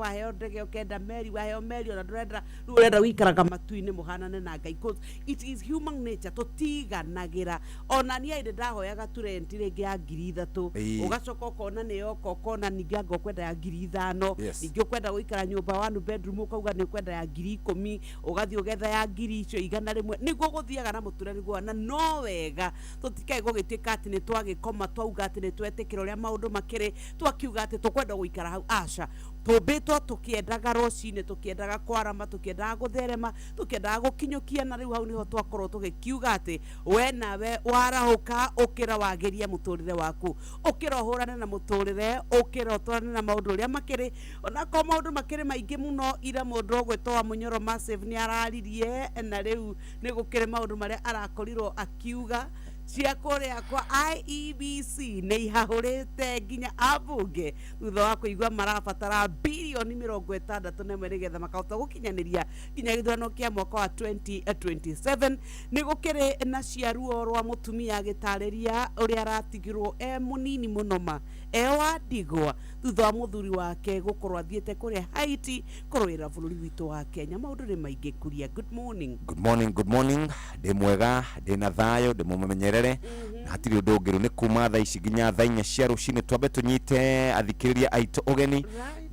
Waheo ndege ũkenda meri, waheo meri ona ndũrenda, rĩu ũrenda gũikaraga matu-inĩ mũhanane na Ngai. 'Cause it is human nature, tũtiganagĩra. Ona niĩ hĩndĩ ndahoyaga tu rent rĩngĩ ya 3000, ũgacoka ũkona nĩ yoka, ũkona ningĩ anga ũkwenda ya 5000. Ningĩ ũkwenda gũikara nyũmba one bedroom, ũkauga nĩ ũkwenda ya 10,000, ũgathiĩ ũgetha ya ngiri icio 100. Nĩguo gũthiaga na mũtũrĩre, nĩguo na no wega tũtikae gũgĩtuĩka atĩ nĩ twagĩkoma twauga atĩ nĩ twetĩkĩra ũrĩa maũndũ makĩrĩ, twakiuga atĩ tũkwenda gũikara hau. Aca, tũmbĩtwo tũkĩendaga rũcinĩ, tũkĩendaga kwarama, tũkĩendaga gũtherema, tũkĩendaga gũkinyũkia. Na rĩu hau nĩho twakorwo tũgĩkiuga atĩ we nawe warahũka, ũkĩra wagĩrie mũtũrĩre waku, ũkĩra ũhũrane na mũtũrĩre, ũkĩra ũtwarane na maũndũ ũrĩa makĩrĩ, onakorwo maũndũ makĩrĩ maingĩ mũno. Ira mũndũ ũgwĩtwo wa Mũnyoro Massive nĩ araririe, na rĩu nĩ gũkĩrĩ maũndũ marĩa arakorirwo akiuga cia kũrĩa kwa IEBC nĩ ihahũrĩte nginya ambunge thutha wa kũigua marabatara 61 birioni nĩgetha makahota gũkinyanĩria nginya gĩthurano kĩa mwaka wa 2027. Nĩ gũkĩrĩ na cia ruo rwa mũtumia agĩtarĩria ũrĩa aratigirwo e mũnini mũno ma e wa ndigwa thutha wa mũthuri wake gũkorwo athiĩte kũrĩa Haiti kũrũĩra bũrũri witũ wa Kenya. Maũndũ nĩ maingĩ. Kuria, good morning. Good morning, good morning. Ndĩ mwega, ndĩ na thayũ, ndĩ mũmenyerere na hatirĩ ũndũ ũngĩ. Rĩu nĩ kuma thaa ici nginya thaa 4 cia rũcinĩ, twambe tũnyite athikĩrĩria aitũ ũgeni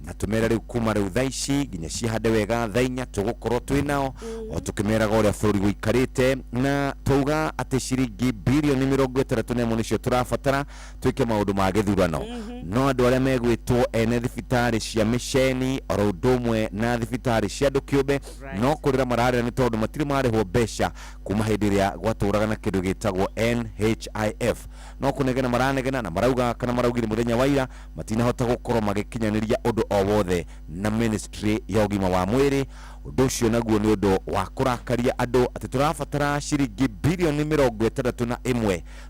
na tũmere rĩu kuma rĩu thaa ici nginya cihande wega thaa 4 tũgũkorwo twĩ nao o tũkĩmeraga ũrĩa bũrũri ũikarĩte. Na twauga atĩ ciringi 61 birioni nĩcio tũrabatara twĩke maũndũ ma gĩthurano, no andũ arĩa megwĩtwo ene thibitarĩ cia mĩceni oro ũndũ ũmwe na thibitarĩ cia andũ kĩũmbe no kũrĩra mararĩra nĩ tondũ matirĩ marĩhwo mbeca kuma hĩndĩ ĩrĩa gwatũraga na kĩndũ gĩtagwo NHIF. No kũnegena maranegena na marauga kana maraugire mũthenya wa ira matinahota gũkorwo magĩkinyanĩria ũndũ o wothe na ministry ya ũgima wa mwĩrĩ. Ũndũ ũcio naguo nĩ ũndũ wa kũrakaria andũ atĩ tũrabatara ciringi 61 birioni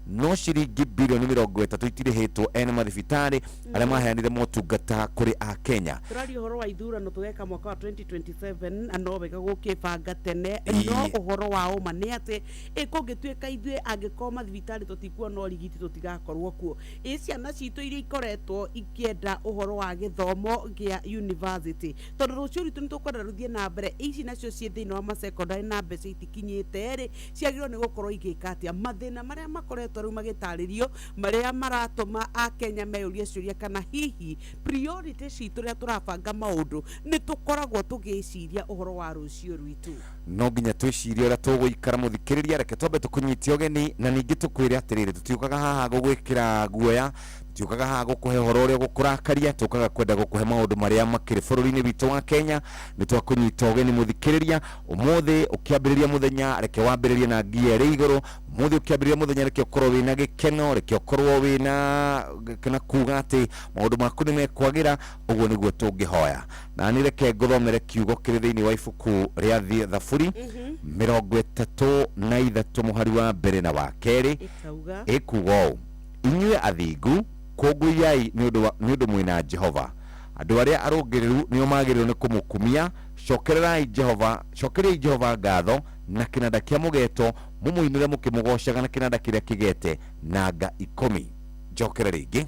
no ciringi 30 birioni itirĩhĩtwo ene mathibitarĩ arĩa maheanire motungata kũrĩ a Kenya. Tũraria ũhoro wa ithurano tũgeka mwaka wa 2027, na no wega gũkĩbanga tene. No ũhoro wa ũma nĩ atĩ ĩ kũngĩtuĩka ithuĩ angĩkorwo mathibitarĩ tũtikuona ũrigiti, tũtigakorwo kuo. Ĩ ciana citũ iria ikoretwo ikĩenda ũhoro wa gĩthomo gĩa university, tondũ rũciũ rwitũ nĩ tũkwenda rũthiĩ na mbere, ici nacio ciĩ thĩinĩ wa masecondary na mbeca itikinyĩte rĩ, ciagĩrĩirwo nĩ gũkorwo igĩka atĩa? Mathĩna marĩa makoretwo rĩu magĩtarĩrio marĩa maratũma akenya meyũrie ciũria kana hihi priority citũ rĩrĩa tũrabanga maũndũ nĩ tũkoragwo tũgĩciria ũhoro wa rũciũ rwitũ. No nginya twĩcirie ũrĩa tũgũikara. Mũthikĩrĩria, reke twambe tũkũnyitie ũgeni na ningĩ tũkwĩre atĩrĩrĩ, tũtiũkaga haha gũgwĩkĩra guoya, tũtiũkaga haha gũkũhe ũhoro ũrĩa ũgũkũrakaria, tũkaga kwenda gũkũhe maũndũ marĩa makĩrĩ bũrũri-inĩ witũ wa Kenya. Nĩ twakũnyita ũgeni, mũthikĩrĩria. Ũmũthĩ ũkĩambĩrĩria mũthenya, reke wambĩrĩrie na ngia ĩrĩ igũrũ. Ũmũthĩ ũkĩambĩrĩria mũthenya, reke ũkorwo wĩna gĩkeno, reke ũkorwo wĩna na kuga atĩ maũndũ maku nĩ mekwagĩra. Ũguo nĩguo tũngĩhoya. Na nĩ reke ngũthomere kiugo kĩrĩ thĩinĩ wa ibuku rĩa Thaburi 33 mũhari wa mbere na wa kerĩ. Ĩkauga? Ĩkuga ũũ: "Inyuĩ athingu, kũngũiyai nĩ ũndũ mwĩna Jehova. Andũ arĩa arũngĩrĩru nĩo magĩrĩirwo nĩ kũmũkumia. Cokererai Jehova, cokeriai Jehova ngatho na kĩnanda kĩa mũgeeto, mũmũinĩre mũkĩmũgoocaga na kĩnanda kĩrĩa kĩgete na nga 10." Njokere rĩngĩ: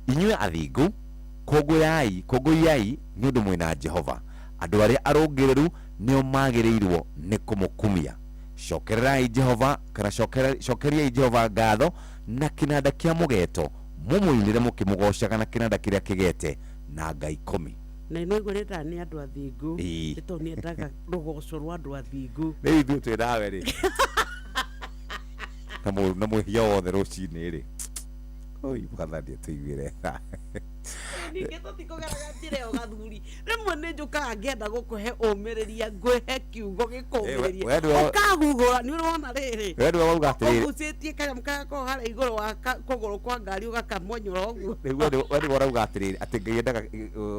"Inyuĩ athingu, kũngũyai, kũngũiyai nĩ ũndũ mwĩna Jehova. Andũ arĩa arũngĩrĩru nĩo magĩrĩirwo nĩ kũmũkumia. Cokererai Jehova kana cokeriai Jehova ngatho na kĩnanda kĩa mũgeeto, mũmũinĩre mũkĩmũgoocaga na kĩnanda kĩrĩa kĩgete na nga 10." Na ino igua rĩendaga nĩ andũ athingu. Nĩ tondũ nĩendaga rũgoco rwa andũ athingu. Rĩu ithuĩ twĩ nawe rĩ na mwĩhia wothe rũcinĩ rĩ, oi Mwathani atũiguĩre tha. Ningĩ tũtikũgeraga njĩra ĩyo, gathuri. Rĩmwe nĩ njũkaga ngĩenda gũkũhe ũmĩrĩria, ngũhe kiugo gĩkũmĩrĩria, ũkahuhũra nĩ ũrona rĩrĩ. We nĩwe wauga atĩrĩrĩ. Ũgucĩtie kanyamũ karĩa koragwo harĩa igũrũ wa kũgũrũ kwa ngari ũgakamonyora ũguo. Rĩu we nĩwe ũrauga atĩrĩrĩ atĩ Ngai endaga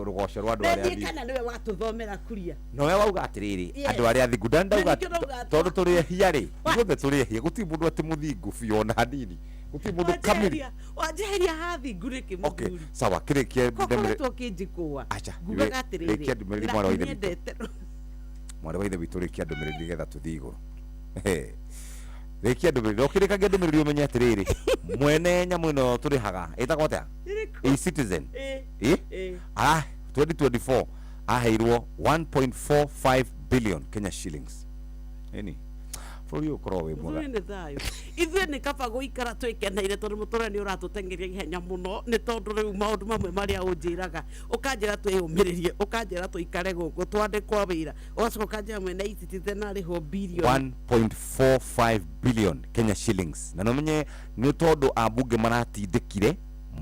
rũgoco rwa andũ arĩa Nĩ athingu. kana nĩwe watũthomera, Kuria. Nowe wauga atĩrĩrĩ, andũ arĩa athingu ndauga. Na nĩkĩo ndauga atĩ- Tondũ tũrĩ ehia rĩ, ithuothe tũrĩ ehia, gũtirĩ mũndũ atĩ mũthingu biũ ona hanini, gũtirĩ mũndũ kamiri. Wanjeheria hathingu nĩkĩ, mũthuri? Sawa, kĩrĩkie. Kokoretwo ũkĩnjĩkũa. Acha, ngugaga atĩrĩrĩ, rĩkia ndũmĩrĩri, na mwarĩ wa Ithe witũ. nĩnyendete. Mwarĩ wa Ithe witũ, rĩkia ndũmĩrĩri nĩgetha tũthiĩ igũrũ. Rĩkia ndũmĩrĩri. Na ũkĩrĩkagia ndũmĩrĩri, ũmenye atĩrĩrĩ, mwene nyamũ ĩno tũrĩhaga ĩtagwo atĩa? Ĩrĩkũ? E-Citizen. Ĩ. Ĩ? Ĩ. Ara 2024 aheirwo 1.45 billion Kenya shillings. Ĩni bũrũri ũyũ ũkorwo wĩ mwega. Ithuĩ nĩ thayũ, ithuĩ nĩ kaba gũikara twĩkeneire, tondũ mũtũrĩre nĩ ũratũteng'eria ihenya mũno. Nĩ tondũ rĩu maũndũ mamwe marĩa ũnjĩraga, ũkanjĩra twĩyũmĩrĩrie, ũkanjĩra tũikare gũkũ twandĩkwo wĩra, ũgacoka ũkanjĩra mwene E-Citizen arĩhwo bilioni 1.45 billion Kenya shillings. Na nomenye nĩ tondũ ambunge maratindĩkire,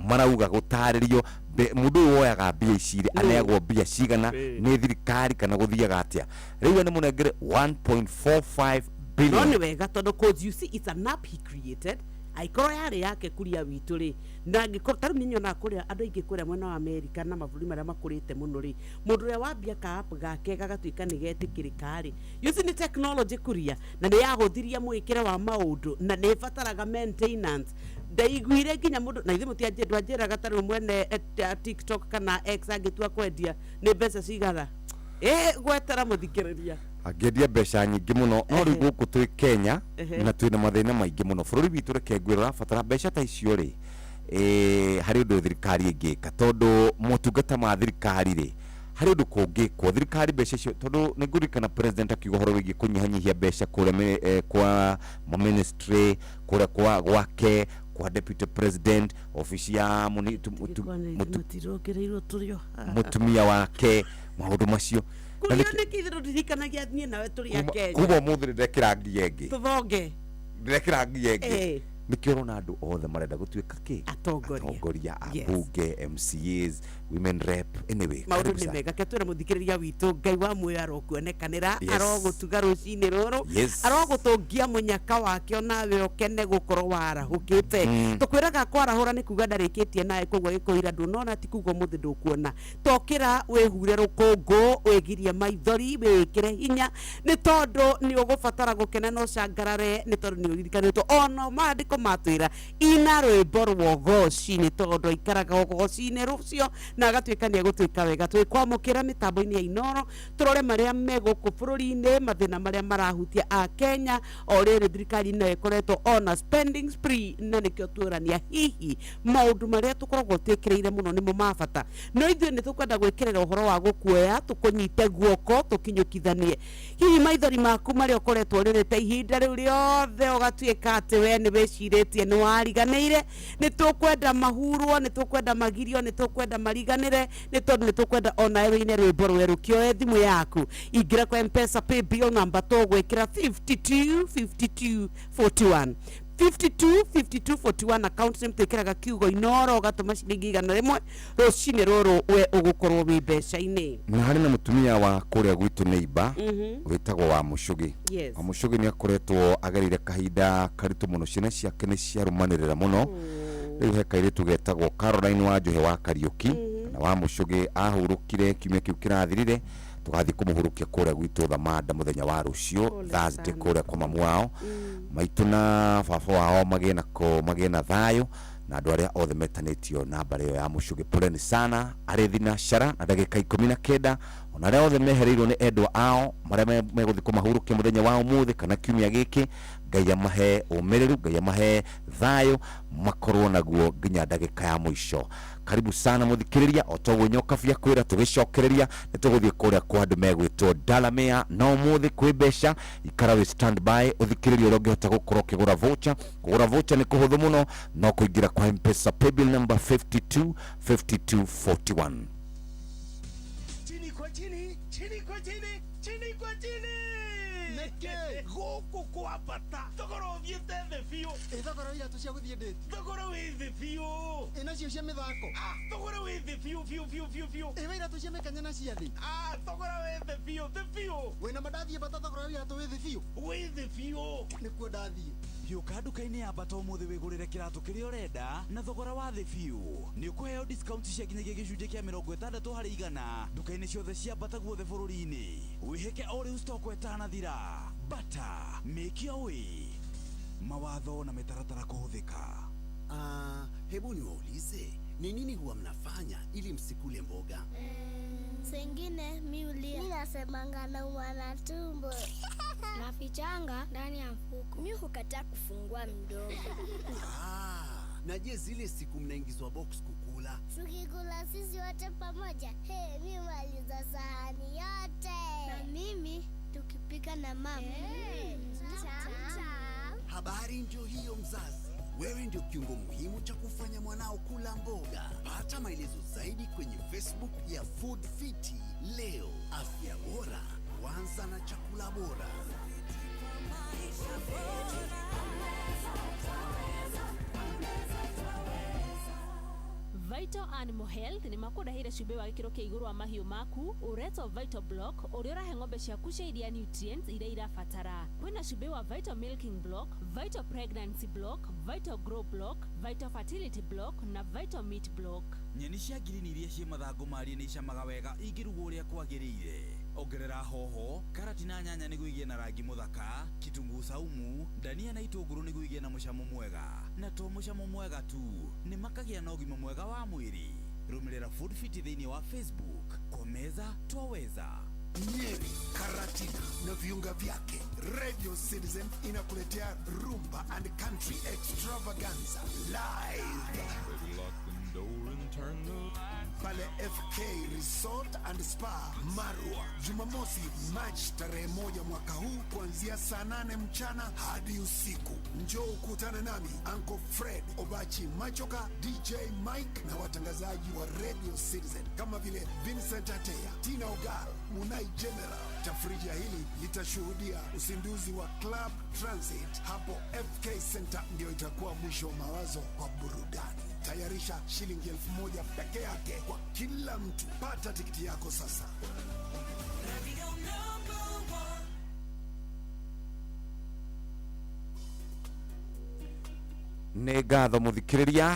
marauga gũtarĩrio mũndũ ũyũ woyaga mbia ici rĩ, aneagwo mbia cigana nĩ thirikari kana gũthiaga atĩa. Rĩu we nĩ mũnengere 1.45 No billion. nĩ wega, tondũ 'cause you see, it's an app he created. Angĩkorwo yarĩ yake kuria witũ rĩ, na angĩkorwo tarĩu niĩ nyonaga kũrĩa andũ aingĩ kũrĩa mwena wa Amerika na mabũrũri marĩa makũrĩte mũno rĩ, mũndũ ũrĩa wambia ka app gake gagatuĩka nĩ getĩkĩrĩka rĩ, you see, nĩ technology kuria, na nĩ yahũthirie mwĩkĩre wa maũndũ, na nĩ ĩbataraga maintenance. Ndaiguire nginya mũndũ na ithuĩ mũtianjĩ ndwanjĩraga tarĩu mwene TikTok kana X angĩtua kwendia nĩ mbeca cigana ĩ gwetera mũthikĩrĩria. Angĩendia mbeca nyingĩ mũno. No rĩu gũkũ twĩ Kenya na twĩna mathĩna maingĩ mũno bũrũri witũ. Reke ngwĩre, ũrabatara mbeca ta icio rĩ, harĩ ũndũ thirikari ĩngĩka, tondũ motungata ma thirikari rĩ, harĩ ũndũ kũngĩkwo thirikari mbeca icio. Tondũ nĩ ngũririkana president akiuga ũhoro wĩgiĩ kũnyihanyihia mbeca kũrĩa kwa ministry, kũrĩa kwa gwake, kwa deputy president, obici ya Matirongereirwo tũrĩ o haha. Mũtumia wake, maũndũ macio. Na Kuria nĩkĩ ithuĩ tũtirikanagia niĩ nawe tũrĩ a Kenya. Kuma ũmũthĩ nĩ ndekĩra ngia ĩngĩ. Tũthonge. Ndĩrekĩra ngia ĩngĩ. Nĩkĩo ũrona andũ othe marenda gũtuĩka kĩ? Atongoria. Atongoria, Yes. ambunge, MCAs, women rep, anyway. Maũndũ Karibu nĩ sana. mega. Ke twĩra mũthikĩrĩria witũ, Ngai wa muoyo arokuonekanĩra, arogũtuga rũcinĩ rũrũ, arogũtũngia mũnyaka wake, onawe ũkene gũkorwo warahũkĩte. Tũkwĩraga kwarahũra nĩ kuga ndarĩkĩtie nawe, koguo gĩkũira ndũnona ti kuga ũmũthĩ ndũkuona. Tokĩra wĩhure rũkũngũ, wĩgirie maithori, wĩĩkĩre hinya, nĩ tondũ nĩ ũgũbatara gũkena na ũcangarare, nĩ tondũ nĩ ũririkanĩtwo. Ona maandĩko matwĩra ina rwĩmbo rwa ũgoci, nĩ tondũ aikaraga ũgoci-inĩ rũcio na agatuĩka nĩ egũtuĩka wega. Twĩkwamũkĩra mĩtambo-inĩ ya Inoro, tũrore marĩa me gũkũ bũrũri-inĩ, mathĩna marĩa marahutia a Kenya. O rĩrĩ thirikari no ĩkoretwo ona spending spree, na nĩkĩo tuorania hihi maũndũ marĩa tũkoragwo twĩkĩrĩire mũno nĩmo ma bata. No ithuĩ nĩ tũkwenda gwĩkĩrĩra ũhoro wa gũkuoya, tũkũnyite guoko, tũkinyũkithanie hihi maithori maku marĩa ũkoretwo ũrĩrĩte ihinda rĩu rĩothe, ũgatuĩka atĩ we nĩ wĩcirĩtie nĩ wariganĩire. Nĩ tũkwenda mahurwo, nĩ tũkwenda magirio, nĩ tũkwenda mariganĩre, nĩ tondũ nĩ tũkwenda onawe wĩine rwĩmbo rwerũ. Kĩoe thimũ yaku, ingĩra kwa Mpesa paybill namba tũgwĩkĩra 52 52 41, 52 52 41, account name twĩkĩraga kiugo Inoro, ũgatũma ciringi 100 rũcinĩ rũrũ, we ũgũkorwo wĩ mbeca-inĩ. Na harĩ na mũtumia wa kũrĩa gwitũ neighbor wĩtagwo wa Mũcũgĩ. Wa Mũcũgĩ nĩ akoretwo agereire kahinda karitũ mũno. Ciana ciake nĩ ciarũmanĩrĩra mũno. Rĩu he kairĩtu getagwo Caroline wa Njohe wa Kariũki, na wa Mũcũgĩ ahurũkire kiumia kĩu kĩrathirire. Tũgathiĩ kũmũhurũkia kũrĩa gwitũ Thamanda mũthenya wa rũciũ, Pole Thursday, sana. kũrĩa kwa mamu wao. Maitũ na baba wao magĩe na magĩe na thayũ, na andũ arĩa othe metanĩtio na mbarĩ ĩyo ya Mũcũgĩ, poleni sana. Arĩ thinacara na ndagĩka 19, ona arĩa othe mehereirwo nĩ endwa ao, marĩa megũthiĩ kũmahurũkia mũthenya wa ũmũthĩ kana kiumia gĩkĩ, Ngai amahe ũmĩrĩru, Ngai amahe thayũ, makorwo naguo nginya ndagĩka ya mũico. Karibu sana mũthikĩrĩria. O toguo nyoka bia kwĩra tũgĩcokereria, nĩ tũgũthiĩ kũrĩa kwa andũ megwĩtwo Dalamea, na ũmũthĩ kwĩ mbeca. Ikara wĩ stand by ũthikĩrĩrie ũrĩa ũngĩhota gũkorwo ũkĩgũra voucher. Kũgũra voucher nĩ kũhũthũ mũno, no kũingĩra kwa Mpesa paybill number 52 52 41. Chini kwa chini, chini kwa chini, chini kwa chini. Nĩkĩ? Gũkũ kwa bata thogora ũthiĩte thĩ biũ. Ĩ thogora wa iratũ cia gũthiĩ ndĩti? Thogora wĩ thĩ biũ. Ĩ nacio cia mĩthako? Ah, thogora wĩ thĩ biũ biũ biũ biũ biũ. Ĩ wa iratũ cia mĩkanya na cia thĩ? Ah, thogora wĩ thĩ biũ, thĩ biũ. Wĩna ma ndathiĩ Bata, thogora wa iratũ wĩ thĩ biũ? Wĩ thĩ biũ. Nĩkuo ndathiĩ. Hiũka nduka-inĩ ya Bata ũmũthĩ wĩgũrĩre kĩratũ kĩrĩa ũrenda na thogora wa thĩ biũ. Nĩ ũkũheo discount cia nginyagia gĩcunjĩ kĩa 60% nduka-inĩ ciothe cia Bata guothe bũrũri-inĩ. Wĩhĩke o rĩu stock ĩtanathira. Bata, make your way. Mawatho na mĩtaratara kũhũthĩka. Ah, hebu niwaulize, ni nini huwa mnafanya ili msikule mboga? Sengine mi ulia, mi nasemanga naumwa na tumbo, nafichanga ndani ya mfuko. Mi hukataa kufungua mdomo. Ah, Na je, zile siku mnaingizwa box kukula? Tukikula sisi wote pamoja, hey, mi maliza sahani yote. Na mimi tukipika na mama. Hey, tamu. Habari ndio hiyo mzazi. Wewe ndio kiungo muhimu cha kufanya mwanao kula mboga. Pata maelezo zaidi kwenye Facebook ya Food Fiti leo. Afya bora huanza na chakula bora. Vital Animal Health nĩ makũrehire cumbĩ wa gĩkĩro kĩa igũrũ wa mahiũ maku ũretwo Vital Block ũrĩa ũrahe ng'ombe ciaku cia iria nutrients iria irabatara. Kwĩna cumbĩ wa Vital Milking Block, Vital Pregnancy Block, Vital Grow Block, Vital Fertility Block na Vital Meat Block. Nyeni cia ngirini iria ciĩ mathangũ marie nĩ icamaga wega ingĩrugwo ũrĩa kwagĩrĩire. Ongerera hoho, karati na nyanya nĩguo igĩe na rangi mũthaka, kitunguu saumu, ndania na itũngũrũ nĩguo igĩe na mũcamo mwega. Na to mũcamo mwega tu, nĩ makagĩa na ũgima mwega wa mwĩrĩ. Rũmĩrĩra Food Fit thĩinĩ wa Facebook. Kwa meza twaweza. Nyeri, Karatina na viunga vyake. Radio Citizen inakuletea Rumba and Country Extravaganza live pale FK Resort and Spa Marwa, Jumamosi Machi tarehe 1 mwaka huu kuanzia saa 8 mchana hadi usiku. Njoo ukutane nami Uncle Fred Obachi Machoka, DJ Mike na watangazaji wa Radio Citizen kama vile Vincent Ateya, Tina Ogal, Munai General. Tafrija hili litashuhudia uzinduzi wa Club Transit hapo FK Center, ndio itakuwa mwisho wa mawazo kwa burudani. Tayarisha shilingi 1000 peke yake kwa kila mtu. Pata tikiti yako sasa. Nĩ ngatho mũthikĩrĩria,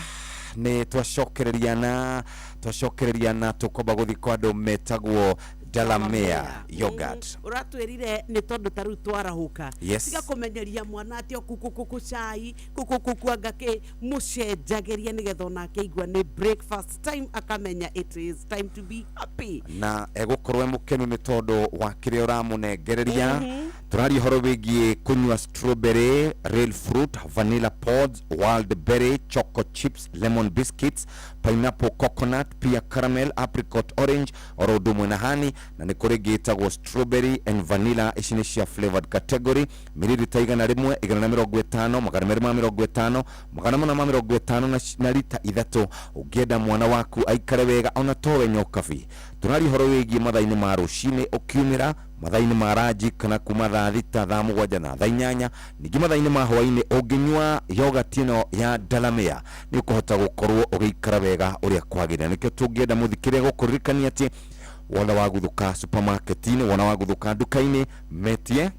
nĩ twacokereria na twacokereria na tũkwamba gũthiĩ kwa andũ metagwo Delamere yogurt. Uratwirire nĩ tondũ ta rĩu twarahũka. Yes. Tiga kũmenyeria mwana atĩ o kukukuku cai kukukuku anga kĩ, mũcenjagĩrie nĩgetha onake aigua nĩ breakfast time akamenya it is time to be happy. Na egũkorwo e mũkenu nĩ tondũ wa kĩrĩa ũramũnengereria. Tũraria ũhoro wĩgiĩ kũnyua strawberry, real fruit, vanilla pods, wild berry, choco chips, lemon biscuits, pineapple, coconut, pia caramel, apricot, orange oro ũndũ ũmwe na honey. Na nĩ kũrĩ ĩngĩ ĩtagwo strawberry and vanilla, ici nĩ cia flavored category, mililita 100, 150, 250, 450 na lita 3. Ũngĩenda mwana waku aikare wega ona towe nyokabi. Tũraria ũhoro wĩgiĩ mathaa-inĩ ma rũcinĩ ũkiumĩra, mathaa-inĩ ma ranji kana kuma thaa 6, thaa 7 na thaa 8, ningĩ mathaa-inĩ ma hwaĩ-inĩ ũngĩnyua yogurt ĩno ya Delamere nĩ ũkũhota gũkorwo ũgĩikara wega ũrĩa kwagĩrĩire. Nĩkĩo tũngĩenda mũthikĩrĩria gũkũririkania atĩ wona waguthũka supermarket-inĩ, wona waguthũka nduka-inĩ, metie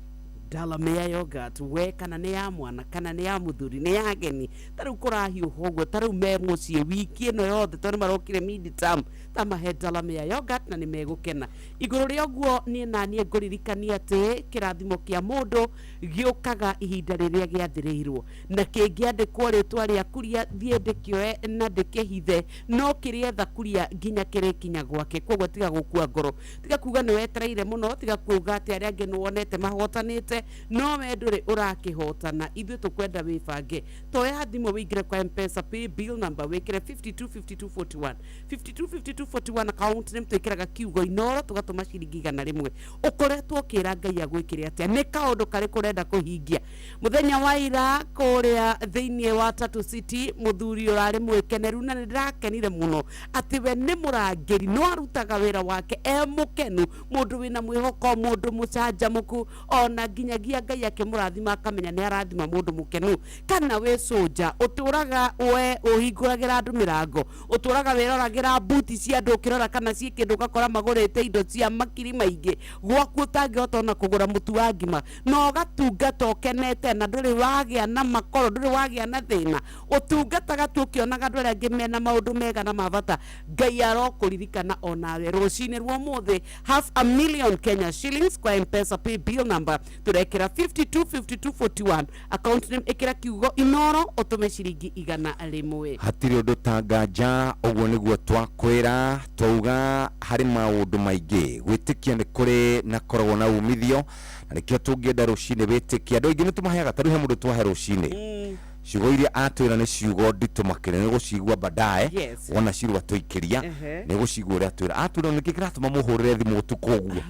Delamere yogurt we, kana nĩ ya mwana kana nĩ ya mũthuri nĩ ya ageni. Ta rĩu kũrahiũha ũguo, ta rĩu me mũciĩ wiki ĩno yothe tondũ nĩ marokire mid-term, ta mahe Delamere yogurt na nĩ megũkena. Igũrũ rĩa ũguo niĩ na niĩ ngũririkania atĩ kĩrathimo kĩa mũndũ gĩũkaga ihinda rĩrĩa gĩathĩrĩirwo, na kĩngĩandĩkwo rĩtwa rĩaku thiĩ ndĩkĩoe na ndĩkĩhithe, no kĩrĩetha kuria nginya kĩrĩkinya gwake. Koguo tiga gũkua ngoro, tiga kuga nĩ wetereire mũno, tiga kuga atĩ arĩa angĩ nĩ wonete mahotanĩte, no we ndũrĩ ũrakĩhotana. Ithuĩ tũkwenda wĩbange. Toya thimũ wĩingĩre kwa M-Pesa pay bill number wĩkĩre 525241, 525241 account name twĩkĩraga kiugo Inoro tũgatũma ciringi 100. Ũkoretwo ũkĩra Ngai agwĩkĩre atĩa? Nĩ kaũndũ karĩkũ ũrenda kũhingia? Mũthenya wa ira kũrĩa thĩinĩ wa Tatu City, mũthuri ũrarĩ mwĩkeneru na nĩ ndĩrakenire mũno atĩ we nĩ mũrangĩri no arutaga wĩra wake e mũkenu, mũndũ wĩna mwĩhoko, mũndũ mũcanjamũku, ona nginyagia Ngai akĩmũrathima akamenya nĩ arathima mũndũ mũkenu. Kana wĩ soja ũtũraga we ũhingũragĩra andũ mĩrango, ũtũraga wĩroragĩra mbuti cia andũ ũkĩrora kana ciĩ kĩndũ ũgakora magũrĩte indo cia makiri maingĩ gwaku ũtangĩhota ona kũgũra mũtu wa ngima, na ũgatungata ũkenete na ndũrĩ wagĩa na makoro, ndũrĩ wagĩa na thĩna, ũtungataga tu ũkĩonaga andũ arĩa angĩ mena maũndũ mega na ma bata. Ngai arokũririkana onawe rũcinĩ rwa ũmũthĩ. 500,000 Kenya shillings kwa M-Pesa pay bill number tũrekĩra 525241 account name ĩkĩra kiugo Inoro ũtũme ciringi 100. Hatirĩ ũndũ ta nganja, ũguo nĩguo twakwĩra twauga harĩ maũndũ maingĩ gwĩtĩkia nĩ kũrĩ na koragwo na umithio, na nĩkĩo tũngĩenda rũcinĩ wĩtĩkie. Andũ aingĩ nĩ tũmaheaga, ta rĩu he mũndũ twahe rũcinĩ Ciugo iria atwĩra nĩ ciugo nditũ makĩria, nĩ gũcigua baadaye. Wona cirwa tũikĩria, nĩ gũcigua ũrĩa atwĩra. Atwĩra nĩkĩ kĩratũma mũhũrĩre thimũ ũtukũ ũguo.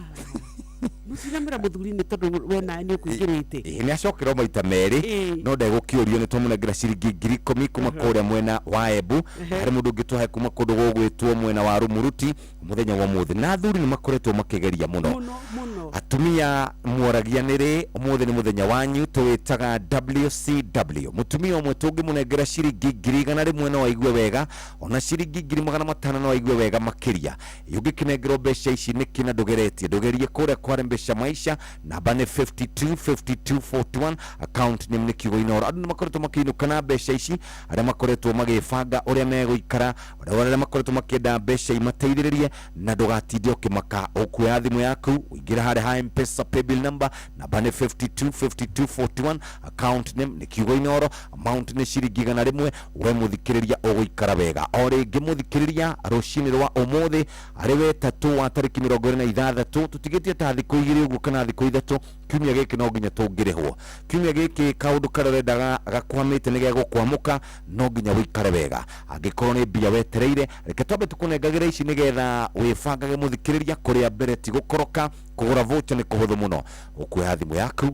Mũtinamwĩra mũthuri nĩ tondũ we nawe nĩ ũkũingĩrĩte. Ĩĩ, nĩ acokerwo maita merĩ. No ndegũkĩũrio. Nĩ twamũnengera ciringi 10,000 kuma kũrĩa mwena wa Embu. Harĩ mũndũ ũngĩ twahe kuma kũndũ gũgwĩtwo mwena wa Rumuruti mũthenya wa ũmũthĩ, na athuri nĩ makoretwo makĩgeria mũno. Mũno mũno. Atumia mworagia nĩ rĩ, ũmũthĩ nĩ mũthenya wanyu, tũwĩtaga WCW. Mũtumia ũmwe tũngĩmũnengera ciringi 100,000 no aigue wega, ona ciringi 500,000 no aigue wega makĩria. Ĩ ũngĩkĩnengerwo mbeca ici nĩkĩ na ndũgeretie? Ndũgerie kũrĩa kwarembesha maisha, namba nĩ 52 52 41, account name nĩ kiugo Inoro. Andũ nĩ makoretwo makĩinũka na mbeca ici, arĩa makoretwo magĩbanga ũrĩa megũikara, arĩa makoretwo makĩenda mbeca imateithĩrĩrie. Na ndũgatinde ũkĩmaka, ũkuoya thimũ yaku, ũingĩre harĩa ha Mpesa paybill number, namba nĩ 52 52 41, account name nĩ kiugo Inoro, amount nĩ ciringi 100. We mũthikĩrĩria, ũgũikara wega. O rĩngĩ mũthikĩrĩria, rũcinĩ rwa ũmũthĩ arĩ wetatũ wa tarĩki 26, tũtigĩtie ta thikũ 2 ũguo kana thikũ 3, kiumia gĩkĩ no nginya tũngĩrĩhwo. Kiumia gĩkĩ kaũndũ karĩa ũrendaga gakwamĩte nĩ gegũkwamũka. No nginya ũikare wega. Angĩkorwo nĩ mbia wetereire, reke twambe tũkũnengagĩra ici nĩgetha wĩbangage. Mũthikĩrĩria, kũrĩa mbere ti gũkoroka. Kũgũra voucher nĩ kũhũthũ mũno. Ũkuoya thimũ yaku,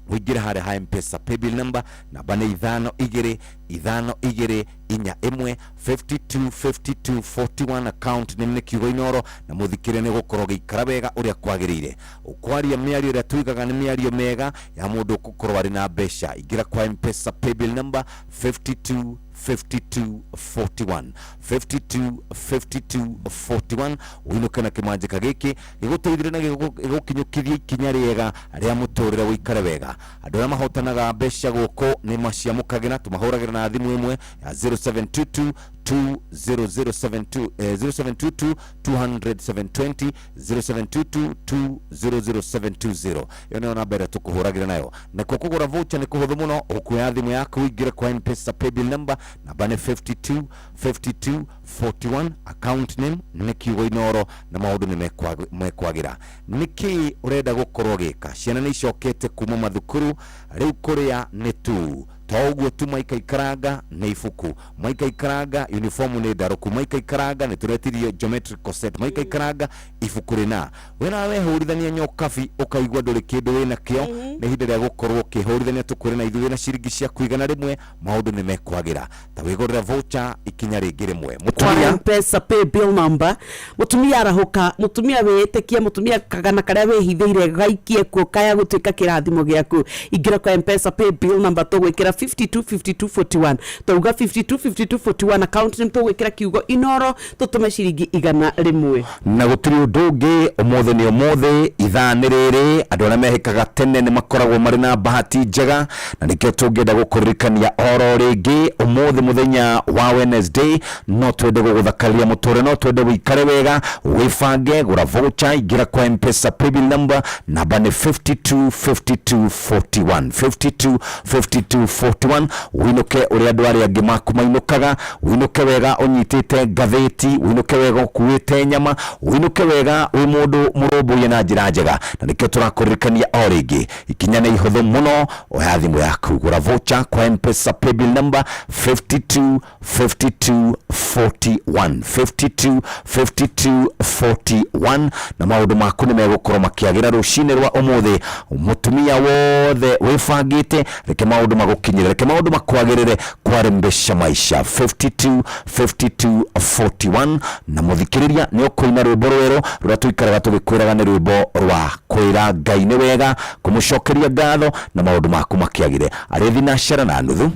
ũingĩre harĩa ha Mpesa paybill number, namba nĩ 525241, 52 52 41, account nĩ kiugo Inoro, na mũthikĩrĩria nĩ gũkorwo gĩikara wega ũrĩa kwagĩrĩire. Ũkwaria mĩario ĩrĩa tuigaga nĩ mĩario mĩega ya mũndũ ũgũkorwo arĩ na mbeca. Ingĩra kwa Mpesa paybill number 52 52 41, 52 52 41, ũinũke na kĩmanjĩka gĩkĩ gĩgũteithĩrĩrie na gĩgũkinyũkithie ikinya rĩega rĩa mũtũrĩre, ũikare wega. Andũ arĩa mahotanaga mbeca gũkũ nĩ maciamũkagĩra, tũmahũragĩra na thimũ ĩmwe ya 0722 20072, 0722 200 720, 0722 200 720. Ĩyo nĩyo namba ĩrĩa tũkũhũragĩra nayo. Nakuo kũgũra voucher nĩ kũhũthũ mũno. Ũkuoya thimũ yaku, ũingĩre kwa Mpesa paybill number, namba nĩ 52 52 41, account name nĩ kiugo Inoro, na maũndũ nĩ mekwagĩra. Nĩkĩ ũrenda gũkorwo gĩka? Ciana nĩ icokete kuma mathukuru, rĩu kũrĩa nĩ tu to ũguo tu. Maikaikaranga nĩ ibuku, maikaikaranga uniform nĩ ndarũku, maikaikaranga nĩ tũretirio geometrical set, maikaikaranga ibuku rĩna. We nawe wehũrithania nyokabi ũkaigua ndũrĩ kĩndũ wĩna kĩo, nĩ ihinda rĩa gũkorwo ũkĩhũrithania. Tũkwĩre na ithuĩ na ciringi ciaku 100, maũndũ nĩ mekwagĩra. Ta wĩgũrĩre voucher ikinya rĩngĩ rĩmwe. Kwa Mũtumia. Mpesa pay bill number. Mũtumia arahũka, mũtumia wĩĩtĩkie, mũtumia kagana karĩa wĩhithĩire gaikie kuo, kaya gũtuĩka kĩrathimo gĩaku. Ingĩra kwa Mpesa pay bill number, tũgwĩkĩra 52 52 41. Twauga 52 52 41, account nĩ tũgwĩkĩra kiugo Inoro, tũtũme ciringi 100. Na gũtirĩ ũndũ ũngĩ, ũmũthĩ nĩ ũmũthĩ, ithaa nĩ rĩrĩ. Andũ arĩa mehĩkaga tene nĩ makoragwo marĩ na bahati njega, na nĩkĩo tũngĩenda gũkũririkania oro rĩngĩ ũmũthĩ mũthenya wa Wednesday, no twende gũgũthakaria mũtũrĩre, no twende wĩikare wega. Wĩbange, gũra voucher, ingĩra kwa Mpesa paybill number, namba nĩ 52 52 41, 52 52 41, wĩinũke ũrĩa andũ arĩa angĩ maku mainũkaga. Wĩinũke wega ũnyitĩte ngathĩti, wĩinũke wega ũkuĩte nyama, wĩinũke wega wĩ mũndũ mũrũmbũiye na njĩra njega. Na nĩkĩo tũrakũririkania o rĩngĩ, ikinya nĩ ihũthũ mũno. Oya thimũ yaku, gũra voucher kwa Mpesa paybill number 52 52 41, 52 52 41, na maũndũ maku nĩ megũkorwo makĩagĩra rũcinĩ rwa ũmũthĩ. Mũtumia wothe wĩbangĩte, reke maũndũ magũkinyĩre, reke maũndũ makwagĩrĩre. Kwarembesha maisha, 52 52 41. Na mũthikĩrĩria, nĩ ũkũina rwĩmbo rwerũ rũrĩa tũikaraga tũgĩkwĩraga nĩ rwĩmbo rwa kwĩra Ngai nĩ wega, kũmũcokeria ngatho na maũndũ maku makĩagĩre. Arĩ thinacara na nuthu.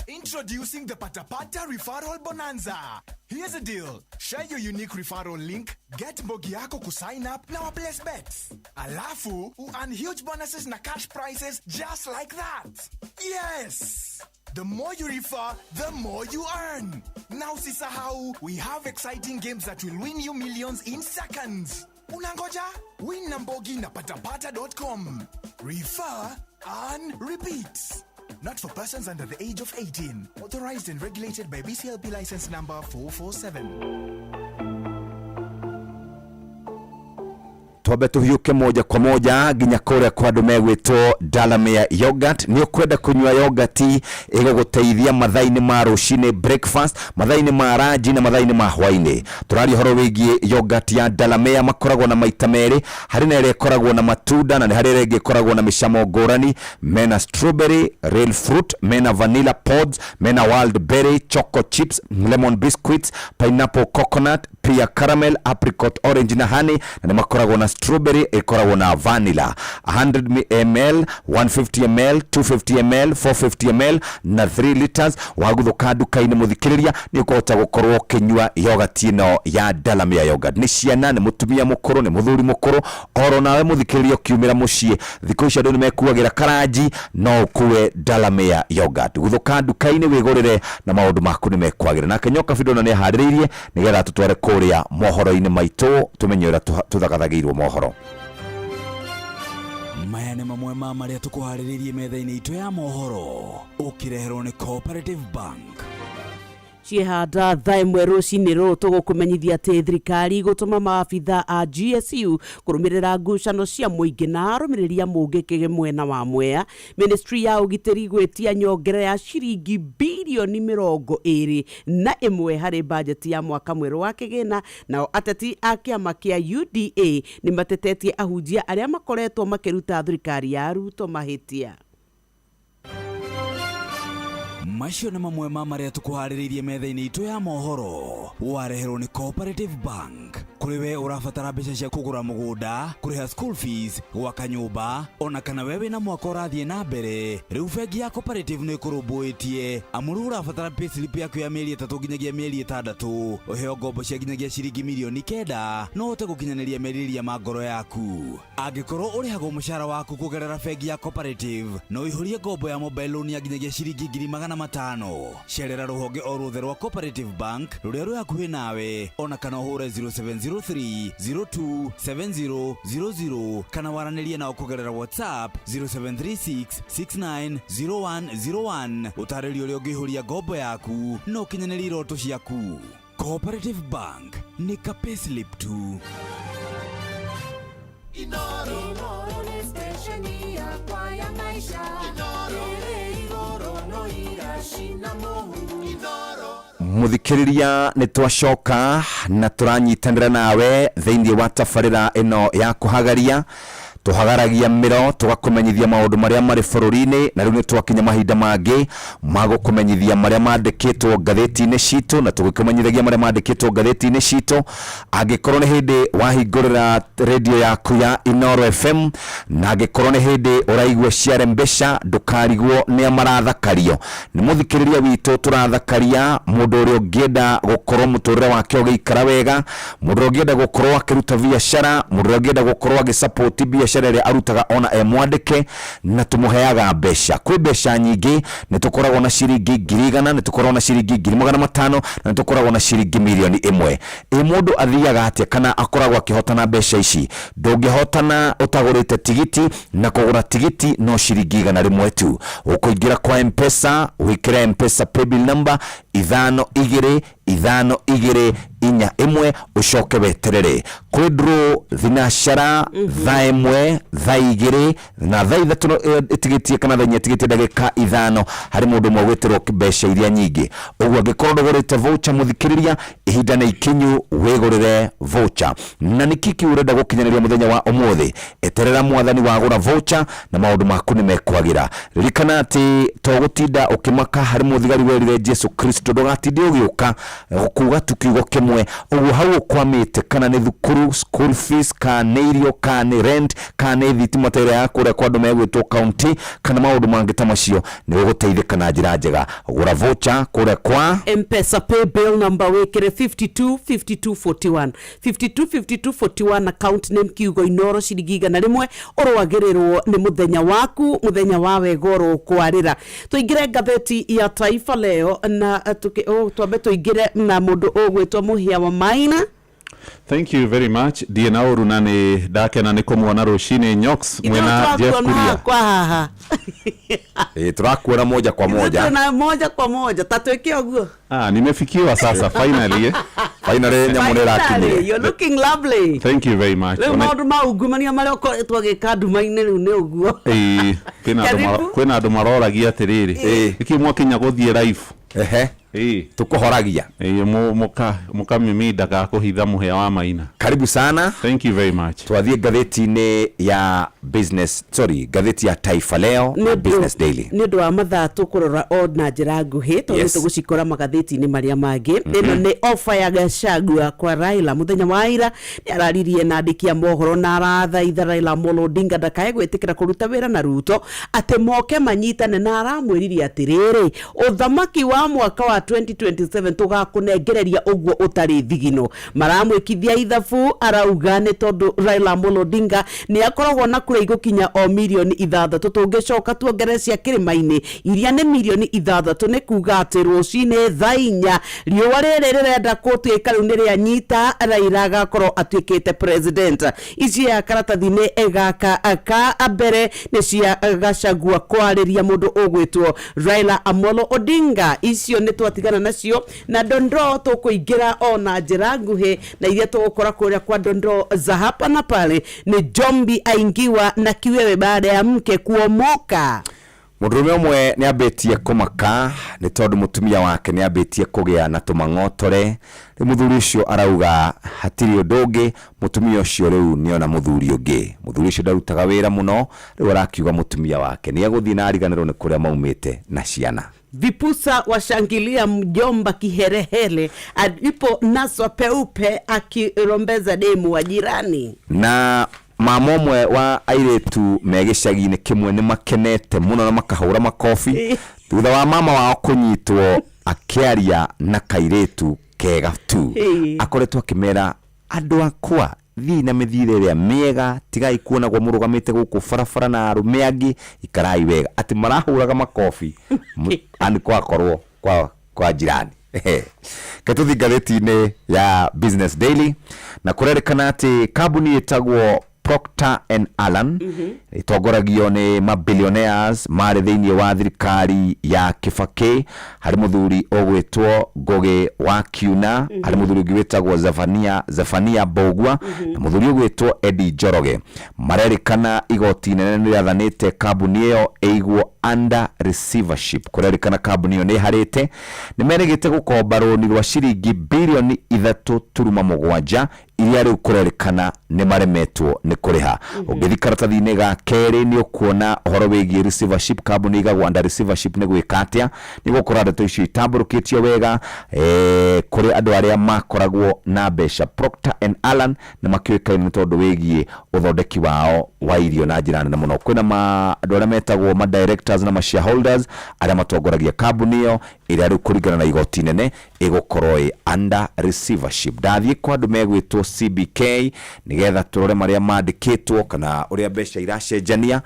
Introducing the Patapata Referral Bonanza. Here's a deal. Share your unique referral link, get mbogi yako kusign up na waplace bets. Alafu, earn huge bonuses na cash prizes just like that. Yes! The more you refer, the more you earn. Now usisahau, we have exciting games that will win you millions in seconds. Unangoja? Win na mbogi na patapata.com. Refer, earn, repeat. Not for persons under the age of 18. Authorized and regulated by BCLP license number 447. Twambe tũhiũke moja kwa moja nginya kũrĩa kwa andũ megwĩtwo Delamere Yogurt. Nĩ ũkwenda kũnyua yogurt ĩgũgũteithia mathaa-inĩ ma rũcinĩ, breakfast, mathaa-inĩ ma ranji na mathaa-inĩ ma hwainĩ. Tũraria ũhoro wĩgiĩ yogurt ya Delamere. Makoragwo na maita merĩ, harĩ na ĩrĩa ĩkoragwo na matunda na nĩ harĩ ĩrĩa ĩngĩ ĩkoragwo na mĩcamo ngũrani. Mena strawberry, real fruit, mena vanilla pods, mena wild berry, choco chips, lemon biscuits, pineapple coconut, pear caramel, apricot orange na honey, na nĩ makoragwo na strawberry ĩkoragwo na vanilla. 100 ml, 150 ml, 250 ml, 450 ml na 3 liters. Waguthũka nduka-inĩ, mũthikĩrĩria, nĩ ũkũhota gũkorwo ũkĩnyua yogurt ĩno ya Delamere Yogurt. Nĩ ciana, nĩ mũtumia mũkũrũ, nĩ mũthuri mũkũrũ, oro nawe mũthikĩrĩria ũkiumĩra mũciĩ. Thikũ ici andũ nĩ mekuagĩra karanji, no ũkue Delamere Yogurt. Guthũka nduka-inĩ wĩgũrĩre na maũndũ maku nĩ mekwagĩra. Nake Nyoka Bindo nĩ aharĩrĩirie nĩgetha tũtware kũrĩa mohoro-inĩ maitũ, tũmenye ũrĩa tũthagathagĩirwo mohoro. Maya nĩ mamwe ma marĩa tũkũharĩrĩirie metha-inĩ itũ ya mohoro, ũkĩreherwo nĩ Cooperative Bank. Ciehanda thaa 1 rũcinĩ rũrũ, tũgũkũmenyithia atĩ thirikari gũtũma maabitha a GSU kũrũmĩrĩra ngucano cia mũingĩ na arũmĩrĩri a mũngĩkĩ mwena wa Mwea. Ministry ya ũgitĩri gwĩtia nyongera ya ciringi birioni 21 harĩ bajeti ya mwaka mwerũ wa kĩgĩna. Nao ateti a kĩama kĩa UDA nĩ matetetie ahunjia arĩa makoretwo makĩruta thirikari ya Ruto mahĩtia. Macio nĩ mamwe ma marĩa tũkũharĩrĩirie metha-inĩ itũ ya mohoro, wareherwo nĩ Cooperative Bank. Kũrĩ we ũrabatara mbeca cia kũgũra mũgũnda, kũrĩha school fees, gwaka nyũmba, ona kana we wĩna mwaka ũrathiĩ na mbere, rĩu bengi ya Cooperative nĩ ĩkũrũmbũĩtie, amu rĩu ũrabatara payslip yaku ya mĩeri 3 nginyagia mĩeri 6, ũheo ngombo cia nginyagia ciringi mirioni 9 no ũhote gũkinyanĩria merirĩria ma ngoro yaku. Angĩkorwo ũrĩhagwo mũcara waku kũgerera bengi ya Cooperative, no ũihũrie ngombo ya mobile loan ya nginyagia ciringi 500,000. Cerera rũhonge o ruothe rwa Cooperative Bank rũrĩa rwĩ hakuhĩ nawe, ona kana ũhũre 0703 027000 kana waranĩrie nao kũgerera WhatsApp 0736 690101, ũtarĩrie ũrĩa ũngĩihũria ngombo yaku na ũkinyanĩrie iroto ciaku. Cooperative Bank, nĩ ka payslip tu. Inoro nĩ stesheni yakwa ya maisha ĩrĩ igũrũ no iracina mũhu. Muthikiriria, nĩ twacoka na tũranyitanĩra nawe thĩinĩ wa tabarĩra ĩno ya kũhagaria. Tũhagaragia mĩro, tũgakũmenyithia maũndũ marĩa marĩ bũrũri-inĩ, na rĩu nĩ twakinya mahinda mangĩ ma gũkũmenyithia marĩa mandĩkĩtwo ngathĩti-inĩ citũ. Na tũgĩkũmenyithagia marĩa mandĩkĩtwo ngathĩti-inĩ citũ, angĩkorwo nĩ hĩndĩ wahingũrĩra redio yaku ya Inoro FM, na angĩkorwo nĩ hĩndĩ ũraigua ciarembesha, ndũkarigwo nĩa marathakario. Nĩ mũthikĩrĩria witũ tũrathakaria, mũndũ ũrĩa ũngĩenda gũkorwo mũtũrĩre wake ũgĩikara wega, mũndũ ũrĩa ũngĩenda gũkorwo akĩruta biacara, mũndũ ũrĩa ũngĩenda gũkorwo agĩsupport biacara ĩrĩa arutaga ona e mwandĩke. Na tũmũheaga mbeca. Kwĩ mbeca nyingĩ: nĩ tũkoragwo na ciringi 100,000, nĩ tũkoragwo na ciringi 500,000, na nĩ tũkoragwo na ciringi mirioni 1. Ĩ mũndũ athiaga atĩa kana akoragwo akĩhotana mbeca ici? Ndũngĩhotana ũtagũrĩte tigiti, na kũgũra tigiti no ciringi 100 tu. Ũkũingĩra kwa Mpesa, wĩkĩre Mpesa paybill number 525241, ũcoke weterere. Kwĩ draw thinacara thaa 1, thaa 2 na thaa 3 ĩtigĩtie kana thaa 4 ĩtigĩtie ndagĩka 5, harĩ mũndũ ũmwe gwĩtĩrwo mbeca iria nyingĩ. Ũguo angĩkorwo ndũgũrĩte voucher, mũthikĩrĩria, ihinda nĩ ikinyu wĩgũrĩre voucher. Na nĩkĩ kĩu ũrenda gũkinyanĩria mũthenya wa ũmũthĩ? Eterera mwathani wagũra voucher na maũndũ maku nĩ mekwagĩra. Ririkana atĩ to gũtinda ũkĩmaka. Harĩ mũthigari werire Jesu Kristo, "Ndũgatinde ũgĩũka, kuga tu kiugo kĩmwe." Ũguo hau ũkwamĩte, kana nĩ thukuru school fees, kana nĩ irio, kana nĩ rent, kana nĩ thitima ta ĩrĩa ya kũrĩa kwa andũ megwĩtwo county, kana maũndũ mangĩ ta macio, nĩ ũgũteithĩka na njĩra njega. Gũra voucher kũrĩa kwa Mpesa paybill number, wikire 52 52 41, 52 52 41, account name kiugo Inoro, ciringi 100. Ũrwagĩrĩrwo nĩ mũthenya waku, mũthenya wa wega ũrũkwarĩra. Tũingĩre ngathĩti ya Taifa Leo na twambe tũingĩre na mũndũ ũgwĩtwo Mũhĩa wa Maina. Thank you very much. Ndiĩ na ũru na nĩ ndakena nĩ kũmuona rũcinĩ, Nyox mwena Jeff Tũrakuona Kuria. Kwa haha. Ĩ, tũrakuona moja kwa moja. Tuna moja kwa moja, ta twĩke ũguo. Ah, nimefikiwa sasa finally, eh. Finally nyamũ nĩ ĩrakinyire. Finally, you're looking lovely. Thank you very much. Rĩu Ona- maũndũ ma ungumania marĩa ũkoretwo agĩka nduma-inĩ rĩu nĩ ũguo. Ĩĩ, kwĩna andũ maro- Karibu. kwĩna andũ maroragia atĩrĩrĩ, nĩkĩ mwakinya gũthiĩ live? Ehe. Ĩĩ. Tũkũhoragia. Ĩĩ, mũkamĩminda ga kũhitha mũhĩa wa maina. Karibu sana. Thank you very much. Twathiĩ ngathĩti-inĩ ya business, sorry, ngathĩti ya Taifa Leo na Business Daily. Nĩ ũndũ wa mathaa tũkũrora o na njĩra nguhĩ tondũ Yes. tũgũcikora magathĩti-inĩ marĩa mangĩ. Ĩno nĩ ofa ya Gachagua kwa Raila. Mũthenya wa ira nĩ araririe na andĩki a mohoro na arathaitha Raila Amolo Odinga ndakae gwĩtĩkĩra kũruta wĩra na Ruto, atĩ moke manyitane, na aramwĩrire atĩrĩrĩ, ũthamaki wa mwaka wa 2027 tũgakũnengereria ũguo ũtarĩ thigino. Maramwĩkithia ithabu, arauga nĩ tondũ Raila Amolo Odinga nĩ akoragwo na kura igũkinya o mirioni 6, tũngĩcoka tuongerere cia kĩrĩma-inĩ iria nĩ mirioni 6, nĩ kuga atĩ rũcinĩ thaa 4 riũa rĩrĩ rĩrenda gũtuĩka rĩu nĩ rĩanyita, Raila agakorwo atuĩkĩte president. Ici ya karatathi-inĩ gaka ka mbere nĩ cia Gachagua kwarĩria mũndũ ũgwĩtwo Raila Amolo Odinga. Icio nĩ twatigana nacio na dondoo tũkũingĩra o na njĩra nguhĩ, na iria tũgũkora kũrĩa kwa dondoo za hapa na pale nĩ Jombi aingiwa na kiwewe baada ya mke kuomoka. Mũndũrũme ũmwe nĩ ambĩtie kũmaka nĩ tondũ mũtumia wake nĩ ambĩtie kũgĩa na tũmang'otore. Rĩu mũthuri ũcio arauga hatirĩ ũndũ ũngĩ, mũtumia ũcio rĩu nĩona mũthuri ũngĩ. Mũthuri ũcio ndarutaga wĩra mũno, rĩu arakiuga mũtumia wake nĩ egũthiĩ na ariganĩrwo nĩ kũrĩa maumĩte na ciana. Vipusa washangilia mjomba kiherehere alipo naswa peupe akirombeza demu wa jirani. Na mama ũmwe wa airĩtu me gĩcagi-inĩ kĩmwe nĩ makenete mũno na makahũra makobi thutha wa mama wao kũnyitwo akĩaria na kairĩtu kega tu. Akoretwo akĩmera andũ akwa thiĩ na mĩthiĩre ĩrĩa mĩega, tigai kuonagwo mũrũgamĩte gũkũ barabara na arũme angĩ, ikarai wega. Atĩ marahũraga makobi ani kwakorwo kwa jirani. Ke tũthiĩ ngathĩti-inĩ ya Business Daily, na kũrerĩkana atĩ kambuni ĩtagwo Procter and Allan ĩtongoragio nĩ mabillionaires marĩ thĩinĩ wa thirikari ya Kibaki. Harĩ mũthuri ũgwĩtwo Ngũgĩ wa Kiuna, harĩ mũthuri ũngĩ wĩtagwo Zephania Mbugua, na mũthuri ũgwĩtwo Eddie Njoroge. Marerĩkana igoti inene nĩ rĩathanĩte kambuni ĩyo ĩigwo under receivership. Kũrerĩkana kambuni ĩyo nĩ ĩharĩte, nĩ merĩgĩte gũkomba rũni rwa ciringi birioni 3.7 iria rĩu kũrerĩkana nĩ maremetwo nĩ kũrĩha. Ũngĩthiĩ karatathi-inĩ ga kerĩ nĩ ũkuona ũhoro wĩgiĩ receivership, kambuni ĩigagwo under receivership nĩ gwĩka atĩa, nĩ gũkora ndeto icio itambũrũkĩtio wega kũrĩ andũ arĩa makoragwo na mbeca. Procter and Allan nĩ makĩũĩkaine nĩ tondũ wĩgiĩ ũthondeki wao wa irio na njĩra nene mũno. Kwĩna andũ arĩa metagwo ma directors na ma shareholders arĩa matongoragia kambuni ĩyo ĩrĩa rĩu kũringana na igoti inene ĩgũkorwo ĩ under receivership. Ndathiĩ kwa andũ megwĩtwo CBK nĩgetha tũrore marĩa mandĩkĩtwo kana ũrĩa mbeca iracenjania.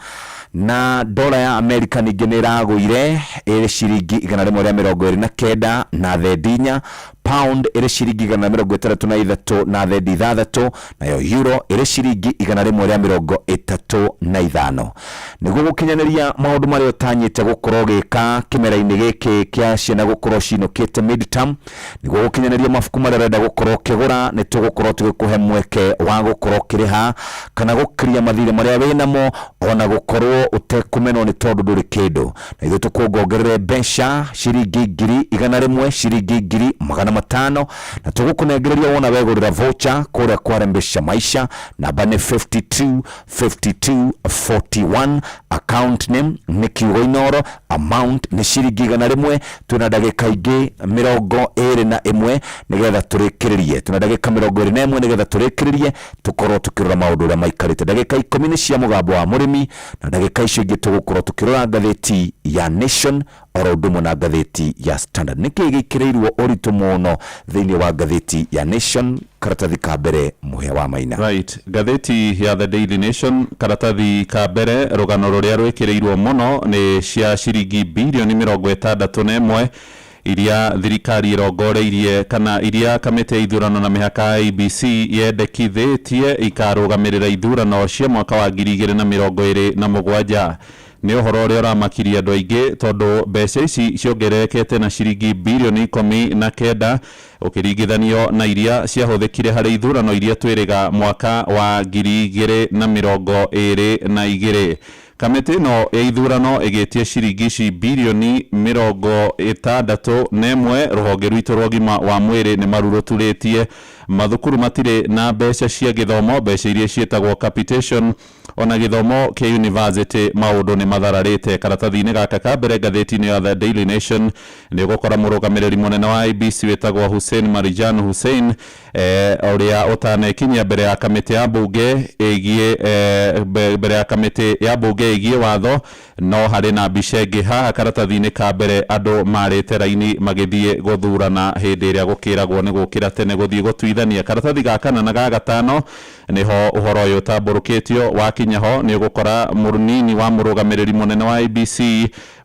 Na dola ya Amerika ningĩ nĩ ĩragũire ĩrĩ ciringi 129 na thendi 4, pound ĩrĩ ciringi 163 na thendi 6, nayo euro ĩrĩ ciringi 135. Nĩguo gũkinyanĩria maũndũ marĩa ũtanyĩte gũkorwo ũgĩka kĩmera-inĩ gĩkĩ kĩa ciana gũkorwo cinũkĩte midterm, nĩguo gũkinyanĩria mabuku marĩa ũrenda gũkorwo ũkĩgũra, nĩ tũgũkorwo tũgĩkũhe mweke wa gũkorwo ũkĩrĩha kana gũkiria mathirĩ marĩa wĩnamo, ona gũkorwo ũtekũmenwo nĩ tondũ ndũrĩ kĩndũ. Na ithuĩ tũkũngongerere mbeca ciringi 100,000, ciringi 500,000, na tũgũkũnengereria wona wegũrĩra voucher kũrĩa kwa Rembesha Maisha. Namba nĩ 52 52 41, account name nĩ kiugo Inoro, amount nĩ ciringi 100. Twĩna ndagĩka ingĩ 21 nĩgetha tũrĩkĩrĩrie, twĩna ndagĩka 21 nĩgetha tũrĩkĩrĩrie tũkorwo tũkĩrora maũndũ ũrĩa maikarĩte. Ndagĩka 10 nĩ cia mũgambo wa mũrĩmi, na ndagĩka icio ingĩ tũgũkorwo tũkĩrora ngathĩti ya Nation oro ũndũ ũmwe na ngathĩti ya Standard. Nĩkĩ gĩkĩrĩirwo ũritũ mũno thĩinĩ wa ngathĩti ya Nation karatathi ka mbere mũhĩa wa maina? Right, ngathĩti ya The Daily Nation karatathi ka mbere, rũgano rũrĩa rwĩkĩrĩirwo mũno nĩ cia ciringi birioni 61 iria thirikari ĩrongoreirie kana iria kamĩtĩ ya ithurano na mĩhaka ya IEBC yendekithĩtie ikarũgamĩrĩra ithurano cia mwaka wa 2027. Nĩ ũhoro ũrĩa ũramakirie andũ aingĩ tondũ mbeca ici ciongererekete na ciringi birioni 19. Ũkĩringithanio na iria ciahũthĩkire harĩ ithurano iria twĩrĩga mwaka wa 2022. Kamĩtĩ ĩno ya ithurano ĩgĩtie ciringi ici birioni 61. Rũhonge rwitũ rwa ũgima wa mwĩrĩ nĩ maru rũturĩtie, mathukuru matirĩ na mbeca cia gĩthomo, mbeca iria ciĩtagwo capitation, ona gĩthomo kĩa university maũndũ nĩ mathararĩte. Karatathi-inĩ gaka ka mbere ngathĩti-inĩ ya The Daily Nation nĩ ũgũkora mũrũgamĩrĩri mũnene wa IEBC wĩtagwo Hussein Marijan Hussein, ũrĩa ũtanekinyia mbere ya kamĩtĩ ya mbunge ĩgiĩ mbere ya kamĩtĩ ya mbunge ĩgiĩ watho. No harĩ na mbica ĩngĩ haha karatathi-inĩ ka mbere, andũ marĩte raini magĩthiĩ gũthurana hĩndĩ ĩrĩa gũkĩragwo nĩ gũkĩra tene gũthiĩ gũtuithania. Karatathi ga kana na ga gatano nĩho ũhoro ũyũ ũtambũrũkĩtio. Wakinya ho nĩ ũgũkora mũnini wa mũrũgamĩrĩri mũnene wa IEBC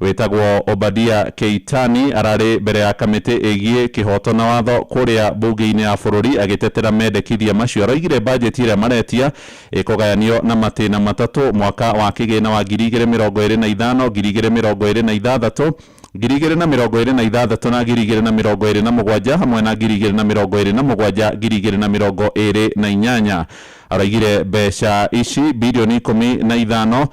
wĩtagwo Obadia Keitani ararĩ mbere ya kamĩtĩ ĩgiĩ kĩhoto na watho kũrĩa mbunge-inĩ ya bũrũri agĩtetera mendekithia macio. Aroigire bajeti ĩrĩa maretia ĩkũgayanio na matĩna matatũ mwaka wa kĩgĩna wa 2025, 2026, 2026 na 2027 hamwe na 2027, 2028. Araigire mbeca ici birioni 15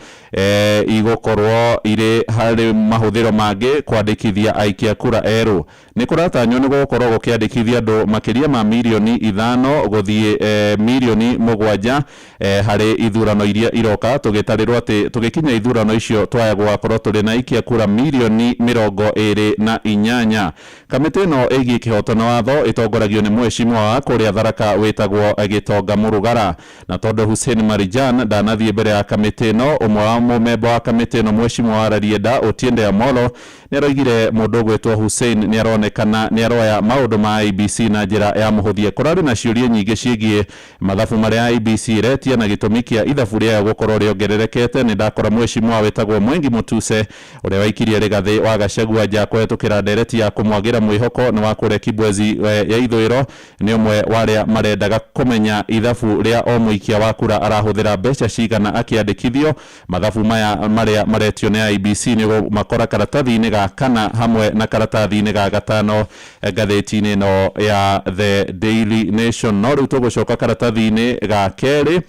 igũkorwo irĩ harĩ mahũthĩro mangĩ kwandĩkithia aikia kura erũ. Nĩ kũratanywo nĩ gũgũkorwo gũkĩandĩkithia andũ makĩria ma mirioni 5 gũthiĩ mirioni 7 harĩ ithurano iria iroka, tũgĩtarĩrwo atĩ tũgĩkinya ithurano icio twaya gũgakorwo tũrĩ na aikia kura mirioni 28. Kamĩtĩ ĩno ĩgiĩ kĩhoto na watho ĩtongoragio nĩ mheshimiwa wa kũrĩa Tharaka wĩtagwo Gĩtonga Mũrugara. Na tondũ Hussein Marijan ndanathiĩ mbere ya kamĩtĩ ĩno, ũmwe wa mũmemba wa kamĩtĩ ĩno, mheshimiwa wa Rarieda Otiende Amollo, nĩ aroigire mũndũ ũgwĩtwo Hussein nĩ aronekana nĩ aroya maũndũ ma IEBC na njĩra ya mũhũthia. Kũrarĩ na ciũria nyingĩ ciĩgiĩ mathabu marĩa IEBC ĩretia na gĩtũmi kĩa ithabu rĩayo gũkorwo rĩongererekete. Nĩ ndakora mheshimiwa wĩtagwo Mwengi Mutuse, ũrĩa waikirie Rigathĩ wa Gachagua nja kũhetũkĩra ndereti ya kũmwagĩra mwĩhoko, nĩ wa kũrĩa Kibwezi ya ithũĩro, nĩ ũmwe wa arĩa marendaga kũmenya ithabu rĩa o mũikia wa kura arahũthĩra mbeca cigana akĩandĩkithio. Mathabu maya marĩa maretio nĩ IEBC nĩ makora karatathi-inĩ ga kana hamwe na karatathi-inĩ ga gatano ngathĩti-inĩ ĩno ya The Daily Nation. No rĩu tũgũcoka karatathi-inĩ ga kerĩ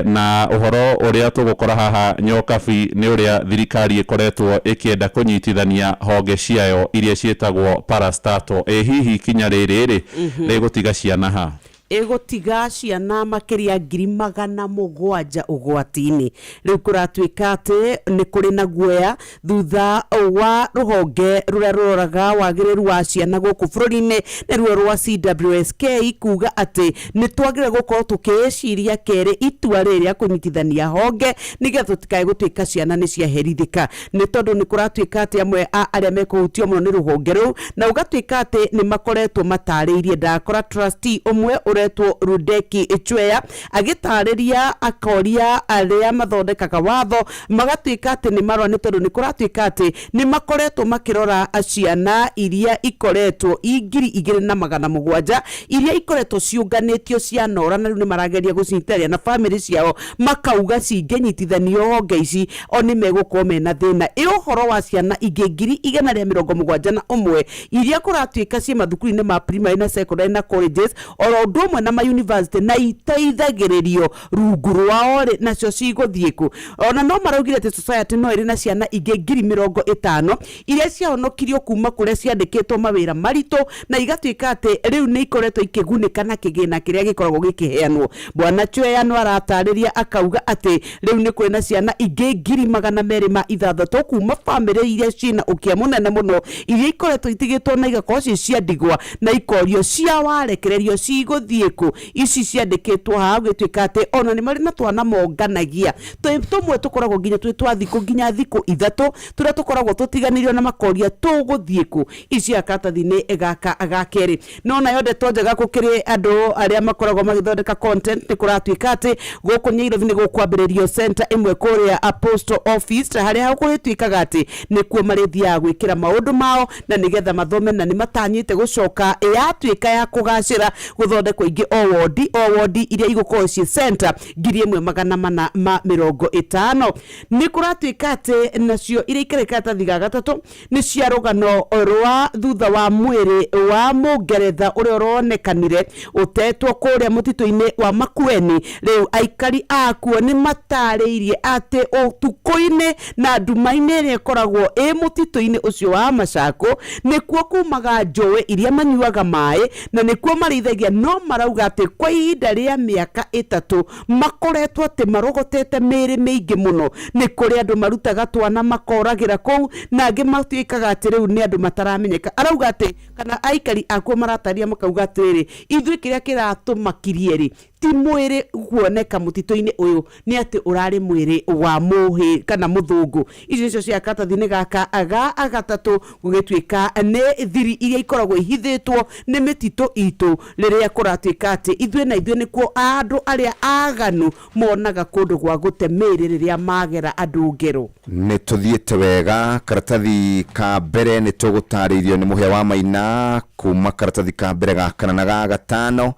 na ũhoro ũrĩa tũgũkora haha nyokabi nĩ ũrĩa thirikari ĩkoretwo ĩkĩenda kũnyitithania honge ciayo iria ciĩtagwo parastatal. Ĩ hihi ikinya rĩrĩ rĩ rĩgũtiga ciana ha? Ĩgũtiga ciana makĩria 700,000 ũgwati-inĩ. Rĩu kũratuĩka atĩ nĩ kũrĩ na guoya thutha wa rũhonge rũrĩa rũroraga wagĩrĩru wa ciana gũkũ bũrũri-inĩ, nĩruo rwa CWSK, kuga atĩ nĩ twagĩrĩire gũkorwo tũkĩĩciria kerĩ itua rĩrĩ rĩa kũnyitithania honge, nĩgetha tũtikae gũtuĩka ciana nĩ ciaherithĩka, nĩ tondũ nĩ kũratuĩka atĩ amwe a arĩa mekũhutio mũno nĩ rũhonge rũu, na ũgatuĩka atĩ nĩ makoretwo matarĩirie. Ndakora trustee ũmwe ũretwo Rudeki Chweya agĩtarĩria, akoria arĩa mathondekaga watho magatuĩka atĩ nĩ marora, nĩ tondũ nĩ kũratuĩka atĩ nĩ makoretwo makĩrora ciana iria ikoretwo i 2,700 iria ikoretwo ciũnganĩtio cianora, na rĩu nĩ marageria gũcinyitithania na bamĩrĩ ciao, makauga cingĩnyitithanio honge ici o nĩ megũkorwo mena thĩna. Ĩ ũhoro wa ciana ingĩ 171,000 iria kũratuĩka ciĩ mathukuru-inĩ ma primary na secondary na colleges oro ũndũ ũmwe na ma university na iteithagĩrĩrio rungu rwao rĩ, nacio cigũthiĩ kũ? Ona no maraugire atĩ society no ĩrĩ na ciana ingĩ 50,000 iria ciahonokirio kuma kũrĩa ciandĩkĩtwo mawĩra maritũ, na igatuĩka atĩ rĩu nĩ ikoretwo ikĩgunĩka na kĩgĩna kĩrĩa gĩkoragwo gĩkĩheanwo. Bwana Chweya no aratarĩria akauga atĩ rĩu nĩ kũrĩ na ciana ingĩ 206,000 kuma bamĩrĩ iria ciĩna ũkĩa mũnene mũno, iria ikoretwo itigĩtwo na igakorwo ciĩ cia ndigwa, na ikorio cia warekererio cigũthiĩ kũ? Ici ciandĩkĩtwo haha, gũgĩtuĩka atĩ ona nĩ marĩ na twana monganagia tũmwe tũkoragwo nginya twĩ twa thikũ nginya thikũ 3 tũrĩa tũkoragwo tũtiganĩirio, na makoria tũgũthiĩ kũ? Ici karatathi-inĩ gaka ga kerĩ. No nayo ndeto njega gũkĩrĩ andũ arĩa makoragwo magĩthondeka content, nĩ kũratuĩka atĩ gũkũ Nairobi nĩ gũkwambĩrĩrio center ĩmwe kũrĩa Postal Office, harĩa kũrĩtuĩkaga atĩ nĩkuo marĩthiaga gwĩkĩra maũndũ mao na nĩgetha mathome, na nĩ matanyĩte gũcoka yatuĩka ya kũgacĩra gũthondekwo. aingĩ o wondi o wondi iria igũkorwo ciĩ center 1450. Nĩ kũratuĩka atĩ nacio iria ikarĩ karatathi ga gatatũ nĩ cia rũgano rwa thutha wa mwĩrĩ wa mũngeretha ũrĩa ũronekanire ũtetwo kũrĩa mũtitũ-inĩ wa Makueni. Rĩu aikari akuo nĩ matarĩirie atĩ ũtukũ-inĩ na nduma-inĩ ĩrĩa ĩkoragwo ĩ mũtitũ-inĩ ũcio wa Macakũ nĩkuo kumaga njũĩ iria manyuaga maĩ na nĩkuo marĩithagia, no marauga atĩ kwa ihinda rĩa mĩaka 3 makoretwo atĩ marogotete mĩĩrĩ mĩingĩ mũno. Nĩ kũrĩ andũ marutaga twana makoragĩra kũu na angĩ matuĩkaga atĩ rĩu nĩ andũ mataramenyeka. Arauga atĩ kana aikari akuo marataria makauga atĩrĩrĩ, ithuĩ kĩrĩa kĩratũmakirie rĩ ti mwĩrĩ kuoneka mũtitũ-inĩ ũyũ, nĩ atĩ ũrarĩ mwĩrĩ wa mũhĩ kana mũthũngũ. Icio nĩcio cia karatathi-inĩ gaka ga gatatũ, gũgĩtuĩka nĩ thiri iria ikoragwo ihithĩtwo nĩ mĩtitũ itũ rĩrĩa kũratuĩka atĩ ithuĩ na ithuĩ nĩkuo andũ arĩa aganu monaga kũndũ gwa gũte mĩĩrĩ rĩrĩa magera andũ ngero. Nĩ tũthiĩte wega. Karatathi ka mbere nĩ tũgũtarĩirio nĩ mũhĩa wa Maina kuma karatathi ka mbere ga kana na ga gatano.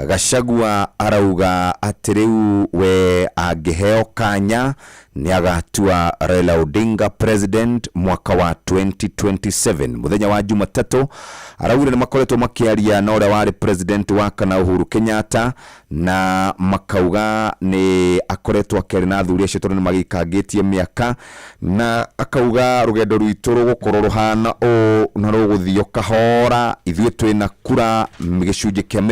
Gachagua arauga atĩ rĩu we angĩheo kanya nĩ agatua Raila Odinga president mwaka wa 2027. Mũthenya wa Jumatatũ araugire nĩ makoretwo makĩaria na ũrĩa warĩ president wa kana Uhuru Kenyatta, na makauga nĩ akoretwo akĩaria na athuri acio tondũ nĩ magĩikangĩtie mĩaka, na akauga rũgendo rwitũ rũgũkorwo rũhana ũũ na rũgũthio kahora. Ithuĩ twĩna kura gĩcunjĩ kĩa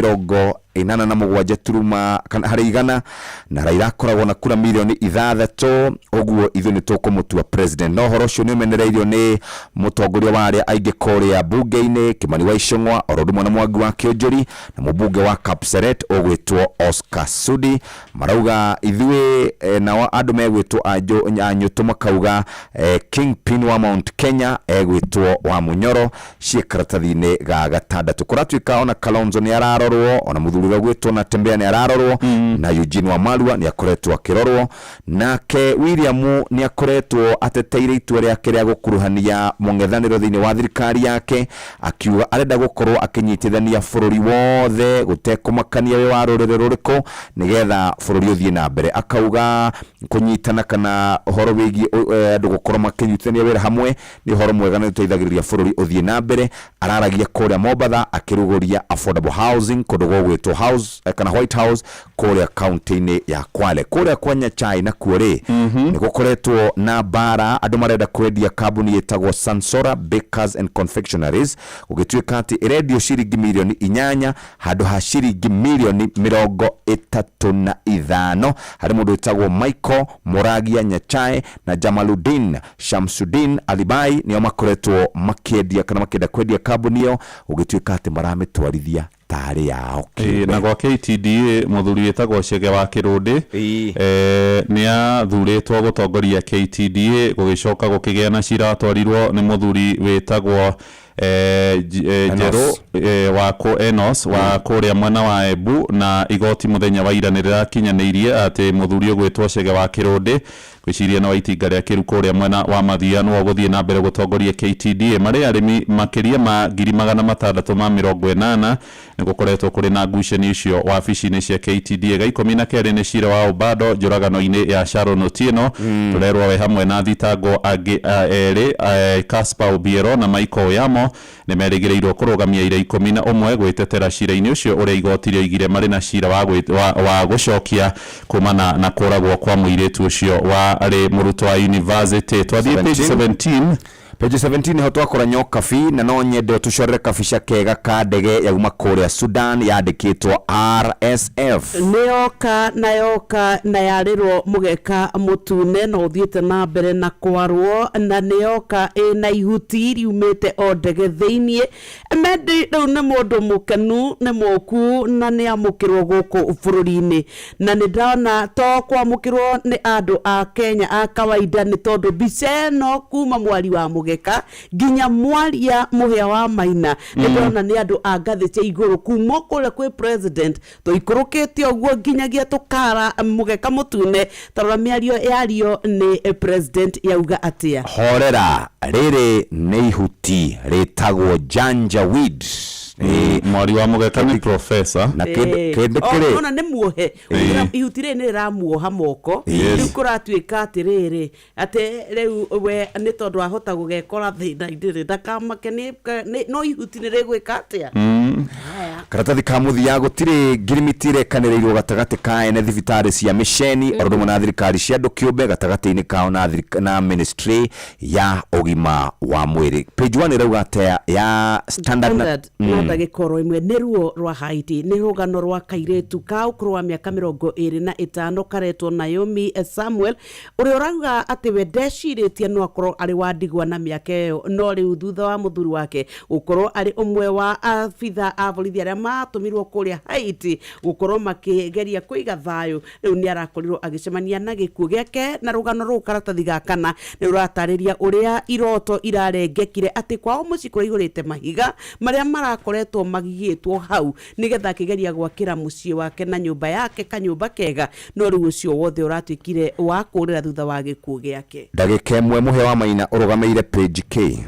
87 turuma kana harĩ igana, na Raila akoragwo na kura mirioni 6, ũguo ithuĩ nĩ tũkũmũtua president. No ũhoro ũcio nĩ ũmenereirio nĩ mũtongoria wa arĩa aingĩ kũrĩa mbunge-inĩ Kimani wa Ichung'wa, oro ũndũ ũmwe na Mwangi wa Kĩonjori na mũmbunge wa Kapseret ũgwĩtwo Oscar Sudi. Marauga ithuĩ nao andũ megwĩtwo anyũtũ makauga kingpin wa Mount Kenya egwĩtwo wa Munyoro. Ciĩ karatathi-inĩ ga gatandatũ. Kũratuĩka ona Kalonzo nĩ ararorwo, ona mũthuri ũrĩa ũgwĩtwo Natembeya nĩ ararorwo, na Eugene Wamalwa nĩ akoretwo akĩrorwo. Nake William nĩ akoretwo ateteire itua rĩake rĩa gũkuruhania mũng'ethanĩro thĩinĩ wa thirikari yake, akiuga arenda gũkorwo akĩnyitithania bũrũri wothe gũtekũmakania wĩ wa rũrĩrĩ rũrĩkũ, nĩgetha bũrũri ũthiĩ na mbere. Akauga kũnyitana kana ũhoro wĩgiĩ andũ gũkorwo makĩnyitithania wĩra hamwe nĩ ũhoro mwega na ũteithagĩrĩria bũrũri ũthiĩ na mbere. Araragia kũrĩa Mombatha akĩrugũria affordable housing kũndũ gũgwĩtwo house kana White House kũrĩa kaunti-inĩ ya Kwale. Kũrĩa kwa Nyachae nakuo rĩ, nĩ gũkoretwo na mbara, andũ marenda kwendia kambuni ĩtagwo Sansora Bakers and Confectionaries, gũgĩtuĩka atĩ ĩrendio ciringi mirioni 8 handũ ha ciringi mirioni 35 harĩ mũndũ wĩtagwo Michael Moragia Nyachae na Jamaludin Shamsudin Alibai, nĩo makoretwo makĩendia kana makĩenda kwendia kambuni ĩyo, gũgĩtuĩka atĩ maramĩtwarithia tarĩ yao Ĩĩ, na kĩũmbe. Gwa KTDA mũthuri wĩtagwo Chege wa Kĩrũndĩ nĩ athurĩtwo gũtongoria KTDA, gũgĩcoka gũkĩgĩa na cira watwarirwo nĩ mũthuri wĩtagwo Njerũ wa kũ Enos wa kũrĩa mwena wa Embu, na igoti mũthenya wa ira nĩ rĩrakinyanĩirie atĩ mũthuri ũgwĩtwo Chege wa Kĩrũndĩ, gwĩciria no itinga rĩa kĩru kũrĩa mwena wa Mathia, nĩwe ũgũthiĩ na mbere gũtongoria KTDA. Marĩ arĩmi makĩria ma 680,000. Nĩ gũkoretwo kũrĩ na ngucanio icio wabici-inĩ cia KTDA. Ga 12 nĩ cira wa Obado njũragano-inĩ ya Sharon Otieno. Tũrerwo we hamwe na thitangwo angĩ erĩ Caspar Obiero na Michael Oyamo nĩ merĩgĩrĩirwo kũrũgamia ira 11 gwĩtetera cira-inĩ ũcio ũrĩa igoti rĩoigire marĩ na cira wa gũcokia kumana na kũragwo kwa mũirĩtu ũcio warĩ mũrutwo wa university. Twathiĩ page 17. Page 17 niho twakora nyokabi, na no nyende tũcorere kabica kega ka ndege yauma kũrĩa Sudan yandĩkĩtwo RSF. Nĩ yoka na yoka na yarĩrwo mũgeka mũtune na ũthiĩte na mbere na kwarwo, na nĩ yoka ĩna ihuti riumĩte o ndege thĩiniĩ. Mendi rĩu nĩ mũndũ mũkenu, nĩ mũku na nĩ amũkĩrwo gũkũ bũrũri-inĩ, na nĩ ndona to kwamũkĩrwo nĩ andũ a Kenya a kawaida, nĩ tondũ mbica ĩno kuma mwari wa mũgeka nginya mwaria mũhĩa wa Maina nĩ ndona nĩ andũ a ngathĩ cia igũrũ, kuma kũrĩa kwĩ president tũikũrũkĩte ũguo nginyagia tũkara mũgeka mũtune. Tarora mĩario yario nĩ president yauga atĩa. Horera, rĩrĩ nĩ ihuti rĩtagwo Janjaweed. Mwari wa Mũgeka nĩ professor. Na kĩndũ kĩrĩ Ona nĩ muohe. Ihuti rĩrĩ nĩ rĩramuoha moko. Yes. Rĩu kũratuĩka atĩrĩrĩ, atĩ rĩu we nĩ tondũ ahota gũgekora thĩna-inĩ rĩ, ndakamake no ihuti nĩ rĩgwĩka atĩa. Karatathi ka mũthia, gũtirĩ ngirimiti irekanĩrĩirwo gatagatĩ ka ene thibitarĩ cia mĩceni o ũndũ ũmwe na thirikari cia andũ kĩũmbe, gatagatĩ-inĩ kao na ministry ya ũgima wa mwĩrĩ. Page 1 ĩrauga atĩa ya Standard? Standard na ndagĩka oro ĩmwe, nĩ ruo rwa Haiti. Nĩ rũgano rwa kairĩtu ka ũkũrũ wa mĩaka 25 karetwo Naomi Samuel, ũrĩa ũrauga atĩ we ndecirĩtie no akorwo arĩ wa ndigwa na mĩaka ĩyo, no rĩu thutha wa mũthuri wake gũkorwo arĩ ũmwe wa abitha a borithi arĩa matũmirwo kũrĩa Haiti gũkorwo makĩgeria kũiga thayũ, rĩu nĩ arakorirwo agĩcemania na gĩkuũ gĩake. Na rũgano rũu karatathi ga kana nĩ rũratarĩria ũrĩa iroto irarengekire, atĩ kwao mũciĩ kũraihũrĩte mahiga marĩa marakoretwo magigĩtwo hau nĩgetha akĩgeria gwakĩra mũciĩ wake na nyũmba yake kanyũmba kega, no rĩu ũcio wothe ũratuĩkire wa kũrĩra thutha wa gĩkuũ gĩake. Ndagĩka ĩmwe, Mũhĩa wa Maina ũrũgamĩire page K.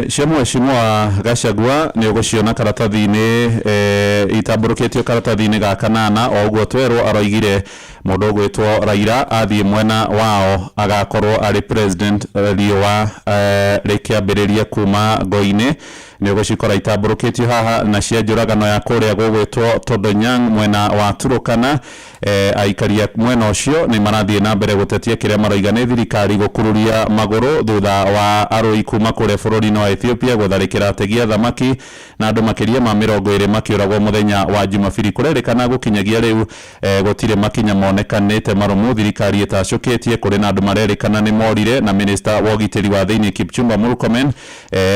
Cia Mheshimiwa Gachagua nĩ ũgũciona karatathi-inĩ, itambũrũkĩtio karatathi-inĩ ga kanana. O ũguo twerwo aroigire mũndũ ũgwĩtwo Raila athiĩ mwena wao agakorwo arĩ president, riũa rĩkĩambĩrĩria kuma ngo-inĩ. Nĩ ũgũcikora itambũrũkĩtio haha. Na cia njũragano ya kũrĩa gũgwĩtwo Todonyang mwena wa Turukana, aikari a mwena ũcio nĩ marathiĩ na mbere gũtetia kĩrĩa maroiga nĩ thirikari gũkururia magũrũ thutha wa arũi kuma kũrĩa bũrũri-inĩ wa Ethiopia gũtharĩkĩra ategi a thamaki na andũ makĩria ma 20 makĩũragwo mũthenya wa Jumabiri. Kũrerĩkana gũkinyagia rĩu gũtirĩ makinya monekanĩte marũmu thirikari ĩtacũkĩtie. Kũrĩ na andũ marerĩkana nĩ morire, na minista wa ũgitĩri wa thĩinĩ Kipchumba Murkomen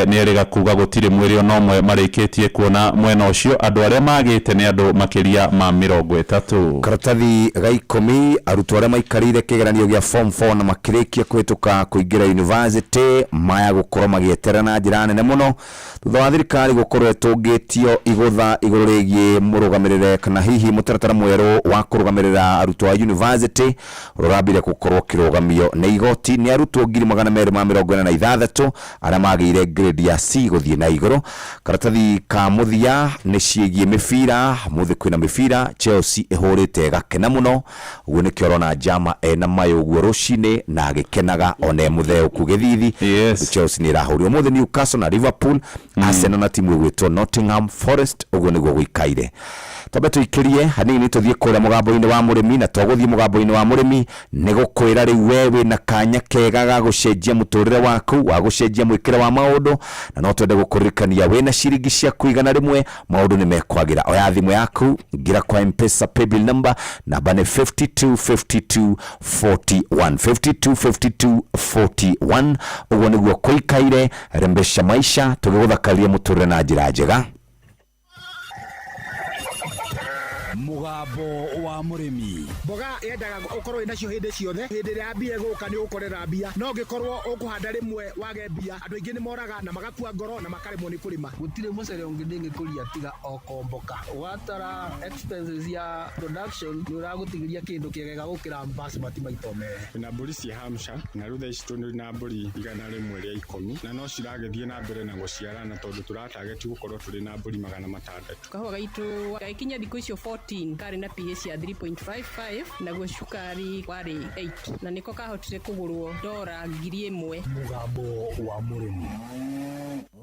nĩ erĩga kuga gũtirĩ mwĩrĩ ona ũmwe marĩkĩtie kuona mwena ũcio. Andũ arĩa magĩte nĩ andũ makĩria ma 30. Karatathi ga 10, arutwo arĩa maikarĩire kĩgeranio gĩa form 4 na makĩrĩkia kũhĩtũka kũingĩra university maya gũkorwo magĩeterera na njĩra nene mũno thutha wa thirikari gũkorwo ĩtũngĩtio igũtha igũrũ rĩgiĩ mũrũgamĩrĩre kana hihi mũtaratara mwerũ wa kũrũgamĩrĩra arutwo a university ũrĩa ũrambire gũkorwo ũkĩrũgamio nĩ igoti. Nĩ arutwo 246,000 arĩa magĩire grade ya C gũthiĩ na igũrũ. Karatathi ka mũthia nĩ ciĩgiĩ mĩbira. Mũthĩ kwĩna mĩbira, Chelsea ĩhũrĩte ĩgakena mũno, ũguo nĩkĩo ũrona Jama ena mayũ ũguo rũcinĩ na agĩkenaga ona e mũtheũku gĩthithi. Yes. Chelsea nĩ ĩrahũrirwo ũmũthĩ Newcastle na Liverpool, Arsenal na timu ĩgwĩtwo Nottingham Forest. Ũguo nĩguo gũikaire. Twambe tũikĩrie hanini tũthiĩ kũrĩa mũgambo-inĩ wa mũrĩmi, na togũthiĩ mũgambo-inĩ wa mũrĩmi nĩ gũkwĩra rĩu we wĩna kanya kega ga gũcenjia mũtũrĩre waku, wa gũcenjia mwĩkĩre wa maũndũ, na no twende gũkũririkania wĩna ciringi ciaku 100 maũndũ nĩ mekwagĩra. Oya thimũ yaku, ingĩra kwa M-Pesa paybill number, namba nĩ 5252 41, 5252 41. Ũguo nĩguo kũikaire. Rembesha maisha, tũgĩgũthakaria mũtũrĩre na njĩra njega. Mũgambo wa mũrĩmi. Mboga yendaga ũkorwo wĩ nacio hĩndĩ ciothe. Hĩndĩ ĩrĩa mbia ĩgũka nĩ ũgũkorera mbia, no ũngĩkorwo ũkũhanda rĩmwe wage mbia, andũ aingĩ nĩ moraga na magakua ngoro na makaremwo nĩ kũrĩma. Gũtirĩ mũcere ũngĩ ndĩngĩkũria tiga o komboka. Watara expenses ya production, nĩ ũragũtigĩria kĩndũ kĩega gũkĩra basmati maita merĩ. Na mbũri cia Hampshire, na rĩu thaa ici tũrĩ na mbũri 110, na no ciragĩthiĩ na mbere na gũciarana tondũ tũratageti gũkorwo tũrĩ na mbũri 600. Kahũa gaitũ gagĩkinya thikũ icio 14 karĩ na pH ya 3.55, naguo cukari warĩ 8, na nĩko kahotire kũgũrwo dora 1000. Mũgambo wa mũrĩmi.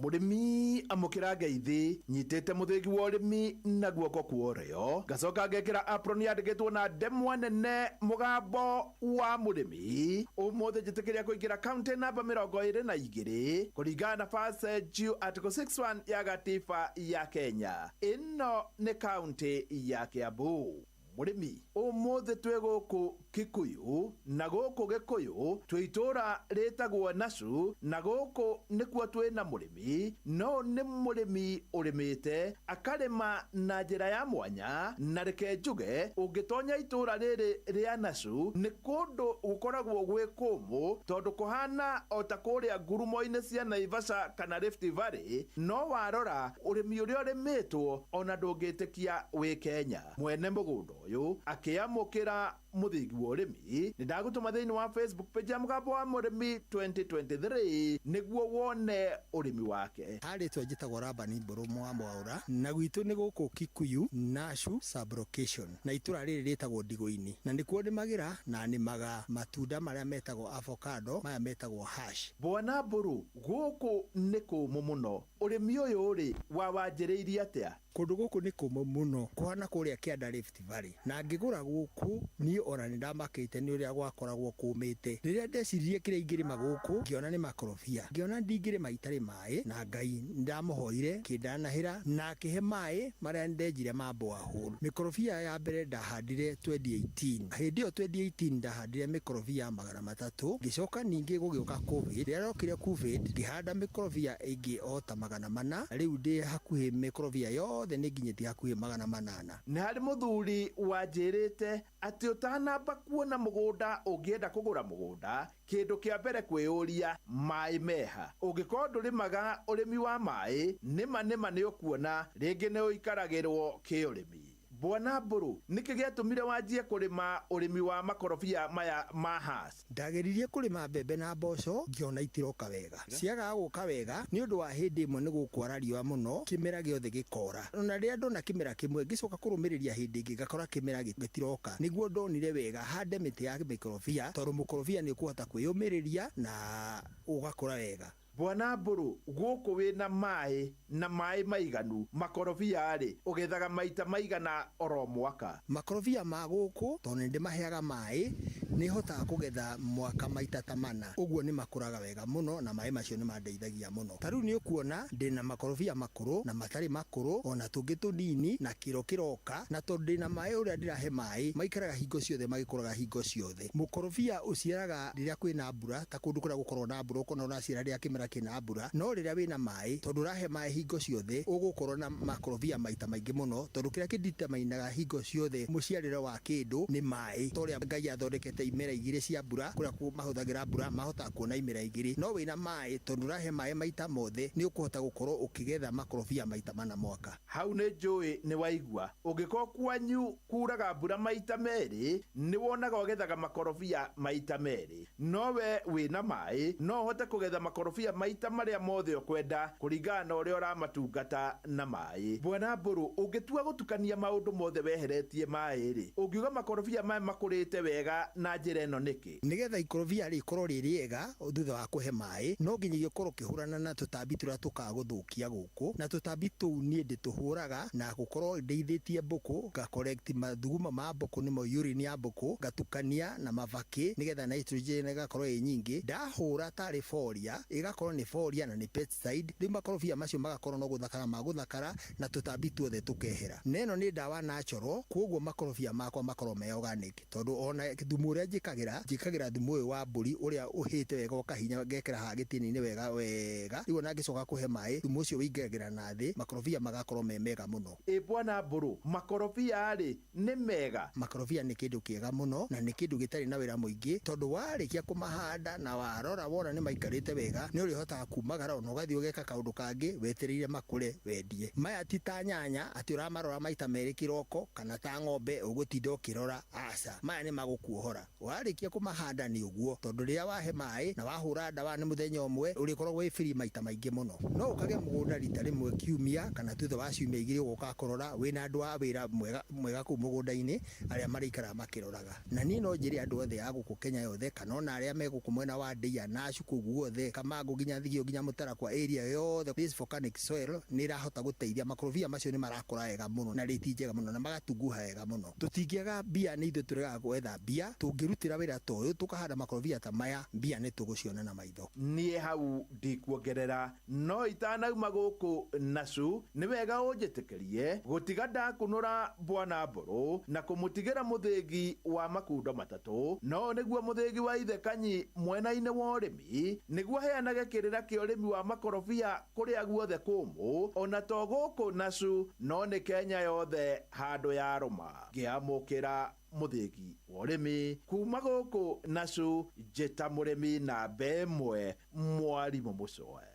Mũrĩmi, amũkĩra ngeithi. Nyitĩte mũthĩgi wa ũrĩmi na guoko kwa ũrĩo, ngacoka ngekĩra apron yandĩkĩtwo na ndemwa nene mũgambo wa mũrĩmi. Ũmũthĩ njĩtĩkĩria kũingĩra kaunti namba 22 kũringana na First Due Article 61 ya gatiba ya Kenya. Ĩno nĩ kaunti ya Kiambu. Mũrĩmi, ũmũthĩ twĩ gũkũ Kikuyu, na gũkũ Gĩkũyũ twĩ itũũra rĩtagwo Nacu, na gũkũ nĩkuo twĩ na mũrĩmi. No nĩ mũrĩmi ũrĩmĩte akarĩma na njĩra ya mwanya, na reke njuge ũngĩtonya itũũra rĩrĩ rĩa Nacu nĩ kũndũ gũkoragwo gwĩ kũmũ tondũ kũhana o ta kũrĩa ngurumo-inĩ cia Naivasha kana Rift Valley. No warora ũrĩmi ũrĩa ũrĩmĩtwo ona ndũngĩtĩkia wĩ Kenya. Mwene mũgũnda Ũyũ akĩamũkĩra mũthĩgi wa ũrĩmi. Nĩ ndagũtũma thĩinĩ wa Facebook page ya Mũgambo wa Mũrĩmi 2023 nĩguo wone ũrĩmi wake. Harĩtwa njĩtagwo Rabani Mbũrũ wa Mwaũra, na gwitũ nĩ gũkũ Kikuyu Nashu sublocation, na itũra rĩrĩ rĩtagwo Ndigũ-inĩ, na nĩkuo nĩmagĩra na nĩmaga matunda marĩa metagwo avocado, maya metagwo hash. Bwana Mbũrũ, gũkũ nĩ kũmũ mũno. Ũrĩmi ũyũ rĩ, wa wanjĩrĩirie atĩa? Kũndũ gũkũ nĩ kũmũ mũno, kũhana kũrĩa kĩanda Rift Valley, na ngĩgũra gũkũ niĩ ona nĩ ndamakĩte nĩ ũrĩa gwakoragwo kũmĩte. Rĩrĩa ndeciririe kĩrĩa ingĩrĩma gũkũ, ngĩona nĩ makorobia, ngĩona ndingĩrĩma itarĩ maĩ, na Ngai ndamũhoire kĩndanahĩra na akĩhe maĩ marĩa ndenjire ma borehole. Mĩkorobia ya mbere ndahandire 2018. Hĩndĩ ĩyo 2018 ndahandire mĩkorobia 300. Ngĩcoka ningĩ gũgĩũka COVID. Rĩrĩa rokire COVID ngĩhanda mĩkorobia ĩngĩ o ta 400. Rĩu ndĩ hakuhĩ mĩkorobia yothe nĩ nginyĩtie hakuhĩ 800. Nĩ harĩ mũthuri wanjĩrĩte atĩ ũtanamba kuona mũgũnda ũngĩenda kũgũra mũgũnda, kĩndũ kĩa mbere kwĩyũria maĩ meha. Ũngĩkorwo ndũrĩmaga ũrĩmi wa maĩ, nĩma nĩma nĩ ũkuona rĩngĩ nĩ ũikaragĩrwo kĩũrĩmi. Bwana Mbũrũ, nĩkĩ gĩatũmire wanjie kũrĩma ũrĩmi wa makorobia maya ma Hass? Ndageririe kũrĩma mbembe na mboco, ngĩona itiroka wega. Ciagaga gũka wega nĩ ũndũ wa hĩndĩ ĩmwe nĩ gũkwara riũa mũno, kĩmera gĩothe gĩkora. Ona rĩrĩa ndona kĩmera kĩmwe ngĩcoka kũrũmĩrĩria hĩndĩ ĩngĩ ngakora kĩmera gĩtiroka. Nĩguo ndonire wega hande mĩtĩ ya mĩkorobia, tondũ mũkorobia nĩ ũkũhota kwĩyũmĩrĩria na ũgakũra wega. Bwana Mbũrũ, gũkũ wĩna maĩ na maĩ maiganu, makorobia rĩ ũgethaga maita maigana oro mwaka? Makorobia ma gũkũ tondũ nĩ ndĩmaheaga maĩ, nĩ hotaga kũgetha mwaka maita ta mana. Ũguo nĩ makũraga wega mũno na maĩ macio nĩ mandeithagia mũno. Ta rĩu nĩ ũkuona ndĩna makorobia makũrũ na matarĩ makũrũ, ona tũngĩ tũnini na kĩro kĩroka, na tondũ ndĩna maĩ ũrĩa ndĩrahe maĩ maikaraga hingo ciothe magĩkũraga hingo ciothe. Mũkorobia ũciaraga rĩrĩa kwĩna mbura, ta kũndũ kũrĩa gũkoragwo na mbura ũkona ũraciara rĩrĩa kĩmera kĩna mbura, no rĩrĩa wĩna maĩ, tondũ ũrahe maĩ hingo ciothe, ũgũkorwo na makorobia maita maingĩ mũno, tondũ kĩrĩa kĩnditamainaga hingo ciothe mũciarĩre wa kĩndũ nĩ maĩ. Ta ũrĩa Ngai athondekete imera igĩrĩ cia mbura, kũrĩa mahũthagĩra mbura mahotaga kuona imera igĩrĩ, no wĩna maĩ, tondũ ũrahe maĩ maita mothe, nĩ ũkũhota gũkorwo ũkĩgetha makorobia maita mana mwaka. Hau nĩ njũĩ nĩ waigua. Ũngĩkorwo kwanyu kuraga mbura maita merĩ, nĩ wonaga ũgethaga makorobia maita merĩ, no we wĩna maĩ no ũhote kũgetha makorobia maita marĩa mothe ũkwenda kũringana na ũrĩa ũramatungata na maĩ. Bwana Mbũrũ, ũngĩtua gũtukania maũndũ mothe weheretie maĩ rĩ, ũngiuga makorobia maya makũrĩte wega na njĩra ĩno nĩkĩ? Nĩgetha ikorobia rĩkorwo rĩ rĩega thutha wa kũhe maĩ, no nginya gĩkorwo kĩhũrana na tũtambi tũrĩa tũkaga gũthũkia gũkũ, na tũtambi tũu niĩ ndĩtũhũraga na gũkorwo ndeithĩtie mbũkũ, nga collect mathuguma ma mbũkũ nĩmo urine ya mbũkũ, ngatukania na mabakĩ nĩgetha nitrogen ĩgakorwo ĩ nyingĩ. Ndahũra tarĩ folia, ĩgakorwo nĩ folia na nĩ pesticide, rĩu makorobia macio magakorwo no gũthakara magũthakara na tũtambi tuothe tũkehera. Na ĩno nĩ ndawa natural, koguo makorobia makwa makorwo me organic, tondũ ona thumu ũrĩa njĩkagĩra thumu ũyũ wa mbũri ũrĩa ũhĩte wega ũkahinya, ngekĩra haha gĩtina-inĩ wega wega, rĩu ona ngĩcoka kũhe maĩ, thumu ũcio wĩingagĩra na thĩ, makorobia magakorwo me mega mũno. Ĩ Bwana Mbũrũ, makorobia rĩ nĩ mega? Makorobia nĩ kĩndũ kĩega mũno na nĩ kĩndũ gĩtarĩ na wĩra mũingĩ, tondũ warĩkia kũmahanda na warora wona nĩ maikarĩte wega, nĩ ũrĩhotaga kumagara ona ũgathiĩ ũgeka kaũndũ kangĩ wetereire makũre wendie. Maya ti ta nyanya atĩ ũramarora maita merĩ kĩroko, kana ta ng'ombe ũgũtinda ũkĩrora, aca. Maya nĩ magũkuohora. Warĩkia kũmahanda nĩ ũguo, tondũ rĩrĩa wahe maĩ na wahũra ndawa nĩ mũthenya ũmwe, ũrĩkoragwo wĩ free maita maingĩ mũno. No ũkage mũgũnda rita rĩmwe kiumia, kana thutha wa ciumia igĩrĩ ũgoka kũrora wĩna andũ a wĩra mwega kũu mũgũnda-inĩ arĩa marĩikaraga makĩroraga. Na niĩ no njĩre andũ othe a gũkũ Kenya yothe, kana ona arĩa me gũkũ mwena wa Ndeiya, Nashu kũu guothe, Kamangũ nginya Thigio nginya Mũtarakwa area yothe, this volcanic soil nĩ ĩrahota gũteithia makorobia macio nĩ marakũra wega mũno na rĩti njega mũno na magatunguha wega mũno. Tũtingĩaga mbia, nĩ ithuĩ tũregaga gwetha mbia. Tũngĩrutĩra wĩra ta ũyũ tũkahanda makorobia ta maya, mbia nĩ tũgũciona na maitho. Niĩ hau ndikuongerera, no itanauma gũkũ Nashu nĩ wega ũnjĩtĩkĩrie gũtiga ndakunũra Bwana Mbũrũ na kũmũtigĩra mũthĩgi wa makundo matatũ, no nĩguo mũthĩgi wa Ithe Kanyi mwena-inĩ wa ũrĩmi, nĩguo aheanage kĩrĩra kĩa ũrĩmi wa makorobia kũrĩa guothe kũmũ, ona to gũkũ Nashu no nĩ Kenya yothe handũ yarũma. Ngĩamũkĩra mũthĩgi wa ũrĩmi kuma gũkũ Nashu, njĩta mũrĩmi namba ĩmwe, Mwarimũ Mũcoe.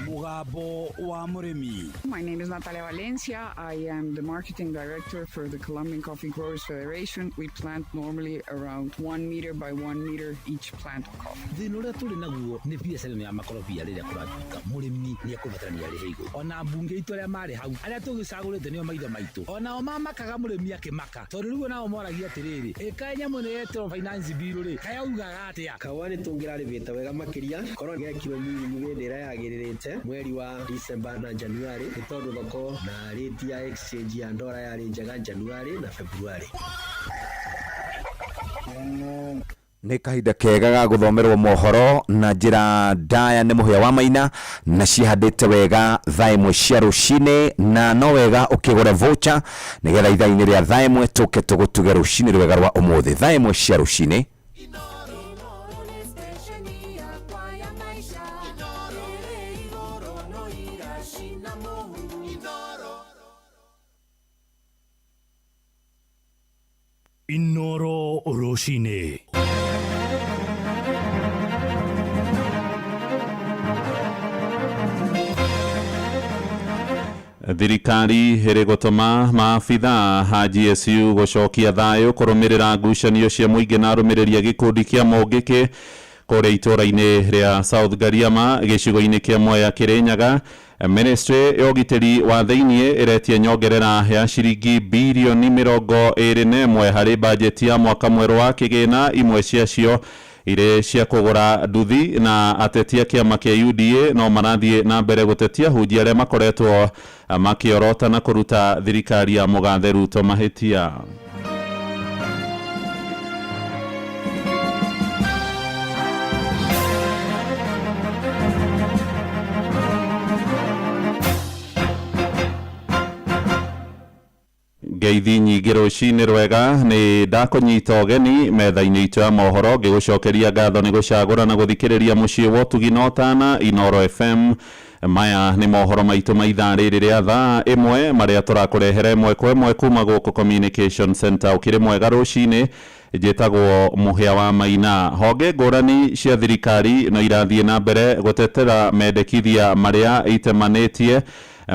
Mũgambo wa mũrĩmi. My name is Natalia Valencia. I am the marketing director for the Colombian Coffee Growers Federation. We plant normally around 1 meter by 1 meter each plant of coffee. Thĩna ũrĩa tũrĩ naguo nĩ biacara ĩno ya makorobia. Rĩrĩa kũratuĩka mũrĩmi nĩ ekũbatarania arĩhe igũrũ, ona mbunge itũ arĩa marĩ hau, arĩa tũgĩcagũrĩte nĩo maithe maitũ, onao mamakaga mũrĩmi akĩmaka, tondũ rĩu onao moragia atĩrĩrĩ, ĩkaĩ nyamũ ĩno yetĩrwo finance bill rĩ, kayaugaga atĩa? Kahũa nĩ tũngĩrarĩmĩte wega makĩria korwo gekirwo mĩrimũ hĩndĩ ĩrĩa yagĩrĩrĩte, mweri wa December na January, nĩ tondũ thoko na rate ya exchange ya ndora yarĩ njega January na February. Nĩ kahinda kega ga gũthomerwo mohoro na njĩra ndaya nĩ Mũhĩa wa Maina na cihandĩte wega thaa 1 cia rũcinĩ, na no wega ũkĩgũre voucher nĩgetha ithaa-inĩ rĩa thaa 1 tũke tũgũtuge rũcinĩ rwega rwa ũmũthĩ thaa 1 cia rũcinĩ. Stesheni yakwa ya maisha ĩrĩ igũrũ no iracina mũhu. Inoro rũcinĩ. Thirikari ĩrĩ gũtũma maabitha a GSU gũcokia thayũ kũrũmĩrĩra ngucanio cia mũingĩ na arũmĩrĩri a gĩkundi kĩa Mũngĩkĩ kũrĩa itũũra-inĩ rĩa South Gariama, gĩcigo-inĩ kĩa Mwea, Kĩrĩnyaga. Ministry ya ũgitĩri wa thĩiniĩ ĩretia nyongerera ya ciringi birioni 21 harĩ bajeti ya mwaka mwerũ wa kĩgĩna, imwe ciacio irĩ cia kũgũra nduthi. Na ateti a kĩama kĩa UDA no marathiĩ na mbere gũtetia hunjia arĩa makoretwo makĩorota na kũruta thirikari ya mũgathe Ruto mahĩtia. Ngeithi nyingĩ, rũcinĩ rwega. Nĩ ndakũnyita ũgeni metha-inĩ itũ ya mohoro, ngĩgũcokeria ngatho nĩ gũcagũra na gũthikĩrĩria mũciĩ wa ũtugi na ũtana, Inoro FM. Maya nĩ mohoro maitũ ma ithaa rĩrĩ rĩa thaa 1, marĩa tũrakũrehera ĩmwe kwa ĩmwe kuma gũkũ Communication Center. Ũkĩrĩ mwega rũcinĩ, njĩtagwo Mũhĩa wa Maina. Honge ngũrani cia thirikari no irathiĩ na mbere gũtetera mendekithia marĩa itemanĩtie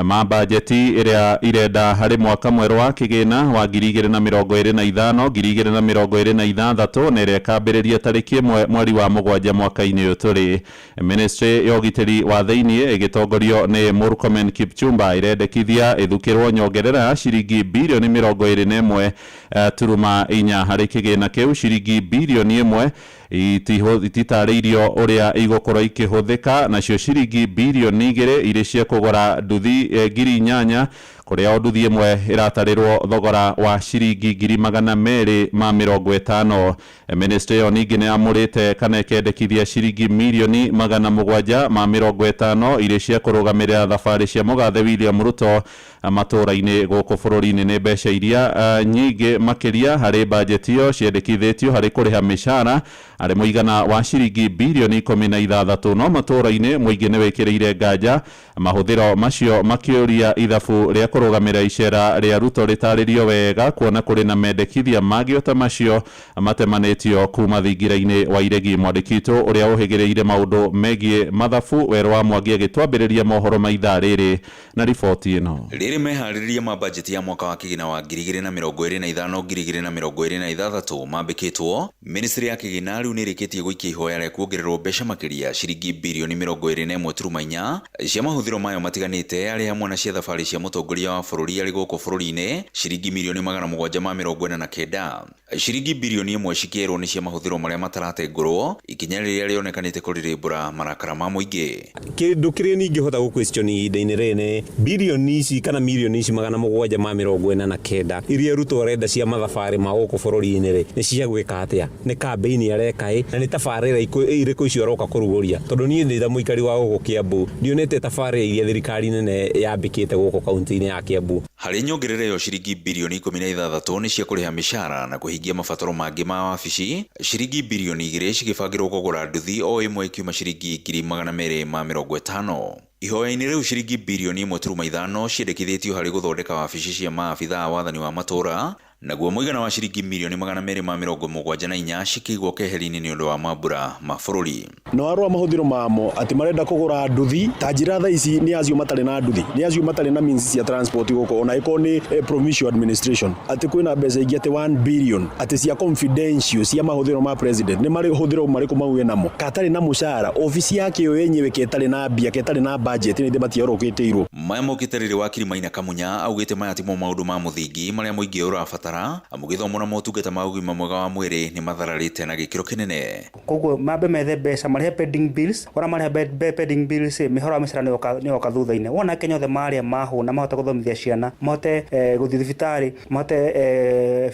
ma bajeti ĩrĩa irenda harĩ mwaka mwerũ wa kĩgĩna wa 2025 2026, na ĩrĩa ĩkambĩrĩria tarĩki 1 mweri wa mũgwanja mwaka-inĩ ũyũ tũrĩ. Ministry ya ũgitĩri wa thĩiniĩ ĩgĩtongorio nĩ Murkomen Kipchumba ĩrendekithia ĩthukĩrwo nyongerera ya ciringi birioni 21.4 harĩ kĩgĩna kĩu. Ciringi birioni 1 ititarĩirio ũrĩa igũkorwo ikĩhũthĩka, nacio ciringi birioni 2 irĩ cia kũgũra nduthi 8,000, kũrĩa o nduthi ĩmwe ĩratarĩrwo thogora wa ciringi 250,000. Ministry ĩyo ningĩ nĩ yamũrĩte kana ĩkendekithia ciringi mirioni 750 irĩ cia kũrũgamĩrĩra thabarĩ cia mũgathe William Ruto matũũra-inĩ gũkũ bũrũri-inĩ. Nĩ mbeca iria nyingĩ makĩria harĩ bajeti ĩyo ciendekithĩtio harĩ kũrĩha mĩcara arĩ mũigana wa ciringi birioni 16, no matũũra-inĩ mũingĩ nĩ wĩkĩrĩire nganja mahũthĩro macio, makĩũria ithabu rĩa kũrũgamĩrĩra icera rĩa Ruto rĩtarĩrio wega, kuona kũrĩ na mendekithia mangĩ o ta macio matemanĩtio kuma thingira-inĩ wa iregi. Mwandĩki witũ ũrĩa ũhĩgĩrĩire maũndũ megiĩ mathabu, Werũ wa Mwangi, agĩtwambĩrĩria mohoro ma ithaa rĩrĩ na riboti ĩno. Rĩrĩ meharĩrĩria ma bajeti ya mwaka wa kĩgĩna wa 2025 2026 mambĩkĩtwo, ministry ya kĩgĩna rĩu nĩ ĩrĩkĩtie gũikia ihoya rĩa kuongererwo mbeca makĩria ciringi birioni 21.4 cia mahũthĩro mayo matiganĩte, arĩ hamwe na cia thabarĩ cia mũtongoria wa bũrũri arĩ gũkũ bũrũri-inĩ, ciringi mirioni 749. Ciringi birioni 1 cikĩerwo nĩ cia mahũthĩro marĩa mataratengũrwo, ikinya rĩrĩa rĩonekanĩte kũrĩrĩmbũra marakara ma mũingĩ. Kĩndũ kĩrĩa ningĩhota gũ question ihinda-inĩ rĩrĩ nĩ birioni ici kana mirioni ici 749 iria Ruto arenda cia mathabarĩ ma gũkũ bũrũri-inĩ rĩ, nĩ cia gwĩka atĩa? Nĩ kambĩini areka ĩ, na nĩ tabarĩra irĩkũ icio aroka kũrugũria? Tondũ niĩ ndĩ ta mũikari wa gũkũ Kiambu, ndionete tabarĩra iria thirikari nene yambĩkĩte gũkũ kaunti-inĩ ya Kiambu. Harĩ nyongerera ĩyo, ciringi birioni 16 nĩ cia kũrĩha mĩcara na kũhingia mabataro mangĩ ma wabici, ciringi birioni 2 cigĩbangĩrwo kũgũra nduthi, o ĩmwe ĩkiuma ciringi 250,000. Ihoya-inĩ rĩu, ciringi birioni 1.5 ciendekithĩtio harĩ gũthondeka wabici cia maabitha a wathani wa matũũra. Naguo mũigana wa ciringi mirioni 274 cikĩigwo keheri-inĩ nĩ ũndũ wa mambura ma bũrũri. Na warora mahũthĩro mamo atĩ marenda kũgũra nduthi ta njĩra thaa ici nĩ acio matarĩ na nduthi, nĩ acio matarĩ na means cia transport gũkũ, ona ĩkorwo nĩ provincial administration, atĩ kwĩna mbeca ingĩ atĩ 1 billion atĩ cia confidential cia mahũthĩro ma president. Nĩ mahũthĩro marĩkũ mau namo katarĩ na mũcara, obici yake yo yenyewe ketarĩ na mbia, ketarĩ na budget, nĩ matiarokĩtĩirwo. Maya mokĩte rĩrĩ wakiri Maina Kamunya augĩte maya timo maũndũ ma mũthingi marĩa mũingĩ ũrabatara, amu gĩthomo na motungata ma ũgima mwega wa mwĩrĩ nĩ mathararĩte na gĩkĩro kĩnene. Koguo mambe methe mbeca marĩhe pending bills, ora marĩha pending bills mĩhoro ya mĩcara nĩyoka thutha-inĩ. Wona Kenya othe marĩa mahũna, mahote gũthomithia ciana, mahote gũthiĩ thibitarĩ, mahote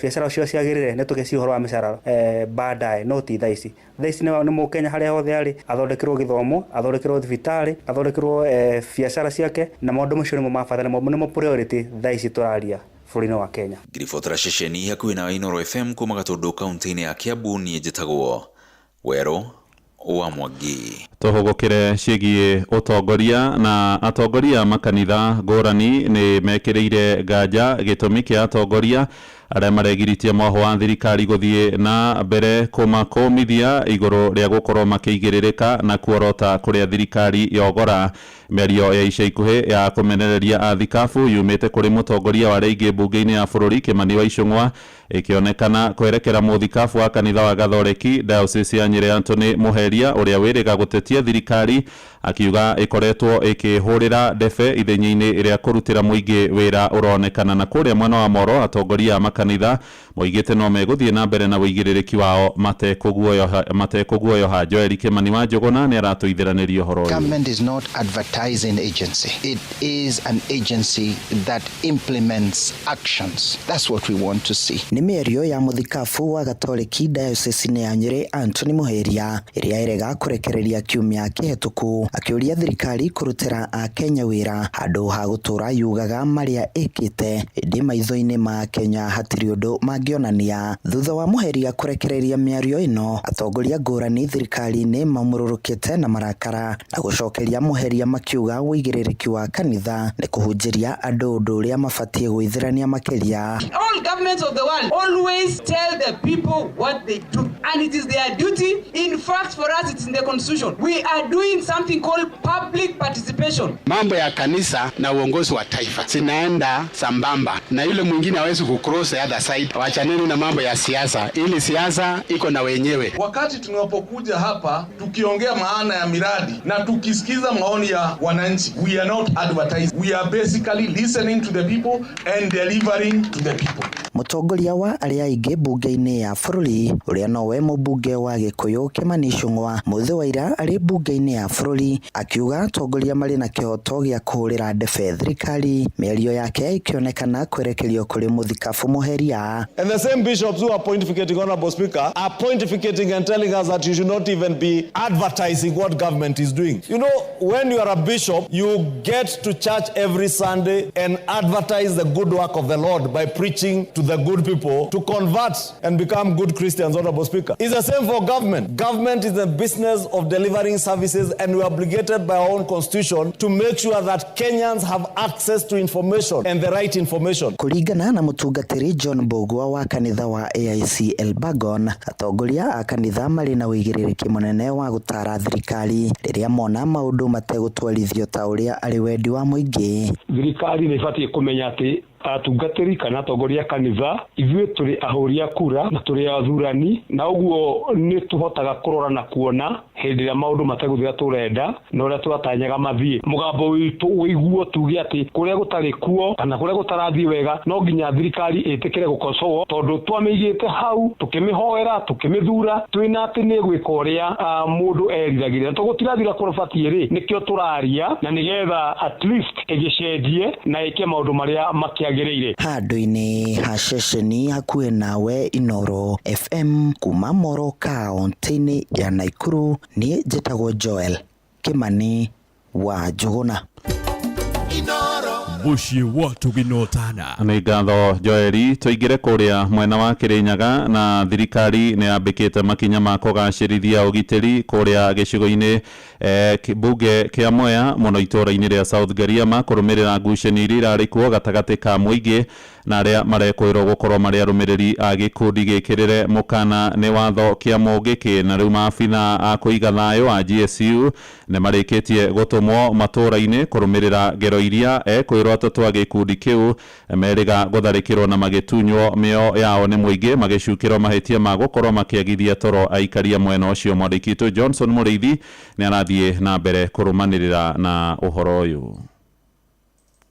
biacara cio ciagĩrĩre, nĩ tũgeciria ũhoro wa mĩcara baadaye, no ti thaa ici. Thaa ici nĩ mũkenya harĩa hothe arĩ athondekerwo gĩthomo, athondekerwo thibitarĩ, athondekerwo biacara ciake, na maũndũ macio nĩmo ma bata, nĩmo priority thaa ici tũraria bũrũri-inĩ wa Kenya. Ngiribotera ceceni hakuhĩ na Inooro FM kuma Gatũndũ kaunti-inĩ ya Kiambu, niĩ njĩtagwo Werũ wa Mwangi. Tũhũgũkĩre ciĩgiĩ ũtongoria na atongoria makanitha ngũrani nĩ mekĩrĩire nganja gĩtũmi kĩa atongoria arĩa maregiritie mwaho wa thirikari gũthiĩ na mbere kũmakũmithia igũrũ rĩa gũkorwo makĩigĩrĩrĩka na kuorota kũrĩa thirikari yogora. Mĩario ya ica ikuhĩ ya kũmenereria athikabu yumĩte kũrĩ mũtongoria wa arĩa aingĩ mbunge-inĩ ya bũrũri Kĩmani wa Ichung'wa, ĩkĩonekana kwerekera mũthikabu wa kanitha wa Gathoreki Diocese ya Nyĩrĩ Anthony Mũheria ũrĩa wĩrĩga gũtetia thirikari akiuga ĩkoretwo ĩkĩhũrĩra ndebe ithenya-inĩ rĩa kũrutĩra mũingĩ wĩra ũronekana. Na kũrĩa mwena wa Moro atongoria a makanitha moigĩte no megũthiĩ na mbere na ũigĩrĩrĩki wao matekũguoyoha. Joel Kĩmani wa Njũgũna nĩ aratũithĩranĩria ũhoro ũyũ. Government is not advertising agency. It is an agency that implements actions. That's what we want to see. Nĩ mĩario ya mũthikabu wa Gatoreki Diocese ya Nyĩrĩ Anthony Mũheria ĩrĩa ĩrega kũrekereria kiumia kĩhetũku akĩũria thirikari kũrutĩra akenya wĩra handũ ha gũtũra yugaga marĩa ĩkĩte, ĩndĩ maitho-inĩ ma Kenya hatirĩ ũndũ mangĩonania. Thutha wa Mũheria kũrekereria mĩario ĩno, atongoria ngũrani thirikari-inĩ mamũrũrũkĩte na marakara na gũcokeria Mũheria makiuga ũigĩrĩrĩki wa kanitha nĩ kũhunjĩria andũ ũndũ ũrĩa mabatiĩ gwĩthĩrania makĩria. All governments of the world always tell the people what they do, and it is their duty. In fact, for us it's in the constitution. We are doing something called public participation. Mambo ya kanisa na uongozi wa taifa zinaenda sambamba, na yule mwingine hawezi kucross the other side. Wachaneni na mambo ya siasa, ili siasa iko na wenyewe. Wakati tunapokuja hapa tukiongea maana ya miradi na tukisikiza maoni ya wananchi, we are not advertising. We are basically listening to the people and delivering to the people. Mũtongoria wa arĩa aingĩ mbunge-inĩ ya bũrũri ũrĩa nowe mũmbunge wa Gĩkũyũ Kĩmani Ichung'wa mũthĩ wa ira arĩ mbunge-inĩ ya bũrũri akiuga atongoria marĩ na kĩhoto gĩa kũhũrĩra ndebe thirikari, mĩario yake ĩkĩonekana kwerekerio kũrĩ mũthikabu Mũheria. And the same bishops who are pontificating, Honorable Speaker, are pontificating and telling us that you should not even be advertising what government is doing. You know, when you are a bishop, you get to church every Sunday and advertise the good work of the Lord by preaching to the good people to convert and become good Christians, Honorable Speaker. It's the same for government. Government is the business of delivering services, and we are obligated by our own constitution to make sure that Kenyans have access to information and the right information. Kũringana na mũtungatĩri John Mbũgua wa kanitha wa AIC Elbagon, atongoria a kanitha marĩ na ũigĩrĩrĩki mũnene wa gũtara thirikari rĩrĩa mona maũndũ mategũtwarithio ta ũrĩa arĩ wendi wa mũingĩ. Thirikari nĩ ĩbatiĩ kũmenya atĩ atungatĩri kana atongoria a kanitha ithuĩ tũrĩ ahũri a kura na tũrĩ athurani, na ũguo nĩ tũhotaga kũrora na kuona hĩndĩ ĩrĩa maũndũ mategũthiĩ tũrenda na ũrĩa tũratanyaga mathiĩ. Mũgambo witũ ũiguo tuge atĩ kũrĩa gũtarĩ kuo kana kũrĩa gũtarathiĩ wega no nginya thirikari ĩtĩkĩre gũkocowo, tondũ twamĩigĩte hau tũkĩmĩhoera tũkĩmĩthura twĩna atĩ nĩ ĩgwĩka ũrĩa mũndũ eriragĩria. Na tũgũtirathira kũrabatiĩ rĩ, nĩkĩo tũraria na nĩgetha at least ĩgĩcenjie na ĩke maũndũ marĩa makĩagĩrĩire. Handũ-inĩ ha ceceni hakuhĩ nawe Inooro FM kuma Moro kaunti-inĩ ya Nakuru, niĩ njĩtagwo Joel Kĩmani wa Njũgũna. Mũciĩ wa Tũginotana. Nĩ ngatho Joeli. Tũingĩre kũrĩa mwena wa Kĩrĩnyaga na thirikari nĩ yambĩkĩte makinya ma kũgacĩrithia ũgitĩri kũrĩa gĩcigo-inĩ mbunge kĩa Mwea mũno itũũra-inĩ rĩa South Gariama kũrũmĩrĩra ngucanio iria irarĩ kuo gatagatĩ ka mũingĩ Na arĩa marekwĩrwo gũkorwo marĩ arũmĩrĩri a gĩkundi gĩkĩrĩre mũkana nĩ watho kĩa Mũngĩkĩ. Na rĩu maabitha a kũiga thayũ a GSU nĩ marĩkĩtie gũtũmwo matũũra-inĩ kũrũmĩrĩra ngero iria ekwĩrwo atatũ a gĩkundi kĩu merĩga gũtharĩkĩrwo na magĩtunywo mĩoyo yao nĩ mũingĩ, magĩcukĩrwo mahĩtia ma gũkorwo makĩagithia toro aikaria mwena ũcio. Mwandĩki witũ Johnson Mũrĩithi nĩ arathiĩ na mbere kũrũmanĩrĩra na ũhoro ũyũ.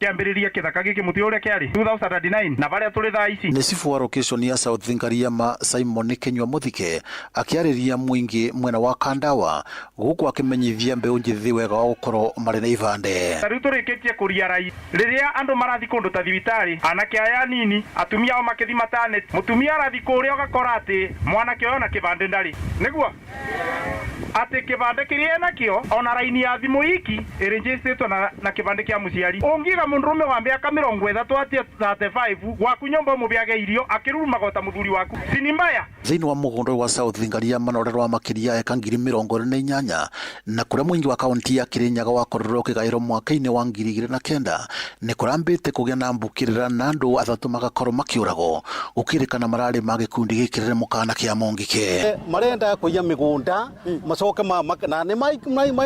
Kĩambĩrĩria kĩthaka gĩkĩ mũtĩ ũrĩa kĩarĩ 2009 na barĩa tũrĩ thaa ici. Nĩ cibũ wa location ya South Ngariama Simon Kinyua Muthike akĩarĩria mũingĩ mwena wa Kandawa gũkũ akĩmenyithia mbeũ njĩthĩ wega wa gũkorwo marĩ na ibande. Ta rĩu tũrĩkĩtie kũria rai rĩrĩa andũ marathi kũndũ ta thibitarĩ, anake aya anini, atumia ao makĩthi mataneti, mũtumia arathi kũrĩa ũgakora atĩ mwanake ũyũ ona kĩbandĩ ndarĩ, nĩguo atĩ kĩbandĩ kĩrĩa enakĩo ona raini ya thimũ iki ĩrĩnjĩstĩtwo na kĩbandĩ kĩa mũciari. Ũngiga mũndũrũme wa mĩaka 30 atie 35 gwaku nyũmba ũmũbĩage irio akĩrurumaga ta mũthuri waku sini mbaya. Thĩinĩ wa mũgũnda ũyũ wa South Ngariama na ũrĩa wa makĩria eka 48,000 na kũrĩa mũingĩ wa kaunti ya Kirinyaga wakorirwo ũkĩgaĩrwo mwaka-inĩ wa 2009 nĩ kũrambĩte kũgĩa na mbũkĩrĩra na andũ atatũ magakorwo makĩũragwo gũkĩrĩkana mararĩ ma gĩkundi gĩkĩrĩre mũkana kĩa Mũngĩkĩ. Marenda kũiya mĩgũnda macoke na nĩ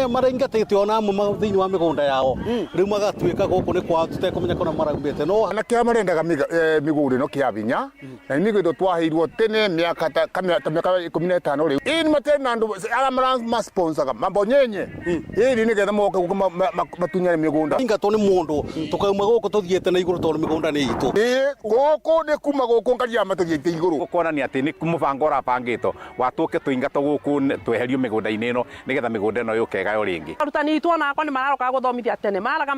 maraingatĩte ona amwe thĩinĩ wa mĩgũnda yao, rĩu magatuĩka gũkũ nĩ kwao tũtekũmenya kũrĩa maraumĩte. No anake marendaga mĩgũnda ĩno kĩa binya na nĩ mĩgũnda twaheirwo tene mĩaka ta mĩaka 15 rĩu ĩĩ nĩ matena andũ arĩa marasponsaga mabonyenye ĩĩ nĩgetha moke gũkũ matunyane mĩgũnda. Ingatwo nĩ mũndũ tũkauma gũkũ tũthiĩte na igũrũ tondũ mĩgũnda nĩ itũ. Ĩĩ gũkũ nĩ kuma gũkũ Ngariama tũthiĩte igũrũ. Kuonania atĩ nĩ mũbango ũrabangĩtwo watũke tũingatwo gũkũ tweherio mĩgũnda-inĩ ĩno nĩgetha mĩgũnda ĩno yũke ĩgaywo rĩngĩ. Arutani itũ onakwa nĩ mararokaga gũthomithia tene, maraga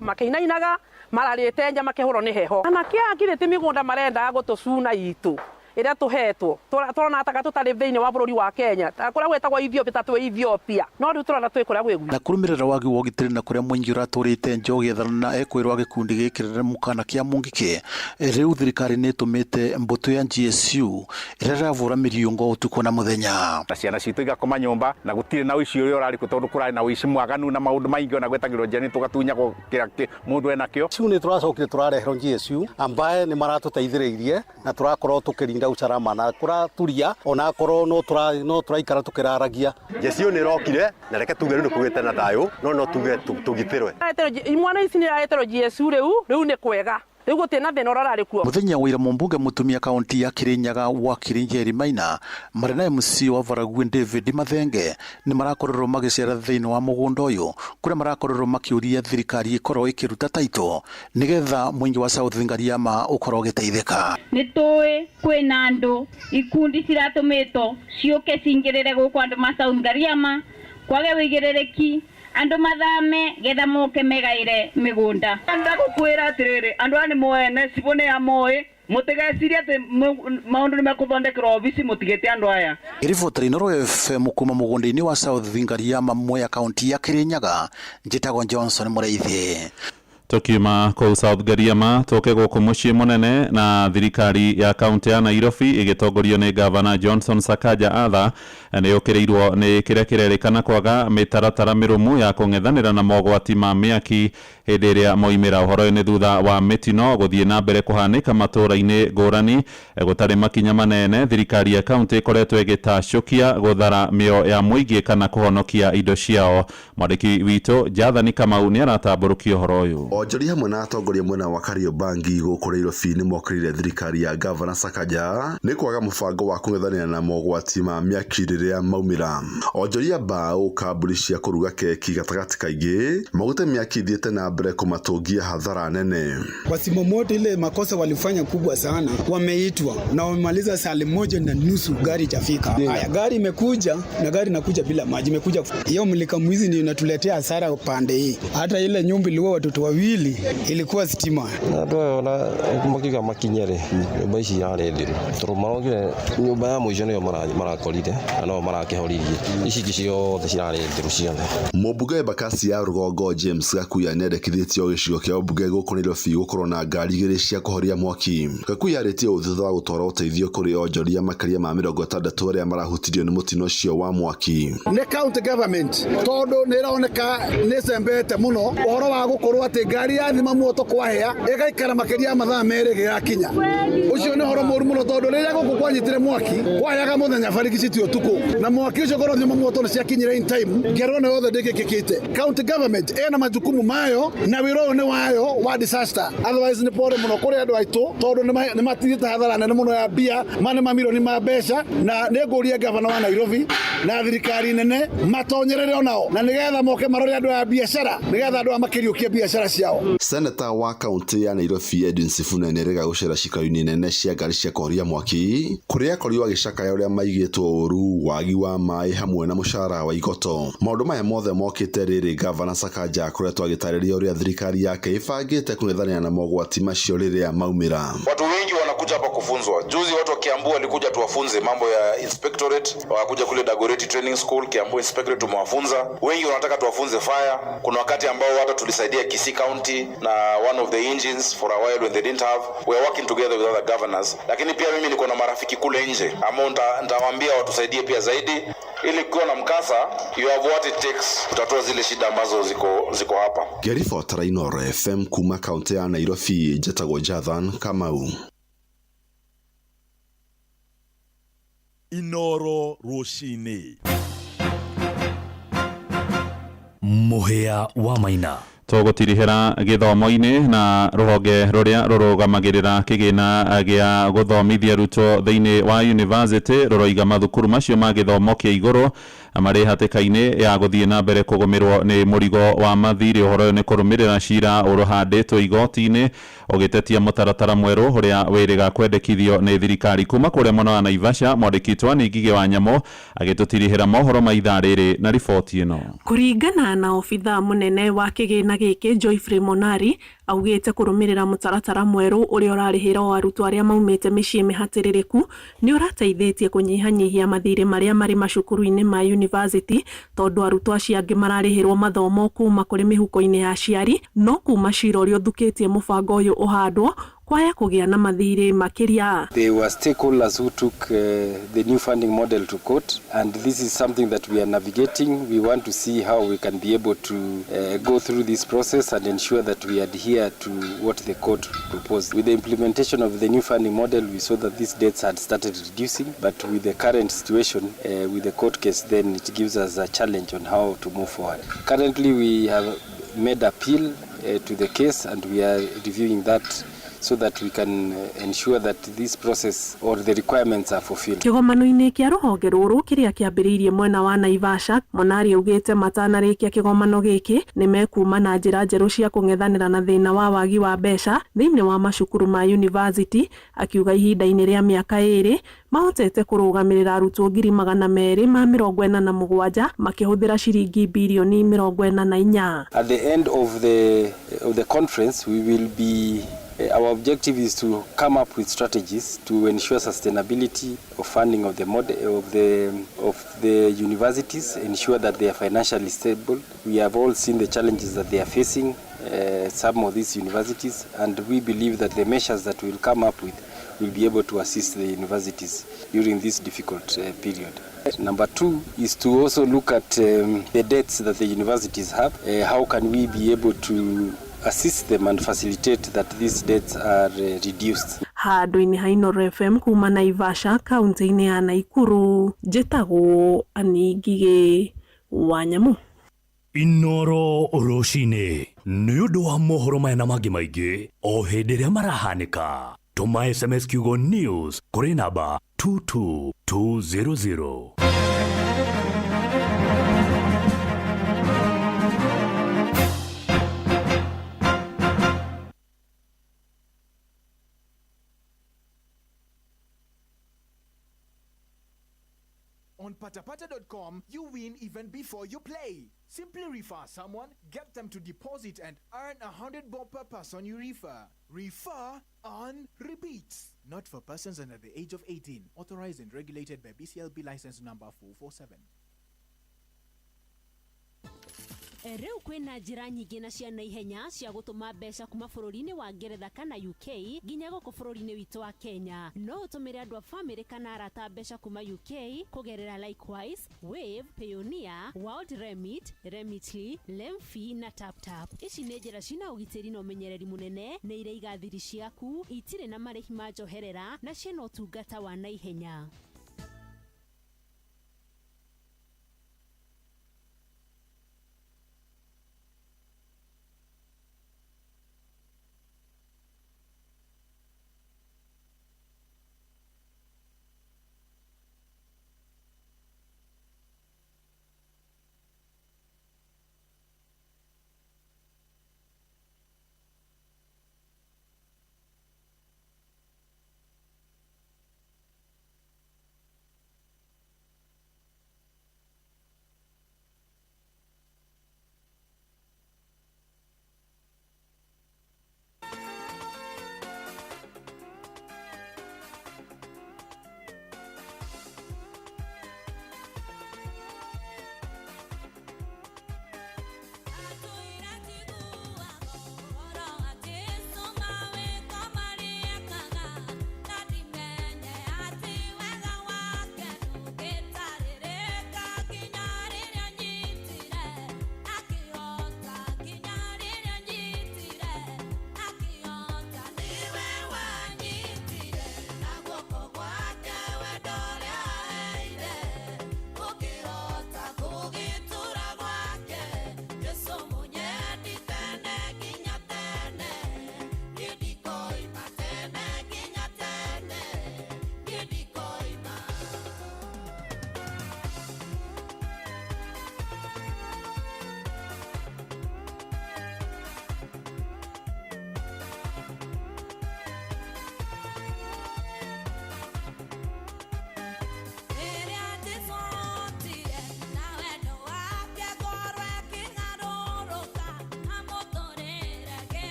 makĩinainaga mararĩte nja makĩhũrwo nĩ heho. Anake aya ngirĩte mĩgũnda marendaga gũtũcuna itũ ĩrĩa tũhetwo, tũrona taka tũtarĩ thĩinĩ wa bũrũri wa Kenya, kũrĩa gwĩtagwo Ethiopia ta twĩ Ethiopia, no rĩu tũrona twĩ kũrĩa gwĩ. Na kũrũmĩrĩra wagi wa ũgitĩri na kũrĩa mũingĩ ũratũrĩte nja ũgĩethana na ekwĩrwo gĩkundi gĩkĩrĩre mũkana kĩa Mũngĩkĩ, rĩu thirikari nĩ ĩtũmĩte mbũtũ ya GSU ĩrĩa ĩravũra mĩriũngo ũtukũ na mũthenya. Na ciana citũ igakoma nyũmba na gũtirĩ na ũici ũrĩa ũrarĩ kuo tondũ kũrarĩ na ũici mwaganu na maũndũ maingĩ ona gwetagĩrwo njĩra nĩ tũgatunyagwo kĩrĩa mũndũ enakĩo. GSU nĩ tũracokire tũrareherwo GSU ambaye nĩ maratũteithĩrĩirie na tũrakorwo tũkĩrinda usalama na kũraturia ona akorwo no tũraikara tũkĩraragia. GSU nĩ ĩrokire na reke tuge rĩu nĩ kũgĩte na thayũ no tuge tũgitĩrwe. Imwana ici nĩ irareterwo GSU rĩu nĩ kwega, rĩu gũtirĩ na thĩna ũrarĩ kuo. Mũthenya wa ira mũmbunge mũtumia kaunti ya Kirinyaga wa Kirinjeri Maina marĩ na MC wa Varagui David Mathenge nĩ marakorirwo magĩcera thĩinĩ wa mũgũnda ũyũ kũrĩa marakorirwo makĩũria thirikari ĩkorwo ĩkĩruta taito nĩgetha mũingĩ wa South Ngariama ũkorwo ũgĩteithĩka. Nĩ tũĩ kwĩna andũ ikundi ciratũmĩtwo ciũke cingĩrĩre gũkũ andũ ma South Ngariama kwage wĩigĩrĩrĩki andu mathame getha moke megaire migunda. Ndagukwira atiriri, andu aya ni mwene cibo ni amoĩ, mutigecirie ati maundu ni mekuthondekerwo obici mutigite andu aya. Ribota Inooro FM kuma mugunda-ini wa South Ngariama Mwea kaunti ya Kirinyaga, njitagwo Johnson Mureithi. Tukiuma kũu South Ngariama tũke gũkũ mũciĩ mũnene na thirikari ya kaunti ya Nairobi ĩgĩtongorio nĩ Gavana Johnson Sakaja Arthur nĩ yũkĩrĩirwo nĩ kĩrĩa kĩrerĩkana kwaga mĩtaratara mĩrũmu ya kũng'ethanĩra na mogwati ma mĩaki hĩndĩ ĩrĩa moimĩra. Ũhoro ũyũ nĩ thutha wa mĩtino gũthiĩ na mbere kũhanĩka matũũra-inĩ ngũrani gũtarĩ makinya manene. Thirikari ya kaunti ĩkoretwo ĩgĩtacũkia gũthara mĩoyo ya mũingĩ kana kũhonokia indo ciao. Mwandĩki witũ Jathani Kamau nĩ aratambũrũkia ũhoro ũyũ. Onjoria hamwe na atongoria mwena wa Kariobangi gũkũ Nairobi nĩ mokĩrĩire thirikari ya Gavana Sakaja nĩ kwaga mũbango wa kũng'ethanĩra na mogwati ma mĩaki rĩrĩa maumĩra. Onjoria mbaũ kambuni cia kũruga keki gatagatĩ kaingĩ maugĩte mĩaki ithiĩte na mbere kũmatũngia hathara nene. Wazima moto ile makosa walifanya kubwa sana, wameitwa na wamemaliza saa 1:30 gari itafika. Haya, gari imekuja na gari inakuja bila maji, imekuja hiyo mlika mwizi ndio inatuletea hasara pande hii. Hata ile nyumba ilikuwa watoto wawili ilikuwa stima. Na ndo na makiuga makinyere nyumba ici yarĩ thiru tondũ marokire nyumba ya mũico nĩyo marakorire na no marakĩhoririe ici ingĩ ciothe cirarĩ thiru ciothe. Mũmbunge wa Embakasi ya Rũgongo James Gakuya nĩendekithĩtie Nĩendekithĩtie o gĩcigo kĩa ũmbunge gũkũ Nairobi gũkorwo na ngari igĩrĩ cia kũhoria mwaki. Gakuhi arĩtie ũũ thutha wa gũtwara ũteithio kũrĩ onjoria makĩria ma 60 arĩa marahutirio nĩ mũtino ũcio wa mwaki. Nĩ county government tondũ nĩ ĩroneka nĩ ĩcembete mũno ũhoro wa gũkorwo atĩ ngari ya thima moto kwahĩa ĩgaikara makĩria ya mathaa 2 ĩgĩgakinya. Ũcio nĩ ũhoro mũru mũno tondũ rĩrĩa gũkũ kwanyitire mwaki kwahĩaga mũthenya barigiciti ũtukũ na mwaki ũcio korwo thima moto nĩ ciakinyire in time ngero ĩno yothe ndĩngĩkĩkĩte. County government ĩna majukumu mayo na wĩra ũyũ nĩ wayo wa disaster, otherwise nĩ pore mũno kũrĩ andũ aitũ tondũ nĩ matigĩte hathara nene mũno ya mbia ma nĩ mamirioni ma mbeca, na nĩ ngũria gavana wa Nairobi na thirikari nene matonyerere onao na nĩgetha moke marore andũ a biacara nĩgetha andũ aya makĩriũkie biacara ciao. Seneta wa kaunti ya Nairobi Edwin Sifuna nĩarega gũcera cikaro-inĩ nene cia ngari cia kũhoria mwaki kũrĩa akorirwo agĩcakaya ũrĩa maigĩtwo ũru, wagi wa maĩ hamwe na mũcara wa igoto. Maũndũ maya mothe mokĩte rĩrĩ gavana Sakaja akoretwo agĩtarĩria ũrĩa thirikari yake ĩbangĩte kũng'ethanĩra na mogwati macio rĩrĩa maumĩra. Watu wengi wanakuja hapa kufunzwa. Juzi watu wa Kiambu walikuja tuwafunze mambo ya inspectorate, wakakuja kule Dagoretti Training School, Kiambu Inspectorate tumewafunza. Wengi wanataka tuwafunze fire. Kuna wakati ambao hata tulisaidia Kisii County na one of the engines for a while when they didn't have. We are working together with other governors. Lakini pia mimi niko na marafiki kule nje ambao nitawaambia watusaidie pia zaidi ili kuwa na mkasa, you have what it takes kutatua zile shida ambazo ziko hapa. Ngĩribotera Inooro FM kuma kaunti ya Nairobi, njĩtagwo Jathan Kamau. Inooro rũcinĩ. Mũhĩa wa Maina. Tũgũtirihĩra gĩthomo-inĩ na rũhonge rũrĩa rũrũgamagĩrĩra kĩgĩna gĩa gũthomithia arutwo thĩinĩ wa university rũroiga mathukuru macio ma gĩthomo kĩa igũrũ marĩ hatĩka-inĩ ya gũthiĩ na mbere kũgũmĩrwo nĩ mũrigo wa mathirĩ. Ũhoro ũyũ nĩ kũrũmĩrĩra cira ũrũhandĩtwo igoti-inĩ ũgĩtetia mũtaratara mwerũ ũrĩa wĩrĩga kwendekithio nĩ thirikari. Kuma kũrĩa mwena wa Naivasha, mwandĩki witũ Anne Ngigĩ wa Nyamũ agĩtũtirihĩra mohoro ma ithaa rĩrĩ na riboti ĩno. Kũringana na obithaa mũnene wa kĩgĩna gĩkĩ Joyfrey Monari augĩte kũrũmĩrĩra mũtaratara mwerũ ũrĩa ũrarĩhĩra o arutwo arĩa maumĩte mĩciĩ mĩhatĩrĩrĩku nĩ ũrateithĩtie kũnyihanyihia mathirĩ marĩa marĩ macukuru-inĩ ma university tondũ arutwo acio angĩ mararĩhĩrwo mathomo kuma kũrĩ mĩhuko-inĩ ya aciari, no kuma cira ũrĩa ũthukĩtie mũbango ũyũ ũhandwo kwaya kũgĩa na mathirĩ makĩria. There were stakeholders who took the new funding model to court, and this is something that we are navigating. We want to see how we can be able to go through this process and ensure that we adhere to what the court proposed. With the implementation of the new funding model, we saw that these debts had started reducing, but with the current situation, with the court case, then it gives us a challenge on how to move forward. Currently, we have made appeal to the case, and we are reviewing that so that we can ensure that this process or the requirements are fulfilled. Kĩgomano-inĩ kĩa rũhonge rũrũ kĩrĩa kĩambĩrĩirie mwena wa Naivasha, Monari augĩte matanarĩkia kĩgomano gĩkĩ nĩ mekuma na njĩra njerũ cia kũng'ethanĩra na thĩna wa wagi wa mbeca thĩinĩ wa macukuru ma university, akiuga ihinda-inĩ rĩa mĩaka 2 mahotete kũrũgamĩrĩra arutwo 247,000 makĩhũthĩra ciringi birioni 44. At the end of the conference, we will be our objective is to come up with strategies to ensure sustainability of funding of the model of the universities, ensure that they are financially stable. We have all seen the challenges that they are facing, some of these universities, and we believe that the measures that we will come up with will be able to assist the universities during this difficult period. Number two is to also look at the debts that the universities have. How can we be able to assist them and facilitate that these debts are reduced. Handũ-inĩ ha Inooro FM kuma Naivasha kaunti-inĩ ya Naikuru, njĩtagwo Anne Ngigĩ wa Nyamũ. Inooro rũcinĩ nĩ ũndũ wa mohoro maya na mangĩ maingĩ o hĩndĩ ĩrĩa marahanĩka. Tũma SMS kiugo news kũrĩ namba 22200. On patapata.com, you win even before you play. Simply refer someone, get them to deposit and earn 100 bob per person you refer. Refer, earn, repeat. Not for persons under the age of 18. Authorized and regulated by BCLB license number 447. Rĩu kwĩna njĩra nyingĩ na cia naihenya cia gũtũma mbeca kuma bũrũri-inĩ wa Ngeretha kana UK nginya gũkũ bũrũri-inĩ witũ wa Kenya. No ũtũmĩre andũ a famĩlĩ kana arata mbeca kuma UK kũgerera Likewise, Wave, Payoneer, World Remit, Remitly, Lemfi na TapTap. Ici nĩ njĩra cina ũgitĩri na ũmenyereri mũnene, nĩ iraiga thiri ciaku, itirĩ na marĩhi ma njoherera na ciĩna ũtungata wa naihenya.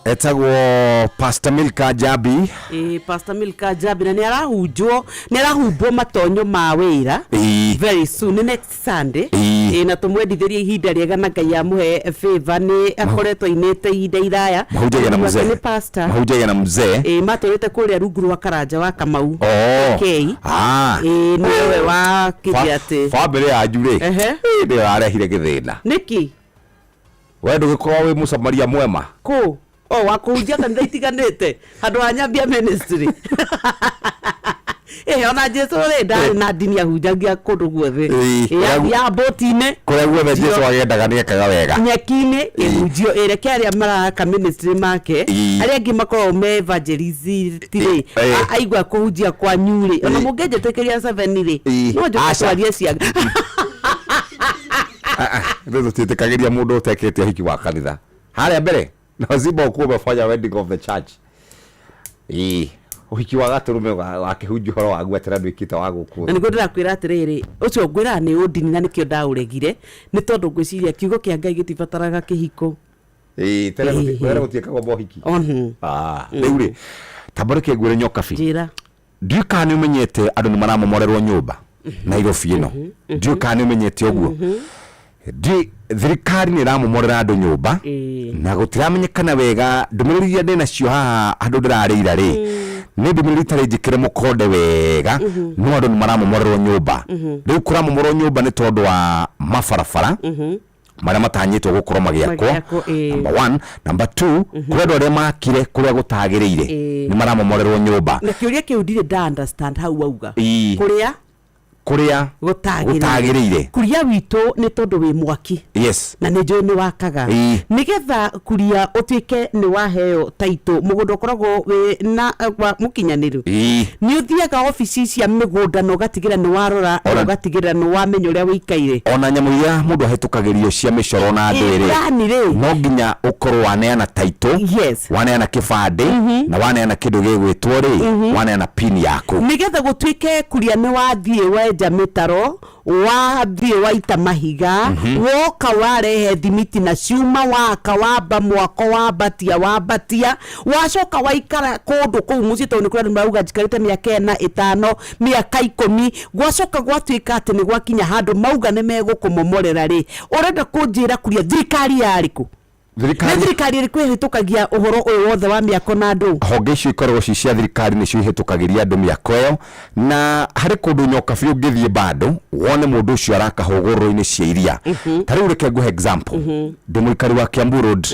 Etagwo Pastor Milka Jabi. Ĩĩ, Pastor Milka Jabi na nĩ arahunjwo nĩ arahumbwo matonyo ma wĩra very soon, nĩ next Sunday. Ĩĩ, na tũmwendithĩrie ihinda rĩega na Ngai amũhe favor, nĩ akoretwo ainĩte ihinda iraya. Mahunjagia na Mũthuri wake mzee. Nĩ pastor. Mahunjagia na mzee. Ĩĩ, matũrĩte kũrĩa rungu rwa Karanja wa Kamau. Oh. Okay. Ah. Ĩĩ, nĩwe wa kĩrĩa atĩ Bamĩrĩ yanyu rĩ, Ehe. nĩyo yarehire gĩthĩna. Nĩkĩ? We ndũgĩkorwo wĩ mũsamaria mwema. Kũ? O wa kũhunjia kanitha itiganĩte handũ ha nyambia ministry. Ĩ ona Jesu rĩ, ndarĩ na ndini, ahunjagia kũndũ guothe. Ĩĩ, Ĩ, athiaga mbũti-inĩ, kũrĩa guothe Ndio. Jesu agendaga nĩ ekaga wega. Nyeki-inĩ ĩhunjio. Ĩreke arĩa maraka ministry make, Ĩĩ. arĩa angĩ makoragwo me evangelist rĩ, Ĩĩ. aigua kũhunjia kwanyu rĩ, ona mũngĩnjĩtĩkĩria seven rĩ, Ĩĩ. no njũke Aca. twarie cia Ithuĩ tũtiĩtĩkagĩria mũndũ ũtekĩte ũhiki wa kanitha harĩa mbere. Lazima ukuwe umefanya wedding of the church. Ĩĩ, ũhiki wa gatũrũme wakĩhunjia ũhoro waguo atĩ na ndwĩkĩte wa gũkũ Na thĩ. Nĩguo ndĩrakwĩra atĩrĩrĩ, ũcio ngwĩraga nĩ ũndini, na nĩkĩo ndaũregire, nĩ tondũ ngwĩciria kiugo kĩa Ngai gĩtibataraga kĩhiko. Ĩĩ, tene tene gũtiĩkagwo mohiki. Ah, rĩu rĩ, tamba reke ngwĩre, Nyokabi. Njĩra. Ndiũĩ kana nĩ ũmenyete andũ nĩ maramomorerwo nyũmba Nairobi ĩno. Ndiũĩ kana nĩ ũmenyete ũguo. Ndiũĩ, thirikari nĩ ĩramomorera andũ nyũmba na gũtiramenyekana wega. Ndũmĩrĩri iria ndĩ nacio haha handũ ndĩrarĩira rĩ, nĩ ndũmĩrĩri itarĩ njĩkĩre mũkonde wega, no andũ nĩ maramomorerwo nyũmba. Rĩu kũramomorwo nyũmba nĩ tondũ wa mabarabara marĩa matanyĩtwo gũkorwo magĩakwo. Magĩakwo, ĩĩ. Number one. Number two, kũrĩ andũ arĩa makire kũrĩa gũtagĩrĩire, nĩ maramomorerwo nyũmba. Na kĩũria kĩu ndirĩ nda understand hau wauga. Kũrĩa Kũrĩa gũtagĩrĩire. Gũtagĩrĩire. Kuria witũ nĩ tondũ wĩ mwaki na nĩ njũĩ nĩ wakaga, nĩgetha kuria ũtuĩke nĩ waheo taitũ mũgũnda ũkoragwo wĩ na wa mũkinyanĩru, nĩ ũthiaga obici cia mĩgũnda na ũgatigĩra nĩ warora na ũgatigĩrĩra nĩ wamenya ũrĩa wĩikaire. Ona nyamũ iria mũndũ ahĩtũkagĩrio cia mĩcoro na andũ rĩ, Plani rĩ. No nginya ũkorwo waneana taitũ, waneana kĩbandĩ, na waneana kĩndũ gĩgwĩtwo rĩ, waneana pin yaku. Nĩgetha gũtuĩke kuria nĩ wathiĩ wenja mĩtaro, wathiĩ waita mahiga, woka warehe thimiti na ciuma, waka, wamba mwako, wambatia, wambatia, wacoka waikara kũndũ kũu mũciĩ, tondũ nĩ kũrĩ andũ marauga njikarĩte mĩaka 4, 5, mĩaka 10, gwacoka gwatuĩka atĩ nĩ gwakinya handũ mauga nĩ megũkũmomorera rĩ, ũrenda kũnjĩra kuria thirikari yarĩ kũ? Nĩ thirikari ĩrĩkũ ĩhĩtũkagia ũhoro ũyũ wothe wa mĩako na andũ? Honge icio ikoragwo ci cia thirikari nĩcio ihĩtũkagĩria andũ mĩako ĩyo. Na harĩ kũndũ, Nyokabi, ũngĩthiĩ bado wone mũndũ ũcio araka hũgũrũrũ-inĩ cia iria. Ta rĩu reke ngũhe example. Ndĩ mũikari wa Kiambu Road.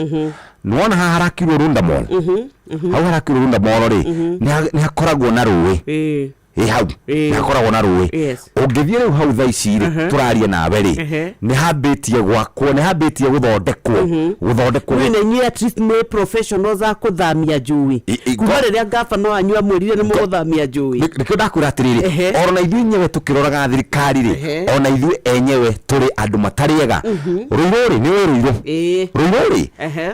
Nĩwona haha harakirwo Runda Mall, hau harakirwo Runda Mall rĩ, nĩ hakoragwo na rũĩ. Ĩ hau nĩ hakoragwo na rũĩ. Ũngĩthiĩ rĩu hau thaa ici rĩ, tũraria nawe rĩ, nĩ hambĩtie gwakwo, nĩ hambĩtie gũthondekwo. Rĩu na inyuĩ at least nĩ professionals a kũthamia njũĩ, kuma rĩrĩa gabana wanyu amwĩrire nĩ mũgũthamia njũĩ. Nĩkĩo ndakwĩra atĩrĩrĩ, ona ithuĩ enyewe tũkĩroraga thirikari rĩ, ona ithuĩ enyewe tũrĩ andũ matarĩ ega. Rũirũ rĩ, nĩ ũĩ Rũirũ? Rũirũ rĩ,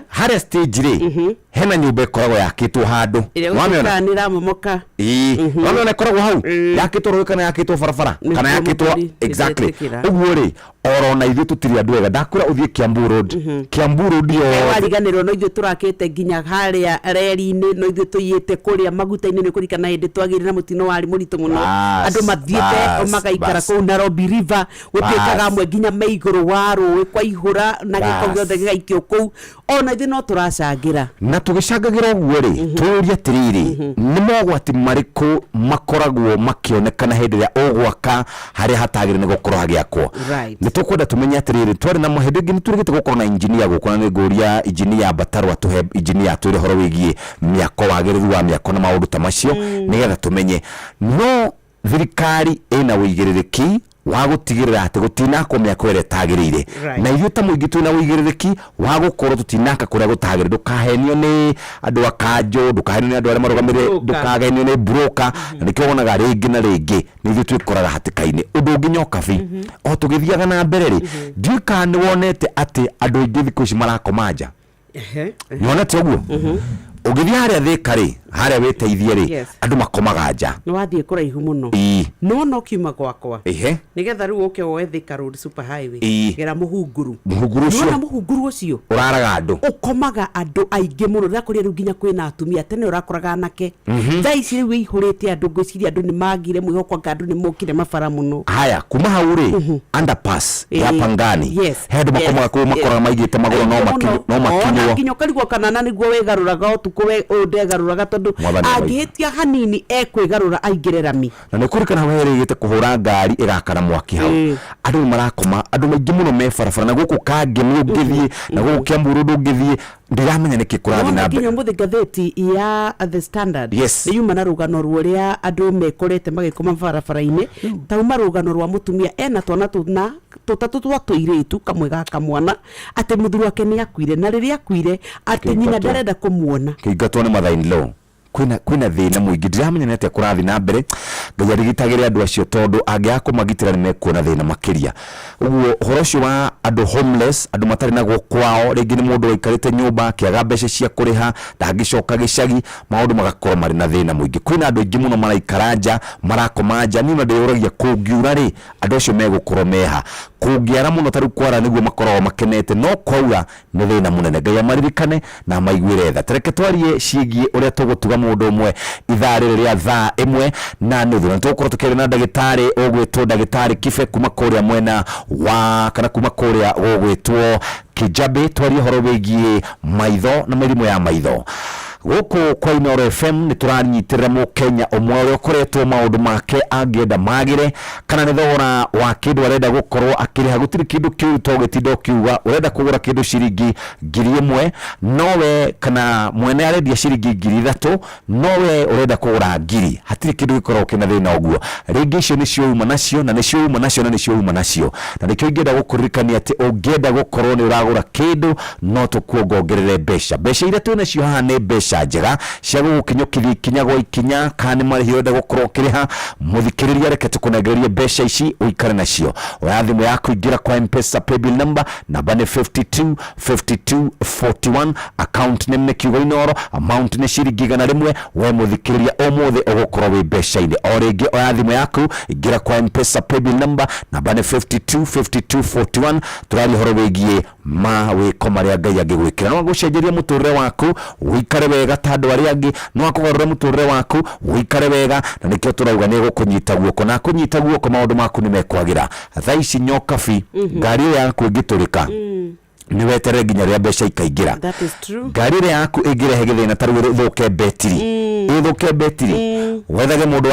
harĩa stage rĩ, hena nyũmba ĩkoragwo yakĩtwo handũ. Ĩrĩa Nĩwamĩona? gũtuĩkaga nĩ ĩramomoka. Ĩĩ, nĩwamĩona ĩkoragwo hau yakĩtwo rũĩ kana yakĩtwo barabara Nĩkuo kana yakĩtwo mũthuri, exactly. nĩndetĩkĩra. Ũguo rĩ, oro na ithuĩ tũtirĩ andũ ega. Ndakwĩra ũthiĩ Kiambu Road, Kiambu Road yothe. Wariganĩrwo no ithuĩ tũrakĩte nginya harĩa reri-inĩ, no ithuĩ tũiyĩte kũrĩa maguta-inĩ. Nĩ kũririkana hĩndĩ twagĩire na mũtino warĩ mũritũ mũno, Bas, andũ mathiĩte bas, magaikara bas. kũu Nairobi River, gũtuĩkaga Bas. amwe nginya me igũrũ wa rũĩ, kwaihũra na gĩko Bas. gĩothe gĩgaikio kũu. Ona ithuĩ no tũracangĩra. Na tũgĩcangagĩra ũguo rĩ, tũyũrie atĩrĩrĩ, nĩ mogwati marĩkũ makoragwo makĩonekana hĩndĩ ĩrĩa ũgwaka harĩa hatagĩrĩire nĩ gũkorwo hagĩakwo? Nĩ tũkwenda tũmenye atĩrĩrĩ, twarĩ na hĩndĩ ĩngĩ nĩ tũrĩgĩte gũkorwo na engineer gũkũ, na nĩ ngũria engineer Mbatarũ atũhe, engineer atwĩre ũhoro wĩgiĩ mĩako, wagĩrĩru wa mĩako na maũndũ ta macio, nĩgetha tũmenye. No thirikari ĩna ũigĩrĩrĩki wa gũtigĩrĩra atĩ gũtinakwo mĩako ĩrĩa ĩtagĩrĩire. Na ithuĩ ta mũingĩ twĩna ũigĩrĩrĩki wa gũkorwo tũtinaka kũrĩa gũtagĩrĩire. Ndũkahenio nĩ andũ a kanjũ, ndũkahenio nĩ andũ arĩa marũgamĩrĩire, ndũkahenio nĩ broker. Na nĩkĩo wonaga rĩngĩ na rĩngĩ nĩ ithuĩ twĩkoraga hatĩka-inĩ. Ũndũ ũngĩ, Nyokabi, o tũgĩthiaga na mbere rĩ, ndiũĩ kana nĩ wonete atĩ andũ aingĩ thikũ ici marakoma nja. Nĩwonete ũguo? Ũngĩthiĩ harĩa Thĩka rĩ, harĩa wĩteithie rĩ, andũ makomaga nja. Nĩ wathiĩ kũraihu mũno. No no kiuma gwakwa, nĩgetha rĩu ũke woe Thika Road Super Highway, gera mũhunguru. Mũhunguru ũcio. Nĩwona mũhunguru ũcio ũraraga andũ. Ũkomaga andũ aingĩ mũno. Ndĩrakũria rĩu nginya kwĩna atumia. Tene ũrakoraga anake. Thaa ici rĩu ĩihũrĩte andũ. Ngwĩciria andũ nĩ magire mwĩhoko, anga andũ nĩ mokire mabara mũno. Haya, kuma hau rĩ, underpass ya Pangani, he andũ makomaga kũu, makoraga maigĩte magũrũ no Aingĩ no mũno. Ona makinywo. Nginya ũkarigwo kana na nĩguo wĩgarũraga ũtukũ, we ũyũ ndegarũraga, tondũ Mwathani wa maitũ. Angĩhĩtia hanini ekwĩgarũra aingĩre rami. Na nĩ kũrikana hau herĩgĩte kũhũra ngari ĩgakana mwaki hau. Andũ nĩ marakoma, andũ maingĩ mũno me barabara, na gũkũ Kangemi ũngĩthiĩ, na gũkũ Kiambu Road ũngĩthiĩ. Ndiramenya nĩkĩ kũrathiĩ Wona na nginya mbere. ũmũthĩ ngathĩti ya The Standard Yes. nĩ yuma na rũgano rũrĩa andũ mekorete magĩkoma barabara-inĩ. Tauma rũgano rwa mũtumia ena twana tũna tũtatũ twa tũirĩtu, kamwe ga kamwana, atĩ mũthuri wake nĩ akuire, na rĩrĩa akuire atĩ nyina Kĩingatwo. ndarenda kũmuona. Kĩingatwo nĩ mother in law. Kwĩna thĩna mũingĩ, ndiramenya nĩ atĩa kũrathiĩ na mbere. Ngai arigitagĩre andũ acio, tondũ angĩaga kũmagitĩra nĩ mekuona thĩna makĩria. Ũguo ũhoro ũcio wa andũ homeless, andũ matarĩ na kwao, rĩngĩ nĩ mũndũ waikarĩte nyũmba akĩaga mbeca cia kũrĩha, ndangĩcoka gĩcagi, maũndũ magakorwo marĩ na thĩna mũingĩ. Kwĩna andũ aingĩ mũno maraikara nja, marakoma nja. Niĩ ona ndĩyũragia, kũngiura rĩ, andũ acio megũkorwo meha? Kũngĩara mũno, ta rĩu kwara nĩguo makoragwo makenete, no kwaura nĩ thĩna mũnene. Ngai amaririkane na amaiguĩre tha. Tareke twarie ciĩgiĩ ũrĩa tũgũtuga mũndũ ũmwe ithaa rĩrĩ rĩa 1:30, na tũgũkorwo tũkĩaria na ndagĩtarĩ ũgwĩtwo ndagĩtarĩ Kibe kuma kũrĩa mwena wa kana kuma kũrĩa gũgwĩtwo Kijabe, twarie ũhoro wĩgiĩ maitho na mĩrimũ ya maitho. Gũkũ kwa Inooro FM nĩ tũranyitĩrĩra mũkenya ũmwe ũrĩa ũkoretwo maũndũ make angĩenda magĩre, kana nĩ thogora wa kĩndũ arenda gũkorwo akĩrĩha. Gũtirĩ kĩndũ kĩũru to gĩtinda ũkiuga ũrenda kũgũra kĩndũ ciringi 1000, nowe kana mwene arendia ciringi 3000, nowe ũrenda kũgũra 1000. Hatirĩ kĩndũ gĩkoragwo kĩna thĩna ũguo. Rĩngĩ icio nĩcio uma nacio, na nĩcio uma nacio, na nĩcio uma nacio, na nĩkĩo ingĩenda gũkũririkania atĩ ũngĩenda gũkorwo nĩ ũragũra kĩndũ, no tũkuongongerere mbeca. Mbeca iria twĩ nacio haha nĩ mbeca njega cia gũgũkinyũkithia ikinya gwa ikinya, kana nĩ marĩhi ũrenda gũkorwo ũkĩrĩha. Mũthikĩrĩria, reke tũkũnengererie mbeca ici ũikare nacio. Oya thimũ yaku, ingĩra kwa Mpesa paybill number, namba nĩ 52 52 41, account name nĩ kiugo Inooro, amount nĩ ciringi 100. We mũthikĩrĩria, ũmũthĩ ũgũkorwo wĩ mbeca-inĩ. O rĩngĩ, oya thimũ yaku, ingĩra kwa Mpesa paybill number, namba nĩ 52 52 41. Tũraria ũhoro wĩgiĩ mawĩko marĩa Ngai angĩgwĩkĩra. No agũcenjeria mũtũrĩre waku ũikare wega ta andũ arĩa angĩ, no akũgarũre mũtũrĩre waku ũikare wega, na nĩkĩo tũrauga nĩ egũkũnyita guoko, na akũnyita guoko maũndũ maku nĩ mekwagĩra. Thaa ici nyokabi, ngari ĩyo yaku ĩngĩtũrĩka, nĩ weterere nginya rĩrĩa mbeca ikaingĩra. That is true. Ngari ĩrĩa yaku ĩngĩrehe gĩthĩna, ta rĩu ĩthũke betiri, ĩthũke betiri, wethage mũndũ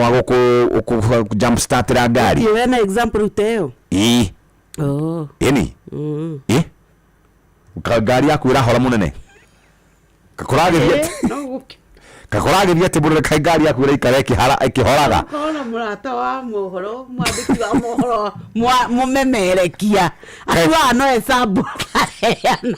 wa gũkũ jump startĩra ngari. Gũtirĩ wena example ta ĩyo? Ĩĩ. Oh. Ĩni. Ĩ ngari yaku ĩrahora mũnene, kakũragĩria Eh, no gũkĩ- kakũragĩria atĩ mũnene, kaĩ ngari yaku ĩraikara ĩkĩhoraga? Korwo na mũrata wa mohoro, mwandĩki wa mohoro, mũmemerekia atuaga no hesabu akaheana.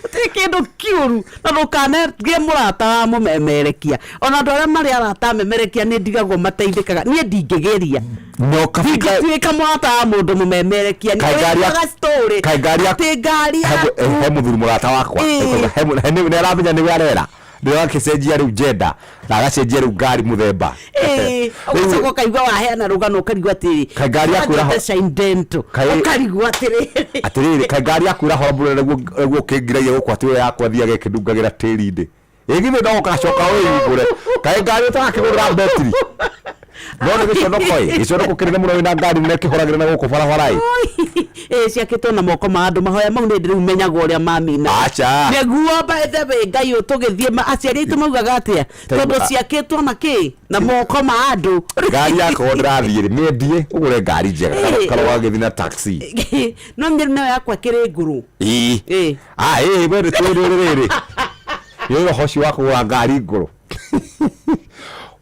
Gũtirĩ kĩndũ kĩũru na ndũkanagĩe mũrata wa mũmemerekia. Ona andũ arĩa marĩ arata amemerekia nĩ ndigagwo mateithĩkaga. Niĩ ndingĩgeria. Nyokabi Ndingĩtuĩka mũrata wa mũndũ mũmemerekia. Kaĩ ngari Nĩwĩkaga story kaĩ ngari yaku atĩ ngari yaku he mũthuri mũrata wakwa. Ĩĩ. Nĩ aramenya nĩwe arera, nĩ akĩcenjia rĩu njenda na agacenjia rĩu ngari mũthemba. Ĩĩ, ũgacoka ũkaigua waheana rũgano ũkarigwo atĩrĩ, Kaĩ ngari yaku "Wanja Shine Dental." Ũkarigwo atĩrĩrĩ, Atĩrĩrĩ, kaĩ ngari yaku ĩrahora mũno nĩguo nĩguo ũkĩngiragia gũkũ atĩ ũyũ yakwa thiage ĩkĩndungagĩra tĩri-inĩ, ĩgithĩ no ũgacoka wĩhingũre? Kaĩ ngari ũtarakĩgũrĩra betiri? No nĩ gĩconoko, ĩ gĩconoko kĩnene mũno wĩna ngari nene ĩkĩhoragĩra na gũkũ barabara ĩ. Ĩĩ, ciakĩtwo na moko ma andũ. Mahoya mau nĩ rĩu menyaga ũrĩa mamina. Aca. Nĩguo, by the way, Ngai ũtũgĩthiĩ aciari aitũ maugaga atĩa? Tondũ ciakĩtwo na kĩ? Na moko ma andũ. Ngari yakwa ndĩrathiĩ rĩ, mĩendie ũgũre ngari njega. Ĩĩ. Kana ũgagĩthiĩ na taxi. No niĩ nayo yakwa ĩkĩrĩ ngũrũ. Ĩĩ. Ĩĩ. Ah, ĩĩ, we nĩ tũĩ rĩrĩ rĩrĩ nĩ roho ũcio wa kũgũra ngari ngũrũ.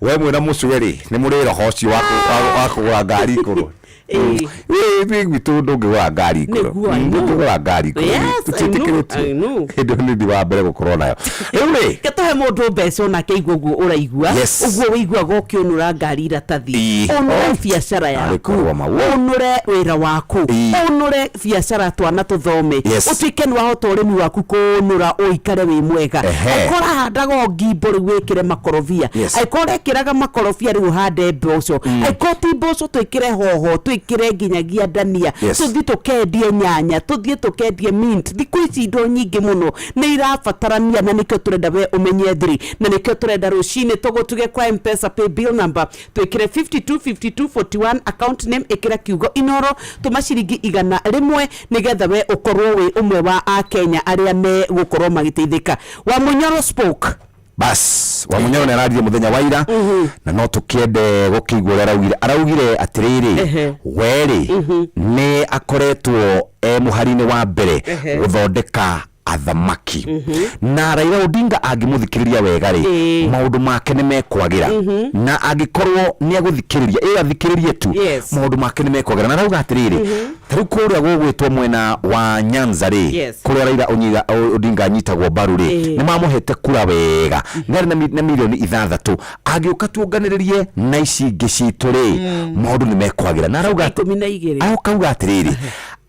We mwĩna mũcwe rĩ, nĩ mũrĩ roho ũcio wa kũgũra ngari ngũrũ. Ĩĩ. Ĩĩ, gwitũ ndũngĩgũra ngari ngũrũ. Nĩguo, I know. Ndũngĩgũra ngari ngũrũ. Yes, I know, Tũtiĩtĩkĩrĩtio. I know. Hĩndĩ ĩyo nĩ ndi wa mbere gũkorwo nayo rĩu rĩ. Reke tũhe mũndũ mbeca onake aigua ũguo ũraigua. Yes. Ũguo wĩiguaga ũkĩũnũra ngari iratathi. Ĩĩ. Ũnũre Oh. biacara Arĩ yaku, korwo ma. Wo. ũnũre wĩra waku, Ĩĩ. ũnũre biacara, twana tũthome, Yes. ũtuĩke nĩ wahota ũrĩmi waku kũũnũra, ũikare wĩ mwega. Ehe. Angĩkorwo ũrahandaga o ngimbo, rĩu wĩkĩre makorobia. Yes. Angĩkorwo ũrekĩraga makorobia, rĩu ũhande mboco. Angĩkorwo ti mboco, twĩkĩre hoho, twĩkĩre nginyagia ndania. Tũthiĩ tũkendie nyanya, tũthiĩ tũkendie mint. Thikũ ici indo nyingĩ mũno nĩ irabatarania, na nĩkĩo tũrenda we ũmenye thiri, na nĩkĩo tũrenda rũcinĩ tũgũtuge kwa Mpesa pay bill number, twĩkĩre 525241, account name ĩkĩra kiugo Inoro, tũma ciringi 100 nĩgetha we ũkorwo wĩ ũmwe wa akenya arĩa megũkorwo magĩteithĩka. Wa Mũnyoro spoke. Bas, wa Munyoro nĩ araririe mũthenya wa ira, na no tũkĩende gũkĩigua ũrĩa araugire. Araugire atĩrĩrĩ, werĩ nĩ akoretwo e mũhari-inĩ wa mbere gũthondeka. Athamaki na Raila Odinga angĩmũthikĩrĩria wega rĩ, maũndũ make nĩ mekwagĩra, na angĩkorwo nĩ agũthikĩrĩria ĩyo athikĩrĩrie tu, maũndũ make nĩ mekwagĩra. Na arauga atĩrĩrĩ, ta rĩu kũrĩa gũgwĩtwo mwena wa Nyanza rĩ, kũrĩa Raila Odinga anyitagwo mbaru rĩ, nĩ mamũhete kura wega, nĩ arĩ na mirioni 6. Angĩũka tuonganĩrĩrie na ici ingĩ citũ rĩ, maũndũ nĩ mekwagĩra. Na arauga 12. Akauga atĩrĩrĩ,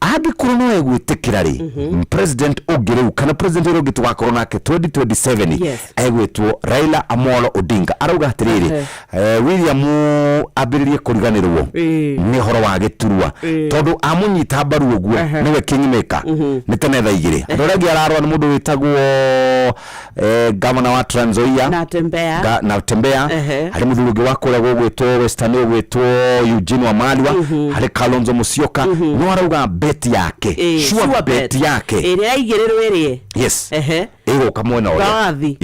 angĩkorwo no egwĩtĩkĩra rĩ, president ũngĩ rĩu kana president ũrĩa ũngĩ tũgakorwo nake 2027 egwĩtwo Raila Amolo Odinga. Arauga atĩrĩrĩ, William ambĩrĩrie kũriganĩrwo nĩ ũhoro wa gĩturwa, tondũ amũnyita mbaru ũguo nĩwe kingmaker nĩ tene thaa 2. Andũ arĩa angĩ ararũa nĩ mũndũ wĩtagwo gavana wa Trans Nzoia Natembea. Natembea. Harĩ mũthuri ũngĩ wa kũrĩa gũgwĩtwo Western ũgwĩtwo Eugene Wamalwa, harĩ Kalonzo Musyoka. No arauga bet yake, sure sure bet bet. yake ĩrĩa yaigĩrĩrwo ĩrĩe yes, ĩgũka mwena ũrĩa Bathi.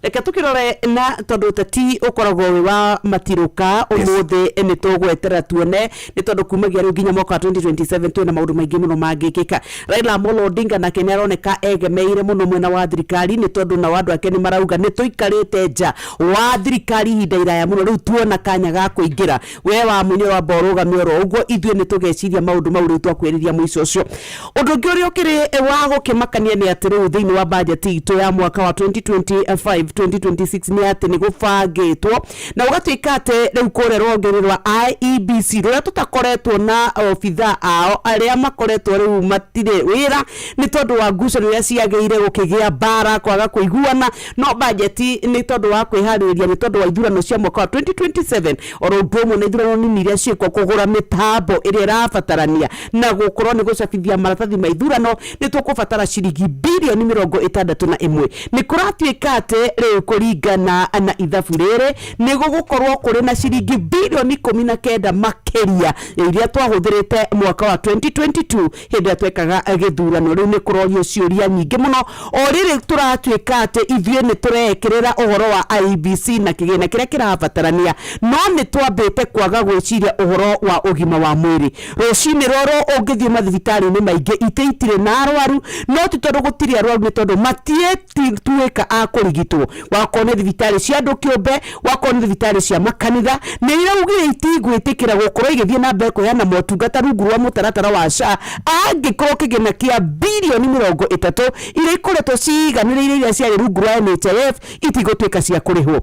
Reke tũkĩrore, na tondũ ũteti ũkoragwo wĩ wa matirũka, ũmũthĩ nĩ tũgweterera tuone, nĩ tondũ kumagia rĩu nginya mwaka wa 2027 twĩna maũndũ maingĩ mũno mangĩkĩka. Raila Amolo Odinga nake nĩ aroneka egemeire mũno mwena wa thirikari, nĩ tondũ nao andũ ake nĩ marauga nĩ tũikarĩte nja wa thirikari ihinda iraya mũno, rĩu tuona kanya ga kũingĩra. We wa mũnyoro amba ũrũgame oro ũguo, ithuĩ nĩ tũgeciria maũndũ mau rĩu twakwĩrĩria mũico ũcio. Ũndũ ũngĩ ũrĩa ũkĩrĩ wa gũkĩmakania nĩ atĩ rĩu thĩinĩ wa bajeti itũ ya mwaka wa 2025 2026 nĩ atĩ nĩ gũbangĩtwo na ũgatuĩka atĩ rĩu kũrĩa rũhonge-inĩ rwa IEBC rũrĩa tũtakoretwo na obithaa ao arĩa makoretwo rĩu matirĩ wĩra nĩ tondũ wa ngucanio iria ciagĩire, gũkĩgĩa mbara, kwaga kũiguana, no bajeti nĩ tondũ wa kwĩharĩrĩria nĩ tondũ wa ithurano cia mwaka wa 2027, oro ũndũ ũmwe na ithurano nini iria ciĩkwo, kũgũra mĩtambo ĩrĩa ĩrabatarania na gũkorwo nĩ gũcabithia maratathi ma ithurano, nĩ tũkũbatara ciringi birioni 61. Nĩ kũratuĩka atĩ rĩu kũringana na ithabu rĩrĩ nĩ gũgũkorwo kũrĩ na ciringi birioni 19 makĩria ya iria twahũthĩrĩte mwaka wa 2022 hĩndĩ ĩrĩa twekaga gĩthurano. Rĩu nĩ kũrorio ciũria nyingĩ mũno o rĩrĩ tũratuĩka atĩ ithuĩ nĩ tũrekĩrĩra ũhoro wa IEBC na kĩgĩna kĩrĩa kĩrabatarania, no nĩ twambĩte kwaga gwĩciria ũhoro wa ũgima wa mwĩrĩ. Rũcinĩ rũrũ ũngĩthiĩ mathibitarĩ-inĩ maingĩ, itĩ itirĩ na arwaru, no ti tondũ gũtirĩ arwaru, nĩ tondũ matiĩtuĩka a kũrigitwo. Wakorwo nĩ thibitarĩ cia andũ kĩũmbe, wakorwo nĩ thibitarĩ cia makanitha, nĩ iraugire itigwĩtĩkĩra gũkorwo igĩthiĩ na mbere kũheana motungata rungu rwa mũtaratara wa SHA angĩkorwo kĩgĩna kĩa birioni 30 iria ikoretwo ciganĩrĩire iria ciarĩ rungu rwa NHIF itigũtuĩka cia kũrĩhwo.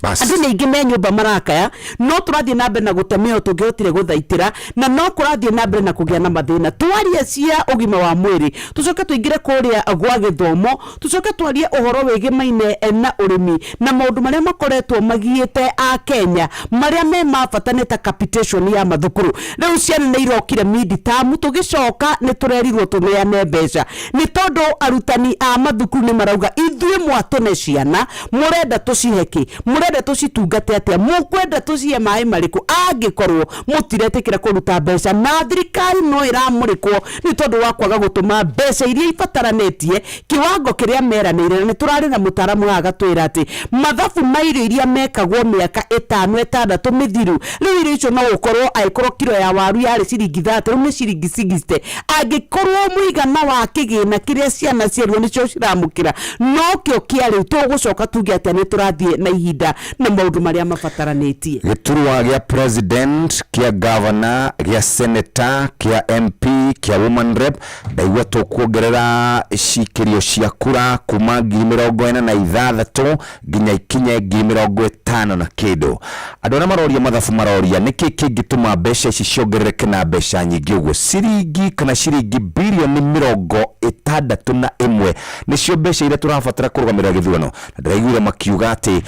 Andũ nĩ aingĩ me nyũmba marakaya, no tũrathiĩ na mbere na gũte mĩoyo tũngĩhotire gũthaitĩra, na no kũrathiĩ na mbere na kũgĩa na mathĩna. Twarie cia ũgima wa mwĩrĩ, tũcoke tũingĩre kũrĩa gwa gĩthomo, tũcoke twarie ũhoro wĩgĩmaine na ũrĩmi na maũndũ marĩa makoretwo magiĩte a Kenya marĩa me ma bata nĩ ta capitation ya mathukuru. Rĩu ciana nĩ irokire mid term, tũgĩcoka nĩ tũrerirwo tũneane mbeca nĩ tondũ arutani a mathukuru nĩ marauga ithuĩ mwatũne ciana, mũrenda tũcihe kĩ? Mũrenda tũcitungate atĩa? Mũkwenda tũcihe maĩ marĩkũ angĩkorwo mũtiretĩkĩra kũruta mbeca? Na thirikari no ĩramũrĩkwo nĩ tondũ wa kwaga gũtũma mbeca iria ibataranĩtie kiwango kĩrĩa meranĩire. Na nĩ tũrarĩ na mũtaaramu haha agatwĩra atĩ mathabu ma irio iria mekagwo mĩaka 5 6 mĩthiru, rĩu irio icio no gũkorwo angĩkorwo kiro ya waru yarĩ ciringi 30, rĩu nĩ ciringi 60. Angĩkorwo mũigana wa kĩgĩna kĩrĩa ciana cierirwo nĩcio ciramũkĩra nokĩo kĩa rĩu, tũgũcoka tuge atĩa? Nĩ tũrathiĩ na ihinda na maũndũ marĩa mabataranĩtie. Gĩturwa gĩa president, kĩa governor, gĩa senator, kĩa MP, kĩa woman rep, ndaigua tũkuongerera cikĩrio cia kura kuma 46,000 nginya ikinye 50,000 na kĩndũ. Andũ arĩa maroria mathabu maroria nĩkĩ kĩngĩtũma mbeca ici ciongerereke na mbeca nyingĩ ũguo. Ciringi kana ciringi birioni 61 nĩcio mbeca iria tũrabatara kũrũgamĩrĩra gĩthurano, na ndĩraiguire makiuga atĩ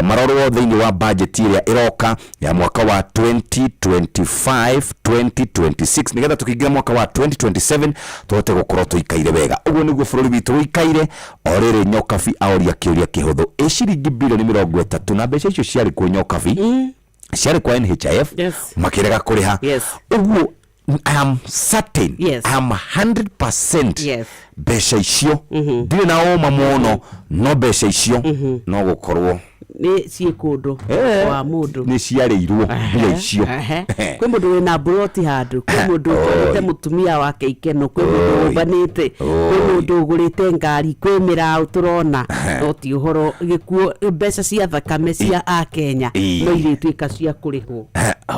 marorwo thĩinĩ wa bajeti ĩrĩa ĩroka ya mwaka wa 2025 2026, nĩgetha tũkĩingĩra mwaka wa 2027 tũhote gũkorwo tũikaire wega. Ũguo nĩguo bũrũri witũ ũikaire. O rĩrĩ Nyokabi aoria kĩũria kĩhũthũ, ĩ ciringi birioni 30 na mbeca icio ciarĩ kuo Nyokabi, ciarĩ kwa NHIF, makĩrega kũrĩha. Ũguo I am certain, I am 100% Mbeca icio ndirĩ na ũma mũno, no mbeca icio no gũkorwo nĩ ciĩ kũndũ wa mũndũ. Nĩ ciarĩirwo mbia icio. Kwĩ mũndũ wĩna mburoti handũ, kwĩ mũndũ ũtwarĩte mũtumia wake ikeno, kwĩ mũndũ ũmbanĩte, kwĩ mũndũ ũgũrĩte ngari, kwĩ mĩraũ tũrona. No ti ũhoro gĩkuo, mbeca cia thakame cia akenya no irĩtuĩka cia kũrĩhwo.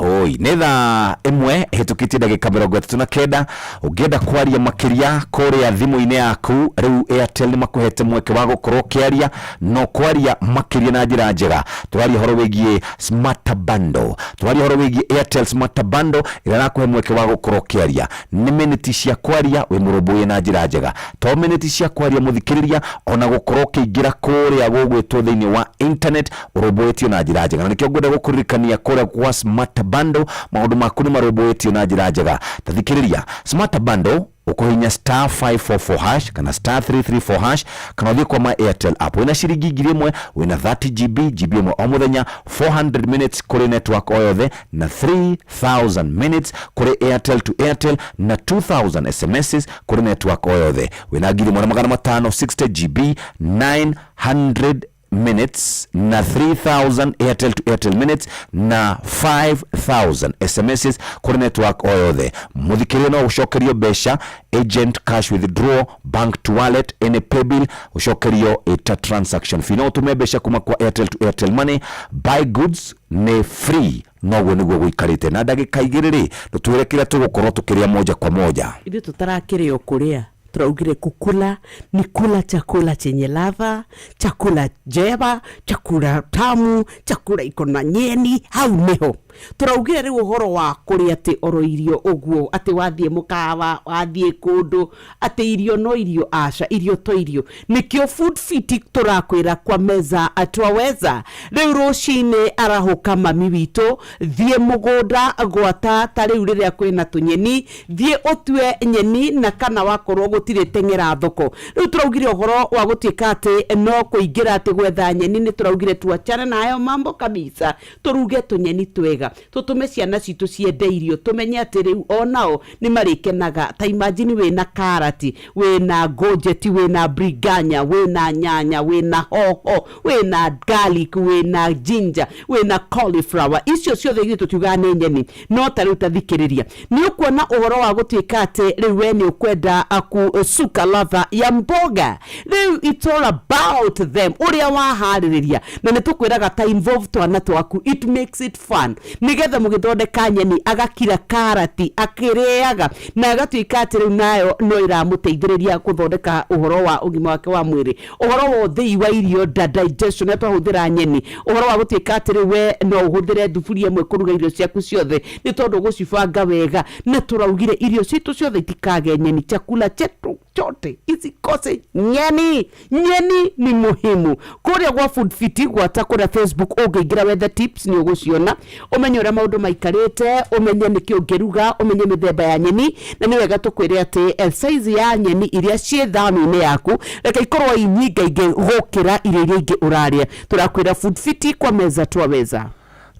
Oi, nĩ thaa 1 ĩhĩtũkĩtie ndagĩka 39. Ũngĩenda kwaria makĩria kũrĩa thimũ-inĩ yaku, rĩu Airtel nĩ makũhete mweke wa gũkorwo ũkĩaria no kwaria makĩria na njĩra njega. Tũraria ũhoro wĩgiĩ Smart Bundle, tũraria ũhoro wĩgiĩ Airtel Smart Bundle ĩrĩa ĩrakũhe mweke wa gũkorwo ũkĩaria. Nĩ miniti cia kwaria wĩ mũrũmbũiye na njĩra njega, to miniti cia kwaria mũthikĩrĩria, ona gũkorwo ũkĩingĩra kũrĩa gũgwĩtwo thĩinĩ wa internet ũrũmbũĩtio na njĩra njega. Na nĩkĩo ngwenda gũkũririkania kũrĩa kwa Smart Bundle maũndũ maku nĩ marũmbũĩtio na njĩra njega. Ta thikĩrĩria, Smart Bundle ũkũhihinya star 544 hash kana star 334 hash, kana ũthiĩ kwa my Airtel app. Wĩna ciringi 1000 wĩna 30 GB, GB 1 o mũthenya, 400 minutes kũrĩ network o yothe, na 3000 minutes kũrĩ Airtel to Airtel, na 2000 SMSs kũrĩ network o yothe. Wĩna 1500, 60 GB, 900 minutes, na 3000 Airtel to Airtel minutes, na 5000 SMSs kũrĩ network o yothe. Mũthikĩrĩria, no ũcokerio mbeca agent cash withdraw, bank to wallet, any paybill, ũcokerio ĩta transaction fee. No ũtũme mbeca kuma kwa Airtel to Airtel Money, buy goods nĩ free. Noguo nĩguo gũikarĩte. Na ndagĩka 2 rĩ, tũtwĩre kĩrĩa tũgũkorwo tũkĩrĩa moja kwa moja. Ithuĩ tũtarakĩrĩ o kũrĩa tũraugire kukula ni kula chakula chenye ladha, chakula njema, chakula tamu, chakula iko na nyeni. Hau niho tũraugire rĩu ũhoro wa kũrĩa atĩ oro irio ũguo, atĩ wathiĩ mũkawa, wathiĩ kũndũ, atĩ irio no irio, aca, irio to irio. Nĩkĩo Food Fit tũrakwĩra kwa meza twaweza. Rĩu rũcinĩ arahũka mami witũ, thiĩ mũgũnda gwata ta rĩu rĩrĩa kwĩna tũnyeni, thiĩ ũtue nyeni, na kana wakorwo gũtirĩ teng'era thoko. Rĩu tũraugire ũhoro wa gũtuĩka atĩ no kũingĩra atĩ gwetha nyeni, nĩ tũraugire tuachane nayo mambo kabisa, tũruge tũnyeni twega, tũtũme ciana citũ ciende irio, tũmenye atĩ rĩu onao nĩ marĩkenaga. Ta imagine wĩna karati, wĩna ngũnjeti, wĩna briganya, wĩna nyanya, wĩna hoho, wĩna garlic, wĩna ginger, wĩna cauliflower, icio ciothe ithuĩ tũtiugaga nĩ nyeni. No ta rĩu ta thikĩrĩria, nĩ ũkuona ũhoro wa gũtuĩka atĩ rĩu we nĩ ũkwenda kusuka ladha ya mboga. Rĩu it's all about them, ũrĩa waharĩrĩria. Na nĩ tũkwĩraga ta involve twana twaku, it makes it fun, nĩgetha mũgĩthondeka nyeni agakira karati akĩrĩaga, na agatuĩka atĩ rĩu nayo no ĩramũteithĩrĩria gũthondeka ũhoro wa ũgima wake wa mwĩrĩ, ũhoro wa ũthĩi wa irio nda, digestion, na twahũthĩra nyeni, ũhoro wa gũtuĩka atĩ rĩu we no ũhũthĩre thuburia ĩmwe kũruga irio ciaku ciothe, nĩ tondũ ũgũcibanga wega. Na tũraugire irio citũ ciothe itikage nyeni, chakula chetu chote isikose nyeni. Nyeni ni muhimu. Kũrĩa gwa Food Fit, gwata kũrĩa Facebook, ũngĩingĩra wethe tips nĩ ũgũciona, ũmenye ũrĩa maũndũ maikarĩte, ũmenye nĩkĩ ũngĩruga, ũmenye mĩthemba ya nyeni. Na nĩ wega tũkwĩre atĩ size ya nyeni iria ciĩ thani-inĩ yaku reke ikorwo i nyingaingĩ gũkĩra irio iria ingĩ ũrarĩa. Tũrakwĩra Food Fit kwa meza twaweza.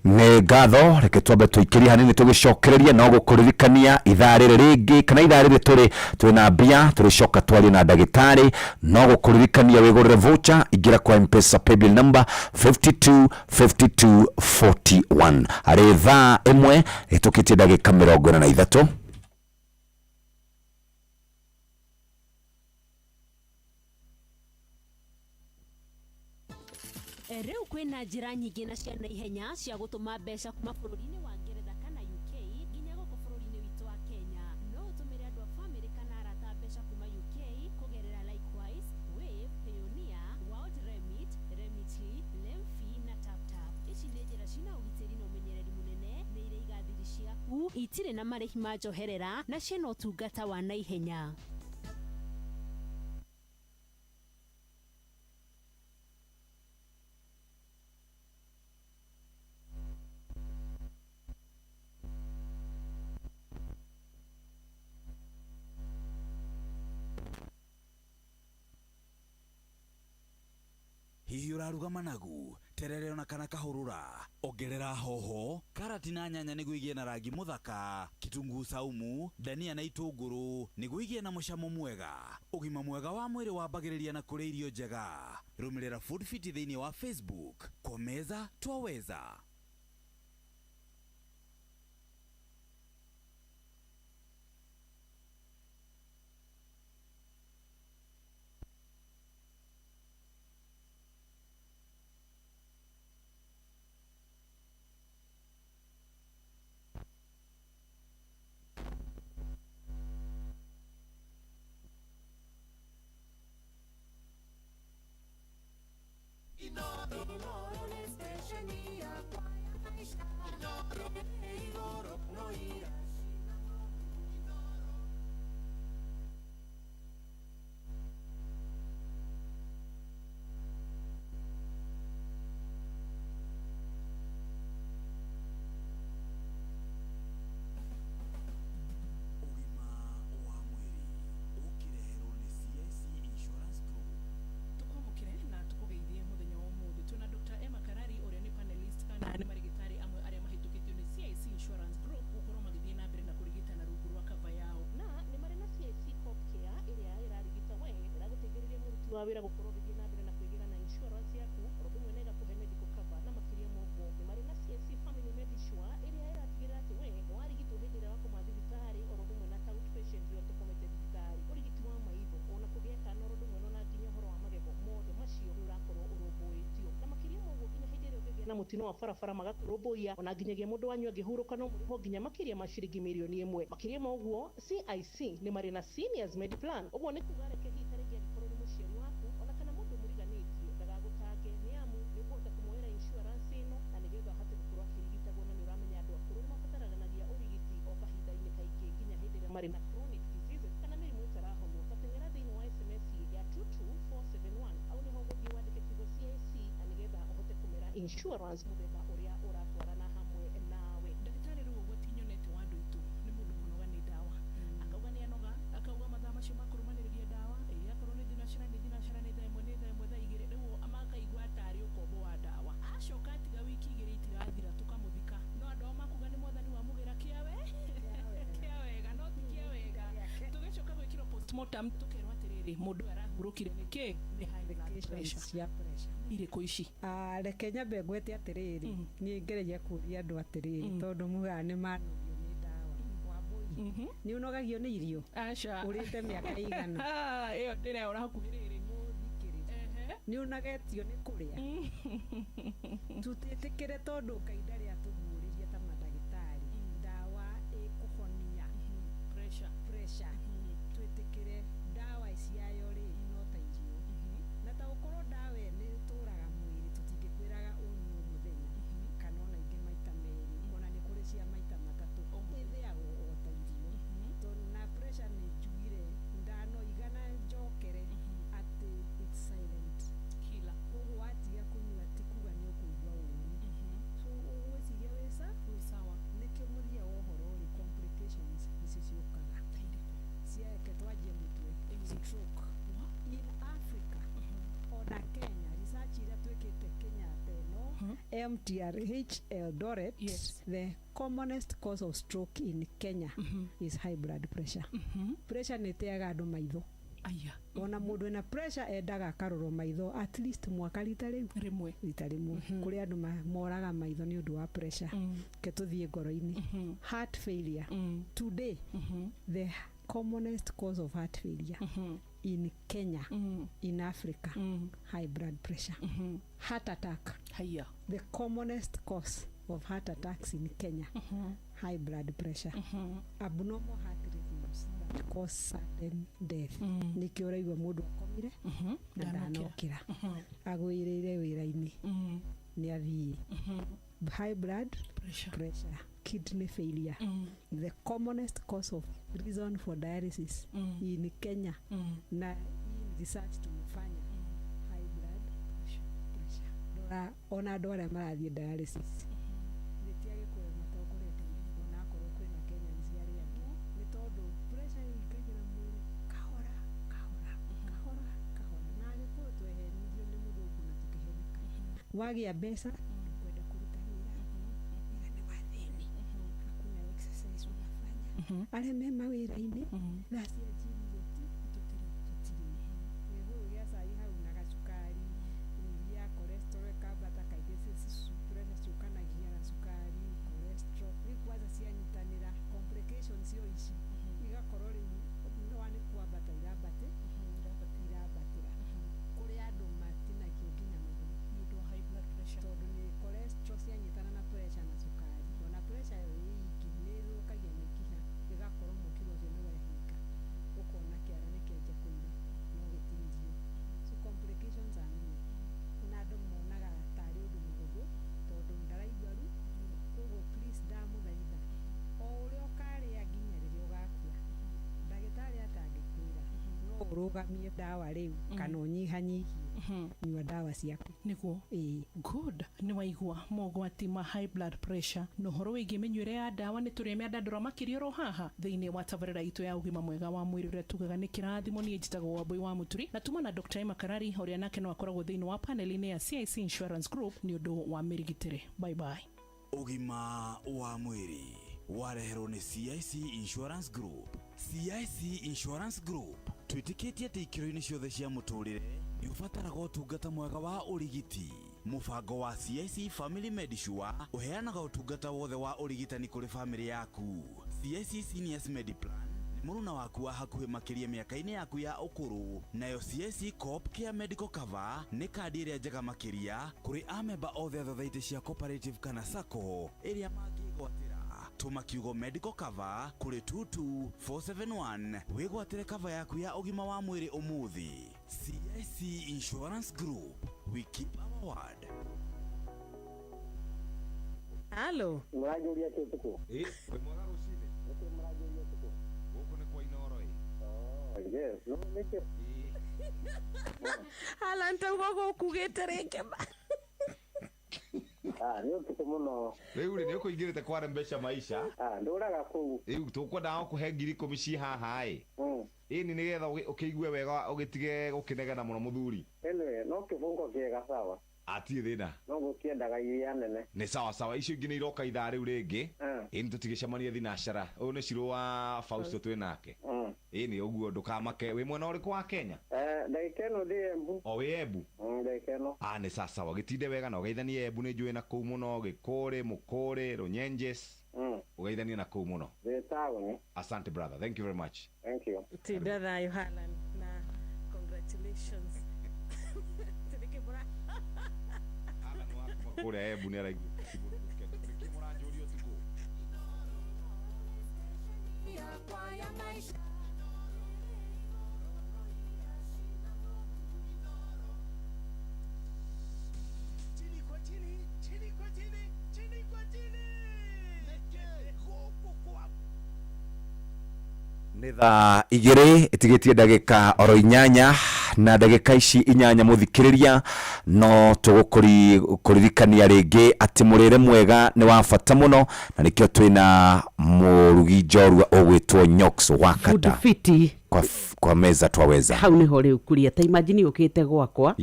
Nĩ ngatho. Reke twambe tũikĩrie hanini tũgĩcokereria, no gũkũririkania ithaa rĩrĩ rĩngĩ kana ithaa rĩrĩ tũrĩ twĩna mbia, tũrĩcoka twarie na ndagĩtarĩ. No gũkũririkania wĩgũrĩre voucher, ingĩra kwa M-Pesa paybill number 52 52 41. Harĩ thaa 1 ĩtũkĩtie ndagĩka 43. Rĩu kwĩna njĩra nyingĩ na cia naihenya cia gũtũma mbeca kuma bũrũri-inĩ wa Ngeretha kana UK nginya gũkũ bũrũri-inĩ witũ wa Kenya. No ũtũmĩre andũ a famĩlĩ kana arata mbeca kuma UK kũgerera Likewise, Wave, Payoneer, World Remit, Remitly, Lemfi na TapTap. Ici nĩ njĩra cina ũgitĩri na ũmenyereri mũnene, nĩ iraiga thiri ciaku, itirĩ na marĩhi ma njoherera, na ciĩna ũtungata wa naihenya. Hihi ũraruga managu? Terere ona kana kahũrũra. Ongerera hoho, karati na nyanya nĩguo igĩe na rangi mũthaka, kitunguu saumu, dania na itũngũrũ nĩguo igĩe na mũcamo mwega. Ũgima mwega wa mwĩrĩ wambagĩrĩria na kũrĩa irio njega. Rũmĩrĩra Food Fit thĩinĩ wa Facebook. Kwa meza twaweza. Tukwamukire na tukugeithie muthenya wa umuthi. Twina Dr. Emma Karari uria ni panelist kana ni marigitari amwe aria mahitukitie ni CIC Insurance Group gukorwo magithie na mbere na kurigitana rungu rwa cover yao, na ni mari na CIC Cop Care iria irarigita we iraguteithĩrĩria mũruti wa wĩra gũkorwo ũgĩthiĩ na mbere na kwĩgĩra na insurance yaku, oro ũndũ ũmwe na ĩgakũhe medical cover. Na makĩria ma ũguo nĩ marĩ na CIC Family Medisure ĩrĩa ĩratigĩrĩra atĩ we nĩ warigitwo hĩndĩ ĩrĩa wakoma thibitarĩ, oro ũndũ ũmwe na ta outpatient rĩrĩa ũtũkomete thibitarĩ, ũrigiti wa maitho, ona kũgĩa kana, oro ũndũ ũmwe na nginya ũhoro wa magego, mothe macio nĩ ũrakorwo ũrũmbũĩtio. Na makĩria ma ũguo nginya hĩndĩ ĩrĩa ũngĩgĩa na mũtino wa barabara magakũrũmbũiya, ona nginyagia mũndũ wanyu angĩhurũka no mũrĩhwo nginya makĩria ma ciringi mirioni 1. Makĩria ma ũguo CIC nĩ marĩ na Seniors Mediplan, ũguo nĩ kuga reke hihi ta rĩngĩ angĩkorwo nĩ mũciari waku ona kana mũndũ mũriganĩtie ndagagũtange, nĩ amu nĩ ũkũhota kũmuoera insurance ĩno na nĩgetha ahote gũkorwo akĩrigitagwo. Na nĩ ũramenya andũ akũrũ nĩ mabataranagia ũrigiti o kahinda-inĩ kaingĩ nginya hĩndĩ ĩrĩa marĩ na chronic diseases kana mĩrimũ ĩtarahonwo. Ta teng'era thĩinĩ wa SMS ya 22471, au nĩho ũgũthiĩ wandĩke kiugo CIC na nĩgetha ũhote kũmera insurance mũthemba ũrĩa ũratwarana hamwe nawe. Ndagĩtarĩ, rĩu ũgwati nyonete wa andũ aitũ nĩ mũndũ kũnoga nĩ ndawa, akauga nĩ anoga, akauga mathaa macio ma kũrũmanĩrĩria ndawa ĩĩ akorwo nĩ thinacara nĩ thinacara, nĩ thaa 1 nĩ thaa 1, thaa 2, rĩu makaigua tarĩ ũkombo wa ndawa. Acoka atiga wiki 2 itirathira tũkamũthika, no andũ ao makuga nĩ mwathani wamũgĩra kĩa wega, no ti kĩa wega. Tũgĩcoka gwĩkĩrwo postmortem tũkerwo atĩrĩrĩ, mũndũ ũyũ arahurũkire nĩkĩ? Nĩ high blood pressure. Cia pressure. Irĩkũ ici? Ah, reke nyambe ngwete atĩrĩrĩ, niĩ ngeragia kũria andũ atĩrĩrĩ, tondũ mugaga nĩ manogio nĩ ndawa. Wambũi, nĩ ũnogagio nĩ irio? Aca. Ũrĩte mĩaka ĩigana? Ĩyo ndĩreora hakuhĩ rĩrĩ. Nĩ ũnagetio nĩ kũrĩa? Tũtĩtĩkĩre, tondũ Ngai ndarĩ atũguũrĩria ta mandagĩtarĩ ndawa ĩkũhonia pressure. Pressure, twĩtĩkĩre ndawa ciayo rĩ no ta irio, na ta gũkorwo ndawa ĩyo nĩ ĩtũraga mwĩrĩ, tũtingĩkwĩraga ũnyue o mũthenya kana ona ingĩ maita merĩ, ona nĩ kũrĩ cia maita matatũ. Ĩthĩagwo o ta irio. Tondũ na pressure nĩ njugire ndanoiga na njokere atĩ it's silent killer, koguo watiga kũnyua ti kuga nĩ ũkũigua ũru, so ũgwĩciria wĩ sawa. Nĩkĩo mũthia wa ũhoro rĩ, complications nĩcio ciũkaga ciaeke. Twanjie mũtwe, stroke in Africa ona Kenya, research iria twĩkĩte Kenyatta ĩno, MTRH Eldoret, the commonest cause of stroke in Kenya is high blood pressure. Pressure nĩ ĩteaga andũ maitho. Aya. Ona mũndũ ena pressure endaga akarorwo maitho at least mwaka rita rĩu rĩmwe. Rita rĩmwe. Kũrĩ andũ moraga maitho nĩ ũndũ wa pressure. Ke tũthiĩ ngoro-inĩ, heart failure. Today the commonest cause of heart failure in Kenya, in Africa, high blood pressure. Heart attack, haya, the commonest cause of heart attacks in Kenya, high blood pressure. Abnormal heart rhythms that cause sudden death, nĩkĩo ũraigua mũndũ akomire na ndanokĩra, agwĩrĩire wĩra-inĩ nĩ athiĩ, high blood pressure. Kidney failure, the commonest cause of reason for dialysis in Kenya, na hii research tumefanya, high blood pressure. Rora ona andũ arĩa marathiĩ dialysis nĩ ti Agĩkũyũ matongoretie, ona akorwo kwĩna Kenyans arĩa angĩ, nĩ tondũ pressure ĩingagĩra mwĩrĩ kahora kahora kahora kahora, na Agĩkũyũ twehenirio nĩ mũthũngũ na tũkĩheneka. Wagĩa mbeca ndũkwenda kũruta wĩra, wĩra nĩ wa thĩni, hakuna exercise unafanya. Arĩa me mawĩra-inĩ thaa cia gym tũtirĩ, gĩbũyũ gĩa cai hau na gacukari, iria, cholesterol ĩkambata. Kaingĩ pressure ciũkanagia na cukari, cholesterol. Rĩu kwanza cianyitanĩra, complications cio ici igakorwo rĩu no nĩ kwambata irambatĩra. Kũrĩ andũ matinagio nginya magũrũ nĩ ũndũ wa high blood pressure, tondũ nĩ cholesterol cianyitana na pressure na cukari. Ona pressure ĩyo ĩ iki nĩ ĩthũkagia mĩkiha, ĩgakorwo mũkiha ũcio nĩ wehinga, ũkona kĩara nĩ kĩanjia kũira no gĩtinirio. So complications are many, na andũ monaga tarĩ ũndũ mũhũthũ tondũ ndaraigua ruo. Koguo please, ndamũthaitha, o ũrĩa ũkarĩa nginya rĩrĩa ũgakua, ndagĩtarĩ atangĩkwĩra no ũrũgamie ndawa rĩu kana ũnyihanyihie, nyua ndawa ciaku. Niguo. Ĩĩ. Good. Nĩ waigua mogwati ma high blood pressure na ũhoro wĩgiĩ mĩnyuĩre ya ndawa. Nĩ tũrĩa mĩandandũra makĩria oro haha thĩinĩ wa tabarĩra itũ ya ũgima mwega wa mwĩrĩ, ũrĩa tugaga nĩ kĩrathimo. Niĩ njĩtagwo Wambui wa Mũturi, na tuma na Dr. Emma Karari, ũrĩa nake no akoragwo thĩinĩ wa panel-inĩ ya CIC Insurance Group nĩ ũndũ wa mĩrigitĩre. Bye bye. Ũgima wa mwĩrĩ wareherwo nĩ CIC Insurance Group. CIC Insurance Group twĩtĩkĩtie atĩ ikĩro-inĩ ciothe cia mũtũrĩre nĩ ũbataraga ũtungata mwega wa ũrigiti. Mũbango wa CIC Family Medisure ũheanaga ũtungata wothe wa ũrigitani kũrĩ famĩlĩ yaku. CIC Seniors Mediplan nĩ mũruna waku wa hakuhĩ makĩria mĩaka-inĩ yaku ya ũkũrũ. Nayo CIC Coop Care Medical Cover nĩ kandi ĩrĩa njega makĩria kũrĩ amemba othe a thothaitĩ cia cooperative kana sacco ĩrĩa mangĩgwatĩra. Tũma kiugo medical cover kũrĩ 22471 wĩgwatĩre cover yaku ya ũgima wa mwĩrĩ ũmũthĩ. CIC Insurance Group, we keep our word. Halo. Mũranjũria kĩ ũtukũ? Ĩ, wĩ mwega rũcinĩ. Nĩkĩ mũranjũria ũtukũ? Gũkũ nĩ kwa Inooro ĩ. Oh, yes. No, nĩkĩ? Alan, tauga gũkugĩte rĩngĩ ma. Ah, nĩ ũtukũ mũno. Rĩu rĩ, nĩ ũkũingĩrĩte kware mbeca maisha. Ah, ndũraga kũu. Rĩu tũkwendaga gũkũhe 10,000 ci haha ĩ. Ĩni nĩgetha ũkĩigue wega, ũgĩtige gũkĩnegena mũno mũthuri. Anyway, no kĩbungo kĩega sawa. Atirĩ thĩna. No gũkĩendaga iria nene. Nĩ sawa sawa, icio ingĩ nĩ iroka ithaa rĩu rĩngĩ. Ĩni tũtigĩcemanie thinacara. Ũyũ nĩ Shirũ wa Fausto twĩ nake. Ĩni ũguo ndũkamake. Wĩ mwena ũrĩkũ wa Kenya? Eh, ndagĩka ĩno ndĩ Embu. O wĩ Embu? Ndagĩka ĩno. Ah, nĩ sawa sawa, gĩtinde wega na ũgeithanie Embu, nĩ njũĩ na kũu mũno, Gĩkũrĩ, Mũkũrĩ, Rũnyenjes. Ũgeithanie na kũu mũno. Ndĩ taũni. Asante brother, thank you very much. Thank you. Tinda thayũ Halan, na congratulations. Nĩkĩ Kũrĩa Embu nĩ araigua. Nĩkĩ mũranjũria ũtukũ? Chini kwa chini, chini kwa chini, chini kwa chini. Nĩkĩ gũkũ kwa Nĩ thaa 2 ĩtigĩtie ndagĩka oro 8, na ndagĩka ici 8, mũthikĩrĩria, no tũgũkũririkania rĩngĩ atĩ mũrĩre mwega nĩ wa bata mũno, na nĩkĩo twĩna mũrugi njorua ũgwĩtwo Nyox wa Food kata fiti. Kwa meza twaweza. Hau niho rĩu kuria ta imagine ũkĩte gwakwa,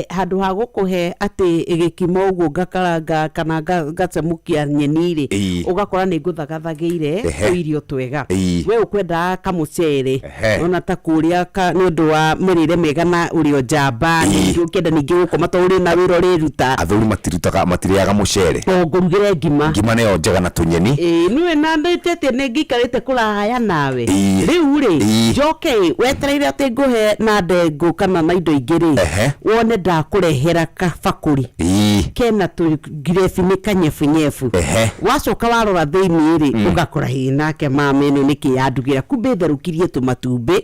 handũ ha gũkũhe atĩ gĩkimo ũguo ngakaranga kana ngacemũkia nyeni rĩ, ũgakora nĩ ngũthagathagĩire tũirio twega. We ũkwendaga kamũcere, ona ta kũrĩa nĩ ũndũ wa mĩrĩre mĩega na ũrĩ o njamba, ningĩ ũkĩenda ningĩ gũkoma to ũrĩ na wĩra ũrĩruta. Athuri matirutaga, matirĩaga mũcere. O ngũrugĩre ngima. Ngima nĩyo njega na tũnyeni. Ĩĩ, niwe na ndĩte atĩ nĩ ngĩikarĩte kũraya nawe. Rĩu rĩ, njoke ĩ, wetereire atĩ ngũhe na ndengũ kana na indo ingĩ rĩ, wone ndakũrehera kabakũri kena tũngirebi nĩ kanyebunyebu. Wacoka warora thĩinĩ rĩ, ũgakora hĩ nake mama ĩno nĩkĩ yandugĩra, kumbe therũkirie tũmatumbĩ,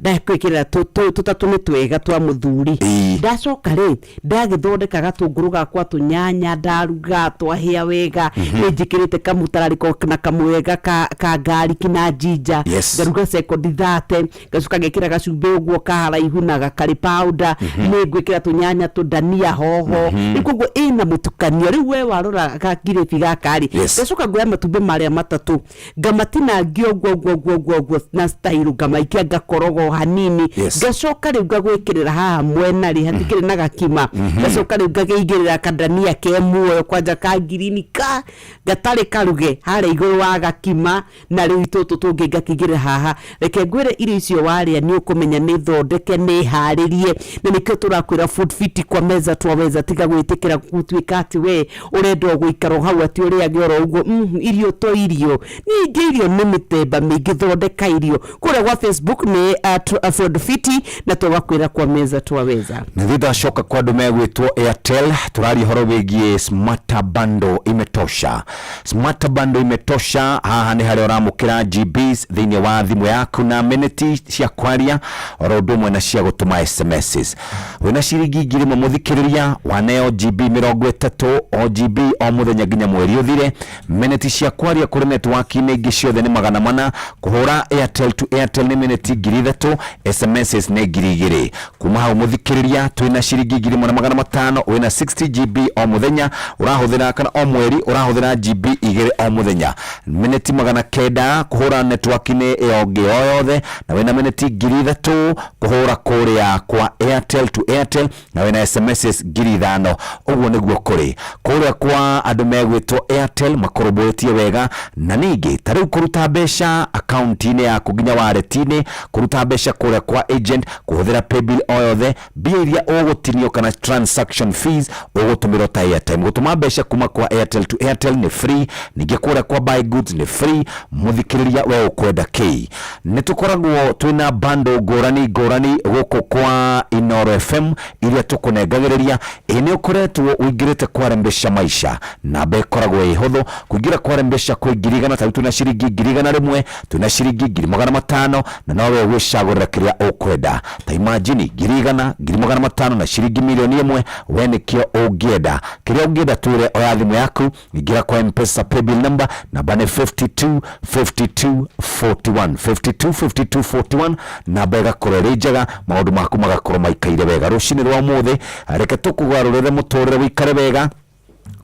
ndakwĩkĩrĩra tũtatũ nĩ twega twa mũthuri. Ndacoka rĩ, ndagĩthondeka gatũngũrũ gakwa, tũnyanya, ndaruga twahĩa wega, nĩ njĩkĩrĩte kamũtararĩko na kamwega ka garlic na ginger. Ngaruga sekondi 30, ngacoka ngekĩra gacumbĩ ũguo ka haraihu na gakarĩ powder, nĩ ngwĩkĩra tũnyanya, tũndania, hoho. Rĩu koguo ĩna Ĩna mũtukanio. Rĩu we warora gakirĩbi gaka rĩ, ngacoka ngoya matumbĩ marĩa matatũ, ngamatinangia ũguo ũguo ũguo ũguo ũguo na style, ngamaikia, ngakoroga o hanini. Ngacoka rĩu ngagwĩkĩrĩra haha mwena rĩ, hatikĩrĩ na gakima. Ngacoka rĩu ngagĩigĩrĩra kandania ke muoyo kwanja ka ngirini ka gatarĩ karuge harĩa igũrũ wa gakima, na rĩu tũtũ tũngĩ ngakĩigĩrĩra haha. Reke ngwĩre, irio icio warĩa nĩ ũkũmenya nĩ thondeke, nĩ harĩrie, na nĩkĩo tũrakwĩra Food Fiti, kwa meza twaweza. Tiga gwĩtĩkĩra gũtuĩka atĩ we ũrenda o gũikara o hau atĩ ũrĩage oro ũguo. Irio to irio, ningĩ irio nĩ mĩthemba mĩingĩ. Thondeka irio. Kũrĩa gwa Facebook nĩ at Food Fiti, na tũgakwĩra kwa meza twaweza. Na thutha acoka kwa andũ megwĩtwo Airtel, tũraria ũhoro wĩgiĩ smart bundle imetosha. Smart bundle imetosha. Haha nĩ harĩa ũramũkĩra GBs thĩinĩ wa thimũ yaku na miniti cia kwaria oro ũndũ ũmwe na cia gũtũma SMSs. Wĩna ciringi 1000, mũthikĩrĩria, waneo GB 30 o GB o mũthenya nginya mweri ũthire. Miniti cia kwaria kũrĩ network-inĩ ingĩ ciothe nĩ 400. Kũhũra Airtel to Airtel nĩ miniti 3000, SMSs nĩ 2000. Kuma hau, mũthikĩrĩria, twĩna ciringi 1500, wĩna 60 GB o mũthenya ũrahũthĩra, kana o mweri ũrahũthĩra GB 2 o mũthenya, miniti 900 kũhũra network-inĩ ĩyo ĩngĩ o yothe, na wĩna miniti 3000 kũhũra kũrĩa kwa Airtel to Airtel, na wĩna SMSs 5000. Ũguo nĩguo kũrĩ kũrĩa kwa andũ megwĩtwo Airtel, makũrũmbũĩtie wega. Na ningĩ ta rĩu kũruta mbeca akaunti-inĩ yaku nginya wallet-inĩ, kũruta mbeca kũrĩa kwa agent, kũhũthĩra paybill o yothe, mbia iria ũgũtinio kana transaction fees ũgũtũmĩrwo ta airtime. Gũtũma mbeca kuma kwa Airtel to Airtel nĩ free. Ningĩ kũrĩa kwa buy goods nĩ free. Mũthikĩrĩria, we ũkwenda kĩ? Nĩ tũkoragwo twĩna bundle ngũrani ngũrani gũkũ kwa Inoro FM iria tũkũnengagĩrĩria. Ĩ nĩ ũkoretwo ũingĩrĩte kwa Rembesha Maisha? Namba ĩkoragwo ĩ hũthũ kũingĩra kwa Rembesha kwĩ 100,000. Ta rĩu twĩna ciringi 101,000, twĩna ciringi 500,000, na nowe gwĩcagũrĩra kĩrĩa ũkwenda. Ta imagine 100,000, 500,000 na ciringi 1,000,000. We nĩkĩo ũngĩenda? Kĩrĩa ũngĩenda, twĩre. Oya thimũ yaku, ingĩra kwa Mpesa paybill number, namba nĩ 52 52 41, 52 52 41. Namba ĩgakorwo ĩrĩ njega, maũndũ maku magakorwo maikaire wega. Rũcinĩ rwa ũmũthĩ, reke tũkũgarũrĩre mũtũrĩre wĩikare wega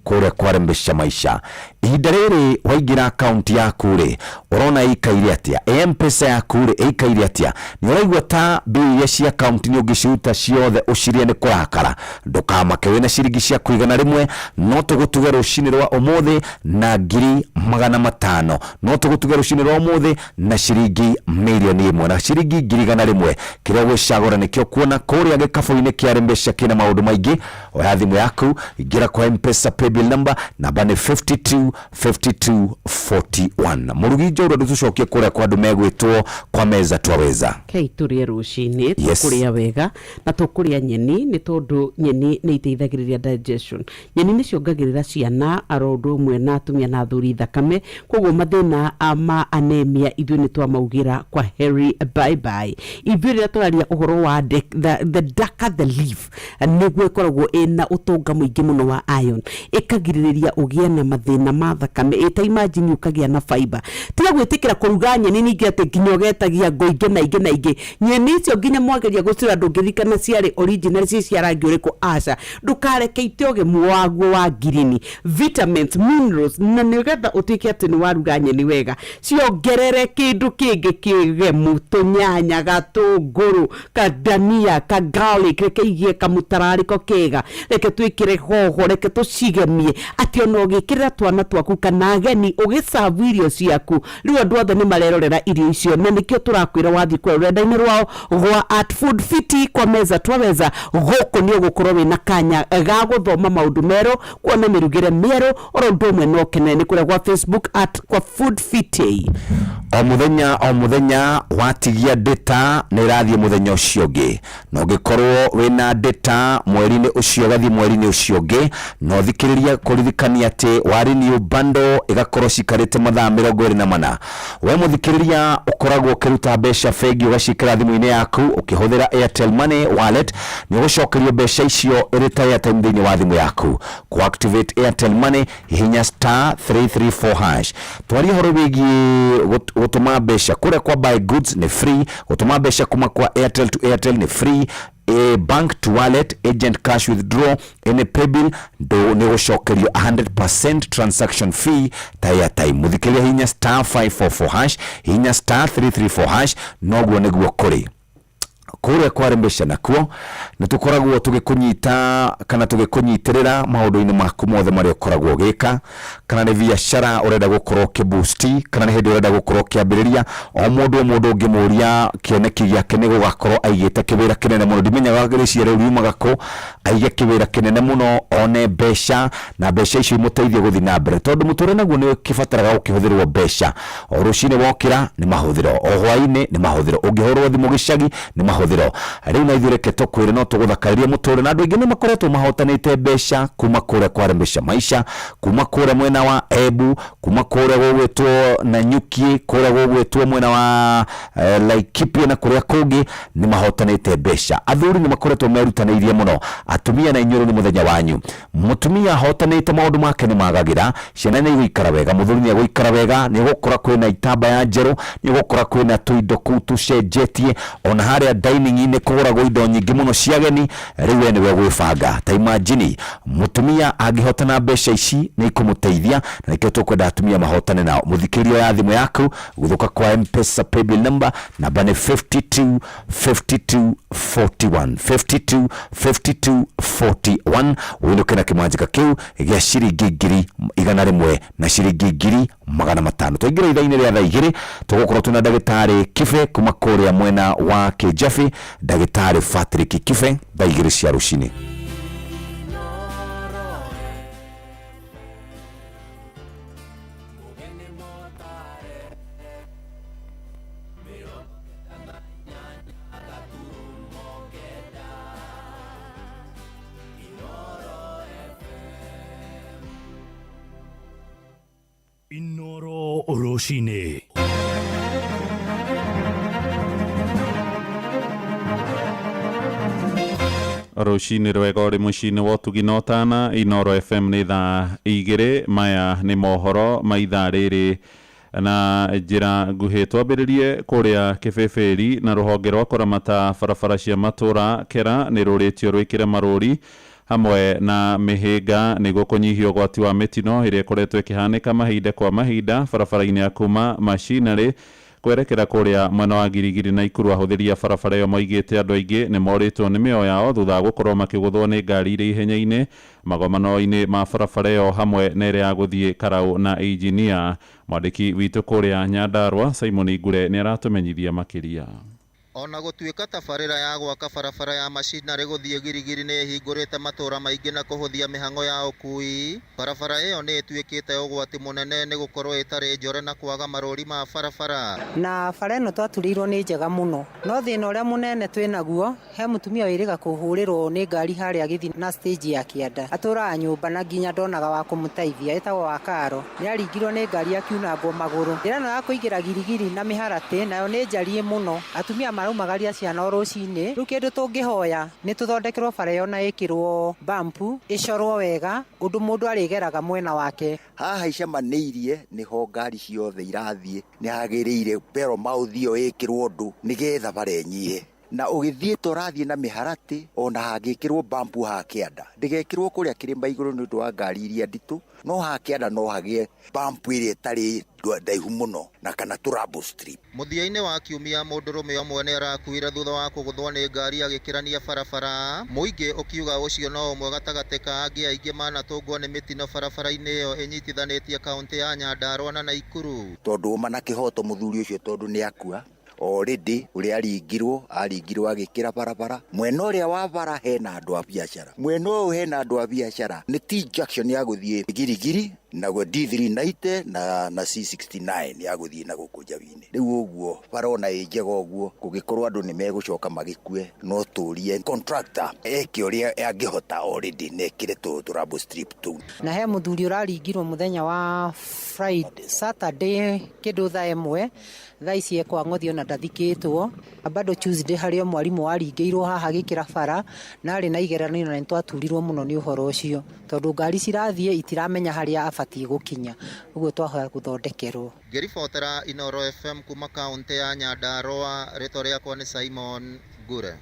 kũrĩa kwarembesha maisha. Ihinda rĩrĩ waingĩra akaunti yaku rĩ, ũrona ĩikaire atĩa? Mpesa yaku rĩ, ĩikaire atĩa? Nĩ ũraigua ta mbia iria cia akaunti nĩ ũngĩciruta ciothe ũcirie nĩ kũrakara? Ndũkamake, wĩna ciringi ciaku 100, no tũgũtuge rũcinĩ rwa ũmũthĩ na 500,000, no tũgũtuge rũcinĩ rwa ũmũthĩ na ciringi 1,000,000, na ciringi 100,000. Kĩrĩa ũgwĩcagũra nĩkĩo kuona kũrĩa gĩkabũ-inĩ kĩa Rembesha kĩna maũndũ maingĩ. Oya thimũ yaku, ingĩra kwa Mpesa paybill number, namba nĩ 52 52 41. Mũrugi njorua, ndũtũcokie kũrĩa kwa andũ megwĩtwo kwa meza twaweza. Kei tũrĩe rũcinĩ. Tũkũrĩa wega na tũkũrĩa nyeni, nĩ tondũ nyeni nĩ iteithagĩrĩria digestion. Nyeni nĩ ciongagĩrĩra ciana aro ũndũ ũmwe na atumia na athuri thakame, koguo mathĩna ma anemia ithuĩ nĩ twamaugĩra kwa heri, bye bye. Ithuĩ rĩrĩa tũraria ũhoro wa the darker the leaf, nĩguo ĩkoragwo ĩna ũtonga mũingĩ mũno wa iron, ĩkagirĩrĩria ũgĩe na mathĩna ma thakame. Ĩta imagine ũkagĩa na fiber. Tiga gwĩtĩkĩra kũruga nyeni ningĩ atĩ nginya ũgetagia ngo ingĩ na ingĩ na ingĩ. Nyeni icio nginya mwageria gũcirora ndũngĩririkana ciarĩ original ci cia rangi ũrĩkũ. Aca, ndũkareke ite ũgemu waguo wa ngirini, vitamins, minerals, na nĩgetha ũtuĩke atĩ nĩ waruga nyeni wega, ciongerere kĩndũ kĩngĩ kĩgemu, tũnyanya, gatũngũrũ, kadania, ka garlic. Reke igie kamũtararĩko kega, reke twĩkĩre hoho, reke tũcigemie atĩ ona ũgĩkĩrĩra twana twaku kana ageni ũgĩcabu irio ciaku, rĩu andũ othe nĩ marerorera irio icio. Na nĩkĩo tũrakwĩra wathiĩ kũrĩa rũrenda-inĩ rwao gwa at Food Fiti, kwa meza twaweza, gũkũ nĩ ũgũkorwo wĩna kanya ga gũthoma maũndũ merũ, kuona mĩrugĩre mĩerũ, oro ũndũ ũmwe no ũkenere. Nĩ kũrĩa gwa Facebook at kwa Food Fiti. O mũthenya o mũthenya watigia data nĩ ĩrathiĩ mũthenya ũcio ũngĩ, na ũngĩkorwo wĩna data mweri-inĩ ũcio ũgathiĩ mweri-inĩ ũcio ũngĩ. Na ũthikĩrĩria kũririkania atĩ wa renew bundle ĩgakorwo cikarĩte mathaa 24. We mũthikĩrĩria, ũkoragwo ũkĩruta mbeca bengi ũgaciĩkĩra thimũ-inĩ yaku ũkĩhũthĩra Airtel Money wallet, nĩ ũgũcokerio mbeca icio ĩrĩ ta airtime thĩinĩ wa thimũ yaku. Ku activate Airtel Money, hihinya star 334 hash. Twarie ũhoro wĩgiĩ gũtũma mbeca kũrĩa kwa buy goods nĩ free, gũtũma mbeca kuma kwa Airtel to Airtel nĩ free. Bank to wallet, agent cash withdraw, any paybill ndå nä gå cokerio 100% transaction fee ta airtime. Muthikĩrĩria, hinya star 544 hash, hinya star 334 hash, noguo nĩguo kũrĩ kũrĩa kwarembesha. Nakuo nĩ tũkoragwo tũgĩkũnyita kana tũgĩkũnyitĩrĩra maũndũ-inĩ maku mothe marĩa ũkoragwo ũgĩka, kana nĩ biacara ũrenda gũkorwo ũkĩboost, kana nĩ hĩndĩ ũrenda gũkorwo ũkĩambĩrĩria. O mũndũ ũngĩmũria kĩoneki gĩake nĩ gũgakorwo aigĩte kĩwĩra kĩnene mũno. Ndimenyaga rĩciria rĩu riumaga kũ, aige kĩwĩra kĩnene mũno, one mbeca, na mbeca icio imũteithie gũthiĩ na mbere, tondũ mũtũrĩre naguo nĩ ũkĩbataraga gũkĩhũthĩrwo mbeca. O rũcinĩ wokĩra nĩ mahũthĩro, o hwaĩ-inĩ nĩ mahũthĩro, ũngĩhũrwo thimũ gĩcagi nĩ mahũthĩro. Rĩu na ithuĩ reke tũkwĩre no tũgũthakarĩrie mũtũrĩre, na andũ aingĩ nĩ makoretwo mahotanĩte mbeca kuma kũrĩa kwarembesha maisha, kuma kũrĩa mwena wa Embu, kuma kũrĩa gũgwĩtwo Nanyuki, kũrĩa gũgwĩtwo mwena wa Laikipia na kũrĩa kũngĩ nĩ mahotanĩte mbeca. Athuri nĩ makoretwo merutanĩirie mũno, atumia na inyuĩ rĩu nĩ mũthenya wanyu. Mũtumia ahotanĩte, maũndũ make nĩ magagĩra, ciana nĩ igũikara wega, mũthuri nĩ egũikara wega, nĩ ũgũkora kwĩna itambaya njerũ, nĩ ũgũkora kwĩna tũindo kũu tũcenjetie, ona harĩa dining-inĩ kũgũragwo indo nyingĩ mũno cia ageni. Rĩu we nĩwe gwĩbanga. Ta imagine mũtumia angĩhotana, mbeca ici nĩ ikũmũteithia, na nĩkĩo tũkwenda atumia mahotane nao. Mũthikĩrio ya thimũ yaku gũthũka kwa Mpesa paybill number, namba nĩ 52 52 41, 52 52 41, wĩnũke na kĩmanjĩka kĩu gĩa ciringi 100,000 na ciringi 500,000. Twaingĩra ithaa-inĩ rĩa thaa 2, tũgũkorwo twĩna ndagĩtarĩ Kibe kuma kũrĩa mwena wa Kĩnjabi, ndagĩtarĩ Patrick Kibe, thaa 2 cia rũcinĩ. Inoro rũcinĩ. Rũcinĩ rwega ũrĩ mũciĩ-inĩ wa ũtugi na ũtana. Inoro FM, nĩ thaa 2. Maya nĩ mohoro ma ithaa rĩrĩ na njĩra nguhĩ. Twambĩrĩrie kũrĩa Kĩbĩbĩri na rũhonge rwa kũramata barabara cia matũra kera nĩ rũrĩtio rwĩkĩre marũri hamwe na mĩhĩnga nĩguo kũnyihia ũgwati wa mĩtino ĩrĩa ĩkoretwo ĩkĩhanĩka mahinda kwa mahinda barabara-inĩ ya kuma Machinery kwerekera kũrĩa mwena wa Girigiri na Ikuru. Ahũthĩri a barabara ĩyo moigĩte andũ aingĩ nĩ morĩtwo nĩ mĩoyo yao thutha wa gũkorwo makĩgũthwo nĩ ngari irĩ ihenya-inĩ magomano-inĩ ma barabara ĩyo hamwe na ĩrĩa ya gũthiĩ Karau na Injinia. Mwandĩki witũ kũrĩa Nyandarua Simon Ngure nĩ aratũmenyithia makĩria. Ona gũtuĩka tabarĩra ya gwaka barabara ya Machinery gũthiĩ Girigiri nĩ ĩhingũrĩte matũra maingĩ na kũhũthia mĩhang'o ya ũkui, barabara ĩyo nĩ ĩtuĩkĩte ũgwati mũnene nĩ gũkorwo ĩtarĩ njore na kwaga marũri ma barabara. Na bara ĩno twaturĩirwo nĩ njega mũno, no thĩna ũrĩa mũnene twĩ naguo, he mũtumia wĩrĩga kũhũrĩrwo nĩ ngari harĩa agĩthiĩ na stage ya kĩanda. Atũraga nyũmba na nginya ndonaga wa kũmũteithia, ĩtagwo wa Karo. Nĩ aringirwo nĩ ngari akiunangwo magũrũ. Njĩra ĩno ya kũingĩra Girigiri na mĩharatĩ nayo nĩ njariĩ mũno, atumia maraumagaria ciana o rũcinĩ. Rĩu kĩndũ tũngĩhoya nĩ tũthondekerwo bara ĩyo na ĩkĩrwo bampu, ĩcorwo wega ũndũ mũndũ arĩgeraga mwena wake. Haha icemanĩirie nĩho ngari ciothe irathiĩ, nĩ hagĩrĩire bell mouth ĩyo ĩkĩrwo ũndũ nĩgetha bara ĩnyihe, na ũgĩthiĩ ta ũrathiĩ na mĩharatĩ, ona hangĩkĩrwo bampu haha kĩanda, ndĩgekĩrwo kũrĩa kĩrĩma igũrũ nĩ ũndũ wa ngari iria nditũ, no haha kĩanda no hagĩe bampu ĩrĩa ĩtarĩ ndaihu mũno na kana tũ rumble strip. Mũthia-inĩ wa kiumia, mũndũrũme ũmwe nĩ arakuire thutha wa kũgũthwo nĩ ngari agĩkĩrania barabara, mũingĩ ũkiuga ũcio no ũmwe gatagatĩ ka angĩ aingĩ manatũngwo nĩ mĩtino barabara-inĩ ĩyo ĩnyitithanĩtie kaũntĩ ya Nyandarua na Naikuru. Tondũ ũma na kĩhoto mũthuri ũcio, tondũ nĩ akua already, ũrĩa aringirwo agĩkĩra barabara. Mwena ũrĩa wa bara hena andũ a biacara, mwena ũyũ hena andũ a biacara, nĩ T junction ya gũthiĩ Girigiri, naguo D390 na C69 ya gũthiĩ na gũkũ Njawinĩ. Rĩu ũguo bara ona ĩ njega ũguo, kũngĩkorwo andũ nĩ megũcoka magĩkue, no tũrie contractor eke ũrĩa angĩhota already na ekĩre tũ rumble strip tũu. Na he mũthuri ũraringirwo mũthenya wa Friday, Saturday kĩndũ thaa 1, thaa ici ekwa ng'othi ona ndathikĩtwo. Bado Tuesday harĩ o mwarimũ waringĩirwo haha agĩkĩra bara na arĩ na igeranio, na nĩ twaturirwo mũno nĩ ũhoro ũcio tondũ ngari cirathiĩ itiramenya harĩa abatiĩ gũkinya. Ũguo twahoya gũthondekerwo. Ngĩribotera Inoro FM kuma kaũntĩ ya Nyandarua, rĩtwa rĩakwa nĩ Simon Ngure.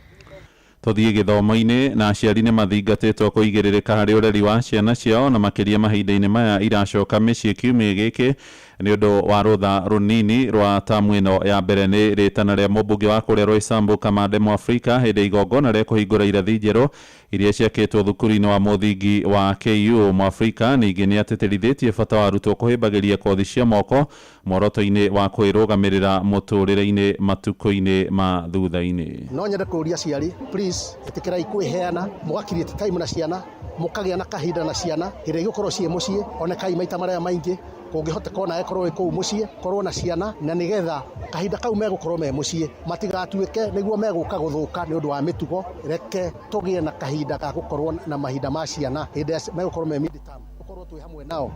Tũthiĩ gĩthomo-inĩ na aciari nĩ mathingatĩtwo kũigĩrĩrĩka harĩ ũreri wa ciana ciao na makĩria mahinda-inĩ maya iracoka mĩciĩ kiumia gĩkĩ nĩ ũndũ wa rũtha rũnini rwa tamu ĩno ya mbere. Nĩ rĩtana rĩa mũmbunge wa kũrĩa Roysambu Kamande Mwafrika hĩndĩ ya igongona rĩa kũhingũra irathi njerũ iria ciakĩtwo thukuru-inĩ wa mũthingi wa KU. Mwafrika ningĩ nĩ atĩtĩrithĩtie bata wa arutwo kũhĩmbagĩria kothi cia moko mworoto-inĩ wa kwĩrũgamĩrĩra mũtũrĩre-inĩ matukũ-inĩ ma thutha-inĩ. No nyende kũria aciari, please ĩtĩkĩrai kwĩheana, mũga create time na ciana, mũkagĩa na kahinda na ciana hĩndĩ ĩrĩa igũkorwo ciĩ mũciĩ, onekai maita marĩa maingĩ kũngĩhoteka, ona ĩkorwo ĩ kũu mũciĩ, korwo na ciana, na nĩgetha kahinda kau megũkorwo me mũciĩ matigatuĩke nĩguo megũka gũthũka nĩ ũndũ wa mĩtugo. Reke tũgĩe na kahinda ga gũkorwo na mahinda ma ciana hĩndĩ ĩrĩa megũkorwo me mid-term, tũkorwo twĩ hamwe nao.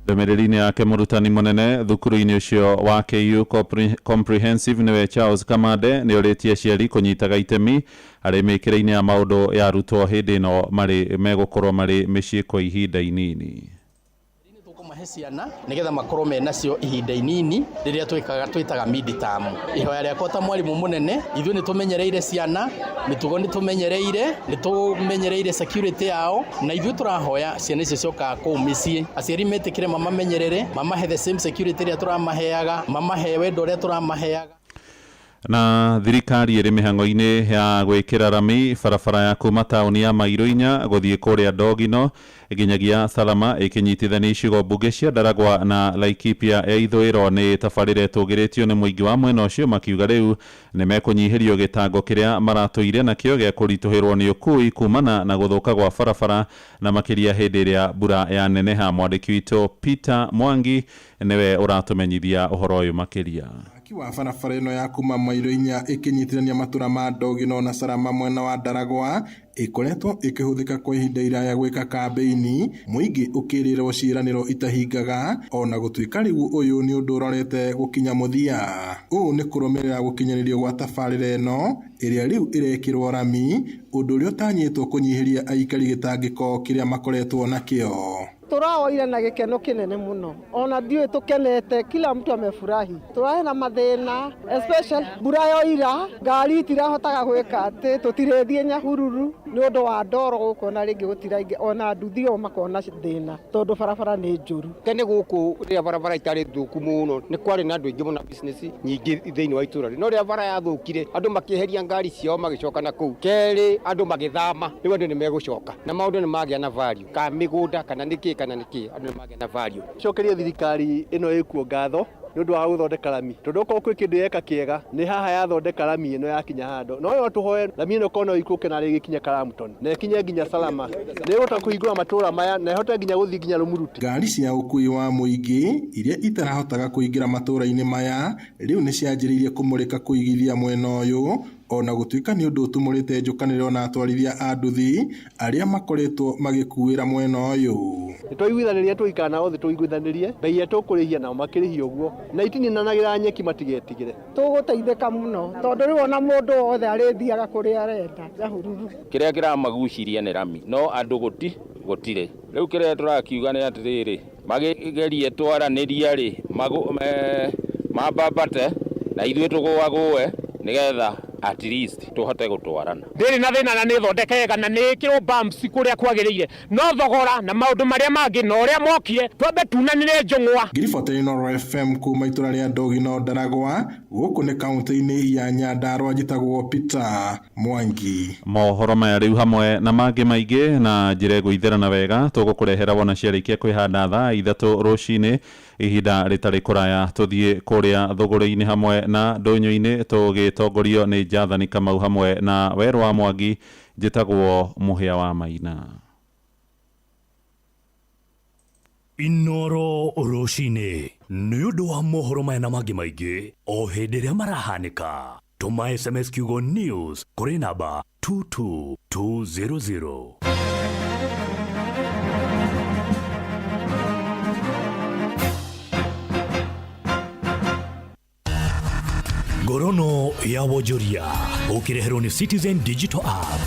Ndũmĩrĩri-inĩ yake, mũrutani mũnene thukuru-inĩ ũcio wa KU Comprehensive nĩwe Charles Kamande nĩ orĩtie aciari kũnyitaga itemi harĩ mĩkĩre-inĩ ya maũndũ ya arutwo hĩndĩ ĩno marĩ megũkorwo marĩ mĩciĩ kwa ihinda inini. Tũkũmahe ciana nĩgetha makorwo me nacio ihinda inini rĩrĩa twĩkaga twĩtaga mid term. Ihoya rĩakwa ta mwarimũ mũnene, ithuĩ nĩ tũmenyereire ciana mĩtugo, nĩ tũmenyereire security yao, na ithuĩ tũrahoya ciana icio ciokaga kũu mĩciĩ, aciari metĩkĩre mamamenyerere, mamahe the same security ĩrĩa tũramaheaga, mamahe wendo ũrĩa tũramaheaga. Na thirikari ĩrĩ mĩhang'o-inĩ ya gwĩkĩra rami barabara ya kuma taũni ya Mairũ inya gũthiĩ kũrĩa Ndogino nginyagia Salama, ĩkĩnyitithania icigo mbunge cia Ndaragwa na Laikipia ya ithũĩro. Nĩ tabarĩra ĩtũgĩrĩtio nĩ mũingĩ wa mwena ũcio, makiuga rĩu nĩ mekũnyihĩrio gĩtango kĩrĩa maratũire nakĩo gĩa kũritũhĩrwo nĩ ũkui kumana na gũthũka gwa barabara, na makĩria hĩndĩ ĩrĩa mbura yaneneha. Mwandĩki witũ Peter Mwangi nĩwe ũratũmenyithia ũhoro ũyũ makĩria. Waki wa barabara ĩno ya kuma Mairo inya ĩkĩnyitithania matũra ma Ndogino na Salama mwena wa Ndaragwa ĩkoretwo ĩkĩhũthĩka kwa ihinda iraya gwĩka kambĩini, mũingĩ ũkĩrĩrwo ciĩranĩro itahingaga, ona gũtuĩka rĩu ũyũ nĩ ũndũ ũrorete gũkinya mũthia. Ũũ nĩ kũrũmĩrĩra gũkinyanĩrio gwa tabarĩra ĩno ĩrĩa rĩu ĩrekĩrwo rami, ũndũ ũrĩa ũtanyĩtwo kũnyihĩria aikari gĩtangĩko kĩrĩa makoretwo nakĩo. Tũraoire na gĩkeno kĩnene mũno, ona ndiũĩ tũkenete, kila mtu amefurahi. Tũrarĩ na mathĩna, especially mbura yoira, ngari itirahotaga gwĩka atĩ tũtirĩthiĩ Nyahururu nĩ ũndũ wa ndoro gũkũ, na rĩngĩ gũtiraingĩ ona nduthi o makona thĩna tondũ barabara nĩ njũru. Tene gũkũ rĩrĩa barabara itarĩ thũku mũno nĩ kwarĩ na andũ aingĩ mũno, business nyingĩ thĩinĩ wa itũra, no rĩrĩa bara yathũkire andũ makĩeheria ngari ciao magĩcoka na kũu. Kerĩ, andũ magĩthama, rĩu andũ nĩ megũcoka na maũndũ nĩ magĩa na value ka mĩgũnda kana nĩkĩ kana nĩkĩ, andũ nĩ magĩa na value. Cokeria thirikari ĩno ĩkuo ngatho nĩ ũndũ wa gũthondeka rami, tondũ okorwo kwĩ kĩndũ yeka kĩega nĩ haha yathondeka rami ĩno yakinya handũ. No no tũhoe rami ĩno korwo no ikũke na rĩgĩkinye Karamton na ĩkinye nginya Salama, nĩ ĩgũhota kũhingũra matũra maya na ĩhote nginya gũthiĩ nginya Rũmuruti. Ngari cia ũkui wa mũingĩ iria itarahotaga kũingĩra matũra-inĩ maya rĩu nĩ cianjĩrĩirie kũmũrĩka kũigithia mwena ũyũ, ona gũtuĩka nĩ ũndũ ũtumũrĩte njũkanĩrĩro na atwarithia a nduthi arĩa makoretwo magĩkuĩra mwena ũyũ. Nĩ twaiguithanĩria, tũgĩikara nao thĩ tũiguithanĩrie bei ĩrĩa tũkũrĩhia, nao makĩrĩhia ũguo na itininanagĩra nyeki, matigetigĩre. Tũgũteithĩka mũno tondũ rĩu ona mũndũ wothe arĩthiaga kũrĩa arenda Nyahururu. Kĩrĩa kĩramaguciria nĩ rami, no andũ gũtirĩ. Rĩu kĩrĩa tũrakiuga nĩ atĩrĩrĩ, magerie twaranĩria rĩ, mambambate na ithuĩ tũgũagũe nĩgetha at least tũhote gũtwarana. Ndĩrĩ na thĩna na nĩ thondeke wega na nĩ ĩkĩrwo bumps kũrĩa kwagĩrĩire, no thogora na maũndũ marĩa mangĩ na ũrĩa mokire twambe tunanĩre njũng'wa. Ngiribota Inooro FM kuma itũra rĩa Ndogino Ndaragwa, gũkũ nĩ kaunti-inĩ ya Nyandarua, njĩtagwo Peter Mwangi. Mohoro maya rĩu hamwe na mangĩ maingĩ na njĩra ĩgũitherana wega tũgũkũrehera wona ciarĩkia kwĩhanda thaa 3 rũcinĩ. Ihinda rĩtarĩ kũraya tũthiĩ kũrĩa thũgũrĩ-inĩ hamwe na ndũnyũ-inĩ, tũgĩtongorio nĩ Jathani Kamau hamwe na Werũ wa Mwangi. Njĩtagwo Mũhĩa wa Maina. Inoro rũcinĩ nĩ ũndũ wa mohoro maya na mangĩ maingĩ o hĩndĩ ĩrĩa marahanĩka, tũma SMS kiugo news kũrĩ namba 22200. Ngorono ya wonjoria ũkĩreherwo nĩ Citizen Digital App.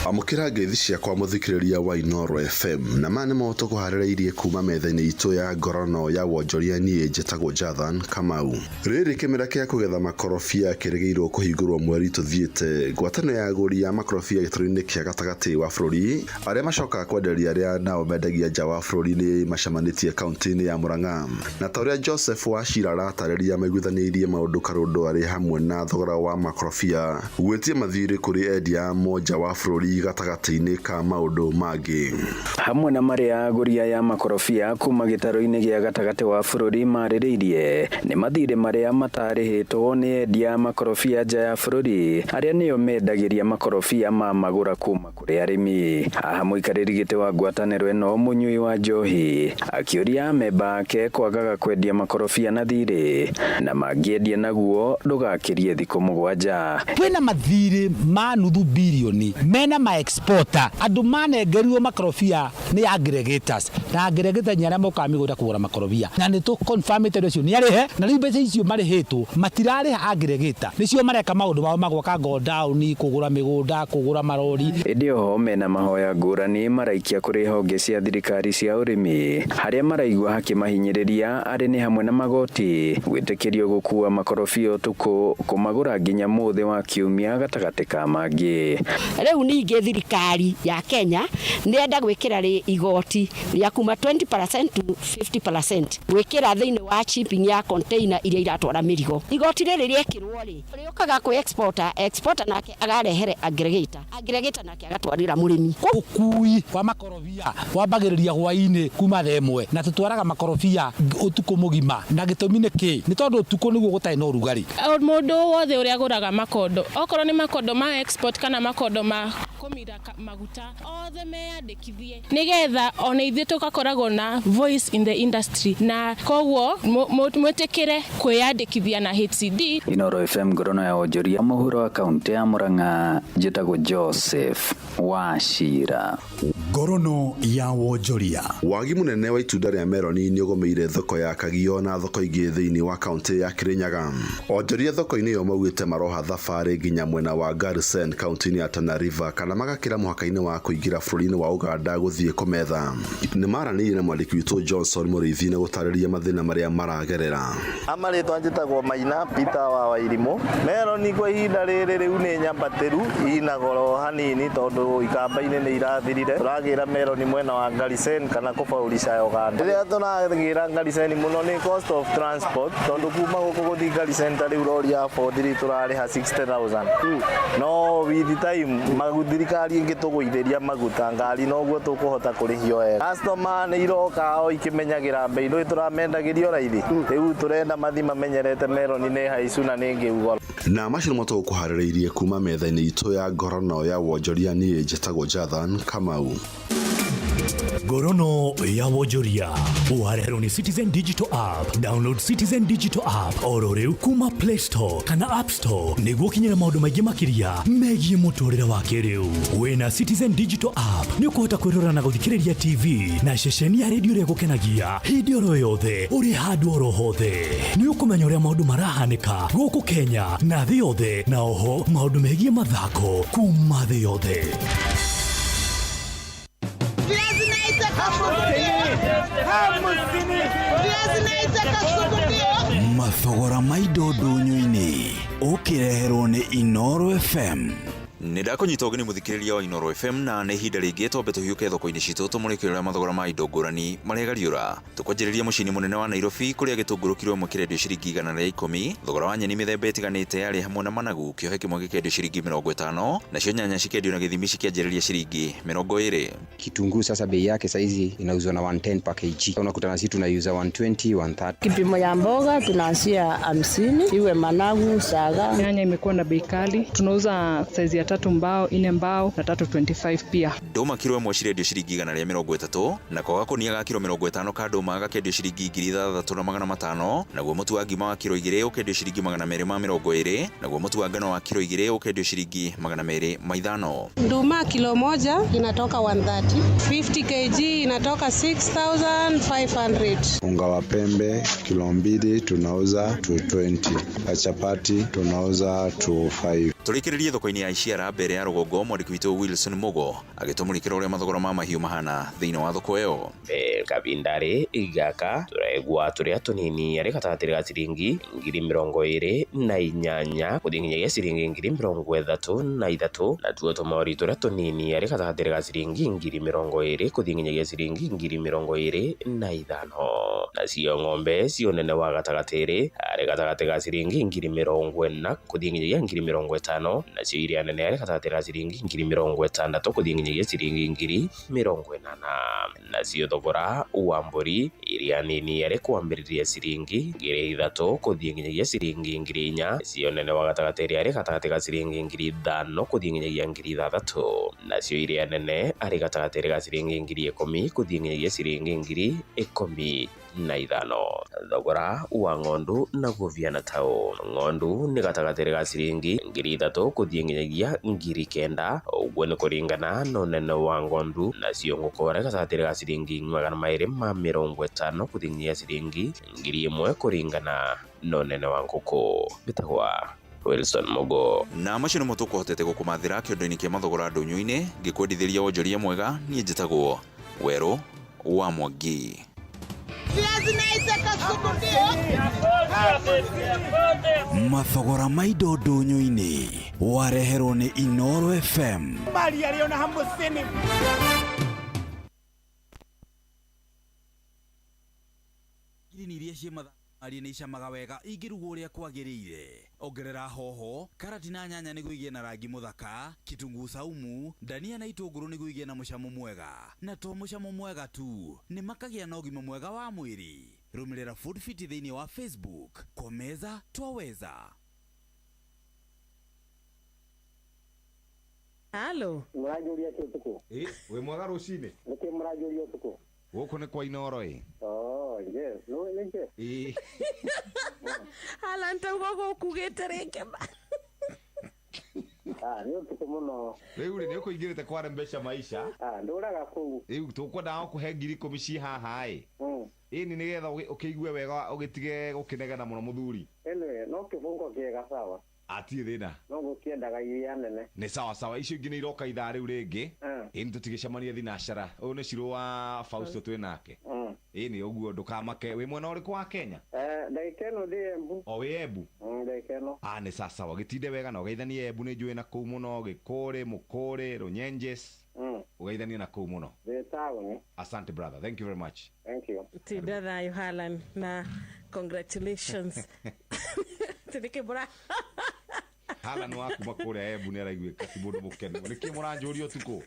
Amũkĩra ngeithi ciakwa mũthikĩrĩria wa Inooro FM, na maya nĩmo tũkũharĩrĩirie kuma metha-inĩ itũ ya ngorono ya wonjoria. Niĩ njĩtagwo Jathan Kamau. Rĩrĩ kĩmera kĩa kũgetha makorobia kĩrĩgĩirwo kũhingũrwo mweri tũthiĩte. Ngwatanĩro ya agũri a makorobia gĩtarũ-inĩ kĩa gatagatĩ wa bũrũri, arĩa macokaga kwenderia arĩa nao mendagia nja wa bũrũri, nĩ macemanĩtie kaunti-inĩ ya Murang'a, na ta ũrĩa Joseph Wachira aratarĩria, maiguithanĩirie maũndũ karũndũ arĩ hamwe na thogora wa makorobia, gwĩtia mathirĩ kũrĩ endia amo nja wa bũrũri, gatagatĩ-inĩ ka maũndũ mangĩ. Hamwe na marĩa agũri aya makorobia kuma gĩtarũ-inĩ gĩa gatagatĩ wa bũrũri marĩrĩirie nĩ mathirĩ marĩa matarĩhĩtwo nĩ endia a makorobia nja ya bũrũri, arĩa nĩo mendagĩria makorobia ma magũra kuma kũrĩ arĩmi. Haha mũikarĩri gĩtĩ wa ngwatanĩro ĩno, mũnyui wa njohi, akĩũria amemba ake kwagaga kwendia makorobia na thirĩ, na mangĩendia naguo ndũgakĩrie thikũ 7. Kwĩna mathirĩ ma nuthu birioni mena ma exporter, andũ manengerirwo makorobia nĩ aggregators, na aggregator nĩ arĩa mokaga mĩgũnda kũgũra makorobia, na nĩ tũ confirmĩte ũcio nĩ arĩhe, na rĩu mbeca icio marĩhĩtwo matirarĩha aggregator, nĩcio mareka maũndũ mao magwaka godown, kũgũra mĩgũnda, kũgũra marori. Ĩndĩ oho mena mahoya ngũrani maraikia kũrĩ honge cia thirikari cia ũrĩmi, harĩa maraigua hakĩmahinyĩrĩria, arĩ nĩ hamwe na magoti, gwĩtĩkĩrio gũkua makorobia ũtukũ, kũmagũra nginya mũthĩ wa kiumia, gatagatĩ ka mangĩ. Rĩu ningĩ thirikari ya Kenya nĩ enda gwĩkĩra igoti rĩa kuma 20% to 50% gwĩkĩra thĩinĩ wa shipping ya container iria iratwara mĩrigo. Igoti rĩrĩ rĩekĩrwo rĩ, rĩũkaga kwĩ exporter, exporter nake agarehere aggregator, aggregator nake agatwarĩra mũrĩmi. Ũkui wa makorobia wambagĩrĩria hwaĩ-inĩ kuma thaa 1, na tũtwaraga makorobia ũtukũ mũgima, na gĩtũmi nĩ kĩ? Nĩ tondũ ũtukũ nĩguo gũtarĩ na ũrugarĩ. Mũndũ wothe ũrĩa agũraga makondo, okorwo nĩ makondo ma export kana makondo ma kũmira maguta, othe meyandĩkithie nĩgetha ona ithuĩ tũgakoragwo na voice in the industry, na koguo mwĩtĩkĩre kwĩyandĩkithia na HCD. Inooro FM, ngorono ya wonjoria, mũhuro wa kaunti ya Murang'a, njĩtagwo Joseph Wachira. Ngorono ya wonjoria. Wagi mũnene wa itunda rĩa meroni nĩ ũgũmĩire thoko ya Kagio na thoko ingĩ thĩinĩ wa kaunti ya Kirinyaga. Onjoria thoko-inĩ ĩyo maugĩte maroha thabarĩ nginya mwena wa Garsen kaunti-inĩ ya Tana River, kana magakĩra mũhaka-inĩ wa kũingĩra bũrũri-inĩ wa Uganda gũthiĩ kũmetha. Nĩ maranĩirie na mwandĩki witũ Johnson Mũrĩithi na gũtarĩria mathĩna marĩa maragerera. Amarĩtwa njĩtagwo Maina Peter wa Wairimũ. Meroni kwa ihinda rĩrĩ rĩu nĩ nyambatĩru, ina goro hanini tondũ ikamba-inĩ nĩ irathirire. Tũragĩra meroni mwena wa Garisen kana kũbaurisha Uganda. Rĩrĩa tũragĩra Garisen mũno nĩ cost of transport, tondũ kuma gũkũ gũthiĩ Garisen ta rĩu rori ya 43 tũrarĩha 60,000, no with time thirikari ĩngĩtũgũithĩria maguta ngari noguo tũkũhota kũrĩhio wega. Customer nĩ iroka o ikĩmenyagĩra mbei, ndũĩ tũramendagĩrio raithi, rĩu tũrenda mathi mamenyerete meroni nĩ haicu na nĩ ngĩu goro. Na macio nĩmo tũgũkũharĩrĩirie kuma metha-inĩ itũ ya ngorono ya wonjoria. Niĩ njĩtagwo Jathan Kamau. Ngorono ya wonjoria wareherwo nĩ Citizen Digital App. Download Citizen Digital App oro rĩu kuma Play Store kana App Store nĩguo ũkinyĩre maũndũ maingĩ makĩria megiĩ mũtũrĩre wa kĩrĩu. Wĩna Citizen Digital App nĩ ũkũhota kwĩrora na gũthikĩrĩria TV na ceceni ya redio ĩrĩa ĩgũkenagia hĩndĩ oro yothe, ũrĩ handũ oro hothe. Nĩ ũkũmenya ũrĩa maũndũ marahanĩka gũkũ Kenya na thĩ yothe, na oho maũndũ megiĩ mathako kuma thĩ yothe. Viazi naitaka 50, viazi naitaka subukia. Mathogora ma indo ndũnyũ-inĩ ũkĩreherwo nĩ Inooro FM. Nĩ ndakũnyita ũgeni mũthikĩrĩria wa Inooro FM, na nĩ ihinda rĩngĩ twambe tũhiũke thoko-inĩ citũ tũmũrĩke ũrĩa mathogora ma indo ngũrani maregariũra. Tũkwanjĩrĩria mũciĩ-inĩ mũnene wa Nairobi, kũrĩa gĩtũngũrũ kiro ĩmwe kĩrendio ciringi 110. Thogora wa nyeni mĩthemba ĩtiganĩte arĩ hamwe na managu, kĩohe kĩmwe gĩkendio ciringi 50, nacio nyanya cikĩendio na gĩthimi cikĩanjĩrĩria ciringi 20. Kitunguu sasa bei yake saizi inauzwa na 110 per kg. Unakuta na sisi tunaiuza 120, 130. Kipimo ya mboga tunaanzia 50, iwe managu, saga. Nyanya imekuwa na bei kali, tunauza saizi ya 3 mbao, 4 mbao na 3.25 pia. Ndũma kiro ĩmwe cirendio ciringi 130, nako gakũnia ga kiro 50 ka ndũma gakendio ciringi 6,500, naguo mũtu wa ngima wa kiro 2 ũkendio ciringi 220, naguo mũtu wa ngano wa kiro 2 ũkendio ciringi 205. Nduma kilo 1 inatoka 130, 50 kg inatoka 6,500. Unga wa pembe kilo 2 tunauza 220, na chapati tunauza 25. Tũrĩkĩrĩrie thoko-inĩ ya Iciara mbere ya rũgongo mwandĩki witũ Wilson Mugo agĩtũmũrĩkĩra ũrĩa mathogora ma mahiũ mahana thĩinĩ wa thoko ĩyo. Kavindarĩ gaka tũraigua tũrĩa tũnini arĩ gatagatĩ ga ciringi 28,000 gũthiĩ nginyagia ciringi 33,000, natuo tũmori tũrĩa tũnini arĩ gatagatĩ ga ciringi 20,000 gũthiĩ nginyagia ciringi 25,000. Nacio ng'ombe cia ũnene wa gatagatĩ arĩ gatagatĩ ga ciringi 40,000 gũthiĩ nginyagia 50,000, nacio iria nene arĩ gatagatĩ ga ciringi 60,000 gũthiĩ nginyagia ciringi 80,000. Nacio thogora wa mbũri iria nini arĩ kwambĩrĩria ciringi 3,000 gũthiĩ nginyagia ciringi 4,000, cio nene wa gatagatĩ arĩ gatagatĩ ga ciringi 5,000 gũthiĩ nginyagia 6,000, nacio iria nene arĩ gatagatĩ ga ciringi 10,000 gũthiĩ nginyagia ciringi 15,000. Thogora wa ng'ondu naguo viana tao ng'ondu nĩ gatagatĩ ga ciringi 3,000 gũthiĩ nginyagia 9,000, ũguo nĩ kũringana na ũnene wa ng'ondu. Nacio ngũkũ arĩ gatagatĩ ga ciringi 250 gũthiĩ nginyagia ciringi 1,000 kũringana na ũnene wa ngũkũ. Mbĩtagwa Wilson Mugo. Na macio nĩmo tũkũhotete gũkũmathĩra kĩondo-inĩ kĩa mathogora ndũnyũ-inĩ ngĩkwendithĩria wonjoria mwega. Niĩ njĩtagwo Werũ wa Mwangi. Mathogora ma indo ndũnyũ-inĩ wareherwo nĩ Inoro FM. Mali aliona 50. Ngirini iria ciĩ matharia nĩ icamaga wega ingĩrugwo ũrĩa kwagĩrĩire. Ongerera hoho, karati na nyanya nĩguo igĩe na rangi mũthaka, kitunguu saumu, dania na itũngũrũ nĩguo igĩe na mũcamo mwega. Na to mũcamo mwega tu, nĩ makagĩa na ũgima mwega wa mwĩrĩ. Rũmĩrĩra Food Fit thĩinĩ wa Facebook. Kwa meza twaweza. Halo. Mũranjũria kĩ ũtukũ? Ĩ, wĩ mwega rũcinĩ? Nĩkĩ mũranjũria ũtukũ? Gũkũ nĩ kwa Inoro ĩ. Oh, yes. No, nĩkĩ? Ĩ. Hala ntauga gũkugĩte rĩngĩ ma. Ah, nĩ ũtukũ mũno. Rĩu rĩ, nĩ ũkũingĩrĩte kware mbeca maisha. Ah, ndũraga kũu. Rĩu tũkwendaga gũkũhe 10,000 ciĩ haha ĩ. Ĩni nĩgetha ũkĩigue wega ũgĩtige gũkĩnegena mũno mũthuri. Anyway, no kĩbungo kĩega sawa. Atirĩ thĩna. No gũkĩendaga iria nene. Nĩ sawa sawa, icio ingĩ nĩ iroka ithaa rĩu rĩngĩ. Ĩni tũtigĩcemania thinacara. Ũyũ nĩ Shirũ wa Fausto twĩ nake. Ĩni ũguo ndũkamake. Wĩ mwena ũrĩkũ wa Kenya? Ndagĩka ĩno ndĩ Embu. O wĩ Embu? Ndagĩka ĩno. Ah, nĩ sawa sawa. Gĩtinde wega na ũgeithanie Embu nĩ njũĩ na kũu mũno, Gĩkũrĩ, Mũkũrĩ, Rũnyenjes. Ũgeithanie na kũu mũno. Ndĩ taũni. Asante brother. Thank you very much. Thank you. Tinda thayũ Harlan na congratulations. Tindike bora. Harlan wa kuma kũrĩa Embu nĩ araiguĩka ti mũndũ mũkenu. Nĩkĩ mũranjũria ũtukũ?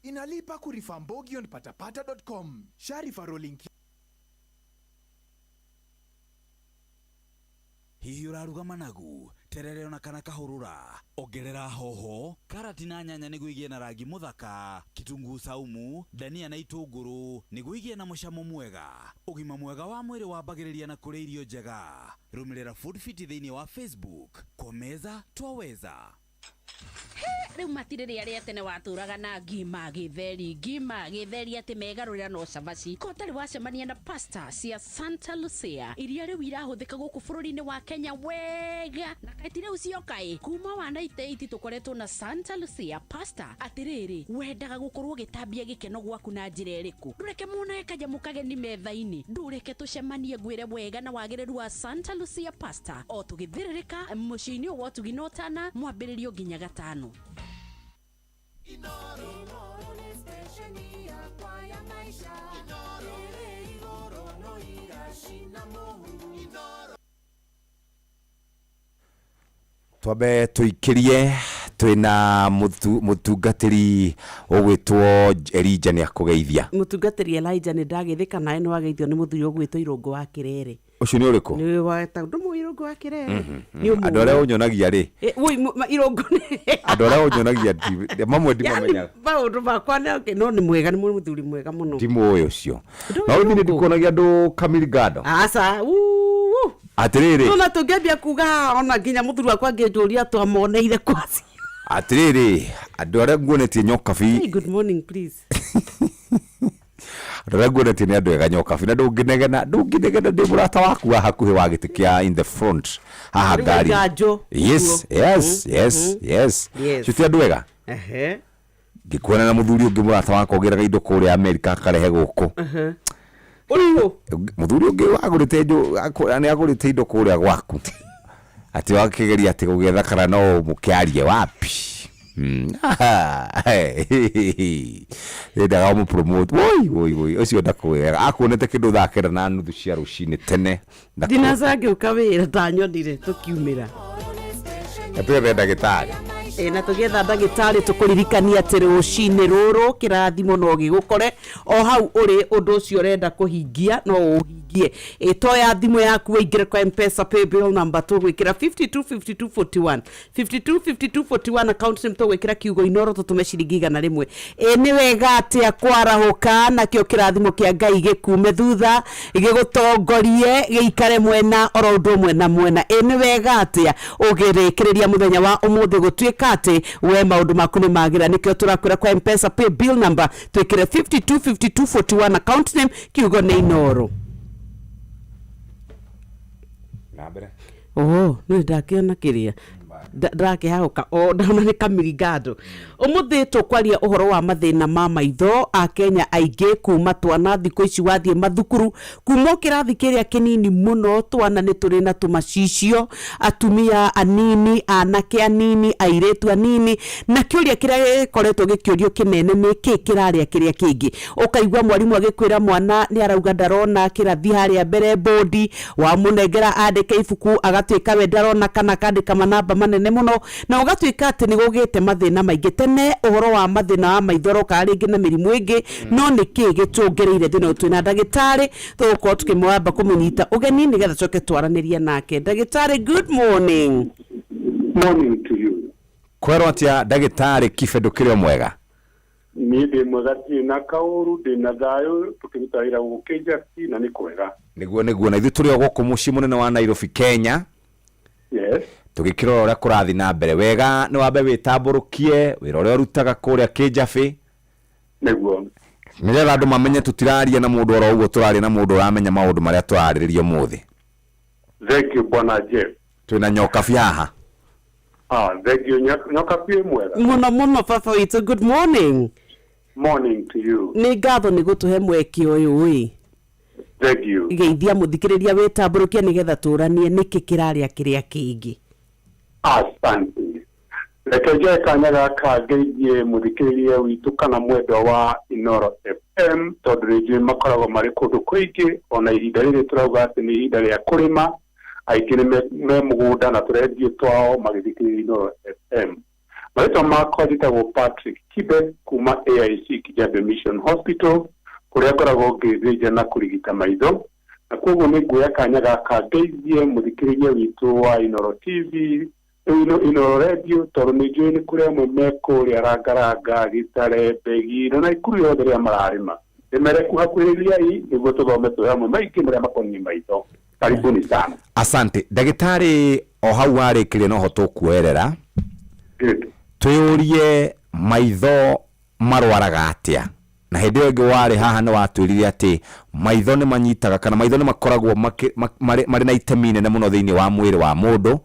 Inalipa kurifa mbogi on patapata.com. Sharifa rolling Hihi ũraruga managu, terere ona kana kahũrũra. Ongerera hoho, karati na nyanya nĩguo igĩe na rangi mũthaka, kitunguu saumu, dania na itũngũrũ nĩguo igĩe na mũcamo mwega. Ũgima mwega wa mwĩrĩ wambagĩrĩria na kũrĩa irio njega. Rũmĩrĩra Food Fit thĩinĩ wa Facebook. Kwa meza twaweza. Rĩu matirĩ rĩa rĩa tene watũraga na ngima gĩtheri ngima gĩtheri atĩ megarũrĩra no cabaci ko ũtarĩ wacemania na pasta cia Santa Lucia iria rĩu irahũthĩka gũkũ bũrũri-inĩ wa Kenya wega na kaĩ ti rĩu cioka ĩ kuma wa 98 tũkoretwo na Santa Lucia pasta. Atĩrĩrĩ, wendaga gũkorwo ũgĩtambia gĩkeno gwaku na njĩra ĩrĩkũ? Ndũreke monae kanyamũ kageni metha-inĩ, ndũreke tũcemanie ngwĩre wega na wagĩrĩru wa Santa Lucia pasta o tũgĩthĩrĩrĩka mũciĩ-inĩ wa ũtugi na ũtana mwambĩrĩrio nginya gatano. Twambe tuikirie twina mutungatiri ugwitwo Elijah ni akugeithia. Mutungatiri Elijah ni ndagetheka nawe ni wageithio ni muthuri ugwitwo Irungu wa Kirere. Ũcio nĩ ũrĩkũ? Nĩ wa ndũmũĩ Irũngũ wa Kĩrere? Nĩ ũmũĩ. Andũ arĩa ũnyonagia rĩ, Wũi, Irũngũ andũ arĩa ũnyonagia mamwe yani ndimamenyaga. Maũndũ makwa no nĩ mwega, nĩ mũthuri mwega mũno. Ndimũĩ ũcio, no ũthi nĩ ndikuonagia andũ Kamiri Gado. Aca, uu. Atĩrĩrĩ. Nona tũngĩambia kuga ona nginya mũthuri wakwa angĩnjũria twamoneire kwaci. Atĩrĩrĩ, andũ arĩa nguonetie Nyokabi. Hey, good morning please. Andũ arĩa nguonetie nĩ andũ ega, Nyokabi, na ndũngĩnegena, ndũngĩnegena, ndĩ mũrata waku wa hakuhĩ wa gĩtĩ kĩa in the front haha Rĩu ngari. Njanjo. Yes. Ũguo. Yes. Yes, yes. Yes. Cio ti andũ ega. Ngĩkuona na mũthuri ũngĩ, mũrata wakwa ũgĩraga indo kũrĩa Amerika akarehe gũkũ. Ũrĩkũ? Mũthuri ũngĩ wagũrĩte indo, nĩ agũrĩte indo kũrĩa gwaku, atĩ wakĩgeria atĩ gũgĩetha kana no mũkĩarie wapi. Endaga ũmũpromote, woi woi woi, ũcio ndakwĩraga akuonete kĩndũ 9:30 cia rũcinĩ tene. Ndinaca ngĩũka wĩra ndanyonire tũkiumĩra. Twethe ndagĩtarĩ. Ĩ, na tũgĩetha ndagĩtarĩ, tũkũririkania atĩ rũcinĩ rũrũ kĩrathimo no gĩgũkore o hau ũrĩ. Ũndũ ũcio ũrenda kũhingia no ũhingie. Ĩ, toya thimũ yaku ũingĩre kwa Mpesa paybill number, tũgwĩkĩra 525241, 525241, account name tũgwĩkĩra kiugo Inoro, tũtũme ciringi 100. Ĩ, nĩ wega atĩa kwarahũka nakĩo kĩrathimo kĩa Ngai gĩkume thutha, gĩgũtongorie, gĩikare mwena oro ũndũ ũmwe na mwena. Ĩ, nĩ wega atĩa ũgĩrĩkĩrĩria mũthenya wa ũmũthĩ gũtuĩka atĩ we maũndũ maku nĩ magĩra. Nĩkĩo tũrakwĩra kwa Mpesa pay bill number twĩkĩre 525241, account name kiugo nĩ Inoro. Na mbere. Oh, nĩ ndakĩona kĩrĩa ndakĩhahũka o ndona nĩ Kamirigado. Ũmũthĩ tũkwaria ũhoro wa mathĩna ma maitho. Akenya aingĩ kuma twana, thikũ ici wathiĩ mathukuru, kuma o kĩrathi kĩrĩa kĩnini mũno, twana nĩ tũrĩ na tũmacicio, atumia anini, anake anini, airĩtu anini, na kĩũria kĩrĩa gĩkoretwo gĩkĩũrio kĩnene nĩ kĩ kĩrarĩa kĩrĩa kĩngĩ. Ũkaigua mwarimũ agĩkwĩra mwana nĩ arauga ndarona kĩrathi harĩa mbere bodi, wamũnengera andĩke ibuku agatuĩka we ndarona kana akandĩka manamba manene mũno, na ũgatuĩka atĩ nĩ gũgĩte mathĩna maingĩ. Tene ũhoro wa mathĩna wa maitho ũrokaga rĩngĩ na mĩrimũ ĩngĩ, no nĩ kĩ gĩtũngĩrĩire thĩna ũyũ? Twĩna ndagĩtarĩ, tũgũkorwo tũkĩmwamba kũmũnyita ũgeni nĩgetha tũcoke twaranĩrie nake. Ndagĩtarĩ, good morning. Morning to you. Kwerwo atĩa, ndagĩtarĩ Kibe? Ndũkĩrĩ o mwega? Niĩ ndĩ mwega, ndirĩ na kaũru, ndĩ na thayũ, tũkĩruta wĩra gũkũ Kĩnjabi na nĩ kwega. Nĩguo, nĩguo, na ithuĩ tũrĩ o gũkũ mũciĩ mũnene wa Nairobi, Kenya. Yes. Tũgĩkĩrora ũrĩa kũrathiĩ na mbere. Wega nĩ wambe wĩtambũrũkie wĩra ũrĩa ũrutaga kũrĩa Kĩnjabĩ. Nĩguo. Nĩgetha andũ mamenye tũtiraria na mũndũ oro ũguo, tũraria na mũndũ ũramenya maũndũ marĩa tũrarĩrĩria ũmũthĩ. Thank you, bwana Jeff. Twĩna Nyokabi haha. Ah, thank you. Nyokabi, mwega? Mũno mũno, baba witũ, good morning. Morning to you. Nĩ ngatho nĩ gũtũhe mweke ũyũ ĩ. Thank you. Geithia mũthikĩrĩria, wĩtambũrũkie nĩgetha tũranie nĩkĩ kĩrarĩa kĩrĩa kĩngĩ. Asante. Reke njoe kanya gaka ngeithie mũthikĩrĩria witũ kana mwendwa wa Inoro FM, tondũ rĩngĩ makoragwo marĩ kũndũ kũingĩ, ona ihinda rĩrĩ tũrauga atĩ nĩ ihinda rĩa kũrĩma, aingĩ nĩ me mũgũnda na tũrendio twao magĩthikĩrĩria Inoro FM. Marĩtwa makwa njĩtagwo Patrick Kibe kuma AIC Kijabe Mission Hospital, kũrĩa ngoragwo ngĩthĩnja na kũrigita maitho, na koguo nĩ nguoya kanya gaka ngeithie mũthikĩrĩria witũ wa Inoro TV, Inoro Radio, tondũ nĩ njũĩ nĩ kũrĩ amwe me kũrĩa Rangaranga, Gĩtare, Mbegi na Naikuru yothe rĩrĩa mararĩma. Ndĩmere kuhakuhĩrĩriai nĩguo tũthome twĩ hamwe maingĩ marĩa makoniĩ maitho. Karibuni sana. Asante, ndagĩtarĩ. O hau warĩkĩria noho tũkuoerera, twĩyũrie maitho marwaraga atĩa? Na hĩndĩ ĩyo ĩngĩ warĩ haha nĩ watwĩrire atĩ maitho nĩ manyitaga kana maitho nĩ makoragwo marĩ na itemi nene mũno thĩinĩ wa mwĩrĩ wa mũndũ,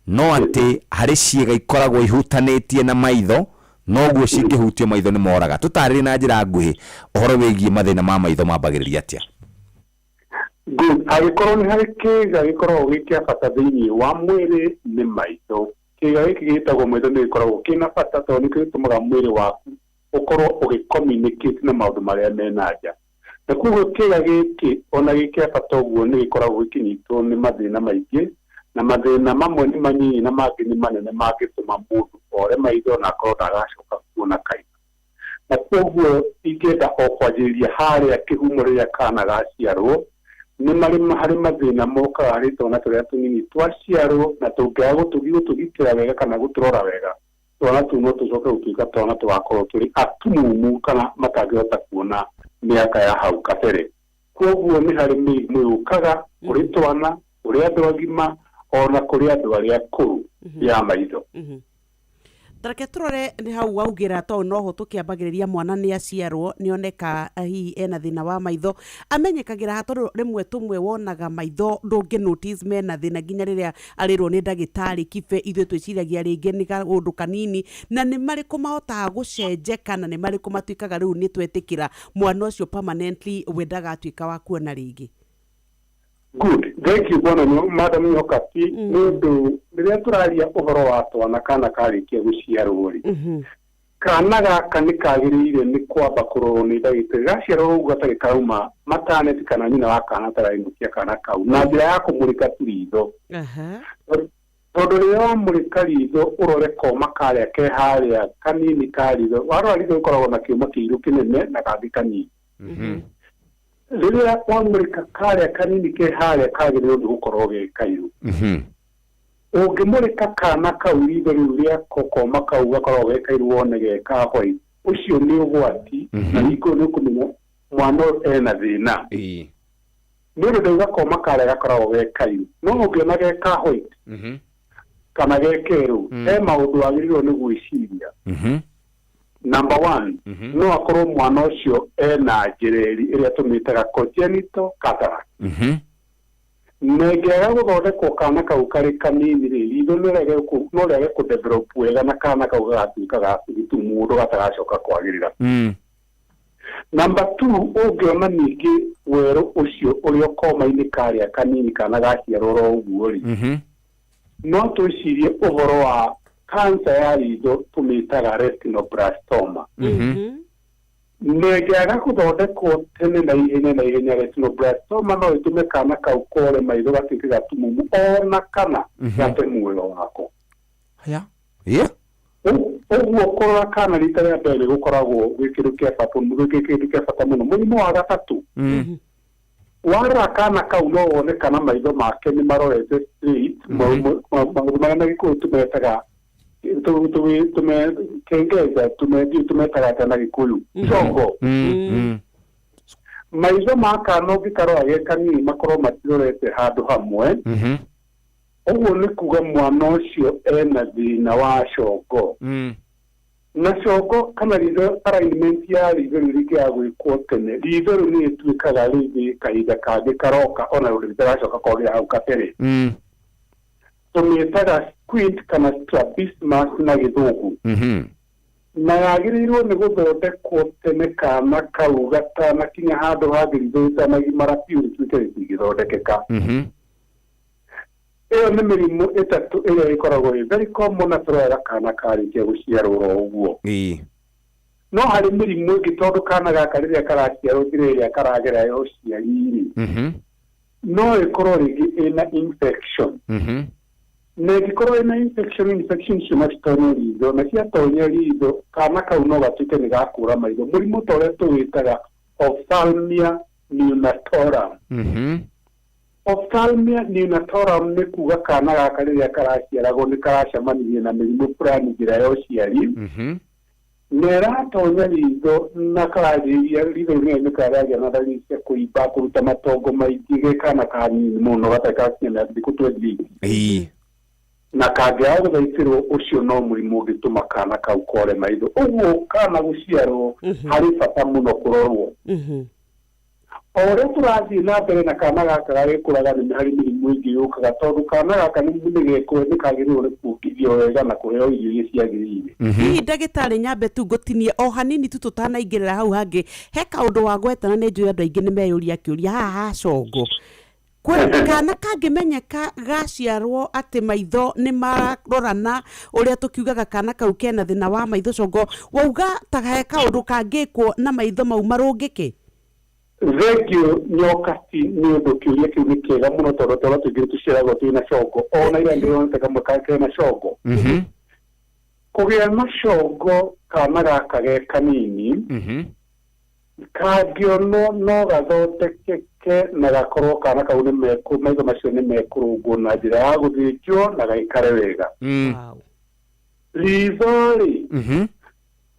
no atĩ harĩ ciĩga ikoragwo ihutanĩtie na maitho, noguo cingĩhutio maitho nĩ moraga. Tũtarĩrie na njĩra nguhĩ ũhoro wĩgiĩ mathĩna ma maitho mambagĩrĩria atĩa? Good. Angĩkorwo nĩ harĩ kĩga gĩkoragwo gĩ kĩa bata thĩinĩ wa mwĩrĩ, nĩ maitho. Kĩga gĩkĩ gĩtagwo maitho nĩ gĩkoragwo kĩna bata tondũ nĩkĩo gĩtũmaga mwĩrĩ waku ũkorwo ũgĩcommunicate na maũndũ marĩa me na nja, na koguo kĩga gĩkĩ ona gĩ kĩa bata ũguo nĩ gĩkoragwo gĩkĩnyitwo nĩ mathĩna maingĩ, na mathĩna mamwe nĩ manyinyi na mangĩ nĩ manene mangĩtũma mũndũ ore maitho na akorwo ndagacoka kuona kaingĩ. Na koguo ingĩenda o kwanjĩrĩria harĩa kĩhumo, rĩrĩa kana gaciarwo. Nĩ marĩ harĩ mathĩna mokaga harĩ twana tũrĩa tũnini twaciarwo, na tũngĩaga gũtũgitĩra wega kana gũtũrora wega, twana tũu no tũcoke gũtuĩka twana tũgakorwo tũrĩ atumumu kana matangĩhota kuona mĩaka ya hau kabere. Koguo nĩ harĩ mĩrimũ yũkaga kũrĩ twana, kũrĩ andũ agima, ona kũrĩ andũ arĩa akũrũ ya maitho. Tareke tũrore nĩ hau waugĩra tondũ noho tũkĩambagĩrĩria mwana nĩ aciarwo nĩ oneka hihi ena thĩna wa maitho, amenyekagĩra ha? Tondũ rĩmwe tũmwe wonaga maitho ndũngĩ notice mena thĩna nginya rĩrĩa arĩrwo nĩ ndagĩtarĩ kibe. Ithuĩ twĩciragia rĩngĩ nĩ kaũndũ kanini. Na nĩ marĩkũ mahotaga gũcenjeka, na nĩ marĩkũ matuĩkaga rĩu nĩ twetĩkĩra mwana ũcio permanently we ndagatuĩka wa kuona rĩngĩ? Good, thank you, bwana Madam Nyokati. Nĩ ũndũ rĩrĩa tũraria ũhoro wa twana, kana karĩkia gũciarwo rĩ, kana gaka nĩ kagĩrĩire nĩ kwamba kũrorwo nĩ ndagĩtarĩ. Gaciarwo ũguo gatarĩ karauma mataneti kana nyina wa kana atarainũkia kana kau na njĩra ya kũmũrĩka tu ritho, tondũ rĩrĩa wamũrĩka ritho ũrore koma karĩa ke harĩa kanini ka ritho, warora ritho gĩkoragwo na kĩũma kĩirũ kĩnene na kangĩ kanini. Rĩrĩa wamũrĩka karĩa kanini ke harĩa kagĩrĩirwo nĩ gũkorwo ge kairũ. Ũngĩmũrĩka kana kau ritho rĩu rĩako koma kau gakoragwo ge kairũ wone ge ka white, ũcio nĩ ũgwati na hingo nĩ ũkũmenya mwana ũyũ ena thĩna, nĩ ũndũ ndauga koma karĩa gakoragwo ge kairũ. No ũngĩona ge ka white kana ge kerũ, he maũndũ wagĩrĩirwo nĩ gwĩciria. Number one, no akorwo mwana ũcio ena njĩreri ĩrĩa tũmĩtaga congenital cataract, na ĩngĩaga gũthondekwo kana kau karĩ kanini rĩ, ritho no rĩage kũ-develop wega na kana kau gagatuĩka ga gĩtumundo gatagacoka kwagĩrĩra. Number two, ũngĩona ningĩ werũ ũcio ũrĩ o koma-inĩ karĩa kanini kana gaciarwo oro ũguo rĩ, no twĩcirie ũhoro wa cancer ya ritho tũmĩtaga retinoblastoma, na ĩngĩaga gũthondekwo tene na ihenya na ihenya, retinoblastoma no ĩtũme kana kau kore maitho gatuĩke gatumumu ona kana gate muoyo wako. Haya. Yeah. Ũguo kũrora kana rita rĩa mbere nĩ gũkoragwo gwĩ kĩndũ kĩa bata, gwĩ kĩndũ kĩa bata mũno. Mũrimũ wa gatatũ, warora kana kau no wone kana maitho make nĩ marorete straight. Maũndũ marĩa na Gĩkũyũ tũmetaga kengeja, tũmetaga atĩa na Gĩkũyũ? Congo. Maitho ma kana ũngĩkarora ge kanini makorwo matirorete handũ hamwe, ũguo nĩ kuga mwana ũcio ena thĩna wa congo. Na congo kana ritho, alignment ya ritho rĩu rĩngĩaga gwĩkwo tene, ritho rĩu nĩ rĩtuĩkaga rĩngĩ kahinda kangĩ karoka ona rĩtaracoka kwagĩra hau kabere. Tũmĩtaga squint kana strabismus na Gĩthũngũ, na yagĩrĩirwo nĩ gũthondekwo tene kana kau gatanakinya handũ hangĩ ritho rĩtanagimara biũ rĩtuĩke rĩtingĩthondekeka. Ĩyo nĩ mĩrimũ ĩtatũ ĩrĩa ĩkoragwo ĩ very common na tũroraga kana karĩkia gũciarwo oro ũguo. No harĩ mĩrimũ ĩngĩ, tondũ kana gaka rĩrĩa karaciarwo, njĩra ĩrĩa karagera ya ũciari rĩ, no ĩkorwo rĩngĩ ĩna infection, na ĩngĩkorwo ĩna infection, infection icio no citonye ritho, na ciatonya ritho kana kau no gatuĩke nĩ gakũra maitho, mũrimũ ta ũrĩa tũwĩtaga ophthalmia neonatorum. Ophthalmia neonatorum nĩ kuga kana gaka rĩrĩa karaciaragwo nĩ karacemanirie na mĩrimũ fulani njĩra ya ũciari, na ĩratonya ritho na karanjĩrĩria ritho rĩu nĩ karagĩa na dalili cia kũimba, kũruta matongo maingĩ ge kana kanini mũno gatarĩ karakinya thikũ 28, na kangĩaga gũthaitĩrwo, ũcio no mũrimũ ũngĩtũma kana kau kore maitho. Ũguo kana gũciarwo harĩ bata mũno kũrorwo. O ũrĩa tũrathiĩ na mbere na kana gaka gagĩkũraga, nĩ harĩ mĩrimũ ĩngĩ yũkaga, tondũ kana gaka nĩ nĩ kagĩrĩirwo nĩ kuongithio wega na kũheo irio iria ciagĩrĩire. Hihi ndagĩtarĩ, nyambe tu ngũtinie o hanini tu tũtanaingĩrĩra hau hangĩ, he kaũndũ wagweta na nĩ njũĩ andũ aingĩ nĩ meyũria kĩũria haha ha congo. Kwĩ kana kangĩmenyeka gaciarwo atĩ maitho nĩ marorana, ũrĩa tũkiugaga kana kau kena thĩna wa maitho congo, wauga ta he kaũndũ kangĩkwo na maitho mau marũngĩke? Thank you, Nyokati, nĩ ũndũ kĩũria kĩu nĩ kĩega mũno, tondũ twana tũingĩ tũciaragwo twĩna congo. Ona ira ndĩronete kamwe kena congo. Kũgĩa na congo kana gaka ge kanini Kangĩonwo no gathondekeke na gakorwo kana kau nĩ mekũ maitho macio nĩ mekũrũngwo na njĩra ya gũthĩnjwo na gaikare wega. Ritho rĩ,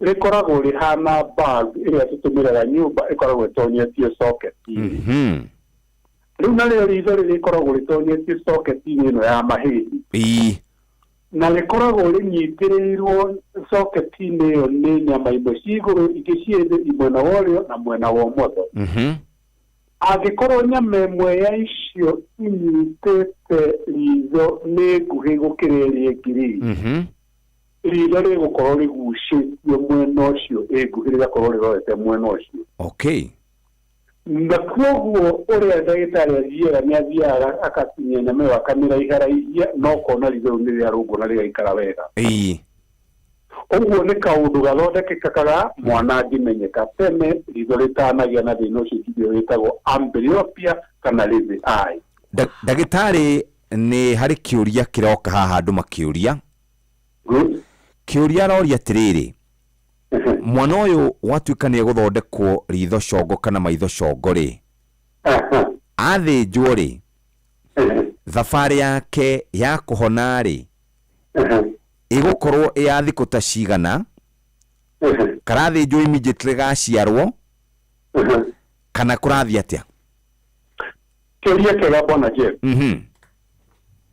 rĩkoragwo rĩhana bulb ĩrĩa tũtũmĩraga nyũmba, ĩkoragwo ĩtonyetio socket-inĩ. Rĩu narĩo ritho rĩ rĩkoragwo rĩtonyetio socket-inĩ ĩno ya mahĩndĩ, na rĩkoragwo rĩnyitĩrĩirwo socket-inĩ ĩyo nĩ nyama imwe ci igũrũ, ingĩ ciĩ thĩ, mwena wa ũrĩo na mwena wa ũmotho. Angĩkorwo nyama ĩmwe ya icio inyitĩte ritho nĩ nguhĩ gũkĩra ĩrĩa ĩngĩ rĩ, ritho rĩgũkorwo rĩgucĩtio mwena ũcio ĩ nguhĩ, rĩgakorwo rĩrorete mwena ũcio. Na koguo ũrĩa ndagĩtarĩ athiaga nĩ athiaga akatinia nyama ĩyo akamĩraiharaihia, no kona ritho rĩu nĩ rĩarũngwo na rĩgaikara wega. Ũguo nĩ kaũndũ gathondekekaga mwana angĩmenyeka tene ritho rĩtanagĩa na thĩna ũcio njuge wĩtagwo amblyopia kana lazy eye. Ndagĩtarĩ, nĩ harĩ kĩũria kĩroka haha andũ makĩũria. Kĩũria aroria atĩrĩrĩ, mwana ũyũ watuĩka nĩ egũthondekwo ritho congo kana maitho congo rĩ, athĩnjwo rĩ, thabarĩ yake ya kũhona rĩ ĩgũkorwo ĩ ya thikũ ta cigana? Karathĩnjwo immediately gaciarwo kana kũrathiĩ atĩa? Kĩũria kĩega, bwana Jeff.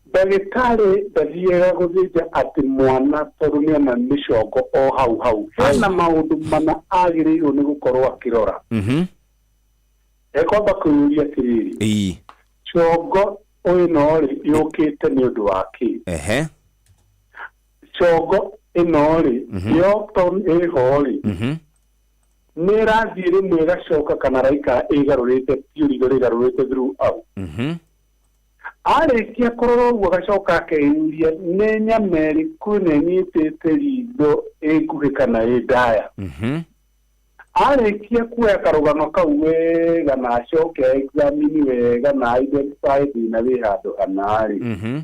Ndagĩtarĩ ndathiaga gũthĩnja atĩ mwana tondũ nĩona mĩcongo o hau hau. Hena maũndũ mana agĩrĩirwo nĩ gũkorwo akĩrora. Ekwamba kwĩyũria atĩrĩrĩ, congo ĩno rĩ yũkĩte nĩ ũndũ wa kĩ? Congo ĩno rĩ, yo tondũ ĩho rĩ, nĩ ĩrathiĩ rĩmwe ĩgacoka kana raikara ĩgarũrĩte biũ, ritho rĩgarũrĩte throughout? Arĩkia kũrora ũguo, agacoka akeyũria nĩ nyama ĩrĩkũ ĩno ĩnyitĩte ritho, ĩ nguhĩ kana ĩ ndaya. Arĩkia kuoya karũgano kau wega na acoke examine wega na identify thĩna wĩ handũ hana-rĩ,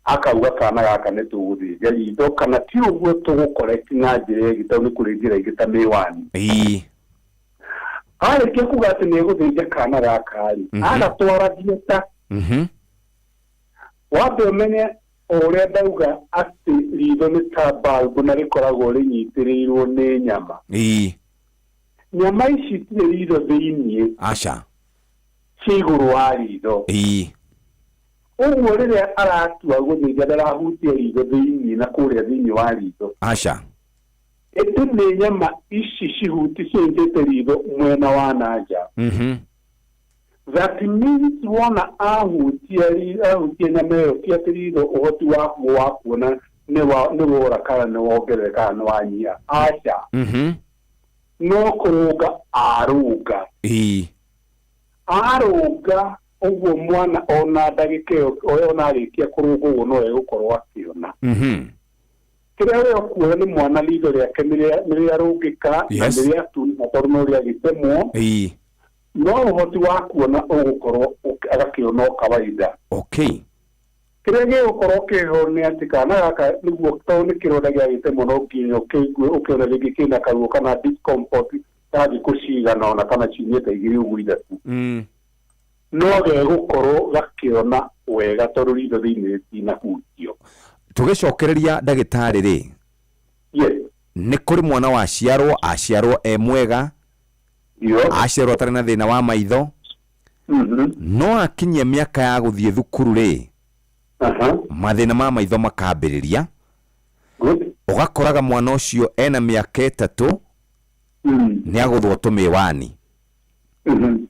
akauga kana gaka nĩ tũgũthĩnja ritho kana ti ũguo tũgũ-correct na njĩra ĩngĩ, tondũ nĩ kũrĩ njĩra ingĩ ta mĩwani. Arĩkia kuga atĩ nĩ egũthĩnja kana gaka-rĩ, agatwara theatre. Wambe ũmenye o ũrĩa ndauga atĩ ritho nĩ ta bulb na rĩkoragwo rĩnyitĩrĩirwo nĩ nyama. Nyama ici itirĩ ritho thĩiniĩ, Aca. Ci igũrũ wa ritho. Ũguo rĩrĩa aratua gũthĩnja, ndarahutia ritho thĩiniĩ na kũrĩa thĩiniĩ wa ritho, Aca. Ĩndĩ nĩ nyama ici cihuti cinyitĩte ritho mwena wa na nja. That means wona ahutia ahutia nyama ĩyo, ti atĩ ritho ũhoti wakuo wa kuona nĩ wora kana nĩ wongerereka kana nĩ wanyiha, aca. No kũrũnga arũnga. Arũnga ũguo, mwana ona ndagĩka ĩyo ona arĩkia kũrũnga ũguo no egũkorwo akĩona. Kĩrĩa we ũkuona nĩ mwana ritho rĩake nĩ rĩarũngĩka na nĩ rĩatunĩha tondũ no rĩagĩtemwo, no ũhoti wa kuona ũgũkorwo agakĩona o kawaida. Kĩrĩa gĩgũkorwo kĩho nĩ atĩ kana gaka nĩguo tondũ nĩ kĩronda gĩagĩtemwo, no nginya ũkĩigue ũkĩona rĩngĩ kĩna karuo kana discomfort ta thikũ cigana ona kana ciumia ta 2 ũguo 3. No gegũkorwo gakĩona wega tondũ ritho thĩinĩ rĩtinahutio. Tũgĩcokereria, ndagĩtarĩ rĩ, nĩ kũrĩ mwana waciarwo, aciarwo e mwega, aciarwo atarĩ na thĩna wa maitho, no akinyia mĩaka ya gũthiĩ thukuru rĩ, mathĩna ma maitho makambĩrĩria. Ũgakoraga mwana ũcio ena mĩaka 3 nĩ agũthwo tũmĩwani,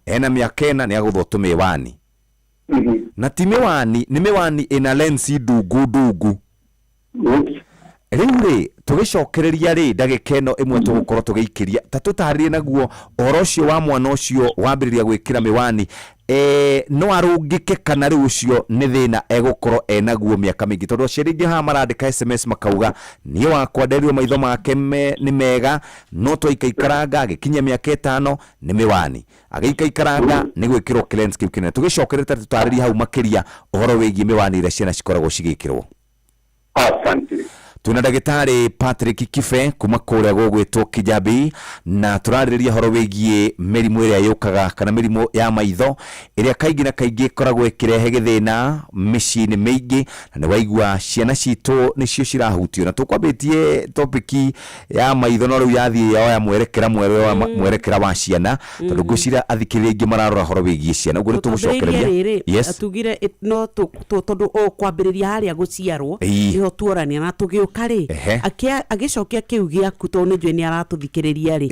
ena mĩaka 4 nĩ agũthwo tũmĩwani, na ti mĩwani, nĩ mĩwani ĩna lens ndungu ndungu. Rĩu rĩ, tũgĩcokereria rĩ, ndagĩka ĩno ĩmwe tũgũkorwo tũgĩikĩria, ta tũtarĩrie naguo ũhoro ũcio wa mwana ũcio wambĩrĩria gwĩkĩra mĩwani, no arũngĩke kana rĩu ũcio nĩ thĩna egũkorwo enaguo mĩaka mĩingĩ? Tondũ aciari aingĩ haha marandĩka SMS makauga, niĩ wakwa nderirwo maitho make nĩ mega, no twaikaikaranga agĩkinyia mĩaka 5 nĩ mĩwani, agĩikaikaranga nĩ gwĩkĩrwo kĩlens kĩu kĩnene. Tũgĩcokereria, ta tũtarĩrie hau makĩria ũhoro wĩgiĩ mĩwani ĩrĩa ciana cikoragwo cigĩkĩrwo. Asante. Twĩna ndagĩtarĩ Patrick Kibe kuma kũrĩa gũgwĩtwo Kijabi, na tũrarĩrĩria ũhoro wĩgiĩ mĩrimũ ĩrĩa yũkaga kana mĩrimũ ya maitho ĩrĩa kaingĩ na kaingĩ ĩkoragwo ĩkĩrehe gĩthĩna mĩciĩ-inĩ mĩingĩ, na nĩ waigua ciana citũ nĩcio cirahutio. Na tũkwambĩtie topiki ya maitho, no rĩu yathiĩ yoya mwerekera mwerũ, yoya mwerekera wa ciana, tondũ ngwĩciria athikĩrĩria aingĩ mararora ũhoro wĩgiĩ ciana, ũguo nĩ tũgũcokereria. Rĩrĩ, Yes. tugire no tondũ o kwambĩrĩria harĩa gũciarwo nĩho tuorania na tũgĩũka rĩ, agĩcokia kĩu gĩaku, tondũ nĩ njũĩ nĩ aratũthikĩrĩria rĩ,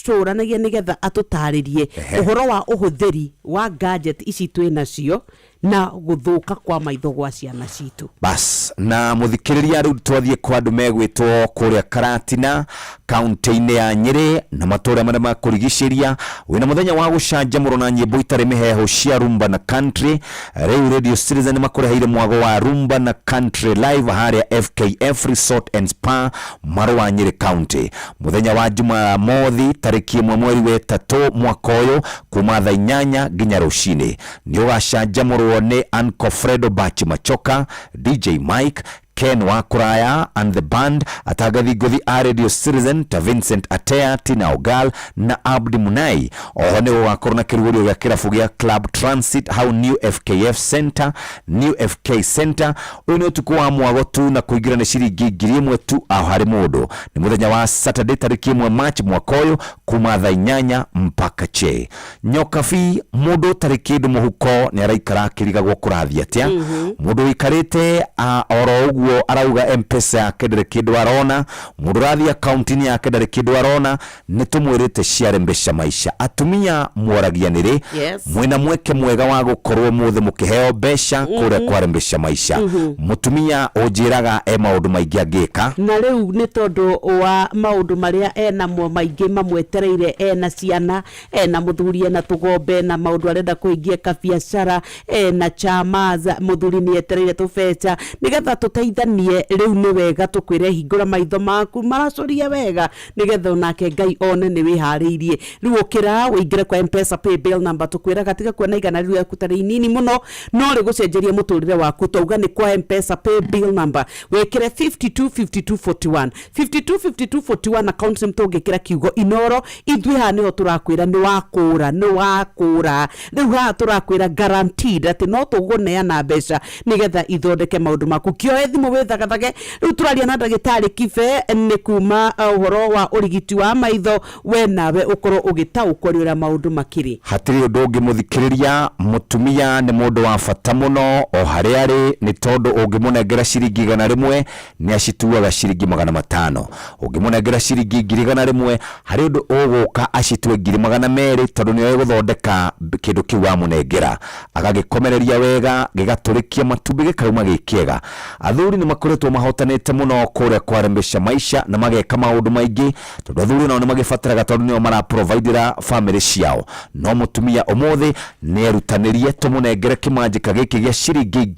tũranagia nĩgetha atũtarĩrie ũhoro wa ũhũthĩri wa gadget ici twĩ nacio na gũthũka kwa maitho gwa ciana citũ. Bas, na muthikiriria, riu twathiĩ kwa andũ megwĩtwo kũrĩa Karatina, kaunti-inĩ ya Nyĩrĩ na matũũra marĩa makũrigicĩria. Wĩna mũthenya wa gũcanjamũrwo na nyĩmbo itarĩ mĩheehũ cia rumba na country. Rĩu Radio Citizen makũreheire mwago wa rumba na country live harĩa FKF Resort and Spa, Marũa, Nyĩrĩ County, mũthenya wa Jumamothi tarĩki 1 mweri wa 3 mwaka ũyũ, kuma thaa 8 nginya rũcinĩ. Nĩ ũgacanjamũrwo nĩ Uncle Fredo Bachi Machoka, DJ Mike Ken wa Kuraya and the band, atangathi ngũthi a Radio Citizen ta Vincent Atea, Tina Ogal na Abdi Munai. Oho nĩ gũgakorwo na kĩrugũrio gĩa kĩrabu gĩa Club Transit hau New FKF Center, New FK Center. Ũyũ nĩ ũtukũ wa mwago tu, na kũingĩra nĩ ciringi 1000 tu o harĩ mũndũ. Nĩ mũthenya wa Saturday tarĩki 1 March mwaka ũyũ, kuma thaa 8 mpaka che. Nyokabi, mũndũ ũtarĩ kĩndũ mũhuko nĩ araikara akĩrigagwo kũrathiĩ atĩa. Mũndũ ũikarĩte oro ũguo arauga Mpesa yake ndarĩ kĩndũ arona, mũndũ ũrathiĩ akaunti-inĩ yake ndarĩ kĩndũ arona. Nĩ tũmwĩrĩte ciare mbeca maisha. Atumia mworagia nĩrĩ mwĩna mweke mwega wa gũkorwo mũthĩ mũkĩheo mbeca kũrĩa kware mbeca maisha. Mũtumia ũnjĩraga e maũndũ maingĩ angĩka. Na rĩu nĩ tondũ wa maũndũ marĩa enamo maingĩ mamwetereire, ena ciana, ena mũthuri, ena tũgombe, na maũndũ arenda kũhingia kabiacara, ena chama, mũthuri nĩ etereire tũbeca nĩgetha tũteithanie. Rĩu nĩ wega tũkwĩre hingũra maitho maku maracũrie wega, nĩgetha onake Ngai one nĩ wĩharĩirie. Rĩu ũkĩra ũingĩre kwa Mpesa pay bill number, tũkwĩraga tiga kuona 100 rĩu yaku tarĩ inini mũno, no rĩgũcenjeria mũtũrĩre waku. Twauga nĩ kwa Mpesa pay bill number, wĩkĩre 525241, 525241, account name tũngĩkĩra kiugo Inoro. Ithuĩ haha nĩho tũrakwĩra nĩ wakũra, nĩ wakũra. Rĩu haha tũrakwĩra guaranteed atĩ no tũgũneana mbeca nĩgetha ithondeke maũndũ maku. Kĩoe thimũ wĩthagathage. Rĩu tũraria na ndagĩtarĩ Kibe nĩ kuma ũhoro wa ũrigiti wa maitho, we nawe ũkorwo ũgĩtaũkwo nĩ ũrĩa maũndũ makĩrĩ. Hatirĩ ũndũ ũngĩ, mũthikĩrĩria. Mũtumia nĩ mũndũ wa bata mũno o harĩa arĩ, nĩ tondũ ũngĩmũnengera ciringi 100 nĩ acituaga ciringi 500. Ũngĩmũnengera ciringi 100,000, harĩ ũndũ ũgũka acitue 200,000, tondũ nĩoĩ gũthondeka kĩndũ kĩu wamũnengera, agagĩkomereria wega, gĩgatũrĩkia matumbĩ, gĩkauma gĩ kĩega. Athuri nĩ makoretwo mahotanĩte mũno kũrĩa kwarembesha maisha na mageka maũndũ maingĩ, tondũ athuri nao nĩ magĩbataraga, tondũ nĩo maraprovidera famĩlĩ ciao. No mũtumia ũmũthĩ nĩ erutanĩrie tũmũnengere kĩmanjĩka gĩkĩ gĩa ciringi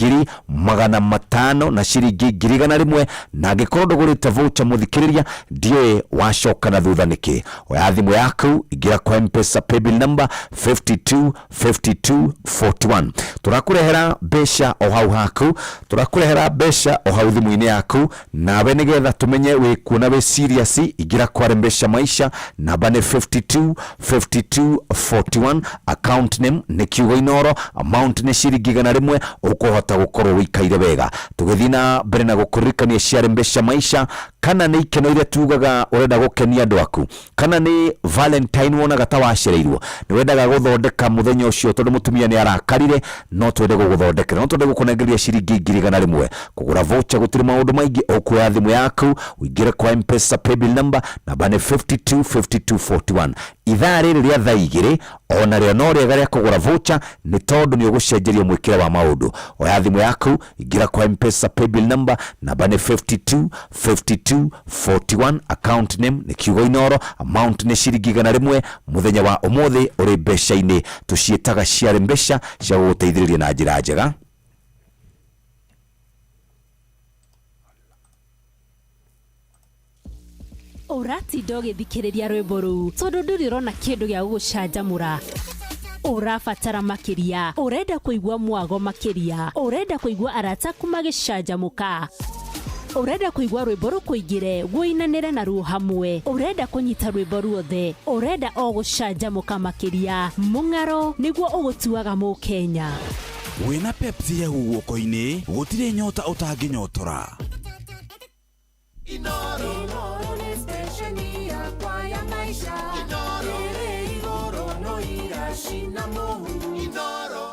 500,000 na ciringi 100,000. Na angĩkorwo ndũgũrĩte voucher, mũthikĩrĩria, ndiũĩ wacoka na thutha nĩkĩ. Oya thimũ yaku, ingĩra kwa Mpesa paybill number 52 52 41. Tũrakũrehera mbeca o hau haku, tũrakũrehera mbeca o hau thimũ-inĩ yaku. Nawe nĩgetha tũmenye wĩ kuona wĩ serious, ingĩra kware mbeca maisha, namba nĩ 52 52 41, account name nĩ kiugo Inoro, amount nĩ ciringi 100. Ũkũhota gũkorwo wĩikaire wega. Tũgĩthiĩ na mbere na gũkũririkania ciarĩ mbeca maisha, kana nĩ ikeno iria tugaga ũrenda gũkenia andũ aku, kana nĩ Valentine wonaga ta wacereirwo, nĩ wendaga gũthondeka mũthenya ũcio tondũ mũtumia nĩ arakarire, no twende gũgũthondekera, no twende gũkũnengeria ciringi 100,000 kũgũra voucher. Gũtirĩ maũndũ maingĩ, ũkuoya thimũ yaku ũingĩre kwa Mpesa paybill number, namba nĩ 52 52 41. Ithaa rĩrĩ rĩa thaa 2 ona rĩo no rĩega rĩa kũgũra voucher, nĩ tondũ nĩ ũgũcenjerio mwĩkĩre wa maũndũ. Oya thimũ yaku, ingĩra kwa Mpesa paybill number, namba nĩ 52 52 41, account name nĩ kiugo Inoro, amount nĩ ciringi 100. Mũthenya wa ũmũthĩ ũrĩ mbeca-inĩ tũciĩtaga ciarĩ mbeca cia gũgũteithĩrĩria na njĩra njega. Ũratinda ũgĩthikĩrĩria rwĩmbo rũu tondũ ndũrĩ ũrona kĩndũ gĩa gũgũcanjamũra. Ũrabatara makĩria, ũrenda kũigua mwago makĩria, ũrenda kũigua arata aku magĩcanjamũka. Ũrenda kũigua rwĩmbo rũkũingĩre, wũinanĩre naruo hamwe. Ũrenda kũnyita rwĩmbo ruothe, ũrenda o gũcanjamũka makĩria. Mũng'aro nĩguo ũgũtuaga mũkenya. Wĩna Pepsi hehu guoko-inĩ, gũtirĩ nyota ũtangĩnyotora. Inoro nĩ stesheni yakwa ya maisha. Ĩrĩ igũrũ no iracina mũhu. Inoro.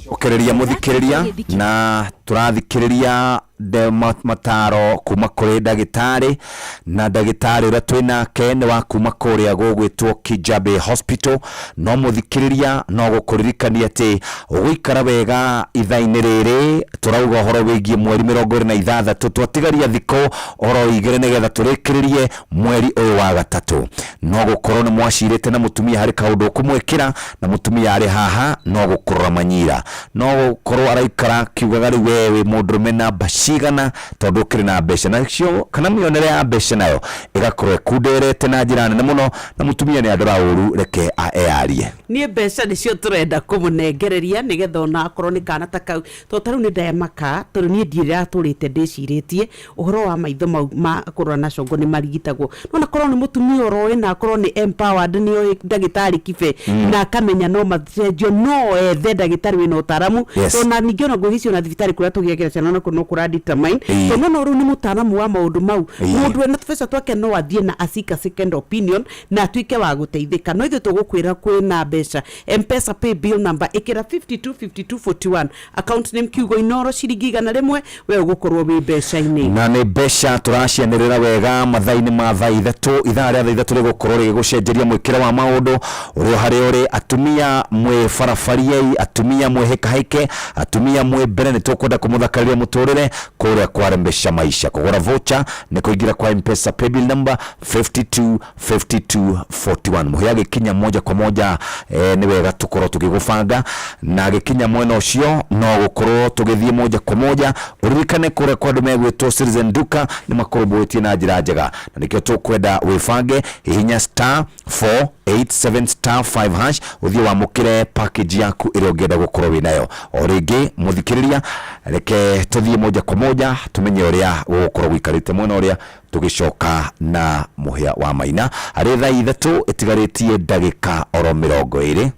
Cokereria muthikiriria na turathikiriria de mataro kuma kuri ndagitari, na ndagitari uria twinake ni wa kuma kuria gugwitwo Kijabe Hospital. No muthikiriria no gukuririkania ati uguikara wega ithaa-inĩ rĩrĩ turauga uhoro wigie mweri 26, twatigaria thikũ oro igĩrĩ nĩgetha tũrĩkĩrĩrie mweri ũyũ wa gatatũ. No gũkorwo nĩ mwacirĩte na mũtumia harĩ kaũndũ ũkũmwĩkĩra, na mũtumia arĩ haha no gũkũrora manyira, no gũkorwo araikara kiugaga rĩu we wĩ mũndũrũme namba cigana tondũ ũkĩrĩ na mbeca nacio, kana mĩonere ya mbeca nayo ĩgakorwo ĩkunderete na njĩra nene mũno, na mũtumia nĩ andora ũru, reke eyarie. Niĩ mbeca nĩcio tũrenda kũmũnengereria nĩgetha ona akorwo nĩ kana ta kau, tondũ ta rĩu nĩ ndemaka, tondũ niĩ ndirĩ ndatũrĩte ndĩcirĩtie ũhoro wa maitho mau ma kũrora na congo nĩ marigitagwo. No nakorwo nĩ mũtumia ũroĩ na akorwo nĩ empowered, nĩ oĩ ndagĩtarĩ Kibe na akamenya no macenjio, no ethe ndagĩtarĩ wĩna ũtaaramu. Tondũ na ningĩ ona ngũgĩcio na thibitarĩ kũrĩa tũgĩagĩra ciana nakuo no kũra determine, tondũ no rĩu nĩ mũtaaramu wa maũndũ mau. Mũndũ wĩna tũbeca twake no athiĩ na acika second opinion na atuĩke wa gũteithĩka. No ithuĩ tũgũkwĩra kwĩna mbeca Mpesa pay bill number ĩkĩra 525241, account name kiugo Inoro, ciringi 100, we ũgũkorwo wĩ mbeca-inĩ. Na nĩ mbeca tũracianĩrĩra wega mathaa-inĩ ma thaa ithatũ. Ithaa rĩa thaa ithatũ rĩgũkorwo rĩgĩgũcenjeria mwĩkĩre wa maũndũ ũrĩa harĩa ũrĩ. Atumia mwĩ barabariei, atumia mwĩ hĩkahĩke, atumia mwĩ mbere, nĩ tũkwenda kũmũthakarĩria mũtũrĩre kũrĩa kwa Mbeca Maisha. Kũgũra voucher nĩ kũingĩra kwa Mpesa paybill number 525241. Mũhĩa gĩkinya moja kwa moja, nĩ wega tũkorwo tũgĩgũbanga na gĩkinya mwena ũcio no gũkorwo tũgĩthiĩ moja kwa moja. Ũririkane kũrĩa kwa andũ megwĩtwo Citizen Duka nĩ makũrũmbũĩtie na njĩra njega, na nĩkĩo tũkwenda wĩbange. Hihinya star 487 star 5 hash ũthiĩ wamũkĩre package yaku ĩrĩa ũngĩenda gũkorwo wĩnayo. O rĩngĩ mũthikĩrĩria, reke tũthiĩ moja kwa moja tũmenye ũrĩa gũgũkorwo gũikarĩte mwena ũrĩa, tũgĩcoka na mũhĩa wa Maina harĩ thaa ithatũ ĩtigarĩtie ndagĩka oro 20.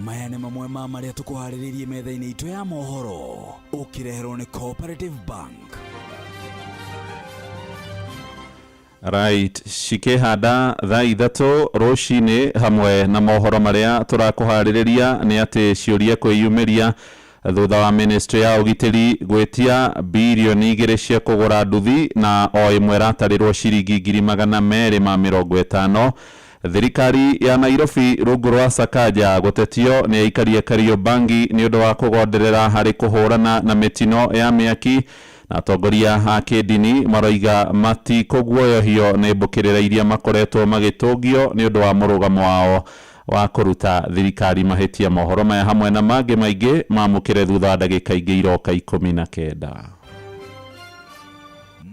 Maya nĩ mamwe ma marĩa tũkũharĩrĩirie metha-inĩ itũ ya mohoro, ũkĩreherwo nĩ Cooperative Bank. Right, cikĩhanda thaa ithatũ rũcinĩ hamwe na mohoro marĩa tũrakũharĩrĩria nĩ atĩ ciũria kwĩyumĩria thutha wa ministry ya ũgitĩri gwĩtia birioni 2 cia kũgũra nduthi na o ĩmwe ĩratarĩrwo ciringi 250,000. Thirikari ya Nairobi rungu rwa Sakaja gũtetio nĩ aikaria Kariobangi nĩ ũndũ wa kũgonderera harĩ kũhũrana na mĩtino ya mĩaki, na atongoria a kĩndini maroiga matikũguoyohio nĩ mbũkĩrĩra iria makoretwo magĩtũngio nĩ ũndũ wa mũrũgamo wao wa kũruta thirikari mahĩtia. Mohoro maya hamwe na mangĩ maingĩ mamũkĩre thutha wa ndagĩka ingĩ iroka 19.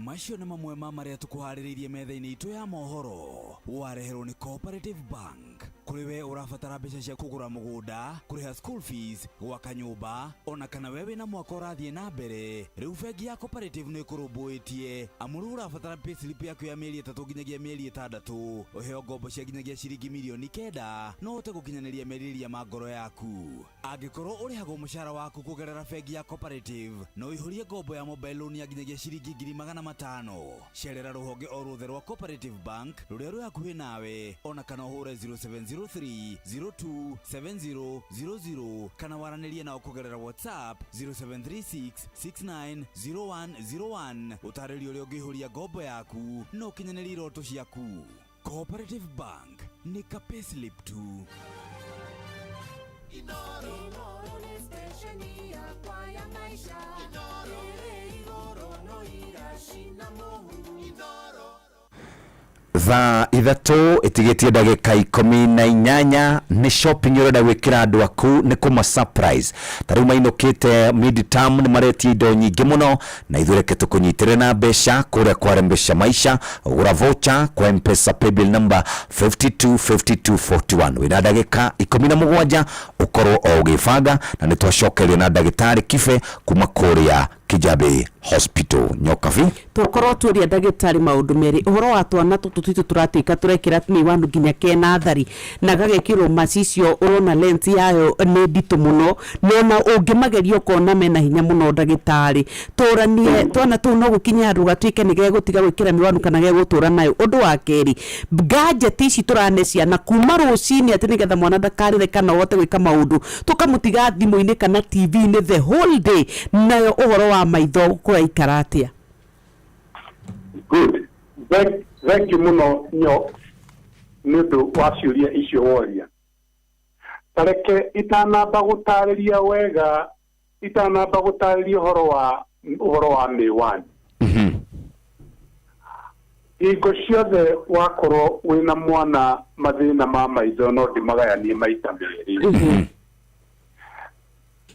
Macio nĩ mamwe ma marĩa tũkũharĩrĩirie metha-inĩ itũ ya mohoro, wareherwo nĩ Cooperative Bank. Kũrĩ we ũrabatara mbeca cia kũgũra mũgũnda, kũrĩha school fees, gwaka nyũmba, ona kana we wĩna mwaka ũrathiĩ na mbere, rĩu bengi ya Cooperative nĩ ĩkũrũmbũĩtie. Amu rĩu ũrabatara payslip yaku ya mĩeri 3 nginyagia mĩeri 6, ũheo ngombo cia nginyagia ciringi mirioni 9, no ũhote gũkinyanĩria merirĩria ma ngoro yaku. Angĩkorwo ũrĩhagwo mũcara waku kũgerera bengi ya Cooperative, no ũihũrie ngombo ya mobile loan ya nginyagia ciringi 500,000. Cerera rũhonge o ruothe rwa Cooperative Bank rũrĩa rwĩ hakuhĩ nawe, ona kana ũhũre 0703 0270 00, kana waranĩrie nao kũgerera WhatsApp 0736 690101. Ũtarĩrio ũrĩa ũngĩihũria ngombo yaku na ũkinyanĩrie iroto ciaku. Cooperative Bank nĩ ka payslip tu. Inoro nĩ stesheni yakwa ya maisha. Ĩrĩ igũrũ no iracina mũhu. Inoro. Thaa ithatũ ĩtigĩtie ndagĩka 18. Nĩ shopping ũrenda gwĩkĩra andũ aku, nĩ kũma surprise. Ta rĩu mainũkĩte mid term, nĩ maretia indo nyingĩ mũno, na ithuĩ reke tũkũnyitĩre na mbeca kũrĩa kwa Mbeca Maisha. Gũra voucher kwa Mpesa paybill number 525241. Wĩna ndagĩka 17 ũkorwo o ũgĩbanga, na nĩ twacokerio na ndagĩtarĩ Kibe kuma kũrĩa Kijabe Hospital. Nyokabi. Tũkorwo tũria ndagĩtarĩ maũndũ merĩ ũhoro wa twana tũtũ twitũ tũratuĩka tũrekĩra mĩwanu nginya ke nathari na gagekĩrwo macicio ũrona lens yayo nĩ nditũ mũno nona ũngĩmageria ũkona mena hinya mũno. Ndagĩtarĩ, tũranie twana tũu no gũkinye handũ gatuĩke nĩ gegũtiga gwĩkĩra mĩwanu kana gegũtũra nayo. Ũndũ wa kerĩ, gadget ici tũrane ciana kuma rũcinĩ atĩ nĩgetha mwana ndakarĩre kana ũhote gwĩka maũndũ tũkamũtiga thimũ-inĩ kana TV-inĩ the whole day, nayo ũhoro wa maitho kũraikara atĩa? Good. Thank you mũno nyo nĩ ũndũ wa ciũria icio woria. Tareke itanamba gũtarĩria wega, itanamba gũtarĩria ũhoro wa mĩwani, hingo ciothe wakorwo wĩna mwana mathĩna ma maitho no ndĩmagayanie maita merĩ.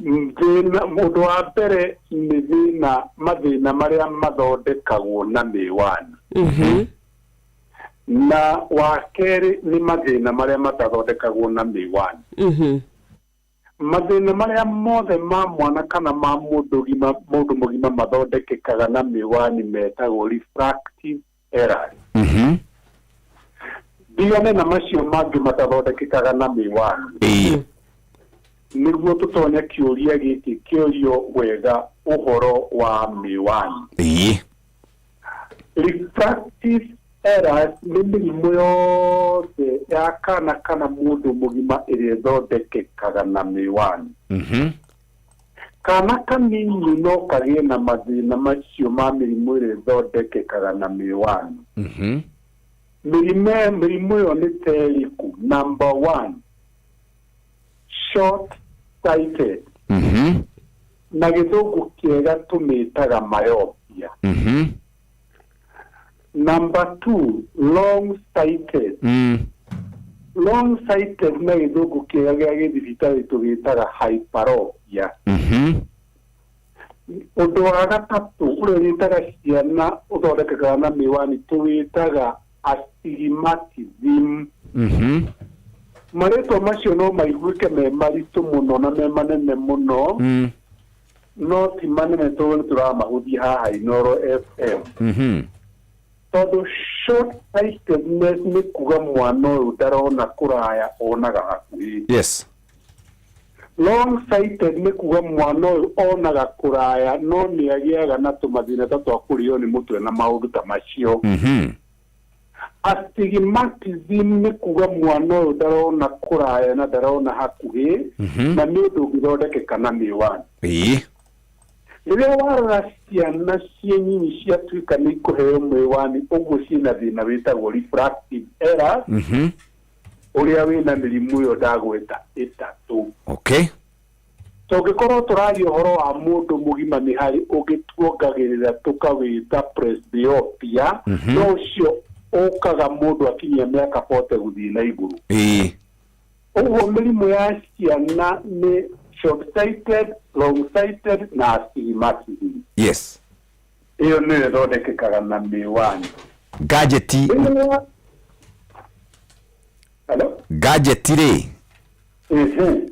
Thĩna mũndũ wa mbere nĩ thĩna mathĩna marĩa mathondekagwo na mĩwani, na wa kerĩ nĩ mathĩna marĩa matathondekagwo na mĩwani. Mathĩna marĩa mothe ma mwana kana ma mũndũ mũgima mathondekekaga na mĩwani metagwo refractive errors. Ndigane na macio mangĩ matathondekekaga na mĩwani nĩguo tũtonye kĩũria gĩkĩ kĩũrio wega ũhoro wa mĩwani. Refractive errors nĩ mĩrimũ yothe ya kana kana mũndũ mũgima ĩrĩa ĩthondekekaga na mĩwani. Kana kanini no kagĩe na mathĩna macio ma mĩrimũ ĩrĩa ĩthondekekaga na mĩwani. Mĩrimũ ĩyo nĩ ta ĩrĩkũ? Number one, short sighted, na Gĩthũngũ kĩega tũmĩtaga myopia. Number two, long sighted. Long sighted na Gĩthũngũ kĩega gĩa gĩthibitarĩ tũgĩtaga hyperopia. Ũndũ wa gatatũ ũrĩa wĩtaga ciana ũthondekekaga na mĩwani tũwĩtaga astigmatism. Marĩtwa macio no maiguĩke me maritũ mũno na me manene mũno, no ti manene tondũ nĩ tũramahũthia haha Inooro FM, tondũ short sightedness nĩ kuga mwana ũyũ ndarona kũraya, onaga hakuhĩ. Long sighted nĩ kuga mwana ũyũ onaga kũraya no nĩ agĩaga na tũmathĩna ta twa kũrĩo nĩ mũtwe na maũndũ ta macio. Astigmatism nĩ kuga mwana ũyũ ndarona kũraya na ndarona hakuhĩ, na nĩ ũndũ ũngĩthondekeka na mĩwani. Rĩrĩa warora ciana ciĩ nyinyi ciatuĩka nĩ ikũheo mĩwani ũguo ciĩna thĩna wĩtagwo refractive error, ũrĩa wĩna mĩrimũ ĩyo ndagweta ĩtatũ. Tũngĩkorwo tũraria ũhoro wa mũndũ mũgima nĩ harĩ ũngĩ tuongagĩrĩra tũkawĩta presbyopia, no ũcio ũkaga mũndũ akinyia mĩaka 40 gũthiĩ na igũrũ. Ũguo mĩrimũ ya ciana nĩ short sighted, long sighted na astigmatism. Ĩyo nĩyo ĩthondekekaga na mĩwani. Gadget. Hello? Gadget rĩ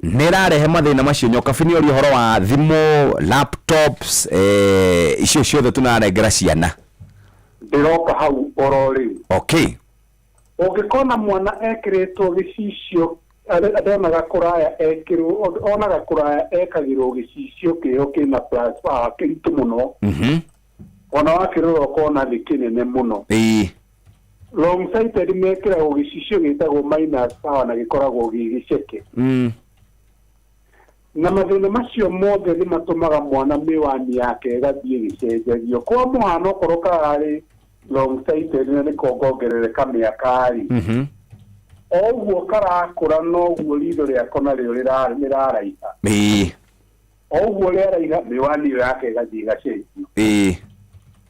nĩ ĩrarehe mathĩna macio? Nyokabi nĩ ũria ũhoro wa thimũ, laptops, icio ciothe tũnarengera ciana. Ndĩroka hau oro rĩu. Ũngĩkona mwana ekĩrĩtwo gĩcicio ndonaga kũraya, ekĩrwo onaga kũraya, ekagĩrwo gĩcicio kĩho kĩna plus power kĩritũ mũno, ona wakĩrora ũkona nĩ kĩnene mũno. Long sighted mekĩragwo gĩcicio gĩtagwo minus power na gĩkoragwo gĩ gĩceke. Na mathĩna macio mothe nĩ matũmaga mwana mĩwani yake ĩgathiĩ ĩgĩcenjagio. Kwa mũhano, okorwo kararĩ long sighted na nĩ kongongerereka mĩaka rĩ, o ũguo karakũra noguo ritho rĩako narĩo rĩraraiha. O ũguo rĩaraiha, mĩwani ĩyo yake ĩgathiĩ ĩgacenjio.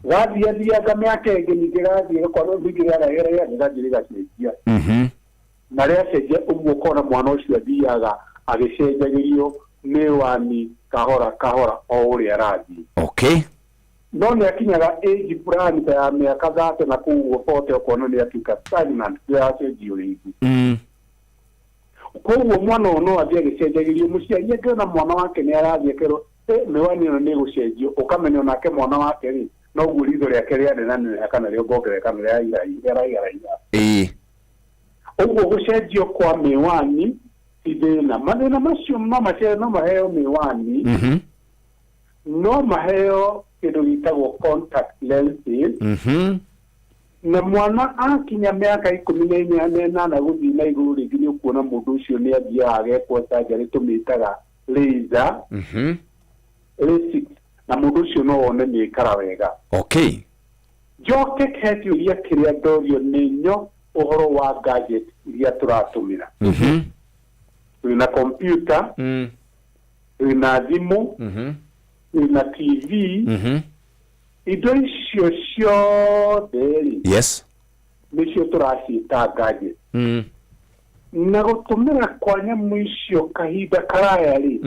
Gathiathianga mĩaka ĩngĩ ningĩ gathiĩ gakorwo ningĩ rĩaraiha, rĩgathiĩ rĩgacenjia. Na rĩacenjia ũguo ũkona mwana ũcio athiaga agĩcenjagĩrio mĩwani kahora kahora o ũrĩa arathiĩ. No nĩ akinyaga age fulani ta ya mĩaka 30 na kũu ũguo 40, ũkona nĩ atuĩka stagnant, ndĩracenjio rĩngĩ. Koguo mwana ũyũ no athiĩ agĩcenjagĩrio. Mũciari angĩona mwana wake nĩ arathiĩ akerwo Mĩwani ĩno nĩ ĩgũcenjio, ũkamenya onake mwana wake rĩ, noguo ritho rĩake rĩanenaneneha kana rĩongongereka kana rĩaraiharaiha. Ũguo gũcenjio kwa mĩwani ti thĩna. Mathĩna macio no no maheo mĩwani, no maheo kĩndũ gĩtagwo contact lenses. Na mwana akinya mĩaka 18 gũthiĩ na igũrũ rĩngĩ, nĩ ũkuona mũndũ ũcio nĩ athiaga agekwo surgery tũmĩtaga laser, LASIK, na mũndũ ũcio no wone mĩkara wega. Njoke he kĩũria kĩrĩa ndorio nĩ nyo ũhoro wa gadget iria tũratũmĩra. Twĩna computer, twĩna thimũ, twĩna TV. Indo icio ciothe rĩ, nĩcio tũraciĩta gadget. Na gũtũmĩra kwa nyamũ icio kahinda karaya rĩ,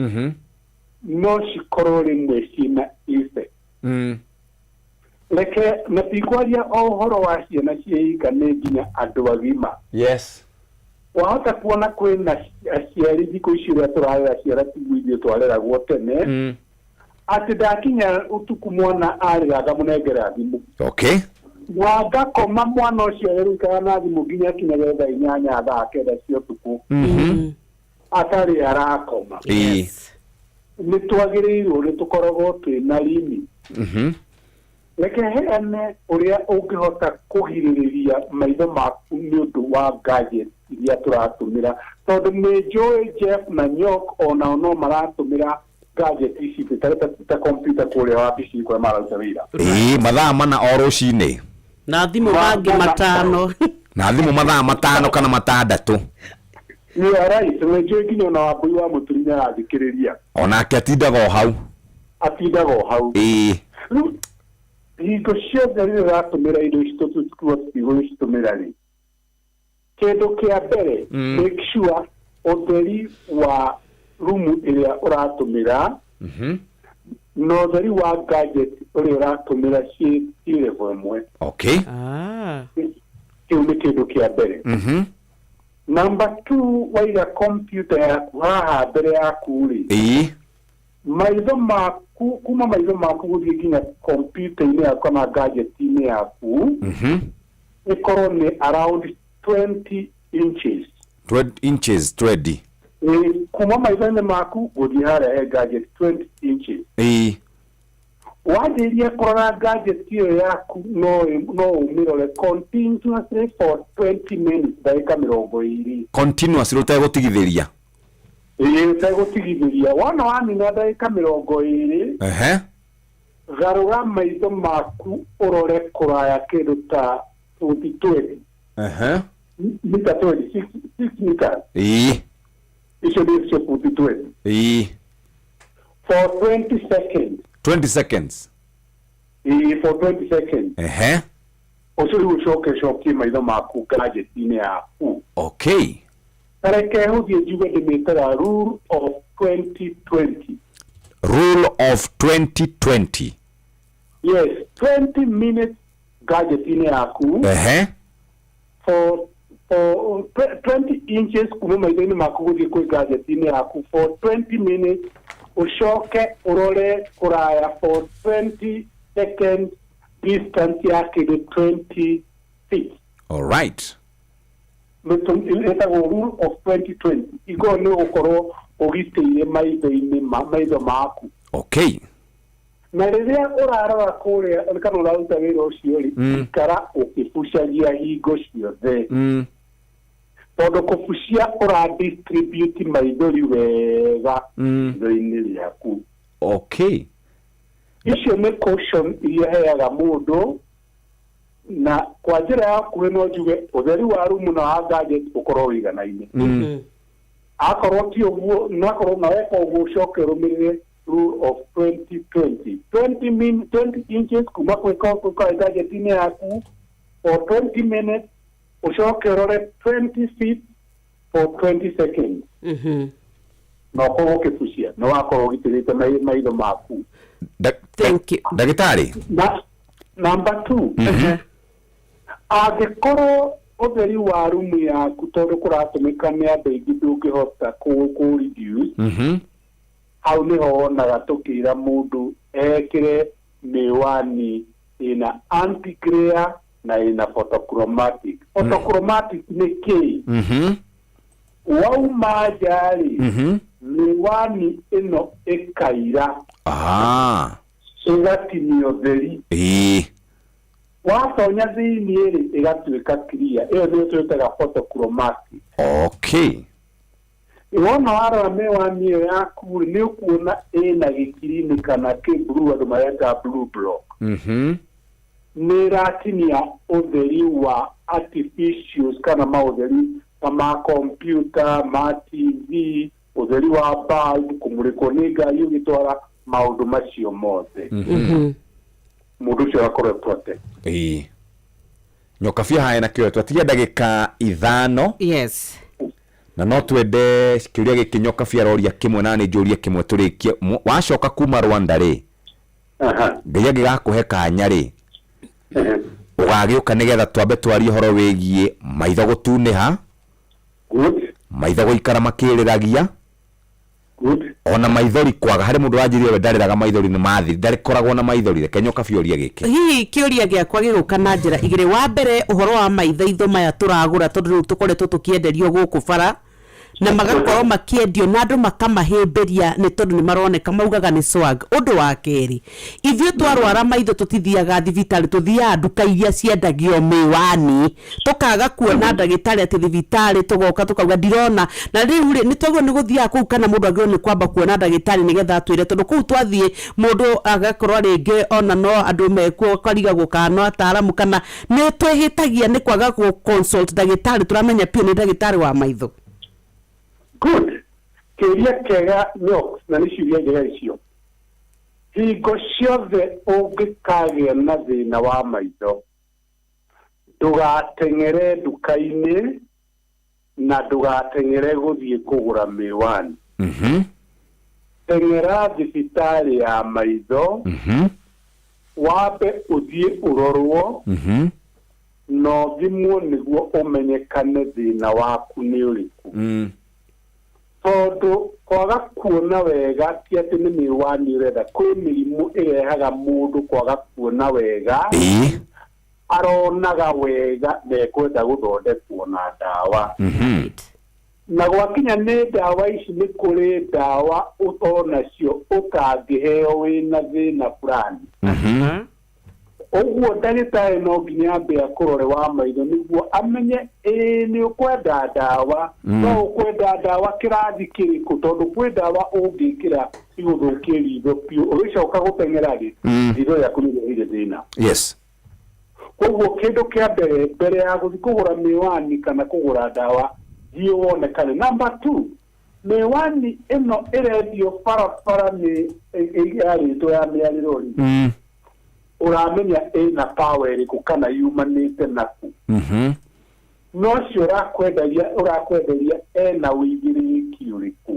no cikorwo rĩmwe ciĩna effect. Reke na tikwaria o ũhoro wa ciana ciĩ nĩ nginya andũ agima. Wahota kuona kwĩna aciari thikũ ici, ũrĩa tũrarera ciana tiguo ithuĩ twareragwo tene, atĩ ndakinya ũtukũ mwana arĩra ngamũnengera thimũ na ngakoma. Mwana ũcio agĩikara na thimũ nginya akinyage thaa 8, thaa 9 cia ũtukũ, atarĩ arakoma. Nĩ twagĩrĩirwo nĩ tũkoragwo twĩna limit. Reke heane ũrĩa ũngĩhota kũgirĩrĩria maitho maku nĩ ũndũ wa gadget iria tũratũmĩra, tondũ nĩ njũĩ Jeff na Nyok onao no maratũmĩra gadget ici ta computer kũrĩa wabici kũrĩa mararuta wĩra. Ĩĩ, mathaa 4 o rũcinĩ. Na thimũ mangĩ 5. Na thimũ mathaa 5 kana 6. You are right. Nĩ njũĩ nginya ona Wambui wa Mũturi nĩ arathikĩrĩria. Onake atindaga o hau. Atindaga o hau. Rĩu hingo ciothe rĩrĩa ũratũmĩra indo ici tũtuo tũtigũgĩcitũmĩra rĩ, kĩndũ kĩa mbere, make sure ũtheri wa rumu ĩrĩa ũratũmĩra na ũtheri wa gadget ũrĩa ũratũmĩra ciĩ level ĩmwe. Kĩu nĩ kĩndũ kĩa mbere. Number two, waiga computer yaku haha mbere yaku rĩ, maitho maku, kuma maitho maku gũthiĩ nginya computer-inĩ yaku kana gadget-inĩ yaku, ĩkorwo nĩ around 20 inches. 20 inches, 20. Ĩ, kuma maitho-inĩ maku gũthiĩ harĩa he gadget, 20 inches. Wanjĩrĩria kũrora gadget ĩyo yaku, no ũmĩrore continuously for 20 minutes, ndagĩka 20. Continuously, ũtegũtigithĩria. Ĩĩ, ũtegũtigithĩria. Wona wanina ndagĩka 20, garũra maitho maku ũrore kũraya kĩndũ ta futi 20, mita 20, 6 meters. Icio nĩcio futi 20. For 20 seconds. 20 seconds. Ĩĩ, for 20 seconds. Ũcio rĩu ũcoke ũcokie maitho maku gadget-inĩ yaku. Tareke hũthie njuge ndĩmĩtaga rule of 2020. Rule of 2020. Yes, 20 minutes gadget-inĩ yaku for 20 inches kuma maitho-inĩ maku gũthiĩ kwĩ gadget-inĩ yaku for 20 minutes, ũcoke ũrore kũraya for 20 seconds, distance ya kĩndũ 20 feet. All right. Ĩtagwo rule of 2020. Igoo nĩ ũgũkorwo ũgitĩire maitho-inĩ maitho maku. Na rĩrĩa ũrarora kũrĩa kana ũraruta wĩra ũcio rĩ, ikara ũkĩbucagia hingo ciothe, tondũ kũbucia ũra distribute maithori wega itho-inĩ rĩaku. Icio nĩ caution iria heaga mũndũ, na kwa njĩra ya kuhĩ no njuge ũtheri wa rumu na wa gadget ũkorwo ũiganaine. Akorwo ti ũguo, nakorwo na weka ũguo, ũcoke ũrũmĩrĩre rule of 2020, 20 min 20 inches kuma kwĩ gadget-inĩ yaku for 20 minutes, ũcoke ũrore 20 feet for 20 seconds, na ũkorwo ũkĩbucia, nĩ wakorwo ũgitĩrĩte maitho maku. Thank you. Ndagĩtarĩ. Na number two, angĩkorwo ũtheri wa rumu yaku, tondũ kũratũmĩka nĩ andũ aingĩ, ndũngĩhota kũ reduce. Hau nĩho wonaga tũkĩra mũndũ ekĩre mĩwani ĩna anti glare na ĩna photochromatic. Photochromatic nĩ kĩĩ? Wauma nja rĩ, mĩwani ĩno ĩkaira, ĩgatinio theri. Watonya thĩiniĩ rĩ, ĩgatuĩka clear. Ĩyo nĩyo twĩtaga photochromatic. Wona warora mĩwani ĩyo yaku rĩ, nĩ ũkuona ĩna gĩkirini kana kĩ blue, andũ mareta blue block. Nĩ ĩratinia ũtheri wa artificials kana maũtheri ta ma computer, ma TV, ũtheri wa bulb, kũmũrĩkwo nĩ ngari ũgĩtwara, maũndũ macio mothe. Mũndũ ũcio agakorwo e protect. Ĩĩ, Nyokabia haya na kĩoya twatigia ndagĩka 5. Yes. Na no twende kĩũria gĩkĩ Nyokabia aroria kĩmwe na nĩ njũrie kĩmwe tũrĩkie. Wacoka kuma Rwanda rĩ, Ngai angĩgakũhe kanya rĩ, ũgagĩũka nĩgetha twambe twarie ũhoro wĩgiĩ maitho gũtunĩha, maitho gũikara makĩrĩragia, ona maithori kwaga. Harĩ mũndũ wanjĩrire we ndarĩraga, maithori nĩ mathiri, ndarĩkoragwo na maithori. Reke Nyokabia ũrie gĩkĩ. Hihi kĩũria gĩakwa gĩgũka na njĩra igĩrĩ. Wa mbere, ũhoro wa maithaitho maya tũragũra, tondũ rĩu tũkoretwo tũkĩenderio gũkũ bara na magakorwo makĩendio na andũ makamahĩmbĩria nĩ tondũ nĩ maroneka maugaga nĩ swag. Ũndũ wa kerĩ, ithuĩ twarwara maitho tũtithiaga thibitarĩ, tũthiaga nduka iria ciendagio mĩwani, tũkaga kuona ndagĩtarĩ atĩ thibitarĩ, tũgoka tũkauga ndirona. Na rĩu rĩ, nĩ twagĩrĩirwo nĩ gũthiaga kũu kana mũndũ agĩrĩirwo nĩ kwamba kuona ndagĩtarĩ nĩgetha atwĩre? Tondũ kũu twathiĩ mũndũ agakorwo rĩngĩ ona no andũ mekuo, ũkarigagwo kana no ataaramu, kana nĩ twĩhĩtagia nĩ kwaga gũ consult ndagĩtarĩ tũramenya biũ nĩ ndagĩtarĩ wa maitho. Good, kĩũria kĩega, Nyox, na nĩ ciũria njega icio. Hingo ciothe ũngĩkagĩa na thĩna wa maitho, ndũgateng'ere nduka-inĩ na ndũgateng'ere gũthiĩ kũgũra mĩwani. Teng'era thibitarĩ ya maitho, wambe ũthiĩ ũrorwo na ũthimwo nĩguo ũmenyekane thĩna waku nĩ ũrĩkũ. Tondũ kwaga kuona wega ti atĩ nĩ mĩwani ũrenda. Kwĩ mĩrimũ ĩrehaga mũndũ kwaga kuona wega, aronaga wega na ekwenda gũthondekwo na ndawa. Na gwakinya nĩ ndawa ici, nĩ kũrĩ ndawa onacio ũtangĩheo wĩna thĩna fulani. Ũguo ndagĩtarĩ no nginya ambe akũrore wa maitho nĩguo amenye ĩĩ nĩ ũkwenda ndawa, no ũkwenda ndawa kĩrathi kĩrĩkũ, tondũ kwĩ ndawa ũngĩkĩra igũthũkie ritho biũ, ũgĩcoka gũteng'era rĩ, ritho rĩaku nĩ rĩreire thĩna. Koguo kĩndũ kĩa mbere, mbere ya gũthiĩ kũgũra mĩwani kana kũgũra ndawa, thiĩ wonekane. Number 2, mĩwani ĩno ĩrendio barabara nĩ yarĩtwo ya mĩarĩro rĩ, ũramenya ĩna power ĩrĩkũ kana yumanĩte naku? No ũcio ũrakwenderia ena ũigĩrĩrĩki ũrĩkũ?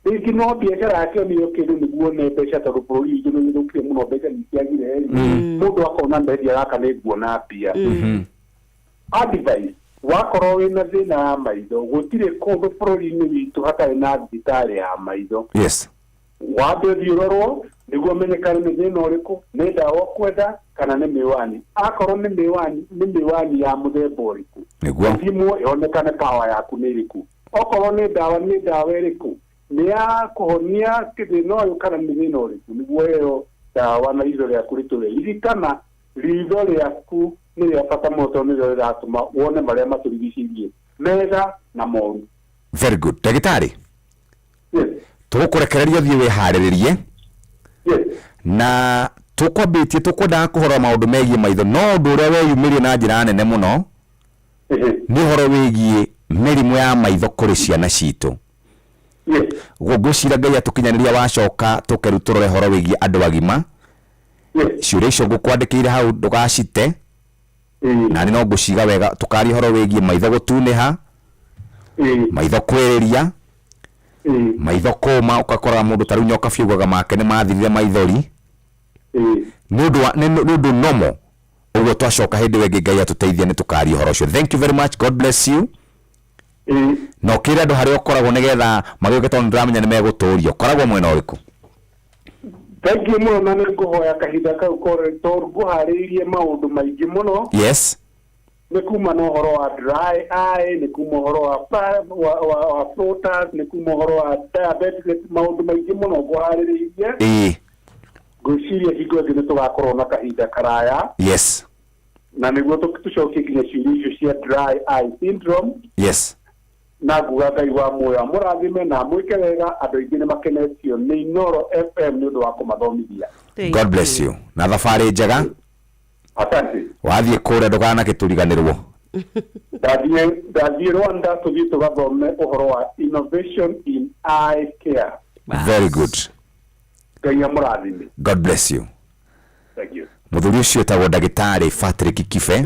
Rĩngĩ no biacara yake nĩyo kĩndũ nĩguo one mbeca, tondũ bũrũri witũ nĩ ũgĩthũkire mũno, mbeca nĩ ciagire rĩ, mũndũ akona ndendia gaka nĩ nguona mbia. Advice, wakorwo wĩna thĩna wa maitho, gũtirĩ kũndũ bũrũri-inĩ witũ hatarĩ na thibitarĩ ya maitho. Wambe ũthiĩ ũrorwo nĩguo ũmenyekane nĩ thĩna ũrĩkũ, nĩ ndawa ũkwenda kana nĩ mĩwani. Akorwo nĩ mĩwani, nĩ mĩwani ya mũthemba ũrĩkũ? Ũthimwo yonekane power yaku nĩ ĩrĩkũ. Okorwo nĩ ndawa, nĩ ndawa ĩrĩkũ, nĩ ya kũhonia thĩna ũyũ kana nĩ thĩna ũrĩkũ, nĩguo ĩyo ndawa na ritho rĩaku rĩtũre. Ririkana, ritho rĩaku nĩ rĩa bata mũno, tondũ nĩrĩo rĩratũma wone marĩa matũrigicĩirie, mega na moru. Very good, ndagĩtarĩ. Tũgũkũrekereria ũthiĩ wĩharĩrĩrie na tũkwambĩtie tũkwendaga kũhora maũndũ megiĩ maitho, no ũndũ ũrĩa weyumĩrie na njĩra nene mũno nĩ ũhoro wĩgiĩ mĩrimũ ya maitho kũrĩ ciana citũ. Ũguo ngwĩciria Ngai atũkinyanĩria, wacoka tũke rĩu tũrore ũhoro wĩgiĩ andũ agima. Ciũria icio ngũkwandĩkĩire hau ndũgacite, na nĩ no ngũciga wega. Tũkaria ũhoro wĩgiĩ maitho gũtunĩha, maitho kwĩrĩria, maitho kũma, ũgakoraga mũndũ ta rĩu Nyoka biugaga make nĩ mathirire maithori nĩ ũndũ wa nĩ ũndũ nomo. Ũguo twacoka hĩndĩ ĩyo ĩngĩ, Ngai atũteithia, nĩ tũkaria ũhoro ũcio. Thank you very much, God bless you. Na ũkĩre andũ harĩa ũkoragwo nĩgetha magĩũke tondũ ndĩramenya nĩ megũtũrio. Ũkoragwo mwena ũrĩkũ? Thank you mũno, na nĩ ngũhoya kahinda kau kore tondũ ngũharĩirie maũndũ maingĩ mũno. Nĩ kuma na ũhoro wa dry eye, nĩ kuma ũhoro wa wa floaters, nĩ kuma ũhoro wa diabetes, maũndũ maingĩ mũno ngũharĩrĩirie. Ngwĩciria hingo ĩngĩ nĩ tũgakorwo na kahinda karaya. Na nĩguo tũcokie nginya ciũria icio cia dry eye syndrome. Na nguga Ngai wa muoyo amũrathime na amwĩke wega. Andũ aingĩ nĩ makenetio nĩ Inooro FM nĩ ũndũ wa kũmathomithia. God bless you na thabarĩ njega. Asante. Wathiĩ kũrĩa ndũkanakĩtũriganĩrwo. Ndathiĩ Rwanda tũthiĩ tũgathome ũhoro wa innovation in eye care. Very good. Ngai amũrathime. God bless you. Thank you. Mũthuri ũcio etagwo ndagĩtarĩ Patrick Kibe,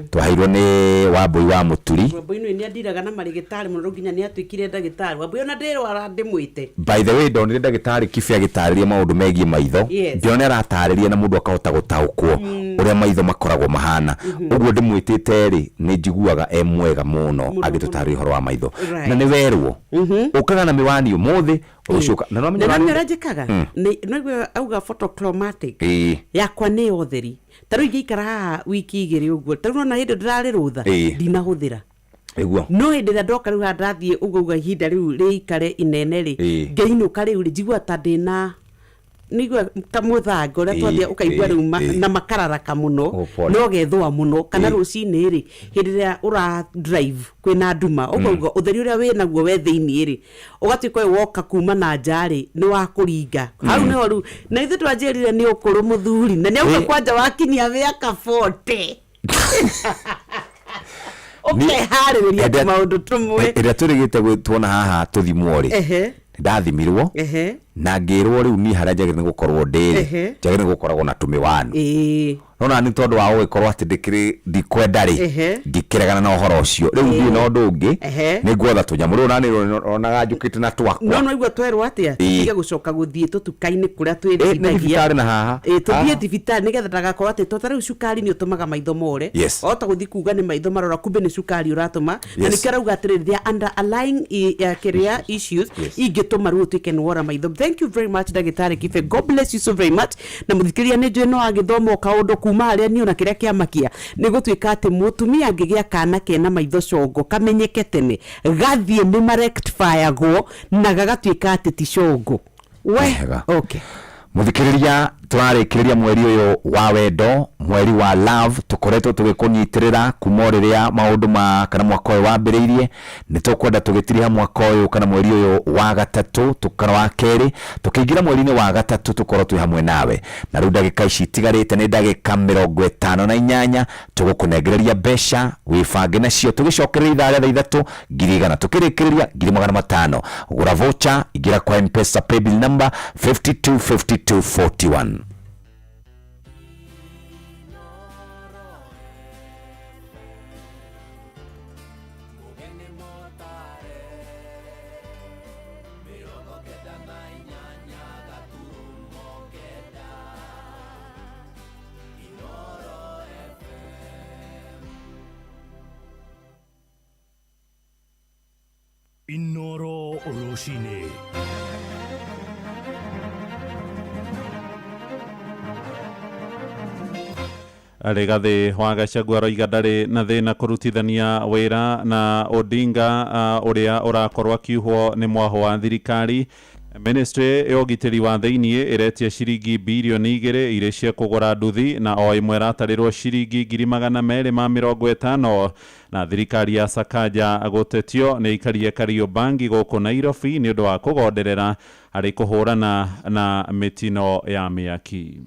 twaheirwo nĩ Wambui wa Mũturi. Wambui nĩ andiraga na marĩgĩtarĩ mũno, rĩu nginya nĩ atuĩkire ndagĩtarĩ. Wambui ona ndĩrwara ndĩmwĩte. By the way, ndonire ndagĩtarĩ Kibe agĩtarĩria maũndũ megiĩ maitho. Ngĩona aratarĩria na mũndũ akahota gũtaũkwo ũrĩa maitho makoragwo mahana. Ũguo ndĩmwĩtĩte rĩ, nĩ njiguaga e mwega mũno agĩtũtarĩria ũhoro wa maitho. Na nĩ werwo ũkaga na mĩwani ũmũthĩ, rũciũ na nĩwamenya Na nĩ nĩ ũrĩa njĩkaga, nĩguo auga photochromatic yakwa nĩ ya ũtheri. Ta rĩu ingĩikara haha wiki 2 ũguo, ta rĩu ona hĩndĩ ndĩrarĩ rũtha, ndinahũthĩra. No hĩndĩ ĩrĩa ndoka rĩu haha, ndathiĩ ũguo uga ihinda rĩu rĩikare inene rĩ, ngĩinũka rĩu rĩ, njigua ta ndĩna nĩigua ta mũthanga ũrĩa twathiĩ, ũkaigua rĩu na makararaka mũno. Oh, pole. No gethũa mũno kana rũcinĩ rĩ, hĩndĩ ĩrĩa ũra drive kwĩna nduma, ũkauga ũtheri ũrĩa wĩ naguo we thĩiniĩ rĩ, ũgatuĩka ũyũ woka kuma na nja rĩ, nĩ wa kũringa hau. Nĩho rĩu na ithuĩ twanjĩrire nĩ ũkũrũ mũthuri, na nĩ auga kwanja wakinyia mĩaka 40 ũkeharĩrĩria tũmaũndũ tũmwe. Ĩrĩa tũrĩgĩte tuona haha tũthimwo rĩ, ndathimirwo na ngĩrwo rĩu niĩ harĩa njagĩrĩire nĩ gũkorwo ndĩ rĩ, njagĩrĩire nĩ gũkoragwo na tũmĩwani. Nona nĩ tondũ wa gũgĩkorwo atĩ ndĩkĩrĩ ndikwenda rĩ, ngĩkĩregana na ũhoro ũcio. Rĩu ndiĩ na ũndũ ũngĩ, nĩ nguotha tũnyamũ rĩu, nani onaga njũkĩte na twakwa. No naigua twerwo atĩa, tũtige gũcoka gũthiĩ tũtuka-inĩ kũrĩa nĩ twĩthithagia. Thibitarĩ na haha. Tũthiĩ Ah. thibitarĩ nĩgetha ndagakorwo atĩ to ta rĩu cukari nĩ ũtũmaga maitho more. Wahota gũthiĩ kuga nĩ maitho marora, kumbe nĩ cukari ũratũma. Na nĩkĩo arauga atĩrĩrĩ, there are underlying kĩrĩa issues ingĩtũma rĩu ũtuĩke nĩ wora maitho. Thank you very much, ndagĩtarĩ Kibe. God bless you so very much. Na mũthikĩrĩria, nĩ njũĩ no agĩthoma o kaũndũ kuma harĩa niĩ ona kĩrĩa kĩamakia nĩ gũtuĩka atĩ mũtumia angĩgĩa kana kena maitho congo, kamenyeke tene, gathiĩ nĩ marectifyagwo na gagatuĩka atĩ ti congo we. Wega. Okay. Muthikiriria, turarĩkĩrĩria mweri ũyũ wa wendo, mweri wa love. Tũkoretwo tũgĩkũnyitĩrĩra kuma o rĩrĩa maũndũ ma kana mwaka ũyũ wambĩrĩirie. Nĩ tũkwenda tũgĩtiriha mwaka ũyũ kana mweri ũyũ wa gatatũ kana wa kerĩ, tũkĩingĩra mweri-inĩ wa gatatũ, tũkorwo twĩ hamwe nawe. Na rĩu ndagĩka ici itigarĩte nĩ ndagĩka 58, tũgũkũnengereria mbeca wĩbange nacio. Tũgĩcokereria ithaa rĩa thaa 3, 100,000, tũkĩrĩkĩrĩria 500,000. Gũra voucher, ingĩra kwa Mpesa paybill number 525241. Inoro Rũcinĩ. Rigathĩ wa Gachagua aroiga ndarĩ na thĩna kũrutithania wĩra na Odinga, ũrĩa ũrakorwo akiuhwo nĩ mwaho wa thirikari. Ministry ya ũgitĩri wa thĩiniĩ ĩretia ciringi birioni 2 irĩ cia kũgũra nduthi, na o ĩmwe ĩratarĩrwo ciringi 250,000. Na thirikari ya Sakaja gũtetio nĩ ikaria Kariobangi gũkũ Nairobi nĩ ũndũ wa kũgonderera harĩ kũhũrana na mĩtino ya mĩaki.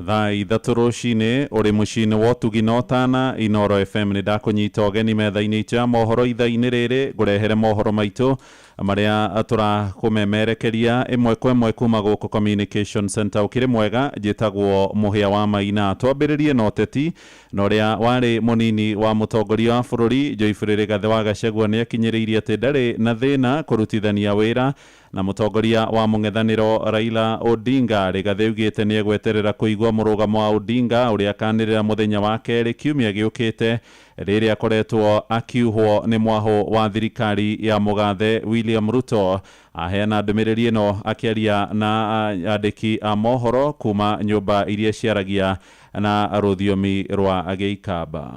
Thaa 3 rũcinĩ, ũrĩ mũciĩ-inĩ wa ũtugi na ũtana Inoro FM. Nĩ ndakũnyita ũgeni metha-inĩ itũ ya mohoro ithaa-inĩ rĩrĩ, ngũrehere mohoro maitũ. Marĩa tũrakũmemerekeria ĩmwe kwa ĩmwe kuma gũkũ Communication Center. Ũkĩrĩ mwega, njĩtagwo Mũhĩa wa Maina. Twambĩrĩrie na ũteti na ũrĩa warĩ mũnini wa mũtongoria wa bũrũri Joyfrey Rigathĩ wa Gachagua nĩ akinyĩrĩirie atĩ ndarĩ na thĩna kũrutithania wĩra na mũtongoria wa mũng'ethanĩro Raila Odinga. Rigathĩ augĩte nĩ egweterera kũigua mũrũgamo wa Odinga ũrĩa akanĩrĩra mũthenya wa kerĩ kiumia gĩũkĩte, rĩrĩa akoretwo akiuhwo nĩ mwahũ wa thirikari ya mũgathe William Ruto. Aheana ndũmĩrĩri ĩno akĩaria na andĩki a mohoro kuma nyũmba iria ciaragia na rũthiomi rwa Gĩikamba.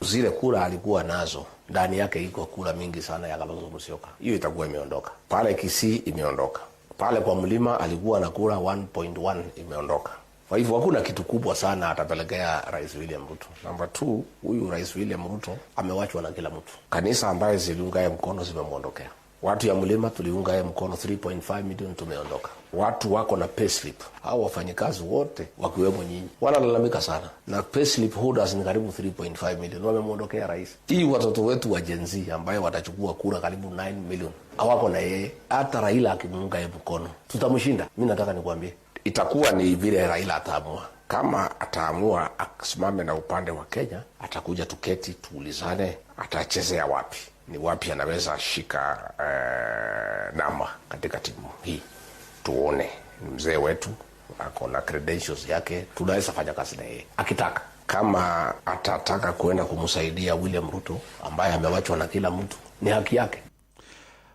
Zile kura alikuwa nazo ndani yake, iko kura mingi sana ya Kalonzo Musyoka, hiyo itakuwa imeondoka pale. Kisii imeondoka pale, kwa mlima alikuwa na kura 1.1 imeondoka. Kwa hivyo hakuna kitu kubwa sana atapelekea Rais William Ruto. Namba 2, huyu Rais William Ruto amewachwa na kila mtu. Kanisa ambaye ziliunga yeye mkono zimemwondokea. Watu ya mlima tuliunga yeye mkono 3.5 milioni tumeondoka. Watu wako na payslip, hao wafanyikazi wote wakiwemo nyinyi wanalalamika sana, na payslip holders ni karibu 3.5 milioni wamemwondokea rais. Hii watoto wetu wa Gen Z ambaye watachukua kura karibu 9 milioni hawako na yeye. Hata Raila akimuunga yeye mkono tutamshinda. Mimi nataka nikwambie itakuwa ni vile Raila ataamua. Kama ataamua asimame na upande wa Kenya, atakuja tuketi tuulizane, atachezea wapi, ni wapi anaweza shika namba katika timu hii, tuone. Ni mzee wetu, ako na credentials yake, tunaweza fanya kazi na yeye akitaka. Kama atataka kuenda kumsaidia William Ruto ambaye amewachwa na kila mtu, ni haki yake.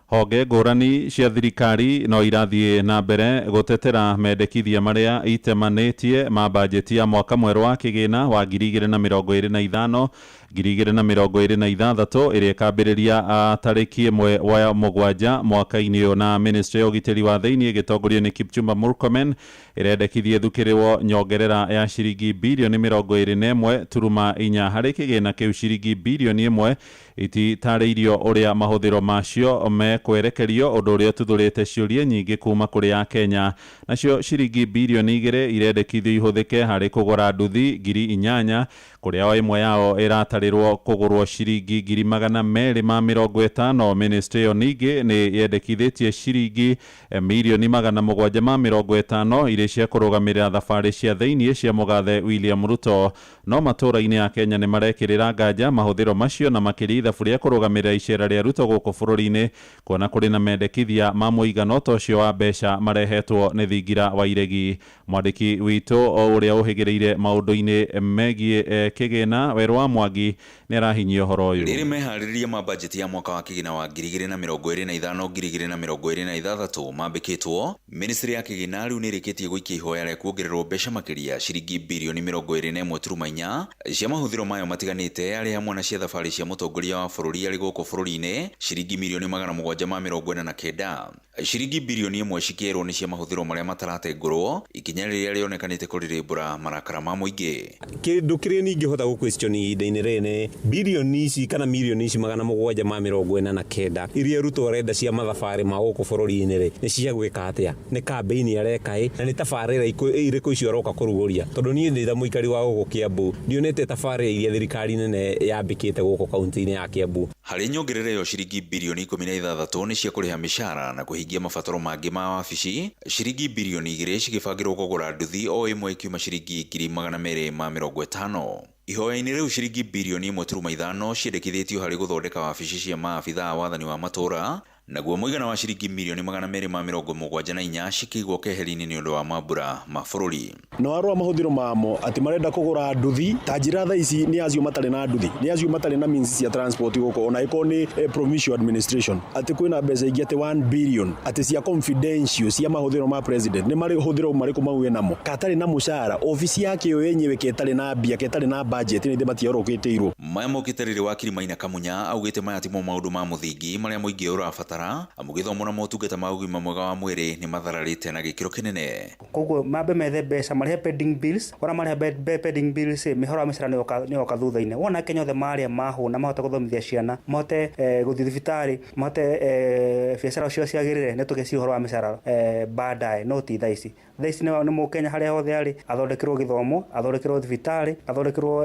Honge ngũrani cia thirikari no irathiĩ na mbere gũtetera mendekithia marĩa itemanĩtie ma bajeti ya mwaka mwerũ wa kĩgĩna wa 2025 2026 ĩrĩa ĩkambĩrĩria tarĩki 1 wa mũgwanja mwaka-inĩ ũyũ. Na ministry ya ũgitĩri wa thĩinĩ ĩgĩtongorio nĩ Kipchumba Murkomen ĩrendekithie thukĩrĩrwo nyongerera ya ciringi birioni 21.4 harĩ kĩgĩna kĩu. Ciringi birioni 1 ititarĩirio ũrĩa mahũthĩro macio mekwerekerio, ũndũ ũrĩa ũtuthũrĩte ciũria nyingĩ kuma kũrĩ Akenya. Nacio ciringi birioni 2 irendekithio ihũthĩke harĩ kũgũra nduthi 8,000 kũrĩa o ĩmwe yao ĩratarĩrwo kũgũrwo ciringi 250,000. Ministry ĩyo ningĩ nĩ yendekithĩtie ciringi mirioni 750 irĩ cia kũrũgamĩrĩra thabarĩ cia thĩinĩ cia mũgathe William Ruto. No matũũra-inĩ ya Kenya nĩ marekĩrĩra nganja mahũthĩro macio na makĩria ithabu rĩa kũrũgamĩrĩra icera rĩa Ruto gũkũ bũrũri-inĩ, kuona kũrĩ na mendekithia ma mũigana ta ũcio wa mbeca marehetwo nĩ thingira wa iregi. Mwandĩki witũ o ũrĩa ũhĩgĩrĩire maũndũ-inĩ megiĩ kĩgĩna Werũ wa Mwangi nĩ arahinyia ũhoro ũyũ. Rĩrĩ meharĩrĩria ma bajeti ya mwaka wa kĩgĩna wa 2025 2026 mambĩkĩtwo, ministry ya kĩgĩna rĩu nĩ ĩrĩkĩtie gũikia ihoya rĩa kuongererwo mbeca makĩria ciringi birioni 21.4 cia mahũthĩro mayo matiganĩte arĩ hamwe na cia thabarĩ cia mũtongoria wa bũrũri arĩ gũkũ bũrũri-inĩ ciringi mirioni 749. Ciringi birioni 1 cikĩerwo nĩ cia mahũthĩro marĩa mataratengũrwo, ikinya rĩrĩa rĩonekanĩte kũrĩrĩmbũra marakara ma mũingĩ. Kĩndũ kĩrĩa ningĩhota gũ question ihinda-inĩ rĩrĩ nĩ birioni ici kana mirioni ici 749 iria Ruto arenda cia mathabarĩ ma gũkũ bũrũri-inĩ rĩ, nĩ cia gwĩka atĩa? Nĩ kambĩini areka ĩ, na nĩ tabarĩra irĩkũ icio aroka kũrugũria? Tondũ niĩ ndĩ ta mũikari wa gũkũ Kiambu ndionete tabarĩra iria thirikari nene yambĩkĩte gũkũ kaunti-inĩ ya Kiambu. Harĩ nyongerera ĩyo ciringi birioni 16 nĩ cia kũrĩha mĩcara na kũhingia mabataro mangĩ ma wabici, ciringi birioni 2 cigĩbangĩrwo kũgũra nduthi o ĩmwe ikiuma ciringi 250,000. Ihoya-inĩ rĩu ciringi birioni 1.5 ciendekithĩtio harĩ gũthondeka wabici cia maabithaa a wathani wa matũũra, naguo mũigana wa ciringi mirioni 274 cikĩigwo keheri-inĩ nĩ ũndũ wa mambura ma bũrũri. No arora mahũthĩro mamo atĩ marenda kũgũra nduthi ta njĩra thaa ici nĩ acio matarĩ na nduthi, nĩ acio matarĩ na means cia transport gũkũ, ona ĩkorwo nĩ provincial administration, atĩ kwĩna mbeca ingĩ atĩ 1 billion atĩ cia confidential cia mahũthĩro ma president. Nĩ mahũthĩro marĩkũ mau namo katarĩ na mũcara, obici yake yo yenyewe ketarĩ na mbia, ketarĩ na budget, nĩ matiorokĩtĩirwo. Maya mokĩte rĩrĩ wakiri Maina Kamunya augĩte maya timo maũndũ ma mũthingi marĩa mũingĩ ũrabatara, amu gĩthomo na motungata ma ũgima mwega wa mwĩrĩ nĩ mathararĩte na gĩkĩro kĩnene. Koguo mambe methe mbeca marĩhe pending bills, ora marĩha pending bills mĩhoro ya mĩcara nĩyoka thutha-inĩ. Wona Kenya othe marĩa mahũna mahote gũthomithia ciana, mahote gũthiĩ thibitarĩ, mahote biacara cio ciagĩrĩre, nĩ tũgeci ũhoro wa mĩcara baadaye, no ti thaa ici. Thaa ici nĩ mũkenya harĩa hothe arĩ athondekerwo gĩthomo, athondekerwo thibitarĩ, athondekerwo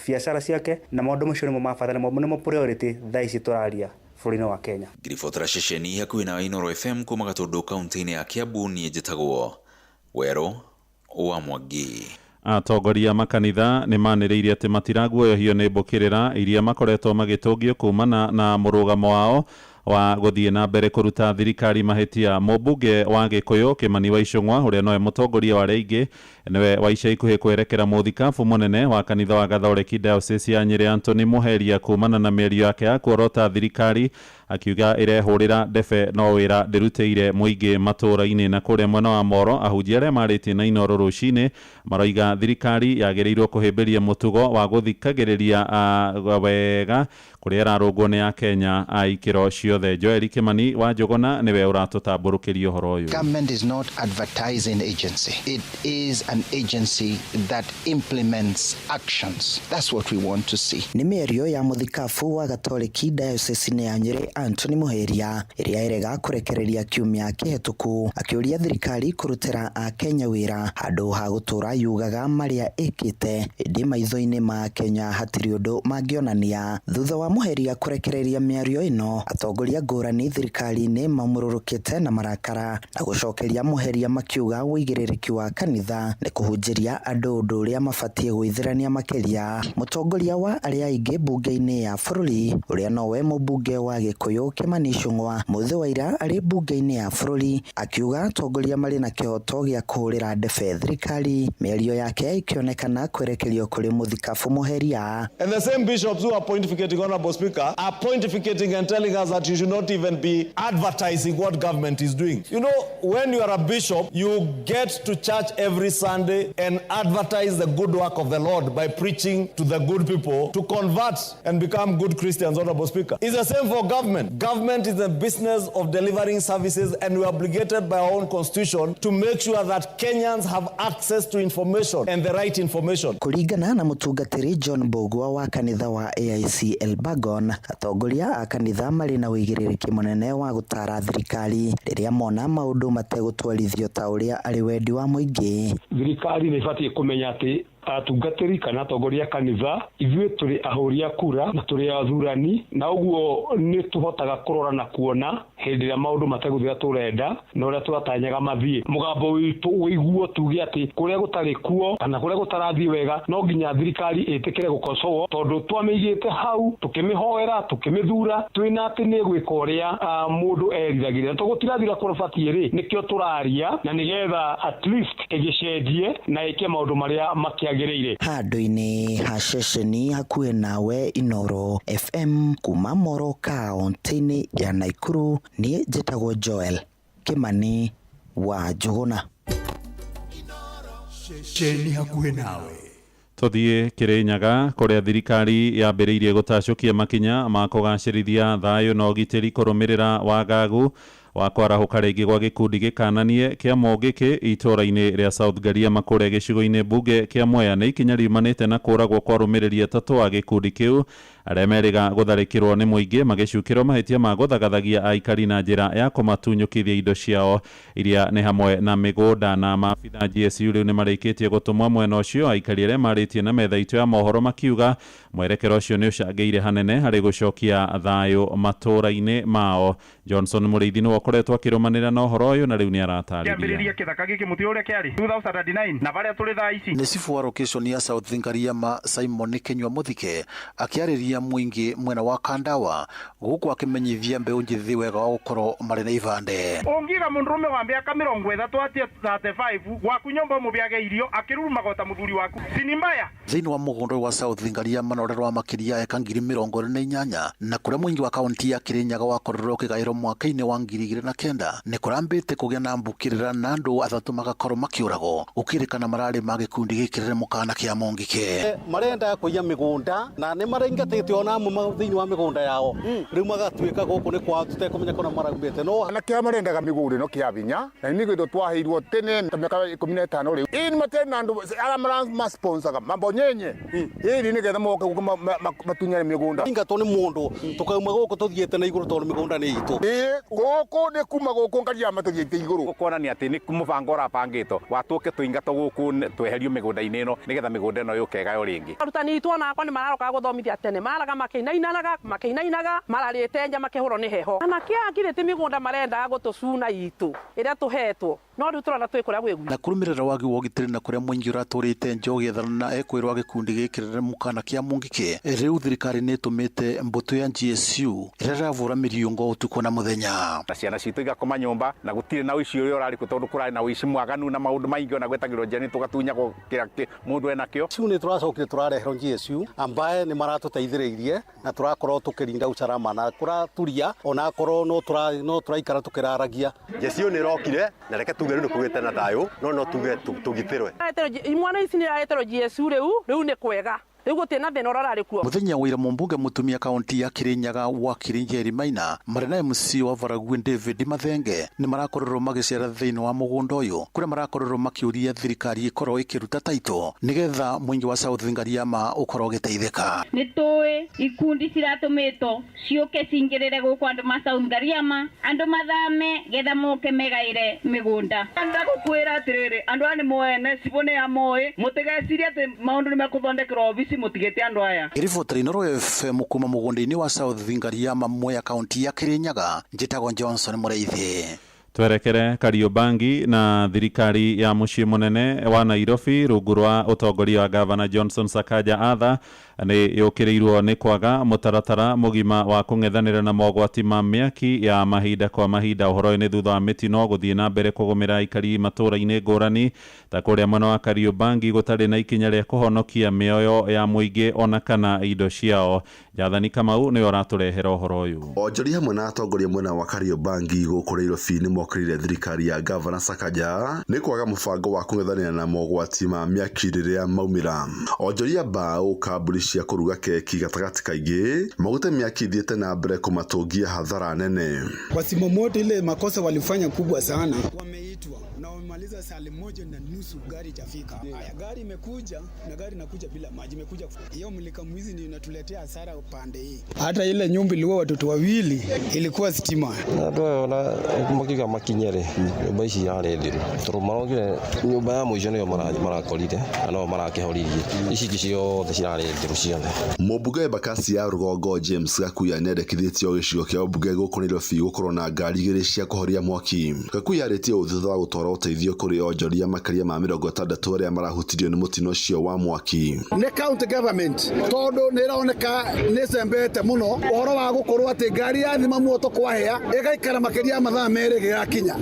biacara ciake, na maũndũ macio nĩmo ma bata, nĩmo priority thaa ici tũraria. Bũrũri-inĩ wa Kenya. Ngiribotera ceceni hakuhĩ na Inooro FM kuma Gatũndũ kaunti-inĩ ya Kiambu, niĩ njĩtagwo Werũ wa Mwangi. Atongoria makanitha nĩ manĩrĩirie atĩ matiraguoyohio nĩ mbũkĩrĩra iria makoretwo magĩtũngio kumana na mũrũgamo wao wa gũthiĩ na mbere kũruta thirikari mahĩtia. Mũmbunge wa Gĩkũyũ Kĩmani wa Icũng'wa, ũrĩa nowe mũtongoria wa arĩa aingĩ, nĩwe wa ica ikuhĩ kwerekera mũthikabu mũnene wa kanitha wa Gathoreki Diocese ya Nyĩrĩ Anthony Mũheria kumana na mĩario yake ya kuorota thirikari, akiuga ĩrehũrĩra ndebe no wĩra ndĩrutĩire mũingĩ matũũra-inĩ. Na kũrĩa mwena wa Moro, ahunjia arĩa marĩtie na Inooro rũcinĩ maroiga thirikari yagĩrĩirwo kũhĩmbĩria mũtugo wa gũthikagĩrĩria wega kũrĩa ĩrarũngwo nĩ Akenya a ikĩro ciothe. Joel Kimani wa Njũgũna nĩwe ũratũtambũrũkĩria ũhoro ũyũ. Government is not advertising agency. It is an agency that implements actions. That's what we want to see. Nĩ mĩario ya mũthikabu wa Gatoreki Diocese ya Nyĩrĩ Anthony Mũheria ĩrĩa ĩrega kũrekereria kiumia kĩhetũku, akĩũria thirikari kũrutĩra Akenya wĩra handũ ha gũtũra yugaga marĩa ĩkĩte, ĩndĩ maitho-inĩ ma Kenya hatirĩ ũndũ mangĩonania. Thutha wa Mũheria kũrekereria mĩario ĩno, atongoria ngũrani thirikari-inĩ mamũrũrũkĩte na marakara na gũcokeria Mũheria makiuga ũigĩrĩrĩki wa kanitha nĩ kũhunjĩria andũ ũndũ ũrĩa mabatiĩ gwĩthĩrania makĩria. Mũtongoria wa arĩa aingĩ mbunge-inĩ ya bũrũri ũrĩa nowe mũmbunge wa Gĩkũyũ Kĩmani Ichung'wa mũthĩ wa ira arĩ mbunge-inĩ ya bũrũri akiuga atongoria marĩ na kĩhoto gĩa kũhũrĩra ndebe thirikari, mĩario yake ikĩonekana kwerekerio kũrĩ mũthikabu Mũheria. And the same bishops who are pontificating, Honorable Speaker, are pontificating and telling us that you should not even be advertising what government is doing. You know, when you are a bishop, you get to church every Sunday and advertise the good work of the Lord by preaching to the good people to convert and become good Christians, Honorable Speaker. It's the same for government. Government is the business of delivering services, and we are obligated by our own constitution to make sure that Kenyans have access to information and the right information. Kũringana na mũtungatĩri John Mbũgua wa kanitha wa AIC Elbagon, atongoria a kanitha marĩ na ũigĩrĩrĩki mũnene wa gũtara thirikari rĩrĩa mona maũndũ mategũtwarithio ta ũrĩa arĩ wendi wa mũingĩ. Thirikari nĩ ĩbatiĩ kũmenya atĩ atungatĩri kana atongoria kanitha ithuĩ tũrĩ ahũri a kura na tũrĩ athurani, na ũguo nĩ tũhotaga kũrora na kuona hĩndĩ ĩrĩa maũndũ mategũthiĩ ũrĩa tũrenda na ũrĩa tũratanyaga mathiĩ. Mũgambo witũ ũiguo tuge atĩ kũrĩa gũtarĩ kuo kana kũrĩa gũtarathiĩ wega no nginya thirikari ĩtĩkĩre gũkocowo, tondũ twamĩigĩte hau tũkĩmĩhoera tũkĩmĩthura twĩna atĩ nĩ gwĩka ũrĩa mũndũ eriragĩria, na tũgũtirathira kũrĩa rĩ nĩkĩo tũraria, na nĩgetha at least ĩgĩcenjie na ĩke maũndũ marĩa makĩagĩrĩire. Handũ-inĩ ha ceceni hakuhĩ nawe Inooro FM kuma Moro kaunti-inĩ ya Nakuru, niĩ njĩtagwo Joel Kimani wa Njũgũna. Ceceni hakuhĩ nawe. Tũthiĩ Kĩrĩnyaga kũrĩa thirikari yambĩrĩirie gũtacũkia makinya ma kũgacĩrithia thayũ na ũgitĩri kũrũmĩrĩra wagagu wa kwarahũka rĩngĩ gwa gĩkundi gĩkananie kĩa Mũngĩkĩ itũũra-inĩ rĩa South Gariama kũrĩa gĩcigo-inĩ mbunge kĩa Mwea. Nĩ ikinya riumanĩte na kũragwo kwa arũmĩrĩri atatũ a gĩkundi kĩu arĩa merĩga gũtharĩkĩrwo nĩ mũingĩ magĩcukĩrwo mahĩtia ma gũthagathagia aikari na njĩra ya kũmatunyũkithia indo ciao iria nĩ hamwe na mĩgũnda. Na maabitha GSU rĩu nĩ marĩkĩtie gũtũmwo mwena ũcio, aikari arĩa marĩtie na metha itũ ya mohoro makiuga mwerekero ũcio nĩ ũcangĩire hanene harĩ gũcokia thayũ matũũra-inĩ mao. Johnson Mũrĩithi nĩwe ũkoretwo akĩrũmanĩrĩra na ũhoro ũyũ na rĩu nĩ aratarĩria. Kĩambĩrĩria kĩthaka gĩkĩ mũtĩ ũrĩa kĩarĩ 2009 na barĩa tũrĩ thaa ici. Nĩ cibu wa location ya South Ngariama Simon Kinyua Muthike akĩarĩria mũingĩ mwena wa Kandawa gũkũ akĩmenyithia mbeũ njĩthĩ wega wa gũkorwo marĩ na ibande. Ũngiga mũndũrũme wa mĩaka 30 atie 35 gwaku nyũmba ũmũbĩage irio akĩrurumaga ta mũthuri waku sinimbaya. Thĩinĩ wa mũgũnda wa South Ngariama na ũrĩa wa makĩria eka 48,000 na kũrĩa mũingĩ wa kaunti ya Kĩrĩnyaga wakorirwo ũkĩgaĩrwo mwaka-inĩ wa 2009 nĩ kũrambĩte kũgĩa na mbũkĩrĩra na andũ athatũ magakorwo makĩũragwo gũkĩrĩkana mararĩ ma gĩkundi gĩkĩrĩre mũkana kĩa Mũngĩkĩ. Marenda kũiya mĩgũnda na nĩ maraingatĩte ona amwe thĩinĩ wa mĩgũnda yao rĩu magatuĩka gũkũ nĩ kwao tũtekũmenya kũrĩa maraumĩte no na kĩa marendaga mĩgũnda ĩno kĩa binya na nĩ kĩndũ twaheirwo tene ta mĩaka 15 rĩu ĩĩ nĩ matirĩ na andũ arĩa marasponsaga mabonyenye ĩĩ nĩgetha moke gũkũ matunyane mĩgũnda. Ingatwo nĩ mũndũ tũkauma gũkũ tũthiĩte na igũrũ tondũ mĩgũnda nĩ itũ. Ĩĩ gũkũ nĩ kuma gũkũ Ngariama tũthiĩte igũrũ. Kuonania atĩ nĩ mũbango ũrabangĩtwo watũke tũingatwo gũkũ tweherio mĩgũnda-inĩ ĩno nĩgetha mĩgũnda ĩno yũke ĩgaywo rĩngĩ. Arutani itũ ona akwa nĩ mararokaga gũthomithia tene Mararaga makĩinainaga makĩinainaga mararĩte nja makĩhũrwo nĩ heho. Na kĩangirĩte mĩgũnda marendaga gũtũcuna itũ ĩrĩa tũhetwo no rĩu tũrona twĩ kũrĩa gwĩ Na kũrũmĩrĩra wagi wa ũgitĩri na kũrĩa mũingĩ ũratũrĩte nja ũgĩethana na ekwĩrwo a gĩkundi gĩkĩrĩre mũkana kĩa mũngĩkĩ, rĩu thirikari nĩ ĩtũmĩte mbũtũ ya GSU ĩrĩa ĩravũra mĩriũngo ũtukũ na mũthenya. Na ciana citũ igakoma nyũmba na gũtirĩ na ũici ũrĩa ũrarĩ kuo tondũ kũrarĩ na ũici mwaganu na maũndũ maingĩ ona gwetagĩrwo njĩra nĩ tũgatunyagwo kĩrĩa mũndũ enakĩo. GSU nĩ tũracokire tũrareherwo GSU ambaye nĩ maratũteithĩrĩirie na tũrakorwo tũkĩrinda usalama na kũraturia onakorwo no tũraikara tũkĩraragia. GSU nĩ ĩrokire na reke tuge rĩu nĩ kũgĩte na thayũ no tuge tũgitĩrwe. Imwana ici nĩ irareterwo GSU rĩu rĩu nĩ kwega rĩu gũtirĩ na thĩna ũrĩa ũrarĩ kuo. Mũthenya wa ira mũmbunge mũtumia kaunti ya Kirinyaga wakiri Njeri Maina marĩ na MC wa Varagui David Mathenge nĩ marakorirwo magĩcera thĩinĩ wa mũgũnda ũyũ kũrĩa marakorirwo makĩũria thirikari ĩkorwo ĩkĩruta taito nĩgetha mũingĩ wa South Ngariama ũkorwo ũgĩteithĩka. Nĩ tũĩ ikundi ciratũmĩtwo ciũke cingĩrĩre gũkũ andũ ma South Ngariama andũ mathame getha moke megaĩre mĩgũnda. Ndagũkwĩra atĩrĩrĩ andũ aya nĩ moene cibũ nĩ amoĩ mũtigecirie atĩ maũndũ nĩ mekũthondekerwo obici mũtigĩte andũ aya. Ribota Inooro FM kuma mũgũnda-inĩ wa South Ngariama Mwea kaunti ya Kirinyaga, njĩtagwo Johnson Mũrĩithi. Twerekere Kariobangi na thirikari ya mũciĩ mũnene wa Nairobi rungu rwa ũtongoria wa gavana Johnson Sakaja Arthur nĩ yũkĩrĩirwo nĩ kwaga mũtaratara mũgima wa kũng'ethanĩra na mogwati ma mĩaki ya mahinda kwa mahinda. Ũhoro ũyũ nĩ thutha wa mĩtino gũthiĩ na mbere kũgũmĩra aikari matũũra-inĩ ngũrani ta kũrĩa mwena wa Kariobangi gũtarĩ na ikinya rĩa kũhonokia mĩoyo ya mũingĩ ona kana indo ciao. Jathani Kamau nĩwe ũratũrehera ũhoro ũyũ. Onjoria hamwe na atongoria mwena wa Kariobangi gũkũ Nairobi nĩ mokĩrĩire thirikari ya gavana Sakaja nĩ kwaga mũbango wa kũng'ethanĩra na mogwati ma mĩaki rĩrĩa maumĩra. Onjoria mbaũ kambuni cia kũruga keki gatagatĩ kaingĩ maguta mĩaki ithiĩte na mbere kũmatũngia hathara nene. Wazima moto ile makosa walifanya kubwa sana, wameitwa na wamemaliza saa 1:30 gari itafika. Haya, gari imekuja na gari inakuja bila maji, imekuja hiyo mlika mwizi ndio inatuletea hasara upande hii. Hata ile nyumba ilikuwa watoto wawili ilikuwa stima. Andũ aya ona makiuga makinye rĩ, nyũmba ici yarĩ thiru tondũ marokire nyũmba ya mũico nĩyo marakorire na no marakĩhoririe, ici ingĩ ciothe cirarĩ thiru ciothe. Mũmbunge wa Embakasi ya rũgongo James Gakuya nĩendekithĩtie o gĩcigo kĩa ũmbunge gũkũ Nairobi gũkorwo na ngari igĩrĩ cia kũhoria mwaki. Gakuya arĩtie ũũ thutha wa gũtwara ũteithio kũrĩ onjoria makĩria ma 60 arĩa marahutirio nĩ mũtino ũcio wa mwaki. Nĩ county government tondũ nĩ ĩroneka nĩ ĩcembete mũno ũhoro wa gũkorwo atĩ ngari ya thima moto kwahĩa ĩgaikara makĩria ya mathaa 2 ĩgĩgakinya.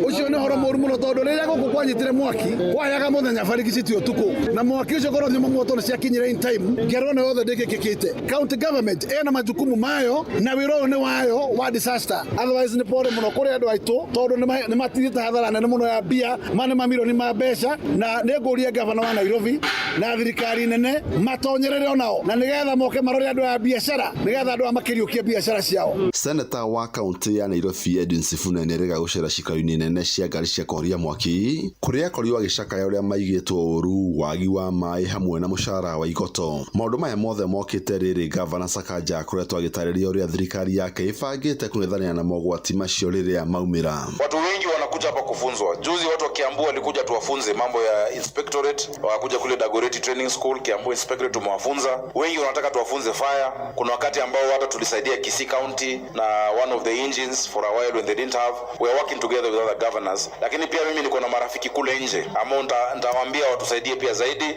Ũcio nĩ ũhoro mũru mũno tondũ rĩrĩa gũkũ kwanyitire mwaki kwahĩaga mũthenya barigiciti ũtukũ na mwaki ũcio korwo thima moto nĩ ciakinyire in time ngero ĩno yothe ndĩngĩkĩkĩte. County government ĩna majukumu mayo na wĩra ũyũ nĩ wayo wa disaster, otherwise nĩ pore mũno kũrĩ andũ aitũ tondũ nĩ matigĩte hathara nene mũno ya mbia ma nĩ mamirioni ma mbeca, na nĩ ngũria gavana wa Nairobi na thirikari nene matonyerere onao na nĩgetha moke marore andũ a biacara nĩgetha andũ aya makĩriũkie biacara ciao. Seneta wa kaunti ya Nairobi Edwin Sifuna nĩerĩga gũcera cikaro-inĩ nene cia ngari cia kũhoria mwaki kũrĩa akorirwo agĩcakaya ũrĩa maigĩtwo ũru, wagi wa maĩ hamwe na mũcara wa igoto. Maũndũ maya mothe mokĩte rĩrĩ gavana Sakaja akoretwo agĩtarĩria ũrĩa thirikari yake ĩbangĩte kũng'ethanĩra na mogwati macio rĩrĩa maumĩra. Watu wengi wanakuja hapa kufunzwa. Juzi watu wa Kiambu walikuja tuwafunze mambo ya inspectorate, wakakuja kule Dagoretti Training School, Kiambu Inspectorate tumewafunza. Wengi wanataka tuwafunze fire. Kuna wakati ambao hata tulisaidia Kisii County na one of the engines for a while when they didn't have. We are working together with other governors. Lakini pia mimi niko na marafiki kule nje ambao nitawaambia watusaidie pia zaidi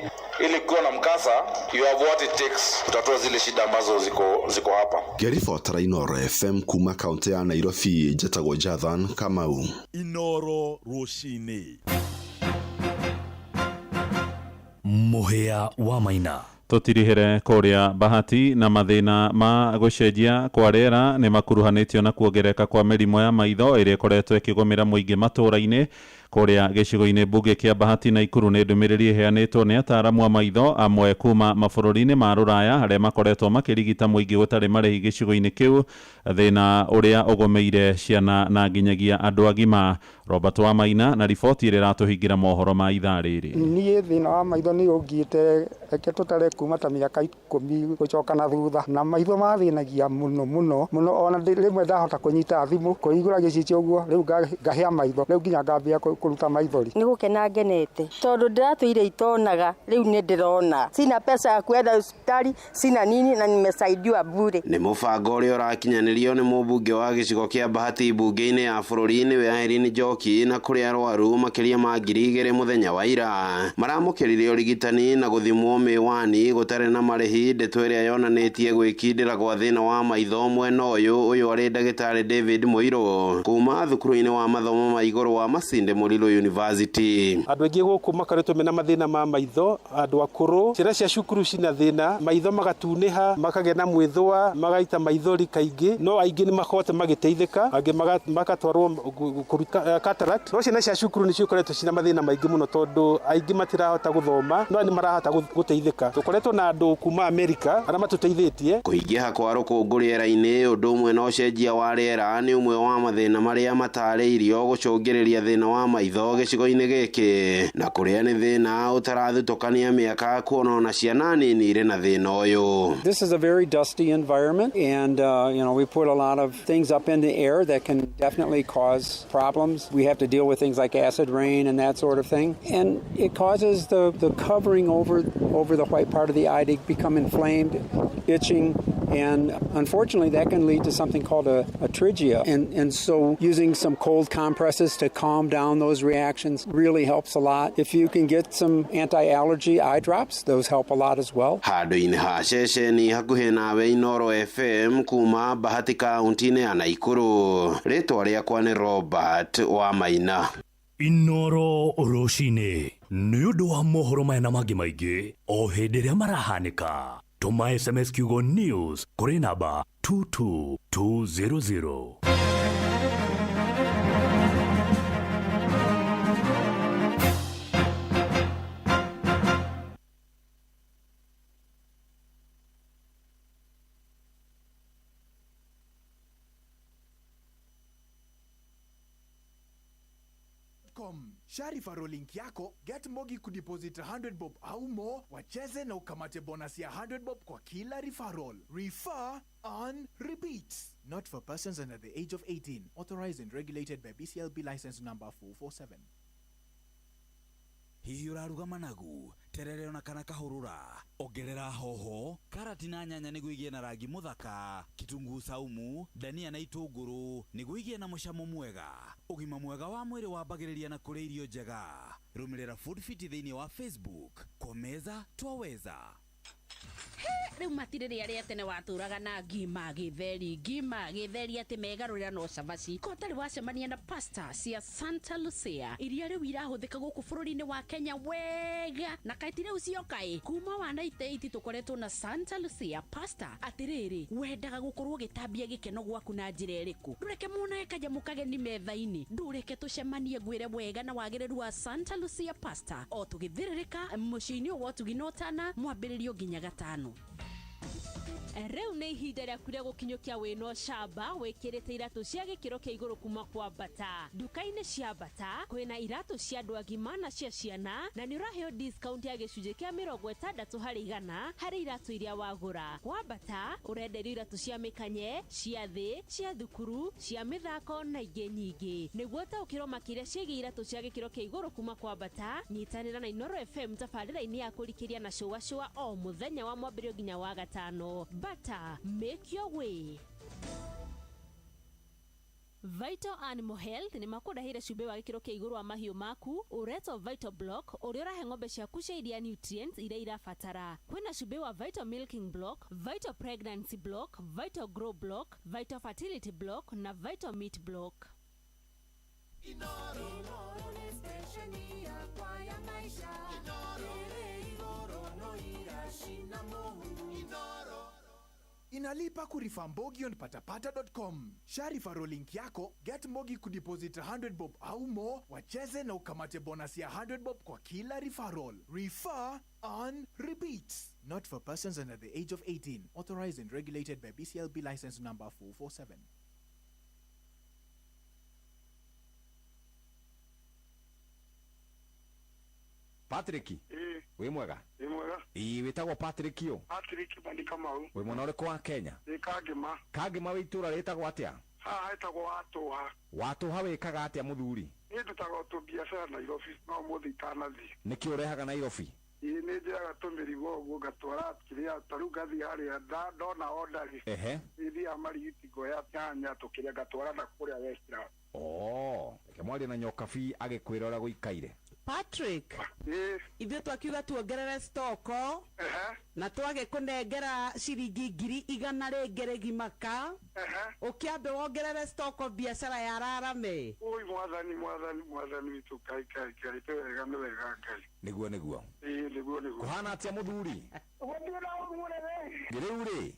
ili kukiwa na mkasa, you have what it takes kutatua zile shida ambazo ziko hapa. Ngĩribotera Inooro FM kuma kaunti ya Nairobi, njĩtagwo Jathan Kamau. Inooro rũcinĩ. Mũhĩa wa Maina. Tũtirihĩre kũrĩa Bahati na mathĩna ma gũcenjia kwa rĩera nĩ makuruhanĩtio na kuongerereka kwa mĩrimũ ya maitho ĩrĩa ĩkoretwo ĩkĩgũmĩra mũingĩ matũũra-inĩ kũrĩa gĩcigo-inĩ mbunge kĩa Bahati na Ikuru. Nĩ ndũmĩrĩri ĩheanĩtwo nĩ ataaramu a maitho amwe kuma mabũrũri-inĩ ma rũraya arĩa makoretwo makĩrigita mũingĩ gũtarĩ marĩhi gĩcigo-inĩ kĩu, thĩna ũrĩa ũgũmĩire ciana na nginyagia andũ agima. Robert Wamaina na riboti ĩrĩa ĩratũhingĩra mohoro ma ithaa rĩrĩ. Niĩ thĩna wa maitho nĩ ũngiĩte reke tũtare kuma ta mĩaka 10 gũcoka na thutha, na maitho mathĩnagia mũno mũno mũno, ona rĩmwe ndahota kũnyita thimũ kũhingũra gĩcicio ũguo rĩu ngahĩa maitho, rĩu nginya ngambia Kũruta maithori. Nĩ gũkena ngenete tondũ ndĩratũire itonaga, rĩu nĩ ndĩrona. Sina pesa ya kuenda hospitali, sina nini na nimesaidiwa bure. Nĩ mũbango ũrĩa ũrakinyanĩrio nĩ mũmbunge wa gĩcigo kĩa Bahati mbunge-inĩ ya bũrũri nĩwe Irene Njoki, na kũrĩ arwaru makĩria ma 2000 mũthenya wa ira maramũkĩrire ũrigitani na gũthimwo mĩwani gũtarĩ na marĩhi, ndeto ĩrĩa yonanĩtie gwĩkindĩra gwa thĩna wa maitho mwena ũyũ. Ũyũ arĩ ndagĩtarĩ David Mũirũ kuma thukuru-inĩ wa mathomo ma igũrũ wa Masinde Muliro University. Andũ aingĩ gũkũ makoretwo mena mathĩna ma maitho, andũ akũrũ, ciana cia cukuru cina thĩna, maitho magatunĩha, makagĩa na mwĩthũa, magaita maithori kaingĩ, no aingĩ nĩ makote magĩteithĩka, angĩ magatwarwo kũruta cataract. No ciana cia cukuru nĩ cikoretwo cina mathĩna maingĩ mũno tondũ aingĩ matirahota gũthoma, no nĩ marahota gũteithĩka. Tũkoretwo na andũ kuma Amerika arĩa matũteithĩtie. Kũingĩha kwa rũkũngũ rĩera-inĩ ũndũ ũmwe na ũcenjia wa rĩera nĩ ũmwe wa mathĩna marĩa matarĩirio gũcũngĩrĩria thĩna wa maitho gĩcigo-inĩ gĩkĩ, na kũrĩa nĩ thĩna ũtarathutũkania mĩaka kuona ona ciana nini irĩ na thĩna ũyũ. This is a very dusty environment, and we put a lot of things up in the air that can definitely cause problems. We have to deal with things like acid rain and that sort of thing, and it causes the covering over the white part of the eye to become inflamed, itching, and unfortunately that can lead to something called a pterygia. And so using some cold compresses to calm down those reactions really helps a lot. If you can get some anti-allergy eye drops, those help a lot as well. Handũ-inĩ ha ceceni hakuhĩ nawe Inooro FM kuma Bahati kaunti-inĩ ya Naikuru, rĩtwa rĩakwa nĩ Robert wa Maina. Inooro rũcinĩ nĩ ũndũ wa mohoro maya na mangĩ maingĩ o hĩndĩ ĩrĩa marahanĩka. Tũma SMS kiugo news kũrĩ namba 22200. Share referral link yako, get Mbogi kudeposit 100 bob au more, wacheze na ukamate bonus ya 100 bob kwa kila referral. Refer on repeat. Not for persons under the age of 18. Authorized and regulated by BCLB license number 447. Hihi ũraruga managu, terere ona kana kahũrũra, ongerera hoho, karati na nyanya nĩguo igĩe na rangi mũthaka, kitunguu saumu, dania na itũngũrũ nĩguo igĩe na mũcamo mwega. Ũgima mwega wa mwĩrĩ wambagĩrĩria na kũrĩa irio njega. Rũmĩrĩra Food Fit thĩinĩ wa Facebook. Kwa meza twaweza. Rĩu matirĩ rĩa tene watũraga na ngima gĩtheri atĩ megarũrĩra no cabaci ko ũtarĩ wacemania na pasta cia Santa Lucia iria rĩu irahũthĩka gũkũ bũrũri-inĩ wa Kenya wega na kaĩ rĩu ciokaĩ kuma wa 98 tũkoretwo na Santa Lucia pasta. Atĩrĩrĩ, wendaga gũkorwo ũgĩtambia gĩkeno gwaku na njĩra ĩrĩkũ? Ndũreke monage kanyamũ kageni metha-inĩ, ndũreke tũcemanie ngwĩre wega na wagĩrĩru wa Santa Lucia pasta o tũgĩthĩrĩrĩka mũciĩ-inĩ wa ũtugi na ũtana mwambĩrĩrio nginya gatano. Rĩu nĩ ihinda rĩaku rĩa gũkinyũkia wĩna ũcamba wĩkĩrĩte iratũ cia gĩkĩro kĩa igũrũ kuma kwa Bata. Nduka-inĩ cia Bata kwĩna iratũ cia andũ agima na cia ciana, na nĩ ũraheo discount ya gĩcunjĩ kĩa 60% harĩ iratũ iria wagũra. Kwa Bata ũrenderio iratũ cia mĩkanye, cia thĩ, cia thukuru, cia mĩthako na ingĩ nyingĩ. Nĩguo ũtaũkĩrwo makĩria ciĩgiĩ iratũ cia gĩkĩro kĩa igũrũ kuma kwa Bata, nyitanĩra na Inooro FM tabarĩra-inĩ ya kũrikĩria na cũa cũa o mũthenya wa mwambĩrĩrio nginya wa gatano. Bata, make your way. Vital Animal Health nĩ makũrehire cumbĩ wa gĩkĩro kĩa igũrũ wa mahiũ maku ũretwo Vital Block ũrĩa ũrahe ng'ombe ciaku cia iria nutrients iria irabatara. Kwĩna cumbĩ wa Vital Milking Block, Vital Pregnancy Block, Vital Grow Block, Vital Fertility Block na Vital Meat Block. Inoro nĩ station yakwa ya maisha. Inoro ĩrĩ igũrũ no iracina mũhu. Inoro inalipa kurifa Mbogi on patapata.com. Share referral link yako, get Mbogi kudeposit 100 bob au more, wacheze na ukamate bonus ya 100 bob kwa kila referral. Refer on repeat. Not for persons under the age of 18. Authorized and regulated by BCLB license number 447. Patrick, wĩ mwega? Wĩ mwega. Ĩĩ wĩtagwo Patrick ũ? Patrick Bandi Kamau. Wĩ mwena ũrĩkũ wa Kenya? Nĩ Kangĩma. Kangĩma wĩ itũũra rĩtagwo atĩa? Haha hetagwo Watũha. Watũha wĩkaga atĩa mũthuri? Niĩ ndutaga o tũbiacara Nairobi no ũmũthĩ itanathiĩ. Nĩkĩ ũrehaga Nairobi? Ĩĩ nĩ njĩraga tũmĩrigo ũguo ngatwara kĩrĩa ta rĩu ngathiĩ harĩa ndona order rĩ. Ehe. Nĩ thiaga Marigiti ngoya nyanya tũkĩrĩa ngatwara na kũrĩa Westlands. Oo, reke mwarie na Nyokabi agĩkwĩra ũrĩa gũikaire. Patrick, ithuĩ twakiuga tuongerere stoko na twagĩkũnengera ciringi 100,000 rĩngĩ rĩgimaka, ũkĩambe wongerere stoko biacara ya rarame. Ui mwathani mwathani mwathani witũ Ngai Ngai Ngai nĩ wega nĩ wega Ngai. Nĩguo nĩguo. Ĩĩ nĩguo nĩguo. Kũhana atĩa mũthuri? Gũtirĩ na ũru mũnene. Rĩu rĩ,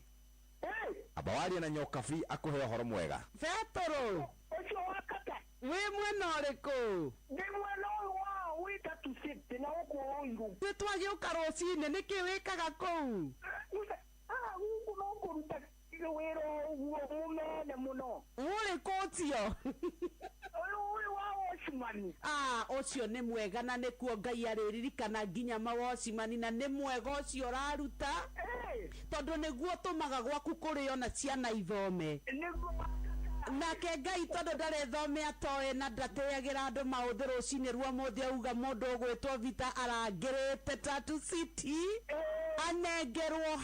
amba warie na Nyokabi akũhe ũhoro mwega. Betũrũ. Ũcio wa kata. Wĩ mwena ũrĩkũ? Ndĩ mwena ũyũ wa wĩ Tatu City na gũkũ Ruiru. Ithuĩ twagĩũka rũcinĩ nĩkĩ wĩkaga kũu? Haha gũkũ no kũruta wĩra ũguo mũnene mũno. Ũrĩkũ ũcio? Ũyũ ũyũ wa watchman. Ah, ũcio nĩ mwega na nĩkuo Ngai arĩririkana nginya mawocimani na nĩ mwega ũcio ũraruta tondũ nĩguo ũtũmaga gwaku kũrĩo na ciana ithome. Nĩguo Nake Ngai tondũ ndarĩ thome atoĩ na ndatĩagĩra andũ maũthĩ rũcinĩ rwa ũmũthĩ auga mũndũ ũgwĩtwo Vita arangĩrĩte Tatu City anengerwo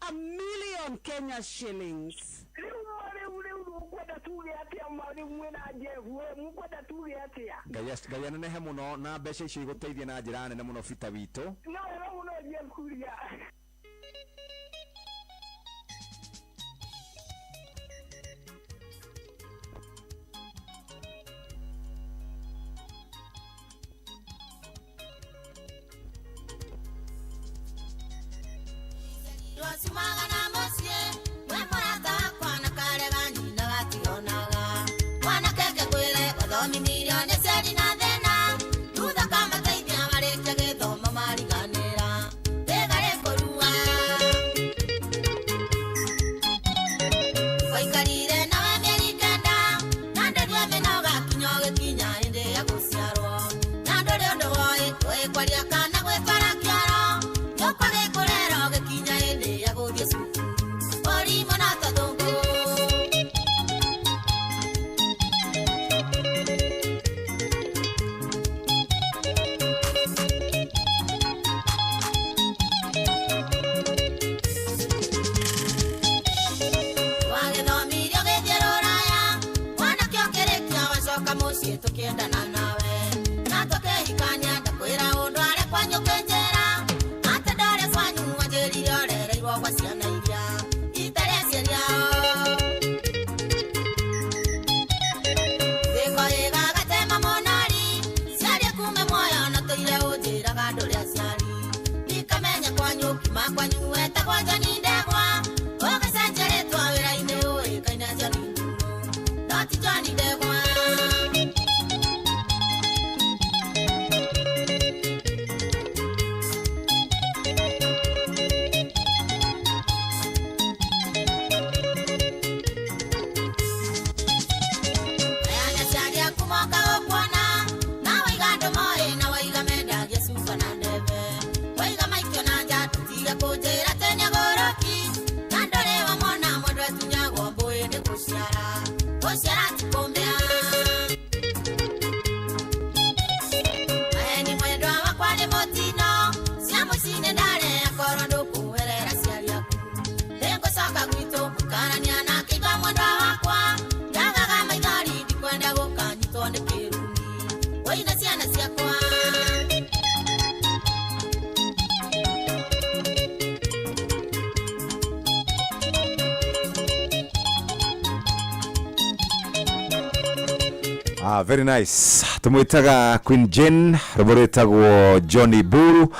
500,000 Kenya shillings. Rĩu ma rĩu rĩu mũkwenda tuge atĩa ma rĩu mwĩna Jeff we mũkwenda tuge atĩa? Ngai Ngai anenehe mũno na mbeca icio igũteithie na njĩra nene mũno Bita witũ. No wega mũno Jeff Kuria. Rwaciumaga na mũciĩ we mũrata wakwa na karega nyina gationaga mwanake ngĩkwĩre wathomithirio nĩ ciari na thĩna thutha kamateithia marĩkia gĩthomo mariganĩra thĩga rĩkũrua waikarire nawe mĩeri kenda na ndũrĩ mĩnoga kinya ũgĩkinya hĩndĩ ya gũciarwo na ndũrĩ ũndũ woĩ ũĩ kwaria kana gwĩtwara kĩoro gĩũka gĩkũrera ũgĩkinya hĩndĩ ya gũthiĩ cukuru ũrimũ na tũthũngũ. Wagĩthomirio gĩthiĩ rũraya mwanake ũkĩrĩkia wacoka mũciĩ tũkĩendana nawe na tũkĩhikania ndakwĩra ũndũ arĩ kwanyu ũkĩnjĩra atĩ ndarĩ kwanyu wanjĩrire ũrereirwo gwa ciana iria itarĩ aciari ao. Gĩko gĩgagatema mũnari ciaria kume muoyo na tũire ũnjĩraga ndũrĩ aciari ndikamenya kwanyu kiuma kwanyu wetagwo John Ndegwa ũgĩcenjia rĩtwa wĩra-inĩ ũĩkaine John Ndung'u no ti John Ndegwa. Aya nĩ aciari aku moka gũkuona na waiga andũ moĩ na waiga mendagia cuba na ndebe waiga maikio na nja tũtige kũnjĩra atĩ nĩagũrũki na ndũrĩ wamona mũndũ atunyagwo mbũĩ nĩ gũciara gũciara ti kũmbĩa. Maheni mwendwa wakwa nĩ mũtino cia mũciĩ-inĩ ndarĩ akorwo ndũkũherera aciari aku nĩngũcoka gwitũ mũkarania na kĩimba mwendwa wakwa ndagaga maithori ndikwenda gũkanyitwo nĩ kĩrumi wĩina ciana ciakwa. Ah, very nice. Tumwitaga Queen Jane, rwĩmbo rwĩtagwo Johnny Buru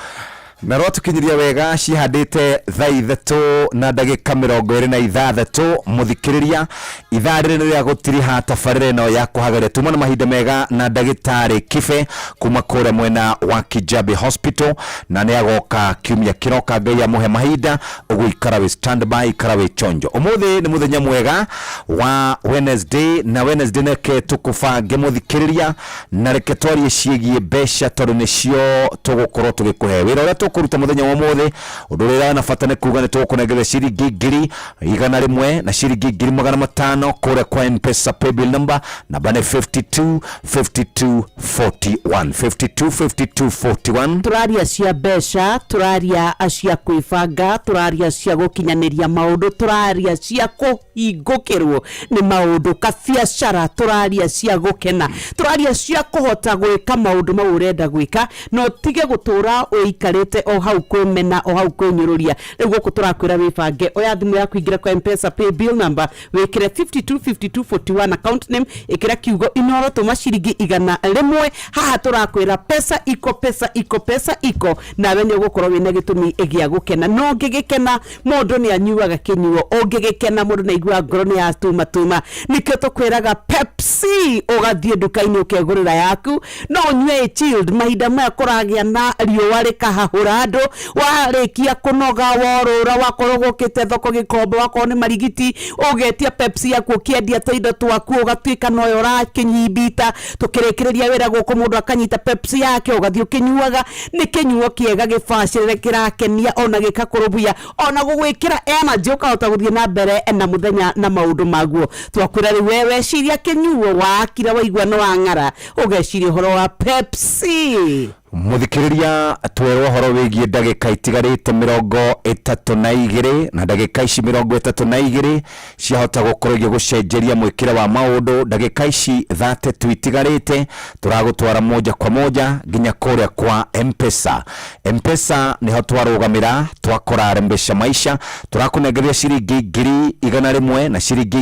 na rwatũkinyiria wega cihandĩte thaa 3 na ndagĩka 26 mũthikĩrĩria ithaa rĩrĩ nĩ rĩa gũtiriha tabarĩra ĩno ya kũhagĩria tuma na mahinda mega na ndagĩtarĩ Kibe kuma kũrĩa mwena wa Kijabe Hospital na nĩ agoka kiumia kĩroka Ngai amũhe mahinda ũguo ikara wĩ standby ikara wĩ chonjo ũmũthĩ nĩ mũthenya mwega wa Wednesday na Wednesday neke tũkũbange mũthikĩrĩria na reke twarie ciĩgiĩ mbeca tondũ nĩcio tũgũkorwo tũgĩkũhe wĩra ũrĩa Tũkũruta mũthenya wa ũmũthĩ. Ũndũ ũrĩa na bata nĩ kuga nĩ tũgũkũnengeria ciringi 100,000 na ciringi 500,000 kũrĩa kwa Mpesa paybill number. Namba nĩ 52 52 41, 52 52 41. Tũraria cia mbeca, tũraria cia kwĩbanga, tũraria cia gũkinyanĩria maũndũ, tũraria cia kũhingũkĩrwo nĩ maũndũ kabiacara, tũraria cia gũkena, tũraria cia kũhota gwĩka maũndũ mau ũrenda gwĩka na ũtige gũtũra ũikarĩte o hau kwĩmena, o hau kwĩnyũrũria. Rĩu gũkũ tũrakwĩra wĩbange. Oya thimũ yaku, ingĩra kwa Mpesa pay bill number, wĩkĩre 525241, account name ĩkĩra kiugo Inoro, tũma ciringi 100. Haha tũrakwĩra pesa iko, pesa iko, pesa iko, nawe nĩ ũgũkorwo wĩna gĩtũmi gĩa gũkena. No ũngĩgĩkena, mũndũ nĩ anyuaga kĩnyuo. Ũngĩgĩkena, mũndũ nĩ aiguaga ngoro nĩ yatumatuma. Nĩkĩo tũkwĩraga Pepsi, ũgathiĩ nduka-inĩ ũkegũrĩra yaku, no ũnyue ĩ chilled. Mahinda maya kũragĩa na riũa rĩkahahũra andũ, warĩkia kũnoga, worũra, wakorwo gũkĩte thoko gĩkombe, wakorwo nĩ marigiti, ũgetia Pepsi yaku, ũkĩendia tũindo twaku, ũgatuĩka noyo ũrakĩnyimbita. Tũkĩrĩkĩrĩria wĩra gũkũ, mũndũ akanyita Pepsi yake, ũgathiĩ ũkĩnyuaga. Nĩ kĩnyuo kĩega, gĩbacĩrĩre, kĩrakenia, ona gĩkakũrũbuya, ona gũgwĩkĩra energy, ũkahota gũthiĩ na mbere na mũthenya na maũndũ maguo. Twakwĩra rĩu we weciria kĩnyuo, wakira waigua nĩ wang'ara, ũgeciria ũhoro wa Pepsi. Muthikiriria, twerwo ũhoro wĩgiĩ ndagĩka itigarĩte 32, na ndagĩka ici 32 ciahota gũkorwo igĩgũcenjeria mwĩkĩre wa maũndũ. Ndagĩka ici 32 itigarĩte, tũragũtwara moja kwa moja nginya kũrĩa kwa Mpesa. Mpesa nĩho twarũgamĩra, twakora Rembesha Maisha. Tũrakũnengeria ciringi 100,000 na ciringi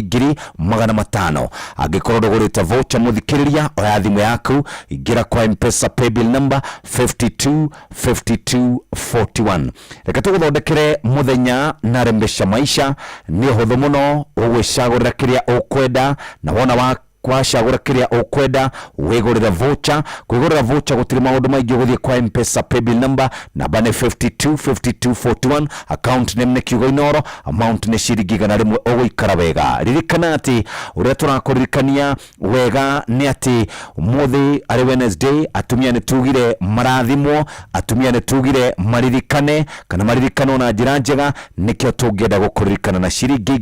500,000. Angĩkorwo ndũgũrĩte voucher, mũthikĩrĩria, oya thimũ yaku, ingĩra kwa Mpesa paybill number 52 52 41. Reke tũgũthondekere mũthenya na Rembesha Maisha. Nĩ ũhũthũ mũno, ũgwĩcagũrĩra kĩrĩa ũkwenda, na wona wa wacagũra kĩrĩa ũkwenda, wĩgũrĩre voucher. Kwĩgũrĩra voucher gũtirĩ maũndũ maingĩ, ũgũthiĩ kwa Mpesa paybill number, namba nĩ 52 52 41, account name nĩ kiugo Inoro, amount nĩ ciringi 100. Ũgũikara wega. Ririkana atĩ ũrĩa tũrakũririkania wega nĩ atĩ ũmũthĩ arĩ Wednesday, atumia nĩ tugire marathimwo, atumia nĩ tugire maririkane kana maririkanwo na njĩra njega. Nĩkĩo tũngĩenda gũkũririkana na ciringi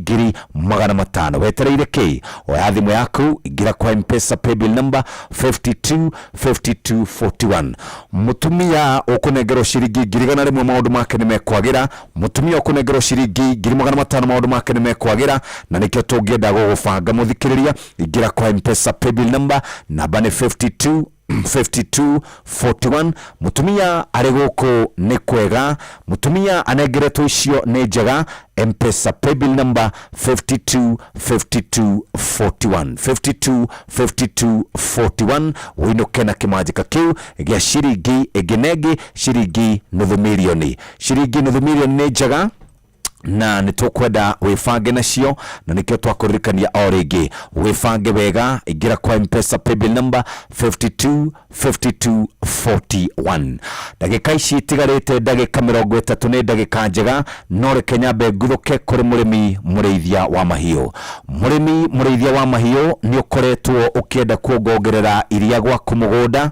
500,000. Wetereire kĩ? Oya thimũ yaku, ingĩra kwa Mpesa paybill number 52 52 41. Mũtumia ũkũnengerwo ciringi 100,000, maũndũ make nĩ mekwagĩra. Mũtumia ũkũnengerwo ciringi 500,000, maũndũ make nĩ mekwagĩra, na nĩkĩo tũngĩenda gũgũbanga. Mũthikĩrĩria, ingĩra kwa Mpesa paybill number, namba nĩ 52 52 41. Mũtumia arĩ gũkũ nĩ kwega, mũtumia anengeretwo icio nĩ njega. Mpesa paybill number 52 52 41, 52 52 41, wĩinũke na kĩmanjĩka kĩu gĩa ciringi ĩngĩ na ĩngĩ, ciringi nuthu mirioni. Ciringi nuthu mirioni nĩ njega na nĩ tũkwenda wĩbange nacio, na nĩkĩo twakũririkania o rĩngĩ wĩbange wega. Ingĩra kwa Mpesa paybill number 52 52 41. Ndagĩka ici itigarĩte, ndagĩka 30, nĩ ndagĩka njega, no reke nyambe nguthũke kũrĩ mũrĩmi mũrĩithia wa mahiũ. Mũrĩmi mũrĩithia wa mahiũ, nĩ ũkoretwo ũkĩenda kuongongerera iria gwaku mũgũnda,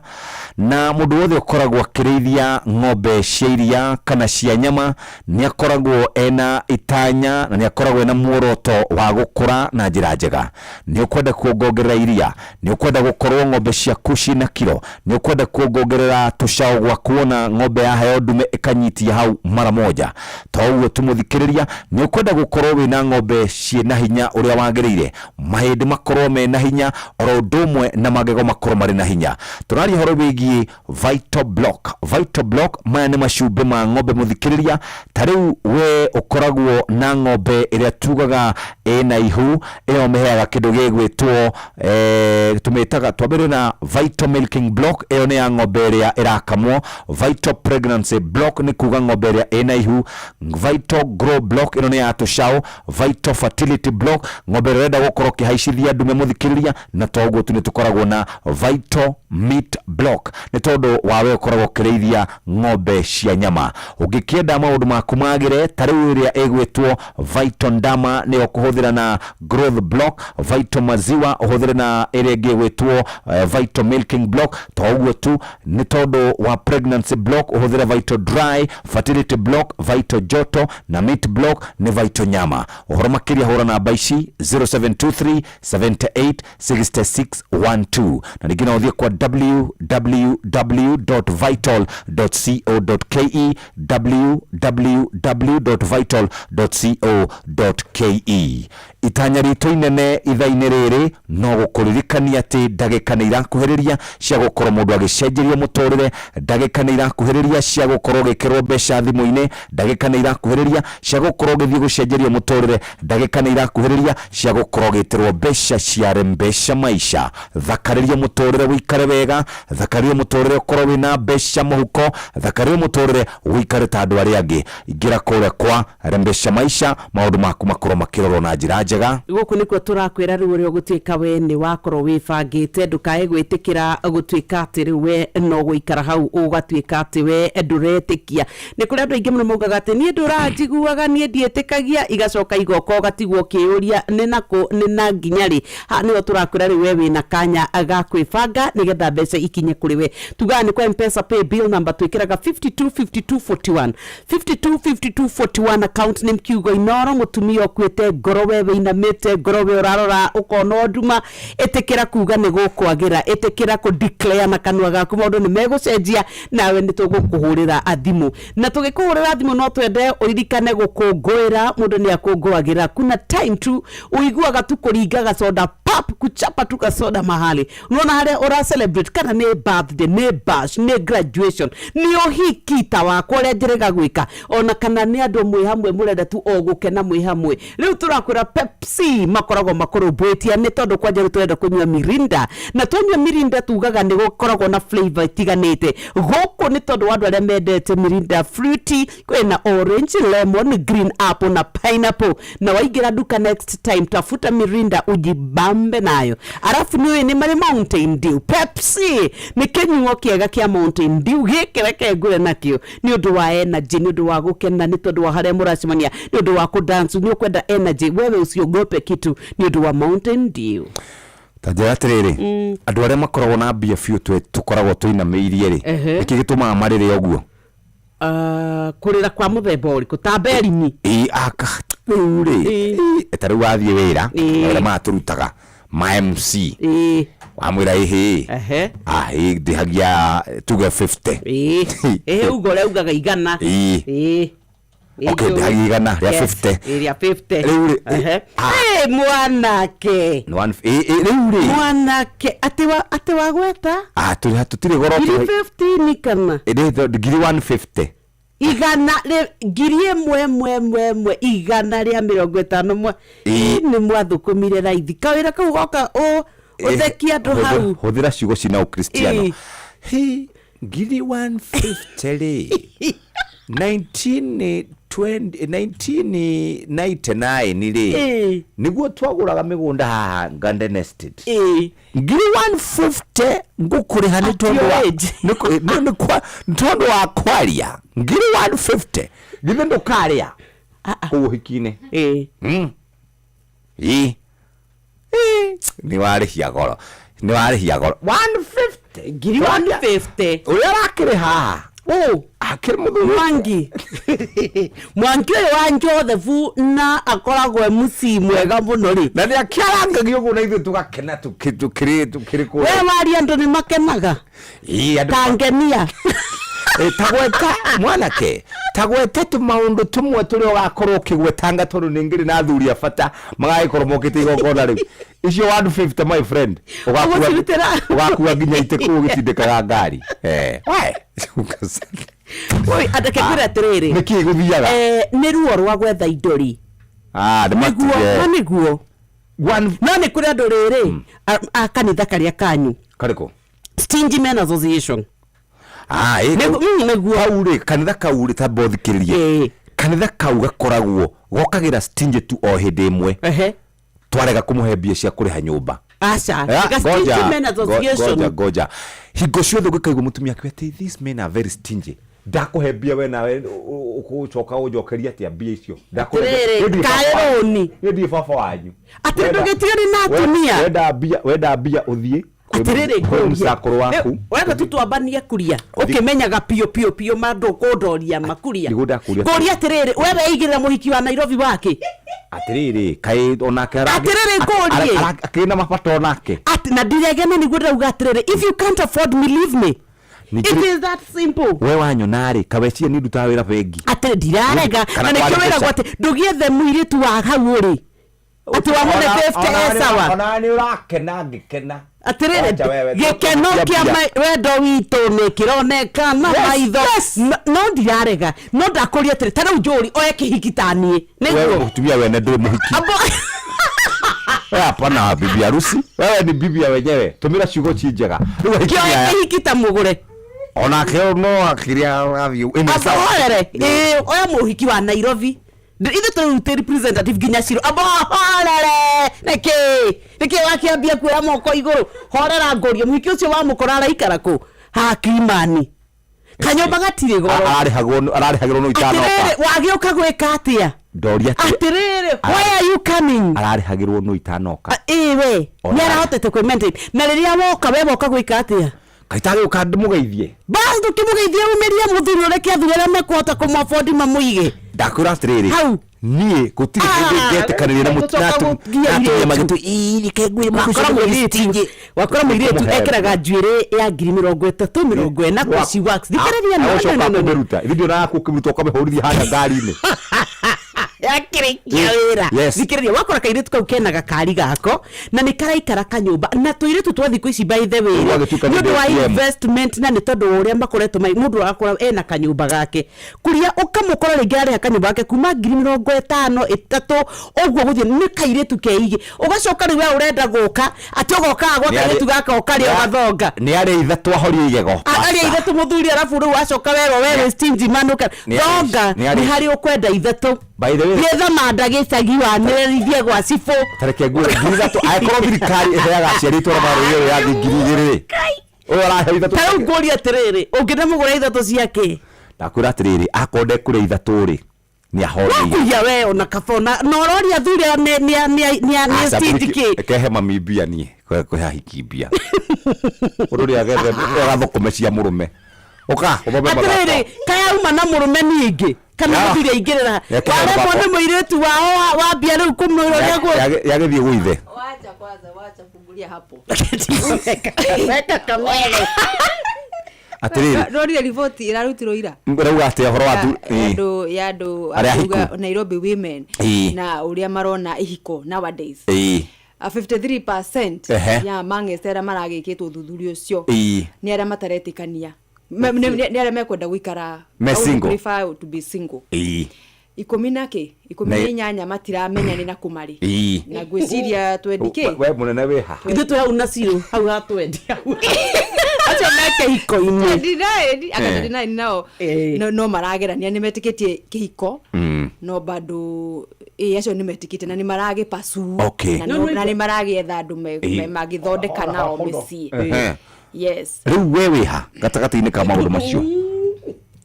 na mũndũ wothe ũkoragwo akĩrĩithia ng'ombe cia iria kana cia nyama nĩ akoragwo ena itanya na nĩ akoragwo ena muoroto wa gũkũra na njĩra njega. Nĩ ũkwenda kuongongerera iria, nĩ ũkwenda gũkorwo ng'ombe ciaku ciĩna kiro, nĩ ũkwenda kuongongerera tũcaũ gwaku, ona ng'ombe yaheo ndume ĩkanyitia hau mara moja. To ũguo tu, mũthikĩrĩria, nĩ ũkwenda gũkorwo wĩna ng'ombe ciĩna hinya ũrĩa wagĩrĩire, mahĩndĩ makorwo mena hinya oro ũndũ ũmwe na magego makorwo marĩ na hinya. Tũraria ũhoro wĩgiĩ Vital Block. Vital Block, maya nĩ macumbĩ ma ng'ombe. Mũthikĩrĩria, ta rĩu we ũkoragwo na ng'ombe ĩrĩa tugaga ĩna ihu, ĩyo mĩheaga kĩndũ gĩgwĩtwo tũmĩtaga, twambĩrĩrie na Vital Milking Block. Ĩyo nĩ ya ng'ombe ĩrĩa ĩrakamwo. Vital Pregnancy Block nĩ kuga ng'ombe ĩrĩa ĩna ihu. Vital Grow Block, ĩno nĩ ya tũcaũ. Vital Fertility Block, ng'ombe ĩrĩa ũrenda gũkorwo ũkĩhaicithia ndume, mũthikĩrĩria. Na to ũguo tu, nĩ tũkoragwo na Vital Meat Block, nĩ tondũ wawe ũkoragwo ũkĩrĩithia ng'ombe cia nyama, ũngĩkĩenda maũndũ maku magĩre, ta rĩu ĩrĩa ĩgwĩtwo Vital Ndama nĩyo kũhũthĩra na Growth Block. Vital Maziwa ũhũthĩre na ĩrĩa ĩngĩ ĩgwĩtwo Vital Milking Block. To ũguo tu, Nĩ tondũ wa pregnancy block ũhũthĩre Vital Dry, fertility block Vital Joto, na meat block nĩ Vital Nyama. Ũhoro makĩria hũra namba ici 0723 78 66 12, na rĩngĩ no ũthiĩ kwa www.vital.co.ke, www.vital.co.ke. Itanya ritũ inene ithaa-inĩ rĩrĩ no gũkũririkania atĩ ndagĩka nĩ irakuhĩrĩria cia gũkorwo mũndũ agĩcenjerio mũtũrĩre, ndagĩka nĩ irakuhĩrĩria cia gũkorwo ũgĩkĩrwo mbeca thimũ-inĩ, ndagĩka nĩ irakuhĩrĩria cia gũkorwo ũgĩthiĩ gũcenjerio mũtũrĩre, ndagĩka nĩ irakuhĩrĩria cia gũkorwo ũgĩtĩrwo mbeca cia Rembesha Maisha. Thakarĩria mũtũrĩre wĩikare wega, thakarĩria mũtũrĩre ũkorwo wĩna mbeca mũhuko, thakarĩria mũtũrĩre wĩikare ta andũ arĩa angĩ. Ingĩra kũrĩa kwa Rembesha Maisha, maũndũ maku makorwo makĩrorwo na njĩra njega. Gũkũ nĩkuo tũrakwĩra rĩu ũrĩa ũgũtuĩka we nĩ wakorwo wĩbangĩte, ndũkae gwĩtĩkĩra gũtuĩka atĩ rĩu we no gũikara hau ũgatuĩka atĩ we ndũretĩkia. Nĩ kũrĩ andũ aingĩ mũno maugaga atĩ niĩ ndũranjiguaga, niĩ ndiĩtĩkagia, igacoka igoka ũgatigwo ũkĩyũria nĩ nakũ, nĩ na nginya rĩ. Haha nĩho tũrakwĩra rĩu we wĩna kanya ga kwĩbanga nĩgetha mbeca ikinye kũrĩ we. Tugaga nĩ kwa Mpesa pay bill number twĩkĩraga 525241, 525241, account name kiugo Inoro. Mũtumia ũkuĩte ngoro, we wĩinamĩte ngoro, we ũrarora ũkona nduma, ĩtĩkĩra kuga nĩ gũkwagĩra, ĩtĩkĩra kũ declare na kanua gaku maũndũ nĩ megũcenjia, nawe nĩ tũgũkũhũrĩra thimũ. Na tũgĩkũhũrĩra thimũ no twende ũririkane gũkũngũĩra. Mũndũ nĩ akũngũagĩra, kuna time tu ũiguaga tu kũringa gacoda pap, kuchapa tu kasoda mahali unaona harĩa ũra celebrate, kana nĩ birthday, nĩ bash, nĩ graduation, nĩ ũhiki ta wakwa ũrĩa njĩrĩga gwĩka, ona kana nĩ andũ mwĩ hamwe mũrenda tu o gũkena mwĩ hamwe. Rĩu tũrakwĩra Pepsi makoragwo makũrũmbũĩtie, nĩ tondũ kwanja rĩu tũrenda kũnyua Mirinda, na twanyua Mirinda tugaga nĩ gũkoragwo na flavor itiganĩte gũkũ, nĩ tondũ wa andũ arĩa mendete Mirinda fruity, kwĩna orange, lemon, green apple na pineapple. Na waingĩra duka next time, tafuta Mirinda ujibambe nayo. Arafu nĩ nĩ marĩ Mountain Dew. Pepsi nĩ kĩnyuo kĩega kĩa Mountain Dew, gĩkĩ reke ngũre nakĩo nĩ ũndũ wa energy, nĩ ũndũ wa gũkena, nĩ tondũ wa harĩa mũracemania, nĩ ũndũ wa kũdance, nĩ ũkwenda energy, wewe usiogope kitu nĩ ũndũ wa Mountain Dew. Ta njĩra atĩrĩrĩ, andũ arĩa makoragwo na mbia biũ tũkoragwo tũinamĩirie rĩ, nĩkĩ gĩtũmaga marĩre ũguo? Kũrĩra kwa mũthemba ũrĩkũ? Ta berini? Ĩ, aka rĩu rĩ, ta rĩu wathiĩ wĩra, wĩra maya tũrutaga ma MC, wamwĩra ĩhĩ, ah, ĩ, ndĩhagia tuge 50. Ĩhĩ, uga ũrĩa ugaga igana. Okay, ndĩhagia igana rĩa 50. Rĩa 50. Rĩu rĩ, Ĩ, mwanake. Nĩ ĩ, rĩu rĩ, mwanake atĩ wagweta ah, tũtirĩ goro. Ngiri 15 kana? Ngiri 150. Igana ngiri ĩmwe ĩmwe ĩmwe ĩmwe igana rĩa mĩrongo ĩtano mwe. Nĩ mwathũkũmire raithi kawĩra kau goka ũthekie andũ hau. Hũthĩra ciugo cina ũkristiano. Hi, ngiri 150 rĩ, 1920, 1999 rĩ, nĩguo twagũraga mĩgũnda haha Garden Estate. Ngiri 150 ngũkũrĩha nĩ tondũ wa nĩ tondũ wa kwaria ngiri 150, githĩ ndũkarĩa kũu ũhiki-inĩ? Ĩ. Ĩ, nĩ warĩhia goro, nĩ warĩhia goro 150. Ngiri 150. Ũrĩa arakĩrĩ haha akĩrĩ mũthuri. Mwangi, Mwangi ũyũ wa Joseph, na akoragwo e mũcii mwega mũno rĩ. Na nĩ akĩarangagia ũguo na ithuĩ tũgakena tũkĩrĩ kũrĩa. We waria andũ nĩ makenaga. Ĩ, andũ ta ngenia. Ĩ, tagweta mwanake, tagweta tũmaũndũ tũmwe tũrĩa ũgakorwo ũkĩgwetanga, tondũ nĩ ngĩrĩ na athuri a bata magagĩkorwo mokĩte igongona rĩu. Icio 150, my friend, Ũgũcirutĩra. Ũgakua nginya itĩ kũu ũgĩtindĩkaga ngari. We. Oi, andeke ngwĩre atĩrĩrĩ. Nĩkĩ gũthiaga? Nĩ ruo rwa gwetha indo rĩ. Ah, nĩ nĩguo matige. No nĩguo no nĩ kũrĩ andũ rĩrĩ a kanitha karĩa kanyu. Karĩkũ? Stingy Men Association. Ah, ĩ, nĩguo kau rĩ, kanitha kau rĩ, tamba ũthikĩrĩrie, kanitha kau gakoragwo gokagĩra stingy tu o hĩndĩ ĩmwe twarega kũmũhe mbia cia kũrĩha nyũmba. Aca. Ah, Tiga ngoja, Stingy Men Association. Ngoja, ngoja, hingo ciothe ũngĩkaigua mũtumia akiuga atĩ these men are very stingy, ndakũhe mbia we nawe ũgũcoka ũnjokerie atĩa mbia icio? Ndakũhe mbia. Atĩrĩrĩ, Niĩ ndirĩ baba kaĩ wanyu. rũni? Niĩ ndirĩ baba wanyu. Atĩ ndũgĩtigane na atumia? Wenda mbia, wenda mbia ũthiĩ. Atĩrĩrĩ, kwĩ ngũrie. mũcakũrũ waku. Rĩu, wenda tu twambanie kuria ũkĩmenyaga piũ piũ piũ ma ndũkũndoria makuria. Nĩguo ndakũria. Ngũria atĩrĩrĩ, we weigĩrĩra mũhiki wa Nairobi wake? Atĩrĩrĩ, kaĩ onake Atĩrĩrĩ, ngũrie. Akĩrĩ na mabata onake. Atĩ na ndiregene, nĩguo ndĩrauga atĩrĩrĩ, if you can't afford me, leave me. It is that simple. We wanyona rĩ, kaweciria nĩ ndutaga wĩra bengi? Atĩ ndirarega. Kana Na nĩkĩo kwarĩ wĩragwo mbeca. atĩ ndũgĩethe mũirĩtu wa hau ũrĩ atĩ wamũne 50 e sawa. Ona nĩ ũrakena ngĩkena. Atĩrĩrĩ, Wacha wewe, gĩkeno kĩa mbia. wendo witũ nĩ kĩronekana Yes, maitho. No ndirarega, no ndakũria atĩrĩ, ta rĩu njũri oe kĩhiki ta niĩ Wewe nĩguo mũtumia wene ndũrĩ mũhiki. Wewe hapana bibi harusi, wewe ni bibi ya wenyewe. Tumira ciugo ci njega. Rĩu ahiki kĩoe nĩ aya. kĩhiki ta mũgũre. Onake no akĩrĩa athiĩ ĩno sawa. Ambohorere, ĩĩ, oya mũhiki wa Nairobi. Ithuĩ tũrute representative nginya ciro ambohorere. Nĩkĩ nĩkĩ wakĩambia kuoya moko igũrũ? Horera, ngũrie, mũhiki ũcio wamũkora araikara kũ? Hakimani kanyũmba gatirĩ goro. Ararĩhagwo, ararĩhagĩrwo no itanoka. Atĩrĩrĩ, wagĩũka gwĩka atĩa? Ndoria atĩrĩ, Atĩrĩrĩ, why are you coming? Ararĩhagĩrwo no itanoka. Ĩĩ, we Ona- nĩ arahotete kwĩ maintain, na rĩrĩa woka, we woka gwĩka atĩa? Kaitagĩũka ndĩmũgeithie. Bas, ndũkĩmũgeithie, umĩrie mũthuri ũreke athuri arĩa mekũhota kũmũabondi mamũige. Ndakwĩra atĩrĩrĩ, Hau. Niĩ gũtirĩ hĩndĩ ngetĩkanĩria na Gũcoka na atumia gũtgia magĩtu Wakora mũirĩtu, wakora mũirĩtu ekĩraga njuĩrĩ ya 30,000, 40,000 kũ she works. Thikĩrĩria, no, no, Ũcoka no, no, no. kũmĩruta ithuĩ ndionaga kũmĩruta ũkamĩhũrithia harĩa ngari-inĩ. Yakĩrĩkia wĩra. Yes. Thikĩrĩria, wakora kairĩtu kau kena gakari gako na nĩ karaikara kanyũmba, na tũirĩtu twa thikũ ici, by the way, Rĩu agĩtuĩka nĩ nĩ ũndũ wa ATM. investment na nĩ tondũ wa ũrĩa makoretwo mai mũndũ arakora ena kanyũmba gake kuria, ũkamũkora rĩngĩ ararĩha kanyũmba gake kuma 53,000 ũguo gũthiĩ, nĩ kairĩtu keigĩ. Ũgacoka rĩu we ũrenda gũka atĩ ũgokaga gwa kairĩtu gaka ũkarĩa ũgathonga. Nĩ arĩa ithatũ ahorie igego. Arĩa ithatũ mũthuri, arabu rĩu wacoka werwo we wĩ stingy man ũka thonga. Nĩ nĩ harĩ ũkwenda ithatũ. By the way, Thiĩ thamanda gĩcagi wanĩrĩrithie gwa cibũ. Tareke ngwĩre, 3,000 angĩkorwo thirikari ĩheaga aciari itũra marũĩ ya 2,000 rĩ, ũyũ arahe ithatũ. Ta rĩu ngũria atĩrĩrĩ, ũngĩndamũgũra ithatũ ciake? Ndakwĩra atĩrĩrĩ, akorwo ndekũrĩa ithatũ rĩ, nĩ ahorie. Wakuia we ona kaba ona na ũroria athuri aya nĩ stingy kĩ? Kehe mami mbia, niĩ kũhe ahiki mbia, ũndũ ũrĩa agethe agathũkũme cia mũrũme, ũka ũthome Atĩrĩrĩ, mathako. kaya uma na mũrũme ningĩ kana Ya. mũthuri aingĩrĩra Reke waremwo mathako. nĩ mũirĩtu wao wambia rĩu kũmwĩra ũrĩa Yagĩthiĩ gwĩ ithe. Wacha kwanza, wacha fungulia hapo. Weka kamere. Atĩrĩrĩ, Rorire riboti ĩrarutirwo ira. Rauga atĩa ũhoro wa Ya andũ, ya andũ Arĩa akiuga ahiku. Nairobi women na ũrĩa marona ihiko nowadays. 53% ya mang'este arĩa maragĩkĩtwo ũthuthuria ũcio nĩ arĩa mataretĩkania, nĩ arĩa mekwenda gũikara, Me I would single. prefer to be single. Ikũmi na kĩ, ikũmi na inyanya matiramenya nĩ na kũmarĩ. Na ngwĩciria twendi kĩ. We mũnene wĩ ha? Ithuĩ twĩ hau na cirũ hau ha twendi acio meke hiko-inĩ. 29, aka 29 nao no maragerania, nĩ metĩkĩtie kĩhiko, no bado ĩ acio nĩ metĩkĩtie na nĩ maragĩpasu Okay. na No, no, na nĩ maragĩetha andũ mangĩthondeka nao mĩciĩ. Yes. Rĩu we wĩ ha gatagatĩ-inĩ ka maũndũ macio?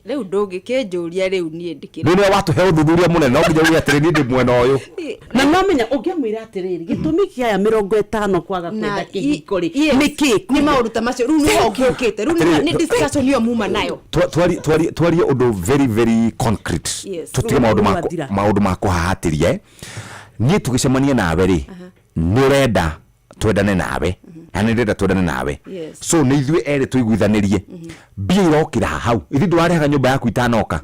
Rĩu ndũngĩkĩnjũria rĩu niĩ ndĩkĩrĩ. Rĩu nĩwe watũhe ũthuthuria mũnene, no nginya uge atĩrĩ, niĩ ndĩ mwena ũyũ. Na no menya ũngĩamwĩra atĩrĩrĩ, gĩtũmi kĩa aya 50 kwaga Na kwenda kĩhiko rĩ, yes. nĩ kĩ? Nĩ maũndũ ta macio rĩu nĩho ngũkĩte rĩu nĩ discussion ĩyo muma nayo. Twarie ũndũ very very concrete. Yes. Tũtige maũndũ ma Rũrũ maũndũ ma kũhahatĩria, eh. Niĩ tũgĩcemania nawe rĩ, nĩ ũrenda twendane nawe na nĩ ndĩrenda twendane nawe. Yes. So nĩ ithuĩ erĩ tũiguithanĩrie mbia irokĩra hau. Ithuĩ ndũrarehaga nyũmba yaku itanoka,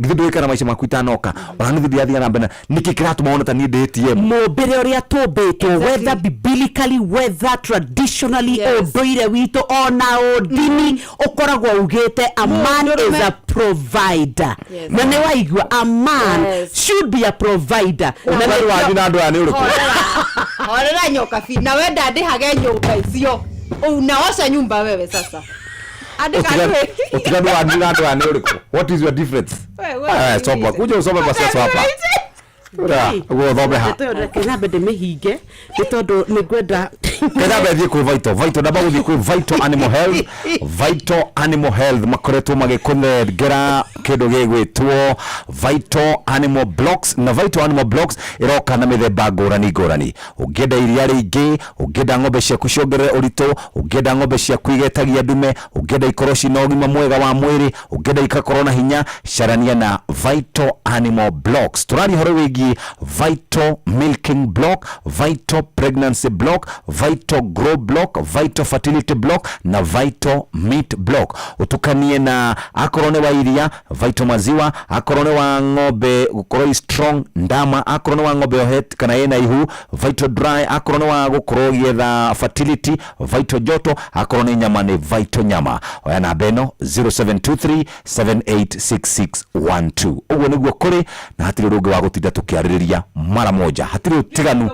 githĩ ndũgĩkara maica maku itanoka, ona nĩ thiĩ na mbere, nĩkĩ kĩratũma wone ta niĩ ndĩ ATM? Mũmbĩre ũrĩa tũmbĩtwo, whether biblically, whether traditionally, ũndũire witũ ona ũndini ũkoragwo ugĩte a man is a provider. Yes. Na nĩ waigua, a man Yes. should be a provider. Na Ũtiganu nĩkĩo- wanyu na andũ aya nĩ ũrĩkũ? Horera nyoka bi na wenda ndĩhage nyũmba icio, unaosha nyumba wewe sasa. Andĩka Ũtiganu wanyu na andũ aya nĩ ũrĩkũ? What is your difference? Wewe, Eh, soma kuja usome basi hapa. Ura, ũguo ũthome ha. Ndeto ĩyo reke nyambe ndĩmĩhinge nĩ tondũ nĩ ngwenda Kenda thiĩ kwĩ Vital. Vital ndamba gũthiĩ kwĩ Vital Animal Health. Vital Animal Health makoretwo magĩkũnengera kĩndũ gĩgwĩtwo Vital Animal Blocks, na Vital Animal Blocks ĩroka na mĩthemba ngũrani ngũrani. Ũngĩenda iria rĩingĩ, ũngĩenda ng'ombe ciaku ciongerere ũritũ, ũngĩenda ng'ombe ciaku igetagia ndume, ũngĩenda ikorwo cina ũgima mwega wa mwĩrĩ, ũngĩenda ikakorwo na hinya, carania na Vital Animal Blocks. Tũraria ũhoro wĩgiĩ Vital Milking Block, Vital Pregnancy Block, Vital Grow Block, Vital Fertility Block na Vital Meat Block. Ũtukanie na akorwo nĩ wa iria, Vital maziwa, akorwo nĩ wa ng'ombe gũkorwo i strong ndama, akorwo nĩ wa ng'ombe yohet kana ĩna ihu, Vital Dry, akorwo nĩ wa gũkorwo ũgĩetha fertility, Vital Joto, akorwo nĩ nyama nĩ Vital Nyama. Oya namba ĩno 0723 786612. Ũguo nĩguo kũrĩ na hatirĩ ũndũ ũngĩ wa gũtinda tũkĩarĩrĩria mara moja, hatirĩ ũtiganu.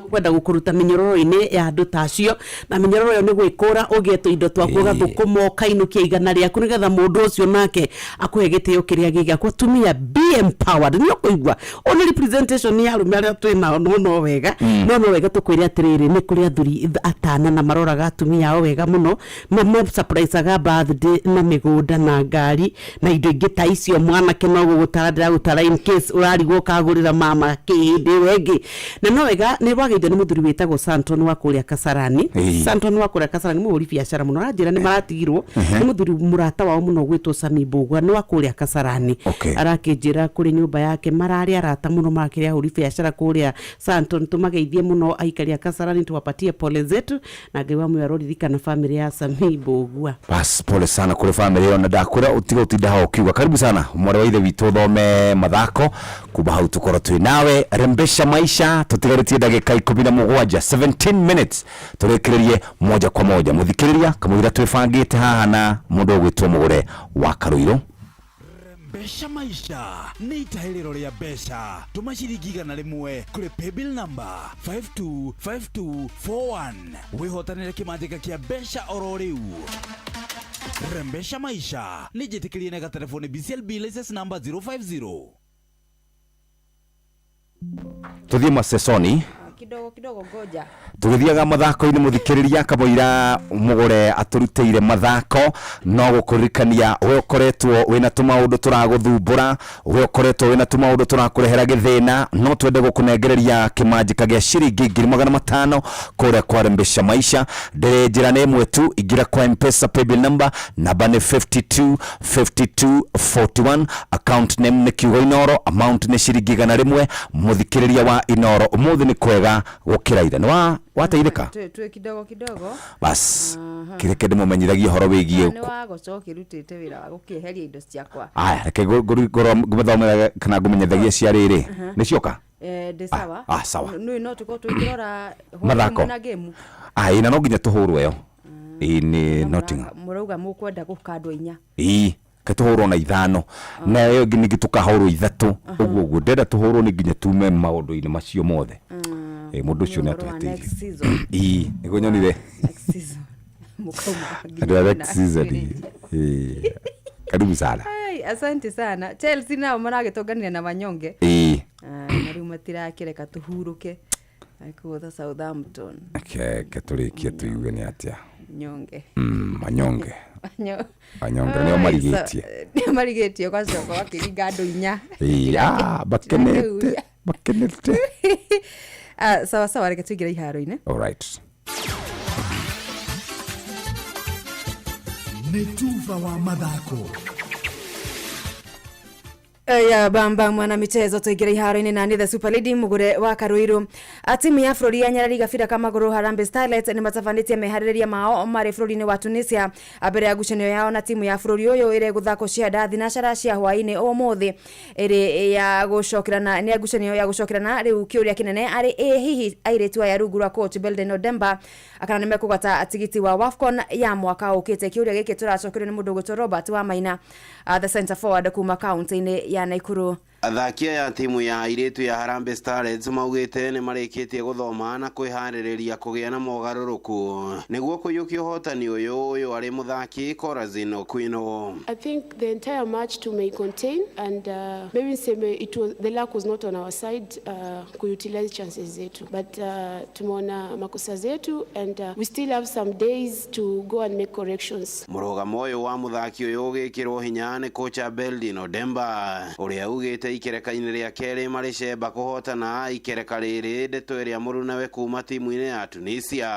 Kwenda gũkũruta mĩnyororo-inĩ ya andũ ta acio, na mĩnyororo ĩyo nĩ gwĩkũra ũgĩe tũindo twaku, ũgathũkũma, ũkainũkia igana rĩaku nĩgetha mũndũ ũcio nake akũhe gĩtĩo kĩrĩa gĩ gĩaku. Atumia, be empowered. Nĩ ũkũigua ũyũ nĩ representation ya arũme arĩa twĩ nao, no no wega, no wega tũkwĩre atĩrĩrĩ, nĩ kũrĩ athuri atana na maroraga atumia ao wega mũno, masurprisaga birthday na mĩgũnda na ngari na indo ingĩ ta icio. Mwanake, no gũgũtara ndĩragũtara in case ũrarigwo ũkagũrĩra mama kĩ hĩndĩ ĩyo ĩngĩ. Na no wega nĩ wagĩithio nĩ mũthuri wĩtagwo Santon wa kũrĩa Kasarani. Santon wa kũrĩa Kasarani, mũhũri biacara mũno, aranjĩra nĩ maratigirwo nĩ mũthuri mũrata wao mũno gwĩtwo Sami Mbũgua, nĩ wa kũrĩa Kasarani. Arakĩnjĩra kũrĩ nyũmba yake mararĩ arata mũno, makĩrĩ ahũri biacara kũrĩa Santon. Tũmageithie mũno aikari a Kasarani, tuwapatie pole zetu, na Ngai wa muoyo aroririkana famĩlĩ ya Sami Mbũgua. Bas, pole sana kũrĩ famĩlĩ ĩyo, na ndakwĩra ũtige ũtinda haha ũkiuga karibu sana mwarĩ wa ithe witũ, ũthome mathako kuma hau tũkorwo twĩ nawe. Rembesha maisha, tũtigarĩtie ndagĩka 17, 17 minutes, tũrĩkĩrĩrie moja kwa moja. Mũthikĩrĩria, kamũira twĩbangĩte haha na mũndũ ũgwĩtwo Mũgũre wa Karũirũ. Mbeca Maisha nĩ itahĩrĩro rĩa mbeca. Tũma ciringi 100 kũrĩ paybill number 525241 wĩhotanĩre kĩmanjĩka kĩa mbeca oro rĩu. Rembesha Maisha nĩ njĩtĩkĩrie na gatelefoni BCLB license number 050. Tũthiĩ maceconi. Kidogo kidogo, ngoja. Tũgĩthiaga mathako-inĩ, mũthikĩrĩria, kamũira Mũgũre atũrutĩire mathako, no gũkũririkania we ũkoretwo wĩna tũmaũndũ tũragũthumbũra, we ũkoretwo wĩna tũmaũndũ tũrakũrehera gĩthĩna, no twende gũkũnengereria kĩmanjĩka gĩa ciringi 500,000 kũrĩa kwa Rembesha Maisha. Ndĩrĩ njĩra nĩ ĩmwe tu, ingĩra kwa Mpesa paybill number, namba nĩ 52 52 41, account name nĩ kiugo Inoro, amount nĩ ciringi 100. Mũthikĩrĩria wa Inoro, ũmũthĩ nĩ kwega gũkĩra ira. Nĩ wa wateithĩka. Twĩ kidogo kidogo. Bas, kĩreke ndĩmũmenyithagie ũhoro wĩgiĩ Nĩ wagoca ũkĩrutĩte wĩra wa gũkĩeheria indo ciakwa. Aya, reke ngũmĩthomere kana ngũmenyithagie cia rĩrĩ. Nĩ cioka. Eh, ndĩ sawa. Ah, sawa. Nĩ no tũkorwo tũkĩrora Mathako. Na game. Ah, ĩ, na no nginya tũhũrwo ĩyo, ĩ nĩ Nottingham. Mũrauga mũkwenda gũkandwo inya. Ĩ, ke tũhũrwo na ithano, na ĩyo ĩngĩ ningĩ tũkahũrwo ithatũ, ũguo ũguo ndĩrenda tũhũrwo nĩ nginya tume maũndũ-inĩ macio mothe. Ĩ, mũndũ ũcio nĩ Ũhoro wa atũhĩtĩirie. next season. Ĩ, nĩguo nyonire. Next season mũkauma. Andũ a next season. Ĩ, karibu sana. Ai, asante sana. Chelsea nao maragĩtonganire na wanyonge. Ah, na rĩu matirakĩreka tũhurũke kũgũtha Southampton. Ke tũrĩkie tũigue nĩ atĩa. Nyonge. Manyonge. Wanyonge nĩo marigĩtie. Nĩo marigĩtie, ũgacoka ũgakĩringa andũ inya. Ĩ, ah, bakenete bakenete. Ah, sawa sawa, reke tũingĩre iharo-inĩ. All right. Nĩ tuba wa mathako. Ya bamba mwana michezo, tuingire iharo-inĩ na nĩ the super lady Mugure wa Karuiru. Timu ya bũrũri ya nyarari gabira ka magũrũ Harambee Starlets nĩ matabanĩtie meharĩrĩria mao marĩ bũrũri-inĩ wa Tunisia mbere ya ngucanio yao na timu ya bũrũri ũyũ ĩrĩa ĩgũthakwo cia thinacara cia hwaĩ-inĩ ũmũthĩ, ĩrĩ ya gũcokerana, nĩ ngucanio ya gũcokerana. Rĩu kĩũria kĩnene arĩ ĩ hihi airĩtu aya rungu rwa coach Belden Odemba kana nĩ mekũgata tigiti wa WAFCON ya mwaka ũkĩte. Kĩũria gĩkĩ tũracokerio nĩ mũndũ ũgwĩtwo Robert wa Maina, the center forward kuma kaunti-inĩ ya Naikuru. Athaki aya timu ya airĩtu ya Harambee Starlets maugĩte nĩ marĩkĩtie gũthoma na kwĩharĩrĩria kũgĩa na mogarũrũku nĩguo kũiyũkia ũhotani ũyũ. Ũyũ arĩ mũthaki Corazin Okwino. I think the entire match to contain and maybe niseme it was the luck was not on our side kuutilize chances zetu, but tumeona makosa zetu and we still have some days to go and make corrections. Mũrũgamo ũyũ wa mũthaki ũyũ ũgĩkĩrwo hinya nĩ kocha Beldin Odemba ũrĩa ugĩte ikereka-inĩ rĩa kerĩ marĩ cemba kũhotana ikereka rĩrĩ, ndeto ĩrĩa mũrunawe kuma timu-inĩ ya Tunisia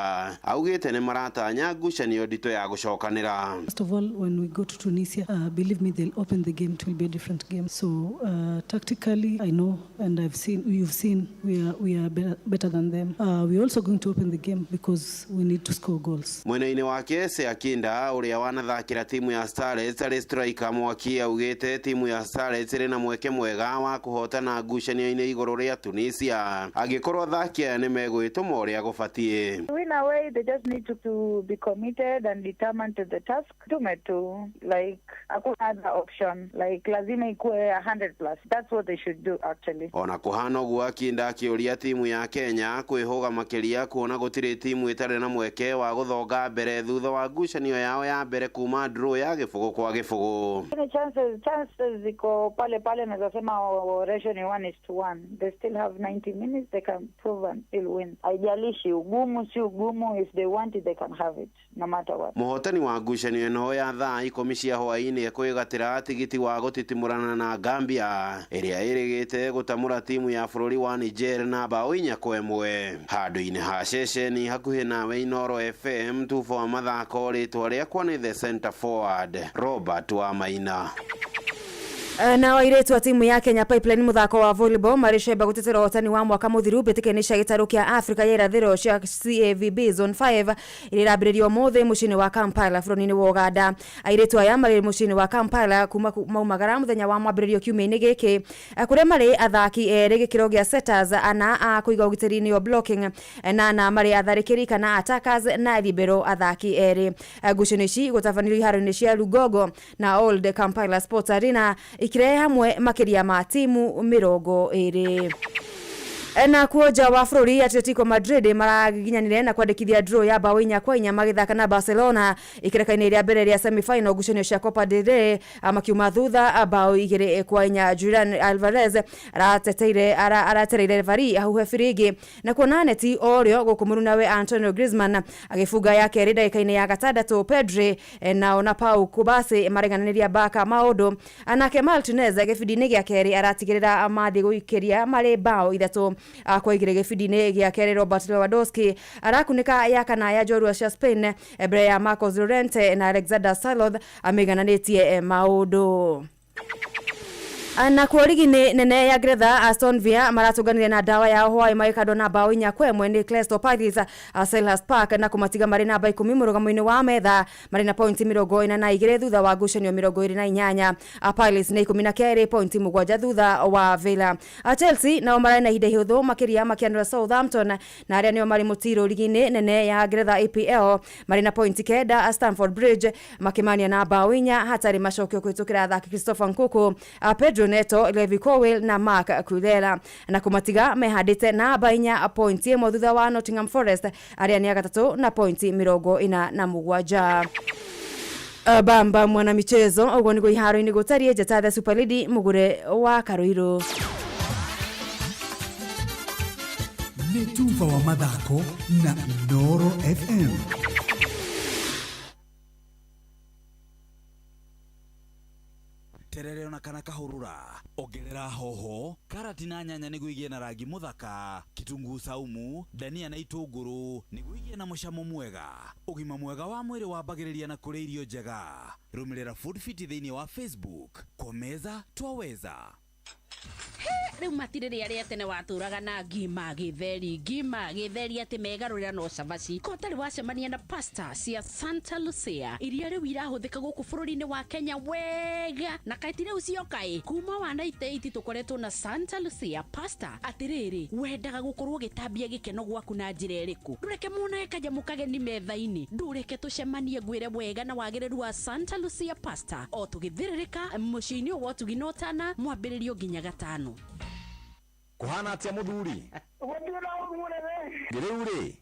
augĩte nĩ maratanya ngucanio nditũ ya gũcokanĩra. First of all, when we go to Tunisia, believe me, they'll open the game. It will be a different game. So tactically, I know, and I've seen, you've seen, we are better than them. We're also going to open the game because we need to score goals. Mwena-inĩ wake Seakinda ũrĩa wanathakĩra timu ya Starlets arĩ striker mwaki augĩte timu ya Starlets ĩrĩ na mweke mwega wa kũhotana ngucanio-inĩ igũrũ rĩa Tunisia angĩkorwo athaki aya nĩ megwĩtũma ũrĩa gũbatiĩ. In a way, they just need to be committed and determined to the task. Tume tu, like, hakuna other option. Like, lazima ikuwe 100 plus. That's what they should do, actually. Ona kũhana ũguo, Akinda akĩũria timu ya Kenya kwĩhũga makĩria kuona gũtirĩ timu ĩtarĩ na mweke wa gũthonga mbere thutha wa ngucanio yao ya mbere kuma draw ya 0-0. Any chances ziko pale pale, naweza sema ratio ni 1:1. They still have 90 minutes, they can prove and still win. Haijalishi ugumu si ugumu, if they want it, they can have it, no matter what. Mũhotani wa ngucanio ĩno ya thaa 10 cia hwaĩ-inĩ ekwĩgatĩra tigiti wa gũtitimũrana na Gambia ĩrĩa ĩrĩgĩte gũtamũra timu ya bũrũri wa Niger na bao 4-1. Handũ-inĩ ha ceceni hakuhĩ nawe Inoro FM tubo wa mathako, rĩtwa rĩakwa nĩ the center forward Robert wa Maina. Na airĩtu a timu ya Kenya Pipeline mũthako wa volleyball marĩ cemba gũtetera ũhotani wa mwaka mũthiru mbĩtĩka-inĩ cia gĩtarũ kĩa Afrika ya irathĩro cia CAVB Zone 5 iria irambĩrĩrio ũmũthĩ mũciĩ-inĩ wa Kampala bũrũri-inĩ wa Uganda. Airĩtu aya marĩ mũciĩ-inĩ wa Kampala kuma maumagara mũthenya wa mwambĩrĩrio kiumia-inĩ gĩkĩ, kũrĩa marĩ athaki erĩ gĩkĩro gĩa setters, ana a kũiga ũgitĩri nĩo blocking, na ana marĩ atharĩkĩri kana attackers, na libero athaki erĩ. Ngucanio ici gũtabanĩrio iharo-inĩ cia Lugogo na Old Kampala Sports Arena ikirehe hamwe makĩria ma timu 20. Na kuo nja wa bũrũri, Atletico Madrid maraginyanire na kwandĩkithia draw ya bao 4-4 magĩthaka na Barcelona ikereka-inĩ rĩa mbere rĩa semi-final ngucanio cia Copa del Rey, makiuma thutha bao 2-4. Julian Alvarez arateteire aratereire referee ahuhe firingi na kuona neti orĩo gũkũ mũrunawe Antonio Griezmann agĩbunga ya kerĩ ndagĩka-inĩ ya gatandatũ. Pedri nao na Pau Cubarsi maregananĩria Barca maũndũ, nake Martinez gĩbindi-inĩ gĩa kerĩ aratigĩrĩra mathiĩ gũikĩria marĩ bao 3-2. Gĩbindi-inĩ gĩa kerĩ Robert Lewandowski arakunĩka ya kana ya njorua cia Spain mbere ya Marcos Llorente na Alexander Sorloth amĩigananĩtie maũndũ. Na kuo rigi-inĩ nene ya Ngeretha, Aston Villa maratũnganire na ndawa yao hwaĩ magĩkandwo na bao 4-1 nĩ Crystal Palace Selhurst Park na kũmatiga marĩ namba 10 mũrũgamo-inĩ wa metha marĩ na pointi 42 thutha wa ngucanio 28. Palace nĩ 12, pointi 7 thutha wa Villa. Chelsea nao marĩ na ihinda ihũthũ makĩria makĩanũra Southampton na arĩa nĩo marĩ mũtiro rigi-inĩ nene ya Ngeretha EPL marĩ na pointi 9, Stamford Bridge makĩmania na bao 4 hatarĩ macokio kũhĩtũkĩra athaki Christopher Nkunku, Pedro Neto, Levi Colwill na Marc Cucurella na kũmatiga mehandĩte namba 4, pointi 1 thutha wa Nottingham Forest arĩa nĩ a gatatũ na pointi 47. Bamba mwana michezo, ũguo nĩguo iharo-inĩ gũtariĩ. Njata the Super Lady mũgũre wa Karũirũ. Nĩ tuba wa mathako na Inooro FM. Terere ona kana kahũrũra, ongerera hoho, karati na nyanya nĩguo igĩe na rangi mũthaka, kitunguu saumu, dania na itũngũrũ nĩguo igĩe na mũcamo mwega. Ũgima mwega wa mwĩrĩ wambagĩrĩria na kũrĩa irio njega. Rũmĩrĩra Food Fit thĩinĩ wa Facebook. Kwa meza twaweza. Rĩu matirĩ rĩa rĩa tene watũraga na ngima gĩtheri, ngima gĩtheri atĩ megarũrĩra no cabaci. Ko ũtarĩ wacemania na pasta cia Santa Lucia iria rĩu irahũthĩka gũkũ bũrũri-inĩ wa Kenya wega, na kaĩ ti rĩu cioka ĩ, kuma wa 98 tũkoretwo na Santa Lucia pasta. Atĩrĩrĩ, wendaga gũkorwo ũgĩtambia gĩkeno gwaku na njĩra ĩrĩkũ? Ndũreke monage kanyamũ kageni metha-inĩ, ndũreke tũcemanie ngwĩre wega na wagĩrĩru wa Santa Lucia pasta o tũgĩthĩrĩrĩka mũciĩ-inĩ ũyũ wa ũtugi na ũtana, mwambĩrĩrio nginya gatano. Kũhana atĩa mũthuri? Gũtirĩ na ũru mũnene. Rĩu rĩ,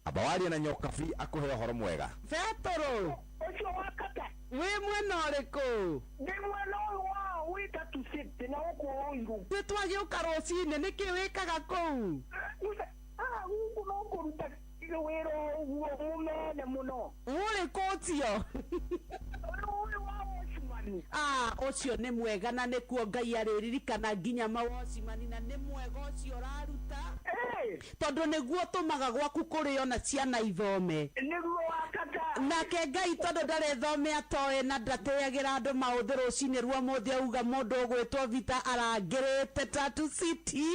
amba warie na Nyokabi akũhe ũhoro mwega. Betũrũ. Ũcio wa kata. Wĩ mwena ũrĩkũ? Ndĩ mwena ũyũ wa Wĩtatu City na gũkũ Ruiru. Nĩ twagĩũka rũcinĩ, nĩkĩ wĩkaga kũu? Gũkũ no kũruta wĩra ũguo mũnene mũno. Ũrĩkũ ũcio? Ũyũ wa watchman. Ah, ũcio nĩ mwega na nĩkuo Ngai arĩririkana nginya mawocimani, na nĩ mwega ũcio ũraruta, tondũ nĩguo ũtũmaga gwaku kũrĩo na ciana ithome. Nĩguo wakata. Nake Ngai tondũ ndarethome atoĩ na ndatĩagĩra andũ maũthĩ, rũcinĩ rwa mũthĩ auga mũndũ ũgwĩtwo Vita arangĩrĩte Tatu City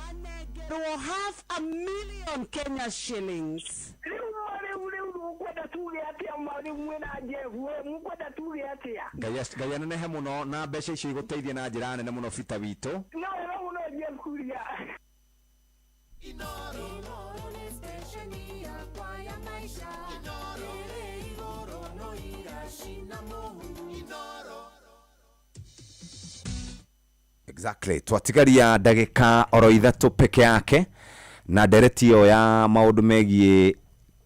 anengerwo 500,000 Kenya shillings. Rĩu rĩu rĩu mũkwenda tuge atĩa rĩu mwĩna Jeff, mũkwenda tuge atĩa? Ngai anenehe mũno na mbeca icio igũteithie na njĩra nene mũno Bita witũ. No wega mũno Jeff Kuria. Inoro nĩ stesheni yakwa ya maica. Ĩrĩ igũrũ no iracina mũhu. Inoro. Exactly, twatigaria ndagĩka oro ithatũ peke yake na ndereti ĩyo ya maũndũ megiĩ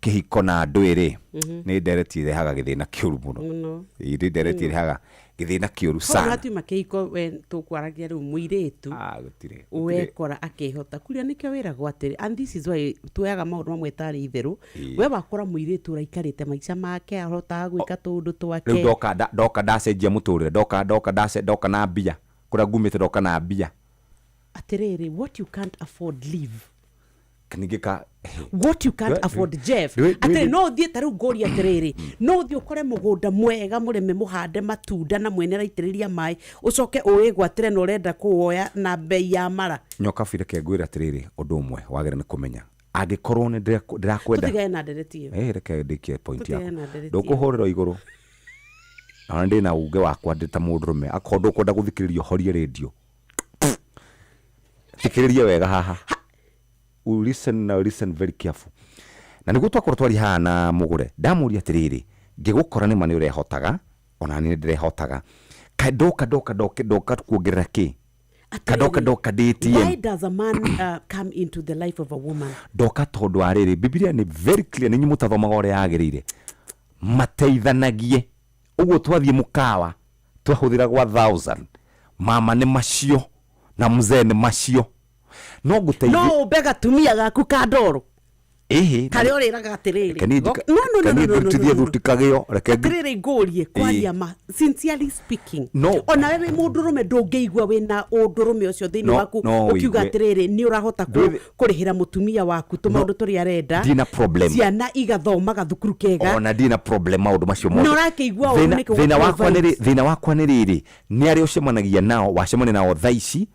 kĩhiko na ndwĩrĩ. Nĩ ndereti ĩrehaga gĩthĩna kĩũru mũno. Mũno. Ĩĩ, nĩ ndereti ĩrehaga gĩthĩna kĩũru sana. Hatiuma kĩhiko, we tũkwaragia rĩu mũirĩtu gũtirĩ wekora akĩhota kuria, nĩkĩo wĩragwo atĩrĩ, and this is why tuoyaga maũndũ mamwe tarĩ itherũ. We wakora mũirĩtu ũraikarĩte maica make, ahotaga gwĩka tũũndũ twake. Rĩu ndoka ndacenjia mũtũrĩre, ndoka ndoka na mbia kũrĩa ngumĩte, ndoka na mbia. Atĩrĩrĩ, what you can't afford, leave. Ningĩ ka What you can't afford, Jeff. Atĩrĩ, no ũthiĩ ta rĩu ngũria atĩrĩrĩ, no ũthiĩ ũkore mũgũnda mwega mũrĩme, mũhande matunda na mwene araitĩrĩria maĩ, ũcoke ũwĩgwatĩre na ũrenda kũwoya na mbei ya mara? Nyokabi, reke ngwĩre atĩrĩrĩ, ũndũ ũmwe wagĩrĩire nĩ kũmenya, angĩkorwo nĩ ndĩrakwenda Tũtigane na ndereti ĩyo. Reke ndĩkie point Tũtigane yakwa. na ndereti ĩyo. Ndũkũhũrĩrwo igũrũ ona ndĩ na uge wakwa ndĩ ta mũndũrũme. Akorwo ndũkwenda gũthikĩrĩria, ũhorie rĩndio, thikĩrĩria wega haha. You listen now, listen very careful. Na nĩguo twakorwo twaria haha na mũgũre, ndamũria atĩrĩrĩ, ngĩgũkora nĩma nĩ ũrehotaga, ona niĩ nĩ ndĩrehotaga, kaĩ ndoka ndoka ndoka ndoka kuongerera kĩ kandoka ndoka Why ndĩtie? does a man come into the life of a woman? Ndoka tondũ wa rĩrĩ, Bibilia nĩ very clear, nĩ inyuĩ mũtathomaga ũrĩa yagĩrĩire, mateithanagie. Ũguo twathiĩ mũkawa twahũthĩra gwa 1000, mama nĩ macio na mzee nĩ macio, no ngũteithie. No ũmbe gatumia gaku ka ndoro Ĩhĩ. Karĩa ũrĩraga atĩrĩrĩ. Reke niĩ No, no, no, no, no, no, ndutithie no, no. thuti kagĩo, reke Atĩrĩrĩ, ngũrie kwaria ma, sincerely speaking, No. ona we wĩ mũndũrũme, ndũngĩigua wĩna ũndũrũme ũcio thĩinĩ No, waku no ũkiuga ũigue. atĩrĩrĩ, nĩ ũrahota kũrĩhĩra mũtumia waku tũmaũndũ tũrĩa arenda, Ndina problem. ciana igathomaga thukuru kega? Ona ndina problem maũndũ macio Na ũrakĩigua ũru nĩkĩ Thĩna wakwa nĩ gũprovide? Thĩna wakwa nĩ rĩrĩ, nĩ arĩa ũcemanagia nao, wacemania nao thaa ici,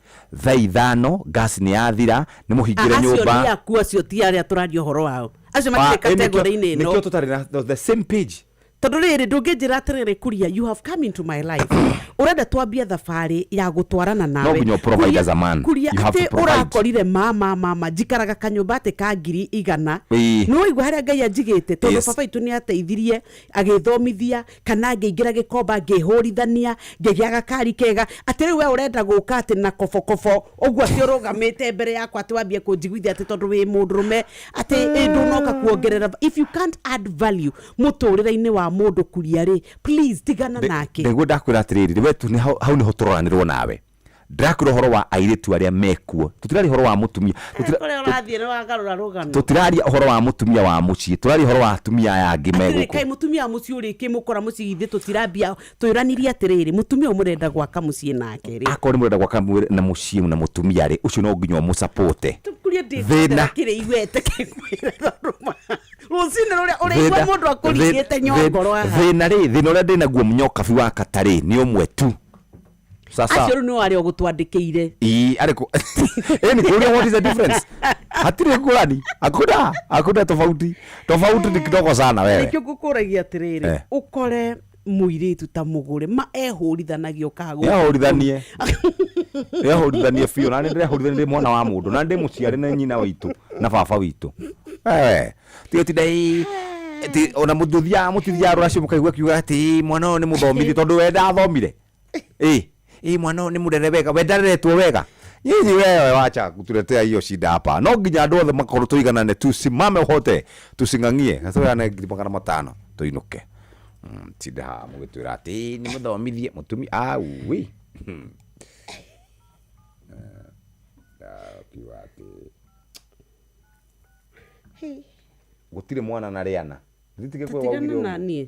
thaa 5, gas nĩ yathira, nĩ mũhingĩre Acio nĩ nyũmba. aku, acio ti arĩa tũraria ũhoro wao, acio Ah, matirĩ ĩ, kategori-inĩ ĩno. Nĩkĩo tũtarĩ na the same page. Tondũ rĩrĩ, ndũngĩnjĩra atĩrĩrĩ, kuria, you have come into my life, ũrenda twambie thabarĩ ya gũtwarana nawe. No nginya ũprovide as a man. Kuria, You have atĩ to provide. ũrakorire mama njikaraga kanyũmba atĩ ka 100,000. Ĩĩ. Nĩ waigua harĩa Ngai anjigĩte, tondũ Yes. baba itũ nĩ ateithirie agĩthomithia, kana ngĩingĩra gĩkomba, ngĩhũrithania, ngĩgĩa gakari kega, atĩ rĩu we ũrenda gũka atĩ na kobokobo ũguo, atĩ ũrũgamĩte mbere yakwa, atĩ wambie kũnjiguithia atĩ tondũ wĩ mũndũrũme, atĩ ĩ, ndũnoka kuongerera. If you can't add value mũtũrĩre-inĩ wa mũndũ, kuria rĩ, please tigana nake. Nĩguo ndakwĩra atĩrĩrĩ, we tu hau nĩho tũroranĩrwo nawe. Ndĩrakwĩra ũhoro wa airĩtu arĩa mekuo, tũtiraria ũhoro wa mũtumia. Kũrĩa ũrathiĩ nĩ wagarũra rũgano. Tũtiraria ũhoro wa mũtumia wa mũciĩ, tũraria ũhoro wa atumia aya angĩ me Atĩrĩ, gũkũ. kaĩ mũtumia wa mũciĩ ũrĩkĩ mũkora mũciĩ? Ithe tũtirambia twĩranirie atĩrĩrĩ, mũtumia ũyũ mũrenda gwaka mũciĩ nake rĩ, Akorwo nĩ mũrenda gwaka na mũciĩ na mũtumia rĩ, ũcio no nginya ũmũcapote. Kuria Thĩna. ndĩkĩrĩ igwete kĩngwĩre, tondũ rũcinĩ rũrĩa ũrĩigua mũndũ akũringĩte nyongoro haha. Thĩna rĩ, thĩna ũrĩa ndĩnaguo, Nyokabi wa katarĩ, nĩ ũmwe tu. Sasa. Acio rĩu nĩo arĩa ũgũtwandĩkĩire. Ii, arĩ kũ ĩni kũria what is the difference? Hatirĩ ngũrani, hakuna hakuna tofauti. Tofauti ni kidogo sana wewe. Nĩkĩo ngũkũragia atĩrĩrĩ, ũkore mũirĩtu ta mũgũre ma ehũrithanagio kagũ. Ehũrithanie, ehũrithanie biũ, na nĩ ndĩrehũrithanie ndĩ mwana wa mũndũ, na ndĩ mũciari na nyina witũ na baba witũ. Tiga tinda ĩ ti ona mũtuthiaga mũtithiaga rũracio mũkaigua akiuga atĩ "Ĩ, mwana ũyũ nĩ mũthomithie tondũ we ndathomire, ĩ ĩ mwana ũyũ nĩ mũrere wega, we ndareretwo wega." Nyinyi wewe wacha kutuletea hiyo shida hapa. No nginya andũ othe makorwo tũiganane, tusimame wote tusing'ang'ie na tũheane 500,000 tũinũke. Tinda haha mũgĩtwĩra atĩ "Ĩ, nĩ mũthomithie mũtumi auwi." Ndakiuga atĩ gũtirĩ mwana na rĩana. Githĩ ti Gĩkũyũ waugire Tatigana ũguo? na niĩ.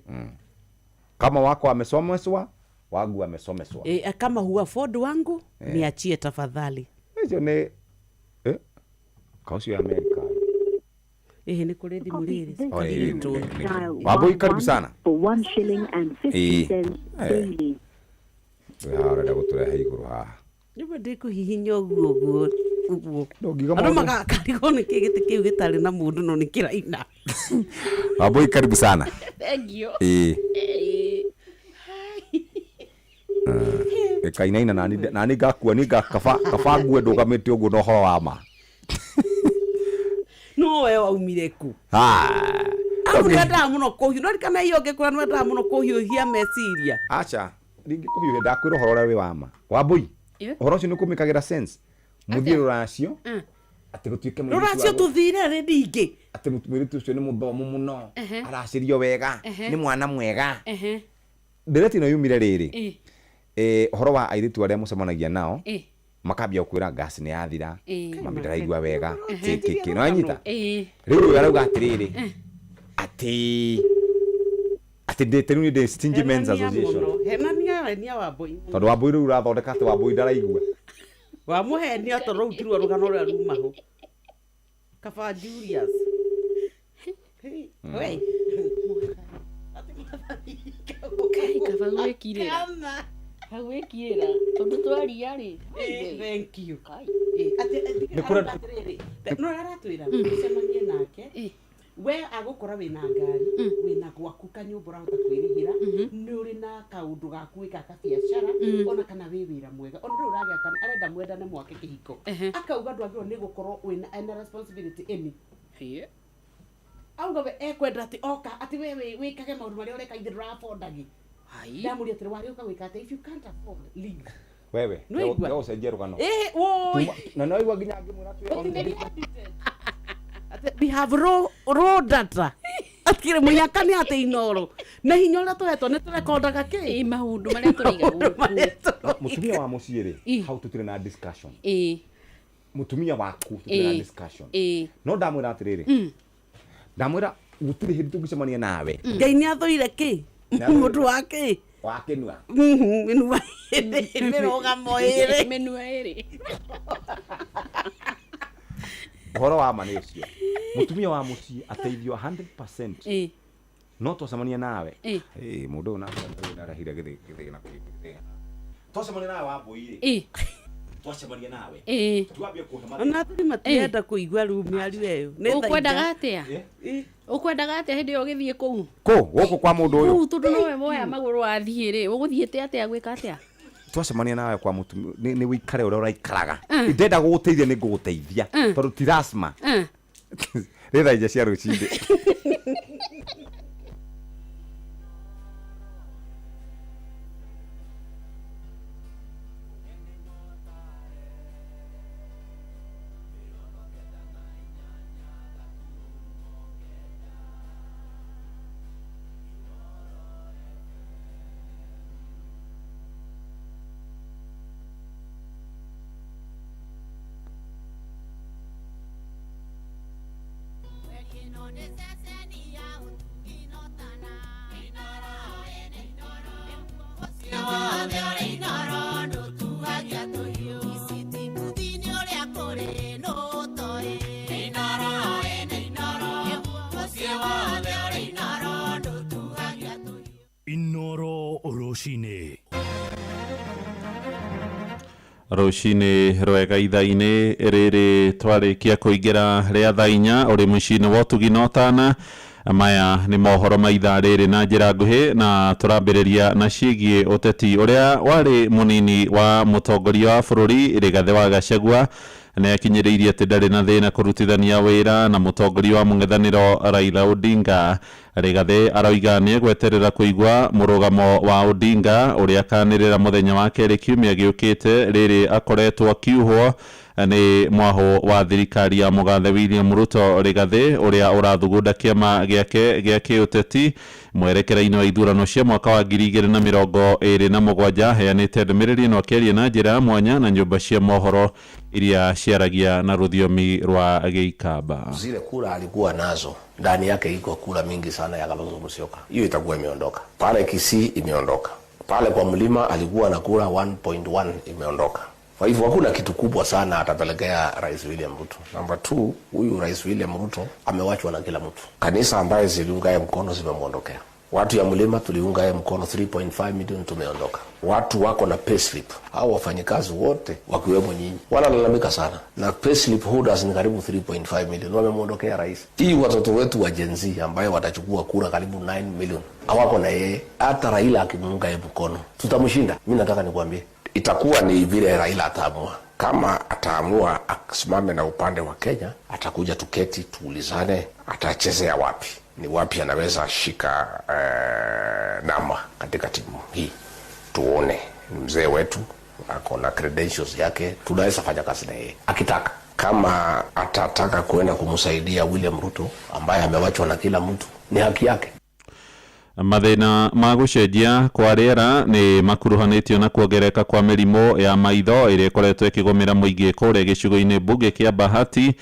Kama wako amesomeswa, wangu amesomeswa. E, kama hu afford wangu, niachie tafadhali. Icio nĩ kaucio Amerika. Ĩhĩ, nĩ kũrĩ thimũ rĩrĩ. Oh, Wambui, karibu sana. For 1 shilling and 50 cents daily. Wĩ haha ũrenda gũtũrehe igũrũ haha. Rĩmwe ndĩkũhihinya ũguo ũguo ũguo. Ndũngiuga Andũ maũndũ- magakarigwo nĩkĩ gĩtĩ kĩu gĩtarĩ na mũndũ no nĩ kĩraina. Wambui, karibu sana. Thank you. Ĩkainaina nani nani ngakua ni ngakaba kaba ngue ndũgamĩte ũguo na ũhoro wa ma. No we waumire kũ? Ah. Amu nĩwendaga mũno kũhiũ no rikana iyo ngĩkũra nĩwendaga mũno kũhiũhia meciria. Aca, rĩngĩ kũhiũhia ndakwĩra ũhoro ũrĩa wĩ wa ma. Wambui, ũhoro ũcio nĩ ũkũmĩkagĩra sense. Mũthiĩ rũracio atĩ gũtuĩke mũirĩtu Rũracio tũthire rĩ ningĩ. Atĩ mũirĩtu ũcio nĩ mũthomu mũno, aracĩrio wega, nĩ mwana mwega. Ndereti ĩno yumire rĩrĩ, ũhoro wa airĩtu arĩa mũcemanagia nao makambia gũkwĩra gas nĩ yathira, mami ndaraigua wega, kĩ kĩ kĩ, nĩwanyita? Rĩu ũyũ arauga atĩrĩrĩ, atĩ atĩ ndĩ rĩu nĩ ndĩ Stingy Men's Association. Henania henia Wambui. Tondũ Wambui rĩu ũrathondeka atĩ Wambui ndaraigua. Wamũhenia tondũ rũu tiruo rũgano rũrĩa rumaho. Kaba Julius. We. Kai kaba gwĩkirĩra. Gwĩkirĩra tondũ twaria rĩ. Thank you. Nĩ kũrĩa- Atĩrĩrĩ, no aratwĩra ũcemanie nake we agũkora wĩna ngari, wĩna gwaku kanyũmba ũrahota kwĩrĩhĩra, nĩ ũrĩ na kaũndũ gaku wĩkaga kabiacara, ona kana wĩ wĩra mwega, ona ndũrĩ ũragĩa kana arenda mwendane mwake kĩhiko, akauga ndwagĩrĩirwo nĩ gũkorwo wĩna ena responsibility any. Auga we ekwenda atĩ oka atĩ we wĩkage maũndũ marĩa ũreka ithe ndũrabondagi. Ndamũria atĩrĩ wagĩũka gwĩka atĩa? If you can't afford, leave. Wewe, Nĩwaigua? ũcenjie rũgano. Ĩhĩ, woi. Na nĩwaigua nginya ngĩmwĩra Atĩ we have raw data atikire mũnyaka nĩ atĩ Inoro na hinya ũrĩa tũhetwo nĩ tũrekondaga kĩ maũndũ marĩa tũraiga gũkũ. Mũtumia wa mũciĩ rĩ, hau tũtirĩ na discussion. Mũtumia waku tũtirĩ na discussion. No ndamwĩra atĩrĩrĩ, ndamwĩra gũtirĩ hĩndĩ tũngĩcemania nawe. Ngai nĩ athũire kĩ mũndũ wa kĩ Wa kĩnua. Mĩnua ĩrĩ, mĩrũgamo ĩrĩ. Mĩnua ĩrĩ. Ũhoro wa ma nĩ ũcio. Mũtumia wa mũciĩ ateithio 100%. No twacemania nawe. Mũndũ ũyũ nake ndarehire gĩthĩna kĩngĩ. Twacemania nawe Wambui rĩ. Twacemania nawe. Twambie kũhe mathĩna. Ona athuri matirenda kũigua rĩu mĩario ĩyo. Nĩ thaa Ũkwendaga atĩa? Ũkwendaga atĩa hĩndĩ ĩyo ũgĩthiĩ kũu? Kũ gũkũ kwa mũndũ ũyũ. Kũu tondũ nowe woya magũrũ wathiĩ rĩ, ũgũthiĩte atĩa gwĩka atĩa? Twacemania nawe kwa mũtumia nĩ wĩikare ũrĩa ũraikaraga. Ndenda gũgũteithia nĩ ngũgũteithia tondũ ti lazima. Rĩ thaa 4 cia rũcinĩ. Inoro rũcinĩ. Rũcinĩ rwega ithaa-inĩ rĩrĩ twarĩkia kũingĩra rĩa thaa 4 ũrĩ mũciĩ-inĩ wa ũtugi na ũtana. Maya nĩ mohoro ma ithaa rĩrĩ na njĩra nguhĩ, na tũrambĩrĩria na ciĩgiĩ ũteti. Ũrĩa warĩ mũnini wa mũtongoria wa bũrũri Rigathĩ wa Gachagua nĩ akinyĩrĩirie atĩ ndarĩ na thĩna kũrutithania wĩra na mũtongoria wa mũng'ethanĩro Raila Odinga. Rigathĩ aroiga nĩ egweterera kũigua mũrũgamo wa Odinga ũrĩa akanĩrĩra mũthenya wa kerĩ kiumia gĩũkĩte, rĩrĩ akoretwo akiuhwo nĩ mwahũ wa thirikari ya mũgathe William Ruto. Rigathĩ ũrĩa ũrathugunda kĩama gĩake gĩa kĩũteti mwerekera-inĩ wa ithurano cia mwaka wa 2027 aheanĩte ndũmĩrĩri ĩno akĩaria na njĩra ya mwanya na nyũmba cia mohoro iria ciaragia na rũthiomi rwa Gĩikamba. Zile kura alikuwa nazo ndani yake iko kura mingi sana ya Kalonzo Musyoka, hiyo itakuwa imeondoka pale. Kisii imeondoka pale, kwa mlima alikuwa na kura 1.1 imeondoka. Kwa hivyo hakuna kitu kubwa sana atapelekea Rais William Ruto. Namba 2, huyu Rais William Ruto amewachwa na kila mtu. Kanisa ambaye ziliunga yeye mkono zimemwondokea. Watu ya mlima tuliunga yeye mkono 3.5 milioni tumeondoka. Watu wako na payslip, hao wafanyikazi wote wakiwemo nyinyi wanalalamika sana, na payslip holders ni karibu 3.5 milioni wamemwondokea rais. Hii watoto wetu wa Gen Z ambayo watachukua kura karibu 9 milioni hawako na yeye. Hata Raila akimuunga yeye mkono tutamshinda. Mimi nataka nikwambie itakuwa ni vile Raila ataamua. Kama ataamua asimame na upande wa Kenya, atakuja tuketi, tuulizane, atachezea wapi, ni wapi anaweza shika namba katika timu hii, tuone. Ni mzee wetu, ako na credentials yake, tunaweza fanya kazi na yeye akitaka. Kama atataka kuenda kumsaidia William Ruto ambaye amewachwa na kila mtu, ni haki yake. Mathĩna ma gũcenjia kwa rĩera nĩ makuruhanĩtio na kuongereka kwa mĩrimũ ya maitho ĩrĩa ĩkoretwo ĩkĩgũmĩra mũingĩ kũrĩa gĩcigo-inĩ mbunge kĩa Bahati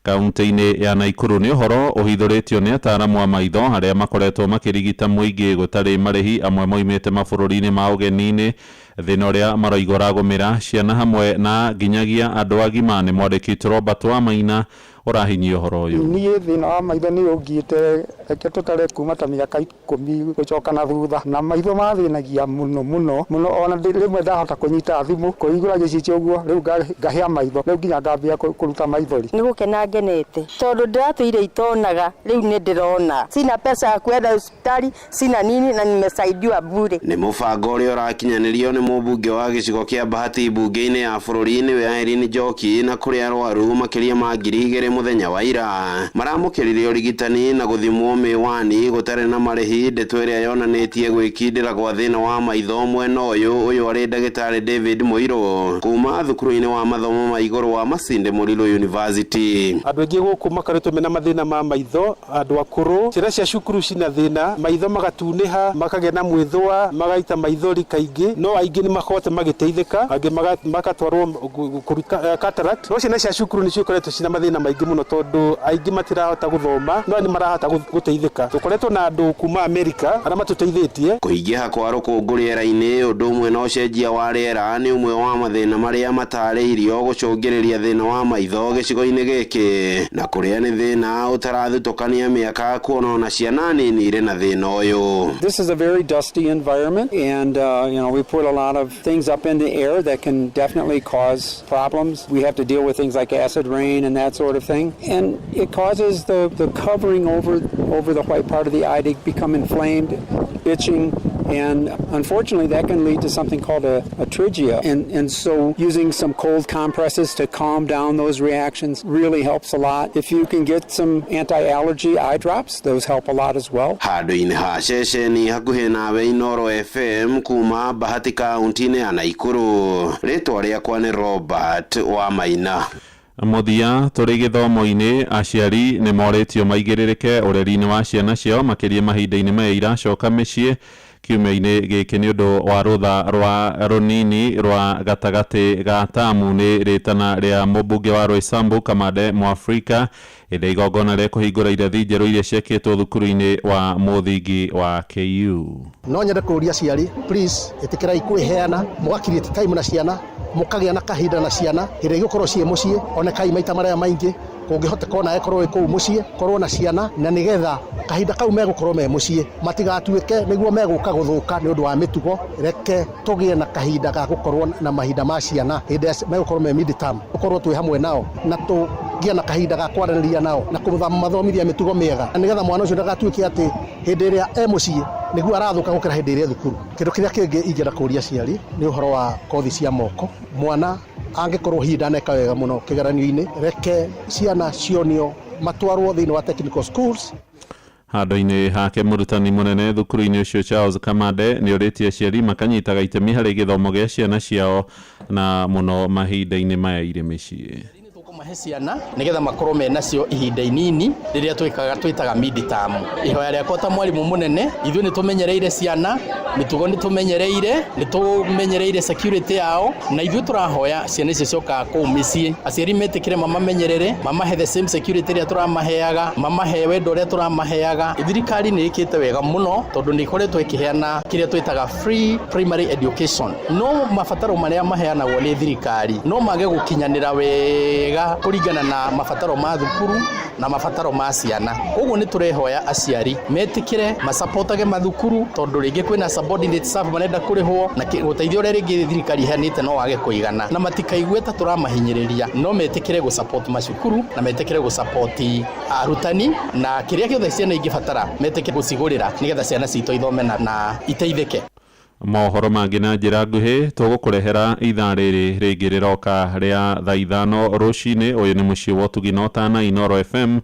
kaunti-inĩ ya Nakuru. Nĩ ũhoro ũhithũrĩtio nĩ ataaramu a maitho arĩa makoretwo makĩrigita mũingĩ gũtarĩ marĩhi, amwe moimĩte mabũrũri-inĩ ma ũgeni-inĩ. Thĩna ũrĩa maroiga ũragũmĩra ciana hamwe na nginyagia andũ agima. Nĩ mwandĩki Robert Wamaina ũrahinyia ũhoro ũyũ. Niĩ thĩna wa maitho nĩ ũngiĩte, reke tũtare kuma ta mĩaka 10 gũcoka na thutha, na maitho mathĩnagia mũno mũno mũno, ona rĩmwe ndahota kũnyita thimũ kũhingũra gĩcicio ũguo, rĩu ngahĩa maitho, rĩu nginya ngambia kũruta maithori. Nĩ gũkena ngenete tondũ ndĩratũire itonaga, rĩu nĩ ndĩrona. Sina pesa ya kwenda hospitali, sina nini, na nimesaidiwa bure. Nĩ mũbango ũrĩa ũrakinyanĩrio nĩ mũmbunge wa gĩcigo kĩa Bahati mbunge-inĩ ya bũrũri nĩwe Irene Njoki, na kũrĩ arwaru makĩria ma 2000 mũthenya wa ira maramũkĩrire ũrigitani na gũthimwo mĩwani gũtarĩ na marĩhi, ndeto ĩrĩa yonanĩtie gwĩkindĩra gwa thĩna wa maitho mwena ũyũ. Ũyũ arĩ ndagĩtarĩ David Mũirũ kuma thukuru-inĩ wa mathomo ma igũrũ wa Masinde Muliro University. Andũ aingĩ gũkũ makoretwo mena mathĩna ma maitho, andũ akũrũ, ciana cia cukuru cina thĩna, maitho magatunĩha, makagĩa na mwĩthũa, magaita maithori kaingĩ, no aingĩ nĩ makote magĩteithĩka, angĩ magatwarwo kũruta cataract. No ciana cia cukuru nĩcio ikoretwo cina mathĩna maingĩ mũno tondũ aingĩ matirahota gũthoma, no nĩ marahota gũteithĩka. Tũkoretwo na andũ kuma Amerika arĩa matũteithĩtie. Kũingĩha kwa rũkũngũ rĩera-inĩ ũndũ ũmwe na ũcenjia wa rĩera nĩ ũmwe wa mathĩna marĩa matarĩirio gũcũngĩrĩria thĩna wa maitho gĩcigo-inĩ gĩkĩ, na kũrĩa nĩ thĩna ũtarathutũkania mĩaka kuona ona ciana nini irĩ na thĩna ũyũ. This is a very dusty environment, and we put a lot of things up in the air that can definitely cause problems. We have to deal with things like acid rain and that sort of thing, and it causes the covering over the white part of the eye to become inflamed, itching, and unfortunately that can lead to something called a pterygia. And so using some cold compresses to calm down those reactions really helps a lot. If you can get some anti-allergy eye drops, those help a lot as well. Handũ-inĩ ha ceceni hakuhĩ nawe Inooro FM kuma Bahati kaunti-inĩ ya Nakuru, rĩtwa rĩakwa nĩ Robert Wamaina. Mũthia tũrĩ gĩthomo-inĩ, aciari nĩ morĩtio maigĩrĩrĩke ũreri-inĩ wa ciana ciao makĩria mahinda-inĩ maya iracoka mĩciĩ kiumia-inĩ gĩkĩ nĩ ũndũ wa rũtha rwa rũnini rwa gatagatĩ ga tamu. Nĩ rĩtana rĩa mũmbunge wa Roysambu Kamande Mwafrika ĩrĩa igongona rĩa kũhingũra irathi njerũ iria ciakĩtwo thukuru-inĩ wa mũthingi wa KU. No nyende kũũria aciari, please ĩtĩkĩrai kwĩheana, mũga create time na ciana, Mũkagĩa na kahinda na ciana hĩndĩ ĩrĩa igũkorwo ciĩ mũciĩ, onekai maita marĩa maingĩ kũngĩhoteka ona ĩkorwo ĩ kũu mũciĩ, korwo na ciana, na nĩgetha kahinda kau megũkorwo me mũciĩ matigatuĩke nĩguo megũka gũthũka nĩ ũndũ wa mĩtugo. Reke tũgĩe na kahinda ga gũkorwo na mahinda ma ciana hĩndĩ ĩrĩa megũkorwo me mid term, tũkorwo twĩ hamwe nao na tũgĩe na kahinda ga kwaranĩria nao na kũmathomithia mĩtugo mĩega, na nĩgetha mwana ũcio ndagatuĩke atĩ hĩndĩ ĩrĩa e mũciĩ nĩguo arathũka gũkĩra hĩndĩ ĩrĩa e thukuru. Kĩndũ kĩrĩa kĩngĩ ingĩenda kũria aciari nĩ ũhoro wa kothi cia moko. Mwana angĩkorwo hihi ndaneka wega mũno kĩgeranio-inĩ, reke ciana cionio matwarwo thĩinĩ wa technical schools. Handũ-inĩ hake mũrutani mũnene thukuru-inĩ ũcio Charles Kamande nĩ orĩtie aciari makanyitaga itemi harĩ gĩthomo gĩa ciana ciao na mũno mahinda-inĩ maya irĩ mĩciĩ. Mahe ciana nigetha makorwo menacio ihinda inini rĩrĩa twĩkaga twĩtaga mid term. Ihoya rĩakwa ta mwarimũ mũnene, ithuĩ nĩ tũmenyereire ciana, mĩtugo nĩ tũmenyereire, nĩ tũmenyereire security yao, na ithuĩ tũrahoya ciana icio ciokaga kũu mĩciĩ, aciari metĩkĩre mamamenyerere, mamahe the same security ĩrĩa tũramaheaga, mamahe wendo ũrĩa tũramaheaga. Thirikari nĩ ĩkĩte wega mũno tondũ nĩ ĩkoretwo ĩkĩheana kĩrĩa twĩtaga free primary education, no mabataro marĩa maheanagwo nĩ thirikari no mage gũkinyanĩra wega kũringana na mabataro ma thukuru na mabataro ma ciana. Koguo nĩ tũrehoya aciari metĩkĩre masapotage mathukuru tondũ rĩngĩ kwĩna subordinate staff marenda kũrĩhwo na ũteithio ũrĩa rĩngĩ thirikari ĩheanĩte no wage kũigana, na matikaigue ta tũramahinyĩrĩria, no metĩkĩre gũ-support macukuru na metĩkĩre gũ-support arutani na kĩrĩa gĩothe ciana ingĩbatara metĩkĩre gũcigũrĩra nĩgetha ciana citũ ithome na iteithĩke. Mohoro mangĩ na njĩra nguhĩ tũgũkũrehera ithaa rĩrĩ rĩngĩ rĩroka rĩa thaa 5 rũcinĩ. Ũyũ nĩ mũciĩ wa ũtugi na ũtana Inoro FM.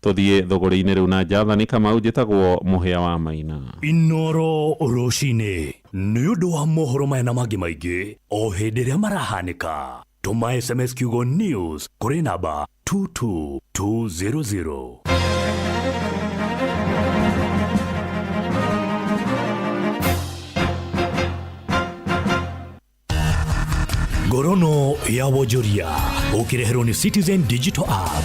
Tũthiĩ thũgũrĩ-inĩ rĩu na Jathani Kamau, njĩtagwo Mũhĩa wa Maina. Inoro rũcinĩ nĩ ũndũ wa mohoro maya na mangĩ maingĩ o hĩndĩ ĩrĩa marahanĩka. Tũma SMS kiugo news kũrĩ namba 22200. Ngorono ya wonjoria ũkĩreherwo nĩ Citizen Digital App.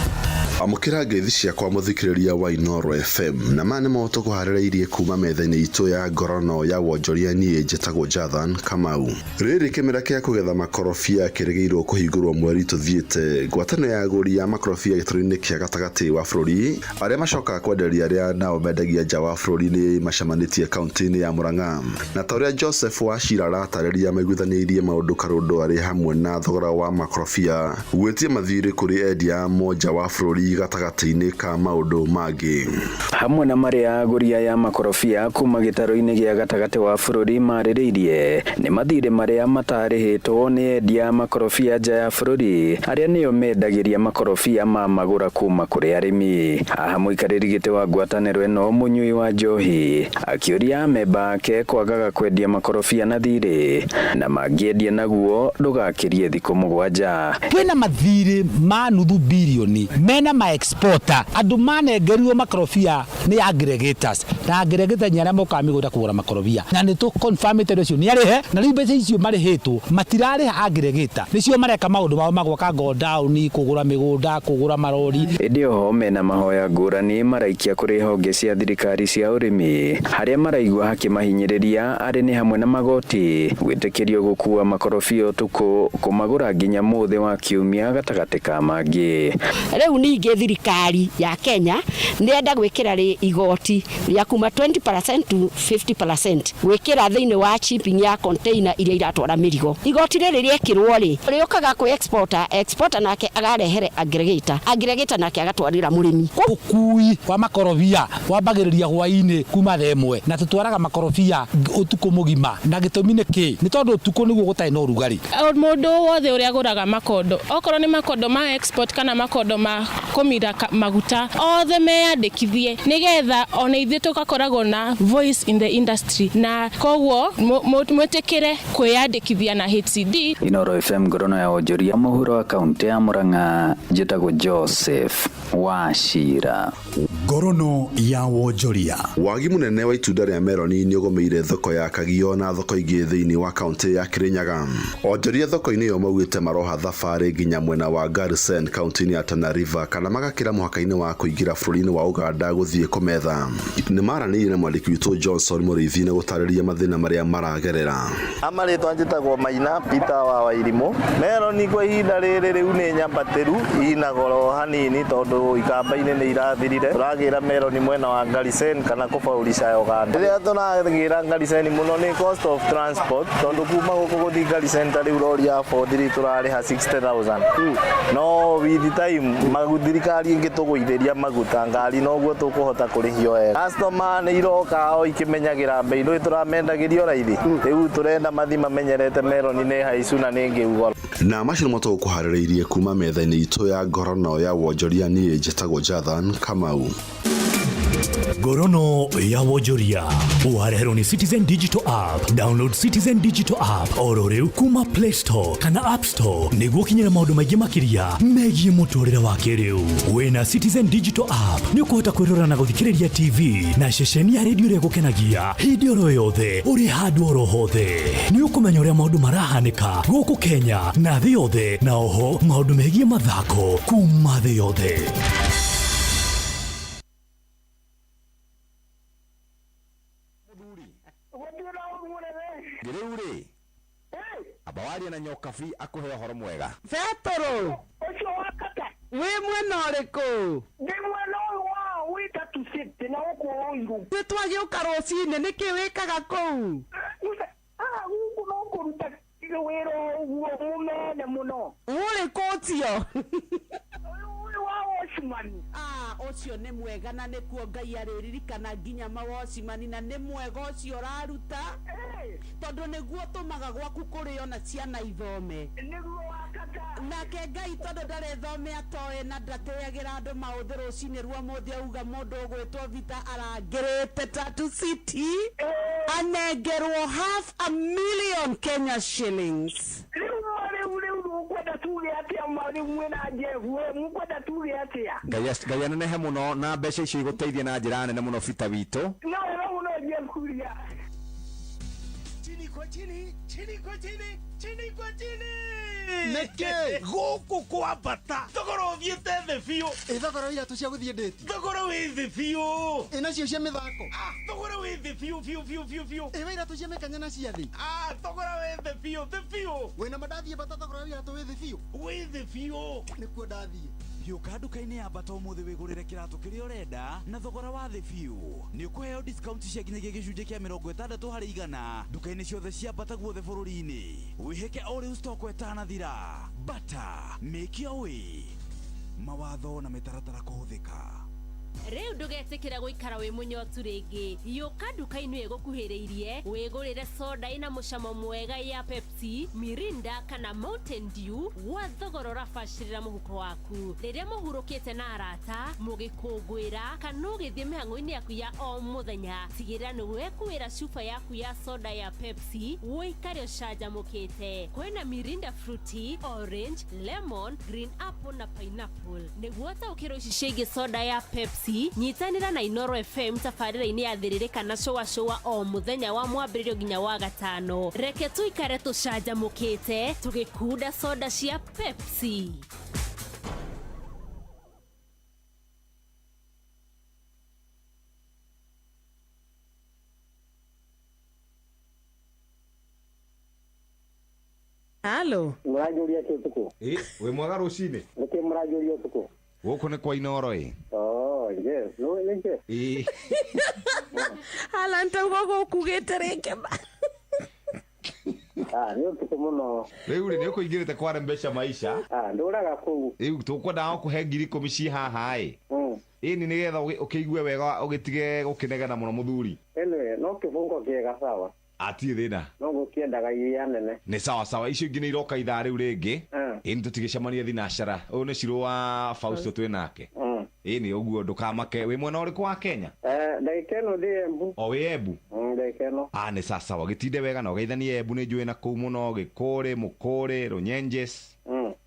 Amũkĩra ngeithi ciakwa mũthikĩrĩria wa Inoro FM, na maya nĩmo tũkũharĩrĩirie kuma metha-inĩ itũ ya ngorono ya wonjoria. Niĩ njĩtagwo Jathan Kamau. Rĩrĩ kĩmera kĩa kũgetha makorobia kĩrĩgĩirwo kũhingũrwo mweri tũthiĩte. Ngwatanĩro ya agũri a makorobia gĩtarũ-inĩ kĩa gatagatĩ wa bũrũri arĩa macokaga kwenderia arĩa nao mendagia nja wa bũrũri nĩ macemanĩtie kaunti-inĩ ya Murang'a, na ta ũrĩa Joseph Wachira aratarĩria maiguithanĩirie maũndũ karũndũ arĩ hamwe na thogora wa makorobia, gwĩtia mathirĩ kũrĩ endia amo nja wa bũrũri gatagatĩ-inĩ ka maũndũ mangĩ. Hamwe na marĩa agũri aya makorobia kuma gĩtarũ-inĩ gĩa gatagatĩ wa bũrũri marĩrĩirie nĩ mathirĩ marĩa matarĩhĩtwo nĩ endia a makorobia nja ya bũrũri arĩa nĩo mendagĩria makorobia ma magũra kuma kũrĩ arĩmi. Haha mũikarĩri gĩtĩ wa ngwatanĩro ĩno mũnyui wa njohi akĩũria amemba ake kwagaga kwendia makorobia na thirĩ na mangĩendia naguo ndũgakĩrie thikũ 7. Kwĩna mathirĩ ma nuthu bilioni mena ma exporter andu manengerirwo makorobia nĩ aggregators, na aggregators nĩ arĩa mokaga mĩgũnda kũgũra makorobia, na nĩ tũ confirmĩte ũcio nĩ arĩhe, na rĩu mbeca icio marĩhĩtwo matirarĩha aggregator, nĩcio mareka maũndũ mao magwaka godown, kũgũra mĩgũnda, kũgũra marori. Ĩndĩ oho mena mahoya ngũrani maraikia kũrĩ honge cia thirikari cia ũrĩmi harĩa maraigua hakĩmahinyĩrĩria arĩ nĩ hamwe na magoti gwĩtĩkĩrio gũkua makorobia ũtukũ kũmagũra nginya mũthĩ wa kiumia gatagatĩ ka mangĩ. Rĩu ningĩ thirikari ya Kenya nĩenda gwĩkĩra igoti rĩa kuma 20% to 50% gwĩkĩra thĩinĩ wa shipping ya container iria iratwara mĩrigo. Igoti rĩrĩ rĩekĩrwo rĩ rĩũkaga kwĩ exporter, exporter nake agarehere aggregator, aggregator nake agatwarĩra mũrĩmi. Ũkui wa makorobia wambagĩrĩria hwaĩ-inĩ kuma thaa 1 na tũtwaraga makorobia ũtukũ mũgima, na gĩtũmi nĩ kĩ? Nĩ tondũ ũtukũ nĩguo gũtarĩ na ũrugarĩ. Mũndũ wothe ũrĩa agũraga makondo, okorwo nĩ makondo ma export kana makondo ma kũmira maguta, othe meyandĩkithie nĩgetha ona ithuĩ tũgakoragwo na voice in the industry, na koguo mwĩtĩkĩre kwĩyandĩkithia na HCD. Inoro FM ngorono ya wonjoria mũhuro wa kaunti ya Murang'a, njĩtagwo Joseph Wachira. Ngorono ya wonjoria. Wagi mũnene wa itunda rĩa meroni nĩ ũgũmĩire thoko ya Kagio na thoko ingĩ thĩinĩ wa kaũntĩ ya Kirinyaga. Onjoria thoko-inĩ ĩyo maugĩte maroha thabarĩ nginya mwena wa Garsen kaũntĩ-inĩ ya Tana River kana magakĩra mũhaka-inĩ wa kũingĩra bũrũri-inĩ wa Uganda gũthiĩ kũmetha. Nĩ maranĩirie na mwandĩki witũ Johnson Mũrĩithi na gũtarĩria mathĩna marĩa maragerera. Amarĩtwa njĩtagwo Maina Peter wa Wairimũ. Meroni kwa ihinda rĩrĩ rĩu nĩ nyambatĩru ina goro hanini tondũ ikamba-inĩ nĩ irathirire. Tũragĩra meroni mwena wa Garisen kana kũbaurisha Uganda. Rĩrĩa tũragĩra Garisen mũno nĩ cost of transport tondũ kuma gũkũ gũthiĩ Garisen ta rĩu rori ya 43 tũrarĩha 60,000. No with time thirikari ĩngĩtũgũithĩria maguta ngari noguo tũkũhota kũrĩhio wega. Customer nĩ iroka o ikĩmenyagĩra mbei ndũĩ tũramendagĩrio raithi. Rĩu tũrenda mathi mamenyerete meroni nĩ haicu na nĩ ngĩu goro. Na macio nĩmo tũgũkũharĩrĩirie kuma metha-inĩ itũ ya ngorono ya wonjoria. Niĩ njĩtagwo Jathan Kamau. Ngorono ya wonjoria wareherwo nĩ Citizen Digital App. Download Citizen Digital App oro rĩu kuma Play Store kana App Store nĩguo ũkinyĩre maũndũ maingĩ makĩria megiĩ mũtũrĩre wa kĩrĩu. Wĩna Citizen Digital App nĩ ũkũhota kwĩrora na gũthikĩrĩria TV na ceceni ya redio ĩrĩa ĩgũkenagia hĩndĩ oro yothe ũrĩ handũ oro hothe. Nĩ ũkũmenya ũrĩa maũndũ marahanĩka gũkũ Kenya na thĩ yothe, na oho maũndũ megiĩ mathako kuma thĩ yothe. Rĩu rĩ, amba warie na Nyokabi akũhe ũhoro mwega. Betũrũ. Ũcio wa kata. Wĩ mwena ũrĩkũ? Ndĩ mwena ũyũ wa wĩta City na gũkũ Ruiru. Nĩ twagĩũka rũcinĩ, nĩkĩ wĩkaga kũu? Haha gũkũ no kũruta wĩra ũguo mũnene mũno. Ũrĩkũ ũcio? Ũyũ wa watchman. Ah, ũcio nĩ mwega na nĩkuo Ngai arĩririkana nginya mawocimani, na nĩ mwega ũcio ũraruta tondũ nĩguo tũmaga gwaku kũrĩo na ciana ithome. Nĩguo wakata. Nake Ngai tondũ ndarethomea toĩ na ndatĩagĩra andũ maũthĩ rũcinĩ rwa mũthĩ auga mũndũ ũgwĩtwo Vita arangĩrĩte Tatu City anengerwo 500,000 Kenya shillings. Rĩu rĩu mũkwenda tuge atĩa rĩu mwĩna Jeff we mũkwenda tuge atĩa? Ngai anenehe mũno na mbeca icio igũteithie na njĩra nene mũno Bita witũ. No wega mũno Jeff Kuria. Chini kwa chini, chini kwa chini, chini kwa chini. Nĩkĩ? Gũkũ kwa bata thogora ũthiĩte thĩ biũ. Ĩ thogora wa iratũ cia gũthiĩ ndĩti? Thogora wĩ thĩ biũ. Ĩ nacio cia mĩthako? Thogora wĩ thĩ biũ biũ biũ biũ biũ. Ĩ wa iratũ cia mĩkanya na cia thĩ? Thogora wĩ thĩ biũ thĩ biũ. Wĩna ma ndathiĩ bata thogora wa iratũ wĩ thĩ biũ? Wĩ thĩ biũ. Nĩkuo ndathiĩ. Gĩũka nduka-inĩ ya Bata ũmũthĩ wĩgũrĩre kĩratũ kĩrĩa ũrenda na thogora wa thĩ biũ. Nĩ ũkũheo discount cia nginyagia gĩcunjĩ kĩa 60% nduka-inĩ ciothe cia Bata guothe bũrũri-inĩ. Wĩhĩke o rĩu stock ĩtanathira. Bata, make your way. Mawatho na mĩtaratara kũhũthĩka. Rĩu ndũgetĩkĩra gũikara wĩ mũnyotu rĩngĩ. Yũka nduka-inĩ ĩgũkuhĩrĩirie wĩgũrĩre soda ĩna mũcamo mwega ya Pepsi, Mirinda kana Mountain Dew gwa thogora ũrabacĩrĩra mũhuko waku. Rĩrĩa mũhurũkĩte na arata, mũgĩkũngũĩra kana ũgĩthiĩ mĩhang'o-inĩ yaku ya o mũthenya, tigĩrĩra nĩ wekuĩra cuba yaku ya soda ya Pepsi ũikare ũcanjamũkĩte. Kwĩna Mirinda Fruity, Orange, Lemon, Green Apple na Pineapple. Nĩguo ũtaũkĩrwo ici ciĩgiĩ soda ya Pepsi, nyitanĩra na Inoro FM tabarĩra-inĩ ya Thĩrĩrĩka na Cũa Cũa o mũthenya wa mwambĩrĩrio nginya wa gatano. Reke tũikare tũcanjamũkĩte tũgĩkunda soda cia Pepsi. Halo. Mũranjũria kĩ ũtukũ? Ĩ wĩ mwega rũcinĩ? Nĩkĩ mũranjũria ũtukũ? Gũkũ nĩ kwa Inoro ĩ. Oh, yes. No, nĩkĩ? Ĩ. Alan tauga gũkugĩte rĩngĩ ma. Nĩ ũtukũ mũno. Rĩu rĩ, nĩ ũkũingĩrĩte kware mbeca maisha. Ndũraga kũu. Rĩu tũkwendaga gũkũhe 10,000 ciĩ haha ĩ. Ĩni nĩgetha ũkĩigue wega ũgĩtige gũkĩnegena mũno mũthuri. Anyway, no kĩbungo kĩega sawa. Atirĩ thĩna. No gũkĩendaga iria nene. Nĩ sawa sawa, icio ingĩ nĩ iroka ithaa rĩu rĩngĩ. Ĩni tũtigĩcemania thinacara. Ũyũ nĩ Cirũ wa Fausto twĩ nake. Ĩni ũguo ndũkamake. Wĩ mwena ũrĩkũ wa Kenya? Ndagĩka ĩno ndĩ Embu. O wĩ Embu? Ndagĩka ĩno. Nĩ sawa sawa, gĩtinde wega na ũgeithanie Embu nĩ njũĩ na kũu mũno, Gĩkũrĩ, Mũkũrĩ, Rũnyenjes.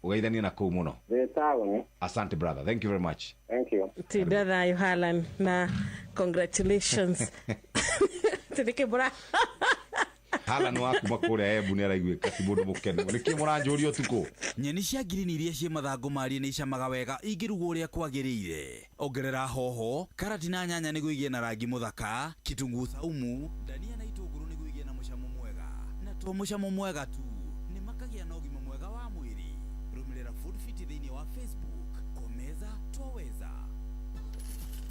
Ũgeithanie na kũu mũno. Ndĩ taũni. Asante brother, thank you very much. Thank you. Tinda thayũ Harlan na congratulations. Tũrĩkĩ Halan wa kuma kũrĩa Embu nĩ araiguĩka ti mũndũ mũkenu. Nĩkĩ mũranjũria ũtukũ? Nyeni cia ngirini iria ciĩ mathangũ marie nĩ icamaga wega ingĩrugwo ũrĩa kwagĩrĩire. Ongerera hoho, karati na nyanya nĩguo igĩe na rangi mũthaka, kitunguu saumu, dania na itũngũrũ nĩguo igĩe na mũcamo mwega. Na to mũcamo mwega tu, nĩ makagĩa na ũgima mwega wa mwĩrĩ. Rũmĩrĩra Food Fit thĩinĩ wa Facebook, Komeza Twaweza.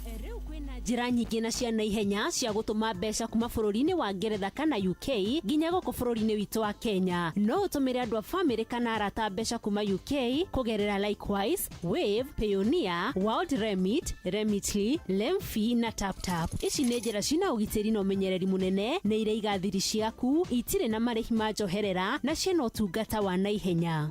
Rĩu kwĩna njĩra nyingĩ na cia naihenya cia gũtũma mbeca kuma bũrũri-inĩ wa Ngeretha kana UK nginya gũkũ bũrũri-inĩ witũ wa Kenya. No ũtũmĩre andũ a famĩlĩ kana arata mbeca kuma UK kũgerera Likewise, Wave, Payoneer, World Remit, Remitly, Lemfi na TapTap. Ici nĩ njĩra cina ũgitĩri na ũmenyereri mũnene, nĩ iraiga thiri ciaku, itirĩ na marĩhi ma njoherera na ciĩna ũtungata wa naihenya.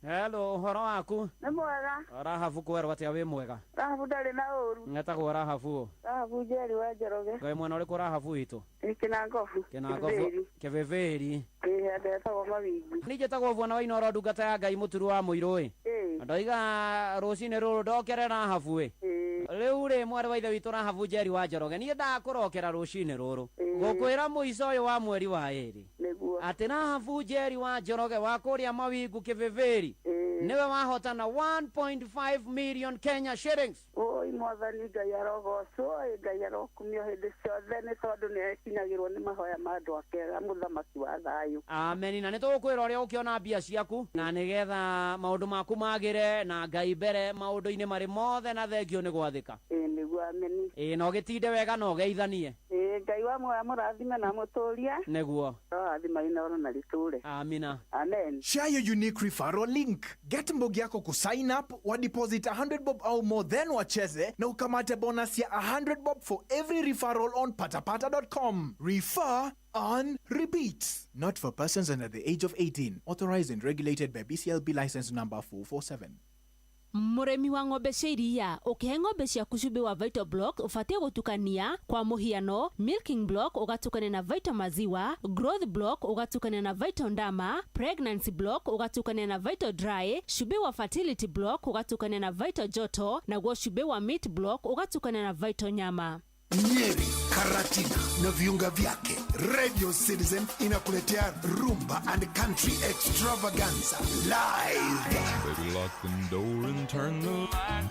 Hello, ũhoro waku? Nĩ mwega. Rahabu kwerwo atĩa wĩ mwega? Rahabu ndarĩ na ũru. Ngetagwo Rahabu. Rahabu Njeri wa Njoroge. Ngai mwena ũrĩkũ Rahabu witũ? Nĩ Kĩnangobu. Kĩnangobu. Kĩvĩvĩri. Ĩĩ, ndetagwo Mawingi. Niĩ njĩtagwo Bwana wa Inooro ndungata ya Ngai mũturu wa mũirũ ĩ. Ndoiga rũcinĩ rũrũ ndokere Rahabu ĩ. Rĩu rĩ mwarĩ wa ithe witũ Rahabu Njeri wa Njoroge niĩ ndakũrokera rũcinĩ rũrũ. Gũkwĩra mũico ũyũ wa mweri wa ĩrĩ. Atĩ Rahabu Njeri wa Njoroge wa kũrĩa Mawingu Kĩvĩvĩri niwe wahotana 1.5 million Kenya shillings. Oi mwathani Ngai arogocwo, Ngai arokumio hĩndĩ ciothe nĩ tondũ nĩ akinyagĩrwo nĩ mahoya ma andũ ake mũthamaki wa thayũ. Ameni. Na nĩ tũgũkwĩra ũrĩa ũkĩona mbia ciaku na nĩgetha maũndũ maku magĩre na Ngai mbere maũndũ-inĩ marĩ mothe na thengio nĩ gwathĩka. Ĩĩ nĩguo, ameni. Ĩĩ na ũgĩtinde wega na ũgeithanie. Ĩĩ Ngai wa muoyo amũrathime na amũtũrie. Nĩguo. Arorathima Inooro na rĩtũre. Amina. Amen. Share your unique referral link. Get mbogi yako kusign up, wa deposit 100 bob au more, then wacheze na ukamate bonus ya 100 bob for every referral on patapata.com. Refer on repeat. Not for persons under the age of 18. Authorized and regulated by BCLB license number 447. Mũrĩmi wa ng'ombe cia iria ũkĩhe ng'ombe ciaku cumbĩ wa Vital Block ũbatiĩ gũtukania kwa mũhiano milking block ũgatukania na Vital maziwa, growth block ũgatukania na Vital ndama, pregnancy block ũgatukania na Vital dry, cumbĩ wa fertility block ũgatukania na Vital joto, naguo cumbĩ wa meat block ũgatukania na Vital nyama. Nyeri, Karatina na viunga vyake. Radio Citizen inakuletea Rumba and Country Extravaganza live. Baby, lock the door and turn the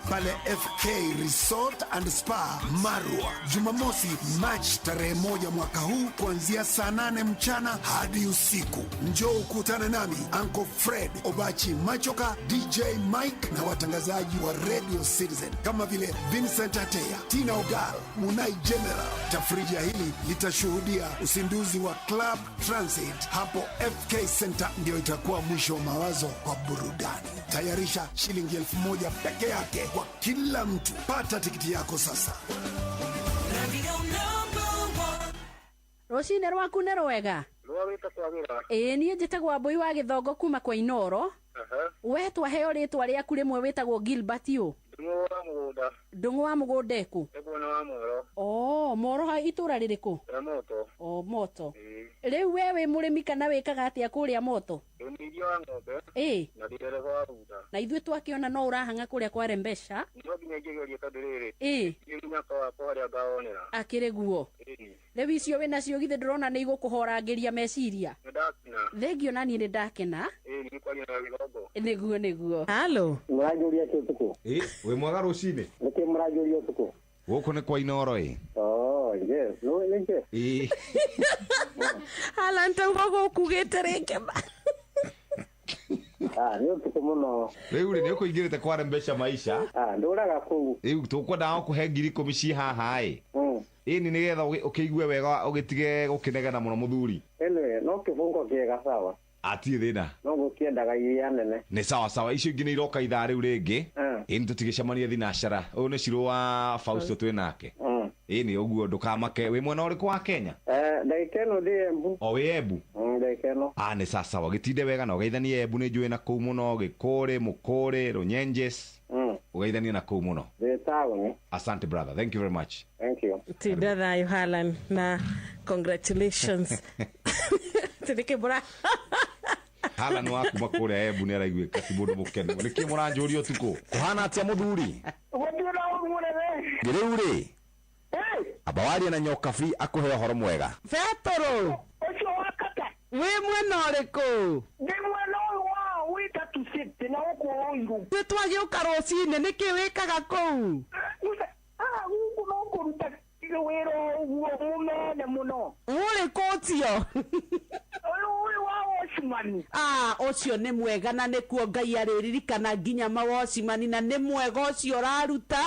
pale FK Resort and Spa Marwa, Jumamosi Machi tarehe 1 mwaka huu kuanzia saa 8 mchana hadi usiku. Njoo ukutane nami Uncle Fred Obachi Machoka, DJ Mike na watangazaji wa Radio Citizen kama vile Vincent Atea, Tina Ogal, Munai General. Tafrija hili litashuhudia usinduzi wa Club Transit hapo FK Center. Ndio itakuwa mwisho wa mawazo kwa burudani. Tayarisha shilingi 1000 peke yake kwa kila mtu. Pata tikiti yako sasa. Rũcinĩ rwaku nĩ rwega. Ĩĩ niĩ njĩtagwo Mbui wa Gĩthongo kuma kwa Inooro. We twaheo rĩtwa rĩaku rĩmwe wĩtagwo Gilbert ũ. Ndũng'ũ wa mũgũnda ĩkũ? Oh, Moro ha itũra rĩrĩkũ? Oh, Moto. Rĩu we wĩ mũrĩmi kana wĩkaga atĩa kũrĩa Moto? Ĩĩ. Na ithuĩ twakĩona no ũrahang'a kũrĩa kwa Rembesha. Ĩĩ. Akĩrĩ guo. Rĩu icio wĩnacio githĩ ndũrona nĩ igũkũhorangĩria meciria? Thengio na niĩ nĩ ndakena. Nĩguo nĩguo. Halo. Mũranjũria kĩ ũtukũ? Ĩ, wĩ mwega rũcinĩ? Nĩkĩ mũranjũria ũtukũ? Gũkũ nĩ kwa Inooro ĩ. Oh, yes. No, nĩkĩ? Ĩ. Alan tauga gũkugĩte rĩngĩ ma. Ah, nĩ ũtukũ mũno. Rĩu rĩ nĩ ũkũingĩrĩte kwa Rembesha maisha. Ah, ndũraga kũu. Rĩu tũkwendaga gũkũhe 10,000 ci haha ĩ. Ĩni nĩgetha ũkĩigue wega ũgĩtige gũkĩnegena mũno mũthuri. Anyway, no kĩbungo kĩega sawa. Atirĩ thĩna. No gũkĩendaga iria nene. Nĩ sawa sawa, icio ingĩ nĩ iroka ithaa rĩu rĩngĩ. Ĩni tũtigĩcemania thinacara. Ũyũ nĩ Shiro wa Fausto twĩ nake. Ĩni ũguo ndũkamake. Wĩ mwena ũrĩkũ wa Kenya? Ndagĩka ĩno ndĩ Embu. O wĩ Embu? Ndagĩka ĩno. Ah, nĩ sawa sawa, gĩtinde wega na ũgeithanie Embu nĩ njũĩ na kũu mũno, Gĩkũrĩ, Mũkũrĩ, Rũnyenjes. Ũgeithanie na kũu mũno. Ndĩ taũni. Asante brother, thank you very much. Thank you. Tinda thayũ Harlan na congratulations. Tũrĩkĩ mũra. Halan wa kuma kũrĩa Embu nĩ araiguĩka ti mũndũ mũkenu. Nĩkĩ mũranjũria ũtukũ? Kũhana atĩa mũthuri? Gũtirĩ na ũru mũnene. Rĩu rĩ, amba warie na Nyokabi akũhe ũhoro mwega. Betũrũ. Ũcio wa kata. Wĩ mwena ũrĩkũ? Ndĩ mwena ũyũ wa wĩtatu city na gũkũ Ruiru. Nĩ twagĩũka rũcinĩ nĩkĩ wĩkaga kũu? Ah, gũkũ no kũruta wĩra ũguo mũnene mũno. Ũrĩkũ ũcio? Ũyũ ũyũ wa watchman. Ah, ũcio nĩ mwega na nĩkuo Ngai arĩririkana nginya mawocimani na nĩ mwega ũcio ũraruta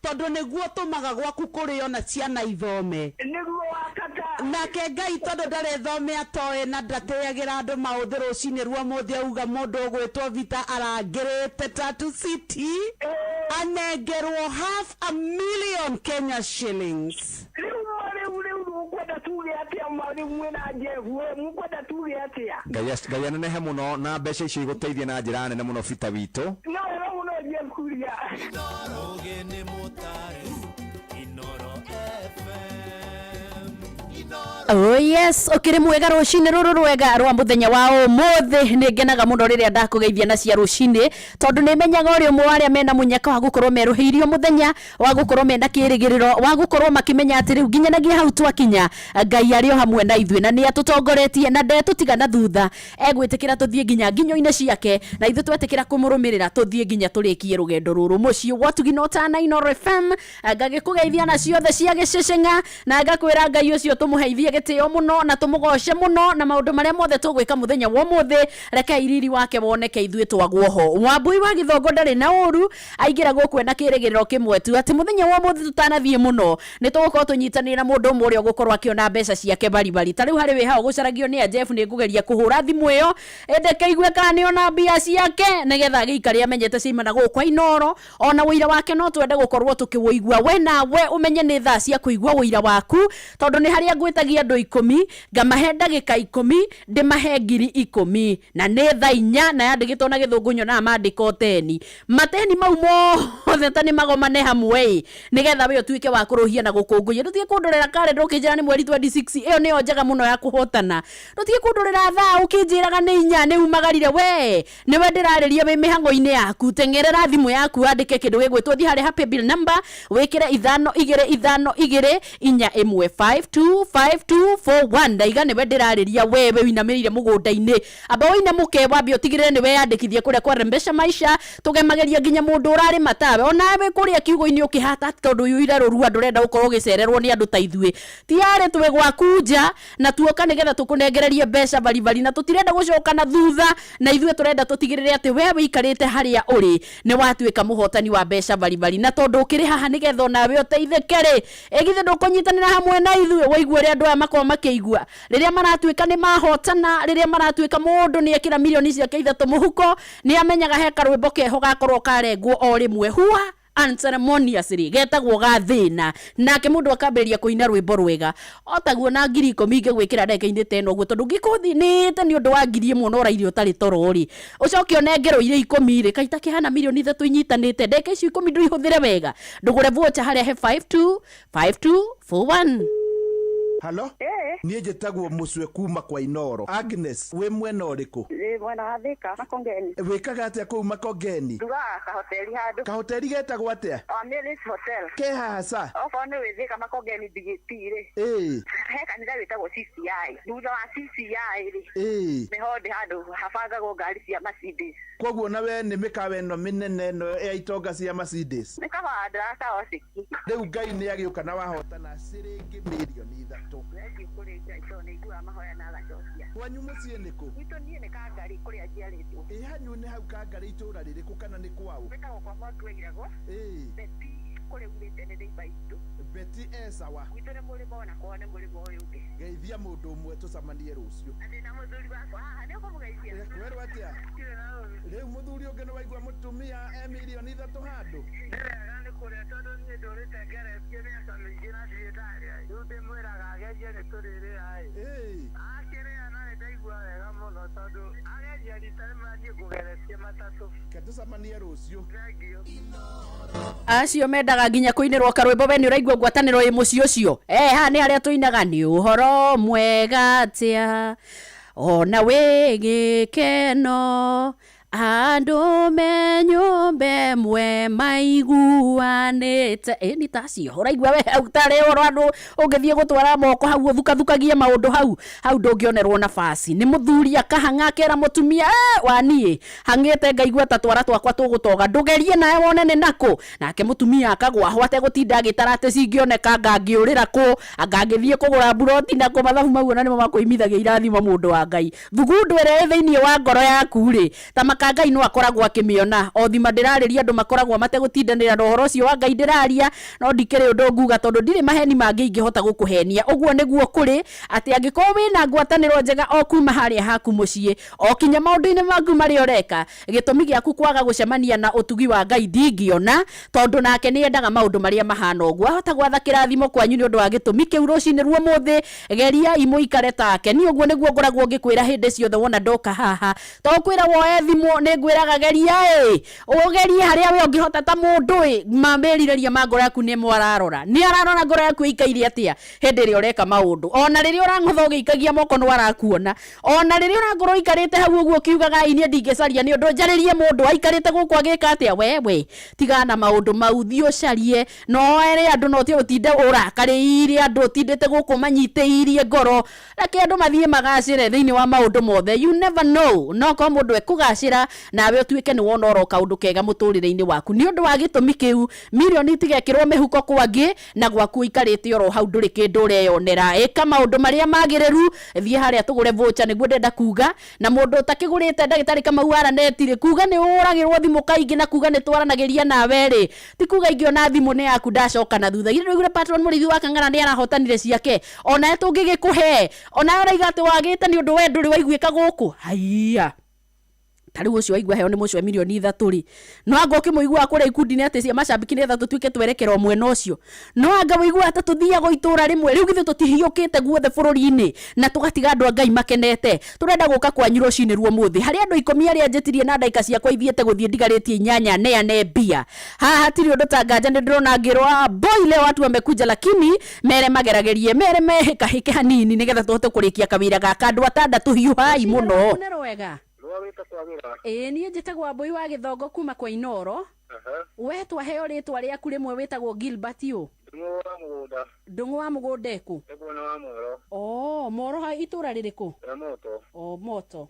tondũ nĩguo tũmaga gwaku kũrĩo na ciana ithome. Nĩguo wakata. Nake Ngai tondũ ndarethomea toĩ na ndatĩagĩra andũ maũthĩ rũcinĩ rwa mũthĩ auga mũndũ ũgwĩtwo Vita arangĩrĩte Tatu City anengerwo half a million Kenya shillings. Rĩu ma rĩu rĩu mũkwenda tuge atĩa ma rĩu mwĩna Jeff we mũkwenda tuge atĩa? Ngai anenehe mũno na mbeca icio igũteithie na njĩra nene mũno Bita witũ. No wega mũno Jeff Kuria. Ũgĩ nĩ mũtare Inoro FM. Oh yes, ukiri mwega rucini ruru rwega rwa muthenya wa umuthi. Ni ngenaga muno riria ndakugeithia na cia rucini tondu ni menyaga uri umwe wa aria mena munyaka wa gukorwo meruhiirio muthenya wa gukorwo mena kirigiriro wa gukorwo makimenya ati riu nginyanagia hau twakinya Ngai ari o hamwe na ithuĩ na ni atutongoretie na ndetũtiga na thutha, egwitikira tuthie nginya nginyo-inĩ ciake na ithuĩ twetikira kũmũrũmĩrĩra tuthie nginya tũrĩkie rũgendo rũrũ. Mũciĩ wa Ũtugi na Ũtana Inooro FM, ngagĩkũgeithia na ciothe cia gĩcĩcĩng'a na ngakwĩra Ngai ũcio tũmũheithie gĩtĩo mũno na tũmũgoce mũno na maũndũ marĩa mothe tũgwĩka mũthenya wa ũmũthĩ, reke iriri wake woneke ithuĩ twagwo ho. Wambui wa Gĩthongo ndarĩ na ũru, aingĩra gũkũ ena kĩrĩgĩrĩro kĩmwe tu atĩ mũthenya wa ũmũthĩ tũtanathiĩ mũno nĩ tũgũkorwo tũnyitanĩire na mũndũ ũmwe ũrĩa ũgũkorwo akĩona mbeca ciake baribari. Ta rĩu harĩ wĩ hau gũcaragio nĩ a Jeff, nĩ ngũgeria kũhũra thimũ ĩyo ĩndĩ kĩigue kana nĩ ona mbia ciake nĩgetha agĩikare amenyete ciaimana gũkũ Inooro. Ona ũira wake no twende gũkorwo tũkĩwũigua, we nawe ũmenye nĩ thaa cia kũigua ũira waku, tondũ nĩ harĩa ngwĩtagia andũ 10 ngamahe ndagĩka 10 ndĩmahe 10,000 na nĩ thaa 4 na yandĩkĩtwo na gĩthũngũ nyonaga maandĩko 10 mateni mau mothe ta nĩ magomane hamwe ĩ nĩgetha we ũtuĩke wa kũrũhia na gũkũngũiya. Ndũtige kũndorera karenda ũkĩnjĩra nĩ mweri 26, ĩyo nĩyo njega mũno ya kũhotana. Ndũtige kũndorera thaa ũkĩnjĩraga nĩ 4 nĩ umagarire, we nĩwe ndĩrarĩria wĩ mĩhang'o-inĩ yaku. Teng'erera thimũ yaku wandĩke kĩndũ gĩgwĩtwo, thiĩ harĩ happy bill number wĩkĩre 5 2 5 2 4 1 5 2 5 2 4 1. Ndaiga nĩwe ndĩrarĩria wewe ũinamĩrĩire mũgũnda-inĩ, amba ũinamũke wambe ũtigĩrĩre nĩwe yandĩkithie kũrĩa kwa Rembesha Maisha, tũgemageria nginya mũndũ ũrarĩma tawe onawe kũrĩa kiugo-inĩ ũkĩhata, tondũ yũire rũrua ndũrenda gũkorwo ũgĩcererwo nĩ andũ ta ithuĩ. Tiarĩ twĩ gwaku nja na tuoka nĩgetha tũkũnengererie mbeca baribari na tũtirenda gũcoka na thutha, na ithuĩ tũrenda tũtigĩrĩre atĩ we wĩikarĩte harĩa ũrĩ nĩ watuĩka mũhotani wa mbeca baribari, na tondũ ũkĩrĩ haha nĩgetha onawe ũteithĩke rĩ, ĩ githĩ ndũkũnyitanĩra hamwe na ithuĩ? Waigua ũrĩa andũ aya makoragwo makĩigua rĩrĩa maratuĩka nĩ mahotana, rĩrĩa maratuĩka mũndũ nĩ ekĩra mirioni ciake 3 mũhuko, nĩ amenyaga he karwĩmbo keho gakorwo karengwo o rĩmwe hua unceremoniously getagwo ga thĩna, nake mũndũ akambĩrĩria kũina rwĩmbo rwega otaguo na 10,000 ingĩgwĩkĩra ndagĩka-inĩ ta ĩno ũguo, tondũ ngĩkũthĩnĩte nĩ ũndũ wa 1,000 na ũraire ũtarĩ toro rĩ, ũcoke ũnengerwo iria 10 rĩ, kaita kĩhana mirioni 3 inyitanĩte. Ndagĩka icio 10 ndũihũthĩre wega, ndũgũre voucher harĩa he 5 2 5 2 4 1. Halo? Niĩ njĩtagwo Mũcwe kuma kwa Inooro. Agnes, wĩ mwena ũrĩkũ? Ndĩ mwena wa Thika, Makongeni. Wĩkaga atĩa kũu Makongeni? Ndugaga kahoteri handũ. Kahoteri getagwo atĩa? Amiris Hotel. Ke haha ca? Okorwo nĩ wĩ Thika Makongeni BGT rĩ. He kanitha wĩtagwo CCI. Thutha wa CCI rĩ. Nĩho ndĩ handũ habangagwo ngari cia Mercedes. Koguo na we nĩ mĩkawa ĩno mĩnene ĩno ya itonga cia Mercedes. Nĩ kabanda kaociki. Rĩu Ngai nĩ agĩũka na wahotana ciringi mirioni 3. Thengiũ kũrĩ Ngai tondũ nĩ aiguaga mahoya na agacokia. Kwanyu mũciĩ nĩ kũ? Gwitũ niĩ nĩ Kangarĩ kũrĩa njiarĩtwo. Ĩ hanyu nĩ hau Kangarĩ itũũra rĩrĩkũ kana nĩ kwaũ? Gwĩtagwo kwa Mwangi wa Irago. Beti kũrĩa umĩte nĩ neighbour itũ. Beti e sawa. Gwitũ nĩ mũrĩmo ona kwao nĩ mũrĩmo ũyũ ũngĩ. Geithia mũndũ ũmwe tũcemanie rũciũ. Na ndĩna mũthuri wakwa haha, nĩ ũkũmũgeithia? Kwĩrwo atĩa? Ndirĩ na ũru. Rĩu mũthuri ũngĩ nĩ waigua mũtumia e mirioni 3 handũ? Nĩ wega nĩ kũrĩa tondũ niĩ ndũrĩte ngeretie mĩaka mĩingĩ na ndirĩ ndarĩa. Rĩu ndĩmwĩraga agerie nĩ tũrĩrĩa ĩ. Akĩrĩa na nĩ ndaigua wega mũno tondũ ageria rita rĩmwe niĩ ngũgeretie matatũ. Reke tũcemanie rũciũ. Thengiũ. Acio mendaga nginya kũinĩrwo karwĩmbo, we nĩ ũraigua ngwatanĩro ĩ mũciĩ ũcio. Haha nĩ harĩa tũinaga nĩ ũhoro mwega atĩa. Ona wĩ gĩkeno andũ me nyũmba ĩmwe maiguanĩte. Ĩ nĩ ta acio ũraigua we hau tarĩ ũhoro andũ ũngĩthiĩ gũtwara moko hau ũthukathukagie maũndũ hau hau ndũngĩonerwo nabasi. Nĩ mũthuri akahang'a akera mũtumia, "Eh, wa niĩ hang'ĩte ngaigua ta twara twakwa tũgũtoga, ndũgerie nawe wone nĩ nakũ." Nake mũtumia akagwahwo ategũtinda agĩtara atĩ cingĩoneka anga angĩũrĩra kũ, anga angĩthiĩ kũgũra mburoti nakũ. Mathabu mau ona nĩmo makũimithagia irathimo mũndũ wa Ngai. Thugundu ĩrĩa ĩ thĩinĩ wa ngoro yaku rĩ, ta maka Ngai no akoragwo akĩmĩona. O thima ndĩrarĩria andũ makoragwo mategũtindanĩra na ũhoro ũcio wa Ngai ndĩraria, no ndikĩrĩ ũndũ nguga tondũ ndirĩ maheni mangĩ ingĩhota gũkũhenia. Ũguo nĩguo kũrĩ atĩ angĩkorwo wĩna ngwatanĩro njega o kuma harĩa haku mũciĩ o kinya maũndũ-inĩ maku marĩa ũreka, gĩtũmi gĩaku kwaga gũcemania na ũtugi wa Ngai ndingĩona, tondũ nake nĩ endaga maũndũ marĩa mahana ũguo. Ahota gwatha kĩrathimo kwanyu nĩ ũndũ wa gĩtũmi kĩu. Rũcinĩ rwa ũmũthĩ geriai mũikare take. Niĩ ũguo nĩguo ngoragwo ngĩkwĩra hĩndĩ ciothe wona ndoka haha. To kwĩra woe thimũ, nĩ ngwĩraga geria ĩ ũgerie harĩa we ũngĩhota ta mũndũ ĩ mamĩrirĩria ma ngoro yaku nĩmo ararora. Nĩ ararora ngoro yaku ĩikaire atĩa hĩndĩ ĩrĩa ũreka maũndũ. Ona rĩrĩa ũrang'otha ũgĩikagia moko no arakuona. Ona rĩrĩa ũrakorwo ũikarĩte hau ũguo ũkiugaga ĩ niĩ ndingĩcaria nĩ ũndũ njarĩrie mũndũ aikarĩte gũkũ agĩka atĩa, wewe tigana na maũndũ mau, thiĩ ũcarie na oere andũ, na ũtige gũtinda ũrakarĩire andũ ũtindĩte gũkũ manyitĩirie ngoro. Reke andũ mathiĩ magacĩre thĩinĩ wa maũndũ mothe. You never know, no korwo mũndũ ekũgacĩra nawe ũtuĩke nĩ wona oro kaũndũ kega mũtũrĩre-inĩ waku. Nĩ ũndũ wa gĩtũmi kĩu mirioni itigekĩrwo mĩhuko kwangĩ na gwaku ũikarĩte oro hau ndũrĩ kĩndũ ũreyonera. Ĩka maũndũ marĩa magĩrĩru, thiĩ harĩa tũgũre voucher nĩguo ndĩrenda kuga. Na mũndũ ũtakĩgũrĩte ndagĩtarĩ Kamau araneti rĩ, kuga nĩ ũragĩrwo thimũ kaingĩ na kuga nĩ twaranagĩria nawe rĩ, ti kuga ingĩona thimũ nĩ yaku ndacoka na thutha. Githĩ ndũiguire patron mũrĩithi wa Kang'ara nĩ arahotanire ciake, onawe tũngĩgĩkũhe, onawe ũraiga atĩ wagĩte nĩ ũndũ we ndũrĩ waiguĩka gũkũ. Haiya, ta rĩu ũcio waigua heo nĩ mũcwe mirioni 3 rĩ, no anga ũkĩmũiguaga kũrĩa ikundi-inĩ atĩ cia macambĩki nĩgetha tũtuĩke twerekera o mwena ũcio, no anga ũiguaga ta tũthiaga itũra rĩmwe. Rĩu githĩ tũtihiũkĩte guothe bũrũri-inĩ na tũgatiga andũ a Ngai makenete? Tũrenda gũka kwanyu rũcinĩ rwa ũmũthĩ harĩ andũ 10 arĩa njĩtirie na ndagĩka ciakwa ithiĩte gũthiĩ ndigarĩtie 8 neane mbia. Haha hatirĩ ũndũ ta nganja, nĩ ndĩrona ngĩrwo boy leo watu wamekuja, lakini mere mageragerie mere mehĩkahĩke hanini nĩgetha tũhote kũrĩkia kawĩra gaka. Andũ 6 hiũhai mũno. Nĩ rwega. Ĩĩ niĩ njĩtagwo Wambui wa Gĩthongo kuma kwa Inoro. We twaheo rĩtwa rĩaku rĩmwe wĩtagwo Gilbert ũ? Ndung'u wa mũgũnda. Ndung'u wa mũgũnda ĩkũ? Ĩkũ nĩ wa Moro. Oh, Moro ha itũra rĩrĩkũ? Rĩa Moto. Oh, Moto.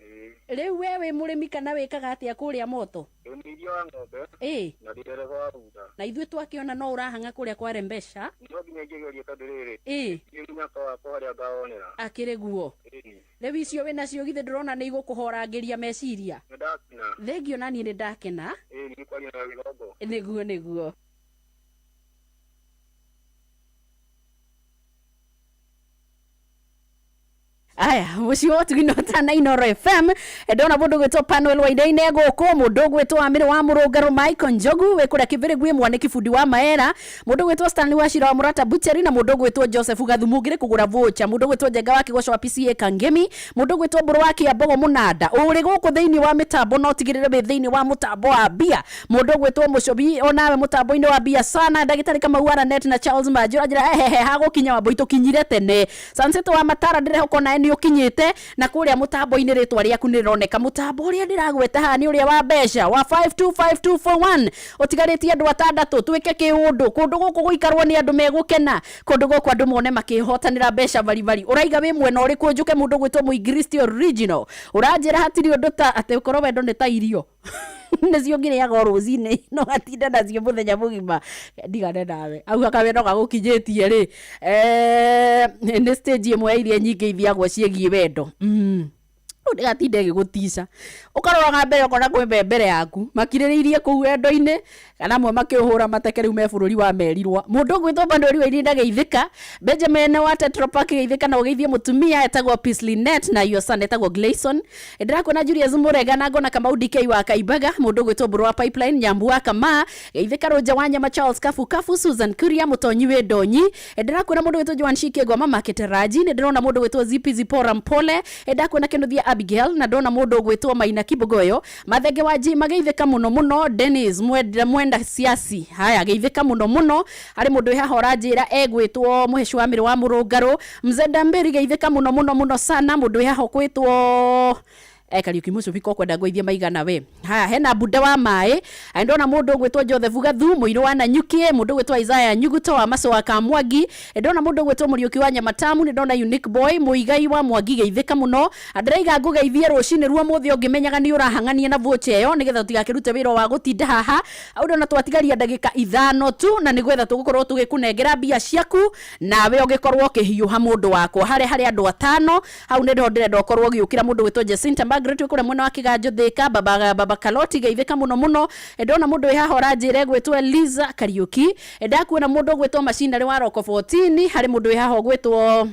Rĩu we wĩ mũrĩmi kana wĩkaga atĩa kũrĩa Moto? Ndĩ mũrĩithia wa ng'ombe. Ĩĩ. Na ndĩ ndereba wa bunda. Na ithuĩ twakĩona no ũrahang'a kũrĩa kwa Rembesha. No nginya ingĩgeria tondũ rĩrĩ. Ĩĩ. Ndirĩ mũnyaka wakwa harĩa ngawonera. Akĩrĩ guo. Ĩĩ. Rĩu icio wĩnacio githĩ ndũrona nĩ igũkũhorangĩria meciria? Nĩ ndakena. Thengio na niĩ nĩ ndakena. Ĩĩ nĩ kwaria na Gĩthongo. Nĩguo nĩguo. Aya, mũciĩ wa ũtugi no ta na Inoro FM. Ndona mũndũ gwĩtwo Panuel Wainaine gũkũ, mũndũ gwĩtwo Amĩrĩ wa Mũrũngarũ Michael Njogu wĩ kũrĩa Kĩbĩrĩgui Mwanĩki bundi wa Maera, mũndũ gwĩtwo Stanley Wachira wa Mũrata Butchery na mũndũ gwĩtwo Joseph Gathumu ngĩrĩ kũgũra voucher, mũndũ gwĩtwo Njenga wa Kĩgoco wa PCA Kangemi, mũndũ gwĩtwo Mbũrũ wa Kĩambogo Mũnanda ũrĩ gũkũ thĩinĩ wa mĩtambo no tigĩrĩre wĩ thĩinĩ wa mũtambo wa mbia, mũndũ gwĩtwo Mũcobi onawe mũtambo-inĩ wa mbia sana, ndagĩtarĩ Kamau Aranet na Charles Manjũra njĩra ehehe hagũkinya Wambui tũkinyire tene. Sunset wa Matara ndĩrehoka onawe nĩ ũkinyĩte na kũrĩa mũtambo-inĩ rĩtwa rĩaku nĩ rĩroneka. Mũtambo ũrĩa ndĩragweta haha nĩ ũrĩa wa mbeca wa 525241 ũtigarĩtie andũ 6 twĩke kĩũndũ kũndũ gũkũ gũikarwo nĩ andũ megũkena, kũndũ gũkũ andũ mone makĩhotanĩra mbeca baribari. Ũraiga wĩ mwena ũrĩkũ njũke mũndũ gwĩtwo Mũingiristi original ũranjĩra hatirĩ ũndũ ta atĩ ũkorwo wendo nĩ ta irio nĩcio ngĩrĩaga o rũcinĩ no atinda nacio mũthenya mũgima ndigane nawe auga kawendo gagũkinyĩtie rĩ nĩ stage ĩmwe ya iria nyingĩ ithiagwo ciĩgiĩ wendo. Rĩu ndĩgatinde ĩgĩgũtica ũkaroraga mbere ũkona kwĩ mbere yaku makirĩrĩirie kũu wendo-inĩ kana amwe makĩũhũra mateke rĩu me bũrũri wa merirwa. Mũndũ ũgwĩtwo Manuel Wairĩ ndageithĩka, Benjamin wa Tetra Pak geithĩka na ũgeithie mũtumia etagwo Peace Linet na your son etagwo Gleason. Ndĩrakuona Julius Mũrega na ngona Kamau DK wa Kaimbaga, mũndũ ũgwĩtwo Mbũrũ wa Pipeline Nyambu wa Kama geithĩka Rũnja wa Nyama Charles Kabu Kabu Susan Kuria Mũtonyi wĩ Ndonyi. Ndĩrakuona mũndũ ũgwĩtwo Joan Shike Ngoma Market Raji, nĩ ndĩrona mũndũ ũgwĩtwo Zipi Zipora Mpole, ndakuona Kĩnuthia Abigail na ndona mũndũ ũgwĩtwo Maina Kibogoyo Mathenge wa G mageithĩka mũno mũno Dennis Mwenda, Mwenda Siasi haya geithĩka mũno mũno harĩ mũndũ wĩ haha ũranjĩra egwĩtwo mũheci wa mĩrĩ wa mũrũngarũ Mzee Ndambĩri geithĩka mũno mũno mũno sana mũndũ wĩ haha ũkwĩtwo Kariuki Mucubi ko kwenda ngũithie maigana we haya hena Buda wa maĩ Aya, ndona mũndũ ũgwĩtwo Joseph Gathu mũirũ wa Nanyuki mũndũ ũgwĩtwo Isaiah Nyuguto wa Maso wa Kamwangi ndona mũndũ ũgwĩtwo Mũriũki wa Nyamatamu nĩ ndona Unique Boy Mũigai wa Mwangi geithĩka mũno ndĩraiga ngũgeithie rũcinĩ ruo mũthĩ ũngĩmenyaga nĩ ũrahang'ania na vocha ĩyo nĩgetha tũtigakĩrute wĩra wa gũtinda haha au ndona twatigaria ndagĩka 5 tu na nĩ gwetha tũgũkorwo tũgĩkũnengera mbia ciaku nawe ũgĩkorwo ũkĩhiũha mũndũ wakwa harĩa harĩ andũ 5 hau nĩ ndo ndĩrenda ũkorwo ũgĩũkĩra mũndũ ũgwĩtwo Jacinta Margaret wĩ kũrĩa mwena wa Kĩganjo Thĩka baba, baba Kaloti geithĩka mũno mũno ndona mũndũ wĩ haha ũranjĩra egwĩtwo Eliza Kariuki ndakuona mũndũ ũgwĩtwo Macinarĩ wa Roko 14 harĩ mũndũ wĩ haha ũgwĩtwo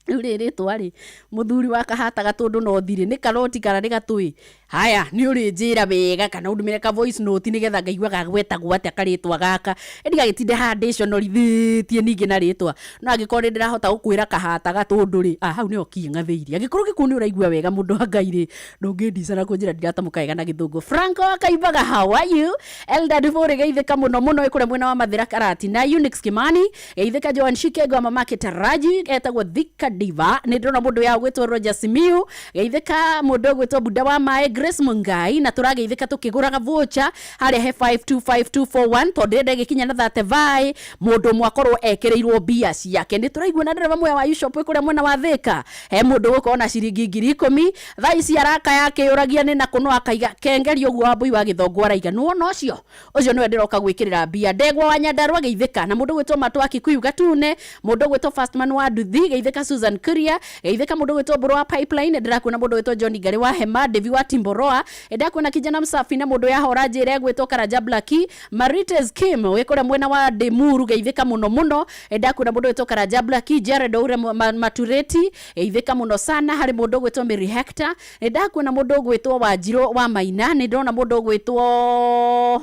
rĩu rĩ rĩtwa rĩ mũthuri wa kahata gatũndũ no thirĩ nĩ karoti kana nĩ gatũĩ haya nĩ ũrĩnjĩra wega kana ũndũmĩre ka voice note nĩgetha ngaiguaga gwetagwo atĩa karĩtwa gaka ndigagĩtinde haha ndĩconorithĩtie ningĩ na rĩtwa no angĩkorwo nĩ ndĩrahota gũkwĩra kahata gatũndũ rĩ hau nĩho kiĩ ng'athĩirie angĩkorwo gĩkũyũ nĩ ũraigua wega mũndũ wa Ngai rĩ ndũngĩndica na kũnjĩra ndiratamũka wega na gĩthũngũ Franco Akaimbaga how are you Eldad Bũrĩ geithĩka mũno mũno ĩ kũrĩa mwena wa Mathĩra Karatina Unix Kimani geithĩka Joan Shikego wa mamake Taraji etagwo Thika Diva nĩ ndĩrona mũndũ ya gwĩtwo Roger Simiu geithĩka mũndũ ũgwĩtwo Buda wa Maĩ Grace Mungai na tũrageithĩka tũkĩgũraga voucher harĩa he 525241 tondũ ndĩrenda ĩgĩkinya na 35 mũndũ ũmwe akorwo ekĩrĩirwo mbia ciake nĩ tũraigua na ndereba muya wa U-Shop wĩ kũrĩa mwena wa Thĩka he mũndũ ũgũkorwo na ciringi 10,000 thaa ici araka yakĩyũragia nĩ nakũ no akaiga kengeri ũguo Wambui wa Gĩthongo araiga nĩwona ũcio ũcio nĩwe ndĩroka gwĩkĩrĩra mbia Ndegwa wa Nyandarua geithĩka na mũndũ ũgwĩtwo Matũ wa Kikuyu Gatune mũndũ ũgwĩtwo Fastman wa Nduthi geithĩka Susan Kuria geithĩka mũndũ ũgwĩtwo Mbũrũ wa Pipeline ndĩrakuona mũndũ ũgwĩtwo John Ngari wa Hema Devi wa Timboroa ndakuona kijana msafi na mũndũ yahora njĩra egwĩtwo Karanja Blaki Marites Kim wĩ kũrĩa mwena wa Ndimuru geithĩka mũno mũno ndakuona mũndũ ũgwĩtwo Karanja Blaki Jared Oure Matureti geithĩka mũno sana harĩ mũndũ ũgwĩtwo Mary Hector ndakuona mũndũ ũgwĩtwo Wanjirũ wa Maina nĩ ndĩrona mũndũ ũgwĩtwo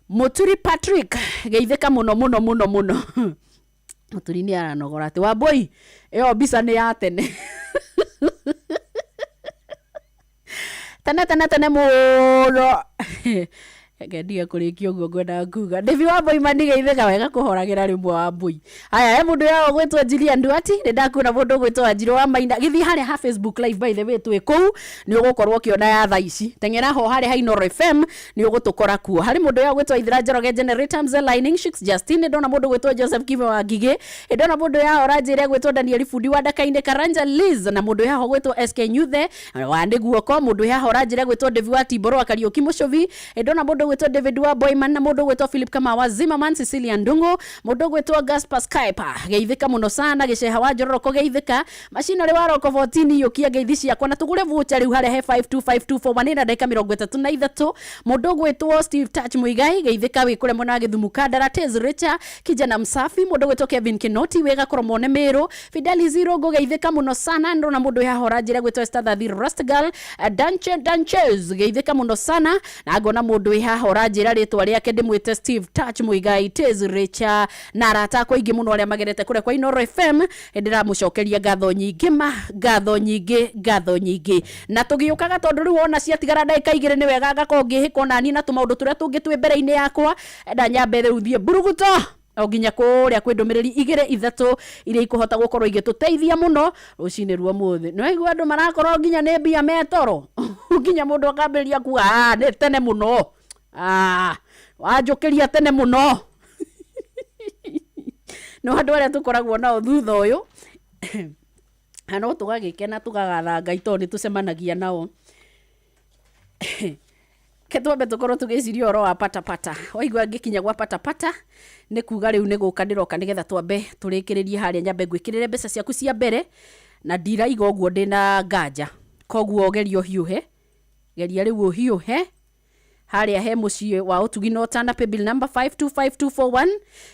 Muturi Patrick geithĩka mũno mũno mũno mũno Muturi nĩ aranogora atĩ Wambui ĩyo mbica nĩ ya tene tene tene tene mũno reke ndige kũrĩkia ũguo ngwendaga kuga Devi wa Mbui mani geithĩka wega kũhoragĩra rĩmwe Wambui haya he mũndũ yao ũgwĩtwo Julian Duati nĩ ndakuona mũndũ ũgwĩtwo Wanjirũ wa Maina gĩthiĩ harĩa ha Facebook live by the way twĩ kũu nĩ ũgũkorwo ũkĩona ya thaa ici teng'era ho harĩa ha Inooro FM nĩ ũgũtũkora kuo harĩ mũndũ yao ũgwĩtwo Ithira Njoroge Generator Mzee Lining Shix Justin nĩ ndona mũndũ ũgwĩtwo Joseph Kime wa Ngigĩ nĩ ndona mũndũ yao ũranjĩra ũgwĩtwo Daniel Fundi wa Ndakainĩ Karanja Liz na mũndũ yao ũgwĩtwo SK Nyuthe wa nĩ guoko mũndũ yao ũranjĩra ũgwĩtwo Devi wa Timboro wa Kariũki Mũcũbi nĩ ndona mũndũ ũgwĩtwo David wa Boyman na mũndũ ũgwĩtwo Philip Kamau wa Zimmerman Cecilia Ndungu mũndũ ũgwĩtwo Gaspar Skyper geithĩka mũno sana gĩceha wa Njororoko geithĩka macinarĩ wa Roko 14 yũkia ngeithi ciakwa na tũgũre voucher rĩu harĩa he 525241 na ndagĩka 33 mũndũ ũgwĩtwo Steve Touch Muigai geithĩka wĩ kũrĩa mwena wa Gĩthumu Kandara Tez Richa kijana msafi mũndũ ũgwĩtwo Kevin Kinoti wĩ Gakoromone Meru Fideli Zero geithĩka mũno sana ndona mũndũ wĩ haha ũranjĩra ũgwĩtwo Esther Thathi Rustgal Danche Danchez geithĩka mũno sana na ngona mũndũ wĩ haha ũranjĩra rĩtwa rĩake ndĩmwĩte Steve Touch Muigai Tez Richa na arata akwa aingĩ mũno arĩa magerete kũrĩa kwa Inooro FM ndĩramũcokeria ngatho nyingĩ ma ngatho nyingĩ ngatho nyingĩ na tũgĩũkaga tondũ rĩu wona ciatigara ndagĩka 2 nĩ wega ngakorwo ngĩhĩka onani na tũmaũndũ tũrĩa tũngĩ twĩ mbere-inĩ yakwa enda nyambe rĩu thiĩ mburuguto o nginya kũrĩa kwĩ ndũmĩrĩri 2 3 iria ikũhota gũkorwo igĩtũteithia mũno rũcinĩ rwa mũthĩ nĩ waigua andũ marakorwo nginya nĩ mbia metoro nginya mũndũ akambĩrĩria kuga nĩ tene mũno wanjũkĩria tene mũno no andũ arĩa tũkoragwo nao thutha ũyũ na no tũgagĩkena tũkagatha Ngai tondũ nĩ tũcemanagia nao ke twambe tũkorwo tũgĩciria ũhoro wa patapata waigua ngĩkinya gwa patapata nĩ kuga rĩu nĩ gũka ndĩroka nĩgetha twambe tũrĩkĩrĩrie harĩa nyambe ngwĩkĩrĩre mbeca ciaku cia mbere na ndiraiga ũguo ndĩna nganja koguo geria ũhiũhe geria rĩu ũhiũhe harĩa he mũciĩ wa ũtugi na ũtana paybill number 525241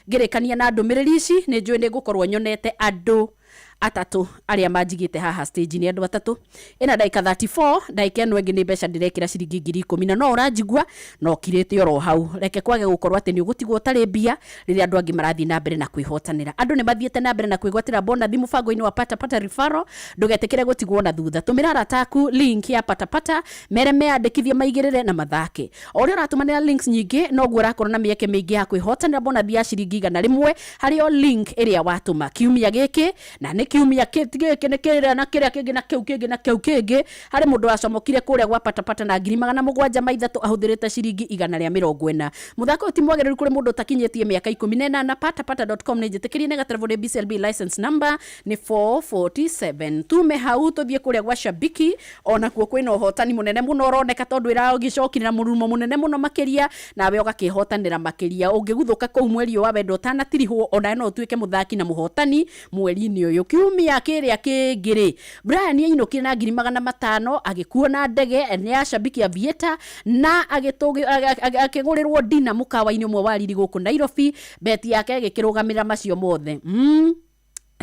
ngĩrĩkania na ndũmĩrĩri ici nĩ njũĩ nĩ ngũkorwo nyonete andũ Atatũ arĩa manjigĩte haha stage nĩ andũ atatũ. Ĩna ndagĩka 34, ndagĩka ĩno ĩngĩ nĩ mbeca ndĩrekĩra ciringi 10,000, na no ũranjigua na ũkirĩte oro hau. Reke kwage gũkorwo atĩ nĩ ũgũtigwo ũtarĩ mbia rĩrĩa andũ angĩ marathiĩ na mbere na kwĩhotanĩra. Andũ nĩ mathiĩte na mbere na kwĩgwatĩra bonathi mũbango-inĩ wa Pata Pata Referral. Ndũgetĩkĩre gũtigwo na thutha. Tũmĩra arata aku link ya Pata Pata, mere meyandĩkithie, maigĩrĩre na mathake. O ũrĩa ũratũmanĩra links nyingĩ, noguo ũrakorwo na mĩeke mĩingĩ ya kwĩhotanĩra bonathi ya ciringi 100 harĩ o link ĩrĩa watũma kiumia gĩkĩ. Na nĩ kiumia gĩkĩ nĩ kĩrĩa na kĩrĩa kĩngĩ na kĩu kĩngĩ na kĩu kĩngĩ. Harĩ mũndũ wacomokire kũrĩa gwa Patapata na 703,000 ahũthĩrĩte ciringi 140. Mũthako ũyũ ti mwagĩrĩru kũrĩ mũndũ ũtakinyĩtie mĩaka 18. Patapata.com nĩ njĩtĩkĩrie nĩ gaterebo nĩ BCLB license number nĩ 447. Tume hau tũthiĩ kũrĩa gwa Shabiki, onakuo kwĩna ũhotani mũnene mũno ũroneka, tondũ ĩragĩcokire na mũrurumo mũnene mũno makĩria, nawe ũgakĩhotanĩra makĩria. Ũngĩguthũka kũu mweri ũyũ wa wendo ũtanatirihwo, onawe no ũtuĩke mũthaki na mũhotani mweri-inĩ ũyũ. Kiumia kĩrĩa kĩngĩ rĩ, Brian ainũkire na 500,000 agĩkuo na ndege nĩ ya Shabiki Aviator, na akĩgũrĩrwo dina mũkawa-inĩ ũmwe wa riri gũkũ Nairobi. Beti yake ĩgĩkĩrũgamĩrĩra macio mothe.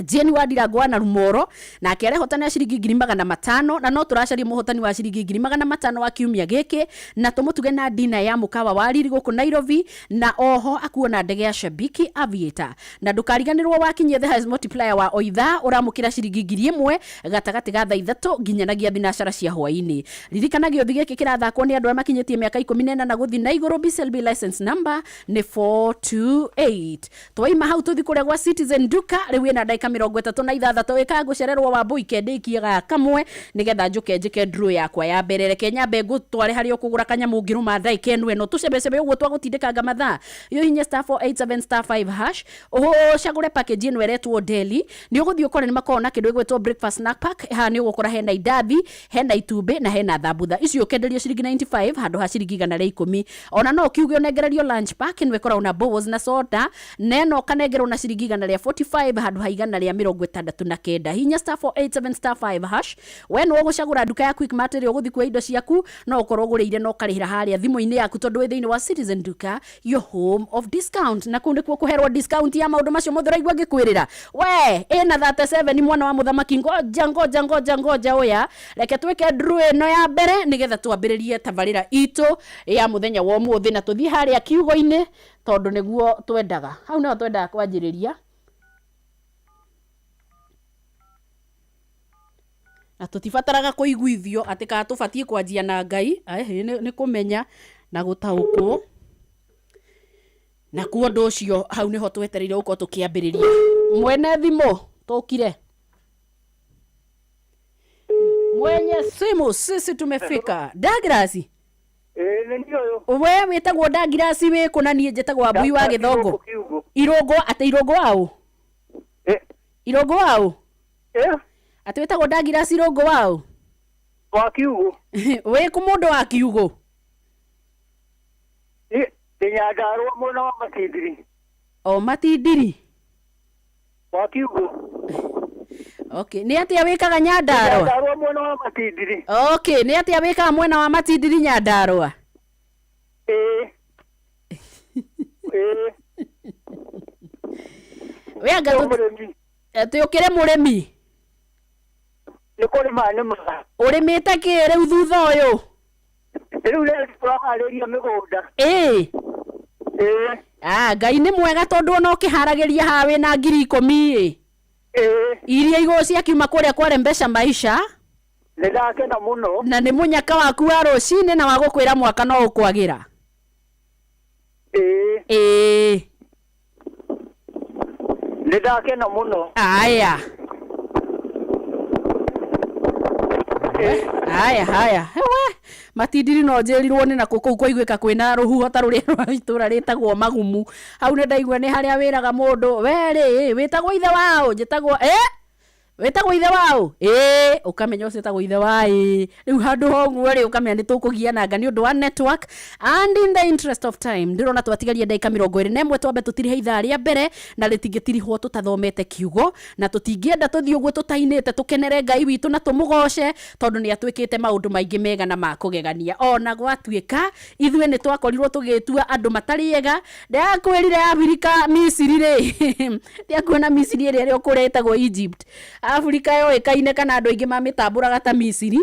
Jane wa Ndirango na Rumoro nake arehotana ciringi 500,000, na no tũracaria mũhotani wa ciringi 500,000 wa kiumia gĩkĩ, na tũmũtuge na dina ya mũkawa wa riri gũkũ Nairobi, na oho akuo na ndege ya Shabiki Aviator. Na ndũkariganĩrwo, wakinyia the highest multiplier wa o ithaa ũramũkĩra ciringi 1,000 gatagatĩ ga thaa 3 nginyanagia thinacara cia hwaĩ-inĩ. Ririkana gĩũthi gĩkĩ kĩrathakwo nĩ andũ arĩa makinyĩtie mĩaka 18 na gũthiĩ na igũrũ. BCLB license number nĩ 428. Twaima hau tũthi kũrĩa gwa Citizen Duka. Rĩu ĩna ndagĩka 36. Ĩkaga ngũcererwo wa mbũi kendĩkie ga kamwe nĩgetha njũke njĩke draw yakwa ya mbere. Reke nyambe ngũtware harĩa ũkũgũra kanyamũ ngĩrũma ndagĩka ĩno ĩno tũcebecebe ũguo twagũtindĩkanga mathaa. Ũhihinye star 487 star 5 hash, ũcagũre package ĩno ĩretwo deli. Nĩ ũgũthiĩ ũkore nĩ makoragwo na kĩndũ gĩgwĩtwo breakfast snack pack. Haha nĩ ũgũkora hena indathi, hena itumbĩ na hena thambutha. Icio ũkenderio ciringi 95 handũ ha ciringi 110. Ona no ũkiuge ũnengererio lunch pack ĩno ĩkoragwo na bowls na soda, na ĩno ũkanengerwo na ciringi 145 handũ ha 169. Hinya star 487 star 5 hash. We nĩ ũgũcagũra nduka ya Quickmart ĩrĩa ũgũthiĩ kuoya indo ciaku. No ũkorwo ũgũrĩire na ũkarĩhĩra harĩa thimũ-inĩ yaku, tondũ wĩ thĩinĩ wa Citizen Duka, your home of discount, na kũu nĩkuo kũherwo discount ya maũndũ macio mothe ũraigua ngĩkwĩrĩra. We ĩna 37 mwana wa mũthamaki, ngoja ngoja ngoja ngoja ũya, reke twĩke draw ĩno ya mbere nĩgetha twambĩrĩrie tabarĩra itũ ya mũthenya wa ũmũthĩ, na tũthiĩ harĩa kiugo-inĩ tondũ nĩguo twendaga, hau nĩho twendaga kwanjĩrĩria, na tũtibataraga kũiguithio atĩ kana tũbatiĩ kwanjia na Ngai. Ĩhĩ, nĩ kũmenya na gũtaũkwo na kuo ũndũ ũcio. Hau nĩho twetereire gũkorwo tũkĩambĩrĩria. Mwene thimũ tũkire, mwenye simu, sisi tumefika. Douglas. Ĩĩ, nĩ niĩ ũyũ. We wĩtagwo Douglas wĩ kũ? Na niĩ njĩtagwo Wambui wa Gĩthongo. Kiugo. Irũngũ atĩ irũngũ waũ? Irũngũ waũ? Atĩ wĩtagwo Douglas Irũngũ waũ? Wa kiugo. Wĩ kũ, mũndũ wa kiugo? Ndĩ Nyandarũa, mwena wa Matindiri. O Matindiri? Wa kiugo. Okay, nĩ atĩa wĩkaga Nyandarũa? Nyandarũa, mwena wa Matindiri. Okay, nĩ atĩa wĩkaga mwena wa Matindiri, Nyandarũa? Ĩĩ ĩĩ. We anga Ndĩ mũrĩmi. Atĩ ũkĩrĩ mũrĩmi? Nĩ kũrĩma nĩmaga. Ũrĩmĩte kĩ rĩu thutha ũyũ? Rĩu rĩrĩ tũraharĩria mĩgũnda. Ĩĩ. Ĩĩ. Ah, Ngai nĩ mwega, tondũ ona ũkĩharagĩria haha wĩna 10,000 ĩ. Ĩĩ. Iria igũrũ ciakiuma kũrĩa kware mbeca maisha. Nĩ ndakena mũno. Na nĩ mũnyaka waku wa rũcinĩ na wa gũkwĩra mwaka no ũkwagĩra. Ĩĩ. Ĩĩ. Nĩ ndakena mũno. Aya haya haya, we Matindiri, no njĩrirwo nĩ nakũ kũu kwaiguĩka kwĩna rũhuho ta rũrĩa rwa itũra rĩtagwo Magumu. Hau nĩ ndaigua nĩ harĩa wĩraga mũndũ, we rĩ, wĩtagwo ithe waũ? Njĩtagwo Wĩtagwo ithe waũ? Ĩĩ, ũkamenya ũcio wĩtagwo ithe wa ĩĩ. Rĩu handũ ha ũguo rĩ, ũkamenya nĩ tũkũgiananga nĩ ũndũ wa network and in the interest of time. Ndĩrona twatigaria ndagĩka 21 twambe tũtirihe ithaa rĩa mbere na rĩtingĩtirihwo tũtathomete kiugo na tũtingĩenda tũthiĩ ũguo tũtainĩte tũkenere Ngai witũ na tũmũgoce tondũ nĩ atwĩkĩte maũndũ maingĩ mega na ma kũgegania. Ona gwatuĩka ithuĩ nĩ twakorirwo tũgĩtua andũ matarĩ ega, ndĩrakwĩrire Abirika Misiri rĩ, ndiakuona Misiri ĩrĩa ĩrĩ o kũrĩa ĩtagwo Egypt. Afrika yoĩkaine kana andũ aingĩ mamĩtambũraga ta Misiri.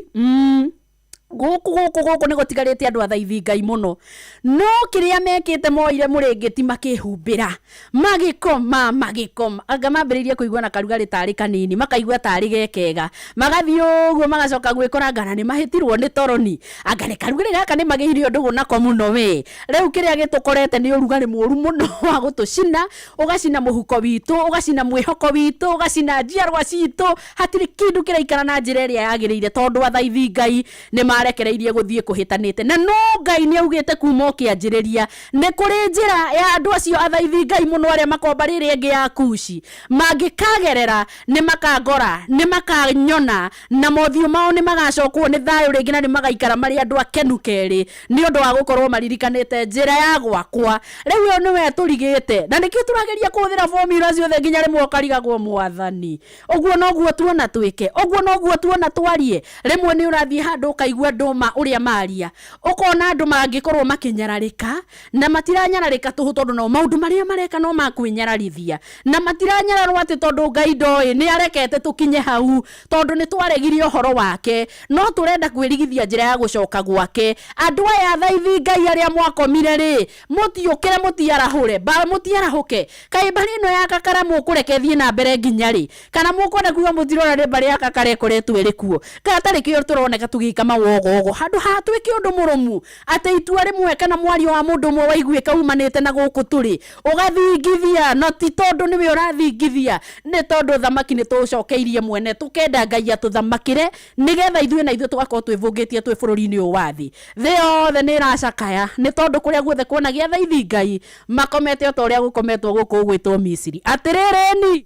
Gũkũ gũkũ gũkũ nĩ gũtigarĩte andũ athaithi Ngai mũno. No kĩrĩa mekĩte moire mũrĩngĩti makĩhumbĩra. Magĩkoma magĩkoma. Anga mambĩrĩirie kũigua na karugarĩ tarĩ kanini, makaigua tarĩ gekega. Magathiĩ ũguo magacoka gwĩkora anga na nĩ mahĩtirwo nĩ toroni. Anga nĩ karugarĩ gaka nĩ magĩire ũndũgũ nako mũno we. Rĩu kĩrĩa gĩtũkorete nĩ ũrugarĩ mũru mũno wa gũtũcina, ũgacina mũhuko witũ, ũgacina mwĩhoko witũ, ũgacina njiarwa citũ. Hatirĩ kĩndũ kĩraikara na njĩra ĩrĩa yagĩrĩire tondũ athaithi Ngai nĩ marekereirie gũthiĩ kũhĩtanĩte. Na no Ngai nĩ augĩte kuma o kĩanjĩrĩria nĩ kũrĩ njĩra ya andũ acio athaithi Ngai mũno arĩa makomba rĩrĩa ĩngĩ ya Kushi mangĩkagerera nĩ makangora, nĩ makanyona na mothiũ mao nĩ magacokwo nĩ thayũ rĩngĩ na nĩ magaikara marĩ andũ akenu kerĩ nĩ ũndũ wa gũkorwo maririkanĩte njĩra ya gwakwa. Rĩu ĩyo nĩwe tũrigĩte na nĩkĩo tũrageria kũhũthĩra formula ciothe nginya rĩmwe ũkarigagwo mwathani. Ũguo noguo tuona twĩke, ũguo noguo tuona twarie. Rĩmwe nĩ ũrathiĩ handũ ũkaigua andũ ma ũrĩa maria, ũkona andũ mangĩkorwo makĩnyararĩka na matiranyararĩka tũhũ tondũ no maũndũ marĩa mareka no makwĩnyararithia, na matiranyararwo atĩ tondũ Ngai ndoĩ nĩ arekete tũkinye hau tondũ nĩ twaregire ũhoro wake, no tũrenda kwĩrigithia njĩra ya gũcoka gwake. Andũ aya athaithi Ngai arĩa mwakomire rĩ, mũtiũkĩre mũtiarahũre, mũtiarahũke. Kaĩ mbarĩ ĩno ya kakara mũkũreke ĩthiĩ na mbere nginya rĩ? Kana mũkwenda kuga mũtirona nĩ mbarĩ ya kakara ĩkoretwo ĩrĩ kuo? Kana tarĩ kĩo tũroneka tũgĩka mawogogo handũ ha twĩke ũndũ mũrũmu atĩ itua rĩmwe kana mwario wa mũndũ ũmwe waiguĩka umanĩte na gũkũ tũrĩ ũgathingithia, no ti tondũ nĩwe ũrathingithia, nĩ tondũ thamaki nĩ tũcokeirie mwene, tũkenda Ngai atũthamakĩre nĩgetha ithuĩ na ithuĩ tũgakorwo twĩbũngĩtie twĩ bũrũri-inĩ ũyũ wa thĩ. Thĩ yothe nĩ ĩracakaya nĩ tondũ kũrĩa guothe kuona gĩathaithi Ngai makomete o ta ũrĩa gũkometwo gũkũ gũgwĩtwo Misiri. Atĩrĩrĩni,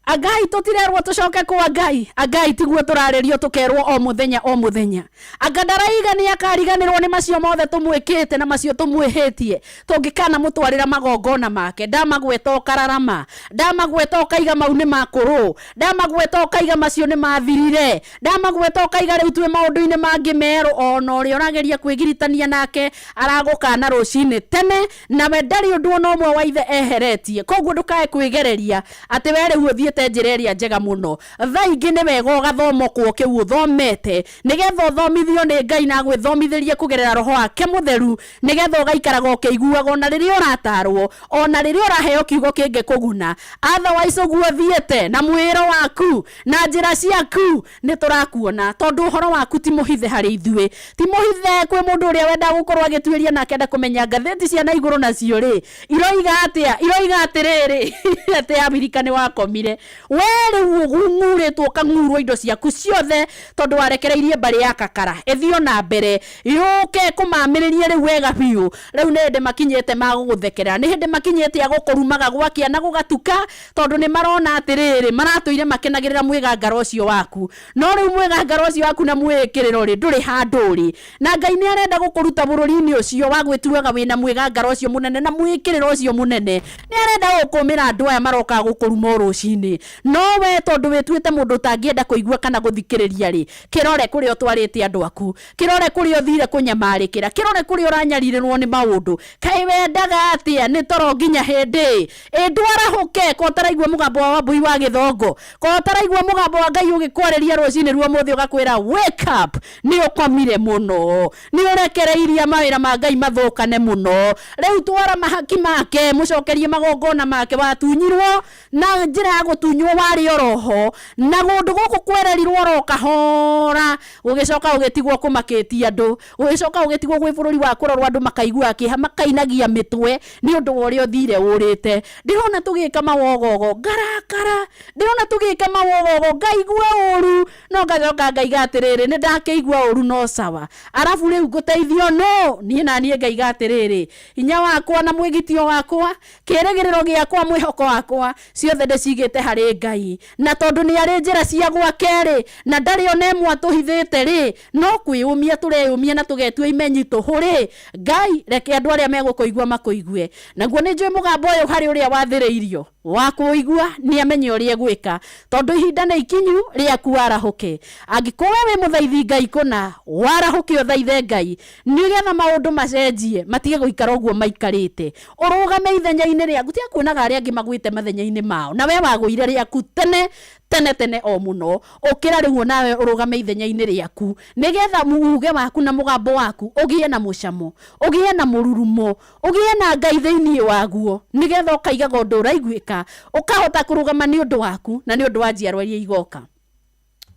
Angai tũtirerwo tũcoke kwa Ngai, Angai tiguo tũrarĩrio tũkerwo o mũthenya o mũthenya. Anga ndaraiga nĩ akariganĩrwo nĩ macio mothe tũmwĩkĩte na macio tũmwĩhĩtie, tũngĩkana mũtwarĩra magongona make. Ndamagweta ũkararama, ndamagweta ũkaiga mau nĩ makũrũ, ndamagweta ũkaiga macio nĩ mathirire, ndamagweta ũkaiga rĩu twĩ maũndũ-inĩ mangĩ merũ. Ona ũrĩa ũrageria kwĩgiritania nake aragũkana rũcinĩ tene, nawe ndarĩ ũndũ ona ũmwe wa ithe eheretie. Koguo ndũkae kwĩgereria atĩ we rĩu ũthiĩte njĩra ĩrĩa njega mũno. Thaa ingĩ nĩ wega ũgathoma okwo kĩu ũthomete nĩgetha ũthomithio nĩ Ngai na agwĩthomithĩrie kũgerera roho wake mũtheru, nĩgetha ũgaikaraga ũkĩiguaga ona rĩrĩa ũratarwo, ona rĩrĩa ũraheo kiugo kĩngĩkũguna. Otherwise ũguo ũthiĩte na mwĩĩro waku na njĩra ciaku nĩ tũrakuona, tondũ ũhoro waku ti mũhithe harĩ ithuĩ, ti mũhithe kwĩ mũndũ ũrĩa wendaga gũkorwo agĩtuĩria na akenda kũmenya ngathĩti cia na igũrũ nacio rĩ iroiga atĩa, iroiga atĩrĩrĩ atĩ Abirika nĩ wakomire. We rĩu ũgung'urĩtwo ũkang'urwo indo ciaku ciothe tondũ warekereirie mbarĩ ya kakara ĩthiĩ ona mbere yũke kũmamĩrĩrie rĩu wega biũ. Rĩu nĩ hĩndĩ makinyĩte ma gũgũthekerera, nĩ hĩndĩ makinyĩte a gũkũrumaga gwakĩa na gũgatuka, tondũ nĩ marona atĩrĩrĩ maratũire makenagĩrĩra mwĩgangaro ũcio waku. No rĩu mwĩgangaro ũcio waku na mwĩĩkĩrĩro rĩ ndũrĩ handũ ũrĩ, na Ngai nĩ arenda gũkũruta bũrũri-inĩ ũcio wa gwĩtuaga wĩna mwĩgangaro ũcio mũnene na mwĩĩkĩrĩro ũcio mũnene. Nĩ arenda gũkũmĩra andũ aya maroka gũkũruma o rũcinĩ, no we tondũ wĩtuĩte mũndũ ũtangĩenda kũigua kana gũthikĩrĩria rĩ, kĩrore kũrĩa ũtwarĩte andũ aku, kĩrore kũrĩa ũthire kũnyamarĩkĩra, kĩrore kũrĩa ũranyarirĩrwo nĩ maũndũ. Kaĩ wendaga atĩa? Nĩ toro nginya hĩndĩ ĩ? Ndwarahũke ko ũtaraigua mũgambo wa Wambui wa Gĩthongo, ko ũtaraigua mũgambo wa Ngai ũgĩkwarĩria rũcinĩ rwa ũmũthĩ ũgakwĩra wake up, nĩ ũkomire mũno, nĩ ũrekereirie mawĩra ma Ngai mathũkane mũno. Rĩu twara mahaki make, mũcokerie magongona make. Watunyirwo na njĩra ya gũtunywo warĩ oroho, na kũndũ gũkũ kwererirwo oro kahora, gũgĩcoka gũgĩtigwo kũmakĩtie andũ, gũgĩcoka gũgĩtigwo gwĩ bũrũri wa kũrorwo andũ makaigua kĩeha, makainagia mĩtwe nĩ ũndũ wa ũrĩa ũthire ũrĩte. Ndĩrona tũgĩka mawogogo ngarakara, ndĩrona tũgĩka mawogogo ngaigua ũru, no ngacoka ngaiga atĩrĩrĩ nĩ ndakĩigua ũru no sawa. Arabu rĩu ngũteithio no niĩ na niĩ ngaiga atĩrĩrĩ hinya wakwa na mwĩgitio wakwa, kĩrĩgĩrĩro gĩakwa, mwĩhoko wakwa, ciothe ndĩcigĩte harĩ harĩ Ngai, na tondũ nĩ arĩ njĩra cia gwake rĩ, na ndarĩ ona ĩmwe atũhithĩte rĩ, no kwĩyũmia tũreyũmia na tũgetua imenyi tũhũ rĩ, Ngai reke andũ arĩa megũkũigua makũigue. Naguo nĩ njũĩ mũgambo ũyũ harĩ ũrĩa wathĩrĩirio wa kũigua nĩ amenye ũrĩa egwĩka, tondũ ihinda nĩ ikinyu rĩaku warahũke. Angĩkorwo we wĩ mũthaithi Ngai kũna, warahũke ũthaithe Ngai nĩgetha maũndũ macenjie, matige gũikara ũguo maikarĩte. Ũrũgame ithenya-inĩ rĩaku, tiga kuonaga arĩa angĩ magwĩte mathenya-inĩ mao, na we wagũire rĩaku tene tene tene o mũno. Ũkĩra rĩu onawe ũrũgame ithenya-inĩ rĩaku, nĩgetha muuge waku na mũgambo waku ũgĩe na mũcamo, ũgĩe na mũrurumo, ũgĩe na Ngai thĩinĩ waguo, nĩgetha ũkaigaga ũndũ ũraiguĩka, ũkahota kũrũgama nĩ ũndũ waku na nĩ ũndũ wa njiarwa iria igoka.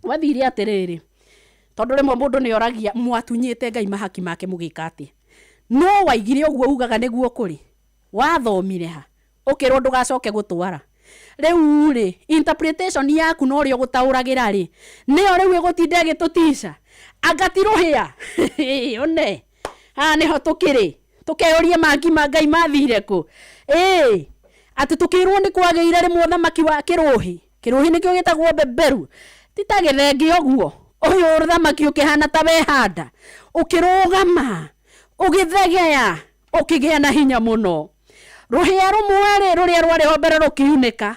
Gwathire atĩrĩrĩ, tondũ rĩmwe mũndũ nĩ oragia mwatunyĩte Ngai mahaki make mũgĩka atĩa? No waigire ũguo ugaga nĩguo kũrĩ, wathomire ha, ũkĩrwo ndũgacoke gũtwara. Rĩu rĩ, interpretation yaku na ũrĩa ũgũtaũragĩra rĩ, nĩyo rĩu ĩgũtinda ĩgĩtũtica. Anga ti rũhĩa? One, haha nĩho tũkĩrĩ, tũkeyũria mahaki ma Ngai mathire kũ? Ĩĩ, atĩ tũkĩrwo nĩ kwagĩire rĩmwe ũthamaki wa kĩrũhĩ. Kĩrũhĩ nĩkĩo gĩtagwo beberu. Ti ta gĩthenge ũguo, ũyũ ũthamaki ũkĩhana ta wehanda, ũkĩrũgama, ũgĩthegea, ũkĩgĩa na hinya mũno. Rũhĩa rũmwe rĩ, rũrĩa rwarĩ ho mbere rũkiunĩka,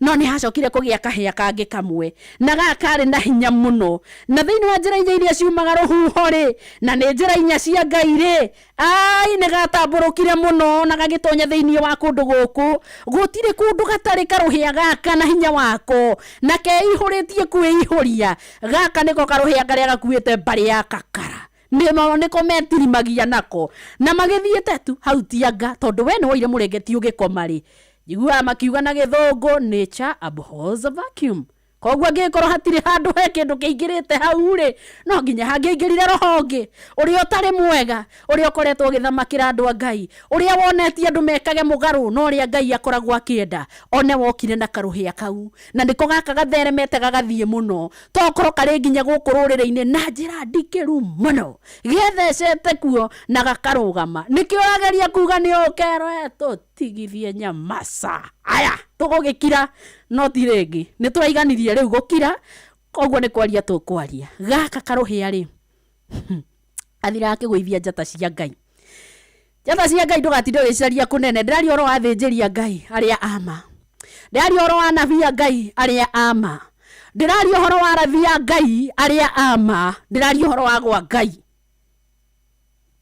no nĩ hacokire kũgĩa kahĩa kangĩ kamwe, na gaka karĩ na hinya mũno. Na thĩinĩ wa njĩra inya iria ciumaga rũhuho rĩ, na nĩ njĩra inya cia Ngai rĩ, ai nĩ gatambũrũkire mũno na gagĩtonya thĩinĩ wa kũndũ gũkũ. Gũtirĩ kũndũ gatarĩ karũhĩa gaka na hinya wako, na keihũrĩtie kwĩihũria. Gaka nĩko karũhĩa karĩa gakuĩte mbarĩ ya kakara. Nĩmo nĩko metirimagia nako, na magĩthiĩte tu hau ti anga, tondũ we nĩ woire mũrengeti ũgĩkoma rĩ. Njiguaga makiuga na gĩthũngũ, nature abhors a vacuum. Koguo angĩgĩkorwo hatirĩ handũ he kĩndũ kĩingĩrĩte hau rĩ, no nginya hangĩaingĩrire roho ũngĩ, ũrĩa ũtarĩ mwega, ũrĩa ũkoretwo ũgĩthamakĩra andũ a Ngai, ũrĩa wonetie andũ mekage mũgarũ na ũrĩa Ngai akoragwo akĩenda, one wokire na karũhĩa kau. Na nĩko gaka gatheremete gagathiĩ mũno, tokorwo karĩ nginya gũkũ rũrĩrĩ-inĩ na njĩra ndikĩru mũno, gethecete kuo na gakarũgama. Nĩkĩo ũrageria kuga nĩ ũkerwo tũtigithie nyamaca. Aya, tũgũgĩkira, no ti rĩngĩ. Nĩ tũraiganirie rĩu gũkira, koguo nĩ kwaria tũkwaria. Gaka karũhĩa rĩ, athiraga akĩgũithia njata cia Ngai. Njata cia Ngai ndũgatinde ũgĩcaria kũnene. Ndĩraria ũhoro wa athĩnjĩri a Ngai arĩa ama. Ndĩraria ũhoro wa anabii a Ngai arĩa ama. Ndĩraria ũhoro wa arathi a Ngai arĩa ama. Ndĩraria ũhoro wa gwa Ngai,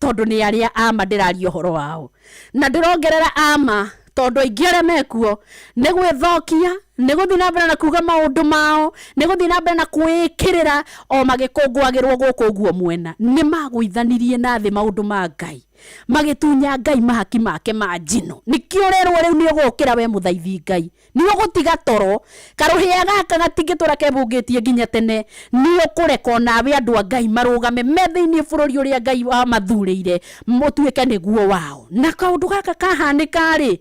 tondũ nĩ arĩa ama ndĩraria ũhoro wao. Na ndĩrongerera ama tondũ aingĩ arĩa mekuo nĩ gwĩthokia, nĩ gũthiĩ na mbere na kuga maũndũ mao, nĩ gũthiĩ na mbere na kwĩĩkĩrĩra o magĩkũngũagĩrwo gũkũ ũguo mwena. Nĩ magũithanirie na thĩ maũndũ ma Ngai, magĩtunya Ngai mahaki make ma njino. Nĩkĩo ũrerwo rĩu nĩ ũgũkĩra we mũthaithi Ngai, nĩ ũgũtiga toro. Karũhĩa gaka gatingĩtũra kebũngĩtie nginya tene. Nĩ ũkũreka onawe andũ a Ngai marũgame me thĩinĩ bũrũri ũrĩa Ngai wamathurĩire mũtuĩke nĩguo wao. Na kaũndũ gaka kahanĩka rĩ,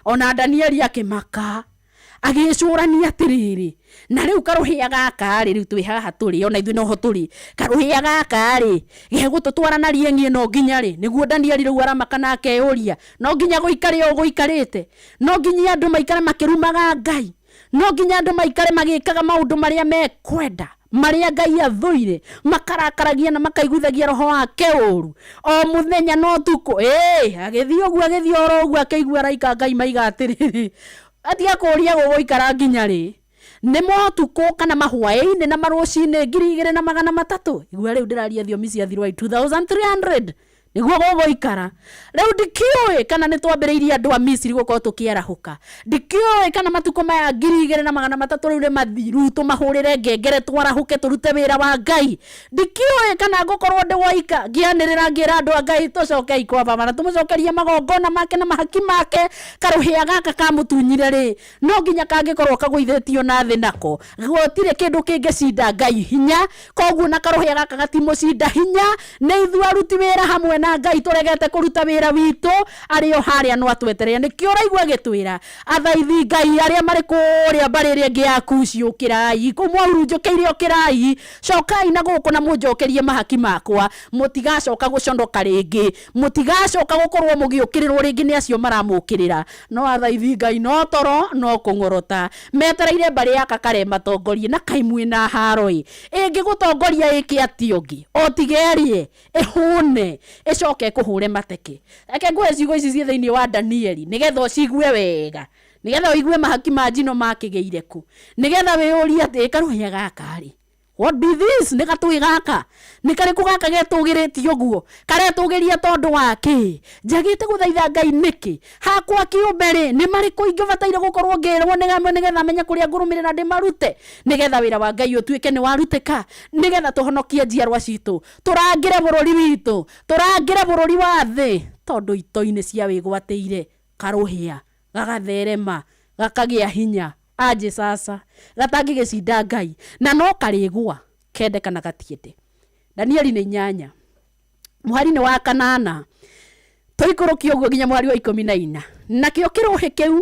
ona Danieli akĩmaka, agĩcũrania atĩrĩrĩ, na rĩu karũhĩa gaka rĩ, rĩu twĩ haha tũrĩ, ona ithuĩ noho tũrĩ, karũhĩa gaka rĩ, gegũtũtwara na rieng'i ĩno nginya rĩ? Nĩguo Danieli rĩu aramaka na akeyũria, no nginya gũikare ũũ gũikarĩte? No nginya andũ maikare makĩrumaga Ngai? No nginya andũ maikare magĩkaga maũndũ marĩa mekwenda, marĩa Ngai athũire, makarakaragia na makaiguithagia roho wake ũru o mũthenya na ũtukũ? Agĩthiĩ ũguo, agĩthiĩ oro ũguo, akĩigua araika Ngai maiga atĩrĩrĩ, atiga kũũria gũgũikara nginya rĩ? Nĩ motukũ kana mahwaĩ-inĩ na marũcinĩ 2300? Igua rĩu ndĩraria thiomi cia thirwai 2300 nĩguo gũgũikara. Rĩu ndikĩũĩ kana nĩ twambĩrĩirie andũ a Misiri gũkorwo tũkĩarahũka. Ndikĩũĩ kana matukũ maya 2300 rĩu nĩ mathiru, tũmahũrĩre ngengere twarahũke tũrute wĩra wa Ngai. Ndikĩũĩ kana ngũkorwo ndĩ woika ngĩanĩrĩra ngĩra andũ a Ngai tũcokei kwa baba na tũmũcokerie magongona make na mahaki make. Karũhĩa gaka kamũtunyire rĩ, no nginya kangĩkorwo kagũithĩtio na thĩ nako. Gũtirĩ kĩndũ kĩngĩcinda Ngai hinya, koguo na karũhĩa gaka gatimũcinda hinya. Nĩ ithuĩ aruti wĩra hamwe na Ngai tũregete kũruta wĩra witũ arĩ o harĩa no atwetereire. Nĩkĩo ũraigua agĩtwĩra athaithi Ngai arĩa marĩ kũrĩa mbarĩ ĩrĩa ĩngĩ ya Kushi, ũkĩrai kũu mwahurunjũkĩire, ũkĩrai, cokai na gũkũ na mũnjokerie mahaki makwa. Mũtigacoka gũconoka rĩngĩ, mũtigacoka gũkorwo mũgĩũkĩrĩrwo rĩngĩ nĩ acio maramũkĩrĩra. No athaithi Ngai no toro no kũng'orota, metereire mbarĩ ya Kakare matongorie. Na kai mwĩna haro ĩ ĩngĩgũtongoria ĩke atĩa ũngĩ o tiga ĩrĩe ĩhũne ĩcoke ĩkũhũre mateke. Reke nguhe ciugo ici ciĩ thĩinĩ wa Danieli nĩgetha ũcigue wega, nĩgetha ũigue mahaki ma njino makĩgĩire kũ, nĩgetha wĩyũrie atĩ karũhĩa gaka rĩ, what be this? Nĩ gatũĩ gaka, nĩ karĩkũ gaka getũgĩrĩtie ũguo? Karetũgĩria tondũ wa kĩ? Njagĩte gũthaitha Ngai nĩkĩ? Hakwa kĩũmbe rĩ, nĩ marĩkũ ingĩbataire gũkorwo ngĩrwo nĩgetha menye kũrĩa ngũrũmĩrĩra ndĩmarute, nĩgetha wĩra wa Ngai ũtuĩke nĩ warutĩka, nĩgetha tũhonokie njiarwa citũ, tũrangĩre bũrũri witũ, tũrangĩre bũrũri wa thĩ, tondũ itoi-inĩ cia wĩgwatĩire karũhĩa gagatherema gakagĩa hinya anjĩ sasa gatangĩgĩcinda Ngai, na no karĩgwa kende kana gatiende. Danieli nĩ 8 mũhari-inĩ wa 8 tũikũrũkie ũguo nginya mũhari wa 14. Nakĩo kĩrũhĩ kĩu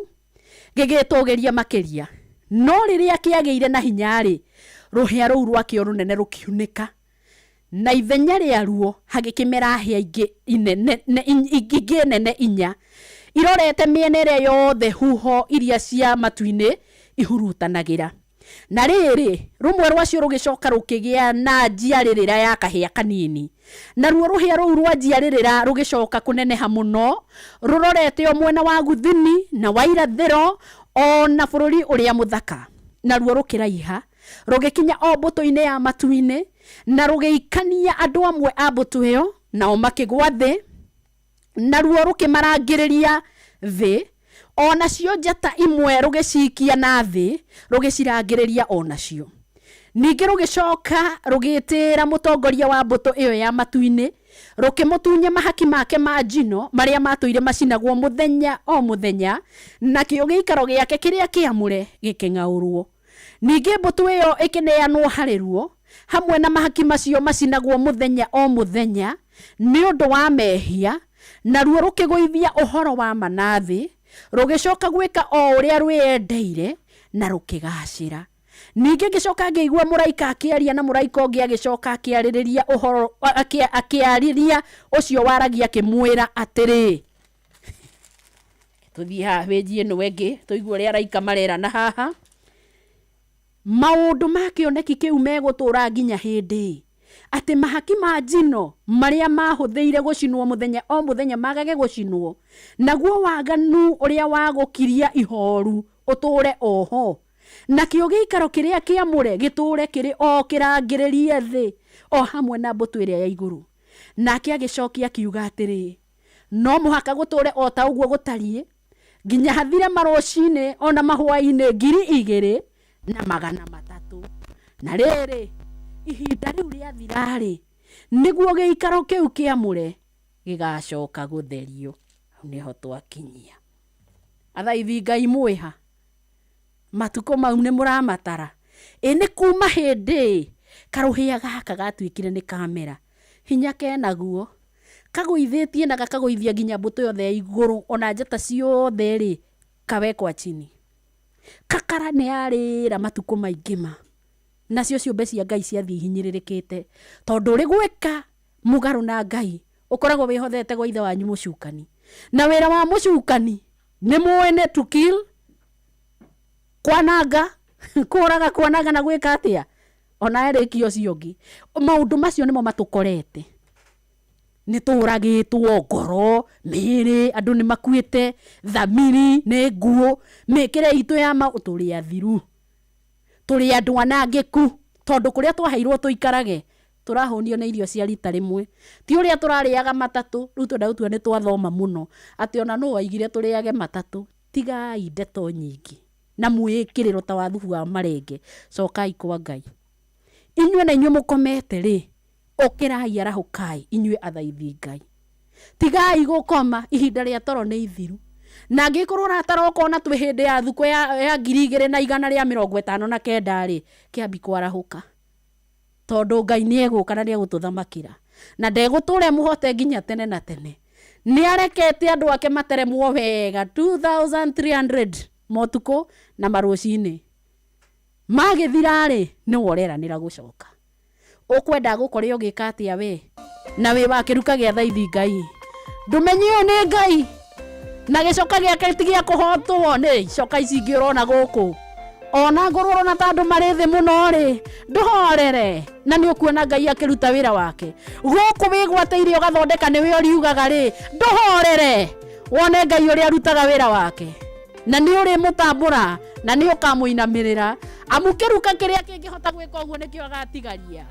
gĩgĩtũgĩria makĩria, no rĩrĩa kĩagĩire na hinya-rĩ, rũhĩa rũu rwakĩo rũnene rũkiunĩka, na ithenya rĩaruo hagĩkĩmera hĩa ingĩ ingĩ nene 4 irorete mĩena ĩrĩa yothe huho iria cia matu-inĩ ihurutanagĩra. Na rĩrĩ, rũmwe rwacio rũgĩcoka rũkĩgĩa na njiarĩrĩra ya kahĩa kanini, naruo rũhĩa rũu rwa njiarĩrĩra rũgĩcoka kũneneha mũno, rũrorete o mwena wa guthini na wa irathĩro o na bũrũri ũrĩa mũthaka. Naruo rũkĩraiha rũgĩkinya o mbũtũ-inĩ ya matu-inĩ, na rũgĩikania andũ amwe a mbũtũ ĩyo, nao makĩgwa thĩ. Naruo rũkĩmarangĩrĩria thĩ, o nacio njata imwe rũgĩcikia na thĩ, rũgĩcirangĩrĩria o nacio. Ningĩ rũgĩcoka rũgĩtĩĩra mũtongoria wa mbũtũ ĩyo ya matu-inĩ, rũkĩmũtunya mahaki make ma njino marĩa matũire macinagwo mũthenya o mũthenya, nakĩo gĩikaro gĩake kĩrĩa kĩamũre gĩkĩng'aũrwo. Ningĩ mbũtũ ĩyo ĩkĩneanwo harĩ ruo, hamwe na mahaki macio macinagwo mũthenya o mũthenya nĩ ũndũ wa mehia, naruo rũkĩgũithia ũhoro wa ma na thĩ, rũgĩcoka gwĩka o ũrĩa rwĩendeire, na rũkĩgaacĩra. Ningĩ ngĩcoka ngĩigua mũraika akĩaria, na mũraika ũngĩ agĩcoka akĩarĩrĩria ũhoro, akĩarĩria ũcio waragia akĩmwĩra atĩrĩ, tũthiĩ haha page ĩno ĩngĩ tũigue ũrĩa araika marerana haha. Maũndũ ma kĩoneki kĩu megũtũũra nginya hĩndĩ, atĩ mahaki ma njino marĩa mahũthĩire gũcinwo mũthenya o mũthenya magage gũcinwo, naguo waganu ũrĩa wa gũkiria ihoru ũtũũre oho, nakĩo gĩikaro kĩrĩa kĩamũre gĩtũũre kĩrĩ o kĩrangĩrĩrie thĩ o hamwe na mbũtũ ĩrĩa ya igũrũ. Nake agĩcokia akiuga atĩrĩ, no mũhaka gũtũũre o ta ũguo gũtariĩ nginya hathire marũcinĩ o na mahwaĩ-inĩ 2300. Na rĩrĩ, ihinda rĩu rĩathira-rĩ, nĩguo gĩikaro kĩu kĩamũre gĩgacoka gũtherio. Hau nĩho twakinyia. Athaithi Ngai mwĩha, matukũ mau nĩ mũramatara. Ĩ nĩ kuma hĩndĩ karũhĩa gaka gatuĩkire nĩ kamera, hinya kenaguo, kagũithĩtie na gakagũithia nginya mbũtũ yothe ya igũrũ, ona njata ciothe rĩ, kawekwa chini. Kakara nĩ yarĩra matukũ maingĩ ma, nacio ciũmbe cia Ngai ciathiĩ ihinyĩrĩrĩkĩte, tondũ ũrĩ gwĩka mũgarũ na Ngai ũkoragwo wĩhothete gwa ithe wanyu mũcukani. Na wĩra wa mũcukani nĩ mũĩ nĩ to kill, kwananga, kũraga, kwananga na gwĩka atĩa, ona erĩkia ũcio ũngĩ. Maũndũ macio nĩmo matũkorete. Nĩ tũragĩtwo ngoro, mĩĩrĩ, andũ nĩ makuĩte, thamiri nĩ nguũ, mĩkĩre itũ ya maũndũ, tũrĩ athiru, tũrĩ andũ anangĩku, tondũ kũrĩa twaheirwo tũikarage tũrahũnio nĩ irio cia rita rĩmwe. Ti ũrĩa tũrarĩaga matatũ, rĩu twenda gũtua nĩ twathoma mũno, atĩ ona nũ waigire tũrĩage matatũ. Tigai ndeto nyingĩ na mwĩĩkĩrĩro ta wa thubu wa marenge, cokai kwa Ngai. Inyuĩ na inyuĩ mũkomete rĩ, ũkĩrai, arahũkai inyuĩ athaithi Ngai. Tigai gũkoma, ihinda rĩa toro nĩ ithiru. Na angĩkorwo ũratara ũkona twĩ hĩndĩ ya thukũ ya 2159 rĩ, kĩambi kwarahũka, tondũ Ngai nĩ egũka na nĩ egũtũthamakĩra. Na ndegũtũra ĩmũhote nginya tene na tene. Nĩ arekete andũ ake materemwo wega 2300 motukũ na marũcinĩ. Magĩthira-rĩ, nĩwe ũreranĩra gũcoka. Ũkwenda gũkore ũgĩka atĩa we? Na wĩ wa kĩruka gĩa thaithi Ngai. Ndũmenye ũyũ nĩ Ngai. Na gĩcoka gĩake ti gĩa kũhotwo nĩ icoka ici ingĩ ũrona gũkũ. Ona ngorwo ũrona ta andũ marĩ thĩ mũno rĩ, ndũhorere. Na nĩ ũkuona Ngai akĩruta wĩra wake. Gũkũ wĩgwatĩire ũgathondeka nĩwe ũriugaga rĩ, ndũhorere. Wone Ngai ũrĩa arutaga wĩra wake. Na nĩ ũrĩmũtambũra na nĩ ũkamũinamĩrĩra. Amu kĩruka kĩrĩa kĩngĩhota gwĩka ũguo nĩkĩo agatigaria.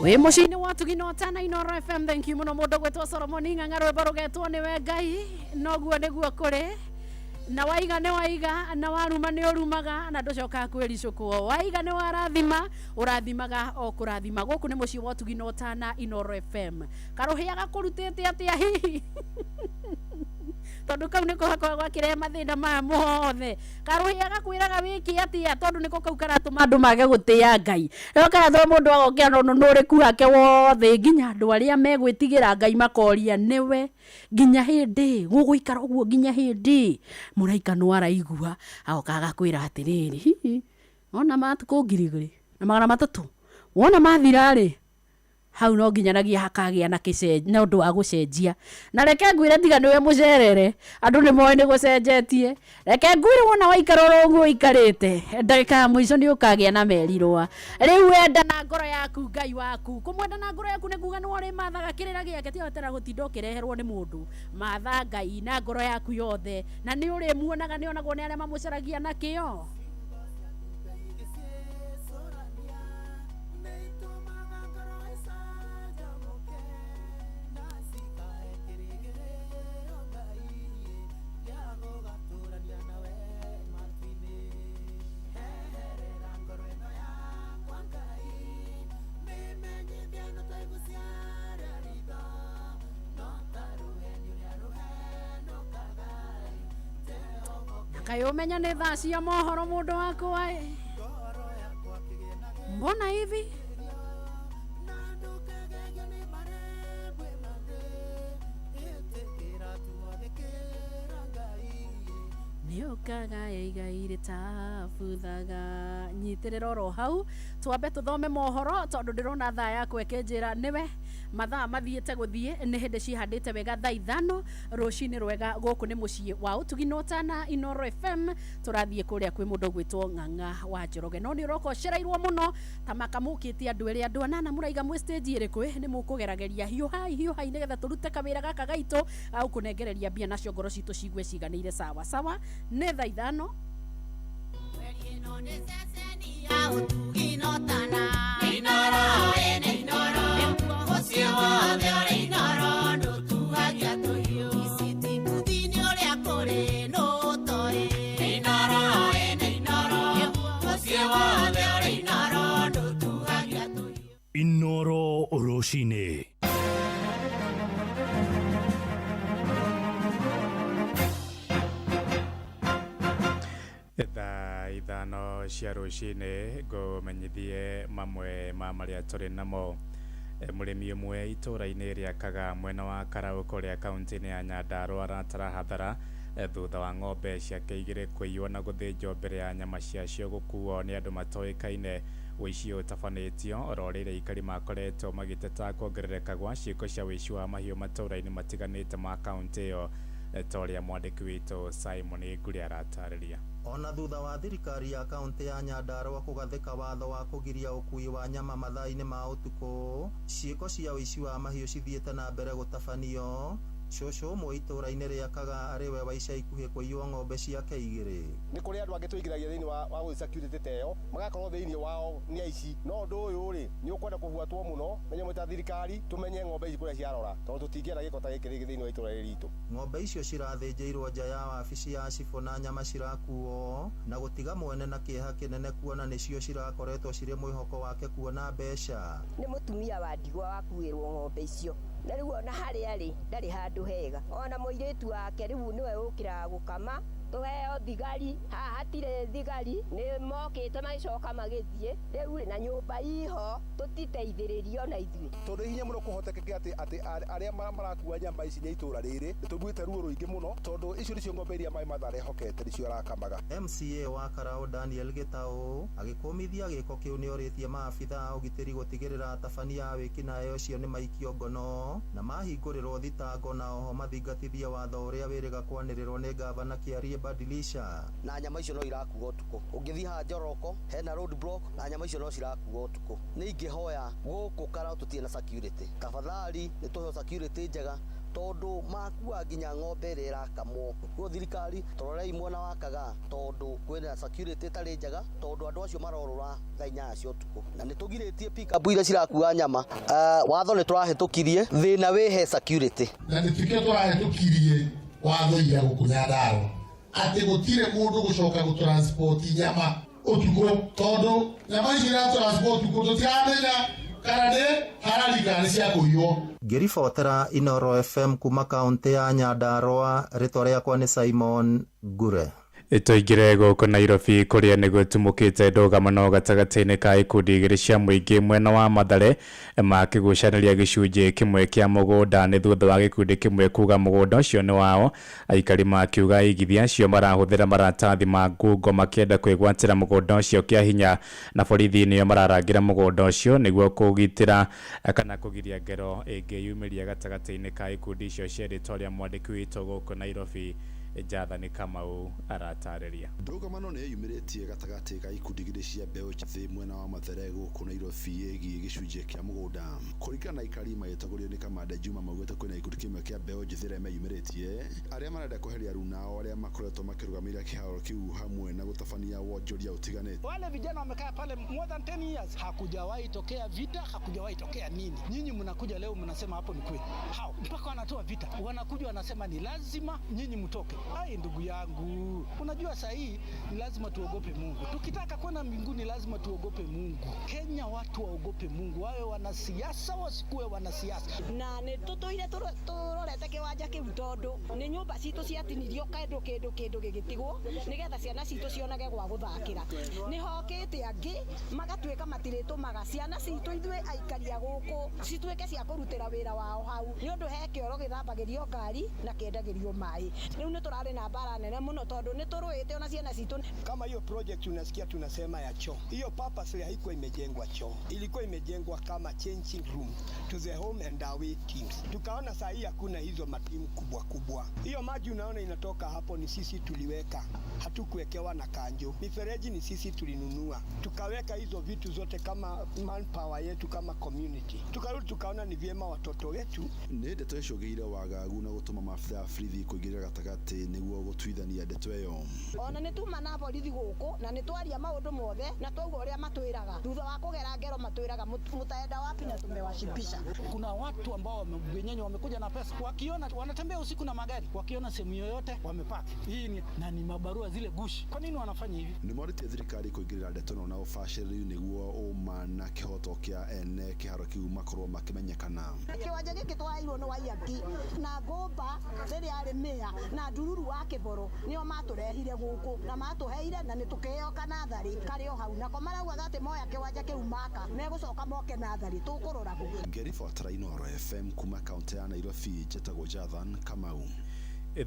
Wĩ mũciĩ-inĩ wa Tugino Tana Inoro FM. Thank you mũno mũndũ gwĩtwo Solomon Ng'ang'a, rwĩmbo rũgetwo nĩwe Ngai, noguo nĩguo kũrĩ. Na waiga nĩ waiga, na waruma nĩ ũrumaga, na ndũcokaga kwĩricũkwo. Waiga nĩ warathima, ũrathimaga o kũrathima. Gũkũ nĩ mũciĩ wa Tugino Tana Inoro FM. Karũhĩa gakũrutĩte atĩa hihi? Tondũ kau nĩko gakoragwo gakĩrehe mathĩna maya mothe. Karũhĩa gakwĩraga wĩke atĩa tondũ nĩko kau karatũma andũ mage gũtĩa Ngai. Nĩko karatũma mũndũ agokĩra na ũnũnũrĩku wake wothe nginya andũ arĩa megwĩtigĩra Ngai makoria nĩwe nginya hĩndĩ gũgũikara ũguo nginya hĩndĩ. Mũraika no araigua agoka agakwĩra atĩrĩrĩ, hihi wona matukũ 2300 wona mathira rĩ, hau no nginyanagia hakagĩa na na ũndũ wa gũcenjia. Na reke ngwĩre tiga nĩwe mũcerere, andũ nĩ moĩ nĩ gũcenjetie. Reke ngwĩre wona waikara oro ũguo ũikarĩte, ndagĩka ya mũico nĩ ũkagĩa na merirũa. Rĩu wenda na ngoro yaku Ngai waku. Kũmwenda na ngoro yaku nĩ kuga nĩwe ũrĩmathaga kĩrĩra gĩake, tiga gweterera gũtinda ũkĩreherwo nĩ mũndũ. Matha Ngai na ngoro yaku yothe, na nĩ ũrĩmuonaga, nĩ onagwo nĩ arĩa mamũcaragia na kĩo. Kaĩ ũmenya nĩ thaa cia mohoro mũndũ wakwa ĩ. Mbona hivi? Nĩũkaga igai rĩtabuthaga. Nyitĩrĩra oro hau twambe tũthome mohoro tondũ ndĩrona thaa yakwa ĩkĩnjĩra nĩwe mathaa mathiĩte gũthiĩ nĩ hĩndĩ cihandĩte wega thaa 5 rũcinĩ rwega. Gũkũ nĩ mũciĩ wa ũtugi na ũtana Inoro FM. Tũrathiĩ kũrĩa kwĩ mũndũ ũgwĩtwo Ng'ang'a wa Njoroge, no nĩ ũroka ũcereirwo mũno ta makamũkĩte andũ erĩ, andũ anana mũraiga mwĩ stage ĩrĩkũ ĩ, nĩ mũkũgerageria hiũhai hiũhai nĩgetha tũrute kawĩra gaka gaitũ ga gũkũnengereria mbia nacio ngoro citũ cigue ciganĩire sawa sawa. Nĩ thaa 5. Inoro rũcinĩ. Thaa 5 cia rũcinĩ ngũmenyithie mamwe ma marĩa tũrĩ namo. Mũrĩmi ũmwe itũũra-inĩ rĩa Kaga mwena wa Karau kũrĩa kaunti-inĩ ya Nyandarua aratara hathara thutha wa ng'ombe ciake 2 kũiywo na gũthĩnjwo mbere ya nyama ciacio gũkuo nĩ andũ matoĩkaine. Ũici ũtabanĩtio oro rĩrĩa aikari makoretwo magĩteta kuongerereka gwa ciĩko cia ũici wa mahiũ matũũra-inĩ matiganĩte ma kaunti ĩyo, ta ũrĩa mwandĩki witũ Simon Nguri aratarĩria. Ona thutha wa thirikari ya kaunti ya Nyandarua kũgathĩka watho wa kũgiria ũkui wa nyama mathaa-inĩ ma ũtukũ, ciĩko cia ũici wa mahiũ cithiĩte na mbere gũtabanio. Cũcũ ũmwe itũũra-inĩ rĩa Kaga arĩ we wa ica ikuhĩ kũiywo ng'ombe ciake 2. Nĩ kũrĩ andũ angĩ tũingĩragia thĩinĩ wa gũthiĩ security ta ĩyo, magakorwo thĩinĩ wao nĩ aici. No ũndũ ũyũ rĩ, nĩ ũkwenda kũbuatwo mũno na inyuĩ ta thirikari tũmenye ng'ombe ici kũrĩa ciarora, tondũ tũtingĩenda gĩko ta gĩkĩ rĩngĩ thĩinĩ wa itũũra rĩrĩ ritũ. Ng'ombe icio cirathĩnjĩirwo nja ya wabici ya cibũ na nyama cirakuo na gũtiga mwene na kĩeha kĩnene kuona nĩcio cirakoretwo cirĩ mwĩhoko wake kuona mbeca. Nĩ mũtumia wa ndigwa wakuĩrwo ng'ombe icio, na rĩu ona harĩa arĩ ndarĩ handũ hega. Ona mũirĩtu wake rĩu nĩwe ũkĩraga gũkama, tũheo thigari, haha hatirĩ thigari, nĩ mokĩte magĩcoka magĩthiĩ, rĩu rĩ na nyũmba iho tũtiteithĩrĩrio na ithuĩ. Tondũ hinya mũno kũhotekeke atĩ arĩa marakua nyama ici nĩ itũũra rĩrĩ, nĩ tũiguĩte ruo rũingĩ mũno tondũ icio nĩcio ng'ombe iria Maĩ Martha arehokete nĩcio arakamaga. MCA wa Karau Daniel Gĩtaũ agĩkũmithia gĩko kĩu nĩorĩtie maabitha a ũgitĩri gũtigĩrĩra atabania a wĩkinaĩ ũcio nĩ maikio ngono na mahingũrĩrwo thitango, na oho mathingatithie watho ũrĩa wĩrĩga kwanĩrĩrwo nĩ ngavana Kĩarie Badilisha. Na nyama icio no irakuo ũtukũ, ũngĩthiĩ haha Njoroko hena road block na nyama icio no cirakuo ũtukũ. Nĩ ingĩhoya gũkũ Karau tũtirĩ na security, tafadhali nĩ tũheo security njega tondũ makua nginya ng'ombe ĩrĩa ĩrakamwo. Koguo thirikari tũrorei mwena wa Kaga tondũ kwĩna security ĩtarĩ njega, tondũ andũ acio marorũra thaa 8 cia ũtukũ na nĩ tũgirĩtie pickup iria cirakua nyama. Watho nĩ tũrahĩtũkirie, thĩna wĩhe security. Na nĩ tikĩo tũrahĩtũkirie watho ira gũkũ Nyandarua atĩ gũtirĩ mũndũ gũcoka gũtransport nyama ũtukũ, tondũ nyama icio iratransport ũtukũ tũtiramenya kana nĩ harari kana nĩ cia kũiywo. Ngĩribotera Inoro FM kuma kaũntĩ ya Nyandarũa, rĩtwa rĩakwa nĩ Simon Ngure. Tũingĩre gũkũ Nairobi kũrĩa nĩguo tumũkĩte ndũgamano gatagatĩ-inĩ ka ikundi igĩrĩ cia mũingĩ mwena wa Mathare makĩgucanĩria gĩcunjĩ kĩmwe kĩa mũgũnda nĩ thutha wa gĩkundi kĩmwe kuga mũgũnda ũcio nĩ wao. Aikari makiuga aigithia acio marahũthĩra maratathi ma ngungo makĩenda kwĩgwatĩra mũgũnda ũcio kĩa hinya, na borithi nĩo mararangĩra mũgũnda ũcio nĩguo kũgitĩra kana kũgiria ngero ĩngĩyumĩria gatagatĩ-inĩ ka ikundi icio cierĩ ta ũrĩa mwandĩki witũ gũkũ Nairobi Jathani Kamau aratarĩria. Ndũgamano nĩ yumĩrĩtie gatagatĩ ga ikundi igĩrĩ cia mbeũ njĩthĩ mwena wa Mathare gũkũ Nairobi ĩgiĩ gĩcunjĩ kĩa mũgũnda. Kũringana na aikari magĩtongorio nĩ Kamande Juma maugĩte kwĩna gĩkundi kĩmwe kĩa mbeũ njĩthĩ arĩa meyumĩrĩtie arĩa marenda kweheria aruna ao arĩa makoretwo makĩrũgamĩrĩra kĩharo kĩu hamwe na gũtabania wonjoria ũtiganĩte. Wale vijana wamekaa pale more than 10 years, hakujawahi tokea vita, hakujawahi tokea nini. Nyinyi mnakuja leo mnasema hapo ni kweli. Hao mpaka wanatoa vita, wanakuja wanasema ni lazima nyinyi mtoke. Ai, ndugu yangu, unajua saa hii ni lazima tuogope Mungu. Tukitaka kwenda mbinguni lazima tuogope Mungu. Kenya watu waogope Mungu, wawe wanasiasa wasikuwe wanasiasa. Na nĩ tũtũire tũrorete kĩwanja kĩu tondũ nĩ nyũmba citũ ciatinirio kĩndũ kĩndũ kĩndũ gĩgĩtigwo nĩgetha ciana citũ cionage gwa gũthakĩra. Nĩ hokĩte angĩ magatuĩka matirĩtũmaga ciana citũ ithuĩ aikari a gũkũ cituĩke cia kũrutĩra wĩra wao hau, nĩ ũndũ he kĩoro gĩthambagĩrio ngari na kĩendagĩrio maĩ. Rĩu nĩ tũrarĩ na mbara nene mũno tondũ nĩ tũrũĩte ona ciana citũ. Kama hiyo project unasikia tunasema ya choo, hiyo purposely haikuwa imejengwa choo, ilikuwa imejengwa kama changing room to the home and away teams. Tukaona saa hii hakuna hizo matimu kubwa kubwa. Hiyo maji unaona inatoka hapo ni sisi tuliweka, hatukuwekewa na kanjo. Mifereji ni sisi tulinunua, tukaweka hizo vitu zote kama manpower yetu kama community. Tukarudi tukaona ni vyema watoto wetu. Nĩ ndeto icũngĩire wagagu na gũtũma maabitha a borithi kũingĩrĩra gatagatĩ nĩguo gũtuithania ndeto ĩyo. Ona nĩ tuma na borithi gũkũ na nĩ twaria maũndũ mothe na twauga ũrĩa matwĩraga, thutha wa kũgera ngero matwĩraga mtaenda wapi na tumewashipisha. Kuna watu ambao wenyewe wamekuja na pesa, wakiona wanatembea usiku na magari, wakiona sehemu yoyote wamepaki. Hii ni na ni mabarua zile gushi. Kwa nini wanafanya hivi? Nĩ morĩtie thirikari kũingĩrĩra ndeto ĩno na ũbacĩrĩru nĩguo ũma na kĩhoto kĩa ene kĩharo kĩu makorwo makĩmenyekana. Kĩwanja gĩkĩ twaheirwo nĩ Waiyaki na Ngũmba rĩrĩa arĩ mĩa na Ndururu wa Kĩboro nĩo matũrehire gũkũ na matũheire na nĩ tũkĩoka natharĩ karĩ o hau, nako maraugaga atĩ moya kĩwanja kĩu maka megũcoka moke natharĩ tũkũrora kũ. Ngĩribotera Inooro FM kuma kaũntĩ ya Nairobi, njĩtagwo Jathan Kamau.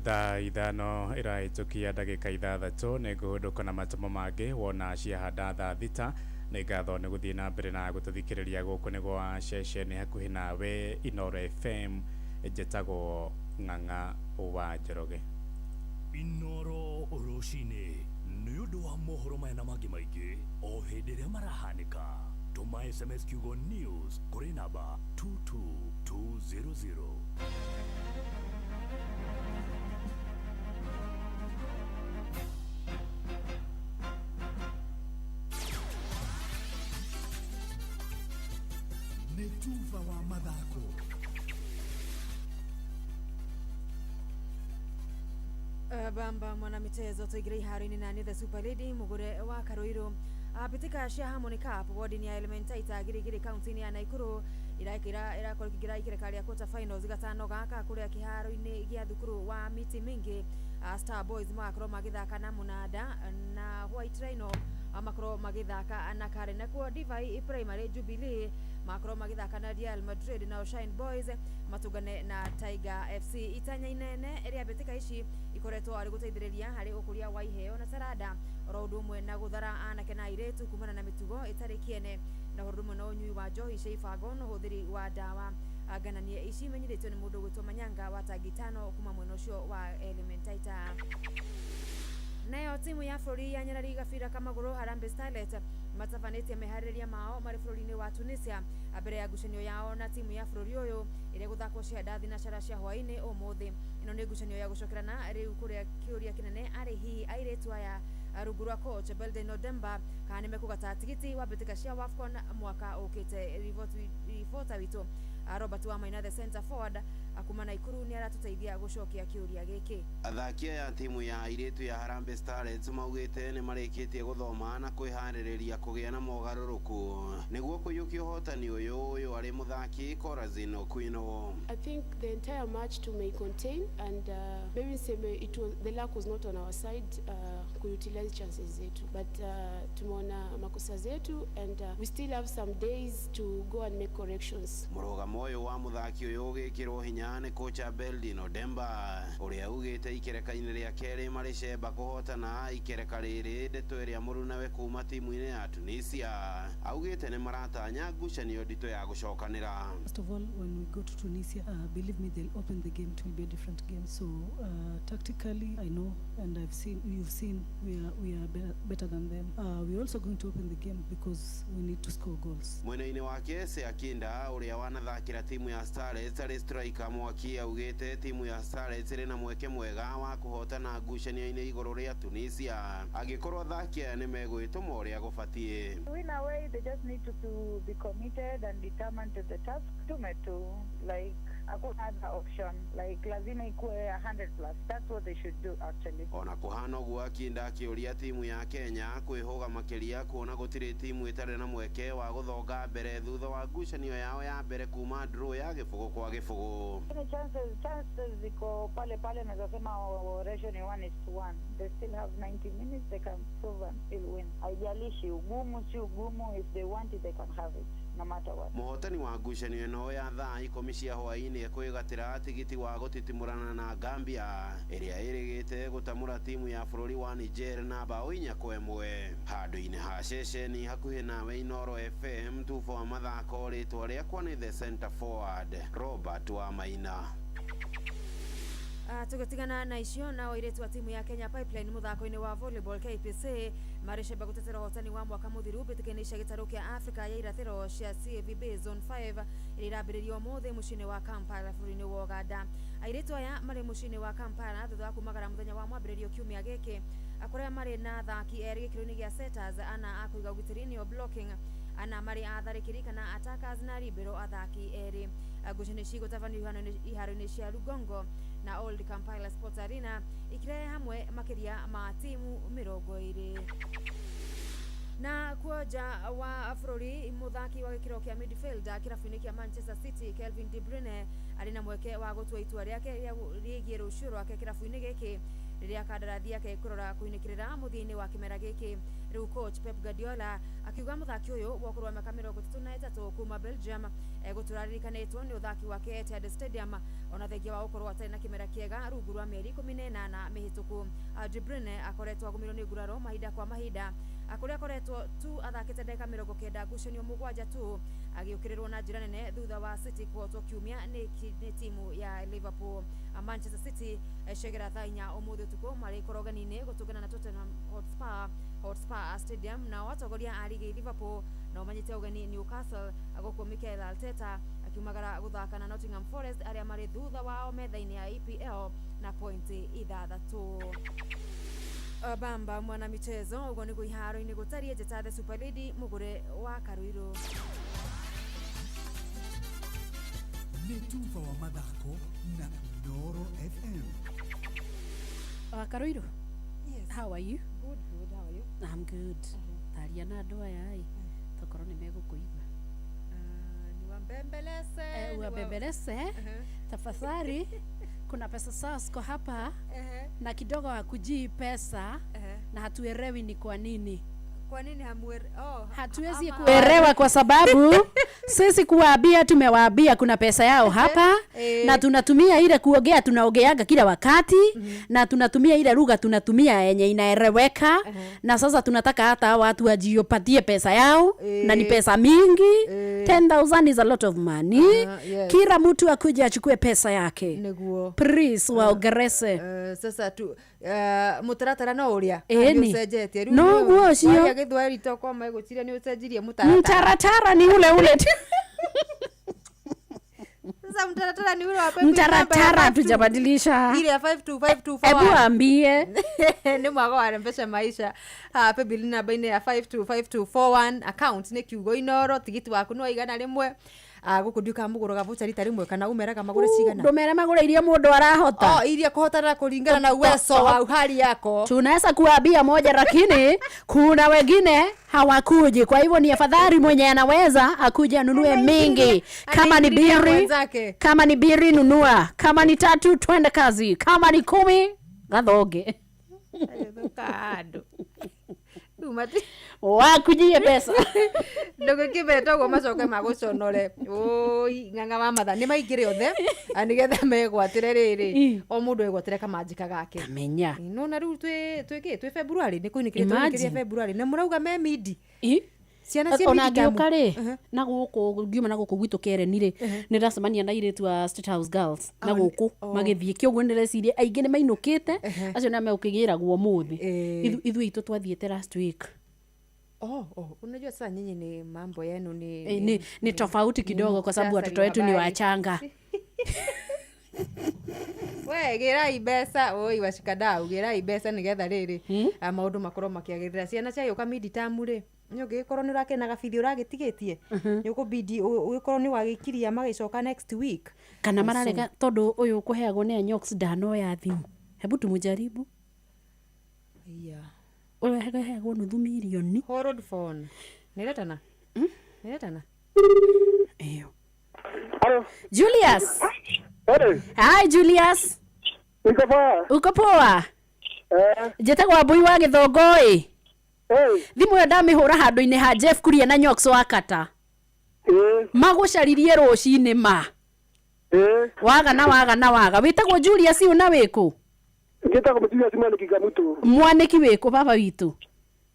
Thaa 5 ĩrahĩtũkia ndagĩka 6 nĩ ngũhũndũka na matũmo mangĩ wona ciahanda thaa 6. Nĩ ngatho nĩ gũthiĩ na mbere na gũtũthikĩrĩria gũkũ nĩ gwa ceceni hakuhĩ nawe Inooro FM. Njĩtagwo Ng'ang'a wa Njoroge. Inoro rũcinĩ nĩ ũndũ wa mohoro maya na mangĩ maingĩ o hĩndĩ ĩrĩa marahanĩka, tũma SMS kiugo news kũrĩ namba 22200. Nĩ tuba wa mathako. Bamba mwanamitezo tuigire iharo-inĩ na nĩ the super lady mugure wa Karuiru. Mbĩtĩka cia Harmony Cup wodi-inĩ ya Elementaita Girigiri kaunti-inĩ ya Nakuru irakorwo ikĩingĩra ikereka rĩa quarter finals gatano gaka kũrĩa kĩharo-inĩ gĩa thukuru wa miti mingi. Star Boys magakorwo magĩthaka na Mũnanda na White Rhino makorwo magĩthaka na Karen, nakuo Divai Primary Jubilee makorwo magĩthaka na Real Madrid, nao Shine Boys matũngane na Tiger FC. Itanya inene rĩa mbĩtĩka ici ikoretwo arĩ gũteithĩrĩria harĩ ũkũria wa iheo na taranda oro ũndũ ũmwe na gũthara anake na airĩtu kumana na mĩtugo ĩtarĩ kĩene na ũndũ ũmwe na ũnyui wa njohi cia ibango na ũhũthĩri wa ndawa. Ngananie ici imenyithĩtio nĩ mũndũ ũgwĩtwo Manyanga wa tangi 5 kuma mwena ũcio wa Elementaita. Nayo timu ya bũrũri ya nyarari gabira kamagũrũ Harambee Starlets matabanĩtie meharĩrĩria mao marĩ bũrũri-inĩ wa Tunisia mbere ya ngucanio yao na timu ya bũrũri ũyũ ĩrĩa gũthakwo cia thinacara cia hwaĩ-inĩ ũmũthĩ. Ĩno nĩ ngucanio ya gũcokerana rĩu kũrĩa kĩũria kĩnene arĩ hihi airĩtu aya rungu rwa coach Belden Odemba kana nĩ mekũgata tigiti wa mbĩtĩka cia WAFCON mwaka ũkĩte. Ribota witũ Robert Wamaina the center forward Kuma Naikuru nĩ aratuteithia gũcokia kĩũria gĩkĩ. Athaki aya timu ya airĩtu ya Harambee Starlets maugĩte nĩ marĩkĩtie gũthoma na kwĩharĩrĩria kũgĩa na mogarũrũku nĩguo kũiyũkia ũhotani ũyũ. Ũyũ arĩ mũthaki Corazin Okwino. I think the entire match tume contain and maybe niseme it was the luck was not on our side kuutilize chances zetu, but tumeona makosa zetu and we still have some days to go and make corrections. Mũrũgamo ũyũ wa mũthaki ũyũ ũgĩkĩrwo hinya nĩ kocha Beldin Odemba ũrĩa ugĩte ikereka-inĩ rĩa kerĩ marĩ cemba kũhotana ikereka rĩrĩ, ndeto ĩrĩa mũrunawe kuma timu-inĩ ya Tunisia augĩte nĩ maratanya ngucanio nditũ ya gũcokanĩra. First of all, when we go to Tunisia, believe me, they'll open the game. It will be a different game. So tactically, I know, and I've seen, you've seen, we are better than them. We're also going to open the game because we need to score goals. Mwena-inĩ wake, Seakinda ũrĩa wanathakĩra timu ya Starlets arĩ striker mwaki augĩte timu ya Starlets ĩrĩ na mweke mwega wa kũhotana ngucanio-inĩ igũrũ rĩa Tunisia angĩkorwo athaki aya nĩ megwĩtũma ũrĩa gũbatiĩ. In a way, they just need to be committed and determined to the task. Tume tu, like, hakuna other option. Like, lazima ikuwe 100 plus. That's what they should do, actually. Ona kũhana ũguo, Akinda akĩũria timu ya Kenya kwĩhũga makĩria kuona gũtirĩ timu ĩtarĩ na mweke wa gũthonga mbere thutha wa ngucanio yao ya mbere kuma draw ya 0-0. Any chances ziko pale pale, naweza sema ratio ni 1:1. They still have 90 minutes, they can prove and still win. Haijalishi ugumu si ugumu, if they want it, they can have it, no matter what. Mũhotani wa ngucanio ĩno ya thaa 10 cia hwaĩ-inĩ ekwĩgatĩra tigiti wa gũtitimũrana na Gambia ĩrĩa ĩrĩgĩte gũtamũra timu ya bũrũri wa Niger na bao 4-1. Handũ-inĩ ha ceceni hakuhĩ nawe Inoro FM, tubo wa mathako, rĩtwa rĩakwa nĩ the center forward Robert wa Maina. Tũgĩtigana na icio, nao airĩtu a timu ya Kenya Pipeline mũthako-inĩ wa volleyball KPC marĩ cemba gũtetera ũhotani wa mwaka mũthiru mbĩtĩka-inĩ cia gĩtarũ kĩa Africa ya irathĩro cia CAVB Zone 5 ĩrĩa ĩrambĩrĩrio ũmũthĩ mũciĩ-inĩ wa Kampala bũrũri-inĩ wa Uganda. Airĩtu aya marĩ mũciĩ-inĩ wa Kampala thutha wa kumagara mũthenya wa mwambĩrĩrio kiumia gĩkĩ, kũrĩa marĩ na athaki erĩ gĩkĩro-inĩ gĩa setters, ana a kũiga ũgitĩri nĩo blocking, ana marĩ atharĩkĩri kana attackers, na libero athaki erĩ. Ngucanio cigũtabanio iharo-inĩ cia Lugongo na Old Kampala Sports Arena, ikirehe hamwe makĩria ma timu 20. Na kuoja wa bũrũri, mũthaki wa gĩkĩro kĩa midfielder kĩrabu-inĩ kĩa Manchester City Kelvin De Bruyne arĩ na mweke wa gũtua itua rĩake rĩgiĩ rũciũ rwake kĩrabu-inĩ gĩkĩ rĩrĩa kandarathi yake ĩkũrora kũinĩkĩrĩra mũthia-inĩ wa kĩmera gĩkĩ. Rĩu coach Pep Guardiola akiuga mũthaki ũyũ wa ũkũrũ wa mĩaka 33 kuma Belgium egũtũra aririkanĩtwo nĩ ũthaki wake Etihad Stadium, ona thengia wa gũkorwo atarĩ na kĩmera kĩega rungu rwa mĩeri 18 mĩhĩtũku. De Bruyne akoretwo agũmĩirwo nĩ nguraro mahinda kwa mahinda, kũrĩa akoretwo tu athakĩte ndagĩka 90 ngucanio 7 tu, agĩũkĩrĩrwo na njĩra nene thutha wa City kũhotwo kiumia nĩ timu ya Liverpool. Manchester City cegera thaa 4 ũmũthĩ ũtukũ marĩ korogani-inĩ gũtũngana na Tottenham Hotspur Stadium. Nao atongoria a rigi Liverpool nao manyite ũgeni Newcastle, gũkũ Mikel Arteta akiumagara gũthaka na Nottingham Forest arĩa marĩ thutha wao metha-inĩ ya EPL na pointi 6. Bamba mwana michezo, ũguo nĩguo iharo-inĩ gũtariĩ. Njĩta the super lady mũgũre wa Karuirũ. Nĩ tuba wa mathako na Inooro FM. Wa Karuirũ. Yes. How are you? Good, good. How are you? I'm good. Taria na andũ aya ĩ tokorwo nĩ megũkũigua. Niwambembeleze. Uwabembeleze tafadhali. Kuna pesa Sasco hapa na kidogo hakujii pesa na hatuelewi ni kwa nini. Kwa nini hamuere? Oh, hatuwezi kuelewa kwa sababu sisi kuwaambia tumewaambia kuna pesa yao hapa na tunatumia ile kuongea tunaongeaga kila wakati na tunatumia ile lugha tunatumia yenye inaeleweka na sasa tunataka hata watu wajiopatie pesa yao na ni pesa mingi. 10,000 is a lot of money. Yes. Kila mtu akuje achukue pesa yake. Niguo. Please waongereze. Sasa tu mũtaratara no ũrĩa Ĩni. ũcenjetie. Rĩu No guo ũcio. Waria gĩthwaĩri to kwa megũciria nĩ ũcenjirie mũtaratara. Mtaratara ni ule ule tu. Sasa mtaratara ni ule wa paybill number ya Mtaratara 52. hatujabadilisha. Ile ya 525241. Hebu ambie. Nĩ mwago warembesha maisha. Ha, paybill namba-inĩ ya 525241, account nĩ kiugo Inoro, tigiti waku no 100. Gũkũ ndiũkaga mũgũraga voucher rita rĩmwe kana umeraga magũre cigana? Ndũmere magũre iria mũndũ arahota. Oh, iria kũhotana kũringana na uwezo wa hali yako. Tunaweza kuambia moja, lakini kuna wengine hawakuji. Kwa hivyo ni afadhali mwenye anaweza akuje anunue mingi. Kama ni Anaingilia biri, mwenzake. Kama ni biri nunua, kama ni tatu twende kazi, kama ni 10 gathonge. Kando. Rĩu mati wakujie mbeca. Ndũgĩkĩmeta ũguo macoke magũconore ũi ng'ang'a wa matha nĩ maingĩre othe na nĩgetha megwatĩre rĩrĩ o mũndũ egwatĩre kamanjika gake. Menya. Nona rĩu twĩ twĩkĩ twĩ February nĩ kũinĩkĩria tũinĩkĩria Imagine. February na mũrauga me midi ciana ciĩ Ona midi tamu. ngĩũka rĩ na gũkũ ngiuma na gũkũ gwitũ Kereni rĩ, nĩ ndacemania na airĩtu a State House Girls na gũkũ magĩthiĩ kĩoguo nĩndĩreciria aingĩ nĩ mainũkĩte acio nĩ megũkĩgĩragwo ũmũthĩ. Ithuĩ itũ twathiĩte last week. Oh, unajua sasa nyinyi ni mambo yenu ni, Ni tofauti kidogo kwa sababu watoto muhtasari wetu ni wa habari. wachanga. We gĩrai mbeca oi washikadau gĩrai mbeca nĩgetha rĩrĩ maũndũ makorwo makĩagĩrĩra ciana ciagĩũka miditamu rĩ nĩ ũngĩgĩkorwo nĩ ũrakĩna gabithi ũragĩtigĩtie nĩ ũkũbidi ũgĩkorwo nĩ wagĩkiria magĩcoka next week. Kana mararega tondũ ũyũ ũkũheagwo nĩ Anyox ndanoya thimũ, hebu tumujaribu. Yeah. Ũyũ aheagwo nuthu mirioni. Hold phone nĩretana nĩretana. Julius. Hi Julius. Niko poa. Uko poa? Njĩtagwo Mbui wa Gĩthongo ĩ. Thimũ ĩyo ndamĩhũra handũ-inĩ ha Jeff Kuria na Nyox wa Kata. Magũcaririe rũcinĩ ma. Waga na waga na waga. Wĩtagwo Julius ũ na wĩkũ? Njĩtagwo Julius Mwanĩki Kamũtũ. Mwanĩki wĩkũ baba witũ?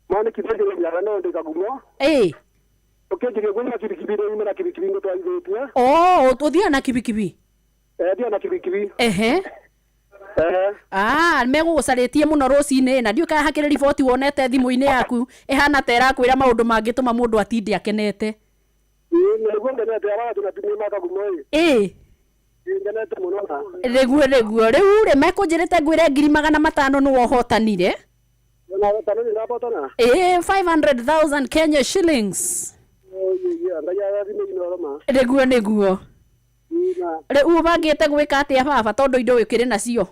Mwanĩki nĩ no ndĩ Kagumo. Ũkĩnjirie kwĩna kibikibi rĩu na kibikibi ngũtwarithĩtie. Oh, ũthiaga na kibikibi? Thiaga na kibikibi. Ehe. Ah, megũgũcarĩtie mũno rũcinĩ na ndiũĩ kana hakĩrĩ riboti wonete thimũ-inĩ yaku ĩhana ta ĩrakwĩra maũndũ mangĩtũma mũndũ atinde akenete. Nĩguo ngenete arĩa tũnatumia Kagumo ĩ. Ngenete mũno na. Nĩguo nĩguo rĩu rĩ mekũnjĩrĩte ngwĩre 500,000 nĩwe ũhotanire. Na tano nĩ ndahotana. 500,000 Kenya shillings. Ngai arathime Inooro ma. Nĩguo nĩguo. Rĩu ũbangĩte gwĩka atĩa baba tondũ indo ũkĩrĩ nacio?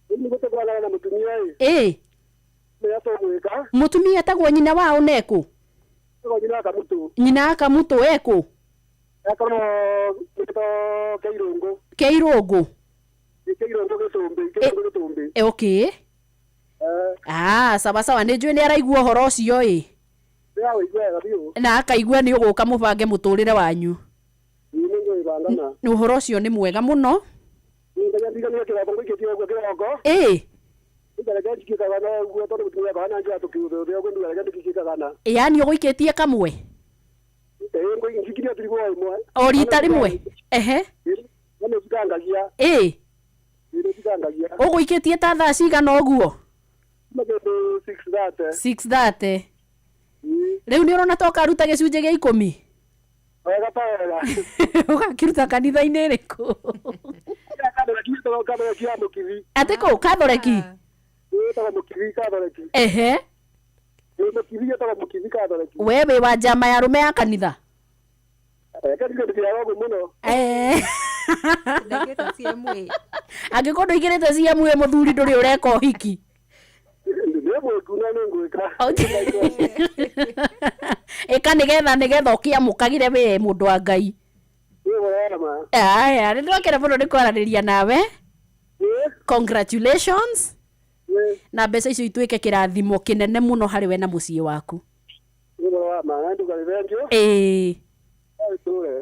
Rĩu nĩguo tũkwanana na mũtumia ĩ. Nĩrĩa tũgwĩka. Mũtumia etagwo nyina wao nekũ? Etagwo nyina wa Kamũtũ. Nyina wa Kamũtũ ekũ? Akorwo ĩtagwo Kĩirũngũ. Kĩirũngũ? Kĩirũngũ Gĩtũmbĩ, Kĩirũngũ Gĩtũmbĩ. Okay. Ah, sawa sawa nĩ njũĩ nĩ araigua ũhoro ũcio ĩ. Nĩaũigua wega biũ. Na akaigua nĩ ũgũka mũbange mũtũrĩre wanyu. Ĩĩ nĩngũĩbanga na. Nĩ ũhoro ũcio nĩ mwega mũno. Ngai ndiganie kĩroko ngũikĩtie ũguo kĩroko. Ngareke njikie kagana ũguo tondũ mũtumia kagana njĩra tũkiũthĩ ũguo ngareke ndikikie kagana. Yaani ũgũikĩtie kamwe? Ĩĩ njikirie turigwo ĩmwe. O rita rĩmwe? Ehe. No nĩnjikangagia. Nĩnjikangagia. Ũgũikĩtie ta thaa cigana ũguo? Kĩndũ 6:30. 6:30. Rĩu nĩ ũrona ta ũkaruta gĩcunjĩ gĩa 10? Wega ta wega. Ũgakĩruta kanitha-inĩ ĩrĩkũ? Kathoreki ya Mũkithi. Atĩ kũ? Kathoreki? Ĩtagwo Mũkithi Kathoreki. Ehe. Mũkithi ĩtagwo Mũkithi Kathoreki. We wĩ wa njama ya arũme ya kanitha? Kanitha ndĩkĩraga ũguo mũno. Ndagĩta CMA. Angĩkorwo ndũingĩrĩte CMA mũthuri ndũrĩ ũreka ũhiki. Nĩ mwĩku na nĩngwĩka. Ĩka nĩgetha ũkĩamũkagĩre we mũndũ wa Ngai. Aya, nĩ ndwakena mũno nĩ kwaranĩria nawe. Congratulations. Na mbeca icio ituĩke kĩrathimo kĩnene mũno harĩ we na mũciĩ waku.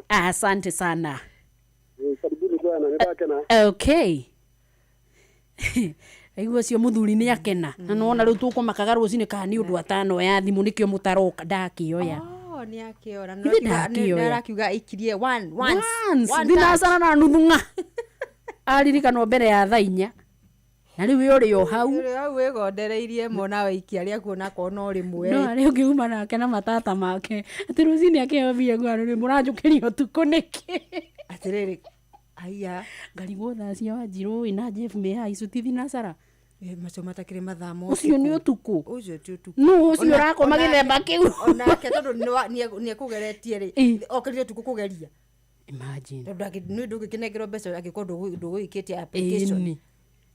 Asante sana. Okay. Aigua ũcio mũthuri nĩ akena na nĩwona rĩu tũkũmakaga rũcinĩ kana nĩ ũndũ atanoya thimũ nĩkĩo mũtaroka ndakĩoya. Oh, nĩ akĩora. Ithe ndakĩoya. Nĩarakiuga aikirie one once. Once, One touch. thinacara na nuthu ng'a aririkanwo mbere ya thaa 4 na rĩu ũrĩ o hau. Ũrĩ hau wĩgondereirie mona waikia rĩaku onakorwo no rĩmwe. No arĩ ũngĩuma nake na matata make atĩ rũcinĩ akĩheo mbia ngwaro rĩ mũranjũkĩria ũtukũ nĩkĩ? Atĩrĩrĩ aya ngarigwo thaa cia Wanjirũ ĩ na Jeff me haha icio ti thinacara. Macio matakĩrĩ mathaa ma Ũcio nĩ ũtukũ. Ũcio ti ũtukũ. Nũ ũcio ũrakoma gĩthemba kĩu? Onake tondũ nĩekũgeretie rĩ okĩrire ũtukũ kũgeria. Imagine. Tondũ nĩ ndũngĩkĩnengerwo mbeca angĩkorwo ndũgũikĩtie application. Ĩni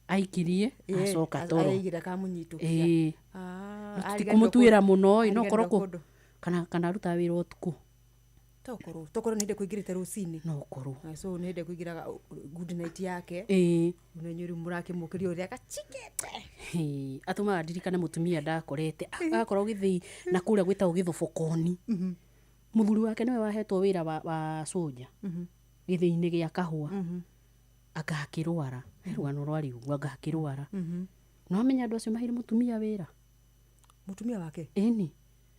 aikirie acoka toro. Aigĩra kamũnyitũkia. Ĩĩ. Ah, Na ariganĩrwo tũtikũmũtuĩra mũno ĩ, no ariganĩrwo korwo kũ kũndũ. kana arutaga wĩra ũtukũ. Tokorwo tokorwo nĩ hĩndĩ kũingĩrĩte rũcinĩ. No korwo. So nĩ hĩndĩ kũingĩraga good night yake. Ĩĩ. Na inyuĩ rĩu mũrakĩmũkĩria ũrĩa gachikĩte. Hĩ, atũmaga ndirikane mũtumia ndakorete akorwo gĩthĩi na kũrĩa gwĩtagwo gĩthobokoni. Mũthuri wake nĩwe wahetwo wĩra wa soja gĩthĩi-inĩ gĩa kahũa. Anga akĩrwara, he rũgano rwarĩ ũguo, anga akĩrwara. No amenya andũ acio maheire mũtumia wĩra. Mũtumia wake? Ĩni.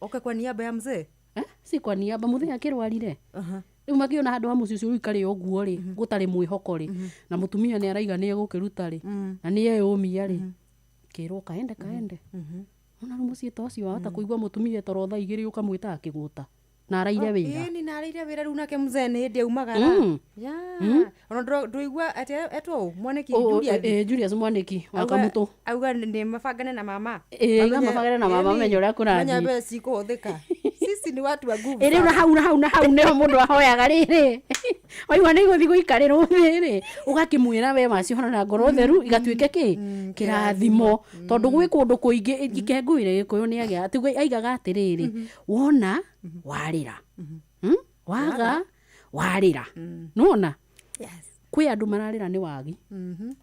Oke kwa niaba ya mzee? Eh? Si kwa niaba, mũthee akĩrwarire. Rĩu makĩona handũ ha mũciĩ ũcio ũikare ũguo rĩ, gũtarĩ mwĩhoko rĩ, na mũtumia nĩ araiga nĩ egũkĩruta rĩ, na nĩ eyũmia rĩ, kĩrwo kaende kaende. Ona rĩu mũciĩ ta ũcio wahota kũigua mũtumia toro thaa 2 ũkamwĩta akĩgũta na araire wĩra. Ĩni na araire wĩra rĩu nake mzee nĩ hĩndĩ aumagara. Ya. Ona ndũigua atĩ etwo ũ? Mwanĩki Julius. Julius Mwanĩki wa Kamũtũ. Auga nĩ mabangane na mama. Ĩĩ, auga mabangane na mama, mamenye ũrĩa kũrathiĩ. Mamenye mbeca cikũhũthĩka. Sisi ni watu wa nguvu. Ĩ rĩu na hau na hau na hau nĩho mũndũ ahoyaga rĩrĩ, waigua nĩ igũthiĩ gũikarĩrwo thĩ rĩ, ũgakĩmwĩra we waciohora na ngoro theru igatuĩke kĩ kĩrathimo, tondũ gwĩ kũndũ kũingĩ ike ngwĩre Gĩkũyũ nĩ agĩa atĩ aigaga atĩrĩrĩ, wona warĩra, Waga warĩra, nĩwona kwĩ andũ mararĩra nĩ wagi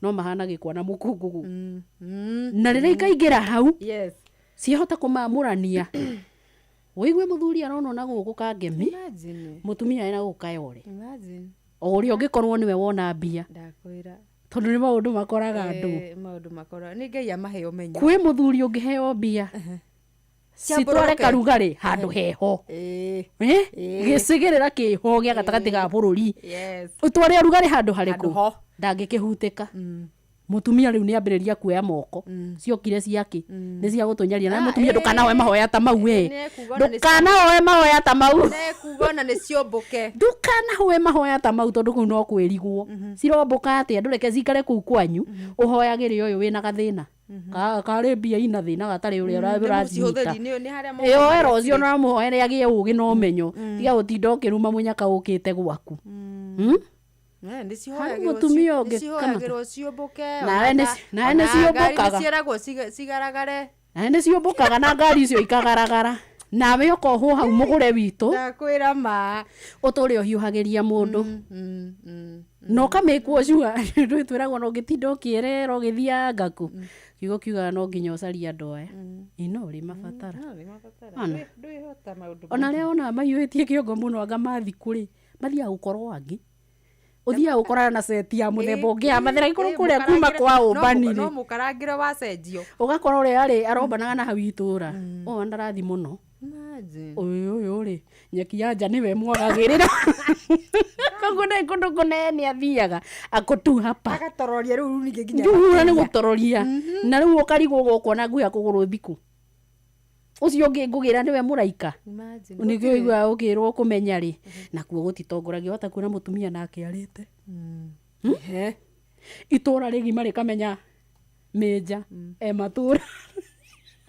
no mahana gĩkwa na mũkũngũgũ, na rĩrĩa ikaingĩra hau ciahota kũmamũrania, ũigue mũthuri aronwo na gũkũ kangemi, Imagine. mũtumia ena gũkũ kayore, Imagine. o ũrĩa ũngĩkorwo nĩwe wona mbia, Ndakwĩra. tondũ nĩ maũndũ makoraga andũ. Maũndũ makora nĩ Ngai amahe ũmenyo. Kwĩ mũthuri ũngĩheo mbia citware Ciambũrũke. karugarĩ handũ heho, gĩcigĩrĩra kĩho gĩa gatagatĩ ga bũrũri, ũtware ũrugarĩ handũ harĩkũ ndangĩkĩhutĩka. Mũtumia rĩu nĩ ambĩrĩria kuoya moko, ciokire ciake nĩ cia gũtũnyaria na mũtumia ndũkanaoe mahoya ta mau we, ndũkanaoe mahoya ta mau. Nĩkuga ona nĩ ciũmbũke. Ndũkanahoe mahoya ta mau, tondũ kũu no kwĩrigwo cirombũka atĩa. Ndũreke cikare kũu kwanyu ũhoyagĩre ũyũ wĩna gathĩna karĩ mbia ina thĩna gatarĩ ũrĩa ũracinyita. Nĩ nĩ harĩa moko Ĩyoera marĩa ũcio na mũhoere agĩe ũgĩ na ũmenyo, tiga gũtinda ũkĩruma mũnyaka ũkĩte gwaku. Nĩ Harĩ mũtumia ũngĩ cihoyagĩrwo ciũmbũke. Nawe nawe nĩ ciũmbũkaga. Nĩ ciĩragwo cigaragare. Na nĩ ciũmbũkaga na ngari icio ikagaragara, nawe ũkohwo hau mũgũre witũ. Ndakwĩra ma. Ũtũre ũhiũhagĩria mũndũ na ũkamĩkwo cua twĩragwo na ũngĩtinda ũkĩerera ũgĩthianga kũ kiugo kiugaga no nginya ũcarie andũ aya ĩ no ũrĩ mabatara. Ona. Ndwĩhota maũndũ. Ona arĩa wonaga mahiũhĩtie kĩongo mũno anga mathi kũrĩ mathiaga gũkorwo angĩ, ũthiaga gũkorana na seti ya mũthemba ũngĩ ya mathĩra gĩkorwo kũrĩa kuma kwa ũmbani No rĩ, mũkarangĩre wacenjio. Ũgakora ũrĩa arĩ arombanaga na hau itũra ũyũ ndarathi mũno, Imagine. ũyũ ũyũ rĩ nyeki ya nja nĩwe mwagagĩrĩra, koguo nĩ kũndũ kũnene athiaga akũtu hapa. Agatororia rĩu ningĩ nginya. Rĩu nĩ gũtororia na rĩu ũkarigwo gũkũ na nguya kũgũrũ thikũ ũcio ũngĩ ngũgĩra nĩwe mũraika. Imagine. Nĩkĩo ũiguaga ũkĩrwo kũmenya rĩ nakuo gũtitongoragia wahota kuona mũtumia nake arĩte. Itũra rĩgima rĩkamenya mĩnja e matũra.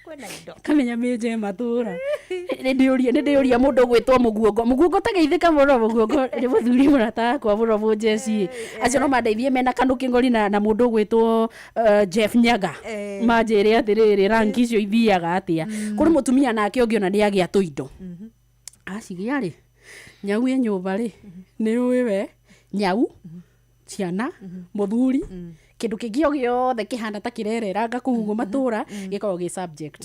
Kwĩna indo. Kamenya mĩnja e matũra. Nĩ ndĩũria mũndũ ũgwĩtwo mũguongo, mũguongo ta geithĩka mũno, mũguongo nĩ mũthuri mũrata wakwa mũno mũnjeci, acio no mandeithie mena kanũ kĩng'ori na mũndũ ũgwĩtwo Jeff Nyaga, manjĩre atĩrĩrĩ, rangi icio ithiaga atĩa. Kũrĩ mũtumia nake ũngĩona nĩ agĩa tũindo acigĩa rĩ, nyau ĩ nyũmba rĩ, nĩ ũĩ we nyau ciana mũthuri kĩndũ kĩngĩ o gĩothe kĩhana ta kĩrereranga kũu ũguo matũra gĩkoragwo gĩ subject.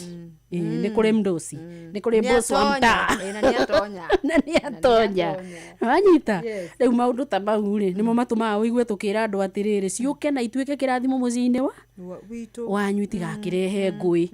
Ĩĩ, nĩ kũrĩ mdosi, nĩ kũrĩ boss wa mtaa. Ĩĩ, na nĩatonya. Na nĩ atonya wanyita. Rĩu maũndũ ta mau rĩ nĩmo matũmaga ũigue tũkĩra andũ atĩrĩrĩ, ciũke na ituĩke kĩrathimo mũciĩ-inĩ wa witũ wanyu, itigakĩrehe ngũĩ.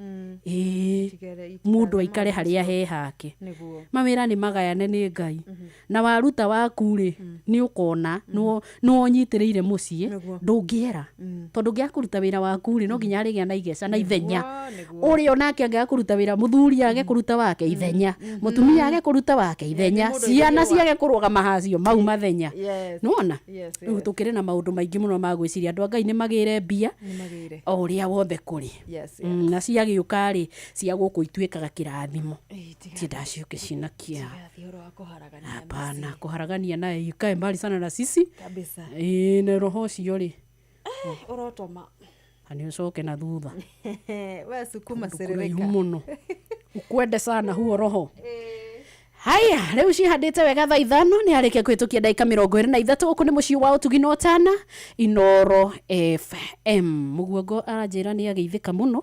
Ĩĩ, mũndũ aikare harĩa he hake. Nĩguo. Mawĩra nĩ magayane nĩ Ngai, na waruta waku rĩ nĩ ũkona nĩ ũnyitĩrĩire mũciĩ ndũngĩera. Tondũ ũngĩaga kũruta wĩra waku rĩ, no nginya arĩgĩa na igeca na ithenya. Nĩguo. Ũrĩa onake angĩaga kũruta wĩra, mũthuri age kũruta wake ithenya, mũtumia age kũruta wake ithenya, mũndũ ciana aigĩrwo ciage kũrũgama hacio mau mathenya. Yes. Nĩwona? Yes, Rĩu yes. tũkĩrĩ na maũndũ maingĩ mũno ma gwĩciria. Andũ a Ngai nĩ magĩre mbia Nĩmagĩre. o ũrĩa wothe kũrĩ. Yes. Na ciagĩũka rĩ, cia gũkũ ituĩkaga kĩrathimo. Tiendaga ciũke ciĩna kĩeha. Tigathiĩ ũhoro wa kũharagania. Hapana, kũharagania naye ikae mbali sana na sisi. Kabisa. Ĩĩ, na roho ũcio rĩ, Ũrotoma. Na nĩ ũcoke na thutha. We sukuma Kũraihu serereka. mũno ukwende sana huo roho. Haya, rĩu cihandĩte wega. Thaa 5 nĩ arĩkia kũhĩtũkia ndagĩka 23. Gũkũ nĩ mũciĩ wa ũtugi na ũtana, Inoro FM. Mũguongo aranjĩra nĩ ageithĩka mũno,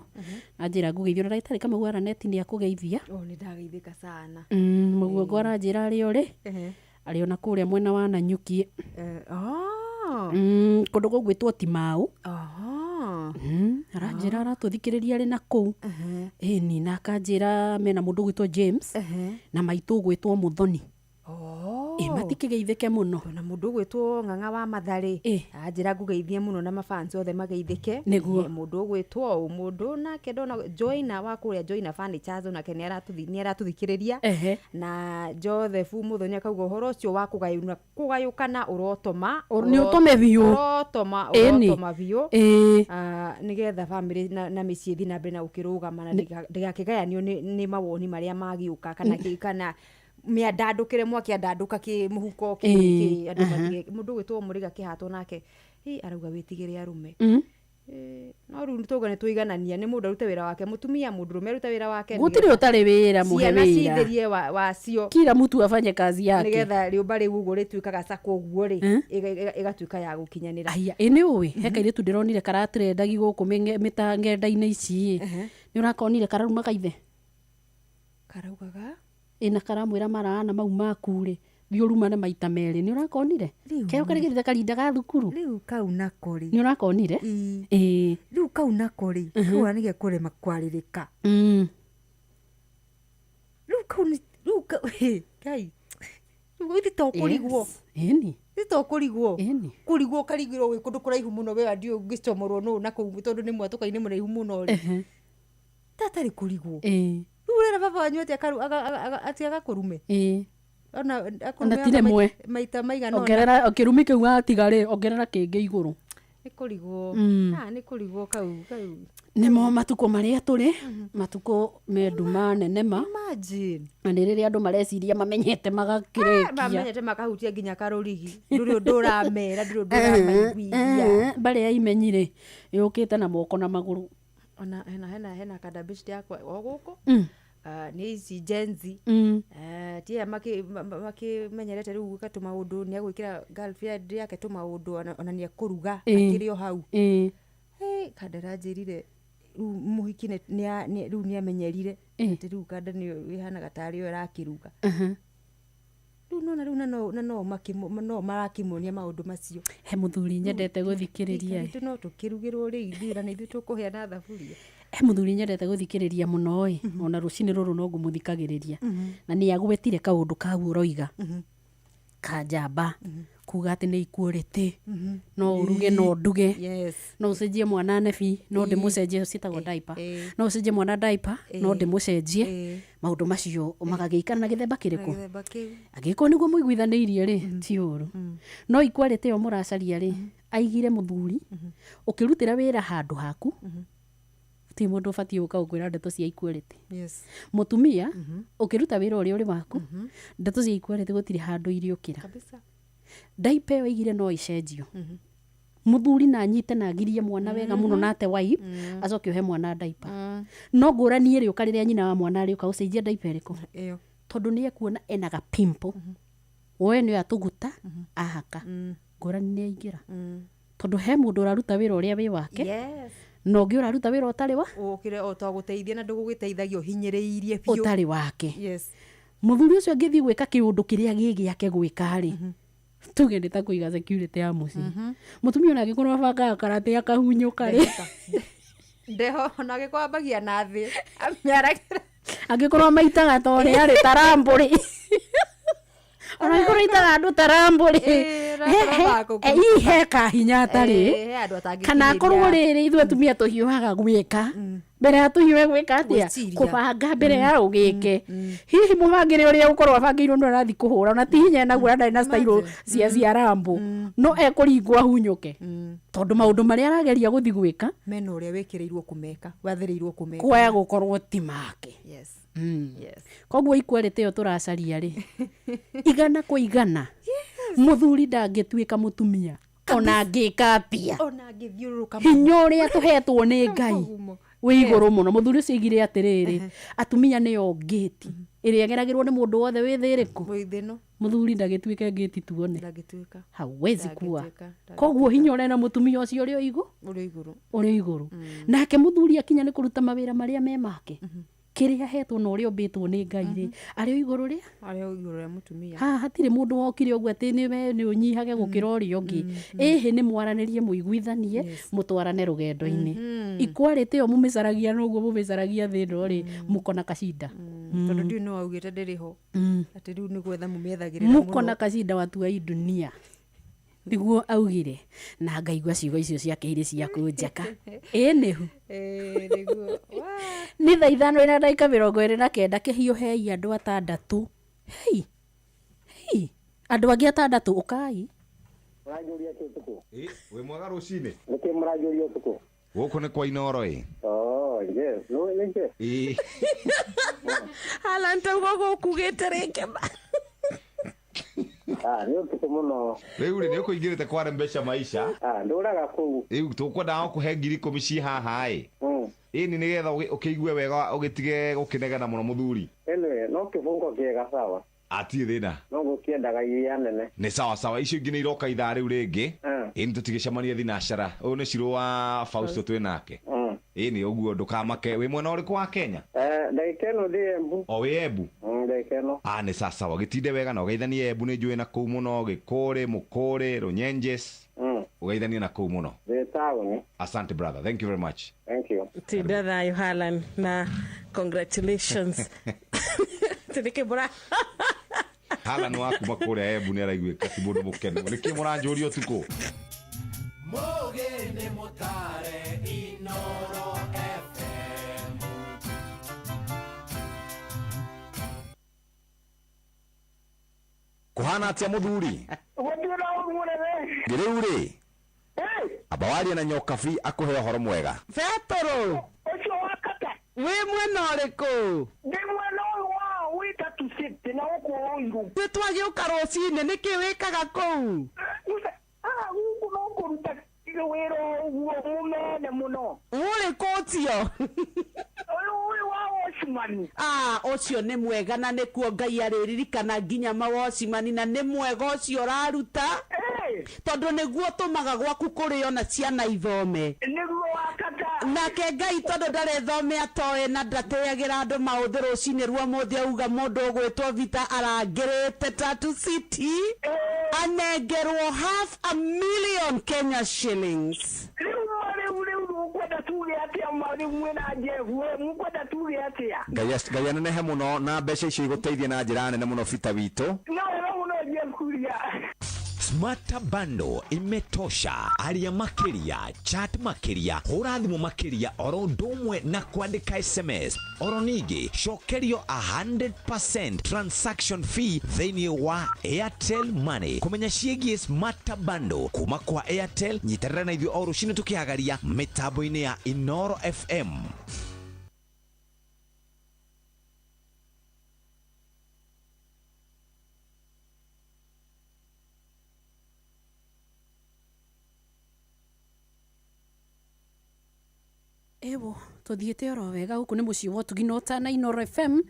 anjĩra ngũgeithio na ndagĩtarĩ Kamau Araneti nĩ akũgeithia. Oh, nĩ ndageithĩka sana. Mũguongo aranjĩra arĩ ũrĩ arĩ ona kũrĩa mwena wa Nanyuki. Oh. Kũndũ gũgwĩtwo Timau. Aha. Aranjĩra aratũthikĩrĩria arĩ na kũu, ĩni, na akanjĩra mena mũndũ ũgwĩtwo James na maitũ ũgwĩtwo Mũthoni. Ĩ, matikĩgeithĩke mũno. Na mũndũ ũgwĩtwo Ng'ang'a wa Matharĩ anjĩra ngũgeithie mũno na mafans othe mageithĩke. Nĩguo. Mũndũ ũgwĩtwo ũ mũndũ nake ndona Joina wa kũrĩa Joina Furnitures, onake nĩ aratũthikĩrĩria. Na Joseph Mũthoni akauga ũhoro ũcio wa kũgayũna kũgayũkana ũrotoma. Nĩ ũtũme biũ. Ũrotoma. Ĩni. Ũrotoma biũ. Ah, nĩgetha bamĩrĩ na mĩciĩ ĩthiĩ na mbere na gũkĩrũgama na ndĩgakĩgayanio nĩ mawoni marĩa magĩũka kana kana mĩandandũkĩre mwaki andandũka kĩ mũhuko kĩ kĩ andũ matige. Mũndũ ũgwĩtwo Mũrĩga kĩhatwo nake hi arauga wĩtigĩre arũme. No rĩu tauga nĩ tũiganania, nĩ mũndũ arute wĩra wake, mũtumia mũndũrũme arute wĩra wake. Gũtirĩ ũtarĩ wĩra, mũhe Ciana wĩra. citherie wacio. Kila mtu afanye kazi yake. Nĩgetha rĩũmba rĩu ũguo rĩtuĩkaga cako ũguo rĩ, ĩgatuĩka ya gũkinyanĩra. Aya, ĩ nĩ ũĩ he kairĩtu ndĩronire karatrendagi gũkũ mĩta ng'enda-inĩ ici ĩ. Nĩ ũrakonire kararuma kaithe? Karaugaga? Ĩ, na karamwĩra maraana mau maku rĩ, thiĩ ũrumane maita merĩ. Nĩ ũrakonire keo karĩ gĩthite karinda ga thukuru? Rĩu kau nako rĩ. Nĩ ũrakonire? Ĩ. Rĩu kau nako rĩ, kau nĩ gekũrema kwarĩrĩka. Rĩu kau nĩ rĩu kau hĩ, Ngai, rĩu ithi to kũrigwo. Yes. Ĩni. Ithi to kũrigwo. Ĩni. Kũrigwo ũkarigĩrwo wĩ kũndũ kũraihu mũno, we ndiũĩ ũngĩcomorwo nũ na kũu tondũ nĩ mwatũka-inĩ mũraihu mũno rĩ, tatarĩ kũrigwo. Rĩu ũrera baba wanyu atĩ atĩ agakũrume? Ona akũrume Ona ti rĩmwe. Maita maigana ũna. Ongerera kĩrumi kĩu watiga rĩ, ongerera kĩngĩ igũrũ. Nĩ kũrigwo. Ah, nĩ kũrigwo kau kau. Nĩmo matukũ marĩa tũrĩ, matukũ me nduma nene ma. Imagine. Na nĩ rĩrĩa andũ mareciria mamenyete magakĩrĩkia. Mamenyete makahutia nginya karũrigi, ndũrĩ ũndũ ũramera, ndũrĩ ũndũ ũramaiguithia. Mbarĩ ya imenyi rĩ, yũkĩte na moko na magũrũ. Ona hena kandabĩcite yakwa o gũkũ. Ah, nĩ ici Gen Z. Eh, ti aya makĩmenyerete rĩu gwĩka tũmaũndũ, nĩ agwĩkĩra girlfriend yake tũmaũndũ, ona nĩ ekũruga akĩrĩ o hau. Hey, kanda aranjĩrire rĩu mũhiki rĩu nĩ amenyerire atĩ rĩu kanda nĩyo ĩhanaga tarĩ yo ĩrakĩruga. Rĩu nona rĩu na no marakĩmuonia maũndũ macio. He mũthuri nyendete gũthikĩrĩria ĩ. Itũ no tũkĩrugĩrwo rĩ ithuĩ, na nĩ ithuĩ tũkũhĩa na thaburia. He mũthuri nyendete gũthikĩrĩria mũno ĩ, ona rũcinĩ rũrũ no ngũmũthikagĩrĩria. Na nĩ agwetire kaũndũ kau ũroiga ka njamba kuga atĩ nĩ equality, no ũruge no nduge, no ũcenjie mwana nebi no ndĩmũcenjie, ciĩtagwo diaper, no ũcenjie mwana diaper no ndĩmũcenjie, maũndũ macio magagĩikara na gĩthemba kĩrĩkũ. Gĩthemba kĩu. Angĩkorwo nĩguo mũiguithanĩirie rĩ, ti ũru, no equality ĩyo mũracaria rĩ, aigire mũthuri ũkĩrutĩra wĩra handũ haku, ti mũndũ ũbatiĩ gũka gũkwĩra ndeto cia equality. Mũtumia ũkĩruta wĩra ũrĩa ũrĩ waku, ndeto cia equality gũtirĩ handũ iriũkĩra. Kabisa. Diaper ĩyo aigire no ĩcenjio, mũthuri na anyite na agirie mwana wega mũno na ate wipe, acoke ũhe mwana diaper. No ngũrani ĩrĩũka rĩrĩa nyina wa mwana arĩũka gũcenjia diaper ĩrĩkũ, Ĩyo. Tondũ nĩ ekuona ena ga pimple, woe nĩyo atũguta ahaka, ngũrani nĩ aingĩra, tondũ he mũndũ ũraruta wĩra ũrĩa wĩ wake na ũngĩ ũraruta wĩra ũtarĩ wa Ũkĩre o ta gũteithia na ndũgũgĩteithagia ũhinyĩrĩirie biũ. Ũtarĩ wake. Mũthuri ũcio angĩthiĩ gwĩka kĩũndũ kĩrĩa gĩ gĩake gwĩka rĩ, tuge nĩ ta kũiga security ya mũciĩ, mũtumia ona angĩkorwo abangaga karate akahunyũka rĩ. Ndeho ona angĩkorwo ambagia na thĩ amĩaragĩra. Angĩkorwo maitaga ta ũrĩa arĩ tarambũ rĩ, ona angĩkorwo aitaga andũ tarambũ rĩ. Ii he kahinya atarĩ Eh, he andũ atangĩkinyĩria. kana akorwo rĩrĩ ithuĩ atumia tũhiũhaga gwĩka mbere ya tũhiũhe gwĩka atĩa Gwĩciria. kũbanga mbere ya ũgĩke hihi mũbangĩre ũrĩa ũkorwo abangĩirwo nĩ ũrathiĩ kũhũra ona ti hinya enaguo na ndarĩ na style cia cia rambo no ekũringwo ahunyũke tondũ maũndũ marĩa arageria gũthiĩ gwĩka mena ũrĩa wĩkĩrĩirwo kũmeka wathĩrĩirwo kũmeka kwaya gũkorwo ti make yes Mm. Yes. koguo equality ĩyo tũracaria rĩ igana kwa igana mũthuri ndangĩtuĩka mũtumia ona angĩka atĩa ona angĩthiũrũrũka hinya ũrĩa tũhetwo nĩ ngai Kũgumo. wĩ igũrũ mũno mũthuri ũcio aigire atĩrĩrĩ atumia nĩyo ngĩti ĩrĩa ĩgeragĩrwo nĩ mũndũ wothe wĩ thĩ ĩrĩkũ wĩ thĩ ĩno mũthuri ndagĩtuĩke ngĩti tuone ndangĩtuĩka hawezi kuwa Ndangĩtuĩka, koguo hinya ũrĩa na mũtumia ũcio ũrĩ o igũ ũrĩ igũrũ ũrĩ igũrũ nake mũthuri akinya nĩ kũruta mawĩra marĩa me make kĩrĩa ahetwo na ũrĩa ũmbĩtwo nĩ ngai rĩ arĩ o igũrũ rĩa arĩ o igũrũ rĩa mũtumia haha hatirĩ mũndũ wokire ũguo atĩ nĩwe nĩ ũnyihage gũkĩra ũrĩa ũngĩ ĩhĩ nĩ mwaranĩrie mũiguithanie mũtwarane rũgendo-inĩ equality ĩyo mũmĩcaragia noguo mũmĩcaragia thĩ ĩno rĩ mũkona kacinda tondũ ndiũ no augĩte ndĩrĩ ho atĩ rĩu nĩ gwetha mũmĩethagĩrĩra mũkona kacinda watua hii dunia niguo augire na ngaigua ciugo icio ciake irĩ cia kũnjaka ĩ nĩhu nĩguo nĩ thaa ithano na ndagĩka 29 kĩhiũ hei andũ atandatũ hei hei andũ angĩ atandatũ ũkai Mũranjũria kĩ ũtukũ? Wĩ mwega rũcinĩ Nĩkĩ mũranjũria ũtukũ? gũkũ nĩ kwa inoro ĩ Oh, yes. No, nĩkĩ? Ĩ. Alan tauga gũkugĩte rĩngĩ ma Ah, nĩ ũtukũ mũno. Rĩu rĩ nĩ ũkũingĩrĩte kware mbeca maisha Ah, ndũraga kũu. Rĩu tũkwendaga gũkũhe 10,000 ciĩ haha ĩ ĩni nĩgetha ũkĩigue wega ũgĩtige gũkĩnegena mũno mũthuri Anyway, no kĩbungo kĩega sawa. atirĩ thĩna No gũkĩendaga iria nene. nĩ sawa sawa icio ingĩ nĩ iroka ithaa rĩu rĩngĩ ĩni tũtigĩcemanie thinacara ũyũ nĩ cirũ wa Fausto twĩ nake ĩni ũguo ndũkamake wĩ mwena ũrĩkũ wa Kenya Eh, ndagĩka ĩno ndĩ Embu. o wĩ Embu Ndagĩka ĩno. Ah, nĩ sawa gĩtinde wega na ũgeithanie Embu nĩ njũĩ na kũu mũno gĩkũrĩ mũkũrĩ rũnyenjes ũgeithanie na kũu mũno Ndĩ taũni. asante brother thank you very much Thank you. tinda thayũ Alan na congratulations tĩnĩkĩ mũra Alan wa kuma kũrĩa Embu nĩ araiguĩka ti mũndũ mũkenu nĩkĩ mũranjũria ũtukũ Mũgĩ nĩ mũtare Inoro FM. kũhana atĩa mũthuri Gũtirĩ na ũru mũnene. rĩu rĩ amba waria na nyokabi akũhe ũhoro mwega Betũrũ Ũcio wa kata. wĩ mwena ũrĩkũ Ndĩ mwena ũyũ wa Wĩtatu City na gũkũ Ruiru. nĩ twagĩũka rũcinĩ nĩkĩ wĩkaga kũu Ah, gũkũ no kũruta wĩra ũguo mũnene mũno. ũrĩkũ ũcio Ũyũ ũyũ wa watchman. Ah, ũcio nĩ mwega na nĩkuo ngai arĩririkana nginya mawocimani na nĩ mwega ũcio ũraruta tondũ nĩguo tũmaga gwaku kũrĩo na ciana ithome Nĩguo wa kata. nake ngai tondũ ndarethome atoĩ na ndatĩagĩra andũ maũthĩ rũcinĩ rwa mũthĩ auga mũndũ ũgwĩtwo Vita arangĩrĩte Tatu City anengerwo half a million Kenya shillings Rĩu ma rĩu rĩu mũkwenda tuge atĩa ma rĩu mwĩna Jeff we mũkwenda tuge atĩa? ngai anenehe mũno na mbeca icio igũteithie na njĩra nene mũno bita witũ No wega mũno Jeff Kuria. Smarta Bundle imetosha. Aria makiria, chat makiria, hũra thimũ makiria oro ũndũ ũmwe na kwandĩka SMS. Oro ningĩ cokerio 100% transaction fee thĩinĩ wa Airtel Money. Kũmenya ciĩgiĩ Smarta Bundle kuma kwa Airtel, nyitanĩra na ithuĩ o rũcinĩ tũkĩhagaria mĩtambo-inĩ ya Inoro FM. Ewo tuthiĩte oro wega gũkũ nĩ mũciĩ wa ũtugi na ũtana Inoro FM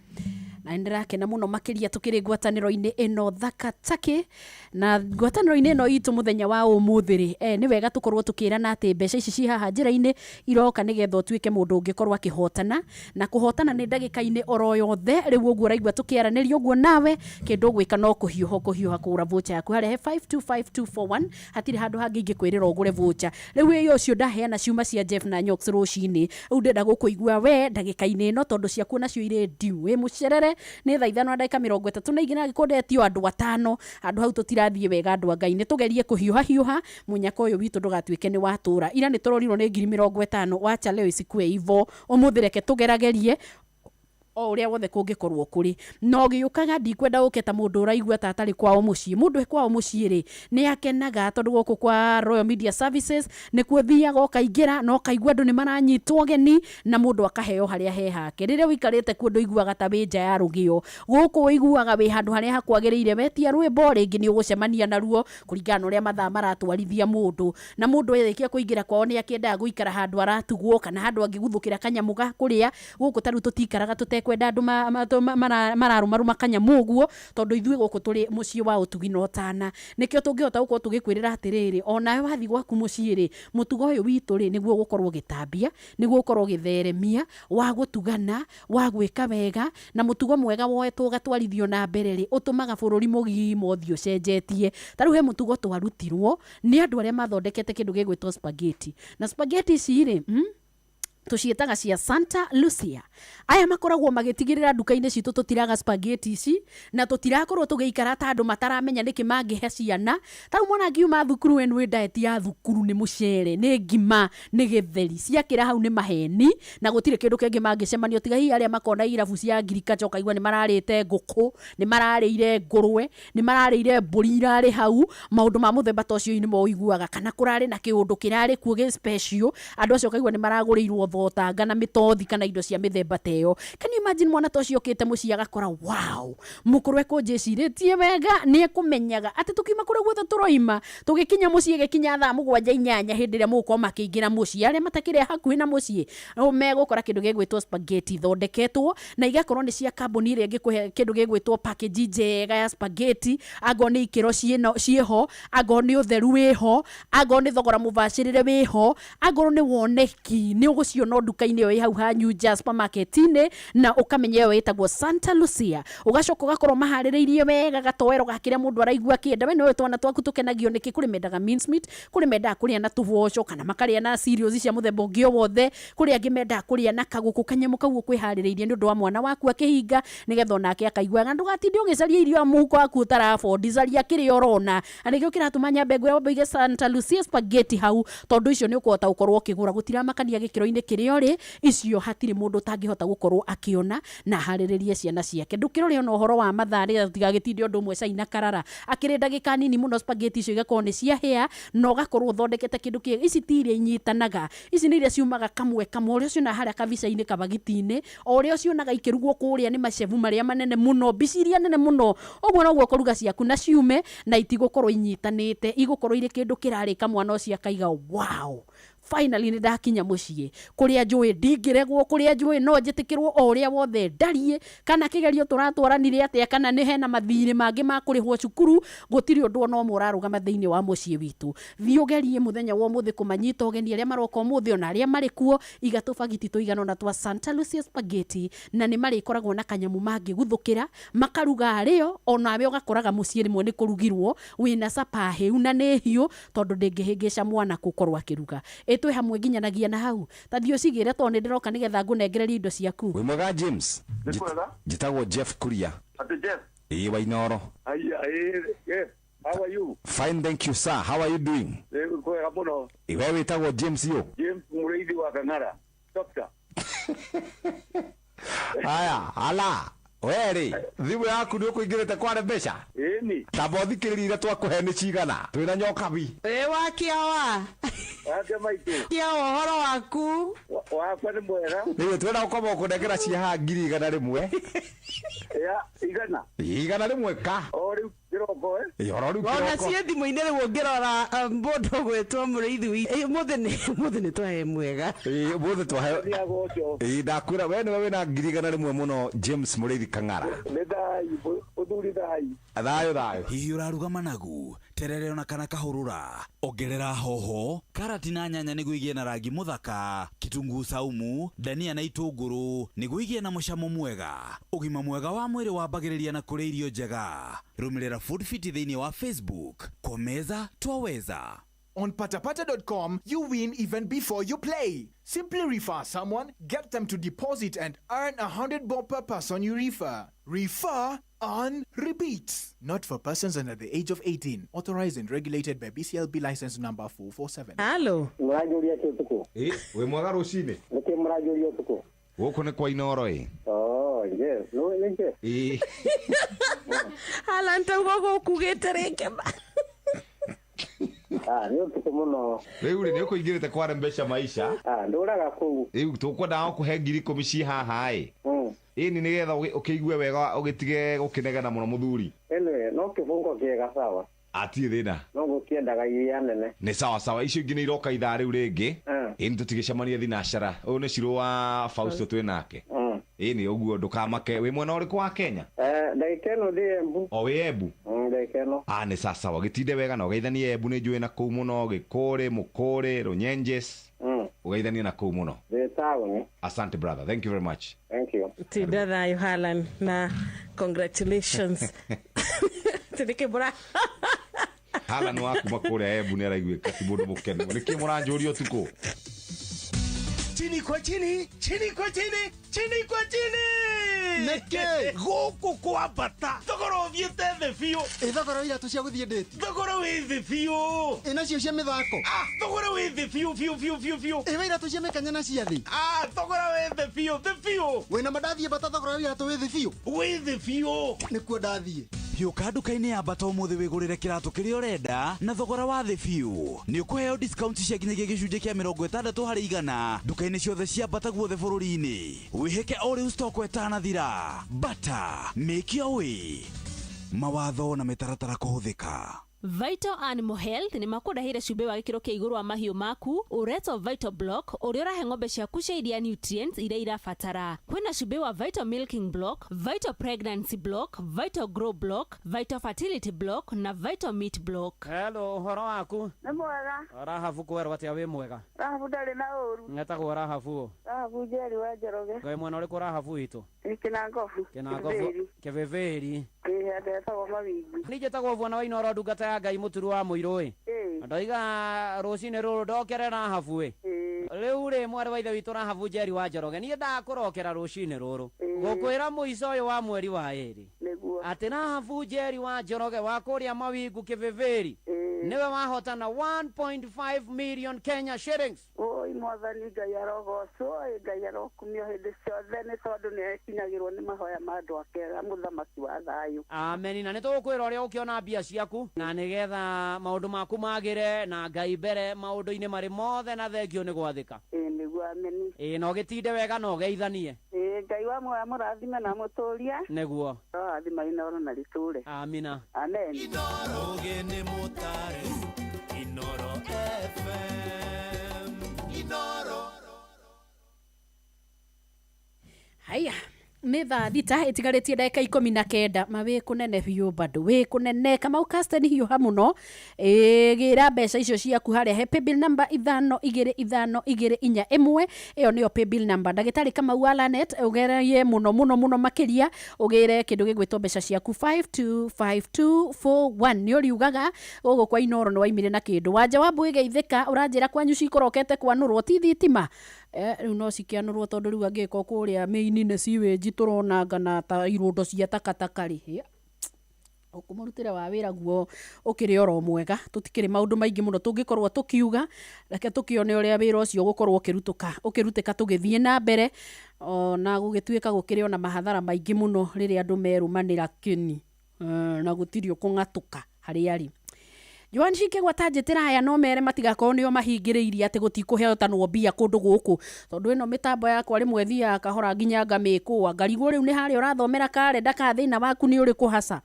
na nĩ ndĩrakena mũno makĩria tũkĩrĩ ngwatanĩro-inĩ ĩno thaka takĩ na ngwatanĩro-inĩ ĩno itũ mũthenya wa ũmũthĩ rĩ eh, nĩ wega tũkorwo tũkĩrana atĩ mbeca ici ci haha njĩra-inĩ iroka nĩgetha ũtuĩke mũndũ ũngĩkorwo akĩhotana na kũhotana nĩ ndagĩka-inĩ oro yothe rĩu ũguo ũraigua tũkĩaranĩria ũguo nawe kĩndũ ũgwĩka no kũhiũha kũhiũha kũgũra voucher yaku harĩa he 525241 hatirĩ handũ hangĩ ingĩkwĩrĩra ũgũre voucher rĩu ĩyo ũcio ndaheana ciuma cia Jeff na Nyox rũcinĩ rĩu ndĩrenda gũkũigua we ndagĩka-inĩ ĩno tondũ ciaku nacio irĩ due wĩ mũcerere Nĩ thaa 5:32 na angĩkorwo ndetio andũ atano, handũ hau tũtirathiĩ wega. Andũ a Ngai, nĩ tũgerie kũhiũha hiũha mũnyaka ũyũ witũ ndũgatuĩke nĩ watũra. Ira nĩ tũrorirwo nĩ 50,000, wacha leo isikue hivo. Ũmũthĩ reke tũgeragerie o ũrĩa wothe kũngĩkorwo kũrĩ, na ũgĩũkaga ndikwenda ũke ta mũndũ ũraigua ta atarĩ kwao mũciĩ. Mũndũ e kwao mũciĩ rĩ, nĩ akenaga, tondũ gũkũ kwa Royal Media Services nĩkuo thiaga ũkaingĩra na ũkaigua andũ nĩ maranyitwo ũgeni na mũndũ akaheo harĩa he hake. Rĩrĩa ũikarĩte kuo ndũiguaga ta wĩ nja ya rũgĩo. Gũkũ ũiguaga wĩ handũ harĩa hakwagĩrĩire. Wetia rwĩmbo rĩngĩ nĩ ũgũcemania naruo kũringana na ũrĩa mathaa maratwarithia mũndũ, na mũndũ arĩkia kũingĩra kwao nĩ akĩendaga gũikara handũ aratugwo kana handũ angĩguthũkĩra kanyamũ ga kũrĩa. Gũkũ ta rĩu tũtikaraga tũtekwenda andũ mararũmarũma kanyamũ ũguo, tondũ ithuĩ gũkũ tũrĩ mũciĩ wa ũtugi na ũtana. Nĩkĩo tũngĩhota gũkorwo tũgĩkwĩrĩra atĩrĩrĩ, onawe wathiĩ gwaku mũciĩ rĩ, mũtugo ũyũ witũ rĩ, nĩguo ũgũkorwo ũgĩtambia, nĩguo ũkorwo ũgĩtheremia wa gũtugana, wa gwĩka wega. Na mũtugo mwega woetwo ũgatwarithio na mbere rĩ, ũtũmaga bũrũri mũgima ũthiĩ ũcenjetie. Ta rĩu he mũtugo twarutirwo nĩ andũ arĩa mathondekete kĩndũ gĩgwĩtwo spaghetti, na spaghetti ici rĩ, tũciĩtaga cia Santa Lucia. Aya makoragwo magĩtigĩrĩra nduka-inĩ citũ tũtiraga spaghetti ici na tũtirakorwo tũgĩikara ta andũ mataramenya nĩkĩ mangĩhe ciana. Ta rĩu mwana angiuma thukuru, we nĩ diet ya thukuru nĩ mũcere, nĩ ngima, nĩ gĩtheri, ciakĩra hau nĩ maheni na gũtirĩ kĩndũ kĩngĩ mangĩcemania, tiga hihi arĩa makona irabu cia ngirikacha, ũkaigua nĩ mararĩte ngũkũ, nĩ mararĩire ngũrwe, nĩ mararĩire mbũri irarĩ hau. Maũndũ ma mũthemba ta ũcio nĩmo ũiguaga, kana kũrarĩ na kĩũndũ kĩrarĩ kuo gĩ special, andũ acio ũkaigua nĩ maragũrĩirwo thotanga na mĩtothi kana indo cia mĩthemba ta ĩyo. Can you imagine mwana ta ũcio ũkĩte mũciĩ agakora, wow, mũkũrũ ekũnjĩcirĩtie wega, nĩ ekũmenyaga atĩ tũkiuma kũrĩa guothe tũroima, tũgĩkinya mũciĩ gĩkinya thaa 7, 8, hĩndĩ ĩrĩa mũgũkorwo makĩingĩra mũciĩ, arĩa matakĩrĩ hakuhĩ na mũciĩ megũkora kĩndũ gĩgwĩtwo spaghetti ithondeketwo na igakorwo nĩ cia kambuni ĩrĩa ĩngĩkũhe kĩndũ gĩgwĩtwo package njega ya spaghetti, angorwo nĩ ikĩro ciĩho, angorwo nĩ ũtheru wĩho, angorwo nĩ thogora mũbacĩrĩre wĩho, angorwo nĩ woneki, nĩ ũgũciona nduka-inĩ ĩyo ĩ hau hanyu nja supermarket-inĩ, na ũkamenya ĩyo ĩtagwo Santa Lucia. Ũgacoka ũgakorwo maharĩrĩirie wega gatoero ga kĩrĩa mũndũ araigua akĩenda. We nĩũĩ twana twaku tũkenagio nĩkĩ? Kũrĩ mendaga mincemeat, kũrĩ mendaga kũrĩa na tũboco kana makarĩa na cereals cia mũthemba ũngĩ o wothe, kũrĩ angĩ mendaga kũrĩa na kagũkũ. Kanyamũ kau ũkwĩharĩrĩirie nĩ ũndũ wa mwana waku akĩhinga, nĩgetha onake akaigua. Na ndũgatinde ũgĩcaria irio mũhuko waku ũtarabondi, caria kĩrĩa ũrona. Na nĩkĩo kĩratũma nyambe ngwĩre wambe ũige Santa Lucia spaghetti hau, tondũ icio nĩ ũkũhota gũkorwo ũkĩgũra, gũtiramakania gĩkĩro-inĩ kĩrĩa ũrĩ. Icio hatirĩ mũndũ ũtangĩhota gũkorwo akĩona na aharĩrĩrie ciana ciake. Ndũkĩrore ona ũhoro wa mathaa, rĩrĩa tũtigagĩtinde ũndũ ũmwe cai na karara, akĩrĩ ndagĩka nini mũno spaghetti icio igakorwo nĩ ciahĩa na ũgakorwo ũthondekete kĩndũ kĩega. Ici ti iria inyitanaga, ici nĩ iria ciumaga kamwe kamwe, ũrĩa ũcionaga harĩa kabica-inĩ kabagiti-inĩ, o ũrĩa ũcionaga ikĩrugwo kũrĩa nĩ macebu marĩa manene mũno, mbici iria nene mũno, ũguo noguo ũkũruga ciaku na ciume na itigũkorwo inyitanĩte, igũkorwo irĩ kĩndũ kĩrarĩka mwana ũcio akaiga, wow, finally nĩ ndakinya mũciĩ kũrĩa njũĩ ndingĩregwo, kũrĩa njũĩ no njĩtĩkĩrwo o ũrĩa wothe ndariĩ, kana kĩgerio tũratwaranire atĩa, kana nĩ hena mathirĩ mangĩ ma kũrĩhwo cukuru, gũtirĩ ũndũ ona ũmwe ũrarũgama thĩinĩ wa mũciĩ witũ. Thiĩ ũgerie mũthenya wa ũmũthĩ kũmanyita ũgeni arĩa maroka ũmũthĩ ona arĩa marĩ kuo. Iga tũbagiti tũigana ũna twa Santa Lucia spaghetti, na nĩ marĩkoragwo na kanyamũ mangĩguthũkĩra makaruga arĩo, onawe ũgakoraga mũciĩ rĩmwe nĩ kũrugirwo wĩna capa hĩu na nĩ hiũ, tondũ ndĩngĩhĩngĩca mwana gũkorwo akĩruga. Ĩtwĩ hamwe nginyanagia na hau, ta thiĩ ũcigĩre, tondũ nĩ ndĩroka nĩgetha ngũnengererie indo ciaku. Wĩ mwega James? Nĩ kwega. Njĩtagwo Jeff Kuria. Ati Jeff? Ĩĩ, Wainoro. Aya, yes. How are you? Fine, thank you, sir. How are you doing? Nĩ kwega mũno. We wĩtagwo James yo? James Mũrĩithi wa Kang'ara. Doctor. Aya, ala weri thimũ yaku nĩ ũkũingĩrĩte kware mbeca? Ĩni. Tamba ũthikĩrĩrie iria twakũhe nĩ cigana, twĩna nyokabi. Ĩ wa kĩawa. Wake maitũ. Kĩawa, ũhoro waku? Wakwa nĩ mwega. Rĩu twĩna gũkorwo ũkũnengera cia haha 100,000. Ya, 100. 100 ka. O rĩu kĩroko, eh? Ĩ, oro rĩu Ona kĩroko. ciĩ thimũ-inĩ rĩu ũngĩrora, mũndũ ũgwĩtwo mũrĩithi witũ. Ũmũthĩ nĩ twahe mwega. Ĩ, ũmũthĩ twahe. Ĩ, ndakwĩra we nĩwe wĩna 100,000 mũno, James Mũrĩithi Kang'ara. Nĩ thayũ, ũthuri thayũ. Thayũ thayũ. Hihi ũraruga managu, terere ona kana kahũrũra? Ongerera hoho, karati na nyanya nĩguo igĩe na rangi mũthaka, kitunguu saumu, dania na itũngũrũ nĩguo igĩe na mũcamo mwega. Ũgima mwega wa mwĩrĩ wambagĩrĩria na kũrĩa irio njega. Rũmĩrĩra Food Fit thĩinĩ wa Facebook. Kwa meza twaweza. On patapata.com, you win even before you play. Simply refer someone, get them to deposit and earn 100 bob per person you refer. Refer, earn, repeat. Not for persons under the age of 18. Authorized and regulated by BCLB license number 447. Halo. Mũranjũria kĩ ũtukũ? Ĩ, wĩ mwega rũcinĩ? Nĩkĩ mũranjũria ũtukũ? Gũkũ nĩ kwa Inoro ĩ. Oh, yes. No, nĩkĩ? Ĩ. Alan tauga gũkugĩte rĩngĩ ma. Ah, nĩ ũtukũ mũno. Rĩu rĩ nĩ ũkũingĩrĩte kware mbeca maisha. Ah, ndũraga kũu. Rĩu tũkwendaga gũkũhe 10,000 ci haha ĩ. Ĩni nĩgetha ũkĩigue wega ũgĩtige gũkĩnegena mũno mũthuri. Anyway, no kĩbungo kĩega sawa. Atirĩ thĩna. No gũkĩendaga iria nene. Nĩ sawa sawa, icio ingĩ nĩ iroka ithaa rĩu rĩngĩ. Ĩni tũtigĩcemanie thinacara. Ũyũ nĩ Shiro wa Fausto twĩ nake. Ĩni ũguo ndũkamake. Wĩ mwena ũrĩkũ wa Kenya? Ndagĩka ĩno ndĩ Embu. O wĩ Embu? Ndagĩka ĩno. Ah, nĩ sawa sawa, gĩtinde wega na ũgeithanie Embu nĩ njũĩ na kũu mũno, Gĩkũrĩ, Mũkũrĩ, Rũnyenjes. Ũgeithanie na kũu mũno. Ndĩ taũni. Asante brother, thank you very much. Thank you. Tinda thayũ Alan na congratulations. Tindĩkĩ mũra Alan wa kuma kũrĩa Embu nĩ araiguĩka ti mũndũ mũkenu. Nĩkĩ mũranjũria ũtukũ? Chini kwa chini, chini kwa chini, chini kwa chini. Nĩkĩ? Gũkũ kwa bata. Thogora ũthiĩte thĩ biũ. Ĩ thogora wa iratũ cia gũthiĩ ndĩti. Thogora wĩ thĩ biũ. Ĩ nacio cia mĩthako. Ah, thogora wĩ thĩ biũ biũ biũ biũ biũ. Ĩ wa iratũ cia mĩkanya na cia thĩ. Ah, thogora wĩ thĩ biũ, thĩ biũ. Wĩna ma ndathiĩ bata thogora wa iratũ wĩ thĩ biũ. Wĩ thĩ biũ. Nĩkuo ndathiĩ. Hiũka nduka-inĩ ya Bata ũmũthĩ wĩgũrĩre kĩratũ kĩrĩa ũrenda na thogora wa thĩ biũ. Nĩ ũkũheo discount cia nginyagia gĩcunjĩ kĩa 60% nduka-inĩ ciothe cia Bata guothe bũrũri-inĩ. Wĩhĩke o rĩu stock ĩtanathira. Bata, make your way. Mawatho na mĩtaratara kũhũthĩka. Vital Animal Health nĩ makũrehire cumbĩ wa gĩkĩro kĩa igũrũ wa mahiũ maku ũretwo Vital Block ũrĩa ũrahe ng'ombe ciaku cia iria nutrients iria irabatara. Kwĩna cumbĩ wa Vital Milking Block, Vital Pregnancy Block, Vital Grow Block, Vital Fertility Block na Vital Meat Block. Hello, ũhoro waku? Nĩ mwega. Rahabu kwerwo atĩa wĩ mwega? Rahabu ndarĩ na ũru. Ngetagwo Rahabu. Rahabu Njeri wa Njoroge. Ngai mwena ũrĩkũ Rahabu witũ? Nĩ Kĩnangobu. Kĩnangobu. Kĩvĩvĩri. Ĩ handũ hetagwo Mawingu. Niĩ njĩtagwo Bwana wa Inooro ndungata ya Ngai mũturu wa mũirũ ĩ. Ndoiga rũcinĩ rũrũ ndokere Rahabu ĩ. Rĩu rĩ mwarĩ wa ithe witũ Rahabu Njeri wa Njoroge niĩ ndakũrokera rũcinĩ rũrũ. Gũkwĩra mũico ũyũ wa mweri wa ĩrĩ. Atĩ Rahabu Njeri wa Njoroge wa kũrĩa Mawingu Kĩvĩvĩri nĩwe wahotana 1.5 million Kenya shillings. Oi mwathani Ngai arogocwo, ĩ Ngai arokumio hĩndĩ ciothe nĩ tondũ nĩ akinyagĩrwo nĩ mahoya ma andũ ake mũthamaki wa thayũ. Ameni na nĩ tũgũkwĩra ũrĩa ũkĩona mbia ciaku na nĩgetha maũndũ maku magĩre na Ngai mbere maũndũ-inĩ marĩ mothe na thengio nĩ gwathĩka. Ĩ nĩguo ameni. Ĩ na ũgĩtinde wega na ũgeithanie. Ĩ Ngai wa muoyo amũrathime na amũtũrie. Nĩguo. Arorathima Inooro na rĩtũre. Amina. Amen. Inooro nĩ mũtare. Inooro FM. Inooro. Haya nĩ thaa 6 ĩtigarĩtie ndagĩka 19 ma wĩ kũnene biũ bado wĩ kũnene Kamau Casten hiũha mũno gĩra mbeca icio ciaku harĩa he paybill number 5 2 5 2 4 1 ĩyo nĩyo paybill number. Ndagĩtarĩ Kamau wa Lanet ũgerie mũno mũno mũno makĩria ũgĩre kĩndũ gĩgwĩtwo mbeca ciaku 525241 nĩ ũriugaga gũkũ kwa Inooro nĩ waimire na kĩndũ wanja wa mbũĩ geithĩka ũranjĩra kwanyu cikorokete kwanũrwo ti thitima. Rĩu no cikĩanũrwo tondũ rĩu angĩkorwo kũrĩa mĩini nĩ siwĩnji tũronanga na ta irũndo cia takataka rĩ ũkũmũrutĩre wa wĩra guo ũkĩrĩ oro mwega tũtikĩrĩ maũndũ maingĩ mũno tũngĩkorwo tũkiuga reke tũkĩone ũrĩa wĩra ũcio ũgũkorwo ũkĩrutĩka tũgĩthiĩ na mbere ona gũgĩtuĩka gũkĩrĩ ona mahathara maingĩ mũno rĩrĩa andũ merũmanĩra kĩni na gũtirĩ ũkũng'atũka harĩa arĩ. Joan Shike gwata njĩtĩra aya no mere matigakorwo nĩo mahingĩrĩirie atĩ gũtikũheotanwo mbia kũndũ gũkũ tondũ ĩno mĩtambo yakwa rĩmwe thiaga kahora nginya ngamĩkũa ngarigwo rĩu nĩ harĩa ũrathomera karenda ka thĩna waku nĩ ũrĩkũ haca.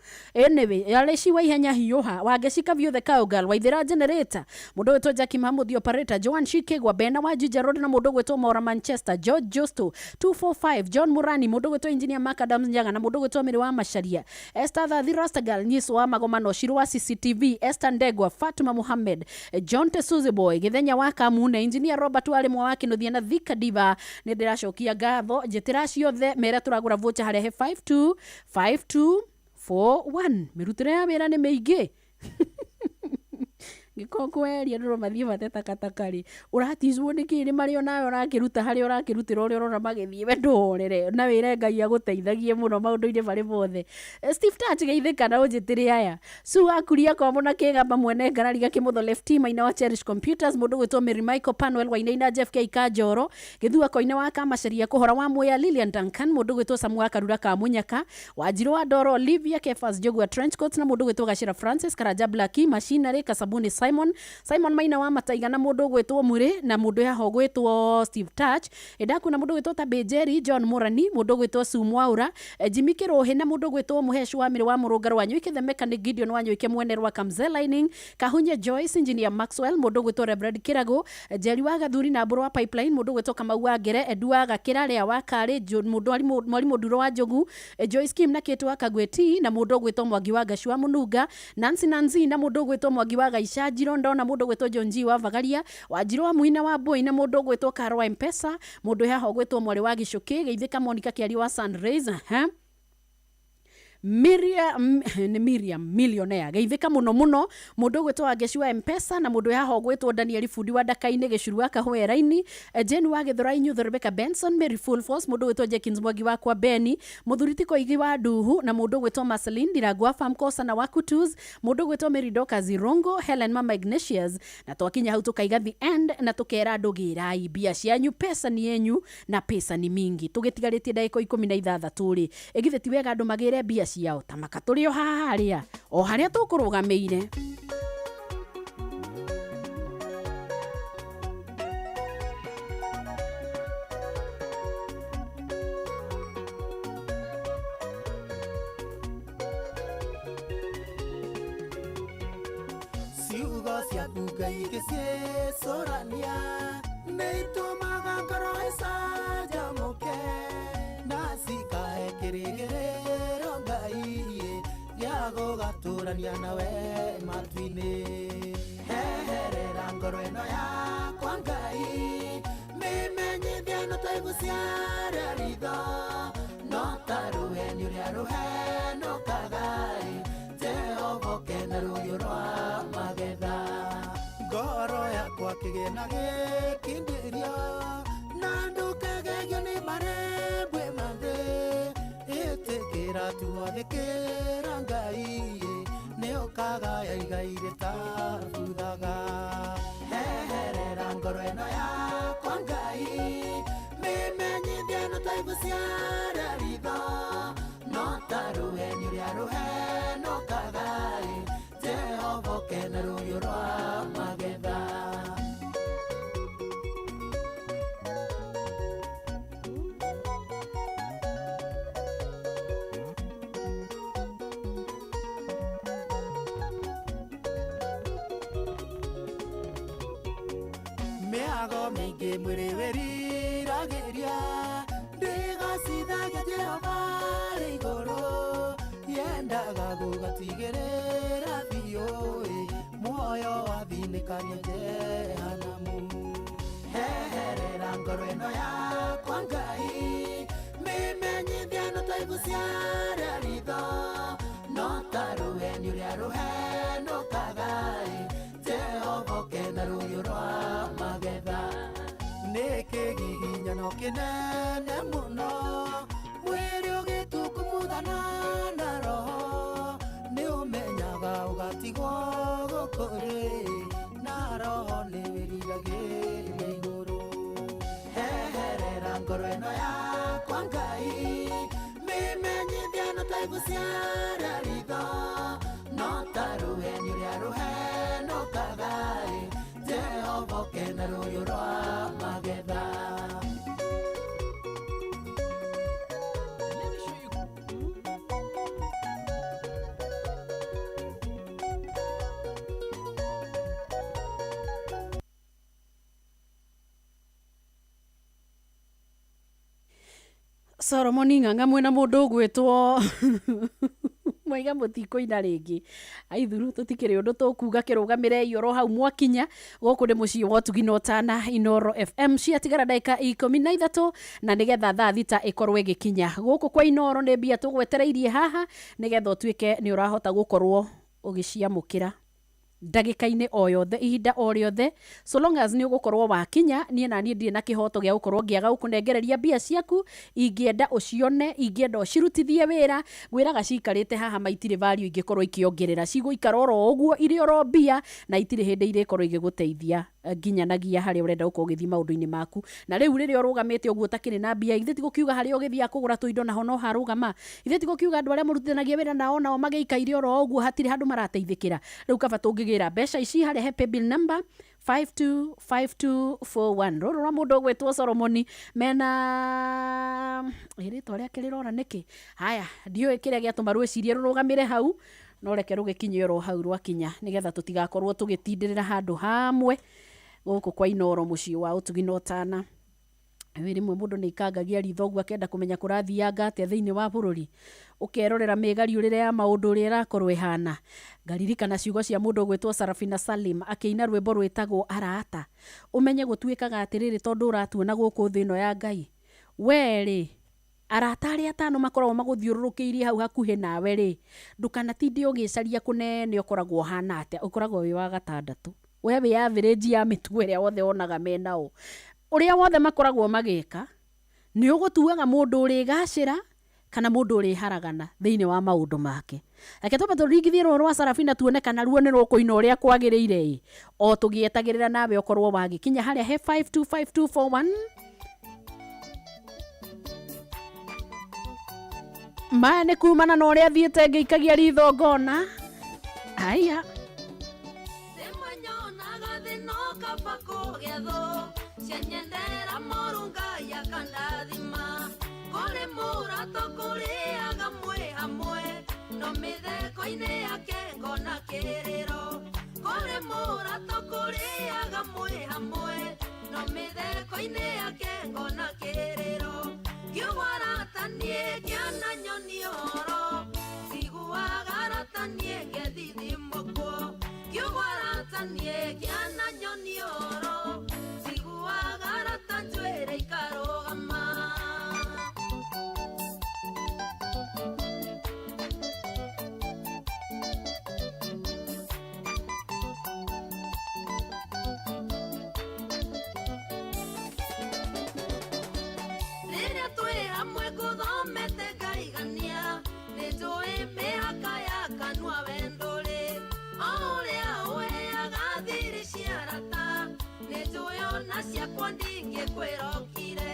Anyway, Yareci wa ihenya hiũha Wangeci Kabiũ the cowgirl Waithĩra generator mũndũ wĩtwo Jackie Mahmud operator Joan Shike gwa Bena wa Juja Road na mũndũ gwĩtwo Maura Manchester George Josto 245 John Murani mũndũ gwĩtwo engineer Mark Adams Nyaga na mũndũ gwĩtwo Mary wa Macharia Esther Thathi Rastagal Nyiso wa Magomano Shiro wa CCTV Esther Ndegwa Fatuma Muhammad John Tesuzi Boy Githenya wa Kamune engineer Robert Warimwa wa Kinuthia na Thika Diva nĩ ndĩracokia ngatho njĩtĩra ciothe mere tũragũra voucher harĩa he 525241 mĩrutĩre ya wĩra nĩ mĩingĩ. Ngĩkorwo kweheria ndũrwo mathiĩ mate takataka rĩ, ũraticwo nĩkĩ? Nĩ marĩ onawe ũrakĩruta harĩa ũrakĩrutĩra ũrĩa ũrona magĩthiĩ, we ndũhorere na wĩre Ngai agũteithagie mũno maũndũ-inĩ marĩ mothe. Steve Touch geithĩka na ũnjĩtĩre aya Sue wakuria kwamo na kĩgamba mwene ngarari gakĩmũtho lefty maina wa Cherish Computers, mũndũ gwĩtwo Mary Michael Panuel Wainaina, Jeff K Kanjoro Gĩthua Koine wa Kamacaria kũhora wa Mwea, Lilian Duncan, mũndũ gwĩtwo Samu wa Karura ka Munyaka, Wanjirũ wa Ndoro, Olivia Kefas Njũgua Trenchcoats, na mũndũ gwĩtwo Gacĩra Francis Karanja Blacki Machinery Kasabuni Simon Simon Maina wa Mataiga, na mũndũ gwĩtwo Mũrĩ, na mũndũ yaho gwĩtwo Steve Touch ĩndakuna, mũndũ gwĩtwo Tabĩ Njeri John Mũrani, mũndũ gwĩtwo Sue Mwaura, Jimmy Kĩrũhĩ, na mũndũ gwĩtwo Mũhecu wa Mĩrĩ wa Mũrũngarũ wa Nyuike the Mechanic Gideon wa Nyuike mwene rwa Kamze Lining Kahunye Joyce Engineer Maxwell, mũndũ gwĩtwo Reverend Kĩrago Njeri wa Gathuri na Mbũrũ wa Pipeline, mũndũ gwĩtwo Kamau wa Ngere Edu wa Gakĩra Rĩa wa Karĩ mũndũ mwarimũ Nduro wa Njogu, Joyce Kim na Kate wa Kagweti, na mũndũ gwĩtwo Mwangi wa Gacu wa Mũnunga, Nancy Nancy, na mũndũ gwĩtwo Mwangi wa Gaica Njiro Ndona, mũndũ gwĩtwo John G wa Vagaria Wanjirũ wa Muina wa Mbui, na mũndũ gwĩtwo Karo wa Mpesa, mũndũ yaho gwĩtwo Mwarĩ wa Gĩcũkĩ geithĩka Monica Kĩari wa Sunrays. Miriam nĩ Miriam millionaire geithĩka mũno mũno, mũndũ ũgwĩtwo Wangeci wa Mpesa, na mũndũ yaho ũgwĩtwo Daniel Fundi wa Ndaka-inĩ Gĩcuru wa Kahwera-inĩ, Jane wa Gĩthũrai Nyutho, Rebecca Benson, Mary Full Force, mũndũ ũgwĩtwo Jenkins Mwangi wa kwa Beni, mũthuri ti Koigi wa Nduhu, na mũndũ ũgwĩtwo Marceline Ndirangu wa Famcosa na wa Kutus, mũndũ ũgwĩtwo Mary Dorcas Irongo, Helen Mama Ignatius. Na twakinya hau tukaiga the end na tukera andũ gĩrai mbia cianyu, pesa ni yenyu na pesa ni mingi. Tũgĩtigarĩtie ndagĩka 16 rĩ, ĩgithĩ ti wega andũ magĩre mbia ciao ta maka tũrĩ o haha harĩa o harĩa tũkũrũgamĩire. Ciugo ciaku Ngai ngĩciĩcũrania nĩ itũmaga ngoro ĩcanjamũke na cikahe kĩrĩgĩrĩro Ngai gĩa gũgatũrania nawe matu-inĩ. Heherera ngoro ĩno yakwa Ngai, mĩmenyithie no ta ibu cia ritho, no ta rũheni ũrĩa rũhenũkaga ĩ, Jehova ũke na rũhiũ rwa magetha. Ngoro yakwa kĩgĩe na gĩkindĩrio na ndũkagegio nĩ marembwe ma thĩ, ĩtĩkĩra tu athĩkĩra Ngai nĩ ũkagaya igai rĩtabuthaga. Heherera ngoro ĩno yakwa Ngai, mĩmenyithie no ta ibu cia ritho, no ta rũheni ũrĩa rũhenũkaga ĩ, Jehova ũke na rũhiũ rwa magetha. Mĩago mĩingĩ mwĩrĩ wĩriragĩria ndĩgacithagia Jehova rĩ igũrũ, yendaga gũgatigĩrĩra biũ ĩ, muoyo wathinĩkania Jehanamu. Heherera ngoro ĩno yakwa Ngai, mĩmenyithie no ta ibu cia ritho, no ta rũheni ũrĩa rũhenũkaga ĩ, Jehova ũke na rũhiũ rwa magetha. Nĩ kĩgiginyano kĩnene mũno mwĩrĩ ũgĩtukumuthana na roho, nĩ ũmenyaga ũgatigwo gũkũ rĩ, na roho nĩ wĩriragĩria igũrũ. Heherera ngoro ĩno yakwa Ngai, mĩmenyithie no ta ibu cia ritho, no ta rũheni ũrĩa rũhenũkaga ĩ, Jehova ũke na rũhiũ rwa magetha. Solomon Ng'ang'a mwena mũndũ ũgwĩtwo mwaiga mũtikũina rĩngĩ aithuru tũtikĩrĩ ũndũ tũkuga kĩrũgamĩrei oro hau mwakinya gũkũ nĩ mũciĩ wa ũtugi na ũtana Inoro FM ciatigara ndagĩka 13 na nĩgetha thaa 6 ĩkorwo ĩgĩkinya gũkũ kwa Inoro nĩ mbia tũgwetereirie haha nĩgetha ũtuĩke nĩ ũrahota gũkorwo ũgĩciamũkĩra. Ndagĩka-inĩ o yothe, ihinda o rĩothe, so long as nĩ ũgũkorwo wakinya, niĩ na niĩ ndirĩ na kĩhoto gĩa gũkorwo ngĩaga gũkũnengereria mbia ciaku. Ingĩenda ũcione, ingĩenda ũcirutithie wĩra, ngwĩraga cikarĩte haha ma itirĩ value ingĩkorwo ikĩongerera, cigũikara oro ũguo irĩ oro mbia na itirĩ hĩndĩ irĩkorwo igĩgũteithia nginyanagia harĩa ũrenda gũkorwo ũgĩthiĩ maũndũ-inĩ maku. Na rĩu rĩrĩa ũrũgamĩte ũguo ũtakĩrĩ na mbia, ithe ti gũkiuga harĩa ũgĩthiaga kũgũra tũindo naho no harũgama? Ithe ti gũkiuga andũ arĩa mũrutithanagia wĩra nao nao magĩikaire oro ũguo, hatirĩ handũ marateithĩkĩra? Rĩu kaba tũngĩgĩra mbeca ici harĩa he paybill number 525241, rũrũ rwa mũndũ ũgwĩtwo Solomoni mena rĩtwa rĩake rĩrora nĩkĩ. Haya, ndiũĩ kĩrĩa gĩatũma rwĩcirie rũrũgamĩre hau, no reke rũgĩkinye oro hau rwakinya, nĩgetha tũtigakorwo tũgĩtindĩrĩra handũ hamwe gũkũ kwa Inoro, mũciĩ wa ũtugi na ũtana. Wĩ rĩmwe mũndũ nĩ ikangagia ritho ũguo akenda kũmenya kũrathianga atĩa thĩinĩ wa bũrũri, ũkerorera mĩgariũrĩre ya maũndũ ũrĩa ĩrakorwo ĩhana. Ngaririkana ciugo cia mũndũ ũgwĩtwo Sarafina Salim akĩina rwĩmbo rwĩtagwo Arata. Ũmenye gũtuĩkaga atĩrĩrĩ, tondũ ũratuona gũkũ thĩ ĩno ya Ngai, we rĩ, arata arĩa atano makoragwo magũthiũrũrũkĩirie hau hakuhĩ nawe rĩ, ndũkanatinde ũgĩcaria kũnene ũkoragwo ũhana atĩa, ũkoragwo wĩ wa gatandatũ. We wĩ average ya mĩtugo ĩrĩa wothe wonaga menao, ũrĩa wothe makoragwo magĩka, nĩ ũgũtuaga mũndũ ũrĩgacĩra kana mũndũ ũrĩharagana thĩinĩ wa maũndũ make. Reke twambe tũringithie rũũ rwa Sarafina tuone kana ruo nĩ rũkũina ũrĩa kwagĩrĩire ĩ, o tũgĩetagĩrĩra nawe ũkorwo wagĩkinya harĩa he 525241. Maya nĩ kumana na ũrĩa thiĩte ngĩikagia ritho ngona aya. Rĩmwe nyonaga thĩna ũkaba kũgethwo cianyendera moru, Ngai akandathima. Kũrĩ mũrato kũrĩaga mwĩ hamwe, no mĩtheko-inĩ yake ngona kĩrĩro. Kũrĩ mũrato kũrĩaga mwĩ hamwe, no mĩtheko-inĩ yake ngona kĩrĩro. Kiugo arata niĩ kĩana nyoni ũhoro, njiguaga arata niĩ ngethithimũkwo. Kiugo arata niĩ kĩana nyoni ũhoro, njiguaga arata njuĩrĩ ikarũgama. Rĩrĩa twĩ hamwe ngũthomete ngaigania, nĩ njũĩ mĩhaka ya kanua wendũrĩ. O ũrĩa ũheaga thiri cia arata, nĩ njũĩ ona ciakwa ndingĩkwĩrokire.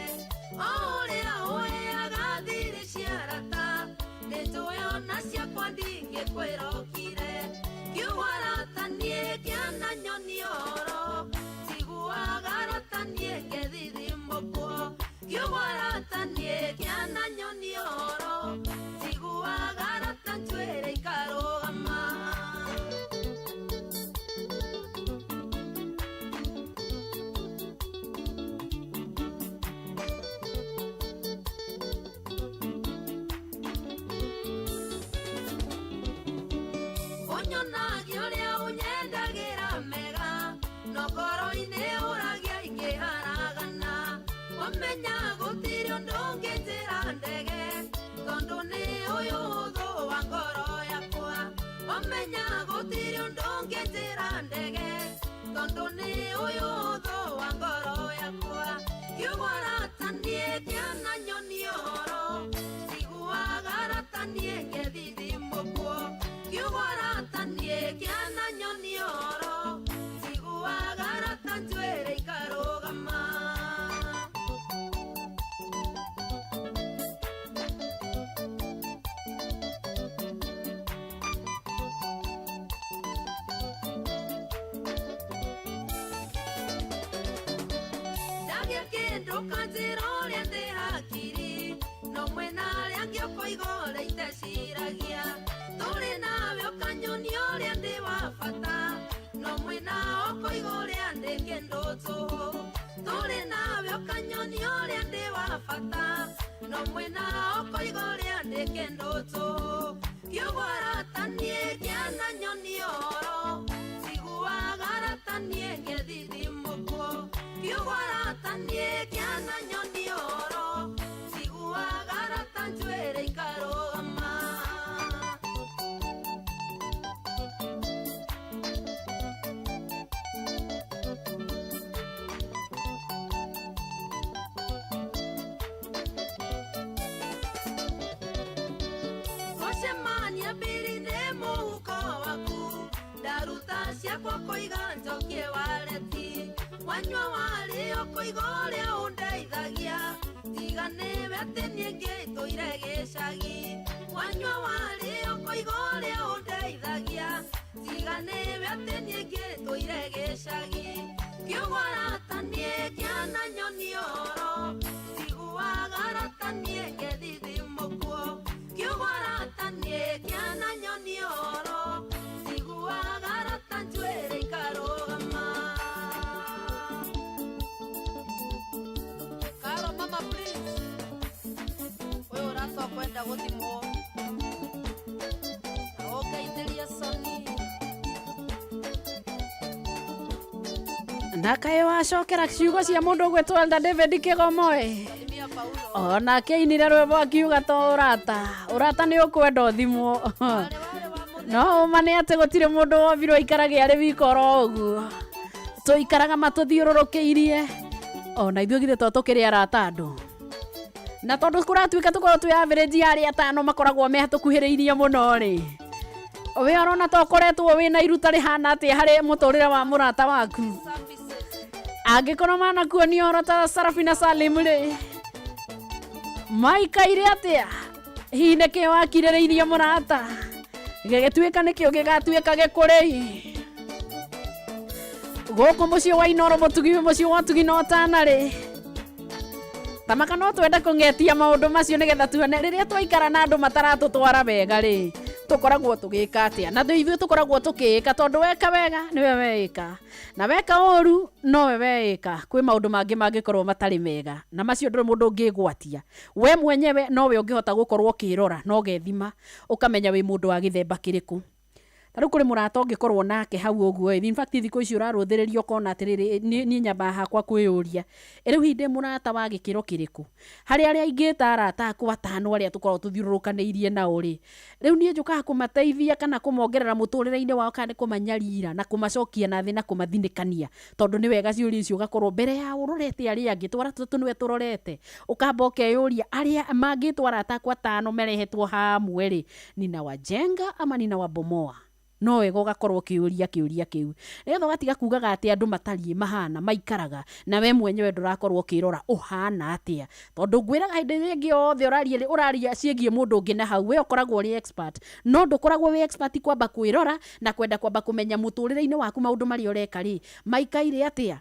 O ũrĩa ũheaga thiri cia arata, nĩ njũĩ ona ciakwa ndingĩkwĩrokire. Kiugo arata niĩ kĩana nyoni ũhoro, njiguaga arata niĩ ngethithimũkwo. Kiugo arata niĩ kĩana nyoni ũhoro, njiguaga arata njuĩrĩ ikarũgama. Ũnyonagia ũrĩa ũnyendagĩra mega, no ngoro-inĩ ũragia ingĩharagana. Ũmenya gũtirĩ ũndũ ũngĩnjĩra ndege, tondũ nĩ ũyũ ũthũ wa ngoro yakwa. Ũmenya gũtirĩ ũndũ ũngĩnjĩra ndege, tondũ nĩ ũyũ ũthũ wa ngoro yakwa. Kiugo arata niĩ kĩana nyoni ũhoro, njiguaga arata niĩ ngethithimũkwo. Kiugo arata niĩ kĩana nyoni ũhoro, njiguaga arata njuĩrĩ ikarũgama. Ndagĩa kĩndũ kanjĩra ũrĩa ndĩ hakiri, no mwena arĩa angĩ ũkoiga ũrĩa iteciragia. Tũrĩ nawe ũkanyonia ũrĩa ndĩ wa bata, no mwena ũkoiga ũrĩa ndĩ kĩndũ tũhũ. Tũrĩ nawe ũkanyonia ũrĩa ndĩ wa bata, no mwena ũkoiga ũrĩa ndĩ kĩndũ tũhũ. Kiugo arata niĩ kĩana nyoni ũhoro, njiguaga arata niĩ ngethithimũkwo. Kiugo arata niĩ kĩana nyoni ũhoro, njiguaga arata njuĩrĩ ikarũgama. Nyambiri nĩ mũhuko waku ndaruta ciakwa kũiga njokie wareti wanyua warĩo kũiga ũrĩa ũndeithagia tiga nĩwe atĩ niĩ ngĩtũire gĩcagi wanyua warĩo kũiga ũrĩa ũndeithagia tiga nĩwe atĩ niĩ ngĩtũire gĩcagi kiugo arata niĩ kĩananyoni ũhoro njiguaga arata niĩ ngethithimũkuo kiugo arata niĩ kĩananyoni ũhoro njiguaga arata njuĩrĩ ikarũgama. Karo mama please, ũyũ ũrata ũkwenda gũthimwo na ũngeithĩrie Soni. Na kaĩ wacokera ciugo cia mũndũ ũgwĩtwo Elder David Kĩgomoĩ onake ainire rwĩmbo akiuga to ũrata ũrata nĩ ũkwenda ũthimwo no ũma nĩ atĩ gũtirĩ mũndũ wombirwo aikarage arĩ wika oro ũguo tũikaraga matũthiũrũrũkĩirie ona ithuĩ githĩ to tũkĩrĩ arata andũ na tondũ kũratuĩka tũkorwo twĩ average ya arĩa atano makoragwo me tũkuhĩrĩirie mũno rĩ we ũrona ta ũkoretwo wĩna iruta rĩhana atĩa harĩ mũtũrĩre wa mũrata waku angĩkorwo manakuonia ũhoro ta Sarafina Salim rĩ maikaire atĩa hihi nĩkĩo wakirĩrĩirie mũrata gĩgĩtuĩka nĩkĩo gĩgatuĩka gĩkũrĩi gũkũ mũciĩ wa Inooro mũtugi mũciĩ wa ũtugi na ũtana rĩ tamaka no twende kũng'etia maũndũ macio nĩgetha tuone rĩrĩa twaikara na andũ mataratũtwara wega rĩ tũkoragwo tũgĩka atĩa na ithuĩ tũkoragwo tũkĩĩka tondũ weka wega nĩwe weĩka na weka ũru nowe weĩka kwĩ maũndũ mangĩ mangĩkorwo matarĩ mega na macio ndũrĩ mũndũ ũngĩgwatia we mwenyewe nowe ũngĩhota gũkorwo ũkĩrora na ũgethima ũkamenya wĩ mũndũ wa gĩthemba kĩrĩkũ. Ta rĩu kũrĩ mũrata ũngĩkorwo nake hau ũguo ĩ in fact thikũ ici ũrarũthĩrĩria ũkona atĩrĩrĩ niĩ nyambaga hakwa kwĩyũria ĩ rĩu hihi ndĩ mũrata wa gĩkĩro kĩrĩkũ harĩ arĩa ingĩta arata akwa atano arĩa tũkoragwo tũthiũrũrũkanĩirie nao rĩ rĩu niĩ njũkaga kũmateithia kana kũmongerera mũtũrĩre-inĩ wao kana nĩ kũmanyarira na kũmacokia na thĩ na kũmathinĩkania tondũ nĩ wega ciũria icio ũgakorwo mbere ya ũrorete arĩa angĩ twara tũtũ nĩwe tũrorete ũkamba ũkeyũria arĩa mangĩtwo arata akwa atano marehetwo hamwe rĩ ninawajenga ama ninawabomoa no wega ũgakorwo ũkĩũria kĩũria kĩu nĩgetha ũgatiga kugaga atĩ andũ matariĩ mahana maikaraga na we mwenyewe ndũrakorwo ũkĩrora ũhana atĩa tondũ ngwĩraga hĩndĩ ĩrĩa ĩngĩ yothe ũraria ũraria ciĩgiĩ mũndũ ũngĩ na hau we ũkoragwo ũrĩ expert no ndũkoragwo wĩ expert kwamba kwĩrora na kwenda kwamba kũmenya mũtũrĩre-inĩ waku maũndũ marĩa ũreka rĩ maikaire atĩa.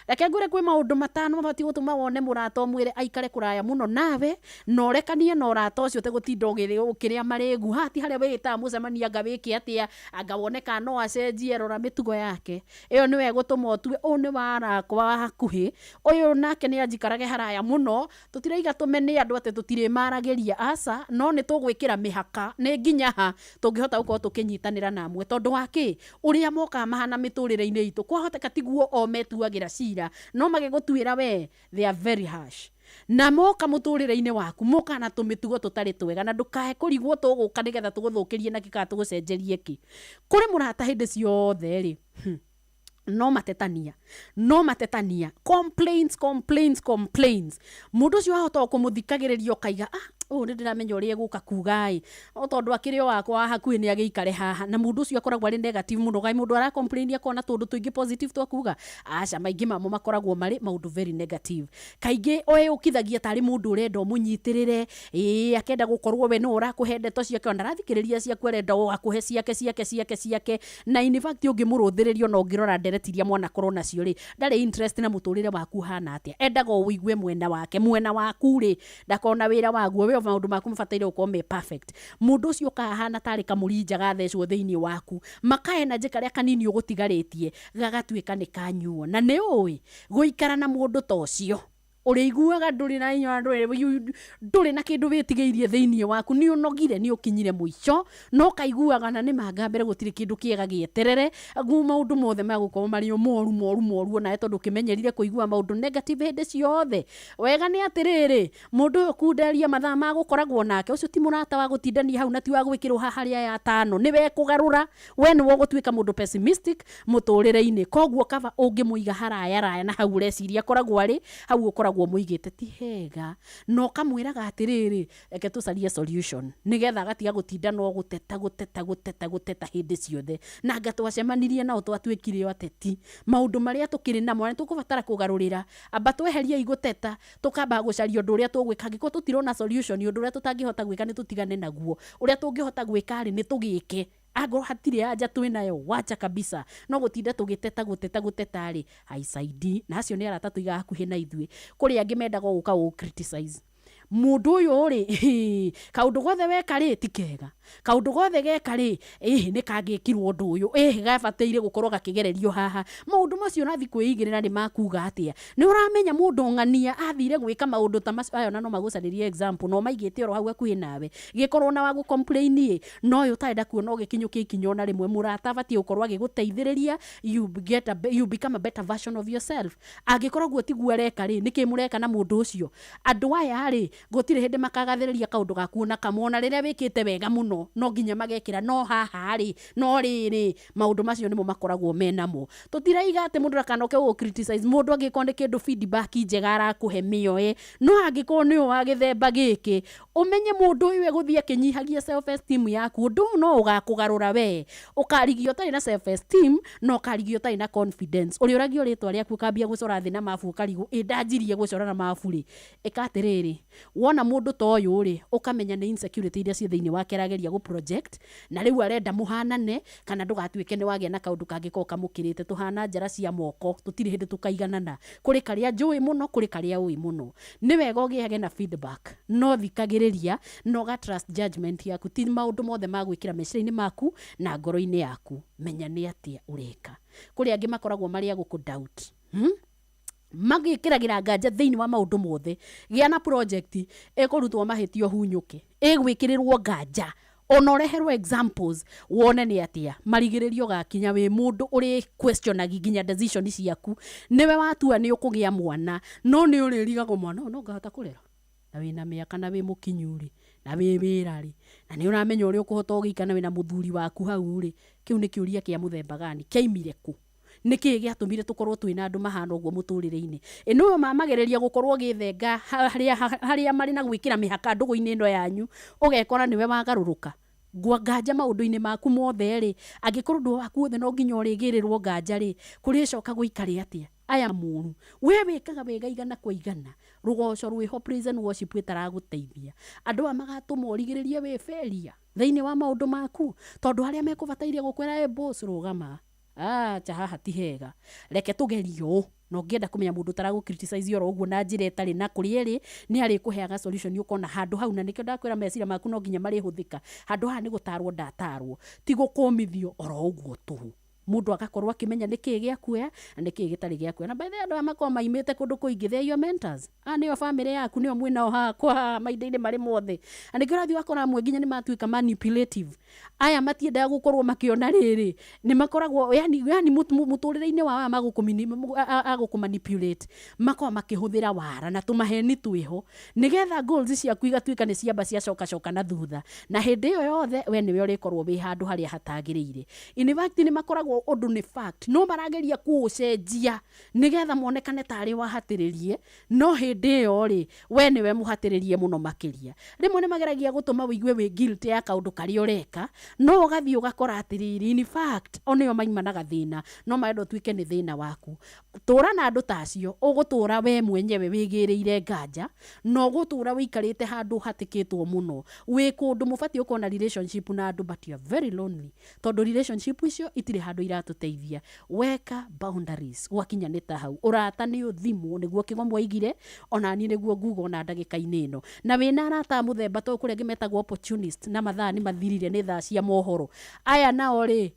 Reke ngwĩre kwĩ maũndũ matano mabatiĩ gũtũma wone mũrata ũmwĩre aikare kũraya mũno nawe na ũrekanie na ũrata ũcio ũtegũtinda ũkĩrĩa marĩgu haha ti harĩa wĩĩtaga mũcemanio anga wĩke atĩa anga wone kana no acenjie rora mĩtugo yake ĩyo nĩwe ĩgũtũma ũtue ũyũ nĩ warakwa wa hakuhĩ ũyũ nake nĩ anjikarage haraya mũno tũtiraiga tũmene andũ atĩ tũtirĩmaragĩria aca no nĩ tũgwĩkĩra mĩhaka nĩ nginya ha tũngĩhota gũkorwo tũkĩnyitanĩra na amwe tondũ wa kĩ ũrĩa mokaga mahana mĩtũrĩre-inĩ itũ kwahoteka tiguo o metuagĩra cira no magĩgũtuĩra we they are very harsh na moka mũtũrĩre-inĩ waku moka na tũmĩtugo tũtarĩ twega na ndũkae kũrigwo tũgũka nĩgetha tũgũthũkĩrie nakĩ kana tũgũcenjerie kĩ. Kũrĩ mũrata hĩndĩ ciothe rĩ no matetania complaints complaints complaints mũndũ ũcio wahota kũmũthikagĩrĩria ũkaiga ah ũyũ nĩ ndĩramenya ũrĩa egũka kuga ĩ o tondũ akĩrĩ o wakwa wa hakuhĩ nĩ agĩikare haha na mũndũ ũcio akoragwo arĩ negative mũno kaĩ mũndũ ara complain akona tũndũ tũingĩ positive twa kuga aca maingĩ mamo makoragwo marĩ maũndũ very negative kaingĩ ũkithagia tarĩ mũndũ ũrenda ũmũnyitĩrĩre ĩĩ akenda gũkorwo we no ũrakũhe ndeto ciake ona arathikĩrĩria ciaku arenda o akũhe ciake ciake ciake ciake na in fact ũngĩmũrũthĩrĩria ona ũngĩrora ndereti iria mwanakorwo nacio rĩ ndarĩ interest na mũtũrĩre waku ũhana atĩa endaga o ũigue mwena wake mwena waku rĩ ndakona wĩra waguo we maũndũ maku mabataire gũkorwo me perfect mũndũ ũcio ũkahana tarĩ kamũrinja gathecwo thĩinĩ waku makaenergy karĩa kanini ũgũtigarĩtie gagatuĩka nĩ kanyuo na nĩ ũĩ gũikara na mũndũ ta ũcio ũrĩiguaga ndũrĩ na hinya ndũrĩ na kĩndũ wĩtigĩirie thĩinĩ waku nĩ ũnogire nĩ ũkinyire mũico no kaiguaga na nĩ manga mbere gũtirĩ kĩndũ kĩega gĩeterere guo maũndũ mothe magũkorwo marĩ o moru moru moru onawe tondũ ũkĩmenyerire kũigua maũndũ negative hĩndĩ ciothe. Wega nĩ atĩrĩrĩ mũndũ ũyũ kunderia mathaa ma gũkoragwo nake ũcio ti mũrata wa gũtindania hau na ti wa gwĩkĩrwo haha harĩa aya atano nĩwe kũgarũra we nĩwe ũgũtuĩka mũndũ pessimistic mũtũrĩre-inĩ koguo kaba ũngĩmũiga haraya raya na hau ũreciria akoragwo arĩ hau ũkoragwo mũkoragwo mũigĩte ti hega na ũkamwĩraga atĩrĩrĩ, reke tũcarie solution nĩgetha agatiga gũtinda no gũteta gũteta gũteta gũteta hĩndĩ ciothe. Na anga twacemanirie nao twatuĩkire o ateti, maũndũ marĩa tũkĩrĩ namo na nĩtũkũbatara kũgarũrĩra, amba tweheriei gũteta, tũkamba gũcaria ũndũ ũrĩa tũgwĩka. Angĩkorwo tũtirona solution, ũndũ ũrĩa tũtangĩhota gwĩka nĩ tũtigane naguo, ũrĩa tũngĩhota gwĩka rĩ nĩ tũgĩke. Angorwo hatirĩ anja twĩnayo, wacha kabisa. No gũtinda tũgĩteta gũteta gũteta rĩ, haisaidii. Na acio nĩ arata tũigaga hakuhĩ na ithuĩ. Kũrĩ angĩ mendaga o gũka gũgũ criticize mũndũ ũyũ rĩ, kaũndũ gothe weka rĩ ti kega, kaũndũ gothe geka rĩ, ĩhĩ nĩ kangĩkirwo ũndũ ũyũ, ĩhĩ gabataire gũkorwo gakĩgererio haha. Maũndũ macio ũrathiĩ kwĩigĩrĩra nĩ makuga atĩa? Nĩ ũramenya mũndũ ng'ania athire gwĩka maũndũ ta macio aya, na no magũcarĩrie example no maigĩte oro hau hakuhĩ nawe, gĩkorwo na wa gũ complain ĩ, no ũyũ ũtarenda kuona ũgĩkinyũkia ikinya ona rĩmwe. Mũrata abatiĩ gũkorwo agĩgũteithĩrĩria you become a better version of yourself. Angĩkorwo guo tiguo areka rĩ, nĩkĩ mũreka na mũndũ ũcio? Andũ aya rĩ, gũtirĩ hĩndĩ makagathĩrĩria kaũndũ gaku ona kamwe, ona rĩrĩa wĩkĩte wega mũno no nginya magekĩra no haha rĩ, no rĩrĩ. Maũndũ macio nĩmo makoragwo menamo. Tũtiraiga atĩ mũndũ ndakanoke gũgũ criticize. Mũndũ angĩkorwo nĩ kĩndũ feedback njega arakũhe, mĩoe. No angĩkorwo nĩ ũyũ wa gĩthemba gĩkĩ, ũmenye mũndũ ũyũ egũthiĩ akĩnyihagia self esteem yaku. Ũndũ ũyũ no ũgakũgarũra we, ũkarigio ũtarĩ na self esteem na ũkarigio ũtarĩ na confidence. Ũrĩũragio rĩtwa rĩaku, ũkambia gũcora thĩ na mabu, ũkarigwo ĩ ndanjirie gũcora na mabu rĩ. Ĩka atĩrĩrĩ, wona mũndũ ta ũyũ rĩ, ũkamenya nĩ insecurity iria ciĩ thĩinĩ wake arageria gũ project, na rĩu arenda mũhanane kana ndũgatuĩke nĩ wagĩa na kaũndũ kangĩkorwo kamũkĩrĩte. Tũhana njara cia moko, tũtirĩ hĩndĩ tũkaiganana. Kũrĩ karĩa njũĩ mũno, kũrĩ karĩa ũĩ mũno. Nĩ wega ũgĩage na feedback, no thikagĩrĩria na ũga trust judgment yaku. Ti maũndũ mothe ma gwĩkĩra meciria-inĩ maku na ngoro-inĩ yaku. Menya nĩ atĩa ũreka. Kũrĩ angĩ makoragwo marĩ a gũkũ doubt, magĩkĩragĩra nganja thĩinĩ wa maũndũ mothe. Gĩa na project ĩkũrutwo mahĩtia ũhunyũke, ĩgwĩkĩrĩrwo nganja, ona ũreherwo examples wone nĩ atĩa marigĩrĩrio gakinya wĩ mũndũ ũrĩ questionagi nginya decision ciaku. Nĩwe watua nĩ ũkũgĩa mwana, no nĩ ũrĩrigagwo mwana ũyũ no ngahota kũrera, na wĩna mĩaka na wĩ mũkinyu rĩ, na wĩ wĩra rĩ, na nĩ ũramenya ũrĩa ũkũhota ũgĩikara na wĩna mũthuri waku hau rĩ. Kĩu nĩ kĩũria kĩa mũthemba gani? Kĩaimire kũ? Nĩkĩĩ gĩatũmire tũkorwo twĩna andũ mahana ũguo mũtũrĩre-inĩ? Ĩ nĩwe mamagereria gũkorwo ũgĩthenga harĩa marĩ na gwĩkĩra mĩhaka ndũgũ-inĩ ĩno yanyu, ũgekora nĩwe wagarũrũka ngwa nganja maũndũ-inĩ maku mothe rĩ. Angĩkorwo ũndũ waku wothe no nginya ũrĩgĩrĩrwo nganja rĩ, kũrĩcoka gũikare atĩa? Aya mũru, we wĩkaga wega igana kwa igana, rũgoco rwĩho, praise and worship ĩtaragũteithia. Andũ aya magatũma ũrigĩrĩrie wĩ failure thĩinĩ wa maũndũ maku, tondũ harĩa mekũbataire gũkwĩra, ĩ boss, rũgama acha haha ti hega, reke tũgerie ũũ. Na ũngĩenda kũmenya mũndũ ũtaragũ criticize oro ũguo na njĩra ĩtarĩ na kũrĩa ĩrĩ, nĩ arĩkũheaga solution ũkona handũ hau. Na nĩkĩo ndakwĩra meciria maku no nginya marĩhũthĩka. Handũ haha nĩ gũtarwo ndatarwo, ti gũkũmithio oro ũguo tũhũ. Mũndũ agakorwo akĩmenya nĩkĩĩ gĩa kuoya na nĩkĩĩ gĩtarĩ gĩa kuoya. Na by the way, andũ aya makoragwo maimĩte kũndũ kũingĩ, they are your mentors. Aya nĩo bamĩrĩ yaku, nĩo mwĩnao haha kwa mahinda-inĩ marĩ mothe. Na nĩkĩo ũrathiĩ ũgakora amwe nginya nĩ matuĩka manipulative. Aya matiendaga gũkorwo makĩona rĩrĩ, nĩ makoragwo yani mũtũrĩre-inĩ wao aya agũkũ manipulate, makoragwo makĩhũthĩra wara na tũmaheni twĩho nĩgetha goals ciaku igatuĩka nĩ ciamba ciacokacoka na thutha, na hĩndĩ ĩyo yothe we nĩwe ũrĩkorwo wĩ handũ harĩa hatagĩrĩire. In fact, nĩ makoragwo ũndũ nĩ fact, no marageria kũũcenjia nĩgetha monekane tarĩ wahatĩrĩrie, no hĩndĩ ĩyo rĩ, we nĩwe mũhatĩrĩrie mũno makĩria. Rĩmwe nĩ mageragia gũtũma ũigue wĩ guilty ya kaũndũ karĩa ũreka, no ũgathiĩ ũgakora atĩrĩrĩ, in fact o nĩo maimanaga thĩna, no marenda ũtuĩke nĩ thĩna waku. Tũra na andũ ta acio, ũgũtũra we mwenyewe wĩgĩrĩire nganja, na ũgũtũra wĩikarĩte handũ hatĩkĩtwo mũno, wĩ kũndũ mũbatiĩ gũkorwo na relationship na andũ, but you are very lonely, tondũ relationship icio itirĩ handũ iratũteithia. Weka boundaries gwakinya nĩ ta hau. Ũrata nĩ ũthimwo, nĩguo Kĩgomo aigire, ona niĩ nĩguo nguga ona ndagĩka-inĩ ĩno. Na wĩna arata a mũthemba ta ũyũ, kũrĩa angĩ metagwo opportunist, na mathaa nĩ mathirire, nĩ thaa cia mohoro. Aya nao rĩ,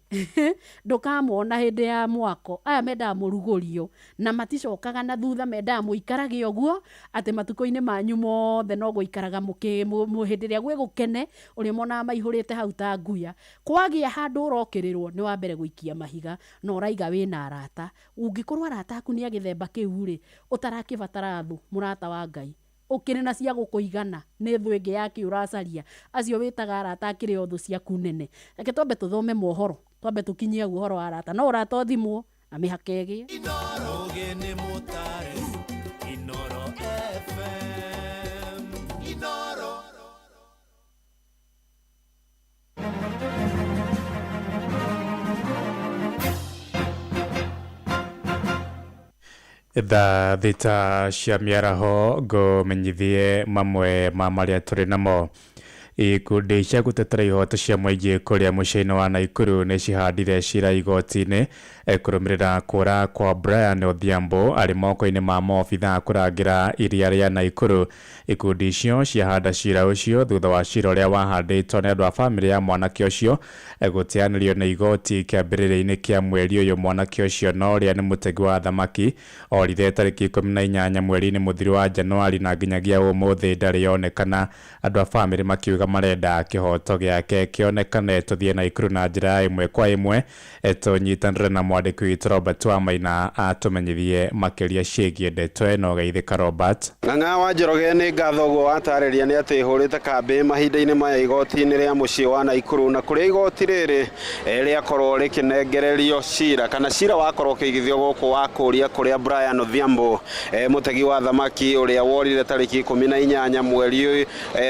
ndũkamona hĩndĩ ya mwako. Aya mendaga mũrugũrio na maticokaga na thutha, mendaga mũikarage ũguo atĩ matukũ-inĩ manyu mothe no gũikaraga hĩndĩ ĩrĩa gwĩ gũkene, ũrĩa monaga maihũrĩte hau ta nguya. Kwagĩa handũ ũrokĩrĩrwo, nĩ wa mbere gũikia mahiga, na ũraiga wĩna arata. Ũngĩkorwo arata aku nĩ a gĩthemba kĩu rĩ, ũtarakĩbatara thũ, mũrata wa Ngai ũkĩrĩ na cia gũkũigana, nĩ thũ ĩngĩ yake ũracaria? Acio wĩtaga arata akĩrĩ o thũ ciaku nene. Reke twambe tũthome mohoro, twambe tũkinyie hau ũhoro wa arata. No ũrata ũthimwo na mĩhaka ĩgĩe. Ũgĩ nĩ mũtare Inoro. Thaa 6 cia mĩaraho ngũmenyithie mamwe ma marĩa tũrĩ namo. Ikundi cia gũtetera ihoto cia mũingĩ kũrĩa mũciĩ-inĩ wa Naikuru nĩ cihandire cira igoti-inĩ kũrũmĩrĩra kũra kwa Brian Odhiambo arĩ moko-inĩ ma maobithaa kũrangĩra iria rĩa Naikuru. Ikundi icio ciahanda cira ũcio thutha wa cira ũrĩa wahandĩtwo nĩ andũ a bamĩrĩ ya mwanake ũcio gũteanĩrio nĩ igoti kĩambĩrĩria-inĩ kĩa mweri ũyũ. Mwanake ũcio na ũrĩa nĩ mũtegi wa thamaki orire tarĩki 18 mweri-inĩ mũthiru wa Januari na nginyagia ũmũthĩ ndarĩ yonekana. Andũ a bamĩrĩ makiuga marenda kĩhoto gĩake kĩonekane. Tũthiĩ Naikuru na njĩra ya ĩmwe kwa ĩmwe, tũnyitanĩre na mwandĩki witũ Robert Wamaina atũmenyithie makĩria ciĩgiĩ ndeto ĩno. Geithĩka Robert. Ng'ang'a wa Njoroge, nĩ ngatho ũguo watarĩria nĩ atĩ hũrĩte kambĩ mahinda-inĩ maya igoti-inĩ rĩa mũciĩ wa Naikuru, na kũrĩa igoti rĩrĩ rĩakorwo rĩkĩnengererio cira kana cira wakorwo ũkĩigithio gũkũ wa kũria kũrĩa Brian Odhiambo, mũtegi wa thamaki ũrĩa worire tarĩki 18 mweri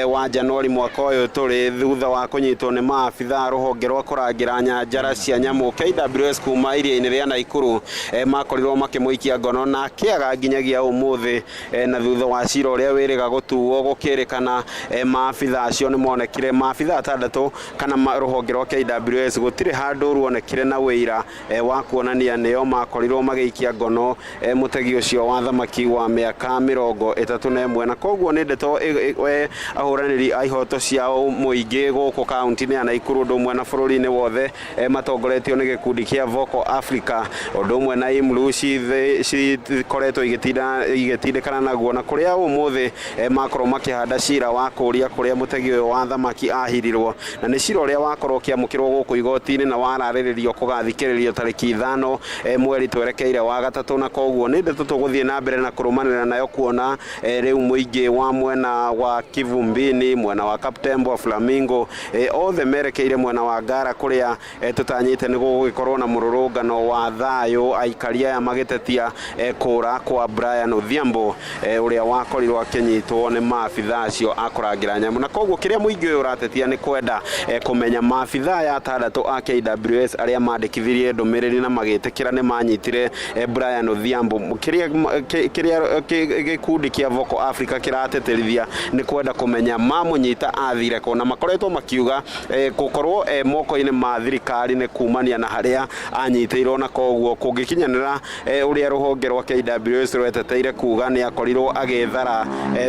wa Januari mwaka ũyũ tũrĩ, thutha wa kũnyitwo nĩ maabithaa rũhonge rwa kũrangĩra nyanjara cia nyamũ KWS kuma iria-inĩ rĩa Naikuru, makorirwo makĩmũikia ngono na akĩaga nginyagia ũmũthĩ, na thutha wa cira ũrĩa wĩrĩga gũtuo gũkĩrĩkana maabithaa acio nĩ monekire, maabithaa atandatũ kana rũhonge rwa KWS gũtirĩ handũ ruonekire na wĩira wa kuonania nĩo makorirwo magĩikia ngono mũtegi ũcio wa thamaki wa mĩaka 31. Na koguo nĩ ndeto ahũranĩri a ihoto cia mũingĩ gũkũ kaunti-inĩ ya Naikuru ũndũ ũmwe na bũrũri-inĩ wothe, matongoretio nĩ gĩkundi kĩa Vocal Africa ũndũ ũmwe na IMLU cikoretwo igĩtindĩkana naguo, na kũrĩa ũmũthĩ makorwo makĩhanda cira wa kũria kũrĩa mũtegi ũyũ wa thamaki ahirirwo, na nĩ cira ũrĩa wakorwo ũkĩamũkĩrwo gũkũ igoti-inĩ na wararĩrĩrio kũgathikĩrĩrio tarĩki 5 mweri twerekeire wa gatatũ. Na koguo nĩ ndeto tũgũthiĩ na mbere na kũrũmanĩrĩra nayo kuona rĩu mũingĩ wa mwena wa Kivumbini, mwena wa Kaptembwa, Flamingo, othe merekeire mwena wa Ngara kũrĩa tũtanyĩte nĩ gũgũgĩkorwo na mũrũrũngano wa thayũ, aikari aya magĩtetia kũra kwa Brian Odhiambo ũrĩa wakorirwo akĩnyitwo nĩ maabithaa acio a kũrangĩra nyamũ. Na koguo kĩrĩa mũingĩ ũyũ ũratetia nĩ kwenda kũmenya maabithaa aya atandatũ a KWS arĩa mandĩkithirie ndũmĩrĩri na magĩtĩkĩra nĩ manyitire Brian Odhiambo. Kĩrĩa gĩkundi kĩa Vocal Africa kĩrateterithia nĩ kwenda kũmenya mamũnyita athire kũ, na makoretwo makiuga gũkorwo moko-inĩ ma thirikari nĩ kumania na harĩa anyitĩirwo, na koguo kũngĩkinyanĩra ũrĩa rũhonge rwa KWS rweteteire kuga nĩ akorirwo agĩthara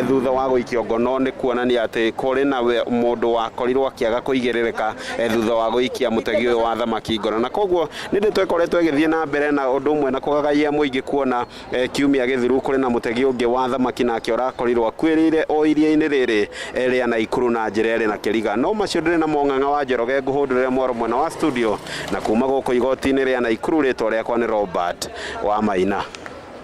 thutha wa gũikio ngono, nĩ kuonania atĩ kũrĩ na mũndũ wakorirwo akĩaga kũigĩrĩrĩka thutha wa gũikia mũtegi ũyũ wa thamaki ngono. Na koguo nĩ ndeto ĩkoretwo ĩgĩthiĩ na mbere na ũndũ ũmwe na kũgagaia mũingĩ kuona kiumia gĩthiru kũrĩ na mũtegi ũngĩ wa thamaki nake ũrakorirwo akuĩrĩire o iria-inĩ rĩrĩ rĩa Naikuru na njĩra ĩrĩ na kĩriga. No macio ndĩrĩ na Mong'ang'a wa Njoroge, ngũhũndũrĩre mwaro mwena wa studio, na kuma gũkũ igoti-inĩ rĩa Naikuru rĩtwa rĩakwa nĩ Robert wa Maina.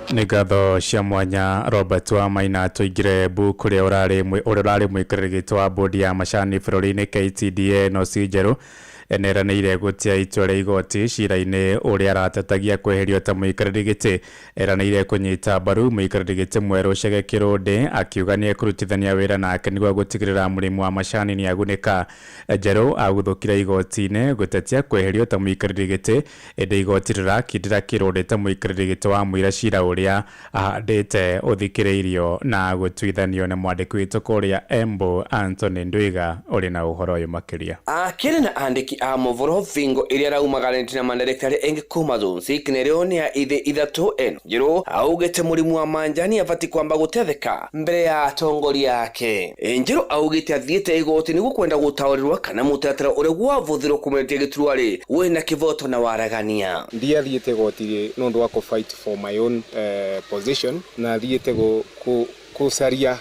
Nĩ ngatho cia mwanya Robert wa Maina. Tũingĩre mbu kũrĩa ũrarĩ mũikarĩri gĩtĩ wa bodi ya macani bũrũri-inĩ KTDA Nosi Njerũ neranĩire gũtia itua rĩa igoti cira-inĩ ũrĩa aratetagia kweherio ta mũikarĩri gĩtĩ. Eranĩire kũnyita mbaru mũikarĩri gĩtĩ mwerũ Chege Kĩrũndĩ, akiuga nĩ ekũrutithania wĩra nake nĩguo gũtigĩrĩra mũrĩmi wa macani nĩ agunĩka. Njerũ aguthũkire igoti-inĩ gũtetia kweherio ta mũikarĩri gĩtĩ, ĩndĩ igoti rĩrakindĩra Kĩrũndĩ ta mũikarĩri gĩtĩ wa mũira cira ũrĩa ahandĩte ũthikĩrĩirio na gũtuithanio nĩ mwandĩki witũ kũrĩa Embu Anthony Ndwiga ũrĩ na ũhoro ũyũ makĩria. Akĩrĩ na andĩki a movoro vingo iria raumagarĩte na mandarekare engi kuma zone nereo ni ya ithe ithatu eno njeru augite murimu wa manjani abati kwamba gutetheka mbere ya atongoria ake. Njeru augite athiite igoti niguo kwenda gutaurirwa kana mutaratara uria gwavuthirwo kumeretia giturwari wina kivoto na waragania. Ndiathiite igoti nundu wa ku fight for my own position, na thiite gucaria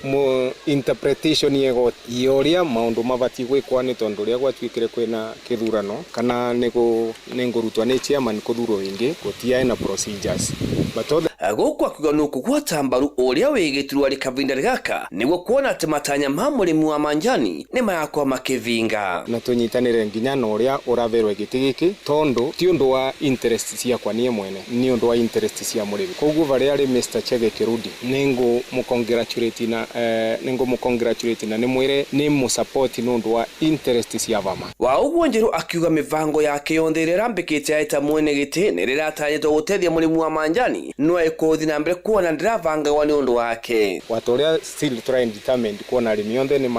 mo interpretation yego yoria maundu mabati gwikwa ni tondu ria gwatuikire kwina kithurano kana ningurutwa ni chairman kuthurwo ingi gutiae na procedures but all guku akiuga nukugwata mbaru uria wigitirwa ri kavinda gaka niguo kuona ati matanya ma murimi wa manjani ni mayakwa makivinga na tunyitanire nginya na uria uraverwo giti giki tondu ti undu wa interest ciakwa nie mwene ni undu wa interest cia murimi koguo varia ari Mr Chege Kirudi ningu congratulate na nĩ ngũmũ congratulate na nĩ mwĩre nĩ mũ support nĩ ũndũ wa interest cia vama. Wa ũguo Njeru akiuga mĩbango yake yonthe ĩrĩa ĩrambĩkĩte ya ĩta mwene gĩtĩ nĩ rĩratanyĩtwo gũteithia mũrĩmi wa manjani no ĩkũthi na mbere kuona ndĩravangagwa nĩ ũndũ wake. Watoria still try and determined kuona arĩmi othe nĩ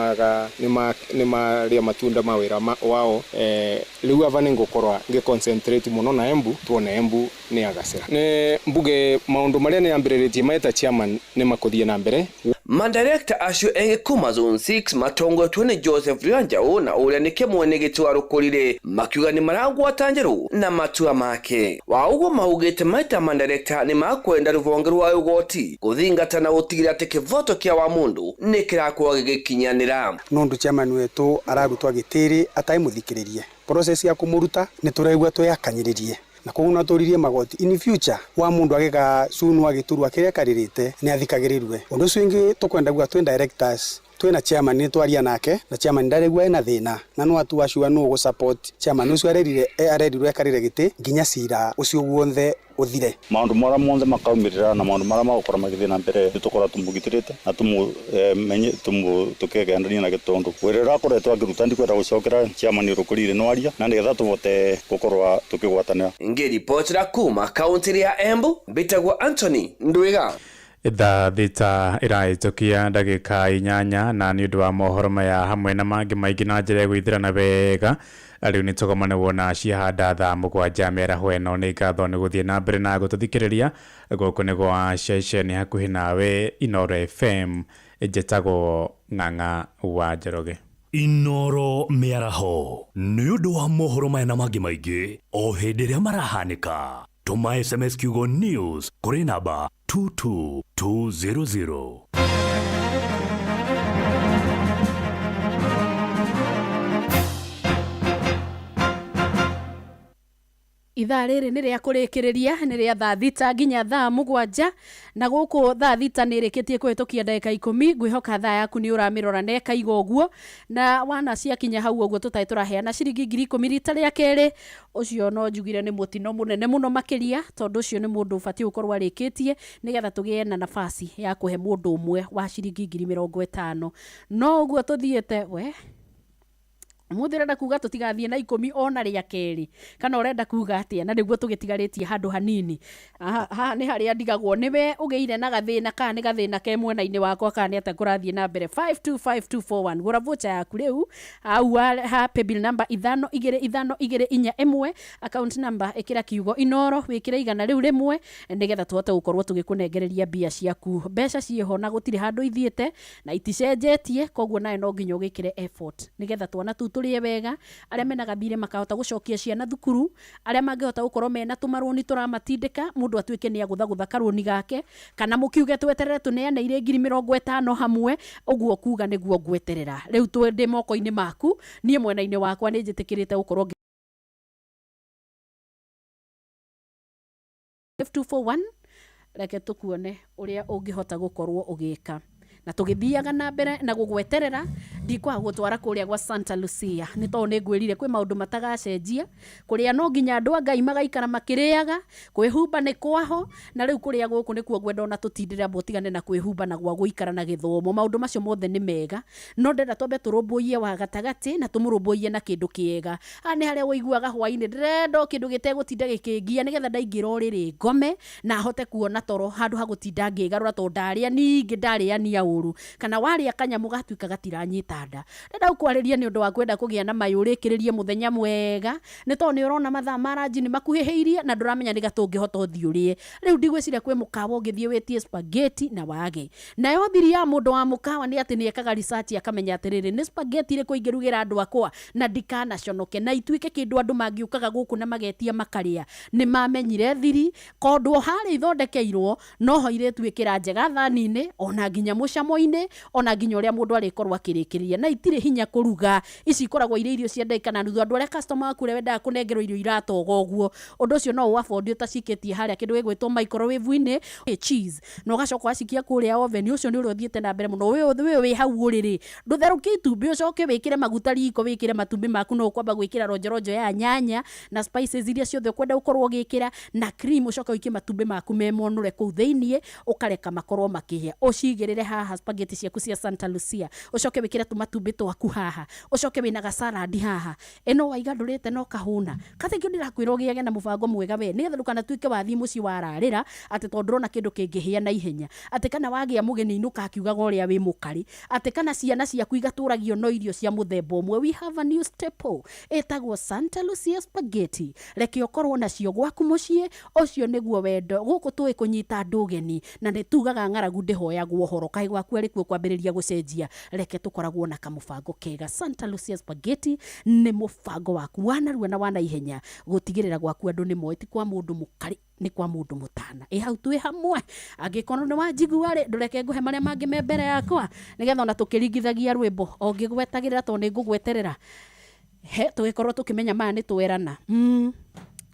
marĩa matunda mawĩra wao rĩu ava nĩ ngũkorwa ngĩ concentrate mũno na Embu tuone Embu nĩ agacĩra. Nĩ mbuge maũndũ marĩa nĩ ambĩrĩrĩtie maeta chairman nĩ makũthiĩ na mbere. Mandirector acio enge kuma Zone 6 matongoretwo nĩ Joseph Ryanjau na ũrĩa nĩke mwene gĩtĩ wa Rũkũrire makiuga nĩ maragwata Njeru na matua make. Wa ũguo maugĩte maita mandirector nĩ makwenda rũhonge rwa ũgoti gũthingata na gũtigĩrĩra atĩ kĩvoto kĩa wa mũndũ nĩ kĩrakorwo gĩgĩkinyanĩra. Nũndũ chairman wetũ ararutwo gĩtĩrĩ atarĩ process ya kũmũruta nĩ tũraigua twĩakanyĩrĩrie na koguo no tũririe magoti in future wa mundu agĩka cunu agĩturwa kĩrĩa karĩrĩte nĩ athikagĩrĩrwe. Ũndũ ũcio ũngĩ tũkwenda kuga twĩ directors twĩna chairman nĩ twaria nake na chairman ndaregua ena thĩna na no atu acio no gũ support chairman ũcio arerire arerirwe ekarĩre gĩtĩ nginya cira ũcio guothe uthire. Maundu maria monthe makaumirira na maundu maria magukora magithii na mbere nitukorwo tumugitirite na tumumenye tukegendania na gitondu wira urakoretwo angiruta ndikwenda gucokera chairman Rukurire nwaria na nigetha tuvote gukorwa tukigwatanira. Ngiripotera kuma kaunti ya Embu mbitagwo Anthony Ndwiga. Thaa thita ĩrahĩtũkia ndagĩka 8 na nĩ ũndũ wa mohoro maya hamwe na mangĩ maingĩ na njĩra ĩgũithĩrana wega rĩu nĩ tũgomane wona ciahanda thaa 7 mĩaraho ĩno. Nĩ ngatho nĩ gũthiĩ na mbere na gũtũthikĩrĩria gũkũ nĩ gwa ceceni hakuhĩ nawe Inoro FM. Njĩtagwo Ng'ang'a wa Njoroge. Inoro mĩaraho nĩ ũndũ wa mohoro maya na mangĩ maingĩ o hĩndĩ ĩrĩa marahanĩka. Tũma SMS kiugo news kũrĩ namba 22200. Ithaa rĩrĩ nĩ rĩa kũrĩkĩrĩria nĩ rĩa thaa 6 nginya thaa 7 na gũkũ thaa 6 nĩ ĩrĩkĩtie kũhĩtũkia ndagĩka 10. Ngwĩhoka thaa yaku nĩ ũramĩrora na ĩkaiga ũguo na wana ciakinya hau ũguo tũtarĩ tũraheana ciringi 10,000 rita rĩa kerĩ. Ũcio no njugire nĩ mũtino mũnene mũno makĩria tondũ ũcio nĩ mũndũ ũbatiĩ gũkorwo arĩkĩtie nĩgetha tũgĩe na nafasi ya kũhe mũndũ ũmwe wa ciringi 50,000. No ũguo tũthiĩte we Mũthĩ ũrenda kuga tũtigathiĩ na 10 ona rĩa kerĩ kana ũrenda kuga atĩa? Na nĩguo tũgĩtigarĩtie handũ hanini. Haha nĩ harĩa ndigagwo nĩwe ũgĩire na gathĩna kana nĩ gathĩna ke mwena-inĩ wakwa kana nĩ atĩa kũrathiĩ na mbere. 525241 gũra voucher yaku rĩu au ha paybill number 522541 account number ĩkĩra kiugo Inoro wĩkĩre 100 rĩu rĩmwe nĩgetha tũhote gũkorwo tũgĩkũnengereria mbia ciaku. Mbeca ciĩho na gũtirĩ handũ ithiĩte na iticenjetie, koguo nawe no nginya ũgĩkĩre effort nĩgetha twana tũu tũrĩe wega, arĩa mena gathirĩ makahota gũcokia ciana thukuru, arĩa mangĩhota gũkorwo mena tũmarũni tũramatindĩka mũndũ atuĩke nĩ agũthagũtha karũni gake, kana mũkiuge tweterere tũneane 50,000 hamwe ũguo kuga nĩguo ngweterera. Rĩu twende moko-inĩ maku, niĩ mwena-inĩ wakwa nĩ njĩtĩkĩrĩte gũkorwo 5241. Reke tũkuone ũrĩa ũngĩhota gũkorwo ũgĩka na tũgĩthiaga na mbere na gũgweterera ndikwaga gũtwara kũrĩa gwa Santa Lucia nĩ tondũ nĩ ngwĩrire kwĩ maũndũ matagacenjia kũrĩa no nginya andũ a Ngai magaikara makĩrĩaga kwĩhumba nĩ kwaho na rĩu kũrĩa gũkũ nĩkuo ngwenda ona tũtindĩre amba ũtigane na kwĩhumba na gwa gũikara na gĩthomo. Maũndũ macio mothe nĩ mega no ndĩrenda twambe tũrũmbũiye wa gatagatĩ na tũmũrũmbũiye na kĩndũ kĩega. Haha nĩ harĩa ũiguaga hwainĩ ndĩrenda o kĩndũ gĩtegũtinda gĩkĩngia nĩgetha ndaingĩra ũrĩrĩ ngome na hote kuona toro handũ ha gũtinda ngĩgarũra tondũ ndarĩa ningĩ ndarĩania ũru kana warĩa kanyamũ gatuĩka gatiranyita nda. Ndĩrenda gũkwarĩria nĩ ũndũ wa kwenda kũgĩa na mayũ ũrĩkĩrĩrie mũthenya mwega nĩ tondũ nĩ ũrona mathaa ma ranji nĩ makuhĩhĩirie na ndũramenya nĩ gatũngĩhota ũthiĩ ũrĩe. Rĩu ndigwĩciria kwĩ mũkawa ũngĩthiĩ wĩtie spaghetti na wage. Nayo thiri ya mũndũ wa mũkawa nĩ atĩ nĩ ekaga research akamenya atĩrĩrĩ nĩ spaghetti ĩrĩkũ ingĩrugĩra andũ akwa na ndikanaconoke na ituĩke kĩndũ andũ mangĩũkaga gũkũ na magetia makarĩa. Nĩ mamenyire thiri kondũ harĩa ithondekeirwo noho irĩtuĩkĩra njega thani-inĩ ona nginya mũcamo mũcamo-inĩ ona nginya ũrĩa mũndũ arĩkorwo akĩrĩkĩrĩria na itirĩ hinya kũruga. Ici ikoragwo irĩ irio cia ndagĩka na nuthu. Andũ arĩa customer aku ũrĩa wendaga kũnengerwo irio iratoga ũguo, ũndũ ũcio no ũabondi ũtacikĩtie harĩa kĩndũ gĩgwĩtwo microwave-inĩ cheese na ũgacoka ũgacikia kũrĩa oven. Ũcio nĩ ũrĩa ũthiĩte na mbere mũno. Ũyũ wĩ hau ũrĩrĩ, ndũtherũkie itumbĩ ũcoke wĩkĩre maguta riko, wĩkĩre matumbĩ maku, no ũkwamba gwĩkĩra ronjoronjo ya nyanya na spices iria ciothe ũkwenda ũkorwo ũgĩkĩra na cream, ũcoke ũikie matumbĩ maku me monũre kũu thĩiniĩ, ũkareka makorwo makĩhĩa. Ũcigĩrĩre haha spaghetti ciaku cia Santa Lucia, ũcoke wĩkĩre tũmatumbĩ twaku haha, ũcoke wĩna gacaradi haha. Ĩno waiga ndũrĩte no kahũna kathengio. Ndĩrakwĩra ũgĩage na mũbango mwega we, nĩgetha ndũkanatuĩke wathiĩ mũciĩ wararĩra atĩ tondũ ndũrona kĩndũ kĩngĩhĩa na ihenya, atĩ kana wagĩa mũgeni inũka akiugaga ũrĩa wĩ mũkarĩ, atĩ kana ciana ciaku igatũragio no irio cia mũthemba ũmwe. We have a new staple ĩtagwo Santa Lucia spaghetti. Reke ũkorwo nacio gwaku mũciĩ. Ũcio nĩguo wendo. Gũkũ tũĩ kũnyita andũ ũgeni na nĩ tugaga ng'aragu ndĩhoyagwo ũhoro. Kaĩ gwaku arĩ kuo kwambĩrĩria gũcenjia, reke tũkoragwo na kamũbango kega. Santa Lucia spaghetti nĩ mũbango waku wa narua na wa naihenya gũtigĩrĩra gwaku andũ nĩ moĩ ti kwa mũndũ mũkarĩ, nĩ kwa mũndũ mũtana. Ĩ hau twĩ hamwe. Angĩkorwo nĩ wanjigua rĩ, ndũreke ngũhe marĩa mangĩ me mbere yakwa, nĩgetha ona tũkĩringithagia rwĩmbo o ngĩgwetagĩrĩra, tondũ nĩ ngũgweterera he tũgĩkorwo tũkĩmenya maya nĩ twerana.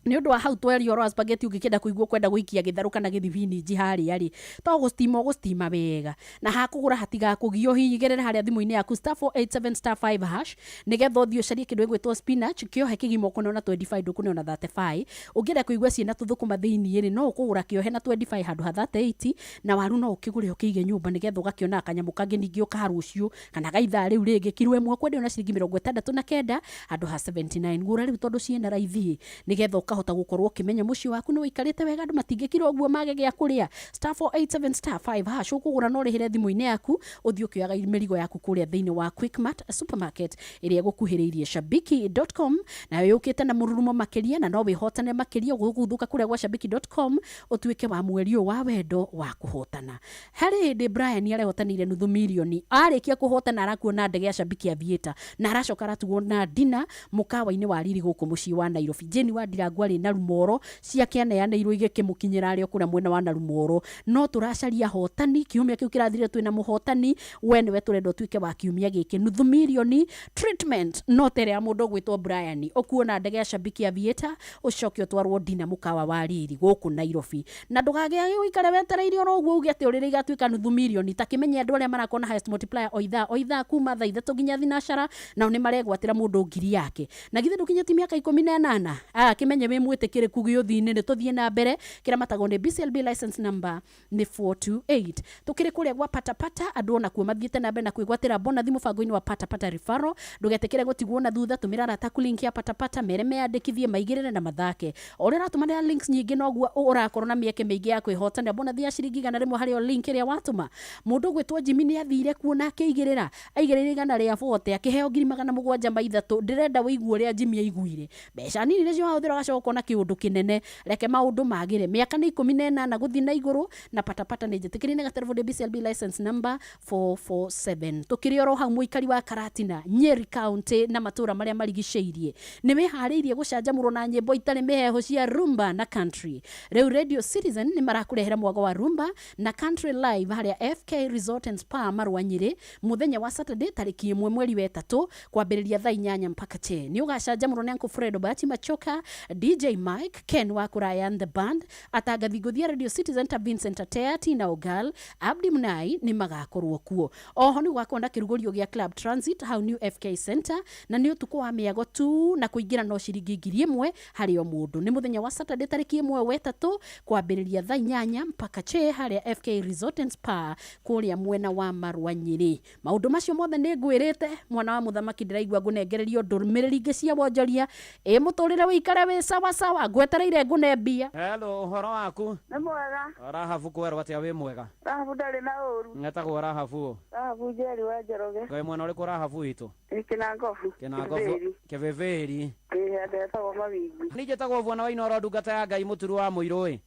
Nĩ ũndũ wa hau tweria ũhoro wa spaghetti, ũngĩkĩenda kũigua kwenda gũikia gĩtharũ kana gĩthibinji harĩa rĩ, to gũstima ũgũstima wega na hakũgũra hatigakũgio. Hihi gerere harĩa thimũ-inĩ yaku *487*5# nĩgetha ũthiĩ ũcarie kĩndũ gĩgwĩtwo spinach kĩohe kĩgima, ũkũneona 25, ndũkũneona 35. Ũngĩenda kũigua ciĩna tũthũkũma thĩiniĩ rĩ, no ũkũgũra kĩohe na 25 handũ ha 38. Na waru no ũkĩgũre ũkĩige nyũmba nĩgetha ũgakĩonaga kanyamũ kangĩ ningĩ ũka rũciũ kana ga ithaa rĩu rĩngĩ. Kiro ĩmwe ũkwendio na ciringi 69 handũ ha 79. Gũra rĩu tondũ ciĩna raithi, nĩgetha ũkahota gũkorwo ũkĩmenya mũciĩ waku nĩ ũikarĩte wega, andũ matingĩkira ũguo mage gĩa kũrĩa. *487*5# ũkũgũra no ũrĩhĩre thimũ-inĩ yaku, ũthiĩ ũkĩoyaga mĩrigo yaku kũrĩa thĩinĩ wa Quickmart supermarket ĩrĩa ĩgũkuhĩrĩirie. Shabiki.com nayo yũkĩte na mũrurumo makĩria, na no wĩhotane makĩria gũgũthũka kũrĩa gwa shabiki.com ũtuĩke wa mweri ũyũ wa wendo wa kũhotana. Harĩ hĩndĩ Brian arehotanĩire nuthu mirioni, arĩkia kũhotana arakuona ndege ya Shabiki Aviator na aracoka aratugwo na dina mũkawa-inĩ wa riri gũkũ mũciĩ wa Nairobi. Jane wa Ndirangũ arĩ na rumoro ciake aneanĩirwo igĩkĩmũkinyĩra arĩ o kũrĩa mwena wa Narumoro. No tũracaria hotani. Kiumia kĩu kĩrathirire twĩna mũhotani, we nĩwe tũrenda ũtuĩke wa kiumia gĩkĩ. Nuthu mirioni treatment no tere ya mũndũ ũgwĩtwo Brian, ũkuona ndege ya Shabiki Aviator, ũcoke ũtwarwo dina mũkawa wa riri gũkũ Nairobi, na ndũgagĩage ũikare wetereire oro ũguo uge atĩ ũrĩrĩ igatuĩka nuthu mirioni. Ta kĩmenye andũ arĩa marakorwo na highest multiplier o ithaa o ithaa kuma thaa 3 nginya thinacara, nao nĩ maregwatĩra mũndũ ngiri yake. Na githĩ ndũkinyĩtie mĩaka 18? Aya, kĩmenye wĩ mwĩtĩkĩrĩku gĩũthi-inĩ. Nĩ tũthiĩ na mbere. Kĩramatagwo nĩ BCLB, license number nĩ 428. Tũkĩrĩ kũrĩa gwa patapata, andũ onakuo mathiĩte na mbere na kwĩgwatĩra bonathi mũbango-inĩ wa patapata referral. Ndũgetĩkĩre gũtigwo na thutha, tũmĩra arata aku link ya patapata, mere meyandĩkithie, maigĩrĩre na mathake. O ũrĩa ũratũmanĩra links nyingĩ, noguo ũrakorwo na mĩeke mĩingĩ ya kwĩhotanĩra bonathi ya ciringi 100 harĩ o link ĩrĩa watũma. Mũndũ ũgwĩtwo Jimmy nĩ athire kuo na akĩigĩrĩra, aigĩrĩire 140, akĩheo 703,000. Ndĩrenda wĩigue ũrĩa Jimmy aiguire. Mbeca nini nĩcio wahũthĩra, ũgacoka ũkona kĩũndũ kĩnene. Reke maũndũ magĩre. Mĩaka nĩ 18 gũthiĩ na igũrũ. Na patapata nĩ njĩtĩkĩrie nĩ gaterebo ndĩ BCLB license number 447. Tũkĩrĩ oro hau, mũikari wa Karatina, Nyeri County na matũra marĩa marigicĩirie, nĩ wĩharĩirie gũcanjamũrwo na nyĩmbo itarĩ mĩheho cia rumba na country? Rĩu Radio Citizen nĩ marakũrehera mwago wa rumba na country live harĩa FK Resort and Spa, Marũa, Nyĩrĩ, mũthenya wa Saturday tarĩki 1 mweri wa 3, kwambĩrĩria thaa 8 mpaka 10. Nĩ ũgacanjamũrwo nĩ Uncle Fredo Bahati Machoka, DJ Mike Ken wa Kũraya and the band, atangathi ngũthi ya Radio Citizen ta Vincent Atea, Tina Ogal, Abdi Mnai nĩ magakorwo kuo. Oho nĩ gũgakorwo na kĩrugũrio gĩa Club Transit hau New FK Center, na nĩ ũtukũ wa mĩago tu, na kũingĩra no ciringi 1,000 harĩ o mũndũ. Nĩ mũthenya wa Saturday tarĩki 1 wa 3, kwambĩrĩria thaa 8 mpaka che, harĩa FK Resort and Spa kũrĩa mwena wa Marũa, Nyĩrĩ. Maũndũ macio mothe nĩ ngwĩrĩte, mwana wa mũthamaki. Ndĩraigua ngũnengererio ndũmĩrĩri ingĩ cia wonjoria. Ĩ mũtũrĩre wĩikare wĩ sawa sawa, ngwetereire ngũne mbia. Hello, ũhoro waku? Nĩ mwega. Rahabu, kwerwo atĩa? Wĩ mwega? Rahabu ndarĩ na ũru. Ngetagwo Rahabu. Rahabu Njeri wa Njoroge. Ngai, mwena ũrĩkũ Rahabu witũ? Nĩ Kĩnangobu. Kĩnangobu, Kĩvĩvĩri. Ĩ, handũ hetagwo Mawingi. Niĩ njĩtagwo Bwana wa Inooro, ndungata ya Ngai mũturu wa mũirũ ĩ.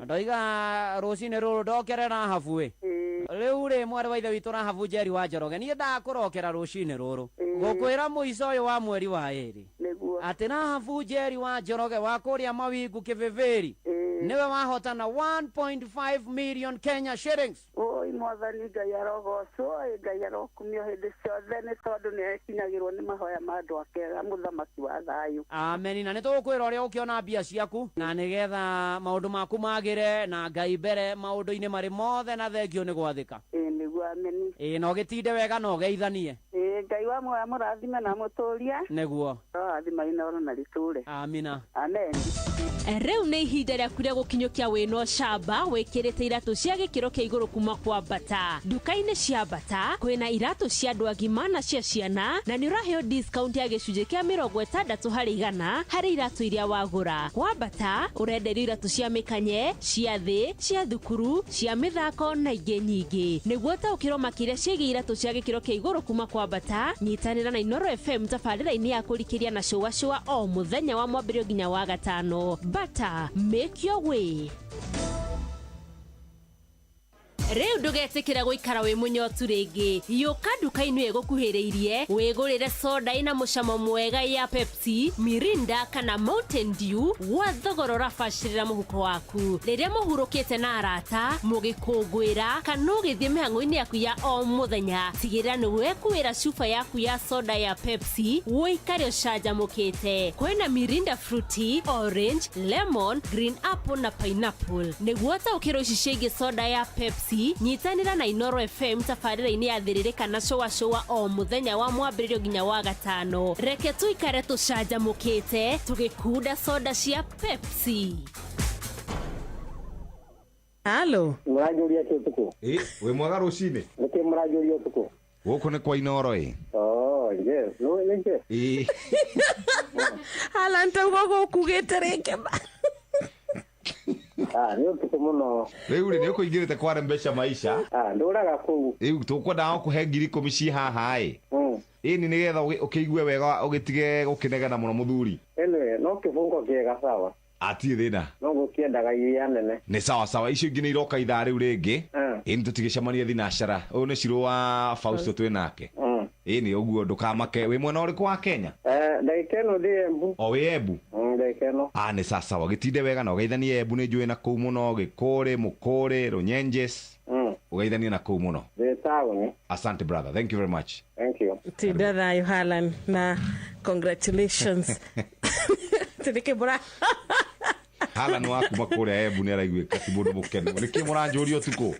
Ndoiga rũcinĩ rũrũ ndokere Rahabu ĩ. Rĩu rĩ, mwarĩ wa ithe witũ Rahabu Njeri wa Njoroge, niĩ ndakũrokera rũcinĩ rũrũ gũkwĩra mũico ũyũ wa mweri wa 2 atĩ Rahabu Njeri wa Njoroge wa kũrĩa Mawingu, Kĩvĩvĩri, Nĩwe wahotana 1.5 million Kenya shillings. Oi mwathani Ngai arogocwo, ĩ Ngai arokumio hĩndĩ ciothe nĩ tondũ nĩ ekinyagĩrwo nĩ mahoya ma andũ ake mũthamaki wa thayũ. Ameni. Na nĩ tũgũkwĩra ũrĩa ũkĩona mbia ciaku na nĩgetha maũndũ maku magĩre na Ngai mbere maũndũ-inĩ marĩ mothe, na thengio nĩ gwathĩka. Ĩ nĩguo, ameni. Ĩ na ũgĩtinde wega na ũgeithanie. Ĩ Ngai wa muoyo amũrathime na amũtũrie. Nĩguo. Arorathima Inooro na rĩtũre. Amina. Amen. Rĩu nĩ ihinda rĩaku rĩa gũkinyũkia wĩna ũcamba wĩkĩrĩte iratũ cia gĩkĩro kĩa igũrũ kuma kwa Bata. Nduka-inĩ cia Bata kwĩna iratũ cia andũ agima na cia ciana, na nĩ ũraheo discount ya gĩcunjĩ kĩa 60% harĩ iratũ iria wagũra. Kwa Bata ũrenderio iratũ cia mĩkanye, cia thĩ, cia thukuru, cia mĩthako na ingĩ nyingĩ. Nĩguo ũtaũkĩrwo makĩria ciĩgiĩ iratũ cia gĩkĩro kĩa igũrũ kuma kwa Bata, nyitanĩra na Inooro FM tabarĩra-inĩ ya kũrikĩria na cũa cũa o mũthenya wa mwambĩrĩrio nginya wa gatano. Bata, make your way. Rĩu ndũgetĩkĩra gũikara wĩ mũnyotu rĩngĩ. Yũka nduka-inĩ ĩgũkuhĩrĩirie wĩgũrĩre soda ĩna mũcamo mwega ya Pepsi, Mirinda kana Mountain Dew gwa thogora ũrabacĩrĩra mũhuko waku. Rĩrĩa mũhurũkĩte na arata, mũgĩkũngũĩra kana ũgĩthiĩ mĩhang'o-inĩ yaku ya o mũthenya, tigĩrĩra nĩ wekuĩra cuba yaku ya soda ya Pepsi ũikare ũcanjamũkĩte. Kwĩna Mirinda Fruity, Orange, Lemon, Green Apple na Pineapple. Nĩguo ũtaũkĩrwo ici ciĩgiĩ soda ya Pepsi, nyitanĩra na Inooro FM tabarĩra-inĩ ya thĩrĩrĩ kana cũa cũa o mũthenya wa mwambĩrĩrio nginya wa gatano. Reke tũikare tũcanjamũkĩte tũgĩkunda soda cia Pepsi. Halo. Mũranjũria kĩ ũtukũ? Ĩ wĩ mwega rũcinĩ. Nĩkĩ mũranjũria ũtukũ? Gũkũ nĩ kwa Inooro ĩ. Oh, yes. No, nĩkĩ? Ĩ. Alan tauga gũkugĩte rĩngĩ ma. Ah, nĩ ũtukũ mũno. Rĩu rĩ nĩ ũkũingĩrĩte kware mbeca maisha. Ah, ndũraga kũu. Rĩu tũkwendaga gũkũhe 10,000 ci haha ĩ. Ĩni nĩgetha ũkĩigue wega ũgĩtige gũkĩnegena mũno mũthuri. Anyway, no kĩbungo kĩega sawa. Atirĩ thĩna. No gũkĩendaga iria nene. Nĩ sawa sawa, icio ingĩ nĩ iroka ithaa rĩu rĩngĩ. Ĩni tũtigĩcemania thinacara. Ũyũ nĩ Shiro wa Fausto twĩ nake. Ĩni ũguo ndũkamake. Wĩ mwena ũrĩkũ wa Kenya? Ndagĩka ĩno ndĩ Embu. O wĩ Embu? Ndagĩka ĩno. Ah, nĩ sawa sawa, gĩtinde wega na ũgeithanie Embu nĩ njũĩ na kũu mũno, Gĩkũrĩ, Mũkũrĩ, Rũnyenjes. Ũgeithanie na kũu mũno. Ndĩ taũni. Asante brother, thank you very much. Thank you. Tinda thayũ Harlan na congratulations. Tĩrĩkĩ mũra Harlan wa kuma kũrĩa Embu nĩ araiguĩka ti mũndũ mũkenu. Nĩkĩ mũranjũria ũtukũ?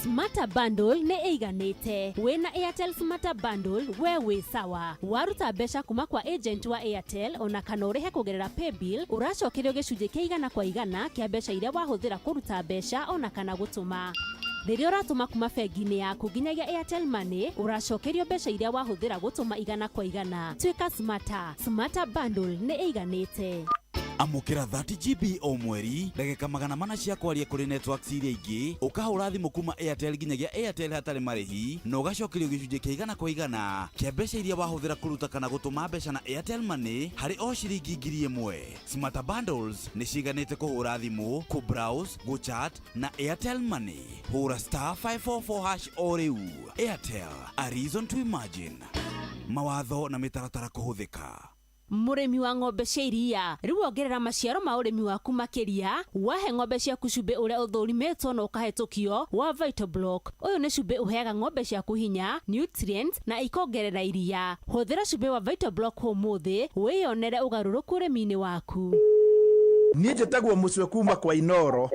Smarter Bundle nĩ ĩiganĩte. Wĩna Airtel Smarter Bundle we wĩ sawa. Waruta mbeca kuma kwa agent wa Airtel ona kana ũrĩhe kũgerera paybill, ũracokerio gĩcunjĩ kĩa 100% kĩa mbeca iria wahũthĩra kũruta mbeca ona kana gũtũma. Rĩrĩa ũratũma kuma bengi-inĩ yaku nginyagia Airtel Money, ũracokerio mbeca iria wahũthĩra gũtũma 100%. Tuĩka smarter. Smarter Bundle nĩ ĩiganĩte. Amũkĩra 30 GB o mweri, ndagĩka 400 cia kwaria kũrĩ networks iria ingĩ, ũkahũra thimũ kuma Airtel nginyagia Airtel hatarĩ marĩhi, na ũgacokerio gĩcunjĩ kĩa 100% kĩa mbeca iria wahũthĩra kũruta kana gũtũma mbeca na Airtel Money harĩ o ciringi 1,000. Smarter Bundles nĩ ciganĩte kũhũra thimũ, kũ-browse, gũ-chat na Airtel Money. Hũra *544# o rĩu. Airtel, a reason to imagine. Mawatho na mĩtaratara kũhũthĩka. Mũrĩmi wa ng'ombe cia iria, rĩu ongerera maciaro ma ũrĩmi waku makĩria wahe ng'ombe ciaku cumbĩ ũrĩa ũthũrimĩtwo na ũkahetũkio wa Vital Block. Ũyũ nĩ cumbĩ ũheaga ng'ombe ciaku hinya, nutrients na ikongerera iria. Hũthĩra cumbĩ wa Vital Block ũmũthĩ wĩyonere ũgarũrũku ũrĩmi-inĩ waku. Niĩ njĩtagwo Mũcwe kuma kwa Inooro.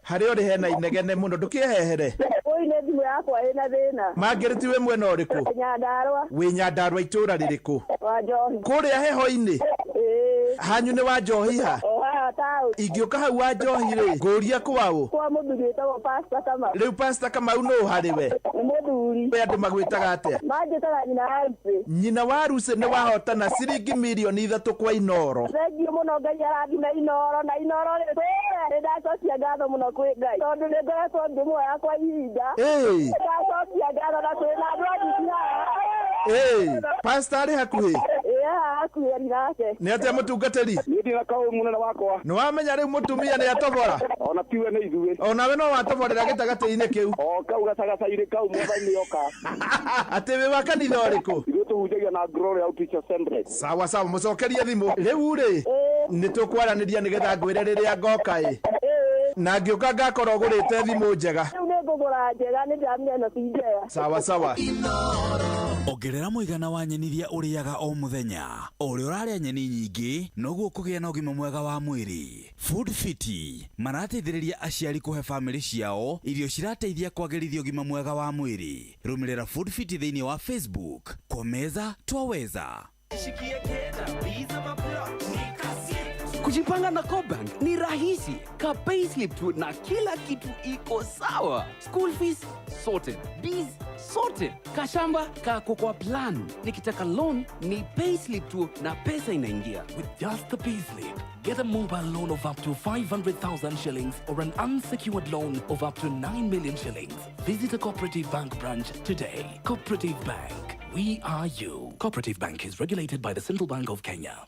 Harĩa ũrĩ hena inegene mũno, ndũkĩehehere. Oi nĩ thimũ yakwa ĩna thĩna. Mangĩrĩti wĩ mwena ũrĩkũ? Nyandarũa. Wĩ Nyandarũa itũũra rĩrĩkũ? Wa Njohi. Kũrĩa heho-inĩ? Ĩĩ. Hanyu nĩ wa Njohi ha? O haha taũni. Ingĩũka hau wa Njohi rĩ, ngũria kwaũ? Kwa mũthuri wĩtagwo Pastor Kamau. Rĩu Pastor Kamau nũ harĩ we? Nĩ mũthuri. We andũ magwĩtaga atĩa? Manjĩtaga nyina wa Lucy. Nyina wa Lucy nĩ wahotana ciringi 3 milioni kwa Inooro. Thengiũ mũno, Ngai arathime Inooro na Inooro rĩtũre. Nĩ ndacokia ngatho mũno kwĩ Ngai tondũ nĩ ngoretwo ngĩmuoya kwa ihinda. Ĩĩ. Ndacokia ngatho na twĩna andũ aingĩ haha. Ĩĩ. Pastor arĩ hakuhĩ? Ĩĩ, haha hakuhĩ arĩ nake. Nĩ atĩa mũtungatĩri? Niĩ ndĩ na kaũ mũnene wakwa. Nĩ wamenya rĩu mũtumia nĩ atobora? Ona tiwe nĩ ithuĩ. Onawe no watoborera gĩtagatĩ-inĩ kĩu? O kau gatagatĩ-inĩ kau mwathani oka. Atĩ wĩ wa kanitha ũrĩkũ? Ithuĩ tũhunjagia na Glory Outreach Assembly. Sawa sawa, mũcokerie thimũ. Rĩu rĩ, Nĩ tũkwaranĩria nĩgetha ngwĩre rĩrĩa ngoka ĩ. Na ngĩũka ngakorwo ũgũrĩte thimũ njega. Rĩu nĩ ngũgũra njega, nĩ ndĩramenya ĩno ti njega. Sawa sawa. Ongerera mũigana wa nyeni iria ũrĩaga o mũthenya. O ũrĩa ũrarĩa nyeni nyingĩ, noguo ũkũgĩa na ũgima mwega wa mwĩrĩ. Food Fiti marateithĩrĩria aciari kũhe bamĩrĩ ciao irio cirateithia kwagĩrithia ũgima mwega wa mwĩrĩ. Rũmĩrĩra Food Fiti thĩinĩ wa Facebook. Kwa meza twaweza. Kujipanga na CoBank ni rahisi. Ka payslip tu na kila kitu iko sawa. School fees sorted, biz sorted, kashamba kako kwa plan. Nikitaka loan ni payslip tu na pesa inaingia. With just the payslip, get a mobile loan of up to 500,000 shillings or an unsecured loan of up to 9 million shillings. Visit a Cooperative Bank branch today. Cooperative Bank, we are you. Cooperative Bank is regulated by the Central Bank of Kenya.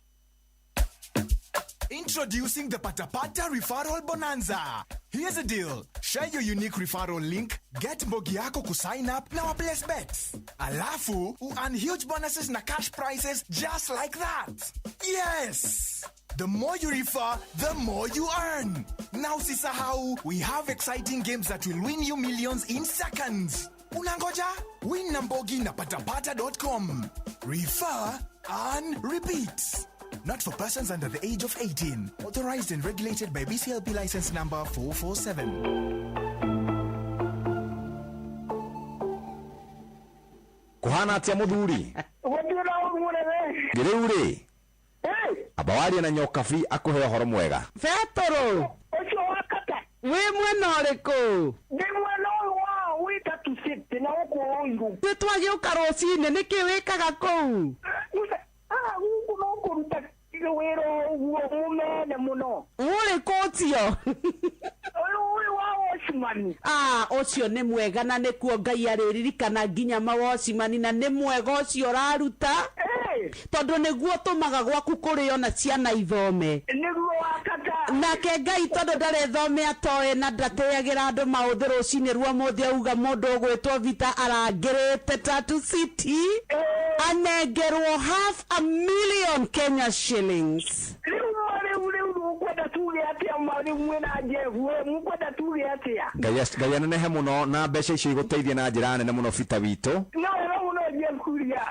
Introducing the Patapata Referral Bonanza. Here's a deal. Share your unique referral link, get mbogi yako kusign up na waplace bets. Alafu, earn huge bonuses na cash prizes just like that. Yes! The more you refer, the more you earn. Now usisahau, we have exciting games that will win you millions in seconds. Unangoja? Win na mbogi na patapata.com. Refer, earn, repeat. Not for persons under the age of 18. Authorized and regulated by BCLP license number 447. Kuhana atia muthuri? Gũtirĩ na ũru mũnene. Rĩu rĩ, amba warie na Nyokabi akũhe ũhoro mwega. Betũrũ. Ũcio wa kata. Wĩ mwena ũrĩkũ? Ndĩ mwena ũyũ wa wĩtatu city na gũkũ Ruiru. Nĩ twagĩũka rũcinĩ, nĩkĩ wĩkaga kũu? Gũkũ no kũruta wĩra ũguo mũnene mũno. Ũrĩ kũtio? Ũyũ wa watchman. Ah, ũcio nĩ mwega na nĩkuo Ngai arĩririkana nginya mawocimani na nĩ mwega ũcio ũraruta. Tondũ nĩguo ũtũmaga gwaku kũrĩo na ciana ithome. Nĩguo wakata. Nake Ngai tondũ ndarĩ thome atoĩ na ndatĩagĩra andũ maũthĩ rũcinĩ rwa mũthĩ auga mũndũ ũgwĩtwo Vita arangĩrĩte Tatu City anengerwo 500,000 Kenya shillings. Rĩu mũkwenda tuge atĩa rĩu mwĩna Jeff mũkwenda tuge atĩa? Ngai anenehe mũno na mbeca icio igũteithie na njĩra nene mũno Vita witũ. No wega mũno Jeff Kuria.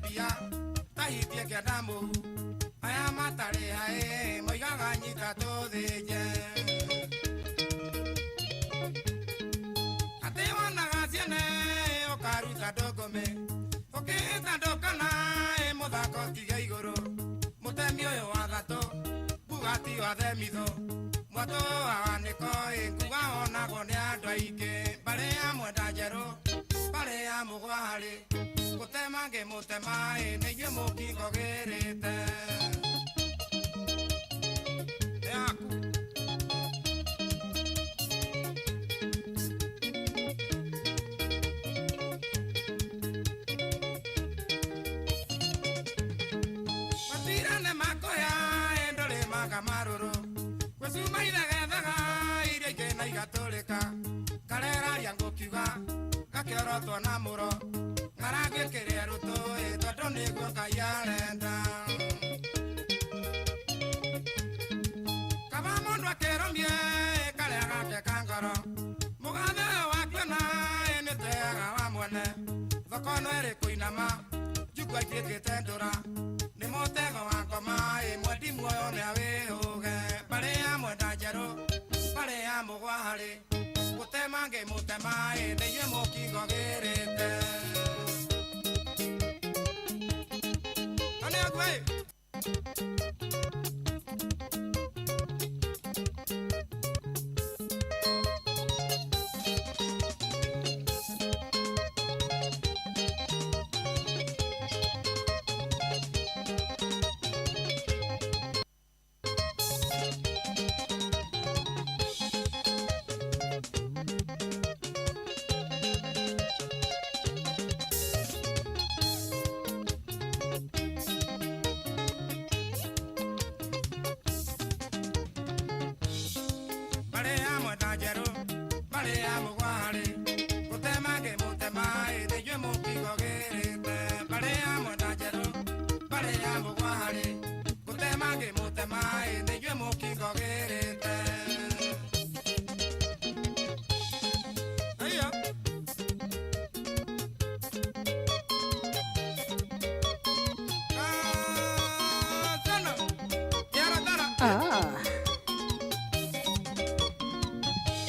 mbia tahitie kĩanda mũhu aya matarĩ haĩ moigaga nyita tũthĩnje atĩ wonaga ciene ũkaruta ndũngũmĩ ũkĩhĩta ndũkana ĩ mũthako tiga igũrũ mũtemi ũyũ wa thatũ bugati wa themitho mwatũ wa wanĩko ĩ nguga wonagwo nĩ andũ aingĩ mbarĩ ya mwenda njerũ mbarĩ ya mũgwarĩ gũtema ngĩmũtema ĩ nĩ inyuĩ mũkingo gĩrĩte yaku. Matirane makoya ndũrĩ maga marũrũ gwĩcuma ithegethaga iria ingĩ na igatũrĩka kareraria ngũkiuga gakĩorotwo na mũro ngarangĩkĩrĩa rũtũĩ tondũ nĩguo Ngai arenda kaba mũndũ akĩrũmie karĩa gake ka ngoro mũgathe ũyũ wa kuona nĩ teaga wa mwene thoko no ĩrĩ kũinama njukua ituĩkĩte ndũra nĩ mũtego wa ngoma ĩ mwendi muoyo nĩ awĩhũge mbarĩ ya mwenda njerũ mbarĩ ya mũgwarĩ gũtema ngĩmũtema ĩ nĩ inyuĩ mũkingo gĩrĩte.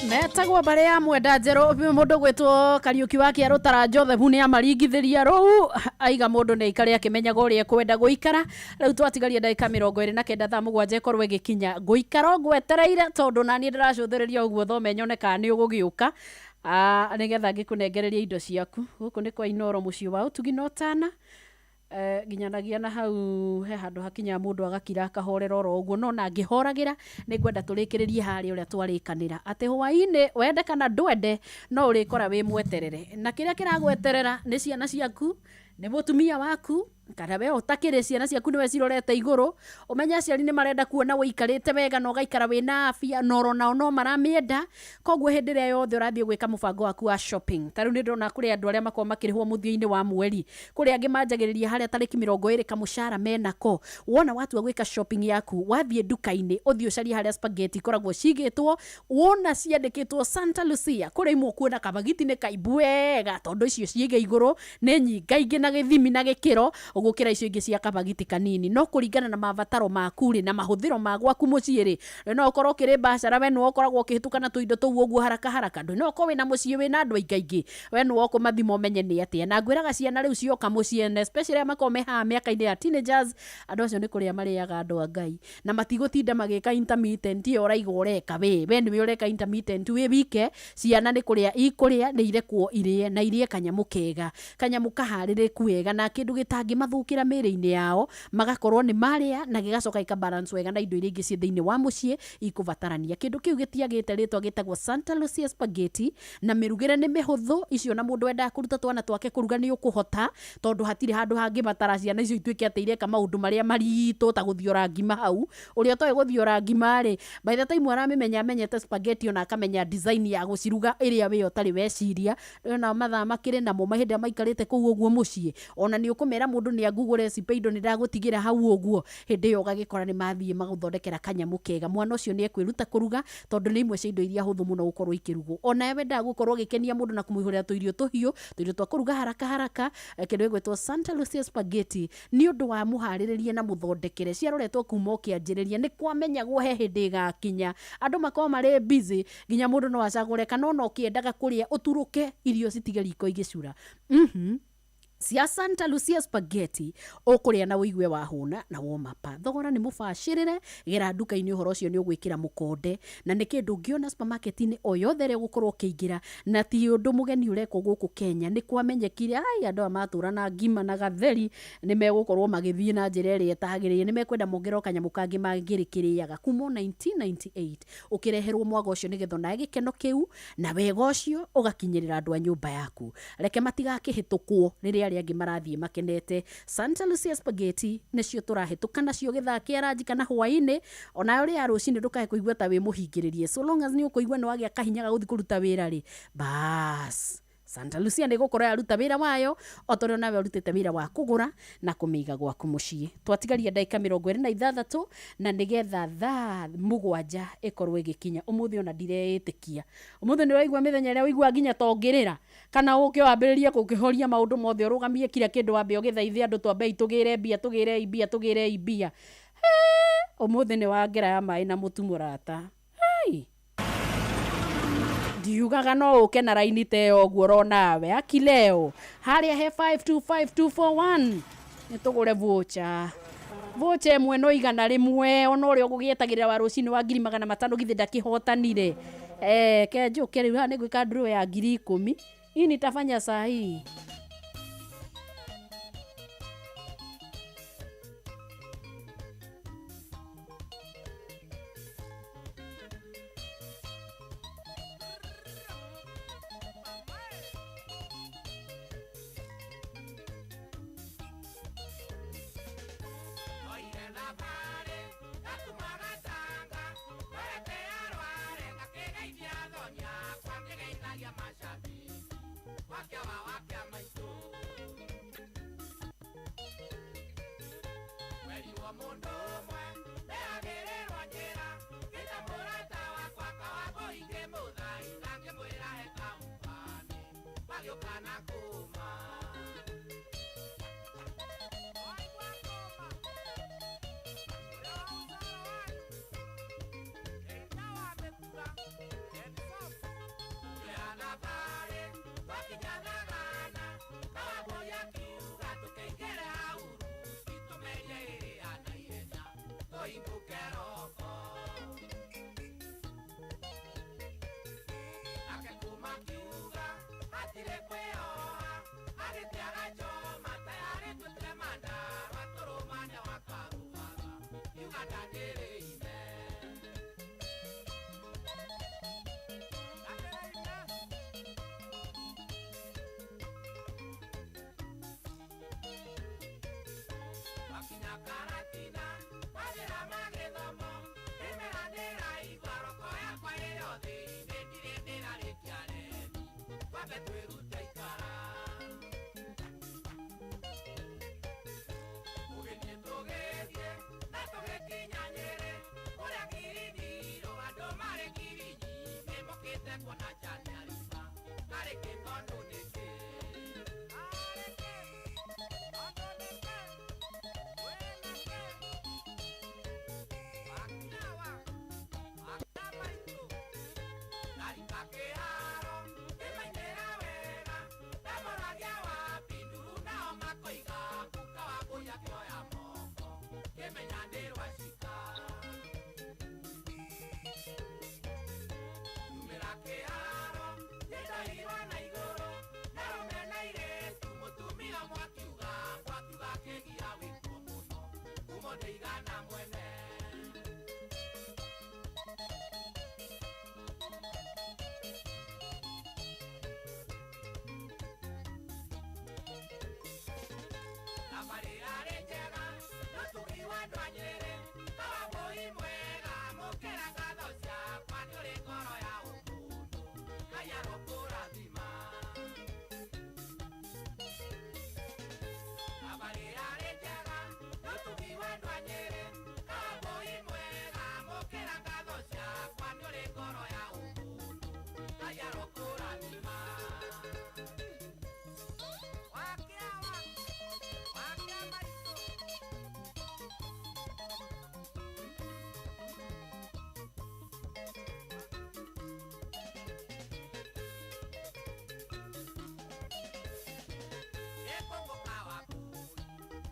Metagwo mbarĩ ya mwenda njerũ mũndũ gwĩtwo Kariũki wa Kĩarũ Tara Joseph nĩ amaringithĩria rũu aiga mũndũ nĩ aikare akĩmenyaga ũrĩa ekwenda gũikara. Rĩu twatigaria ndagĩka 29 thaa 7 ĩkorwo ĩgĩkinya ngũikara ngwetereire tondũ naniĩ ndĩracũthĩrĩria ũguo thome nyone kana nĩ ũgũgĩũka nĩgetha ngĩkũnengererie indo ciaku. Gũkũ nĩ kwa Inooro mũciĩ wa ũtugi na ũtana. Nginyanagia na hau he handũ hakinya mũndũ agakira akahorera oro ũguo no na ngĩhoragĩra nĩ ngwenda tũrĩkĩrĩrie harĩa ũrĩa twarĩkanĩra atĩ hwaĩ-inĩ wende kana ndwende no ũrĩkora wĩ mweterere na kĩrĩa kĩragweterera nĩ ciana ciaku nĩ mũtumia waku kana we ũtakĩrĩ ciana ciaku nĩwe cirorete igũrũ ũmenye aciari nĩ marenda kuona ũikarĩte wega na ũgaikara wĩna afya na oro nao no maramĩenda koguo hĩndĩ ĩrĩa yothe ũrathiĩ gwĩka mũbango waku wa shopping ta rĩu nĩ ndĩrona kũrĩ andũ arĩa makoragwo makĩrĩhwo mũthia-inĩ wa mweri kũrĩ angĩ manjagĩrĩria harĩa tarĩki 20 kamũcara menako wona watua gwĩka shopping yaku wathiĩ nduka-inĩ ũthiĩ ũcarie harĩa spaghetti ikoragwo cigĩtwo wona ciandĩkĩtwo Santa Lucia kũrĩ imwe ũkuona kabagiti nĩ kaimbu wega tondũ icio ciĩge igũrũ nĩ nyingaingĩ na gĩthimi na gĩkĩro gũkĩra icio ingĩ cia kabagiti kanini no kũringana na mabataro maku rĩ na mahũthĩro ma gwaku mũciĩ rĩ no ũkorwo ũkĩrĩ biacara we nĩwe ũkoragwo ũkĩhĩtũka na tũindo tũu ũguo haraka haraka ndũ no ũkorwo wĩna mũciĩ wĩna andũ aingaingĩ we nĩwe ũkũmathima ũmenye nĩ atĩa na ngwĩraga ciana rĩu cioka mũciĩ na especially arĩa makoragwo me haha mĩaka-inĩ ya teenagers andũ acio nĩ kũrĩa marĩaga andũ a Ngai na matigũtinda magĩka intermittent ĩyo ũraiga ũreka we nĩwe ũreka intermittent wĩ wike ciana nĩ kũrĩa ikũrĩa nĩ irekwo irĩe na irĩe kanyamũ kega kanyamũ kaharĩrĩku wega na kĩndũ gĩtangĩmathũkĩra mĩĩrĩ-inĩ yao magakorwo nĩ marĩa na gĩgacoka gĩka balance wega na indo iria ingĩ ciĩ thĩinĩ wa mũciĩ ikũbatarania kĩndũ kĩu gĩtiagĩte rĩtwa gĩtagwo Santa Lucia spaghetti na mĩrugĩre nĩ mĩhũthũ icio na mũndũ wendaga kũruta twana twake kũruga nĩ ũkũhota tondũ hatirĩ handũ hangĩbatara ciana icio ituĩke atĩ ireka maũndũ marĩa maritũ ta gũthiora ngima hau ũrĩa ũtoĩ gũthiora ngima rĩ by the time aramĩmenya amenyete spaghetti ona akamenya design ya gũciruga ĩrĩa we ũtarĩ weciria na mathaa makĩrĩ namo mahĩndĩ maikarĩte kũu ũguo mũciĩ ona nĩ ũkũmera mũndũ Mũndũ nĩ agugũ recipe indo nĩ ndagũtigĩra hau ũguo. Hĩndĩ ĩyo ũgagĩkora nĩ mathiĩ magũthondekera kanyamũ kega. Mwana ũcio nĩ ekwĩruta kũruga tondũ nĩ imwe cia indo iria hũthũ mũno gũkorwo ikĩrugwo. Ona wendaga gũkorwo ũgĩkenia mũndũ na kũmũihũrĩra tũirio tũhiũ, tũirio twa kũruga haraka haraka, kĩndũ gĩgwĩtwo Santa Lucia spaghetti nĩ ũndũ wa mũharĩrĩrie na mũthondekere. Ciaroretwo kuma o kĩanjĩrĩria, nĩ kwamenyagwo he hĩndĩ ĩgakinya andũ makorwo marĩ busy nginya mũndũ no acagũre kana ona ũkĩendaga kũrĩa ũturũke irio citige riko igĩcura. Cia Santa Lucia spaghetti ũkũrĩa na ũigue wahũna na woma pa. Thogora nĩ mũbacĩrĩre, gera nduka-inĩ ũhoro ũcio nĩ ũgwĩkĩra mũkonde, na nĩ kĩndũ ũngĩona supermarket-inĩ o yothe ĩrĩa ũgũkorwo ũkĩingĩra, na ti ũndũ mũgeni ũrekwo gũkũ Kenya. Nĩ kwamenyekire ai andũ aya matũra na ngima na gatheri nĩ megũkorwo magĩthiĩ na njĩra ĩrĩa ĩtagĩrĩire, nĩ mekwenda mongererwo kanyamũ kangĩ mangĩrĩkĩrĩaga. Kuma 1998 ũkĩreherwo mwago ũcio nĩgetha onawe gĩkeno kĩu na wega ũcio ũgakinyĩrĩra andũ a nyũmba yaku. Reke matigakĩhĩtũkwo rĩrĩa arĩa angĩ marathiĩ makenete. Santa Lucia spaghetti nĩcio tũrahĩtũka nacio gĩthaa kĩa ranji kana hwaĩ-inĩ, onayo rĩa rũcinĩ ndũkae kũigua ta wĩ mũhingĩrĩrie, so long as nĩ ũkũigua nĩ wagĩa kahinya ga gũthiĩ kũruta wĩra rĩ, bas Santa Lucia nĩ gũkorwo yaruta wĩra wayo o ta ũrĩa nawe ũrutĩte wĩra wa kũgũra na kũmĩiga gwaku mũciĩ. Twatigaria ndagĩka 26 na nĩgetha thaa 7 ĩkorwo ĩgĩkinya. Ũmũthĩ ona ndireĩtĩkia, ũmũthĩ nĩ ũraigua mĩthenya ĩrĩa ũigua nginya ta ũngĩrĩra kana ũke wambĩrĩrie gũkĩhoria maũndũ mothe ũrũgamie kila kĩndũ wambe ũgĩthaithe andũ twambei tũgĩre mbia tũgĩre mbia tũgĩre mbia. Ũmũthĩ nĩ wangera ya maĩ na mũtu mũrata. Hai, ndiugaga no ũke na raini ta ĩyo ũguo ũronawe akileo harĩa he 525241 nĩ tũgũre voucher voucher ĩmwe no 100 ona ũrĩa ũgũgĩetagĩrĩra wa rũcinĩ wa 500,000 githĩ ndakĩhotanire. Ke njũke rĩu haha nĩ gwĩka draw ya 10,000 hii nitafanya saa hii.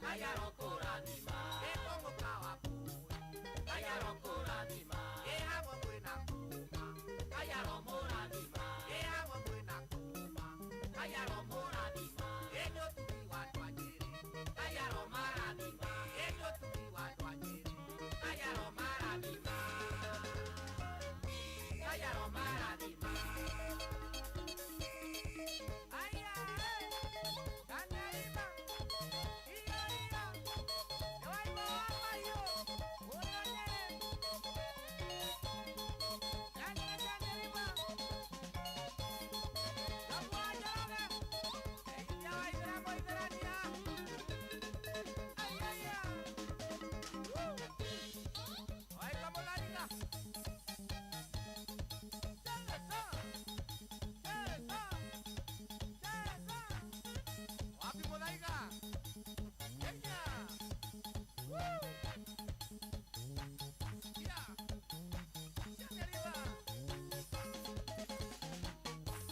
Ngai arokũrathima. Ĩkũngũka wa Mbũi, Ngai arokũrathima. Ĩ hamwe mwĩna kuma, Ngai aromũrathima. Ĩ hamwe mwĩna kuma, Ngai aromũrathima. Ĩ nĩ ũtugi wa andũ a Njĩrĩ, Ngai aromarathima. Ĩ nĩ ũtugi wa andũ a Njĩrĩ, Ngai aromarathima. Ngai aromarathima. Aya, Kanarima, iyo iyo, nĩwaigua wa mahiũ, ũnonyere. Kanarima, Joshua Njoroge, Eithia wa Ithĩramu Ithĩrania. Aya, aya. Woo. Waigua mũthariga. Cheza, cheza, cheza. Wapi mũthaiga? Kenya. Woo. Sikia. Shangiliwa.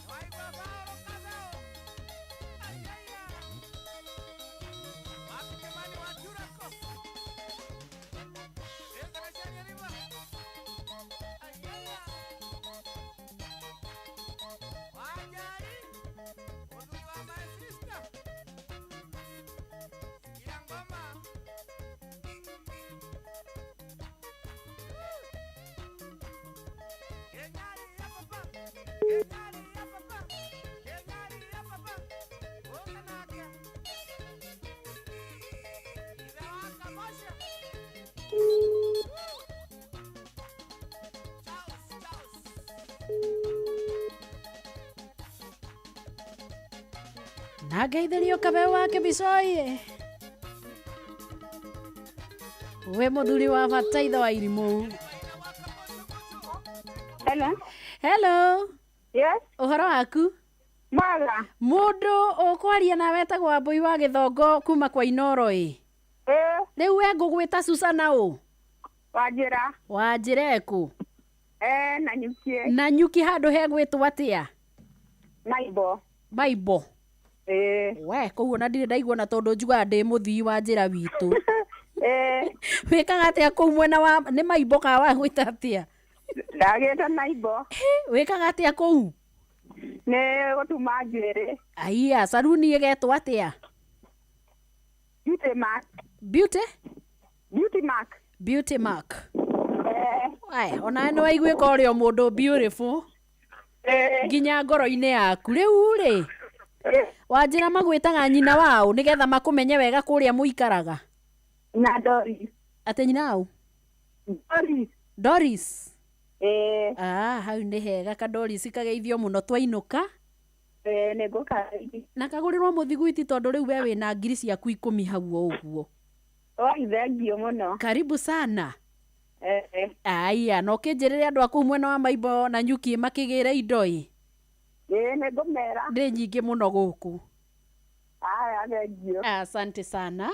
Waigua Paulo Kazao. Ai, ai, ai. Wapi Kimani wa Churako? Cheza na shangiliwa. Ai, ai, ai. Wanjari. Mũthuri wa my sister. Sikia ngoma. Kenyari ya papa. Kenyari ya papa. Kenyari ya papa. Ũka nake. Ithe wa Kamosha. Charles, Charles. Na ngeithĩrio kabeu wa kĩbicoi wĩ mũthuri wa bata ithe wa irimũ. Hello. Hello. Yes. Ũhoro waku? Mwega. Mũndũ ũkwaria nawe etagwo Wambũi wa Gĩthongo kuma kwa Inoro ĩ. Rĩu we ngũgwĩta Susana ũ? Wanjĩra. Wanjĩra ĩkũ? Nanyukie. Nanyuki handũ hegwĩtwo atĩa? Maibo. Maibo. We kũu ona ndirĩ ndaigua na tondũ njugaga ndĩ mũthii wa njĩra witũ. Wĩkaga atĩa kũu mwena wa nĩ Maimbo kana wagwĩta atĩa? Ndagĩte Maibo. Wĩkaga atĩa kũu? Nĩ gũtuma njuĩrĩ. Aiya, saruni ĩgetwo atĩa? Beauty Mark. Beauty? Beauty Mark. Beauty Mark. Aya, onawe nĩ waiguĩka ũrĩ o mũndũ beautiful. Nginya ngoro-inĩ yaku. Rĩu rĩ, wanjĩra magwĩtaga nyina waũ nĩgetha makũmenye wega kũrĩa mũikaraga? Na Doris. Atĩ nyina waũ? Doris. Doris. Ah, hau nĩ hega ka Doris kageithio mũno twainũka. Nĩngũkageithia. Na kagũrĩrwo mũthiguiti tondũ rĩu we wĩna ngiri ciaku 10 hau o ũguo. Oi, thengiũ mũno. Karibu sana. Aya, no kĩnjĩrĩre andũ a kũu mwena wa Maimbo na Nyuki makĩgĩre indo ĩ. Nĩngũmera. Ndĩ nyingĩ mũno gũkũ. Aya, thengiũ. Asante sana.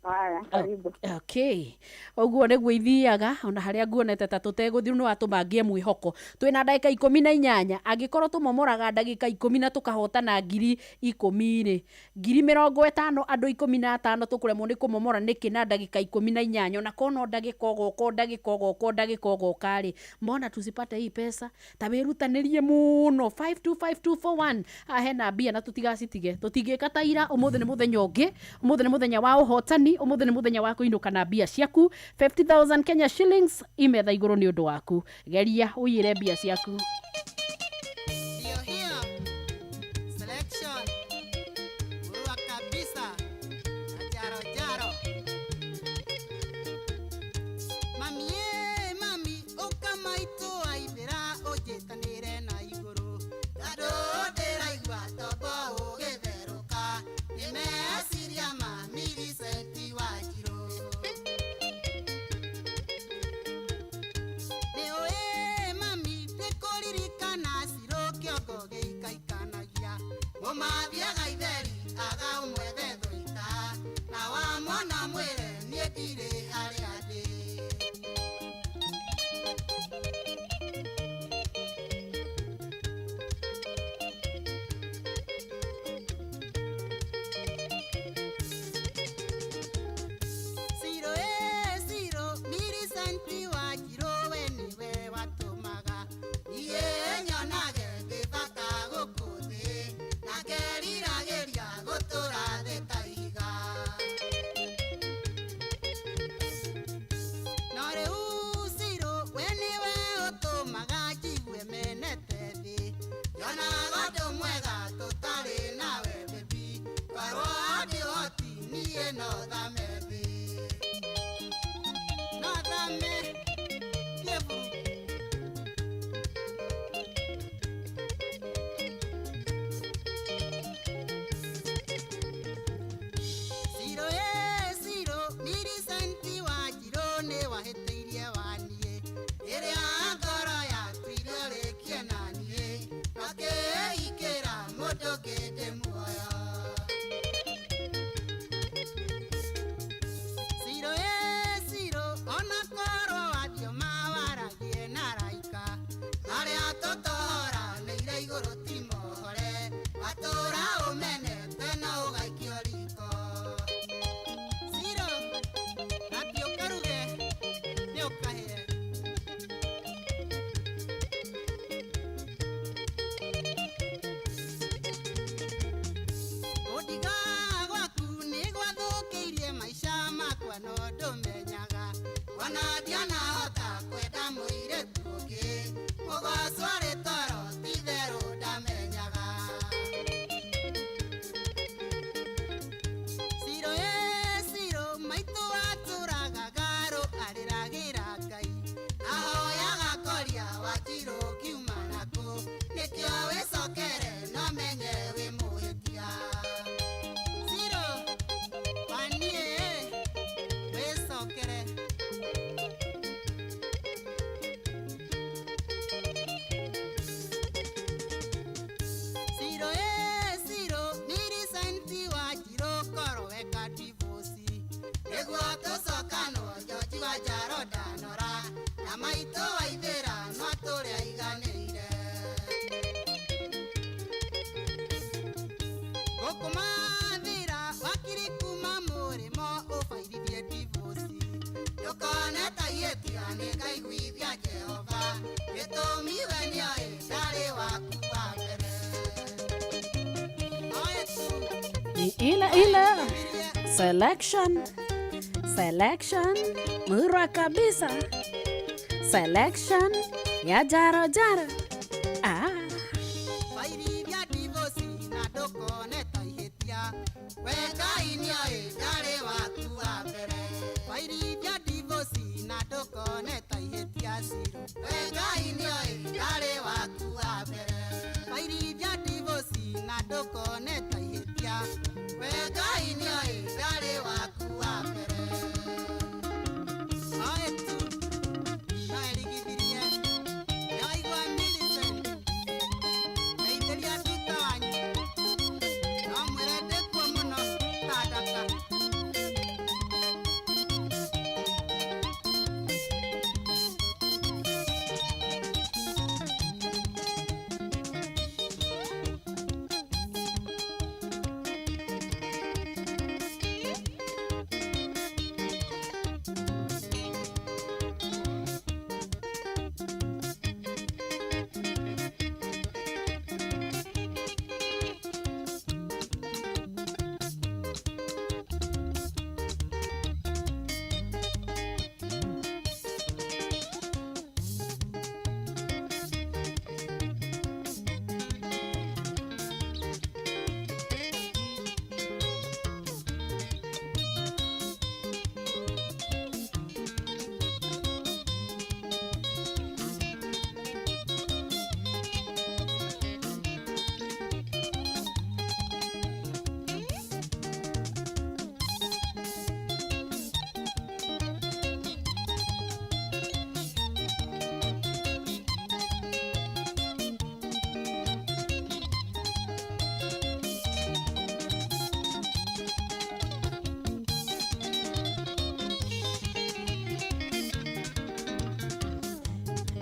Aya, karibu. Okay. Ũguo nĩguo ithiaga ona harĩa nguonete ta tũtegũthiĩ nĩ watũma ngĩe mwĩhoko. Twĩna ndagĩka 18 angĩkorwo tũmomoraga ndagĩka 10 na tũkahotana ngiri 10 rĩ, ngiri 50 andũ 15 tũkũremwo nĩ kũmomora nĩkĩ na ndagĩka 18 ona korwo no ndagĩka ũgoka ndagĩka ũgoka ndagĩka ũgoka rĩ, mbona tusipate hii pesa? Ta wĩrutanĩrie mũno 525241 haha hena mbia na tũtigacitige, tũtingĩka ta ira. Ũmũthĩ nĩ mũthenya ũngĩ, ũmũthĩ nĩ mũthenya wa ũhotani, ũmũthĩ nĩ mũthenya wa kũinũka na mbia ciaku. 50,000 Kenya shillings imetha igũrũ nĩ ũndũ waku. Geria ũiyĩre mbia ciaku. Hiyo hiyo selection murua kabisa na jaro jaro. Mami ye mami ũkamaitũ aithĩra ũnjĩtanĩre na igũrũ andũ ndĩraigua tombo ũgĩtherũka nĩ meciria ma Millicent Wanjirũ. Nĩ ũĩ mami ndĩkũririkana Cirũ kĩongo gĩikaikanagia mũmathiaga itheri aga ũmwethe thũita na wamwona mwĩre niĩ ndirĩ harĩa ndĩ. Gĩtũmi we nĩoĩ ndarĩ waku wa mbere. Ni ile ile selection, selection mura kabisa, selection ya Jaro Jaro. Ah. Bairi bya divosi na ndũkone ta ihĩtia. We Ngai nĩoĩ ndarĩ waku wa mbere. Bairi bya divosi na ndũkone ta ihĩtia ciro. We Ngai nĩoĩ ndarĩ waku wa mbere. Bairi bya divosi na ndũkone ta ihĩtia. We Ngai nĩoĩ ndarĩ waku wa mbere. Oe tu, no erigithirie. Nĩwaigua Millicent. Ndeithĩria nduta wanyu. No mwĩre ndĩkuo mũno ta ndaka.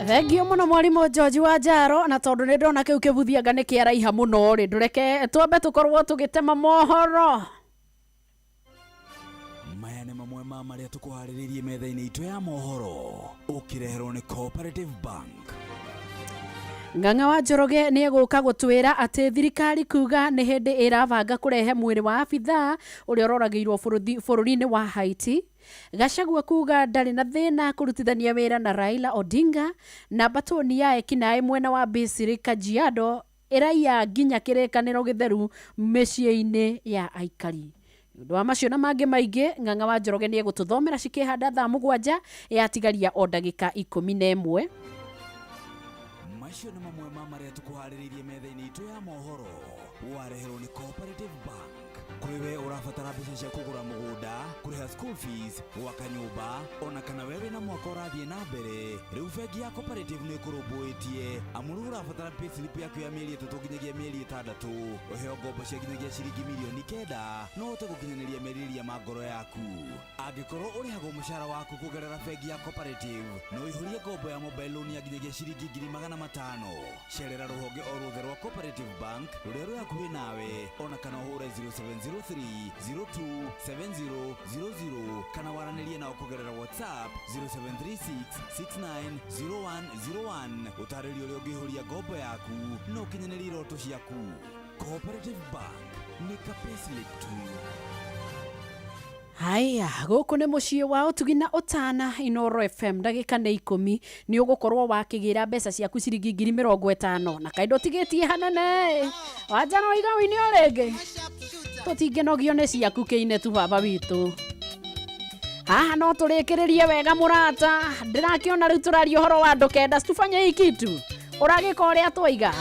Thengio muno mwarimũ George wa Njaro, na tondũ nĩ ndona kĩu kĩbuthianga nĩ kĩaraiha mũno rĩ, ndũreke twambe tũkorwo tũgĩtema mohoro. Maya nĩ mamwe ma marĩa tũkũharĩrĩirie metha-inĩ itũ ya mohoro, ũkĩreherwo nĩ Cooperative Bank. Ng'ang'a wa Njoroge nĩ egũka gũtwĩra atĩ thirikari kuga nĩ hĩndĩ ĩrabanga kũrehe mwĩrĩ wa abithaa ũrĩa ũroragĩirwo bũrũri-inĩ wa Haiti. Gachagua kuga ndarĩ na thĩna kũrutithania wĩra na Raila Odinga, na mbatũni ya ekinaĩ mwena wa Misiri Kajiado ĩraiya nginya kĩrĩkanĩro gĩtheru mĩciĩ-inĩ ya aikari. Nĩ ũndũ wa macio na mangĩ maingĩ, Ng'ang'a wa Njoroge nĩ egũtũthomera cikĩhanda thaa 7 yatigaria o ndagĩka 11. Macio nĩ mamwe ma marĩa tũkũharĩrĩirie metha-inĩ itũ ya mohoro, wareherwo nĩ Cooperative Bank. Kũrĩ we ũrabatara mbeca cia kũgũra mũgũnda, kũrĩha school fees, gwaka nyũmba, ona kana we wĩna mwaka ũrathiĩ na mbere, rĩu bengi ya Cooperative nĩ ĩkũrũmbũĩtie, amu rĩu ũrabatara payslip yaku ya mĩeri 3 nginyagia mĩeri 6, ũheo ngombo cia nginyagia ciringi mirioni 9, no ũhote gũkinyanĩria merirĩria ma ngoro yaku. Angĩkorwo ũrĩhagwo mũcara waku kũgerera bengi ya Cooperative, no ũihũrie ngombo ya mobile loan ya nginyagia ciringi 500,000. Cerera rũhonge o ruothe rwa Cooperative Bank rũrĩa rwĩ hakuhĩ nawe, ona kana ũhũre 0703 02 70 00 kana waranĩrie nao kũgerera WhatsApp 0736 69 0101. Ũtarĩrio ũrĩa ũngĩihũria ngombo yaku na ũkinyanĩrie iroto ciaku. Cooperative Bank nĩ ka payslip tu. Haya, gũkũ nĩ mũciĩ wa ũtugi na ũtana Inoro FM, ndagĩka nĩ 10 nĩ ũgũkorwo wakĩgĩra mbeca ciaku ciringi 50,000 na kaĩndũ ũtigĩtie hanene. Wanjara waiga ũine o rĩngĩ, tũtingĩnogio nĩ ciaku kĩine tu baba witũ. Haha no tũrĩkĩrĩrie wega mũrata, ndĩrakĩona rĩu tũraria ũhoro wa andũ kenda, tufanye hii kitu ũragĩka ũrĩa twaiga.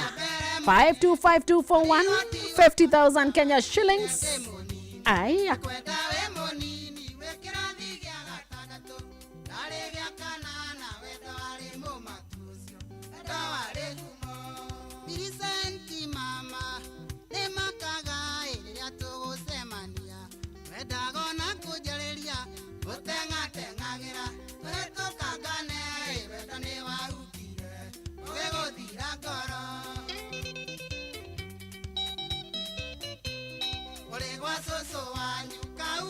525241 50,000 Kenya shillings. Aya. Millicent mama nĩmakaga rĩrĩa tũgũcemania, wendaga ona kũnjarĩria gũteng'ateng'agĩra tũhĩtũkangane, wendo nĩwarutire ũgĩgũthira ngoro. Ũrĩ gwa cũcũ wanyu kau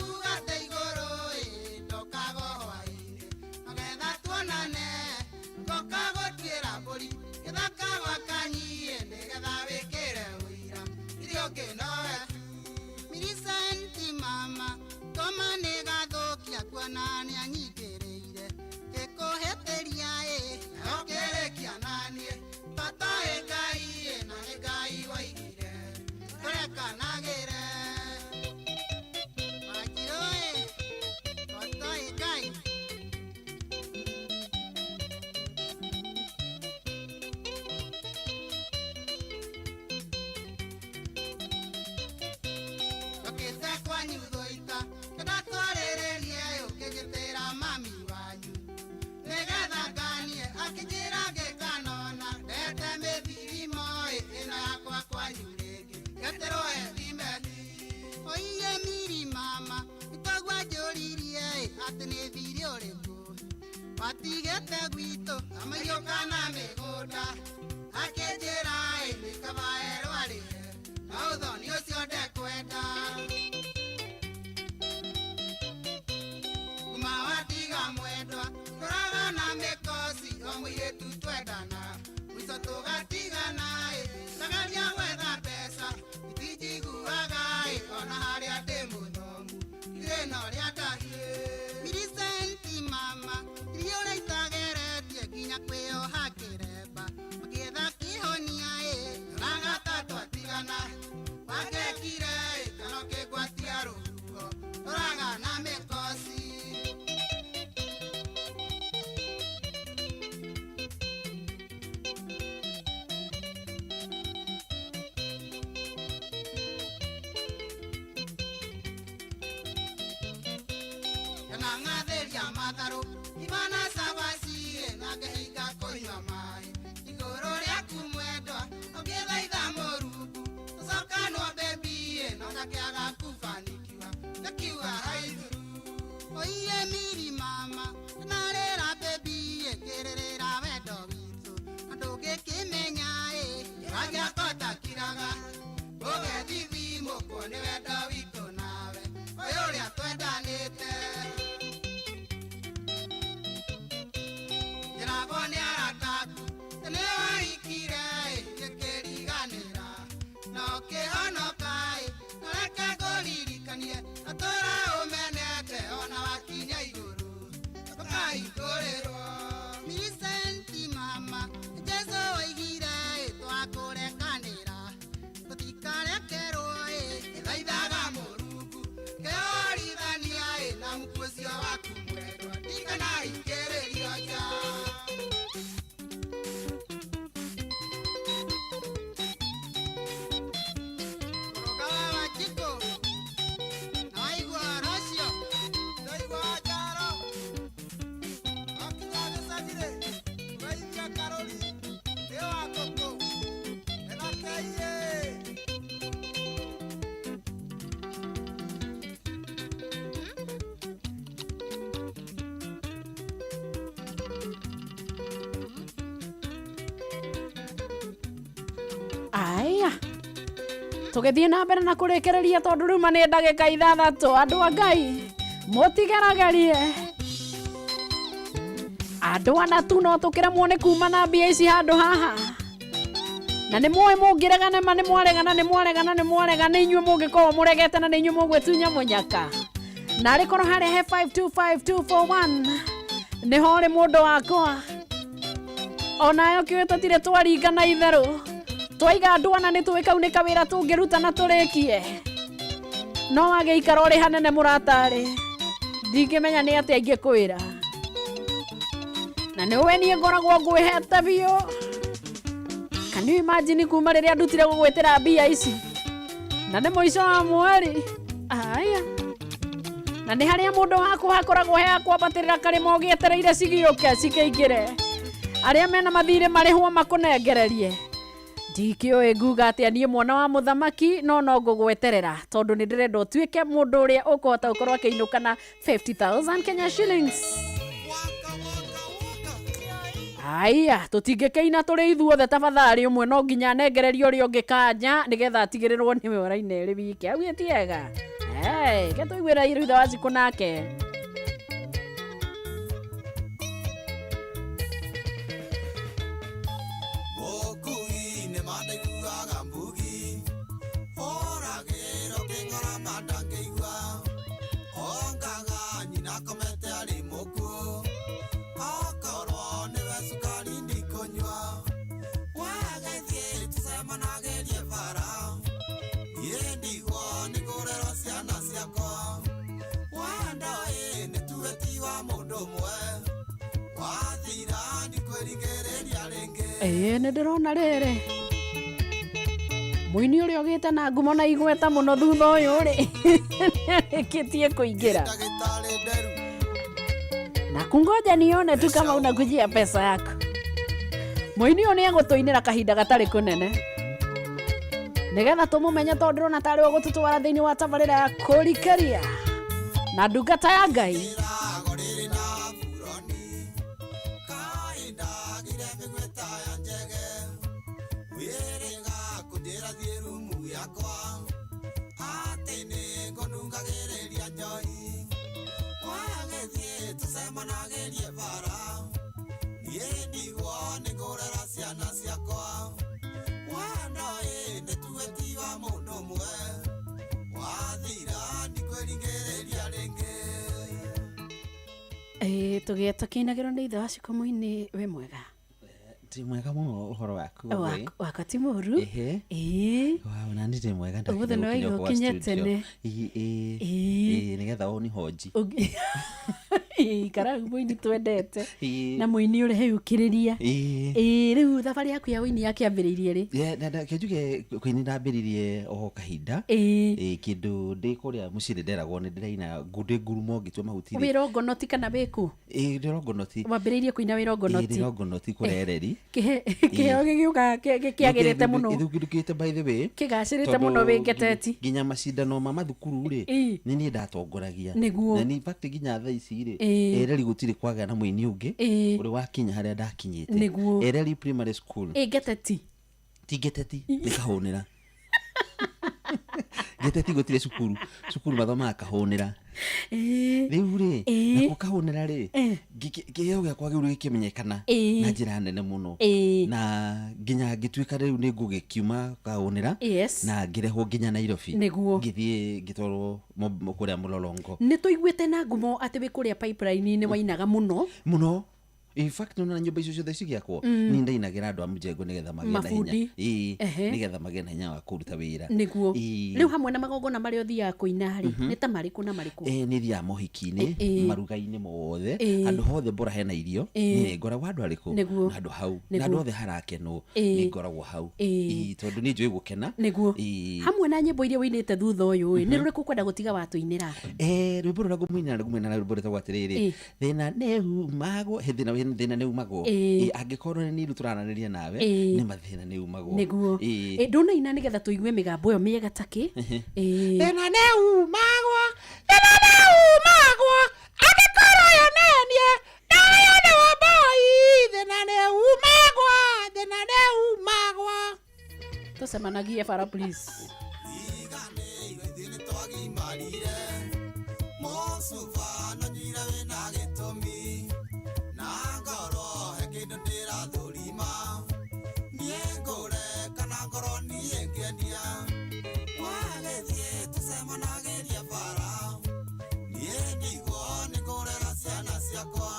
Ndathiĩte gwitũ amaiyũka na mĩgũnda akĩnjĩra ĩ nĩ kaba erwo arĩhe no ũthoni ũcio ndekwenda. Kuma watiga mwendwa tũraga na mĩkoci o mũirĩtu twendana mũico tũgatigana ĩ ndagaria gwetha mbeca itinjiguaga ĩ ona harĩa ndĩ mũthomu ndirĩ na ũrĩa ndariĩ. Millicent mama iria ũrĩa itageretie nginya kwĩyoha kĩremba makĩetha kĩhonia ĩ nyonaga ta twatigana wangekire ĩ kana ũkĩngwatia rũhuho tũraga na mĩkoci. Ng'athĩria matharũ imana cabaci na ngĩhinga kũnyua maĩ igũrũ rĩaku mwendwa ũngĩthaitha mũrungu tũcokanwo bebi no ndakĩaga kubanikiwa ngakiuga haithuru. Oiye miri mama narĩra bebi ngĩrĩrĩra wendo witũ na ndũngĩkĩmenya ĩ kĩra gĩakwa ndakiraga ũgethithimũkwo nĩ wendo witũ nawe ũyũ ũrĩa twendanĩte. Njĩragwo nĩ arata aku nĩ wahikire ĩ ngĩkĩriganĩra na ũkĩhonoka ĩ na reke ngũririkanie atũra ũmenete ona wakinya igũrũ ũkahingũrĩrwo. Millicent mama Jesũ oigire ĩ twakũrekanĩra tũtikarekerwo ĩ ĩthaithaga mũrungu kĩorithania ĩ na muku ũcio waku mwendwa ndikanahingĩrĩrio nja. Mũrũga wa Wanjikũ na waigua ũhoro ũcio Ndaigua njaro wakinya gĩcagi-rĩ ũgeithia karũri nĩ wa ngũkũ ĩna keiĩ. Aya tũgĩthiĩ na mbere na kũrĩkĩrĩria tondũ rĩu ma nĩ ndagĩka 6 andũ a Ngai mũtigeragerie andũ ana tu no tũkĩremwo nĩ kuma na mbia ici handũ haha na nĩ mũĩ mũngĩregana ma nĩ mwaregana nĩ mwaregana nĩ mwaregana nĩ inyuĩ mũngĩkorwo mũregete na nĩ inyuĩ mũgwĩtunya mũnyaka na arĩ korwo harĩa he 525241 nĩho ũrĩ mũndũ wakwa onayo kĩũĩ tũtirĩ twaringa na itherũ twaiga andũ ana nĩ tũĩ kau nĩ kawĩra tũngĩruta na tũrĩkie no wagĩikara ũrĩ hanene mũratarĩ ndingĩmenya nĩ atĩa ingĩkwĩra na nĩ ũĩ niĩ ngoragwo ngwĩhete biũ. Can you imagine kuma rĩrĩa ndutire gũgwĩtĩra mbia ici na nĩ mũico wa mweri aya na nĩ harĩa mũndũ waku hakoragwo he akwambatĩrĩra karĩma ũgĩetereire cigĩũke cikĩingĩre arĩa mena mathirĩ marĩhwo makũnengererie ndikĩũĩ nguga atĩa niĩ mwana wa mũthamaki no no ngũgweterera tondũ nĩ ndĩrenda ũtuĩke mũndũ ũrĩa ũkũhota gũkorwo akĩinũka na 50,000 Kenya shillings. Aya tũtingĩkĩina tũrĩ ithuothe tafadhali ũmwe no nginya anengererie ũrĩa ũngĩ kanya nĩgetha atigĩrĩrwo nĩwe ũraina ĩrĩ wike au ĩtiega ke tũiguĩra thutha wa cikũ nake. Mũkui-inĩ mandaiguaga mbugi ũragĩrwo kĩng'ora mandangĩigua ongaga nyina akomete arĩ mũkuũ okorwo nĩwe cukari ndikũnyua wagĩthiĩ tũcemanagĩrie bara niĩ ndigwo nĩ kũrerwo ciana ciakwa wandoĩ nĩ tuge ti wa mũndũ ũmwe wathira ndikwĩrigĩrĩria rĩngĩ. Ĩĩ nĩ ndĩrona rĩrĩ mũini ũrĩa ũgĩte na ngumo na igweta mũno thutha ũyũ rĩ nĩarĩkĩtie kũingĩra na kungoja nione tu kama unakujia pesa yako. Mũini ũyũ nĩegũtũinĩra kahinda gatarĩ kũnene nĩgetha tũmũmenye tondũ ndĩrona tarĩ we ũgũtũtwara thĩinĩ wa tabarĩra ya kũrikĩria na ndungata ya Ngai. ciakwa atĩ nĩ ngũnungagĩrĩria njohi wagĩthiĩ tũcemanagĩrie bara niĩ ndigwo nĩ ngũrera ciana ciakwa wendo ĩ nĩ tuge ti wa mũndũ ũmwe wathira ndikwĩringĩrĩria rĩngĩ. Ĩĩ tũgĩe tũkĩinagĩrwo nĩ ithe wa Cikũ mũini wĩ mwega. Ndĩ mwega mũno ũhoro waku Wangũi? Wakwa ti mũru. Ehe. Ĩĩ. Wow, na niĩ ndĩ mwega. Ũmũthĩ nĩ waigua ũkinye tene. Ĩĩ. Ĩĩ. Ĩĩ, nĩgetha ũnihonji. Ikara hau mũini twendete. Ĩĩ. Na mũini ũrehe ũkĩrĩria. Ĩĩ. Ĩĩ rĩu thabarĩ yaku ya ũini yakĩambĩrĩirie rĩ? Yeah, na kĩnjuge kũini ndambĩrĩirie o kahinda. Ĩĩ. Ĩĩ, kĩndũ ndĩ kũrĩa mũciĩ nĩ nderagwo nĩ ndĩraina ndĩ ngurumo ngĩtua mahuti rĩ. Wĩ rongonoti kana wĩ kũ? Ĩĩ, ndĩ rongonoti. Wambĩrĩirie kũina wĩ Ĩĩ, rongonoti? ndĩ rongonoti kũrĩa Ereri. Kĩheo gĩgĩũka kĩagĩrĩte mũno. Gĩthukĩte by the way. Kĩgacĩrĩte Tondũ mũno wĩ ngeteti. Nginya macindano ma mathukuru rĩ, Ĩĩ. nĩ niĩ ndatongoragia. Nĩguo. Na in fact nginya thaa ici rĩ, Ĩĩ. Ereri gũtirĩ kwagĩa na mũini ũngĩ Ĩĩ. ũrĩ wakinya harĩa ndakinyĩte. Nĩguo. Ereri Primary School. Ĩ ngeteti. Ti ngeteti, nĩ kahũnĩra. Ngeteti gũtirĩ cukuru, cukuru mathomaga kahũnĩra. Ĩĩ. Rĩu rĩ, Ĩĩ. nakuo kahũnĩra rĩ, kĩheo gĩakwa kĩu gĩkĩmenyekana Ĩĩ. na njĩra nene mũno. Ĩĩ. Na nginya ngĩtuĩka rĩu nĩ ngũgĩkiuma kahũnĩra Yes. na ngĩrehwo nginya Nairobi. Nĩguo. Ngĩthiĩ ngĩtwarwo kũrĩa Mũlolongo. Nĩ tũiguĩte na ngumo atĩ wĩ kũrĩa pipeline-inĩ wainaga mũno. Mũno. In fact nona nyũmba icio ciothe cigĩakwo niĩ ndainagĩra andũ a mũjengo nĩgetha magĩe na hinya. Mabundi. Ĩĩ, Ehe. nĩgetha magĩe na hinya wa kũruta wĩra. Nĩguo. Ĩĩ. Rĩu hamwe na magongona marĩa ũthiaga kũina rĩ, nĩ ta marĩkũ na marĩkũ? Ĩĩ, nĩ thiaga mohiki-inĩ, Ĩĩ. maruga-inĩ mothe, Ĩĩ. handũ hothe bora hena irio, Ĩĩ. niĩ ngoragwo handũ harĩkũ? Nĩguo. Handũ hau. Na Nĩguo. handũ hothe harakenwo, Ĩĩ. nĩ ngoragwo hau. Ĩĩ. Ĩĩ, tondũ niĩ njũĩ gũkena. Nĩguo. Ĩĩ. Hamwe na nyĩmbo iria ũinĩte thutha ũyũ ĩ, nĩ rũrĩkũ ũkwenda gũtiga watũinĩra? Rwĩmbo rũrĩa ngũmũinĩra ngũmũinĩra rwĩmbo rwĩtagwo atĩrĩrĩ, Ĩĩ. thĩna nĩ umagwo, he thĩna thĩna nĩ umagwo. Ĩĩ. Ĩĩ, angĩkorwo nĩ niĩ tũrananĩria nawe, Ĩĩ. nĩ mathĩna nĩ umagwo. Nĩguo. Ĩĩ. Ĩ, ndũnaina nĩgetha tũigue mĩgambo ĩyo mĩega takĩ. Ĩĩ. Thĩna nĩ umagwo, thĩna nĩ umagwo, angĩkorwo ũyũ nĩ niĩ, na ũyũ nĩ Wambui, thĩna nĩ umagwo, thĩna nĩ umagwo. Tũcemanagie bara please. Twagimarire mũcuba no nyuire wĩna gĩtũmi na ngoro he kĩndũ ndĩrathũrima niĩ ngũre kana ngoro niĩ ngĩendia wagĩthiĩ tũcemanagĩrie bara niĩ ndigwo nĩ ngũrera ciana ciakwa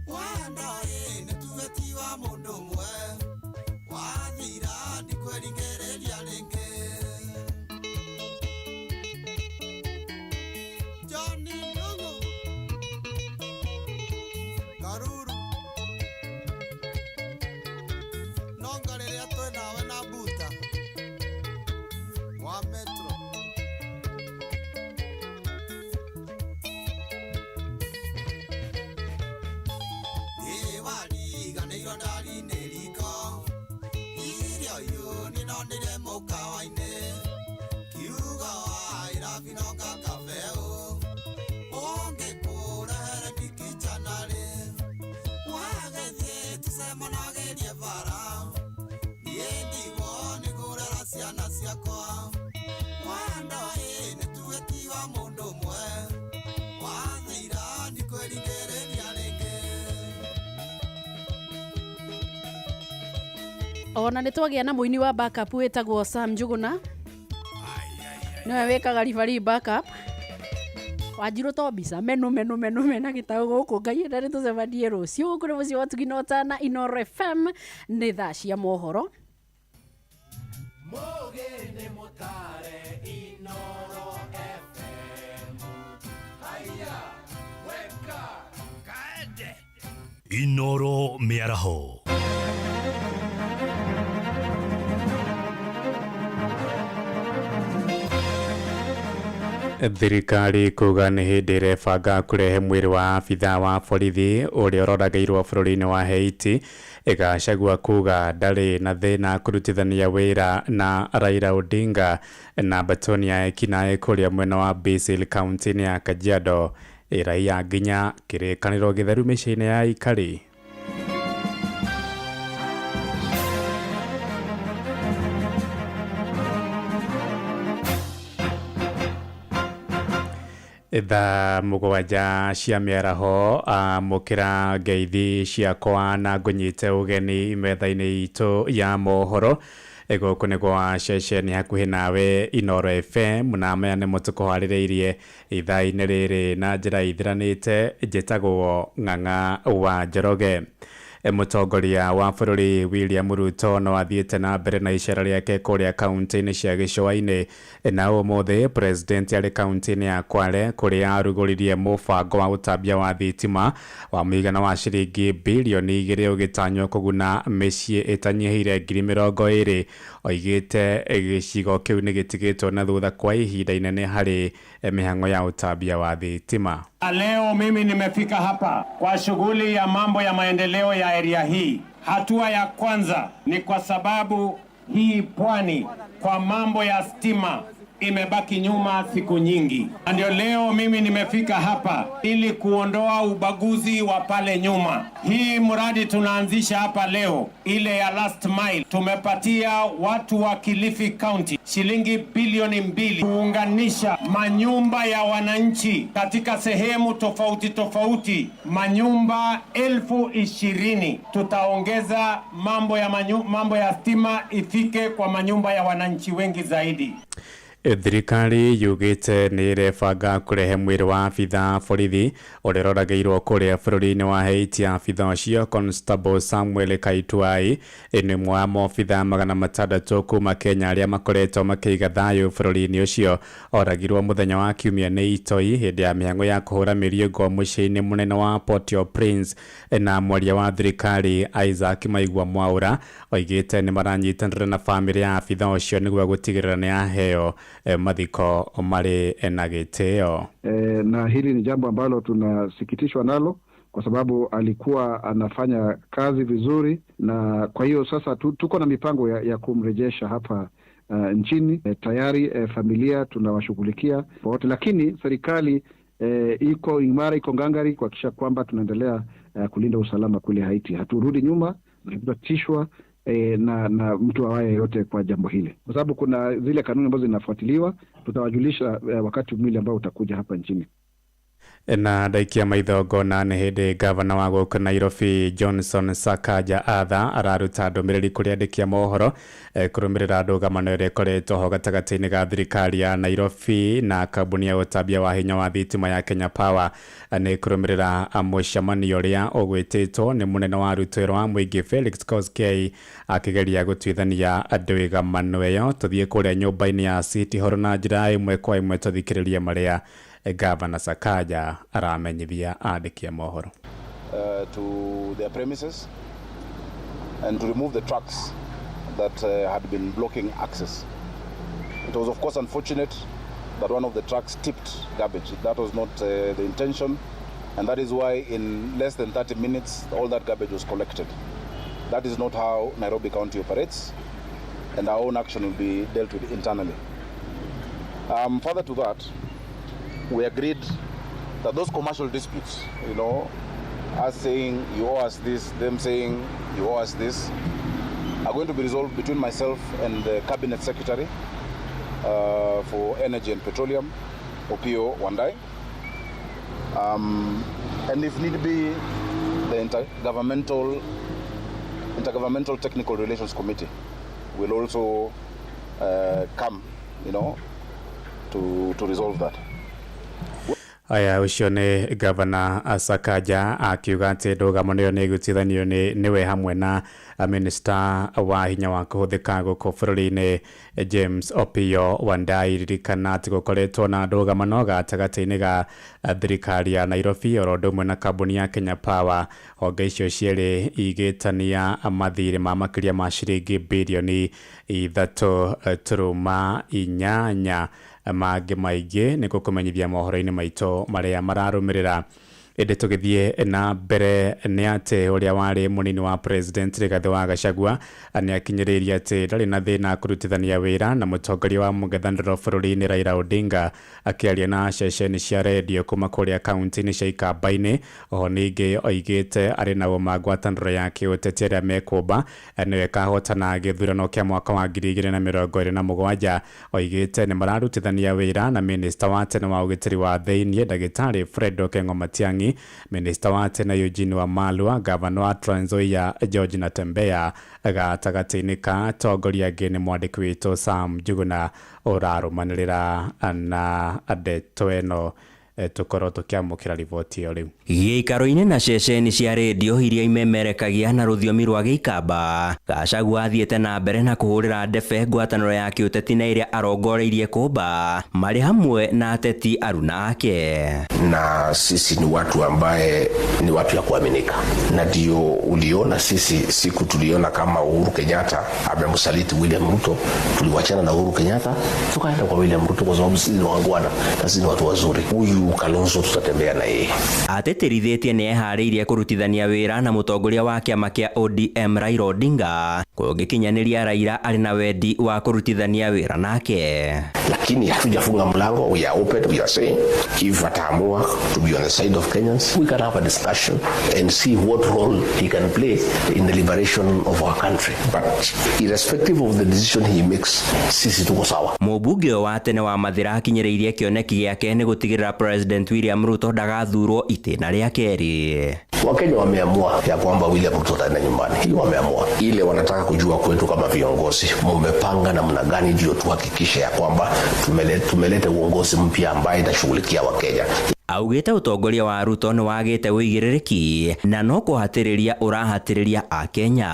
wendo ĩ nĩ tuge ti wa mũndũ ũmwe wathira ndikwĩringĩrĩria rĩngĩ. Johnny Ndung'u Karuru nonga rĩrĩa twĩ nawe na buta wa metro. Ĩ wariganĩirwo ndari-inĩ riko irio iũ nĩndonire mũkawa-inĩ kiugo wairabi nonga kabeũ ũngĩkũrehere ndikichanarĩ wagĩthiĩ tũcemanagĩrie bara niĩ ndigwo nĩ ngũrera ciana ciakwa wendo ĩ nĩ tuge ti wa mũndũ ũmwe wathira ndikwĩringĩrĩria rĩngĩ. Ona nĩ twagĩa na mũini wa backup wĩtagwo Sam Njuguna. Nĩwe wĩkaga referee backup. Wanjirũ to mbica menu menu menu mena gĩtaũ gũkũ Ngai enda nĩ tũcemanie rũciũ gũkũ nĩ mũciĩ wa Tugi na Ũtana Inooro FM nĩ thaa cia mohoro. Mũgĩ mũtare Inooro FM. Haya, weka kaende. Inooro mĩaraho. Thirikari kuga nĩ hĩndĩ ĩrebanga kũrehe mwĩrĩ wa abithaa wa borithi ũrĩa ũroragĩirwo bũrũri-inĩ wa Haiti. Gachagua kuga ndarĩ na thĩna kũrutithania wĩra na Raila Odinga na batoni ya ekinaĩ kũrĩa mwena wa Basil kaunti-inĩ ya Kajiado ĩraiya nginya kĩrĩkanĩro gĩtheru mĩciĩ-inĩ ya aikari. Thaa 7 cia mĩaraho, amũkĩra ngeithi ciakwa na ngũnyite ũgeni metha-inĩ itũ ya mohoro. Gũkũ nĩ gwa ceceni hakuhĩ nawe Inoro FM, na maya nĩmo tũkũharĩrĩirie ithaa-inĩ rĩrĩ na njĩra ithiranĩte. Njĩtagwo Ng'ang'a wa Njoroge. Mũtongoria wa bũrũri William Ruto no athiĩte na mbere na icera rĩake kũrĩa kaunti-inĩ cia gĩcũa-inĩ, na ũmũthĩ president arĩ kaunti-inĩ ya Kwale kũrĩa arugũririe mũbango wa ũtambia wa thitima wa mũigana wa ciringi birioni 2 ũgĩtanywo kũguna mĩciĩ ĩtanyihĩire 20,000. Oigĩte gĩcigo kĩu nĩ gĩtigĩtwo na thutha kwa ihinda inene harĩ mĩhang'o ya ũtambia wa thitima. Leo mimi nimefika hapa kwa shughuli ya mambo ya maendeleo ya area hii. Hatua ya kwanza ni kwa sababu hii pwani kwa mambo ya stima imebaki nyuma siku nyingi. Na ndio leo mimi nimefika hapa ili kuondoa ubaguzi wa pale nyuma. Hii mradi tunaanzisha hapa leo, ile ya last mile, tumepatia watu wa Kilifi County shilingi bilioni 2 kuunganisha manyumba ya wananchi katika sehemu tofauti tofauti, manyumba 20,000. Tutaongeza mambo ya stima ifike kwa manyumba ya wananchi wengi zaidi. Thirikari yugĩte nĩ ĩrebanga kũrehe mwĩrĩ wa abithaa borithi ũrĩa ũroragĩirwo kũrĩa bũrũri-inĩ wa Haiti. Abithaa ũcio Constable Samuel Kaituai nĩ ũmwe wa maobithaa 600 kuma Kenya arĩa makoretwo makĩiga thayũ bũrũri-inĩ ũcio. Oragirwo mũthenya wa Kiumia nĩ itoi hĩndĩ ya mĩhang'o ya kũhũra mĩriũngo mũciĩ-inĩ mũnene wa Port-au-Prince. Na mwaria wa thirikari Isaac Maigua Mwaura oigĩte nĩ maranyitanĩra na bamĩrĩ ya abithaa ũcio nĩguo gũtigĩrĩra nĩ aheo mathiko marĩ na gĩtĩo. Na hili ni jambo ambalo tunasikitishwa nalo kwa sababu alikuwa anafanya kazi vizuri, na kwa hiyo sasa tuko na mipango ya kumrejesha hapa nchini. Tayari familia tunawashughulikia wote, lakini serikali iko imara, iko ngangari kuhakikisha kwamba tunaendelea kulinda usalama kule Haiti. Haturudi nyuma na hatutatishwa na mtu awaye yote kwa jambo hili, kwa sababu kuna zile kanuni ambazo zinafuatiliwa. Tutawajulisha wakati mwili ambao utakuja hapa nchini. Na ndaikia maitho ngona nĩ hĩndĩ gavana wa gũkũ Nairobi Johnson Sakaja Arthur araruta ndũmĩrĩri kũrĩ andĩki a mohoro kũrũmĩrĩra ndũgamano ĩrĩa ĩkoretwo ho gatagatĩ-inĩ ga thirikari ya Nairobi na kambuni ya ũtambia wa hinya wa thitima ya Kenya Power. Nĩ kũrũmĩrĩra mũcemanio ũrĩa ũgwĩtĩtwo nĩ mũnene wa arutwo wa mũingĩ Felix Koskei akĩgeria gũtuithania ndũgamano ĩyo. Tũthiĩ kũrĩa nyũmba-inĩ ya City Hall na njĩra ĩmwe kwa ĩmwe tũthikĩrĩrie marĩa Gavana Sakaja aramenyithia andĩki a mohoro. To their premises and to remove the trucks that had been blocking access. It was of course unfortunate that one of the trucks tipped garbage. That was not the intention, and that is why in less than 30 minutes all that garbage was collected. That is not how Nairobi County operates, and our own action will be dealt with internally. Further to that, we agreed that those commercial disputes, us saying you owe us this, them saying you owe us this, are going to be resolved between myself and the Cabinet Secretary for Energy and Petroleum, Opiyo Wandayi. And if need be, the Intergovernmental Technical Relations Committee will also come, to resolve that. Aya, ũcio nĩ Gavana Sakaja akiuga atĩ ndũgamano ĩyo nĩ ĩgũtuithanio nĩwe hamwe na minista wa hinya wa kũhũthĩka gũkũ bũrũri-inĩ James Opiyo Wandayi. Ririkana atĩ gũkoretwo na ndũgamano gatagatĩ-inĩ ga thirikari ya Nairobi oro ũndũ ũmwe na kambuni ya Kenya Power, honge icio cierĩ igĩtania mathirĩ ma makĩria ma ciringi birioni 3.8. Mangĩ maingĩ nĩ gũkũmenyithia mohoro-inĩ maitũ marĩa mararũmĩrĩra. Ĩndĩ tũgĩthiĩ na mbere nĩ atĩ ũrĩa warĩ mũnini wa president Rigathĩ wa Gachagua nĩ akinyĩrĩirie atĩ ndarĩ na thĩna kũrutithania wĩra na mũtongoria wa mũng'ethanĩro bũrũri-inĩ Raila Odinga. Akĩaria na ceceni cia redio kuma kũrĩa kaunti-inĩ cia Ikamba-inĩ. Oho ningĩ oigĩte arĩ na ũma ngwatanĩro ya kĩũteti arĩa mekũmba nĩyo ĩkahotana gĩthurano kĩa mwaka wa 2027. Oigĩte nĩ mararutithania wĩra na minista wa tene wa ũgitĩri wa thĩiniĩ ndagĩtarĩ Fred Okengo Matiang'i, minista wa tene Eugene Wamalwa, gavana wa Trans Nzoia George Natembeya. Gatagatĩ-inĩ ka atongoria angĩ nĩ mwandĩki witũ Sam Njuguna ũrarũmanĩrĩra na ndeto ĩno. Tũkorwo tũkĩamũkĩra riboti ĩyo rĩu. Gĩikaro-inĩ na ceceni cia redio iria imemerekagia na rũthiomi rwa Gĩikamba, Gachagua athiĩte na mbere na kũhũrĩra ndebe ngwatanĩro ya kĩũteti na ĩrĩa arongoreirie kũmba marĩ hamwe na ateti aruna ake. Na sisi ni watu ambaye ni watu ya kuaminika, na ndio uliona sisi siku tuliona kama Uhuru Kenyatta amemsaliti William Ruto, tuliwachana na Uhuru Kenyatta tukaenda kwa William Ruto kwa sababu sisi ni wangwana na sisi ni watu wazuri. Huyu Kalonzo tutatembea na yeye. Atĩtĩrithĩtie nĩ eharĩirie kũrutithania wĩra na mũtongoria wa kĩama kĩa ODM Raila Odinga kũngĩkinyanĩria Raila arĩ na wendi wa kũrutithania wĩra nake. Lakini hatujafunga mlango, we are open, we are saying if ataamua to be on the side of Kenyans, we can have a discussion and see what role he can play in the liberation of our country. But irrespective of the decision he makes, sisi tuko sawa. Mũmbunge ũyũ wa tene wa Mathĩra akinyĩrĩirie kĩoneki gĩake nĩ gũtigĩrĩra President William Ruto ndagathurwo itĩna rĩa kerĩ. Wakenya wameamua ya kwamba William Ruto ataenda nyumbani. Hiyo wameamua. Ile wanataka kujua kwetu kama viongozi, mumepanga namna gani ndio tuhakikishe ya kwamba tumelete uongozi mpya ambaye itashughulikia Wakenya. Augĩte ũtongoria wa Ruto nĩ wagĩte ũigĩrĩrĩki na no kũhatĩrĩria ũrahatĩrĩria Akenya.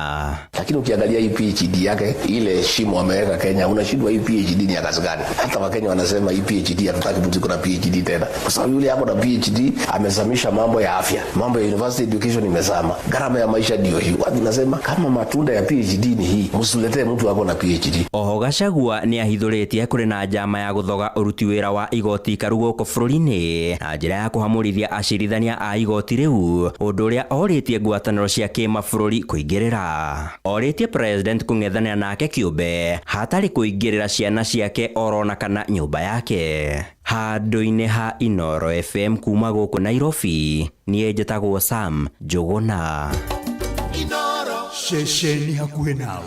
Lakini ukiangalia hii PhD yake, ile shimo ameweka Kenya, unashindwa hii PhD ni ya kazi gani? Hata Wakenya wanasema hii PhD hatutaki mtu na PhD tena, kwa sababu yule hapo na PhD amezamisha mambo ya afya, mambo ya university education imezama, gharama ya maisha ndio hii. Watu nasema kama matunda ya PhD ni hii, msiletee mtu ako na PhD. Oho Gachagua nĩ ahithũrĩtie kũrĩ na njama ya gũthoga ũruti wĩra wa igoti ikaru gũkũ bũrũri-inĩ na njĩra ya kũhamũrithia acirithania a igoti rĩu, ũndũ ũrĩa orĩtie ngwatanĩro cia kĩmabũrũri kũingĩrĩra. Orĩtie president kũng'ethanĩra nake kĩũmbe hatarĩ kũingĩrĩra ciana ciake orona kana nyũmba yake. Handũ-inĩ ha Inooro FM kuma gũkũ Nairobi, niĩ njĩtagwo Sam Njũgũna. Ceceni hakuhĩ nawe.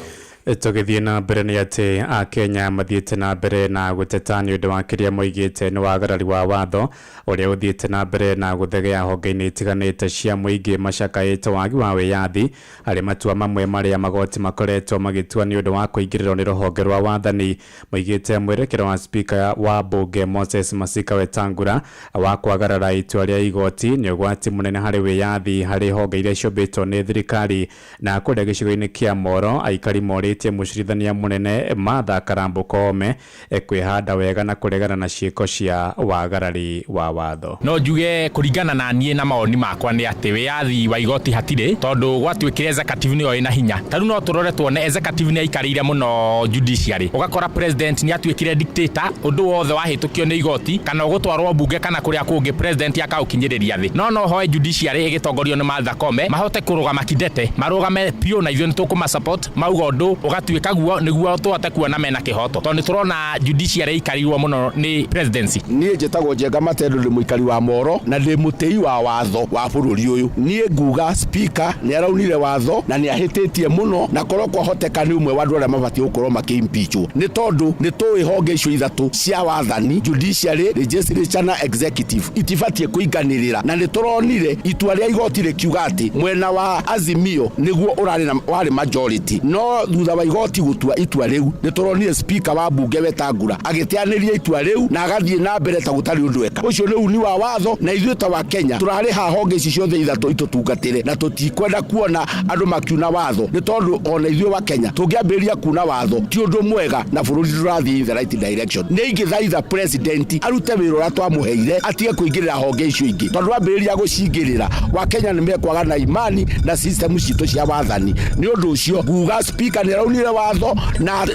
Tũgĩthiĩ na mbere nĩ atĩ Akenya mathiĩte na mbere na gũteta nĩ ũndũ wa kĩrĩa moigĩte nĩ wagarari wa watho ũrĩa ũthiĩte na mbere na gũthegea honge-inĩ itiganĩte cia mũingĩ macakaĩte wagi wa wĩyathi harĩ matua mamwe marĩa magoti makoretwo magĩtua nĩ ũndũ wa kũingĩrĩrwo nĩ rũhonge rwa wathani. Moigĩte mwerekero wa spika wa bunge Moses Masika Wetangula wa kwagarara itua rĩa igoti nĩ ũgwati mũnene harĩ wĩyathi harĩ honge iria ciũmbĩtwo nĩ thirikari. Na kũrĩa gĩcigo-inĩ kĩa Moro aikari morĩtie mũcirithania mũnene Martha Karambu Koome kwĩhanda wega na kũregana na ciĩko cia wagarari wa watho. No njuge kũringana na niĩ na mawoni makwa nĩ atĩ wĩyathi wa igoti hatirĩ, tondũ gwatuĩkire executive nĩyo ĩna hinya. Ta rĩu no tũrore tuone executive nĩ aikarĩire mũno judiciary, ũgakora president nĩ atuĩkire dictator, ũndũ wothe wahĩtũkio nĩ igoti kana ũgũtwarwo bunge kana kũrĩa kũngĩ president akaũkinyĩrĩria thĩ. No hoe judiciary ĩgĩtongorio nĩ Martha Koome mahote kũrũgama kidete, marũgame biũ na ithuĩ nĩ tũkũma support, mauga ũndũ ũgatuĩka guo nĩguo tũhote kuona mena kĩhoto, tondũ nĩ tũrona judiciary ĩikarĩirwo mũno nĩ presidency. Niĩ njĩtagwo Njenga Matendo, ndĩ mũikari wa Moro na ndĩ mũtĩi wa watho wa bũrũri ũyũ. Niĩ nguga speaker nĩ araunire watho na nĩ ahĩtĩtie mũno, na korwo kwahoteka nĩ ũmwe wa andũ arĩa mabatiĩ gũkorwo makĩimpeachwo, nĩ tondũ nĩ tũĩ honge icio ithatũ cia wathani, judiciary, legislature na executive, itibatiĩ kũinganĩrĩra, na nĩ tũronire itua rĩa igoti rĩkiuga atĩ mwena wa Azimio nĩguo ũrarĩ na warĩ majority, no thutha wa igoti gũtua itua rĩu nĩ tũronire speaker wa bunge Wetangula agĩteanĩria itua rĩu na agathiĩ na mbere ta gũtarĩ ũndũ eka. Ũcio nĩ uni wa watho, na ithuĩ ta wa Kenya tũrarĩha honge ici ciothe ithatũ itũtungatĩre, na tũtikwenda kuona andũ makiuna watho, nĩ tondũ ona ithuĩ wa Kenya tũngĩambĩrĩria kuna watho ti ũndũ mwega na bũrũri ndũrathiĩ in the right direction. Nĩ ingĩthaitha president arute wĩra ũrĩa twamũheire, atige kũingĩrĩra honge icio ingĩ, tondũ ambĩrĩria gũcingĩrĩra wa Kenya nĩ mekwaga na imani na system citũ cia wathani. Nĩ ũndũ ũcio nguga speaker nĩ araunire watho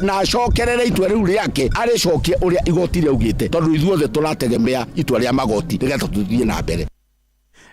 na acokerere itua rĩu rĩake, arĩcokie ũrĩa igoti rĩaugĩte, tondũ ithuothe tũrategemea itua rĩa magoti nĩgetha tũthiĩ na mbere.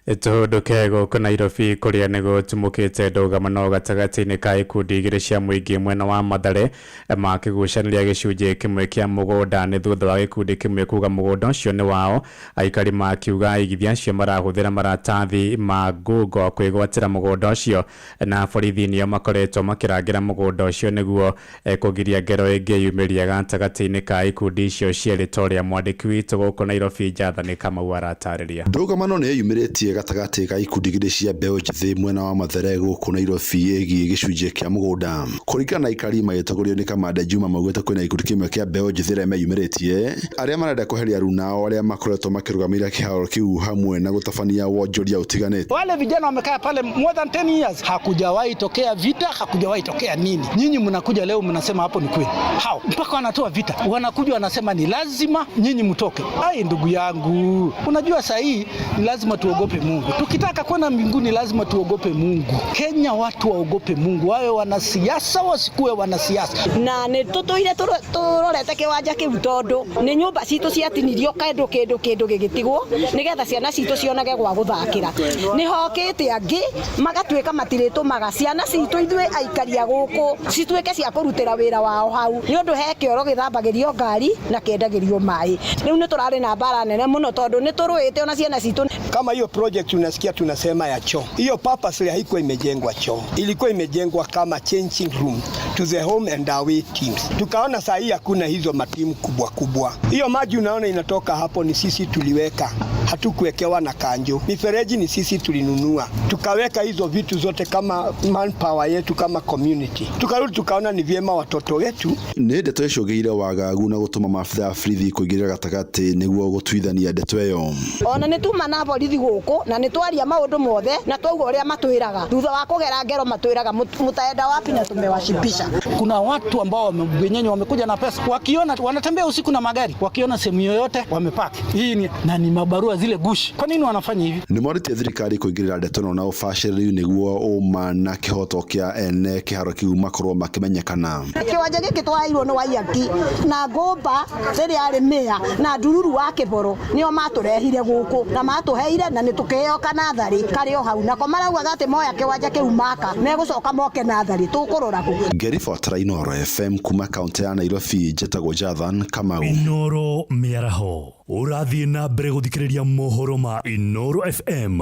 Tũhũndũke gũkũ Nairobi kũrĩa nĩ gũtumũkĩte ndũgamano gatagatĩ-inĩ ka ikundi igĩrĩ cia mũingĩ mwena wa Mathare makĩgucanĩria gĩcunjĩ kĩmwe kĩa mũgũnda nĩ thutha wa gĩkundi kĩmwe kuga mũgũnda ũcio nĩ wao. Aikari makiuga aigithia acio marahũthĩra maratathi ma ngungo kwĩgwatĩra mũgũnda ũcio, na borithi nĩo makoretwo makĩrangĩra mũgũnda ũcio nĩguo kũgiria ngero ĩngĩ yumĩria gatagatĩ-inĩ ka ikundi icio cierĩ, ta ũrĩa mwandĩki witũ gũkũ Nairobi Jathani Kamau aratarĩria. Ndũgamano nĩ yumĩrĩtie gatagatĩ ga ikundi igĩrĩ cia mbeũ njĩthĩ mwena wa Mathare gũkũ Nairobi ĩgiĩ gĩcunjĩ kĩa mũgũnda. Kũringana na aikari magĩtongorio nĩ Kamande Juma maugĩte kwĩna gĩkundi kĩmwe kĩa mbeũ njĩthĩ arĩa meyumĩrĩtie arĩa marenda kweheria aruna arĩa makoretwo makĩrũgamĩrĩra kĩharo kĩu hamwe na gũtabania wonjoria ũtiganĩte. Wale vijana wamekaa pale more than 10 years, hakujawahi tokea vita, hakujawahi tokea nini. Nyinyi mnakuja leo mnasema hapo ni kweli. Hao mpaka wanatoa vita, wanakuja wanasema ni lazima nyinyi mtoke. Ai, ndugu yangu, unajua saa hii ni lazima tuogope Mungu. Tukitaka kwenda mbinguni lazima tuogope Mungu. Kenya watu waogope Mungu, wawe wanasiasa wasikuwe wanasiasa. Na nä tå tå ire tå rorete kä wanja kä u tondå nä nyå mba citå ciatinirio kändu kä ndå gä gä tigwo nä getha ciana citå cionage gwa gå thakä ra. Nä hokä te angä magatuä ka matirä tå maga ciana citå ithuä aikari a gå kå cituä ke cia kå rutä ra wä ra wao hau nä å ndå he kä oro gä thambagä rio ngari na käendagä rio maä. Rä u nä tå rarä na mbara nene må no tondå nä tå rå ä te ona ciana citå. Kama hiyo project unasikia tunasema ya choo, hiyo purposely haikuwa imejengwa choo, ilikuwa imejengwa kama changing room to the home and away teams. Tukaona saa hii hakuna hizo matimu kubwa kubwa. Hiyo maji unaona inatoka hapo ni sisi tuliweka, hatukuwekewa na kanjo. Mifereji ni sisi tulinunua, tukaweka hizo vitu zote kama manpower yetu kama community. Tukarudi tukaona ni vyema watoto wetu. Nĩ ndeto icũngĩire wagagu na gũtũma maabitha a borithi kũingĩrĩra gatagatĩ nĩguo gũtuithania ndeto ĩyo. Ona nä tuma na borithi gå kå na nä twaria maå ndå mothe na twauga å rä a matwä raga thutha wa kå gera ngero matwä raga mutaenda wapi na tumewashipisha. Kuna watu ambao wenyewe wamekuja na pesa, wakiona wanatembea usiku na magari, wakiona sehemu yoyote wamepaki. Hii ni na ni mabarua zile gushi. Kwa nini wanafanya hivi? Nĩ morĩtie thirikari kũingĩrĩra ndeto ĩno na ũbacĩrĩri nĩguo ũma na kĩhoto kĩa ene kĩharo kĩu makorwo makĩmenyekana. Kĩwanja gĩkĩ twaheirwo nĩ Waiyaki na Ngũmba rĩrĩa arĩ mĩa na Ndururu wa Kĩboro nĩo matũrehire gũkũ na matũheire na nĩtũkĩheo kanatharĩ karĩ o hau nako maraugaga atĩ moya kĩwanja kĩu maka megũcoka moke natharĩ tũkũrora kũ. Ngĩribotera Inooro FM kuma kaunti ya Nairobi njĩtagwo Jathan Kamau. Inooro mĩaraho ũrathiĩ na mbere gũthikĩrĩria mohoro ma Inooro FM.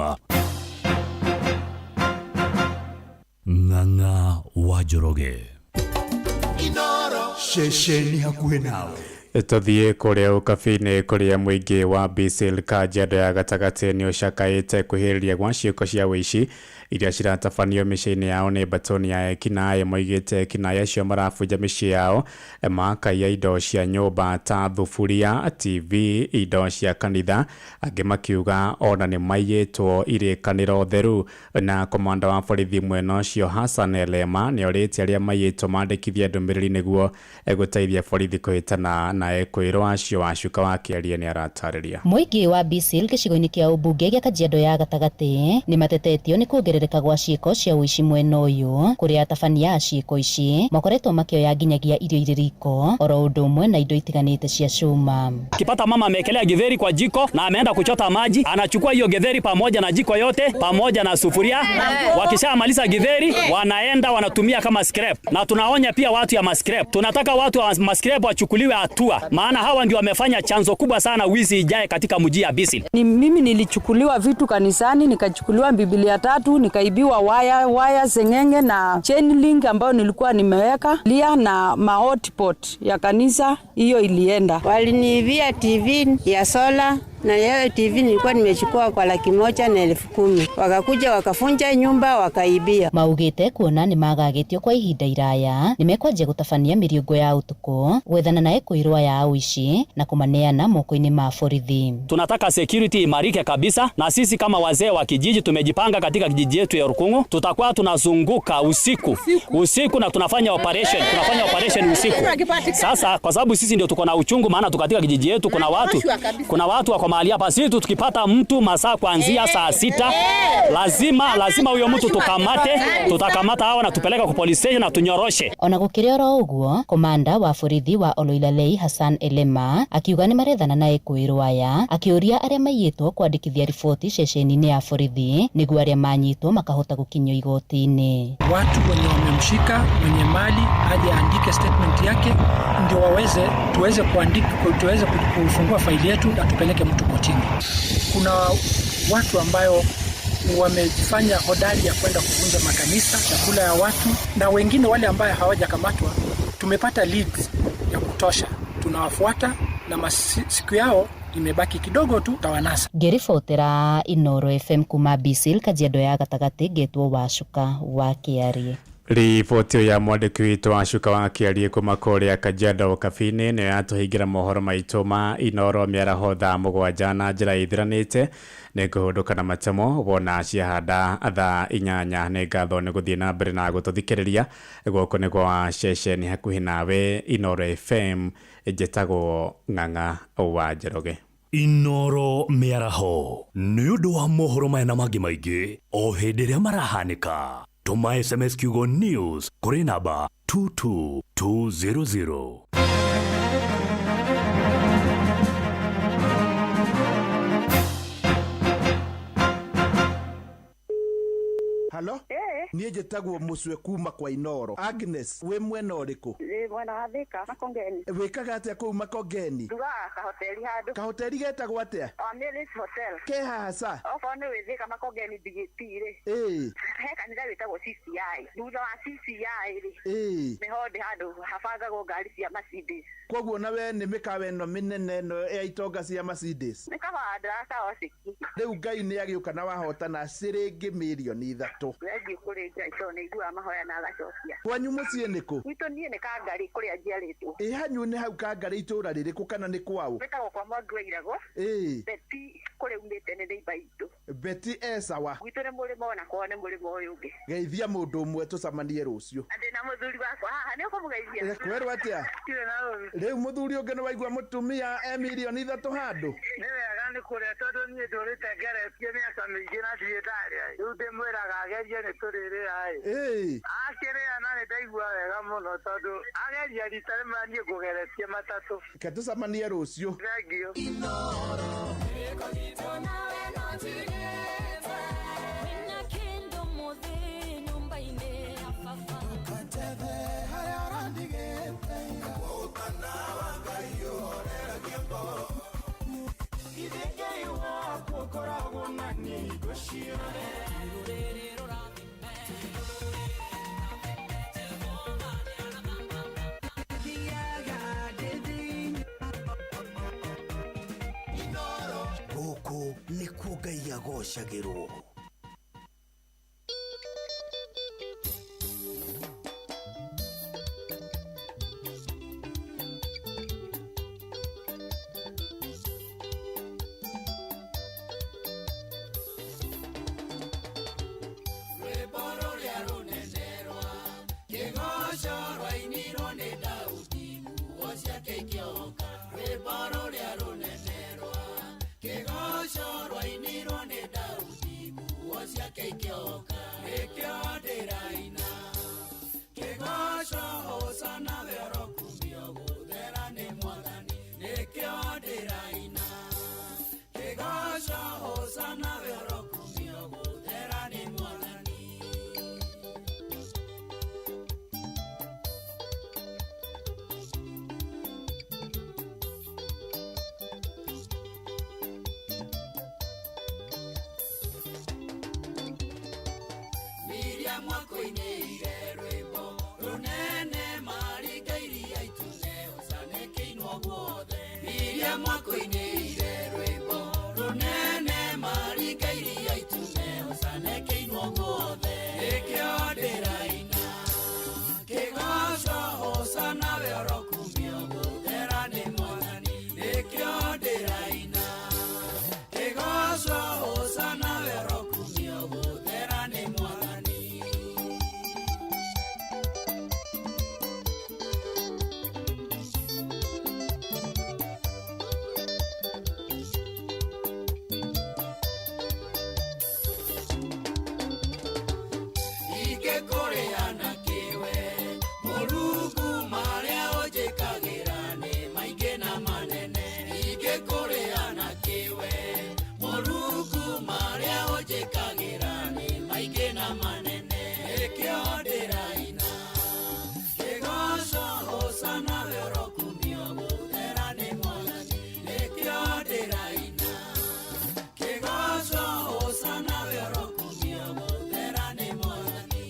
Ng'ang'a wa Njoroge. Inooro ceceni hakuhĩ nawe. Tũthiĩ kũrĩa ũkabi-inĩ kũrĩa mũingĩ wa Bisil Kajiado ya gatagatĩ nĩ ũcakaĩte kwĩhĩrĩria gwa ciĩko cia ũici iria ciratabanio mĩciĩ-inĩ yao nĩ mbatoni ya ekinaĩ. Moigĩte ekinaĩ acio marabunja mĩciĩ yao makaiya indo cia nyũmba ta thuburia, TV, indo cia kanitha, angĩ makiuga ona nĩ maiyĩtwo irĩkanĩro theru. Na komanda wa borithi mwena ũcio Hassan Elema nĩ orĩtie arĩa maiyĩtwo mandĩkithie ndũmĩrĩri nĩguo gũteithia borithi kũhĩtana na ekwĩrwo acio. Wacuka wa kĩaria nĩ aratarĩria. Mũingĩ wa Bisil gĩcigo-inĩ kĩa ũmbunge gĩa Kajiado ya gatagatĩ nĩ matetetio nĩ kuongerereka gwa ciĩko cia ũici mwena ũyũ kũrĩa atabania a ciĩko ici makoretwo makĩoya nginyagia irio irĩ riko oro ũndũ ũmwe na indo itiganĩte cia cuma. Akipata mama ameekelea githeri kwa jiko na ameenda kuchota maji, anachukua hiyo githeri pamoja na jiko yote pamoja na sufuria. Wakishamaliza githeri wanaenda wanatumia kama scrap. Na tunaonya pia watu ya mascrap, tunataka watu wa mascrap wachukuliwe hatua, maana hawa ndio wamefanya chanzo kubwa sana wizi ijae katika mji ya Bisil. Ni mimi nilichukuliwa vitu kanisani, nikachukuliwa Biblia 3, nikaibiwa waya sengenge na chain link ambayo nilikuwa nimeweka lia na mahotpot ya kanisa, hiyo ilienda. Waliniibia TV ya sola na hiyo TV nilikuwa nimechukua kwa 110,000. Wakakuja wakafunja nyumba wakaibia. Maugite kuona ni magagĩtio kwa ihinda iraya nĩ mekwanjia gũtabania mĩriũngũ ya ũtukũ gwethana na ekwĩrwa ya ũici na kũmaneana moko-inĩ ma borithi. Tunataka security imarike kabisa, na sisi kama wazee wa kijiji tumejipanga katika kijiji yetu ya Rukungu, tutakuwa tunazunguka usiku na tunafanya operation usiku. Sasa kwa sababu sisi ndio tuko na uchungu, maana tukatika kijiji yetu kuna watu wa mahali hapa. Sisi tukipata mtu masaa kuanzia saa 6 lazima huyo mtu tukamate, tutakamata hawa na tupeleka kwa police station na tunyoroshe. Ona gukiri oro uguo, komanda wa borithi wa Oloilalei Hassan Elema akiuga ni marethana na ekuirwo aya, akiuria aria maiyitwo kwandikithia riboti ceceni-ini ya borithi niguo aria manyitwo makahota gukinyio igoti-ini. Watu wenye wamemshika mwenye mali aje aandike statement yake ndio waweze tuweze kuandika, tuweze kufungua faili yetu na tupeleke mtu kotini. Kuna watu ambayo wamejifanya hodari ya kwenda kuvunja makanisa, chakula ya watu, na wengine wale ambayo hawajakamatwa tumepata leads ya kutosha, tunawafuata na siku yao imebaki kidogo tu tawanasa. Ngĩribotera Inoro FM kuma Bisil, Kajiado ya gatagatĩ, ngetwo Wacuka wa Kĩarie. Riboti ya mwandĩki witũ Wacuka wa Kĩarie kuma kũrĩa Kajiado Kabini nĩyo yatũhingĩra mohoro maitũ ma Inoro mĩaraho thaa 7 na njĩra ithiranĩte. Nĩngũhũndũka na matemo wona ciahanda thaa 8. Nĩ ngatho nĩ gũthiĩ na mbere na gũtũthikĩrĩria. Gũkũ nĩ gwa ceceni hakuhĩ nawe Inoro FM, njĩtagwo Ng'ang'a wa Njoroge. Inoro mĩaraho nĩ ũndũ wa mohoro maya na mangĩ maingĩ o hĩndĩ ĩrĩa marahanĩka. Tũma SMS kiugo news kũrĩ namba 22200. Halo? Niĩ njĩtagwo Mũcwe kuma kwa Inoro. Agnes, wĩ mwena ũrĩkũ? Ndĩ mwena wa Thika, Makongeni. Wĩkaga atĩa kũu Makongeni? Ndugaga kahoteri handũ. Kahoteri getagwo atĩa? Ameli's Hotel. Ke haha ca? Okorwo nĩ wĩ Thika Makongeni BGT rĩ. He kanitha wĩtagwo CCI. Thutha wa CCI rĩ. Nĩho ndĩ handũ habangagwo ngari cia Mercedes. Koguo na we nĩ mĩkawa ĩno mĩnene ĩno ya itonga cia Mercedes. Nĩ kaba ndĩrakaociki. Rĩu Ngai nĩ agĩũka na wahotana ciringi mirioni 3. Thengiũ kũrĩ Ngai tondũ nĩ aiguaga mahoya na agacokia. Kwanyu mũciĩ nĩ kũ? Gwitũ niĩ nĩ Kangarĩ kũrĩa njiarĩtwo. Ĩ hanyu nĩ hau Kangarĩ itũũra rĩrĩkũ kana nĩ kwaũ? Gwĩtagwo kwa Mwangi wa Irago. Beti kũrĩa umĩte nĩ neighbour itũ. Beti e sawa. Gwitũ nĩ mũrĩmo ona kwao nĩ mũrĩmo ũyũ ũngĩ. Geithia mũndũ ũmwe tũcemanie rũciũ. Na ndĩna mũthuri wakwa haha, nĩ ũkũmũgeithia? Kwerwo atĩa? Ndirĩ na ũru. Rĩu mũthuri ũngĩ nĩ waigua mũtumia e mirioni 3 handũ? Nĩ wega nĩ kũrĩa tondũ niĩ ndũrĩte ngeretie mĩaka mĩingĩ na ndirĩ ndarĩa. Rĩu ndĩmwĩraga agerie nĩ tũrĩrĩa ĩ. Akĩrĩa na nĩ ndaigua wega mũno tondũ ageria rita rĩmwe niĩ ngũgeretie matatũ. Reke tũcemanie rũciũ. Thengiũ. Gũkũ nĩkuo Ngai agocagĩrwo. Rwĩmbo rũrĩa rũnene rwa kĩgoco rwainirwo nĩ Daudi, nguo ciake ikĩohoka. Rwĩmbo rũrĩa rũnene rwa kĩgoco rwainirwo nĩ Daudi, nguo ciake ikĩohoka. Nĩkĩo ndĩraina kĩgoco, hosana we ũrokumio, gũthera nĩ Mwathani. Nĩkĩo ndĩraina kĩgoco, hosana we ũrokumio, gũthera nĩ Mwathani. Miriam akoinĩire rwĩmbo rũnene maringa iria itune, hosana ĩkĩinwo guothe. Miriam akoinĩire rwĩmbo rũnene maringa iria itune, hosana ĩkĩinwo guothe. Nĩkĩo ndĩraina kĩgoco, hosana we ũrokumio, gũthera nĩ Mwathani. Nĩkĩo ndĩraina kĩgoco, hosana we ũrokumio, gũthera nĩ Mwathani. Ingĩkũrĩha na kĩwe Mũrungu marĩa ũnjĩkagĩra nĩ maingĩ na manene. Ingĩkũrĩha na kĩwe Mũrungu marĩa ũnjĩkagĩra nĩ maingĩ na manene. Nĩkĩo ndĩraina kĩgoco hosana we ũrokumio gũthera nĩ Mwathani. Nĩkĩo ndĩraina kĩgoco hosana we ũrokumio gũthera nĩ Mwathani.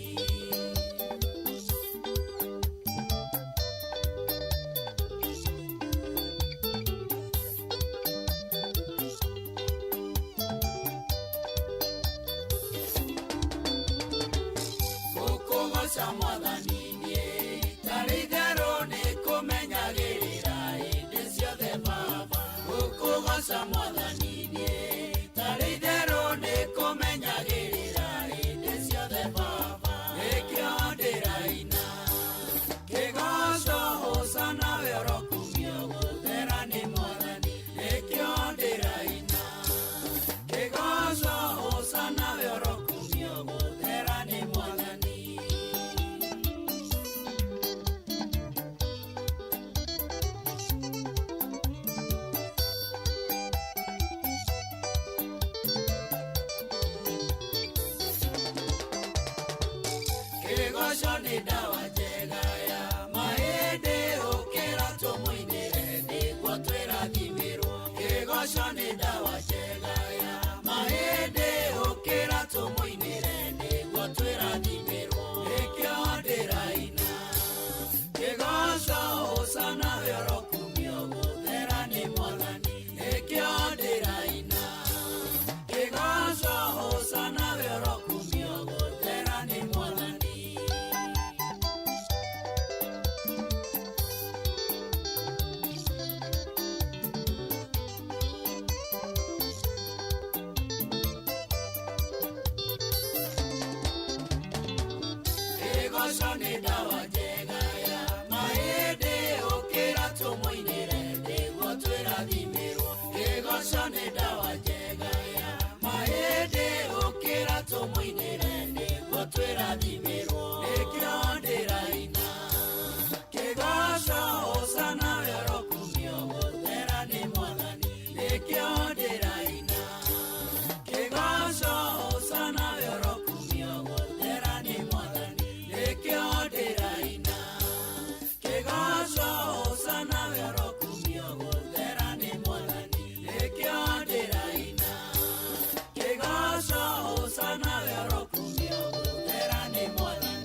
Gũkũgoca Mwathani niĩ tarĩ itherũ nĩ kũmenyagĩrĩra hĩndĩ ciothe Baba. Gũkũgoca Mwathani niĩ tarĩ itherũ nĩ kũmenyagĩrĩra hĩndĩ ciothe Baba. Nĩkĩo ndĩraina kĩgoco hosana we ũrokumio gũthera nĩ Mwathani. Nĩkĩo ndĩraina kĩgoco hosana we ũrokumio gũthera nĩ Mwathani. Kĩgoco nĩ ndawa njega ya mahĩndĩ ũkĩra tũmũinĩre nĩguo twĩrathimĩrwo. Kĩgoco nĩ ndawa njega ya mahĩndĩ ũkĩra tũmũinĩre nĩguo twĩrathimĩrwo. Nĩkĩo ndĩraina kĩgoco hosana we ũrokumio gũthera nĩ Mwathani. Nĩkĩo ndĩraina kĩgoco hosana we ũrokumio gũthera nĩ Mwathani. Kĩgoco nĩ ndawa njega ya mahĩndĩ ũkĩra tũmũinĩre nĩguo twĩrathimĩrwo. Kĩgoco nĩ ndawa njega ya mahĩndĩ ũkĩra tũmũinĩre nĩguo twĩrathimĩrwo. Nĩkĩo ndĩraina kĩgoco hosana we ũrokumio gũthera nĩ Mwathani. Nĩkĩo ndĩraina kĩgoco hosana we ũrokumio gũthera nĩ Mwathani. Nĩkĩo ndĩraina kĩgoco hosana we ũrokumio gũthera nĩ Mwathani. Nĩkĩo ndĩraina kĩgoco hosana we ũrokumio gũthera nĩ Mwathani.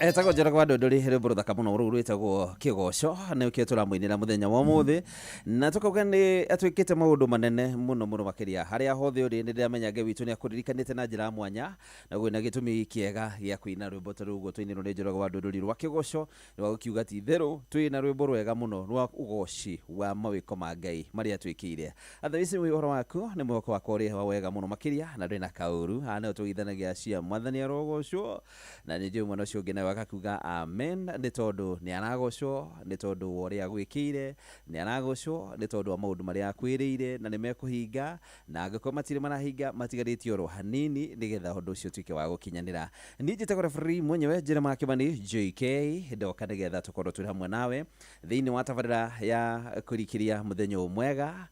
Etagwo Njoroge wa Ndũndũri, rwĩmbo rũthaka mũno rũu rwĩtagwo Kĩgoco, nĩkĩo tũramũinĩra mũthenya wa ũmũthĩ, na tũkauga nĩ atwĩkĩte maũndũ manene mũno mũno makĩria. Harĩa hothe ũrĩ nĩ ndĩramenya Ngai witũ nĩ akũririkanĩte na njĩra ya mwanya, na gwĩna gĩtũmi kĩega gĩa kũina rwĩmbo ta rũu ũguo twainĩrwo nĩ Njoroge wa Ndũndũri rwa Kĩgoco, rwa gũkiuga ti itherũ twĩna rwĩmbo rwega mũno rwa ũgoci wa mawĩko ma Ngai marĩa atwĩkĩire. Athawici ũhoro waku nĩ mwĩhoko wakwa ũrĩ wa wega mũno makĩria, na ndũrĩ na kaũru. Haha nĩho tũgeithanagia cia Mwathani arogocwo, na nĩ njũĩ mwana ũcio ũngĩ nawe. Akakiuga amen nĩ tondũ nĩ aragocwo, nĩ tondũ wa ũrĩa agwĩkĩire, nĩ aragocwo nĩ tondũ wa maũndũ marĩa akwĩrĩire na nĩ mekũhinga, na angĩkorwo matirĩ marahinga matigarĩtie oro hanini nĩgetha ũndũ ũcio ũtuĩke wa gũkinyanĩra. Niĩ njĩtagwo referee mwenyewe Jeremiah Kimani JK, ndoka nĩgetha tũkorwo twĩ hamwe nawe thĩinĩ wa tabarĩra ya kũrikĩria mũthenya ũyũ mwega,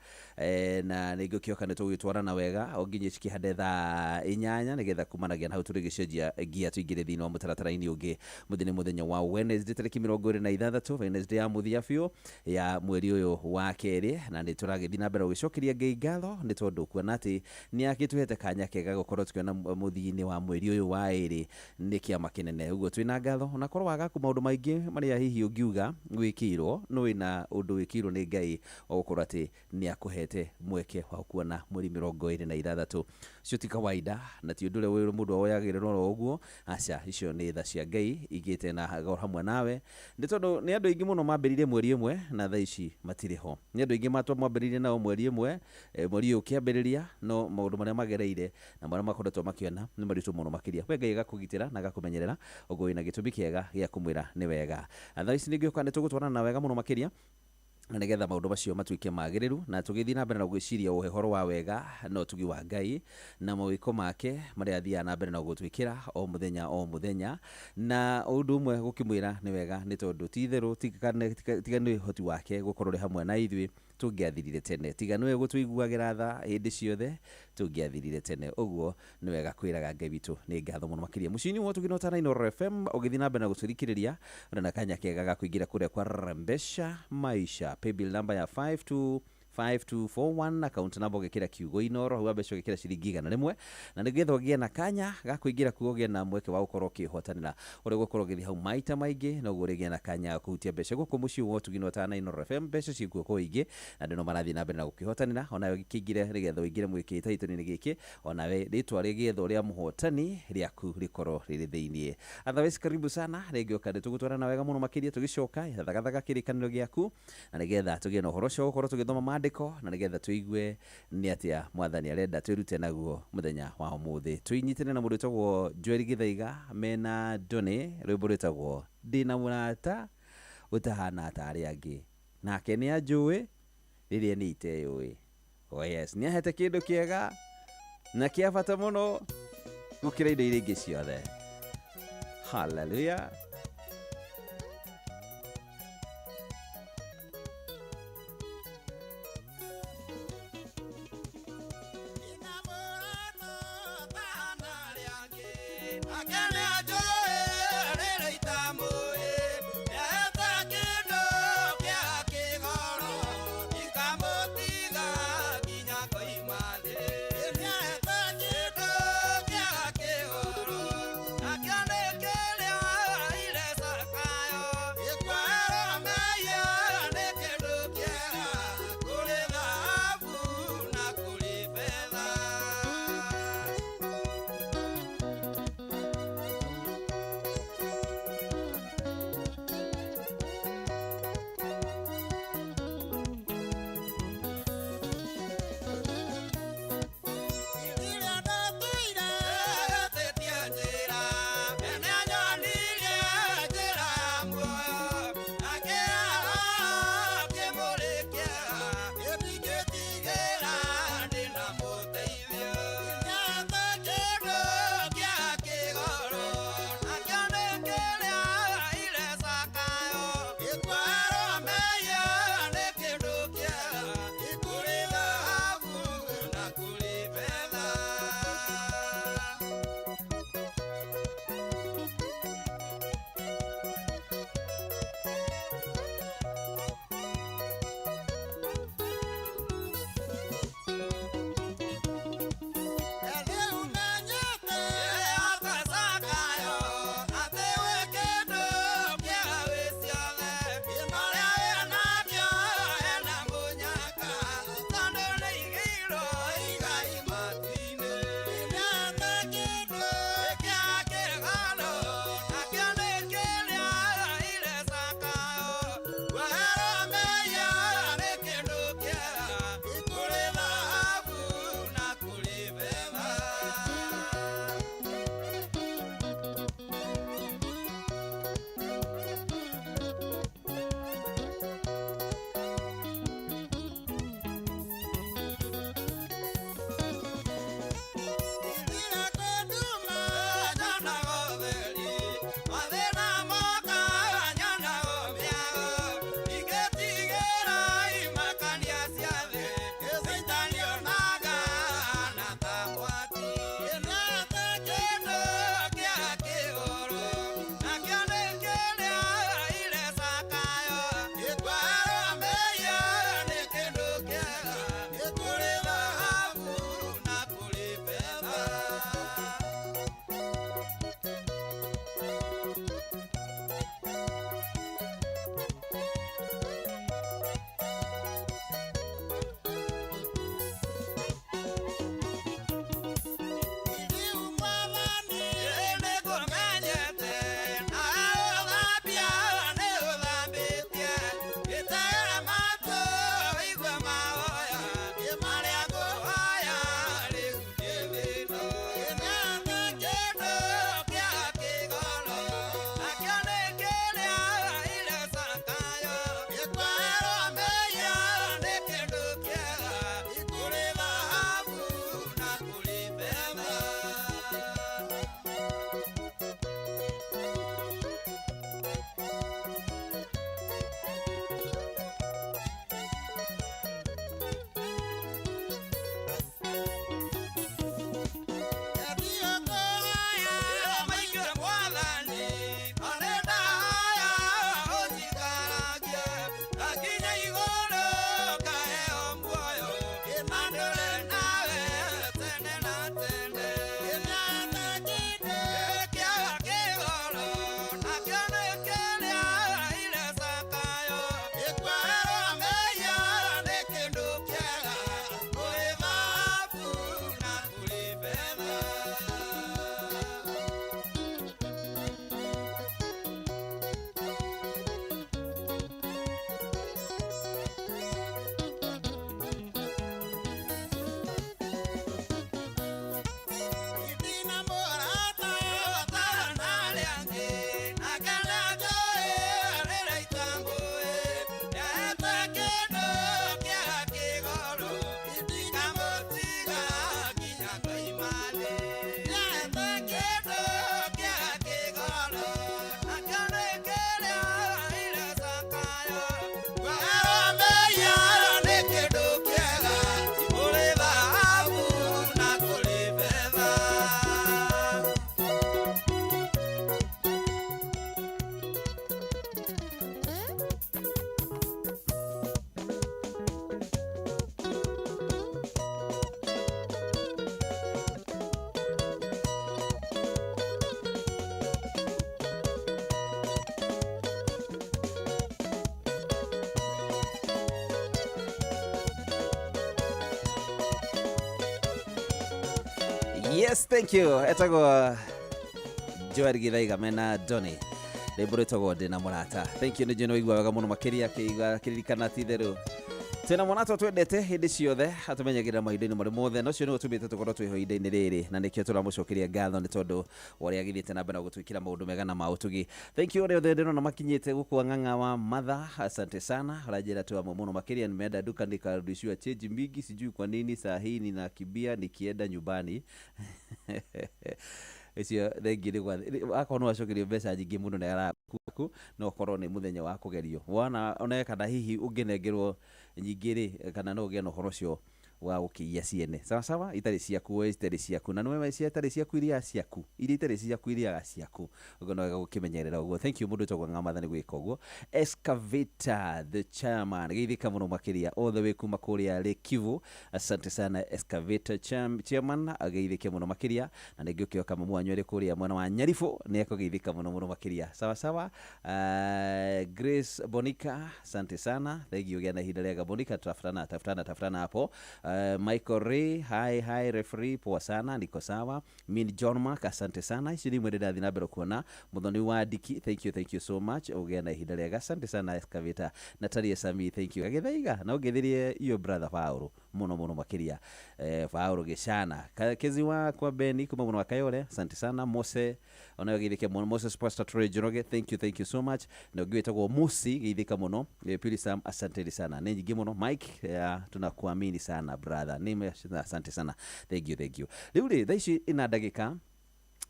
na nĩ ngũkĩoka nĩ tũgũgĩtwarana wega o nginya cikĩhande thaa 8 nĩgetha kumanagia na hau tũrĩgĩcenjia ngia tũingĩre thĩinĩ wa mũtaratara-inĩ ũngĩ. Mũthenya mũthenya wa Wednesday tarĩki 26, Wednesday ya mũthia biũ ya mweri ũyũ wa kerĩ, na nĩ tũragĩthiĩ na mbere gũgĩcokeria Ngai ngatho nĩ tondũ kuona atĩ nĩ agĩtũhete kanya kega gũkorwo tũkĩona mũthia-inĩ wa mweri ũyũ wa ĩrĩ nĩ kĩama kĩnene. Ũguo twĩna ngatho onakorwo wagaku maũndũ maingĩ marĩa hihi ũngiuga wĩkĩirwo, no wĩna ũndũ wĩkĩirwo nĩ Ngai wa gũkorwo atĩ nĩ akũhete mweke wa kuona mweri 26. Ũcio ti kawaida na ti ũndũ ũrĩa mũndũ woyagĩrĩra oro ũguo, aca, icio nĩ tha cia Ngai igĩte na hamwe nawe, nĩ tondũ nĩ andũ aingĩ mũno mambĩrĩirie mweri ĩmwe na thaa ici matirĩ ho. Nĩ andũ aingĩ mwambĩrĩirie nao mweri ĩmwe, mweri ũyũ ũkĩambĩrĩria, no maũndũ marĩa magereire na marĩa makoretwo makĩona nĩ maritũ mũno makĩria. We Ngai agakũgitĩra na agakũmenyerera, ũguo wĩna gĩtũmi kĩega gĩa kũmwĩra nĩ wega. Thaa ici nĩ ngĩũka nĩ tũgũtwarana na wega mũno makĩria na nĩgetha maũndũ macio matuĩke magĩrĩru, na tũgĩthiĩ na mbere na gwĩciria ũhoro wa wega na ũtugi wa Ngai na mawĩko make marĩa athiaga na mbere na gũtwĩkĩra o mũthenya o mũthenya. Na ũndũ ũmwe gũkĩmwĩra nĩ wega nĩ tondũ ti itherũ tiga nĩ ũhoti wake gũkorwo ũrĩ hamwe na ithuĩ tũngĩathirire tene, tiga nĩwe gũtũiguagĩra tha hĩndĩ ciothe tũngĩathirire tene. Ũguo nĩ wega kwĩraga Ngai witũ nĩ ngatho mũno makĩria. Mũciĩ-inĩ wa Ũtugi na Ũtana Inooro FM ũgĩthiĩ na mbere na gũtũthikĩrĩria, ũrĩ na kanya kega ga kũingĩra kũrĩa kwa Rembesha Maisha, paybill number ya 525241, account number ũgĩkĩra kiugo Inooro, hau mbeca ũgĩkĩra ciringi 100, na nĩgetha ũgĩe na kanya ga kũingĩra kuo ũgĩe na mweke wa gũkorwo ũkĩhotanĩra. Ũrĩa ũgũkorwo ũgĩthiĩ hau maita maingĩ noguo ũrĩgĩa na kanya ga kũhutia mbeca gũkũ mũciĩ wa Ũtugi na Ũtana Inooro FM. Mbeca ciĩkuo kwa ũingĩ na andũ no marathiĩ na mbere na gũkĩhotanĩra, onawe gĩkĩingĩre nĩgetha ũingĩre mwĩkĩhĩtahĩtano-inĩ gĩkĩ, onawe rĩtwa rĩgĩethwo rĩa mũhotani rĩaku rĩkorwo rĩrĩ thĩiniĩ. Otherwise karibu sana, rĩngĩ ũka nĩ tũgũtwarana wega mũno makĩria tũgĩcoka thagathaga kĩrĩkanĩro gĩaku, na nĩgetha tũgĩe na ũhoro ũcio gũkorwo tũgĩthoma maandĩko, na nĩgetha tũigue nĩ atĩa mwathani arenda twĩrute naguo mũthenya wa ũmũthĩ. Twĩnyitane na mũndũ wĩtagwo Joel Gĩthaiga mena Doni, rwĩmbo rwĩtagwo ndĩna mũrata ũtahana ta arĩa angĩ, nake nĩ anjũĩ rĩrĩa niĩ iteyũĩ. Oh yes, nĩ ahete kĩndũ kĩega na kĩa bata mũno gũkĩra indo iria ingĩ ciothe. Hallelujah. Yes, thank you. Etagwo Joel Githaiga mena Donny, rwĩmbo rwĩtagwo "Ndĩna Mũrata". Thank you, nĩ njũĩ nĩ waigua wega mũno makĩria akĩigua akĩririkana ti itherũ twĩna mwana twendete hĩndĩ ciothe, atũmenyagĩrĩra mahinda-inĩ marĩ mothe, na ũcio nĩwe ũtũmĩte tũkorwo twĩho ihinda-inĩ rĩrĩ, na nĩkĩo tũramũcokeria ngatho nĩ tondũ wa ũrĩa agĩthiĩte na mbere na gũtwĩkĩra maũndũ mega na ma ũtugi. Thank you arĩa othe ndĩrona makinyĩte gũkũ Ng'ang'a wa Matha, asante sana. Ũranjĩra tu amwe mũno makĩria. Nimeenda duka nikarudishiwa change mingi, sijui kwa nini. Saa hii ninakimbia nikienda nyumbani. Icio thengi nĩ akorwo nĩ wacokerio mbeca nyingĩ mũno na araku, no ũkorwo nĩ mũthenya wa kũgerio wona one kana hihi ũngĩnengerwo nyingĩ rĩ, kana no ũgĩe na ũhoro ũcio wa gũkĩiya ciene. Sawa sawa, itarĩ ciaku, we itarĩ ciaku, na nĩwe cia itarĩ ciaku iria ciaku, iria itarĩ ciaku iriaga ciaku. Ũguo no wega gũkĩmenyerera ũguo. Thank you mũndũ wĩtagwo Ng'amatha nĩ gwĩka ũguo. Excavator the chairman, geithĩka mũno makĩria all the way kuma kũrĩa Lake Kivu. Asante sana, Excavator chairman, ageithĩke mũno makĩria. Na ningĩ ũkĩoka mamu wanyu arĩ kũrĩa mwena wa Nyaribũ, nĩ ekũgeithĩka mũno mũno makĩria. Sawa sawa. Grace Bonica, asante sana, thank you. Gĩa na ihinda rĩega, Bonica. Tafutana, tafutana, tafutana hapo. Michael Ray, hi hi referee, poa sana, niko sawa. Min John Mark, asante sana. Icio nĩ imwe ndĩrathiĩ na mbere kuona. Muthoni wa Diki, thank you, thank you so much. Ũgĩe na ihinda rĩega, asante sana. Excavator Natalia Sami, thank you. Agĩthaiga na ũngĩthirie iyo brother Paul mũno mũno makĩria, Paul Gĩcana. Kezi wa kwa Beni kuma mũno wa Kayole, asante sana. Mose ona geithĩke mũno, Moses Pastor Troy Njoroge, thank you, thank you so much. Na ũngĩ wĩtagwo Musi, geithĩka mũno. Pili Sam, asante sana, nĩ nyingĩ mũno. Mike, tunakuamini sana brother, nĩ asante sana, thank you, thank you. Rĩu rĩ, thaa ici ina ndagĩka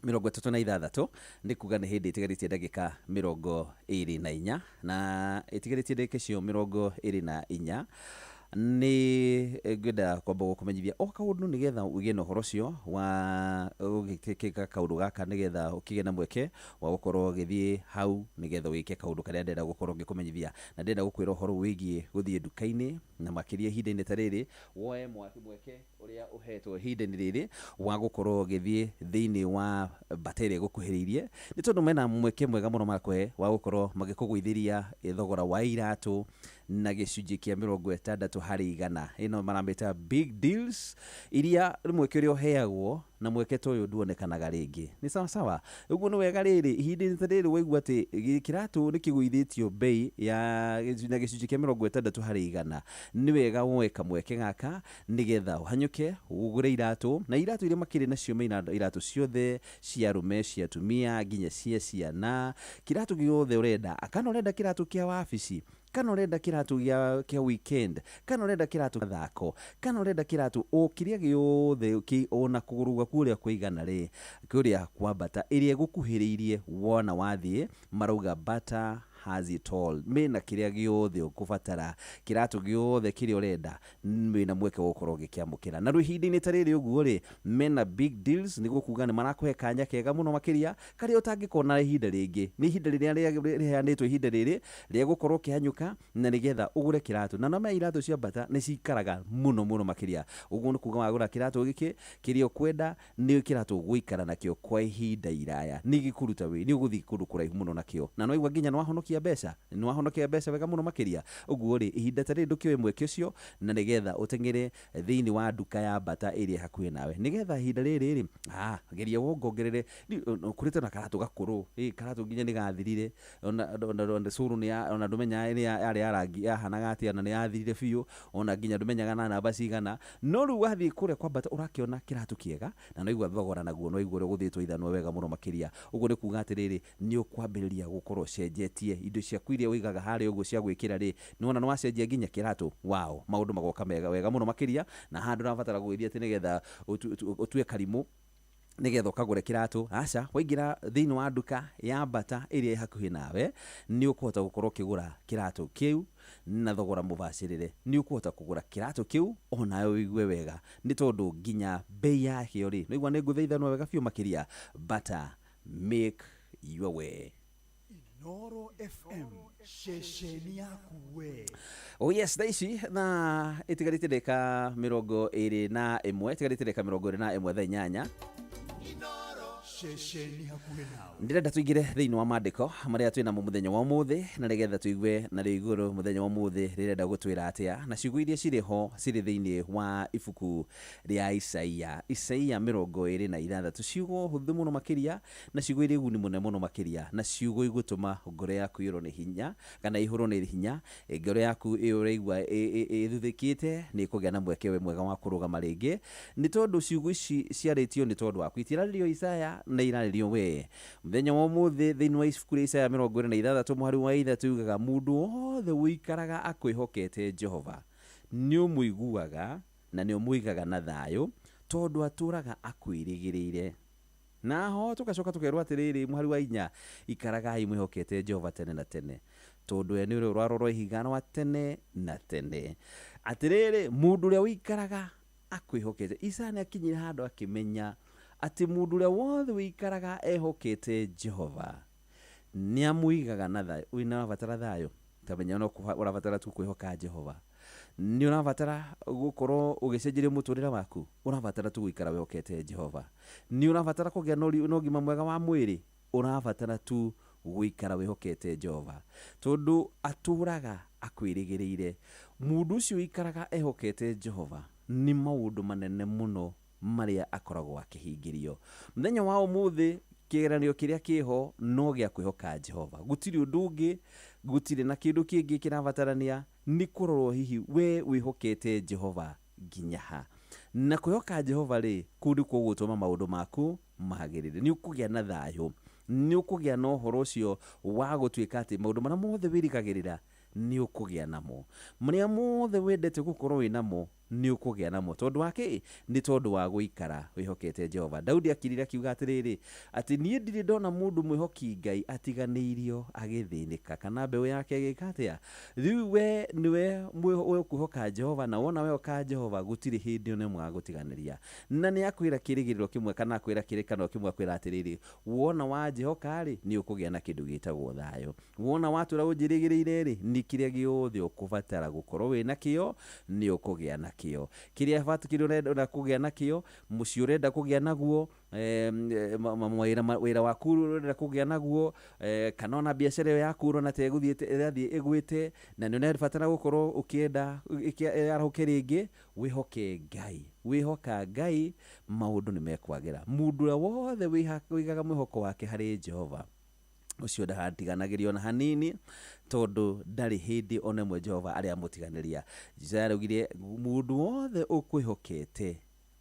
36, nĩ kuga nĩ hĩndĩ ĩtigarĩtie ndagĩka 24, na ĩtigarĩtie ndagĩka icio 24 nĩ ngwenda kwamba gũkũmenyithia o kaũndũ nĩgetha ũgĩe na ũhoro ũcio wa ũgĩka kaũndũ gaka, nĩgetha ũkĩgĩe na mweke wa gũkorwo ũgĩthiĩ hau nĩgetha wĩke kaũndũ karĩa ndĩrenda gũkorwo ngĩkũmenyithia. Na ndĩrenda gũkwĩra ũhoro wĩgiĩ gũthiĩ nduka-inĩ, na makĩria ihinda-inĩ ta rĩrĩ woe mweke ũrĩa ũhetwo ihinda-inĩ rĩrĩ wa gũkorwo ũgĩthiĩ thĩinĩ wa Bata ĩrĩa ĩgũkuhĩrĩirie, nĩ tondũ mena mweke mwega mũno marakũhe wa gũkorwo magĩkũgũithĩria thogora wa iratũ na gĩcunjĩ kĩa 60%. Ĩno maramĩta big deals, iria nĩ mweke ũrĩa ũheagwo, na mweke ta ũyũ nduonekanaga rĩngĩ. Nĩ sawa sawa. Ũguo nĩ wega rĩrĩ ihinda-inĩ ta rĩrĩ waigua atĩ kĩratũ nĩ kĩgũithĩtio bei ya na gĩcunjĩ kĩa 60%, nĩ wega woe kamweke gaka nĩgetha ũhanyũke ũgũre iratũ. Na iratũ iria makĩrĩ nacio mena iratũ ciothe cia arũme, cia atumia, nginya cia ciana, kĩratũ gĩothe ũrenda. Kana ũrenda kĩratũ kĩa wabici, kana ũrenda kĩratũ gĩa weekend, kana ũrenda kĩratũ thako, kana ũrenda kĩratũ o kĩrĩa gĩothe ona kũgũrũ gwaku ũrĩa kũigana rĩ, kũrĩa kwambata ĩrĩa ĩgũkuhĩrĩirie wona wathiĩ, marauga Bata has it all. Mena kĩrĩa gĩothe ũkũbatara, kĩratũ gĩothe kĩrĩa ũrenda, wĩna mweke wa gũkorwo ũgĩkĩamũkĩra. Na rĩu ihinda-inĩ ta rĩrĩ ũguo rĩ, mena big deals, nĩ gũkuga nĩ marakũhe kanya kega mũno makĩria karĩa ũtangĩkona ihinda rĩngĩ. Nĩ ihinda rĩrĩa rĩheanĩtwo, ihinda rĩrĩ rĩa gũkorwo ũkĩhanyũka na nĩgetha ũgũre kĩratũ. Na no iratũ cia Bata nĩ cikaraga mũno mũno makĩria. Ũguo nĩ kuga wagũra kĩratũ gĩkĩ kĩrĩa ũkwenda, nĩ kĩratũ ũgũikara nakĩo kwa ihinda iraya, nĩ gĩkũruta wĩ nĩ ũgũthiĩ kũndũ kũraihu mũno nakĩo, na no igua nginya nĩ wahonokia mbeca, nĩ wahonokia mbeca wega mũno makĩria. Ũguo rĩ, ihinda ta rĩrĩ ndũkĩoe mweke ũcio na nĩgetha ũteng'ere thĩinĩ wa nduka ya Bata ĩrĩa hakuhĩ nawe, nĩgetha ihinda rĩrĩ rĩ, geria wongongerere ũkũrĩte na karatũ gakũrũ, karatũ nginya nĩ gathirire, ona cũrũ nĩ ona ndũmenyaga nĩ yarĩ ya rangi yahanaga atĩa, na nĩ yathirire biũ, ona nginya ndũmenyaga na namba cigana. No rĩu wathiĩ kũrĩa kwa Bata ũrakĩona kĩratũ kĩega, na no igua thogora naguo no igua ũrĩa ũgũthĩtwo ithanwa wega mũno makĩria. Ũguo nĩ kuga atĩrĩrĩ, nĩ ũkwambĩrĩria gũkorwo ũcenjetie indo ciaku iria ũigaga harĩa ũguo cia gwĩkĩra rĩ, nĩ wona nĩ wacenjia nginya kĩratũ wao, maũndũ magoka mega wega mũno makĩria. Na handũ ũrabatara gũgĩthiĩ atĩ nĩgetha ũtue karimũ nĩgetha ũkagũre kĩratũ, aca, waingĩra thĩinĩ wa nduka ya Bata ĩrĩa ĩ hakuhĩ nawe, nĩ ũkũhota gũkorwo ũkĩgũra kĩratũ kĩu na thogora mũbacĩrĩre. Nĩ ũkũhota kũgũra kĩratũ kĩu onawe ũigue wega, nĩ tondũ nginya bei yakĩo rĩ, nĩigua nĩ ngũthaithanwo wega biũ makĩria. Bata, make your way. Noro FM, ceceni yaku we. Oh yes, thaa ici na ĩtigarĩtie ndagĩka 21, ĩtigarĩtie ndagĩka 21 thaa 8. Ceceni hakuhĩ nawe. Ndĩrenda tũingĩre thĩinĩ wa maandĩko marĩa twĩ namo mũthenya wa ũmũthĩ, na nĩgetha tũigue narĩo igũrũ mũthenya wa ũmũthĩ rĩrenda gũtwĩra atĩa, na ciugo iria cirĩ ho cirĩ thĩinĩ wa ibuku rĩa Isaia, Isaia 26, ciugo hũthũ mũno makĩria, na ciugo irĩ ũguni mũnene mũno makĩria, na ciugo igũtũma ngoro yaku ĩyũrwo nĩ hinya kana ĩihũrwo nĩ hinya. Ngoro yaku ĩyo ũraigua ĩthuthĩkĩte nĩ ĩkũgĩa na mweke we mwega wa kũrũgama rĩngĩ, nĩ tondũ ciugo ici ciarĩtio nĩ tondũ waku, itirarĩrio Isaya na irarĩrio we mũthenya wa ũmũthĩ. Thĩinĩ wa ibuku rĩa Isaya 26 mũhari wa 3 yugaga, mũndũ wothe ũikaraga akwĩhokete Jehova nĩ ũmũiguaga na nĩ ũmũigaga na thayũ, tondũ atũraga akwĩrĩgĩrĩire. Naho tũgacoka tũkerwo atĩrĩrĩ, mũhari wa 4, ikaragai mwĩhokete Jehova tene na tene, tondũ we nĩ rwaro rwa ihiga rwa tene na tene. Atĩrĩrĩ, mũndũ ũrĩa ũikaraga akwĩhokete, Isaya nĩ akinyire handũ akĩmenya atĩ mũndũ ũrĩa wothe ũikaraga ehokete Jehova nĩ amũigaga na thayũ. Wĩna ũrabatara thayũ, tamenya no ũrabatara tu kwĩhoka Jehova. Nĩ ũrabatara gũkorwo ũgĩcenjeria mũtũrĩre waku, ũrabatara tu gũikara wĩhokete Jehova. Nĩ ũrabatara kũgĩa na ũgima mwega wa mwĩrĩ, ũrabatara tu gũikara wĩhokete Jehova, tondũ atũraga akwĩrĩgĩrĩire. Mũndũ ũcio ũikaraga ehokete Jehova nĩ maũndũ manene mũno marĩa akoragwo akĩhingĩrio. Mũthenya wa ũmũthĩ kĩgeranio kĩrĩa kĩho no gĩa kwĩhoka Jehova, gũtirĩ ũndũ ũngĩ, gũtirĩ na kĩndũ kĩngĩ kĩrabatarania, nĩ kũrorwo hihi we wĩhokete Jehova nginya ha. Na kwĩhoka Jehova rĩ, kũu nĩkuo gũgũtũma maũndũ maku magĩrĩre. Nĩ ũkũgĩa na thayũ, nĩ ũkũgĩa na ũhoro ũcio wa gũtuĩka atĩ maũndũ marĩa mothe wĩrĩgagĩrĩra nĩ ũkũgĩa namo, marĩa mothe wendete gũkorwo wĩ namo nĩ ũkũgĩa namo. Tondũ wa kĩ? Nĩ tondũ wa gũikara wĩhokete Jehova. Daudi akirire akiuga atĩrĩrĩ, atĩ niĩ ndirĩ ndona mũndũ mwĩhoki Ngai atiganĩirio agĩthĩnĩka, kana mbeũ yake ĩgĩka atĩa. Rĩu we nĩwe ũkwĩhoka Jehova, na wona wehoka Jehova gũtirĩ hĩndĩ ona ĩmwe agũtiganĩria. Na nĩ akwĩra kĩrĩgĩrĩro kĩmwe kana akwĩra kĩrĩkanĩro kĩmwe, akwĩra atĩrĩrĩ, wona wanjĩhoka rĩ, nĩ ũkũgĩa na kĩndũ gĩtagwo thayũ. Wona watũra ũnjĩrĩgĩrĩire rĩ, nĩ kĩrĩa gĩothe ũkũbatara gũkorwo wĩna kĩo nĩ ũkũgĩa nakĩo. Kĩrĩa bata kĩrĩa ũrenda kũgĩa nakĩo, mũciĩ ũrenda kũgĩa naguo, wĩra waku ũrenda kũgĩa naguo, kana ona biacara ĩyo yaku ũrona ta ĩgũthiĩte ĩrathiĩ ĩgwĩte, na nĩ ũrabatara gũkorwo ũkĩenda yarahũke rĩngĩ, wĩhoke Ngai. Wĩhoka Ngai maũndũ nĩ mekwagĩra. Mũndũ ũrĩa wothe wĩigaga mwĩhoko wake harĩ Jehova, ũcio ndahatiganagĩrio na hanini, tondũ ndarĩ hĩndĩ ona ĩmwe Jehova arĩa amũtiganĩria. Isaya araugire mũndũ wothe ũkwĩhokete,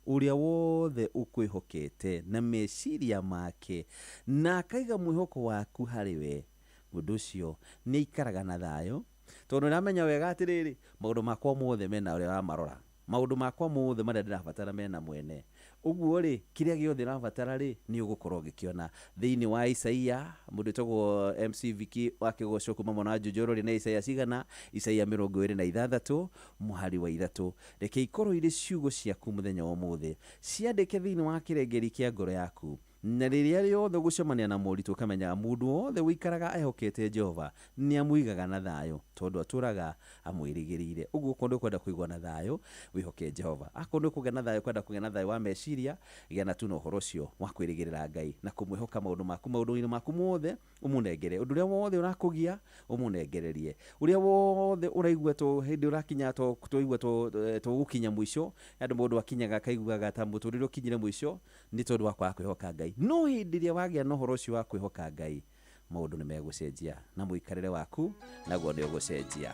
ũrĩa wothe ũkwĩhokete na meciria make na akaiga mwĩhoko waku harĩ we, mũndũ ũcio nĩ aikaraga na thayũ, tondũ nĩaramenya wega atĩrĩrĩ, maũndũ makwa mothe mena ũrĩa ũramarora, maũndũ makwa mothe marĩa ndĩrabatara mena mwene. Ũguo rĩ, kĩrĩa gĩothe ũrabatara rĩ, nĩ ũgũkorwo ũgĩkĩona. Thĩinĩ wa Isaia, mũndũ wĩtagwo MC Viki wa kĩgoco kuma mwena wa Juja ũrorĩ na Isaia cigana, Isaia 26 mũhari wa 3. Reke ikorwo irĩ ciugo ciaku mũthenya wa ũmũthĩ, ciandĩke thĩinĩ wa kĩrengeri kĩa ngoro yaku, na rĩrĩa rĩothe ũgũcemania na moritũ ũkamenyaga mũndũ wothe ũikaraga ehokete Jehova nĩ amũigaga na thayũ, tondũ atũraga amwĩrĩgĩrĩire. Ũguo okorwo nĩ ũkwenda kũigua na thayũ, wĩhoke Jehova. Akorwo nĩ ũkũgĩa na thayũ, kwenda kũgĩa na thayũ wa meciria, gĩa na tu na ũhoro ũcio wa kwĩrĩgĩrĩra Ngai na kũmwĩhoka maũndũ maku, maũndũ-inĩ maku mothe ũmũnengere. Ũndũ ũrĩa wothe ũrakũgia ũmũnengererie, ũrĩa wothe ũraigua to hĩndĩ ũrakinya to tũigua to tũgũkinya mũico, andũ mũndũ akinyaga akaiguaga ta mũtũrĩre ũkinyire mũico, nĩ tondũ wa kwaga kwĩhoka Ngai. No hĩndĩ ĩrĩa wagĩa na ũhoro ũcio wa kwĩhoka Ngai, maũndũ nĩ megũcenjia na mũikarĩre waku naguo nĩ ũgũcenjia.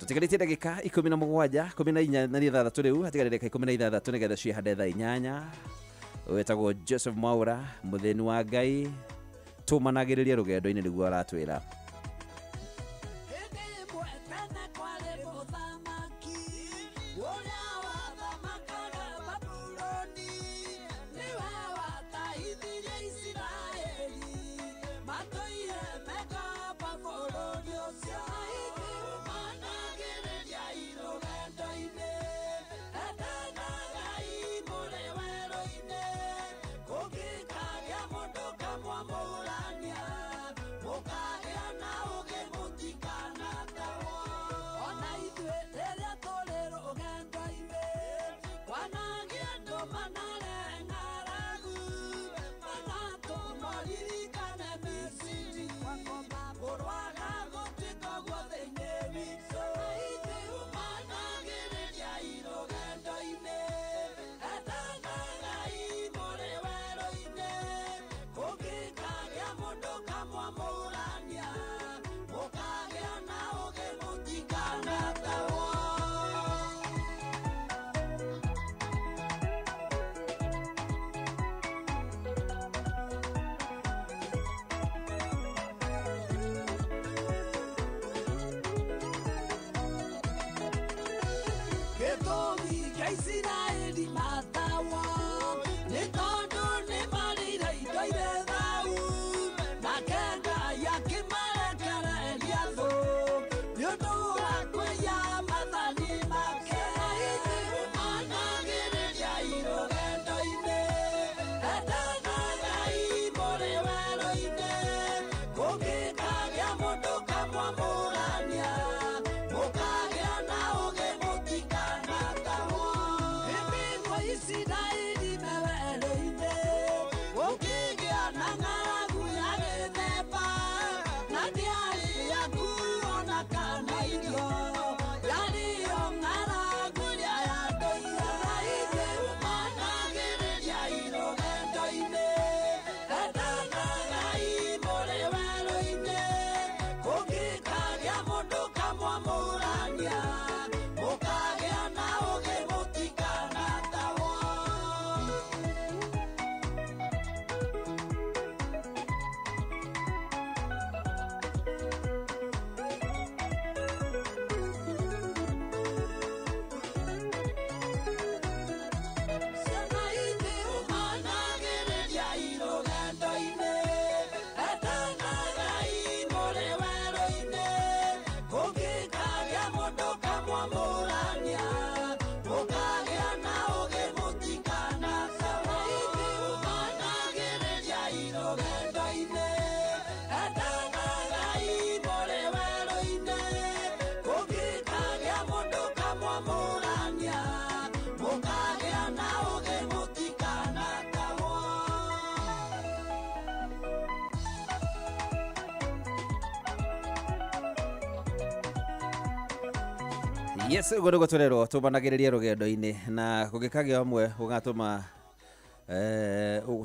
Tũtigarĩtie ndagĩka 17, 14 na 6 rĩu, hatigarĩ ndagĩka 16 nĩgetha ciĩhande thaa 8. Wetagwo Joseph Mwaura, mũthĩni wa Ngai, tũmanagĩrĩrie rũgendo-inĩ nĩguo aratwĩra. Ona ithuĩ rĩrĩa tũrĩ rũgendo-inĩ. Isiraeli matawo nĩ tondũ nĩ marĩire indo irĩ thau nake Ngai akĩmarekereria thũ nĩ ũndũ wa kwĩya maathani make. Managĩrĩria rũgendo-inĩ endanagai mũrĩ werũ-inĩ kũngĩkagĩa mũndũ kamwamũrania mũkagĩa na ũũgĩ mũtikanatahwo. Ĩmĩgwo Isiraeli me werũ-inĩ gũkĩgĩa na ng'aragu ya gĩthemba na ndĩarĩ ya nguo na kana irio yarĩ yo ng'aragu ĩrĩa ya ndũire. Managĩrĩria rũgendo-inĩ endanagai mũrĩ werũ-inĩ kũngĩkagĩa mũndũ kamwamũrania mũkagĩa na ũũgĩ mũtikanatahwo. Ciana itĩũmanagĩrĩria rũgendo-inĩ endanagai mũrĩ werũ-inĩ kũngĩkagĩa mũndũ kamwamũrania mũkagĩa na ũũgĩ mũtikanatahwo. Itĩũmanagĩrĩria rũgendo-inĩ endanagai mũrĩ werũ-inĩ kũngĩkagĩa mũndũ kamwamũrania mũkagĩa na ũũgĩ mũtikanatahwo. Yes, ũguo nĩguo tũrerwo tũmanagĩrĩrie rũgendo-inĩ na kũngĩkagĩa ũmwe ũgatũma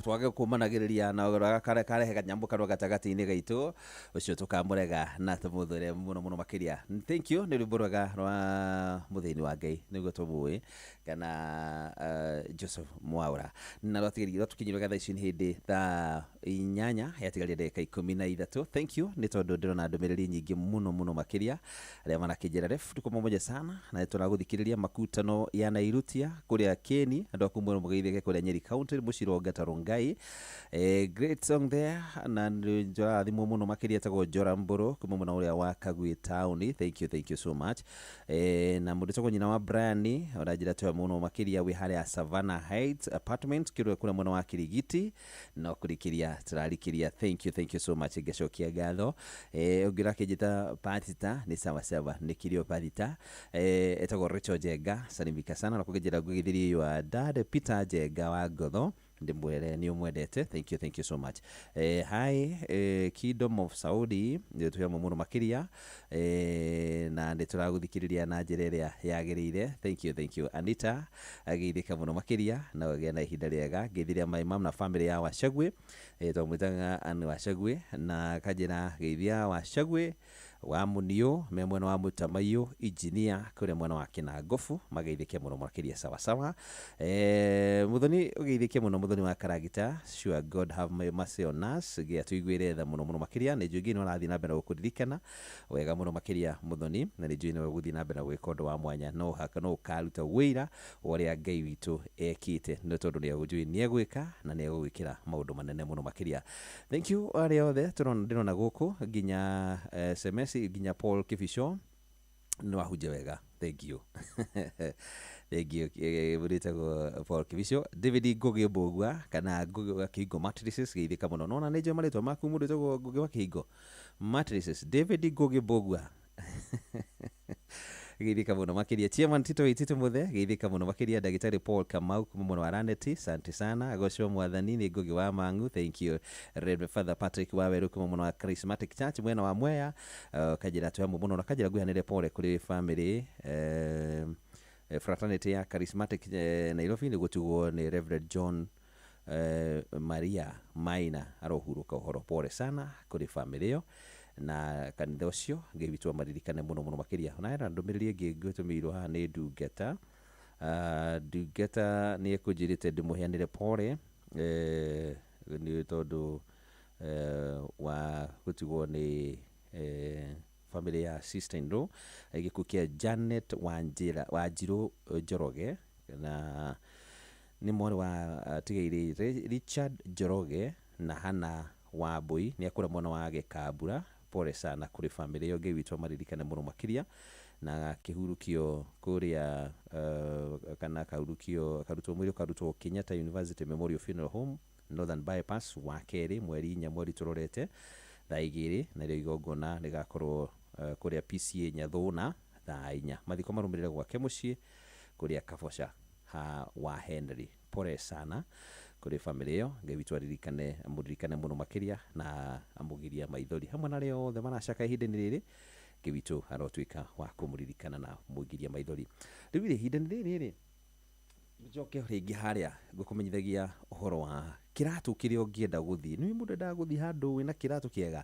twage kũmanagĩrĩria na karehe kanyamũ kanua gatagatĩ-inĩ gaitũ ũcio tũkamũrega na tũmũthũre mũno mũno makĩria. Thank you nĩ rwĩmbo rwega rwa mũthĩni wa Ngai nĩguo tũmũĩ kana Joseph Mwaura na rwatũkinyire thaa ici nĩ hĩndĩ thaa 8 yatigaria ndagĩka 13. Thank you nĩ tondũ ndĩrona ndũmĩrĩri nyingĩ mũno mũno makĩria arĩa manakĩnjĩra ref tuko pamoja sana na nĩtũragũthikĩrĩria makutano ya Nairutia kũrĩa Keni andũ aku mwĩrwo mũgeithĩke kũrĩa Nyeri County Mũcironga Tarungai. Great song there na nĩndĩrathimwo mũno makĩria etagwo Njora Mbũrũ kuma mwena ũrĩa wa Kagui town. Thank you, thank you so much. Na mũndũ ũtagwo nyina wa Brian ũranjĩra twĩ mũno makĩria wĩ harĩa Savannah Heights apartment kĩrĩa kũrĩa mwena wa Kirigiti no kũrikĩria tũrarikĩria. Thank you, thank you so much ngacokia ngatho. Ũngĩ ũrakĩnjĩta Patita nĩ sawa sawa nĩ kirio Patita. Etagwo Rachel Njenga salimika sana na kũngĩnjĩra ngũgĩthĩrie your dad Peter Njenga wa Ngotho ndĩmwĩre nĩ ũmwendete. Thank you, thank you so much. Hi Kingdom of Saudi nĩ twĩ mũno makĩria na nĩ tũragũthikĩrĩria na njĩra ĩrĩa yagĩrĩire. Thank you, thank you Anita ageithĩka mũno makĩria na ũgĩe na ihinda rĩega. Ngeithiria my mom na family ya Wachagwe twamwĩtaga Ann Wachagwe na kanjĩra geithia Wachagwe wa Muniũ me mwena wa Mũtamaiyũ engineer kũrĩa mwena wa Kĩnangobu mageithĩke mũno makĩria sawa sawa. Mũthoni ũgeithĩke mũno mũthoni wa Karagita sure God have mercy on us gĩa tũiguĩre tha mũno mũno makĩria nĩ njũĩ nĩ ũrathiĩ na mbere gũkũririkana wega mũno makĩria mũthoni na nĩ njũĩ nĩ ũgũthiĩ na mbere gwĩka ũndũ wa mwanya no haka no ũkaruta wĩra wa ũrĩa Ngai witũ ekĩte nĩ tondũ nĩ njũĩ nĩ egwĩka na nĩ egũgwĩkĩra maũndũ manene mũno makĩria. Thank you arĩa othe ndĩrona gũkũ nginya SMS nginya Paul Kibicho nĩ wahunjia wega. Thank you. Thank you mũrĩtagwo Paul Kibicho David Ngugi Mbugua kana Ngugi wa Kĩhingo Matrices geithĩka mũno nona nĩ njũĩ marĩtwa maku mũndũ wĩtagwo Ngugi wa Kĩhingo Matrices David Ngugi Mbugua geithĩka mũno makĩria. Chairman Tito Waititu Muthe geithĩka mũno makĩria. Ndagĩtarĩ Paul Kamau kuma mwena wa Raneti asante sana. Agocwo mwathani nĩ Ngugi wa Mang'u. Thank you Reverend Father Patrick Waweru kuma mwena wa Charismatic Church mwena wa Mwea kanjĩra twĩ hamwe mũno na kanjĩra ngwĩhanĩre pole kũrĩ family fraternity ya Charismatic Nairobi nĩ gũtigwo nĩ Reverend John Maria Maina arohurũka ũhoro pole sana kũrĩ family ĩyo na kanitha ũcio Ngai witũ amaririkane mũno mũno makĩria. Na hena ndũmĩrĩri ĩngĩ ngũtũmĩirwo haha nĩ ndungata. Ndungata nĩ ekũnjĩrĩte ndĩmũheanĩre pole nĩ tondũ wa gũtigwo nĩ family ya sister in law gĩkuũ kĩa Janet Wanjirũ Njoroge Na nĩ mwarĩ wa tigairĩ Richard Njoroge na Hannah Wambui nĩ akũra mwana wa Gĩkambura. Pole sana kũrĩ famĩlĩ ĩyo, Ngai witũ amaririkane mũno makĩria. Na akĩhurũkio kũrĩa kana akahurũkio, akarutwo mwĩrĩ, ũkarutwo Kenyatta University Memorial Funeral Home, Northern Bypass, wa kerĩ mweri 4 mweri tũrorete thaa 2, narĩo igongona rĩgakorwo kũrĩa PCA Nyathũna thaa 4. Mathiko marũmĩrĩre gwake mũciĩ kũrĩa Kaboca ha wa Henry. Pole sana kũrĩ famĩlĩ ĩyo, Ngai witũ aririkane, amũririkane mũno makĩria na amũgiria maithori hamwe na arĩa othe maracaka ihinda-inĩ rĩrĩ. Ngai witũ arotuĩka wa kũmũririkana na mũgiria maithori. Rĩu rĩ, ihinda-inĩ rĩrĩ rĩ, njoke rĩngĩ harĩa ngũkũmenyithagia ũhoro wa kĩratũ kĩrĩa ũngĩenda gũthiĩ. Nĩ mũndũ endaga gũthiĩ handũ wĩna kĩratũ kĩega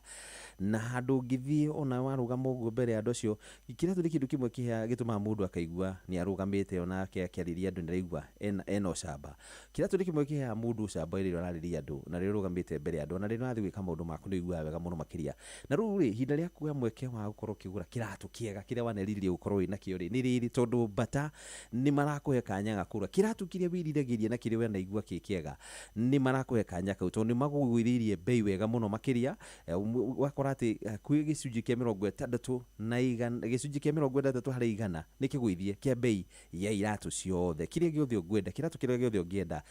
na handũ ũngĩthiĩ ona warũgama ũguo mbere ya andũ acio. Kĩratũ nĩ kĩndũ kĩmwe kĩhea gĩtũmaga mũndũ akaigua nĩ arũgamĩte, onake akĩarĩria andũ nĩ araigua ena ũcamba. Kĩratũ nĩ kĩmwe kĩheaga mũndũ ũcamba rĩrĩa ũrarĩria andũ na rĩrĩa ũrũgamĩte mbere ya andũ, ona rĩrĩa ũrathiĩ gwĩka maũndũ maku nĩ ũiguaga wega mũno makĩria. Na rĩu rĩ, ihinda rĩa kuoya mweke wa gũkorwo ũkĩgũra kĩratũ kĩega kĩrĩa wanerirĩria gũkorwo wĩna kĩo rĩ, nĩ rĩrĩ, tondũ Bata nĩ marakũhe kanya ga kũgũra kĩratũ kĩrĩa wĩriragĩria na kĩrĩa wanaigua kĩ kĩega. Nĩ marakũhe kanya kau tondũ nĩ magũgũithĩirie bei wega mũno makĩria. Wakora atĩ hakuhĩ gĩcunjĩ kĩa 60 na igana, gĩcunjĩ kĩa 60% nĩ kĩgũithie kĩa bei ya iratũ ciothe. Kĩrĩa gĩothe ũngĩenda, kĩratũ kĩrĩa gĩothe ũngĩenda,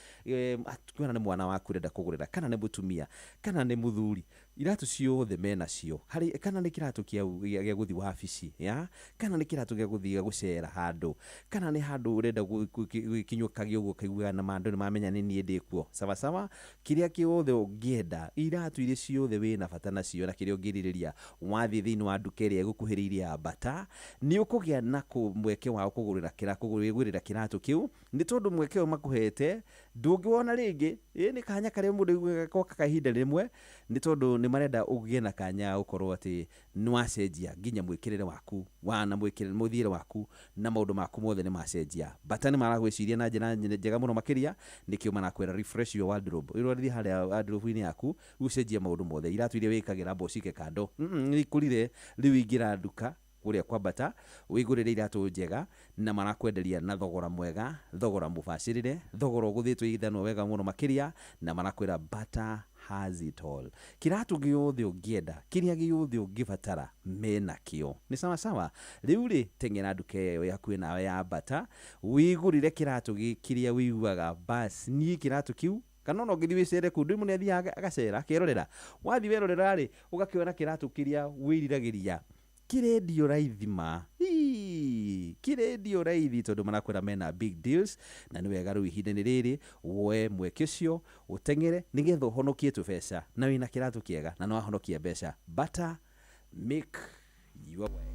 kana nĩ mwana waku ũrenda kũgũrĩra, kana nĩ mũtumia, kana nĩ mũthuri, iratũ ciothe menacio. Harĩ kana nĩ kĩratũ gĩa gũthiĩ wabici ya, kana nĩ kĩratũ gĩa gũthiĩ gũcera handũ, kana nĩ handũ ũrenda gũkinyũkagia ũguo ũkaiguaga na andũ nĩ mamenya nĩ niĩ ndĩ kuo. Sawa sawa, kĩrĩa kĩothe ũngĩenda, iratũ iria ciothe wĩna bata nacio na kĩrĩa ũngĩrirĩria, wathiĩ thĩinĩ wa nduka ĩrĩa ĩgũkuhĩrĩirie ya Bata, nĩ ũkũgĩa na mweke wa kũgũrĩra kũgũrĩra kĩratũ kĩu, nĩ tondũ mweke ũyũ makũhete ndũngĩwona rĩngĩ. Ĩ nĩ kanya karĩa mũndũ aiguaga gokaga ihinda rĩmwe, nĩ tondũ nĩ marenda ũgĩe na kanya gũkorwo atĩ nĩ wacenjia nginya mwĩkĩrĩre waku wa na mwĩkĩrĩre mũthiĩre waku na maũndũ maku mothe nĩ macenjia. Bata nĩ maragwĩciria na njĩra njega mũno makĩria, nĩkĩo marakwĩra refresh your wardrobe. Ũrathiĩ harĩa wardrobe-inĩ yaku ũcenjie maũndũ mothe, iratũ iria wĩkagĩra amba ũcike kando, nĩ ikũrire rĩu, ingĩra nduka kũrĩa kwa Bata wĩgũrĩre iratũ njega, na marakwenderia na thogora mwega, thogora mũbacĩrĩre, thogora ũgũthĩtwo ithanwa wega mũno makĩria, na marakwĩra Bata has it all. Kĩratũ gĩothe ũngĩenda, kĩrĩa gĩothe ũngĩbatara mena kĩo. Nĩ sawa sawa. Rĩu rĩ, teng'era nduka ĩyo ĩ hakuhĩ nawe ya Bata wĩgũrĩre kĩratũ kĩrĩa wĩiguaga bas niĩ kĩratũ kĩu, kana ona ũngĩthiĩ wĩcere kũu, ndũĩ mũndũ nĩathiaga agacera akerorera. Wathiĩ werorera rĩ, ũgakĩona kĩratũ kĩrĩa wĩriragĩria kĩrendio raithi ma kĩrendio raithi, tondũ marakwĩra mena big deals. Na nĩ wega rĩu ihinda-inĩ rĩrĩ woe mweke ũcio ũteng'ere nĩgetha ũhonokie tũbeca, na wĩna kĩratũ kĩega na nĩwahonokia mbeca. Bata, make your way.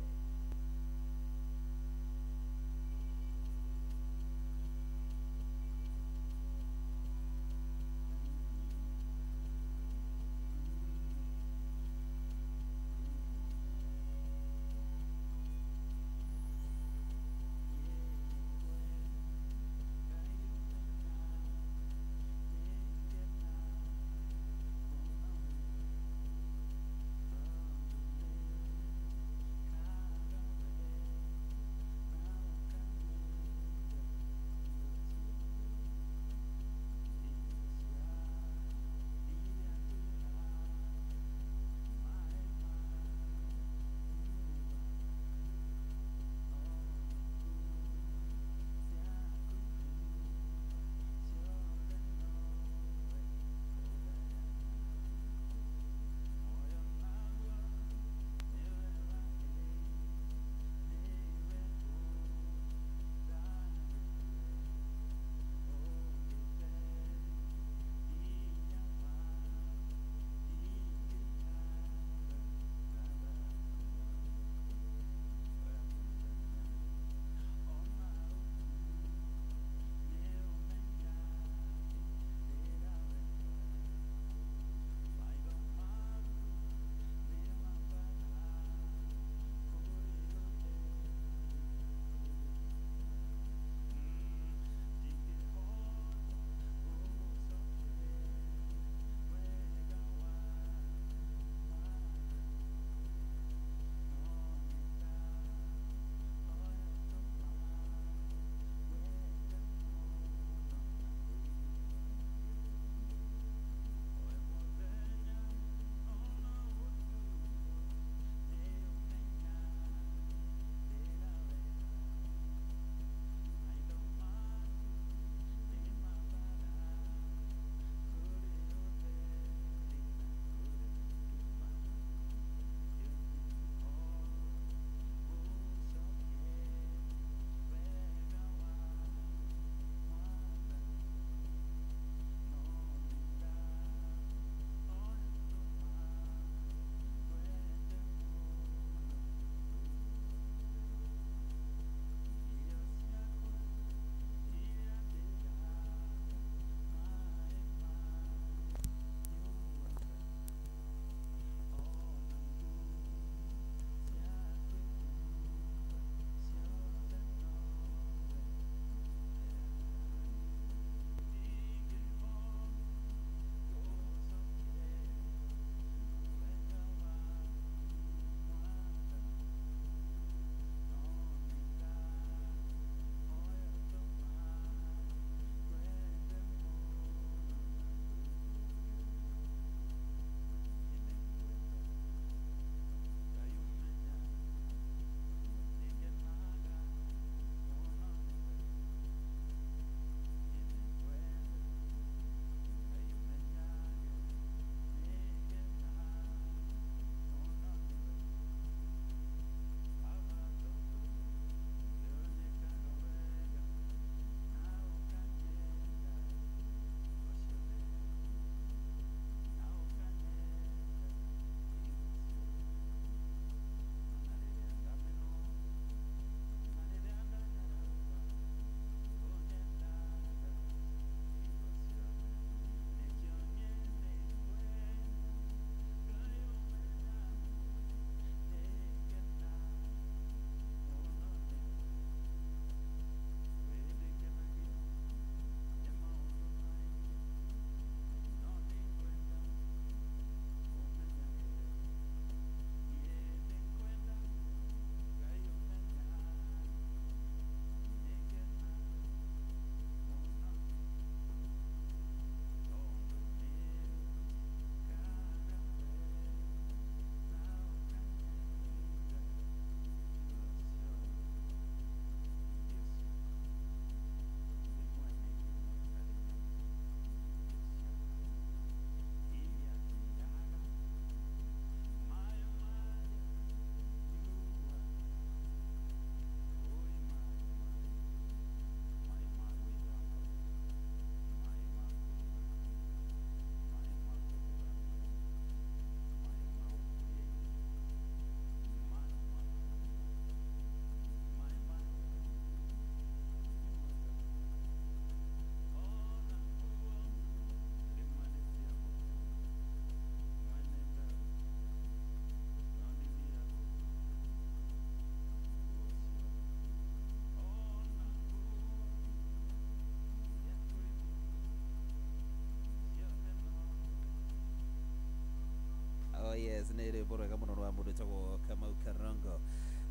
Rwĩmbo rwega mũno rwa mũndũ wĩtagwo Kamau Karongo,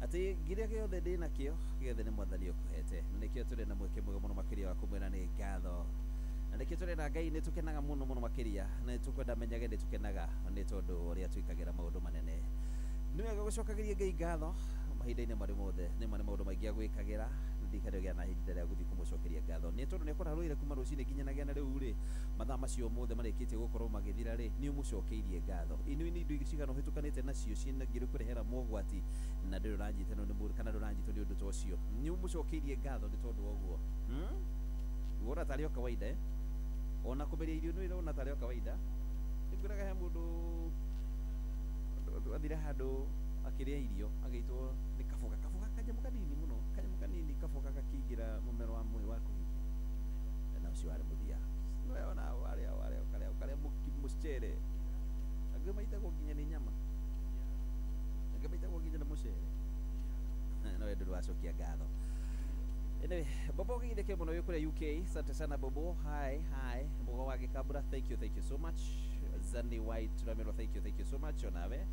atĩ kĩrĩa gĩothe ndĩ nakĩo gĩothe nĩ Mwathani ũkũhete, na nĩkĩo tũrĩ na mweke mwega mũno makĩria wa kũmwĩra nĩ ngatho, na nĩkĩo tũrenda Ngai nĩ tũkenaga mũno mũno makĩria, na nĩ tũkwenda menyage nĩ tũkenaga nĩ tondũ ũrĩa twĩkagĩra maũndũ manene. Nĩ wega gũcokagĩria Ngai ngatho mahinda-inĩ marĩ mothe, nĩ ma nĩ maũndũ maingĩ agwĩkagĩra. Ndirikane ũgĩa na ihinda rĩa gũthiĩ kũmũcokeria ngatho, nĩ tondũ nĩ akũrarũire kuma rũcinĩ nginya na rĩu rĩ, mathaa macio mothe marĩkĩtie gũkorwo magĩthira rĩ, nĩ ũmũcokeirie ngatho. Inĩ nĩ indo cigana ũhĩtũkanĩte nacio ciĩna ngĩrĩ kũrehera mogwati na ndũrĩ ũranyitanwo nĩ mũndũ kana ndũranyitwo nĩ ũndũ ta ũcio, nĩ ũmũcokeirie ngatho nĩ tondũ wa ũguo. Wona tarĩ o kawaida, eh? Ona kũmeria irio nĩ ũrona tarĩ o kawaida. Nĩngwĩraga he mũndũ athire handũ akĩrĩa irio, agĩitwo nĩ kaboga, kaboga kanyamũ kanini mũno, kanyamũ kanini, kaboga gakĩingĩra mũmero wa mwĩrĩ wa kũhuhia, na ũcio warĩ mũthia. Ona warĩa warĩa ũkarĩa ũkarĩa mũcere, angĩ maitagwo nginya nĩ nyama, angĩ maitagwo nginya nĩ mũcere, no we ndũrĩ wacokia ngatho. Anyway, Bobo githeke mũno wĩ kũrĩa UK. Asante sana, Bobo. Hi, hi. Mbogo wa Gĩkambura, thank you, thank you so much. Zani White Ramero, thank you, thank you so much. Onawe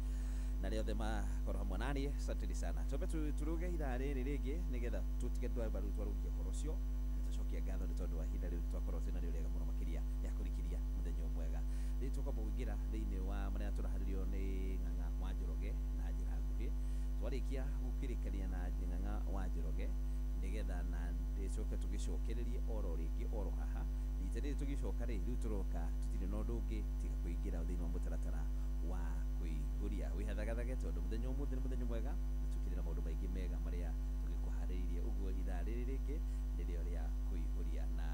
na rĩothe othe makorwo hamwe naniĩ, asanteni sana. Twambe turuge ithaa rĩrĩ rĩngĩ nĩgetha tũtige twamba rĩu twarũgia ũhoro ũcio, tũcokie ngatho nĩ tondũ wa ihinda rĩu twakorwo twĩna rĩo rĩega mũno makĩria ya kũrikĩria mũthenya mwega. Rĩu tũkwamba kũingĩra thĩinĩ wa marĩa tũraharĩrio nĩ Ng'ang'a wa Njoroge na njĩra nguhĩ. Twarĩkia gũkĩrĩkania na Ng'ang'a wa Njoroge, nĩgetha na tũcoke tũgĩcokererie oro rĩngĩ oro haha rita rĩrĩ tũgĩcoka rĩ, rĩu tũroka tũtirĩ na ũndũ ũngĩ tiga kũingĩra thĩinĩ wa mũtaratara wa kũihũria. Wĩhathagathage tondũ mũthenya ũmũthĩ nĩ mũthenya mwega na tũkĩrĩ na maũndũ maingĩ mega marĩa tũgĩkũharĩrĩirie. Ũguo ithaa rĩrĩ rĩngĩ nĩrĩo rĩa kũihũria, na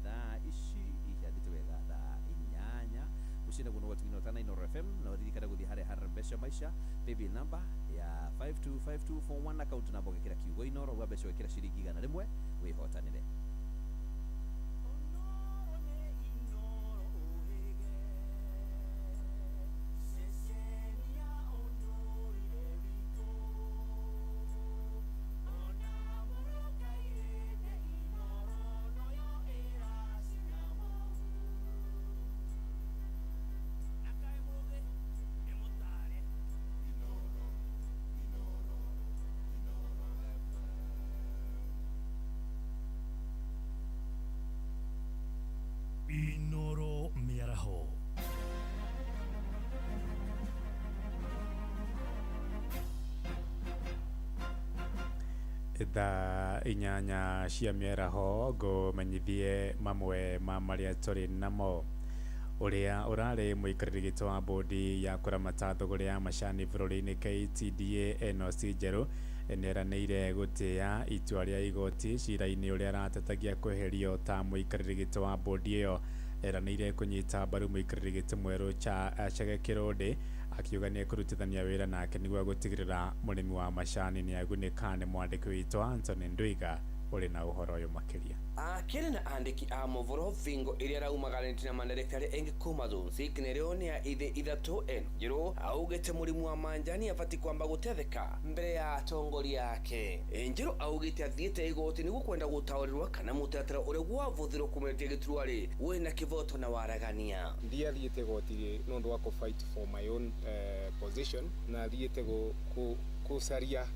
thaa ici ihandĩte wega thaa 8 mũciĩ naguo nĩ gwatugino tana Inooro FM. Na ũririkane gũthiĩ harĩa Harambesha Maisha, paybill number ya 525241, account number ũgekĩra kiugo Inooro, wa mbeca ũgekĩra ciringi 100, wĩhotanĩre. Inoro Mĩaraho. Thaa 8 cia mĩaraho, ngũmenyithie mamwe ma marĩa tũrĩ namo. Ũrĩa ũrarĩ mũikarĩri gĩtĩ wa bodi ya kũramata thũgũrĩ ya macani bũrũri-inĩ KTDA, Enos Njerũ, nĩeranĩire gũtĩĩa itua rĩa igoti cira-inĩ ũrĩa aratetagia kweherio ta mũikarĩri gĩtĩ wa bodi ĩyo. Eranĩire kũnyita mbaru mũikarĩri gĩtĩ mwerũ Chege Kĩrũndĩ, akiuga nĩ ekũrutithania wĩra nake nĩguo gũtigĩrĩra mũrĩmi wa macani nĩ agunĩka. Nĩ mwandĩki witũ Anthony Ndwiga ũrĩ na ũhoro ũyũ makĩria. Akĩrĩ na andĩki a mohoro bingo ĩrĩa araumaganĩtie na mandarektarĩ engĩ kuma Zone 6 nĩrĩo nĩ ya ithĩ ithatũ, Eno Njerũ augĩte mũrĩmi wa manjani abatiĩ kwamba gũtetheka mbere ya atongoria ake. Njerũ augĩte athiĩte igoti nĩguo kwenda gũtaũrĩrwo kana mũtaratara ũrĩa wavũthĩrwo kũmeretia gĩturwa rĩ wĩna kĩvoto na waragania. Ndiathiĩte goti nĩ ũndũ wa kũ fight for my own position, na thiĩte gũcaria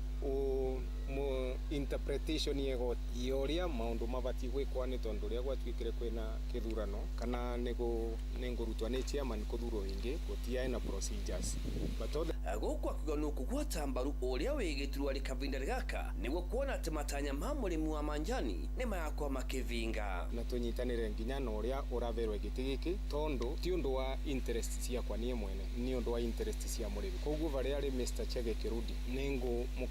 interpretation ya igoti ya ũrĩa maũndũ mabatiĩ gwĩkwa, nĩ tondũ ũrĩa gwatuĩkire kwĩna kĩthurano kana nĩ ngũrutwo nĩ chairman kũthurwo ĩngĩ, gũtiarĩ na procedures, but all the Gũkũ akiuga nĩ ũkũgwata mbaru ũrĩa wĩ gĩturwa rĩ kavinda gaka nĩguo kuona atĩ matanya ma mũrĩmi wa manjani nĩ marakorwo makĩvinga. Na tũnyitanĩre nginya na ũrĩa ũraberwo gĩtĩ gĩkĩ, tondũ ti ũndũ wa interest ciakwa niĩ mwene, nĩ ũndũ wa interest cia mũrĩmi. Koguo varĩa arĩ Mr. Chege Kĩrudi, nĩ ngũmũ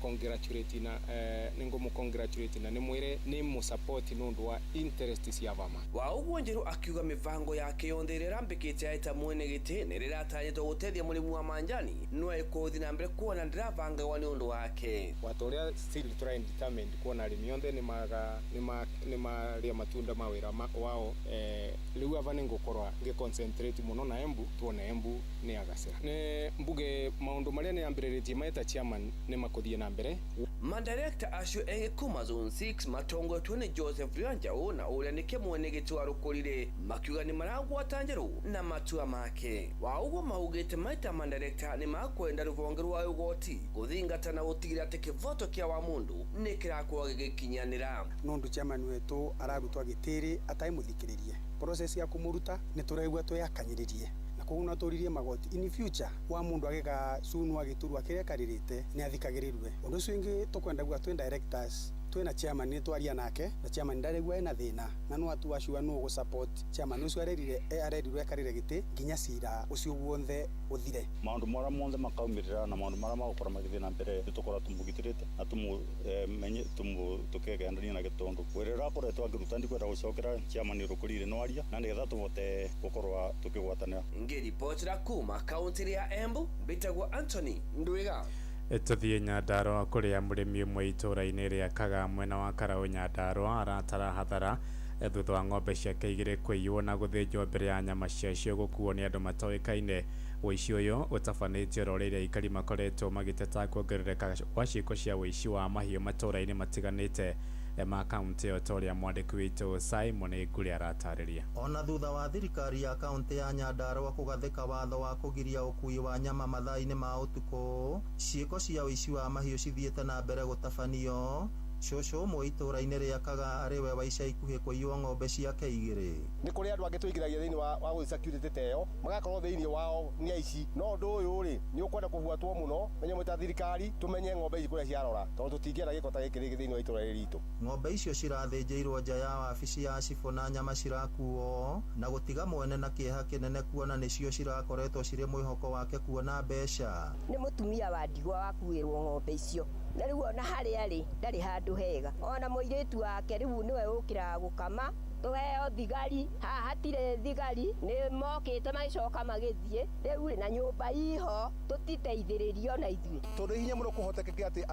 congratulate na nĩmwĩre nĩ mũ support nĩ ũndũ wa interest cia vama. Wa ũguo Njerũ akiuga mĩbango yake yonthe ĩrĩa ĩrambĩkĩte ya mwene gĩtĩ nĩ rĩratanyĩtwo gũteithia mũrĩmi wa manjani, no ĩkũthiĩ na mbere kuona ndĩravangagwa nĩ ũndũ wake. Wata ũrĩa still tũra determined kuona arĩmi othe nĩ Nĩ marĩa matunda ma wĩra wao. Rĩu ava nĩ ngũkorwa ngĩ concentrate mũno na Embu, tuone Embu nĩ agacĩra. Nĩ mbuge maũndũ marĩa nĩ ambĩrĩrĩtie maeta chairman nĩ makũthiĩ na mbere. Madirekta acio egi kuma Zone 6 matongoretwo nĩ Joseph Rwanjau na ũrĩa nĩ kĩmwe gĩtĩ wa Rũkũrire makiuga nĩ maragwata njerũ na matua make wa ũguo maugĩte maita madirekta nĩ makwenda rũhonge rwa ũgoti gũthingata na gũtigĩrĩra atĩ kĩvoto kĩa wa mũndũ nĩ kĩrakorwo gĩgĩkinyanĩra. Nondu chairman wetu ararutwo gĩtĩrĩ ataimũthikĩrĩrie process ya kũmũruta nĩ tũraigua twĩakanyĩrĩrie na koguo no tũririe magoti in future wa mundu agĩga cunwa gĩturwa kĩrĩa karĩrĩte nĩ athikagĩrĩrwe. Ũndũ ũcio ũngĩ tũkwenda kuga twĩ directors twĩna chairman nĩ twaria nake na chairman ndaregua ena thĩna na no atuacua no gũ support chairman ũcio arerire arerirwe ekarĩre gĩtĩ nginya cira ũcio guothe ũthire. Maũndũ marĩa mothe makaumĩrĩra na maũndũ marĩa magũkorwo magĩthiĩ na mbere nĩtũkorwo tũmũgitĩrĩte na tũmũmenye tũkegendania nake tondũ wĩra ũrĩa akoretwo akĩruta ndikwenda gũcokera chairman Rũkũrire no aria na nĩgetha tũvote gũkorwo tũkĩgwatanĩra. Ngĩribotera kuma kaunti ya Embu mbĩtagwo Anthony Ndwiga. Tũthiĩ Nyandarũa kũrĩa mũrĩmi ũmwe itũũra-inĩ rĩa Kaga mwena wa Karaũ Nyandarũa aratara hathara thutha wa ng'ombe ciake igĩrĩ kũiywo na gũthĩnjwo mbere ya nyama ciacio gũkuo nĩ andũ matoĩkaine. Ũici ũyũ ũtabanĩtio rũrĩrĩ aikari makoretwo magĩteta kuongerereka gwa ciĩko cia ũici wa mahiũ matũũra-inĩ matiganĩte ma kaunti ĩyo ta ũrĩa mwandĩki witũ Simon Ngure aratarĩria. Ona thutha wa thirikari ya kaunti ya Nyandarũa kũgathĩka watho wa kũgiria ũkui wa nyama mathaa-inĩ ma ũtukũ, ciĩko cia ũici wa mahiũ cithiĩte na mbere gũtabanio. Cũcũ ũmwe itũũra-inĩ rĩa Kaga arĩ we wa ica ikuhĩ kũiywo ng'ombe ciake igĩrĩ. Nĩ kũrĩ andũ angĩ tũingĩragia thĩinĩ wa gũthiĩ security ta ĩyo magakorwo thĩinĩ wao nĩ aici, no ũndũ ũyũ rĩ nĩ ũkwenda kũbuatwo mũno menye mwĩ ta thirikari tũmenye ng'ombe ici kũrĩa ciarora tondũ tũtingĩenda gĩko ta gĩkĩ rĩngĩ thĩinĩ wa itũũra rĩrĩ ritũ. Ng'ombe icio cirathĩnjĩirwo nja ya wabici ya cibũ na nyama cirakuo na gũtiga mwene na kĩeha kĩnene kuona nĩcio cirakoretwo cirĩ mwĩhoko wake kuona mbeca. Nĩ mũtumia wa ndigwa wakuĩrwo ng'ombe icio na rĩu ona harĩa arĩ ndarĩ handũ hega, ona mũirĩtu wake rĩu nĩwe ũkĩraga gũkama. Tũheo thigari haha hatirĩ thigari, nĩ mokĩte magĩcoka magĩthiĩ rĩu na nyũmba iho tũtiteithĩrĩrio na ithuĩ. Tondũ hinya mũno kũhotekeke atĩ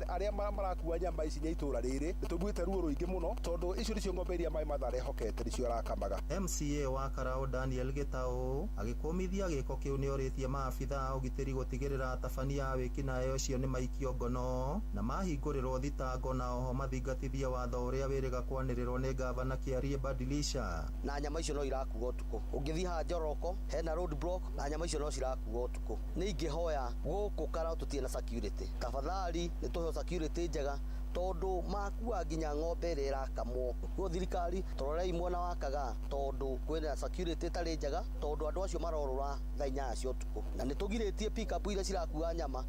arĩa marakua nyama ici nĩ itũũra rĩrĩ nĩ tũiguĩte ruo rũingĩ mũno tondũ icio nĩcio ng'ombe iria Maĩ Martha arehokete nĩcio arakamaga. MCA wa Karaũ Daniel Gĩtaũ agĩkũmithia gĩko kĩu nĩorĩtie maabitha a ũgitĩri gũtigĩrĩra atabania a wĩkinaĩ ũcio nĩ maikio ngono na mahingũrĩrwo thitango na oho mathingatithie watho ũrĩa wĩrĩga kwanĩrĩrwo nĩ gavana Kĩarie Badilisha. Na nyama icio no irakuo ũtukũ, ũngĩthiĩ haha Njoroko hena road block na nyama icio no cirakuo ũtukũ. Nĩ ingĩhoya gũkũ Karaũ tũtirĩ na security, tafadhali nĩ tũheo security njega tondũ makua nginya ng'ombe ĩrĩa ĩrakamwo. Koguo thirikari tũrorei mwena wa Kaga tondũ kwĩna security ĩtarĩ njega tondũ andũ acio marorũra thaa 8 cia ũtukũ na nĩ tũgirĩtie pick up iria cirakua nyama.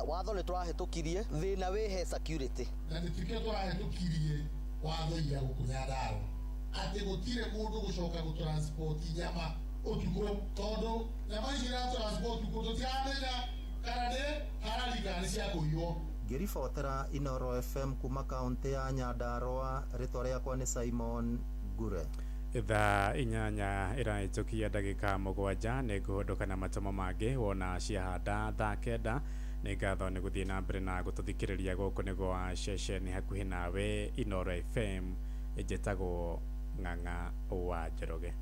Watho nĩ tũrahĩtũkirie, thĩna wĩhe security. Na nĩtuĩke tũrahĩtũkirie watho ira gũkũ Nyandarũa atĩ gũtirĩ mũndũ gũcoka gũtransport nyama ũtukũ tondũ nyama ici iratransport ũtukũ tũtiramenya kana nĩ harari kana nĩ cia kũiywo. Ngĩribotera Inooro FM kuma kaunti ya Nyandarũa, rĩtwa rĩakwa nĩ Simon Ngure. Thaa 8 ĩrahĩtũkia ndagĩka 7 nĩ ngũhũndũka na matũmo mangĩ wona ciahanda thaa 9. Nĩ ngatho nĩ gũthiĩ na mbere na gũtũthikĩrĩria gũkũ nĩguo wa ceceni hakuhĩ nawe Inooro FM. Njĩtagwo Ng'ang'a wa Njoroge.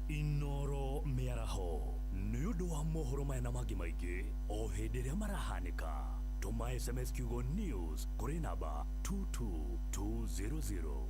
Inooro mĩaraho nĩ ũndũ wa mohoro maya na mangĩ maingĩ o hĩndĩ ĩrĩa marahanĩka. Tũma SMS kiugo news kũrĩ namba 22200.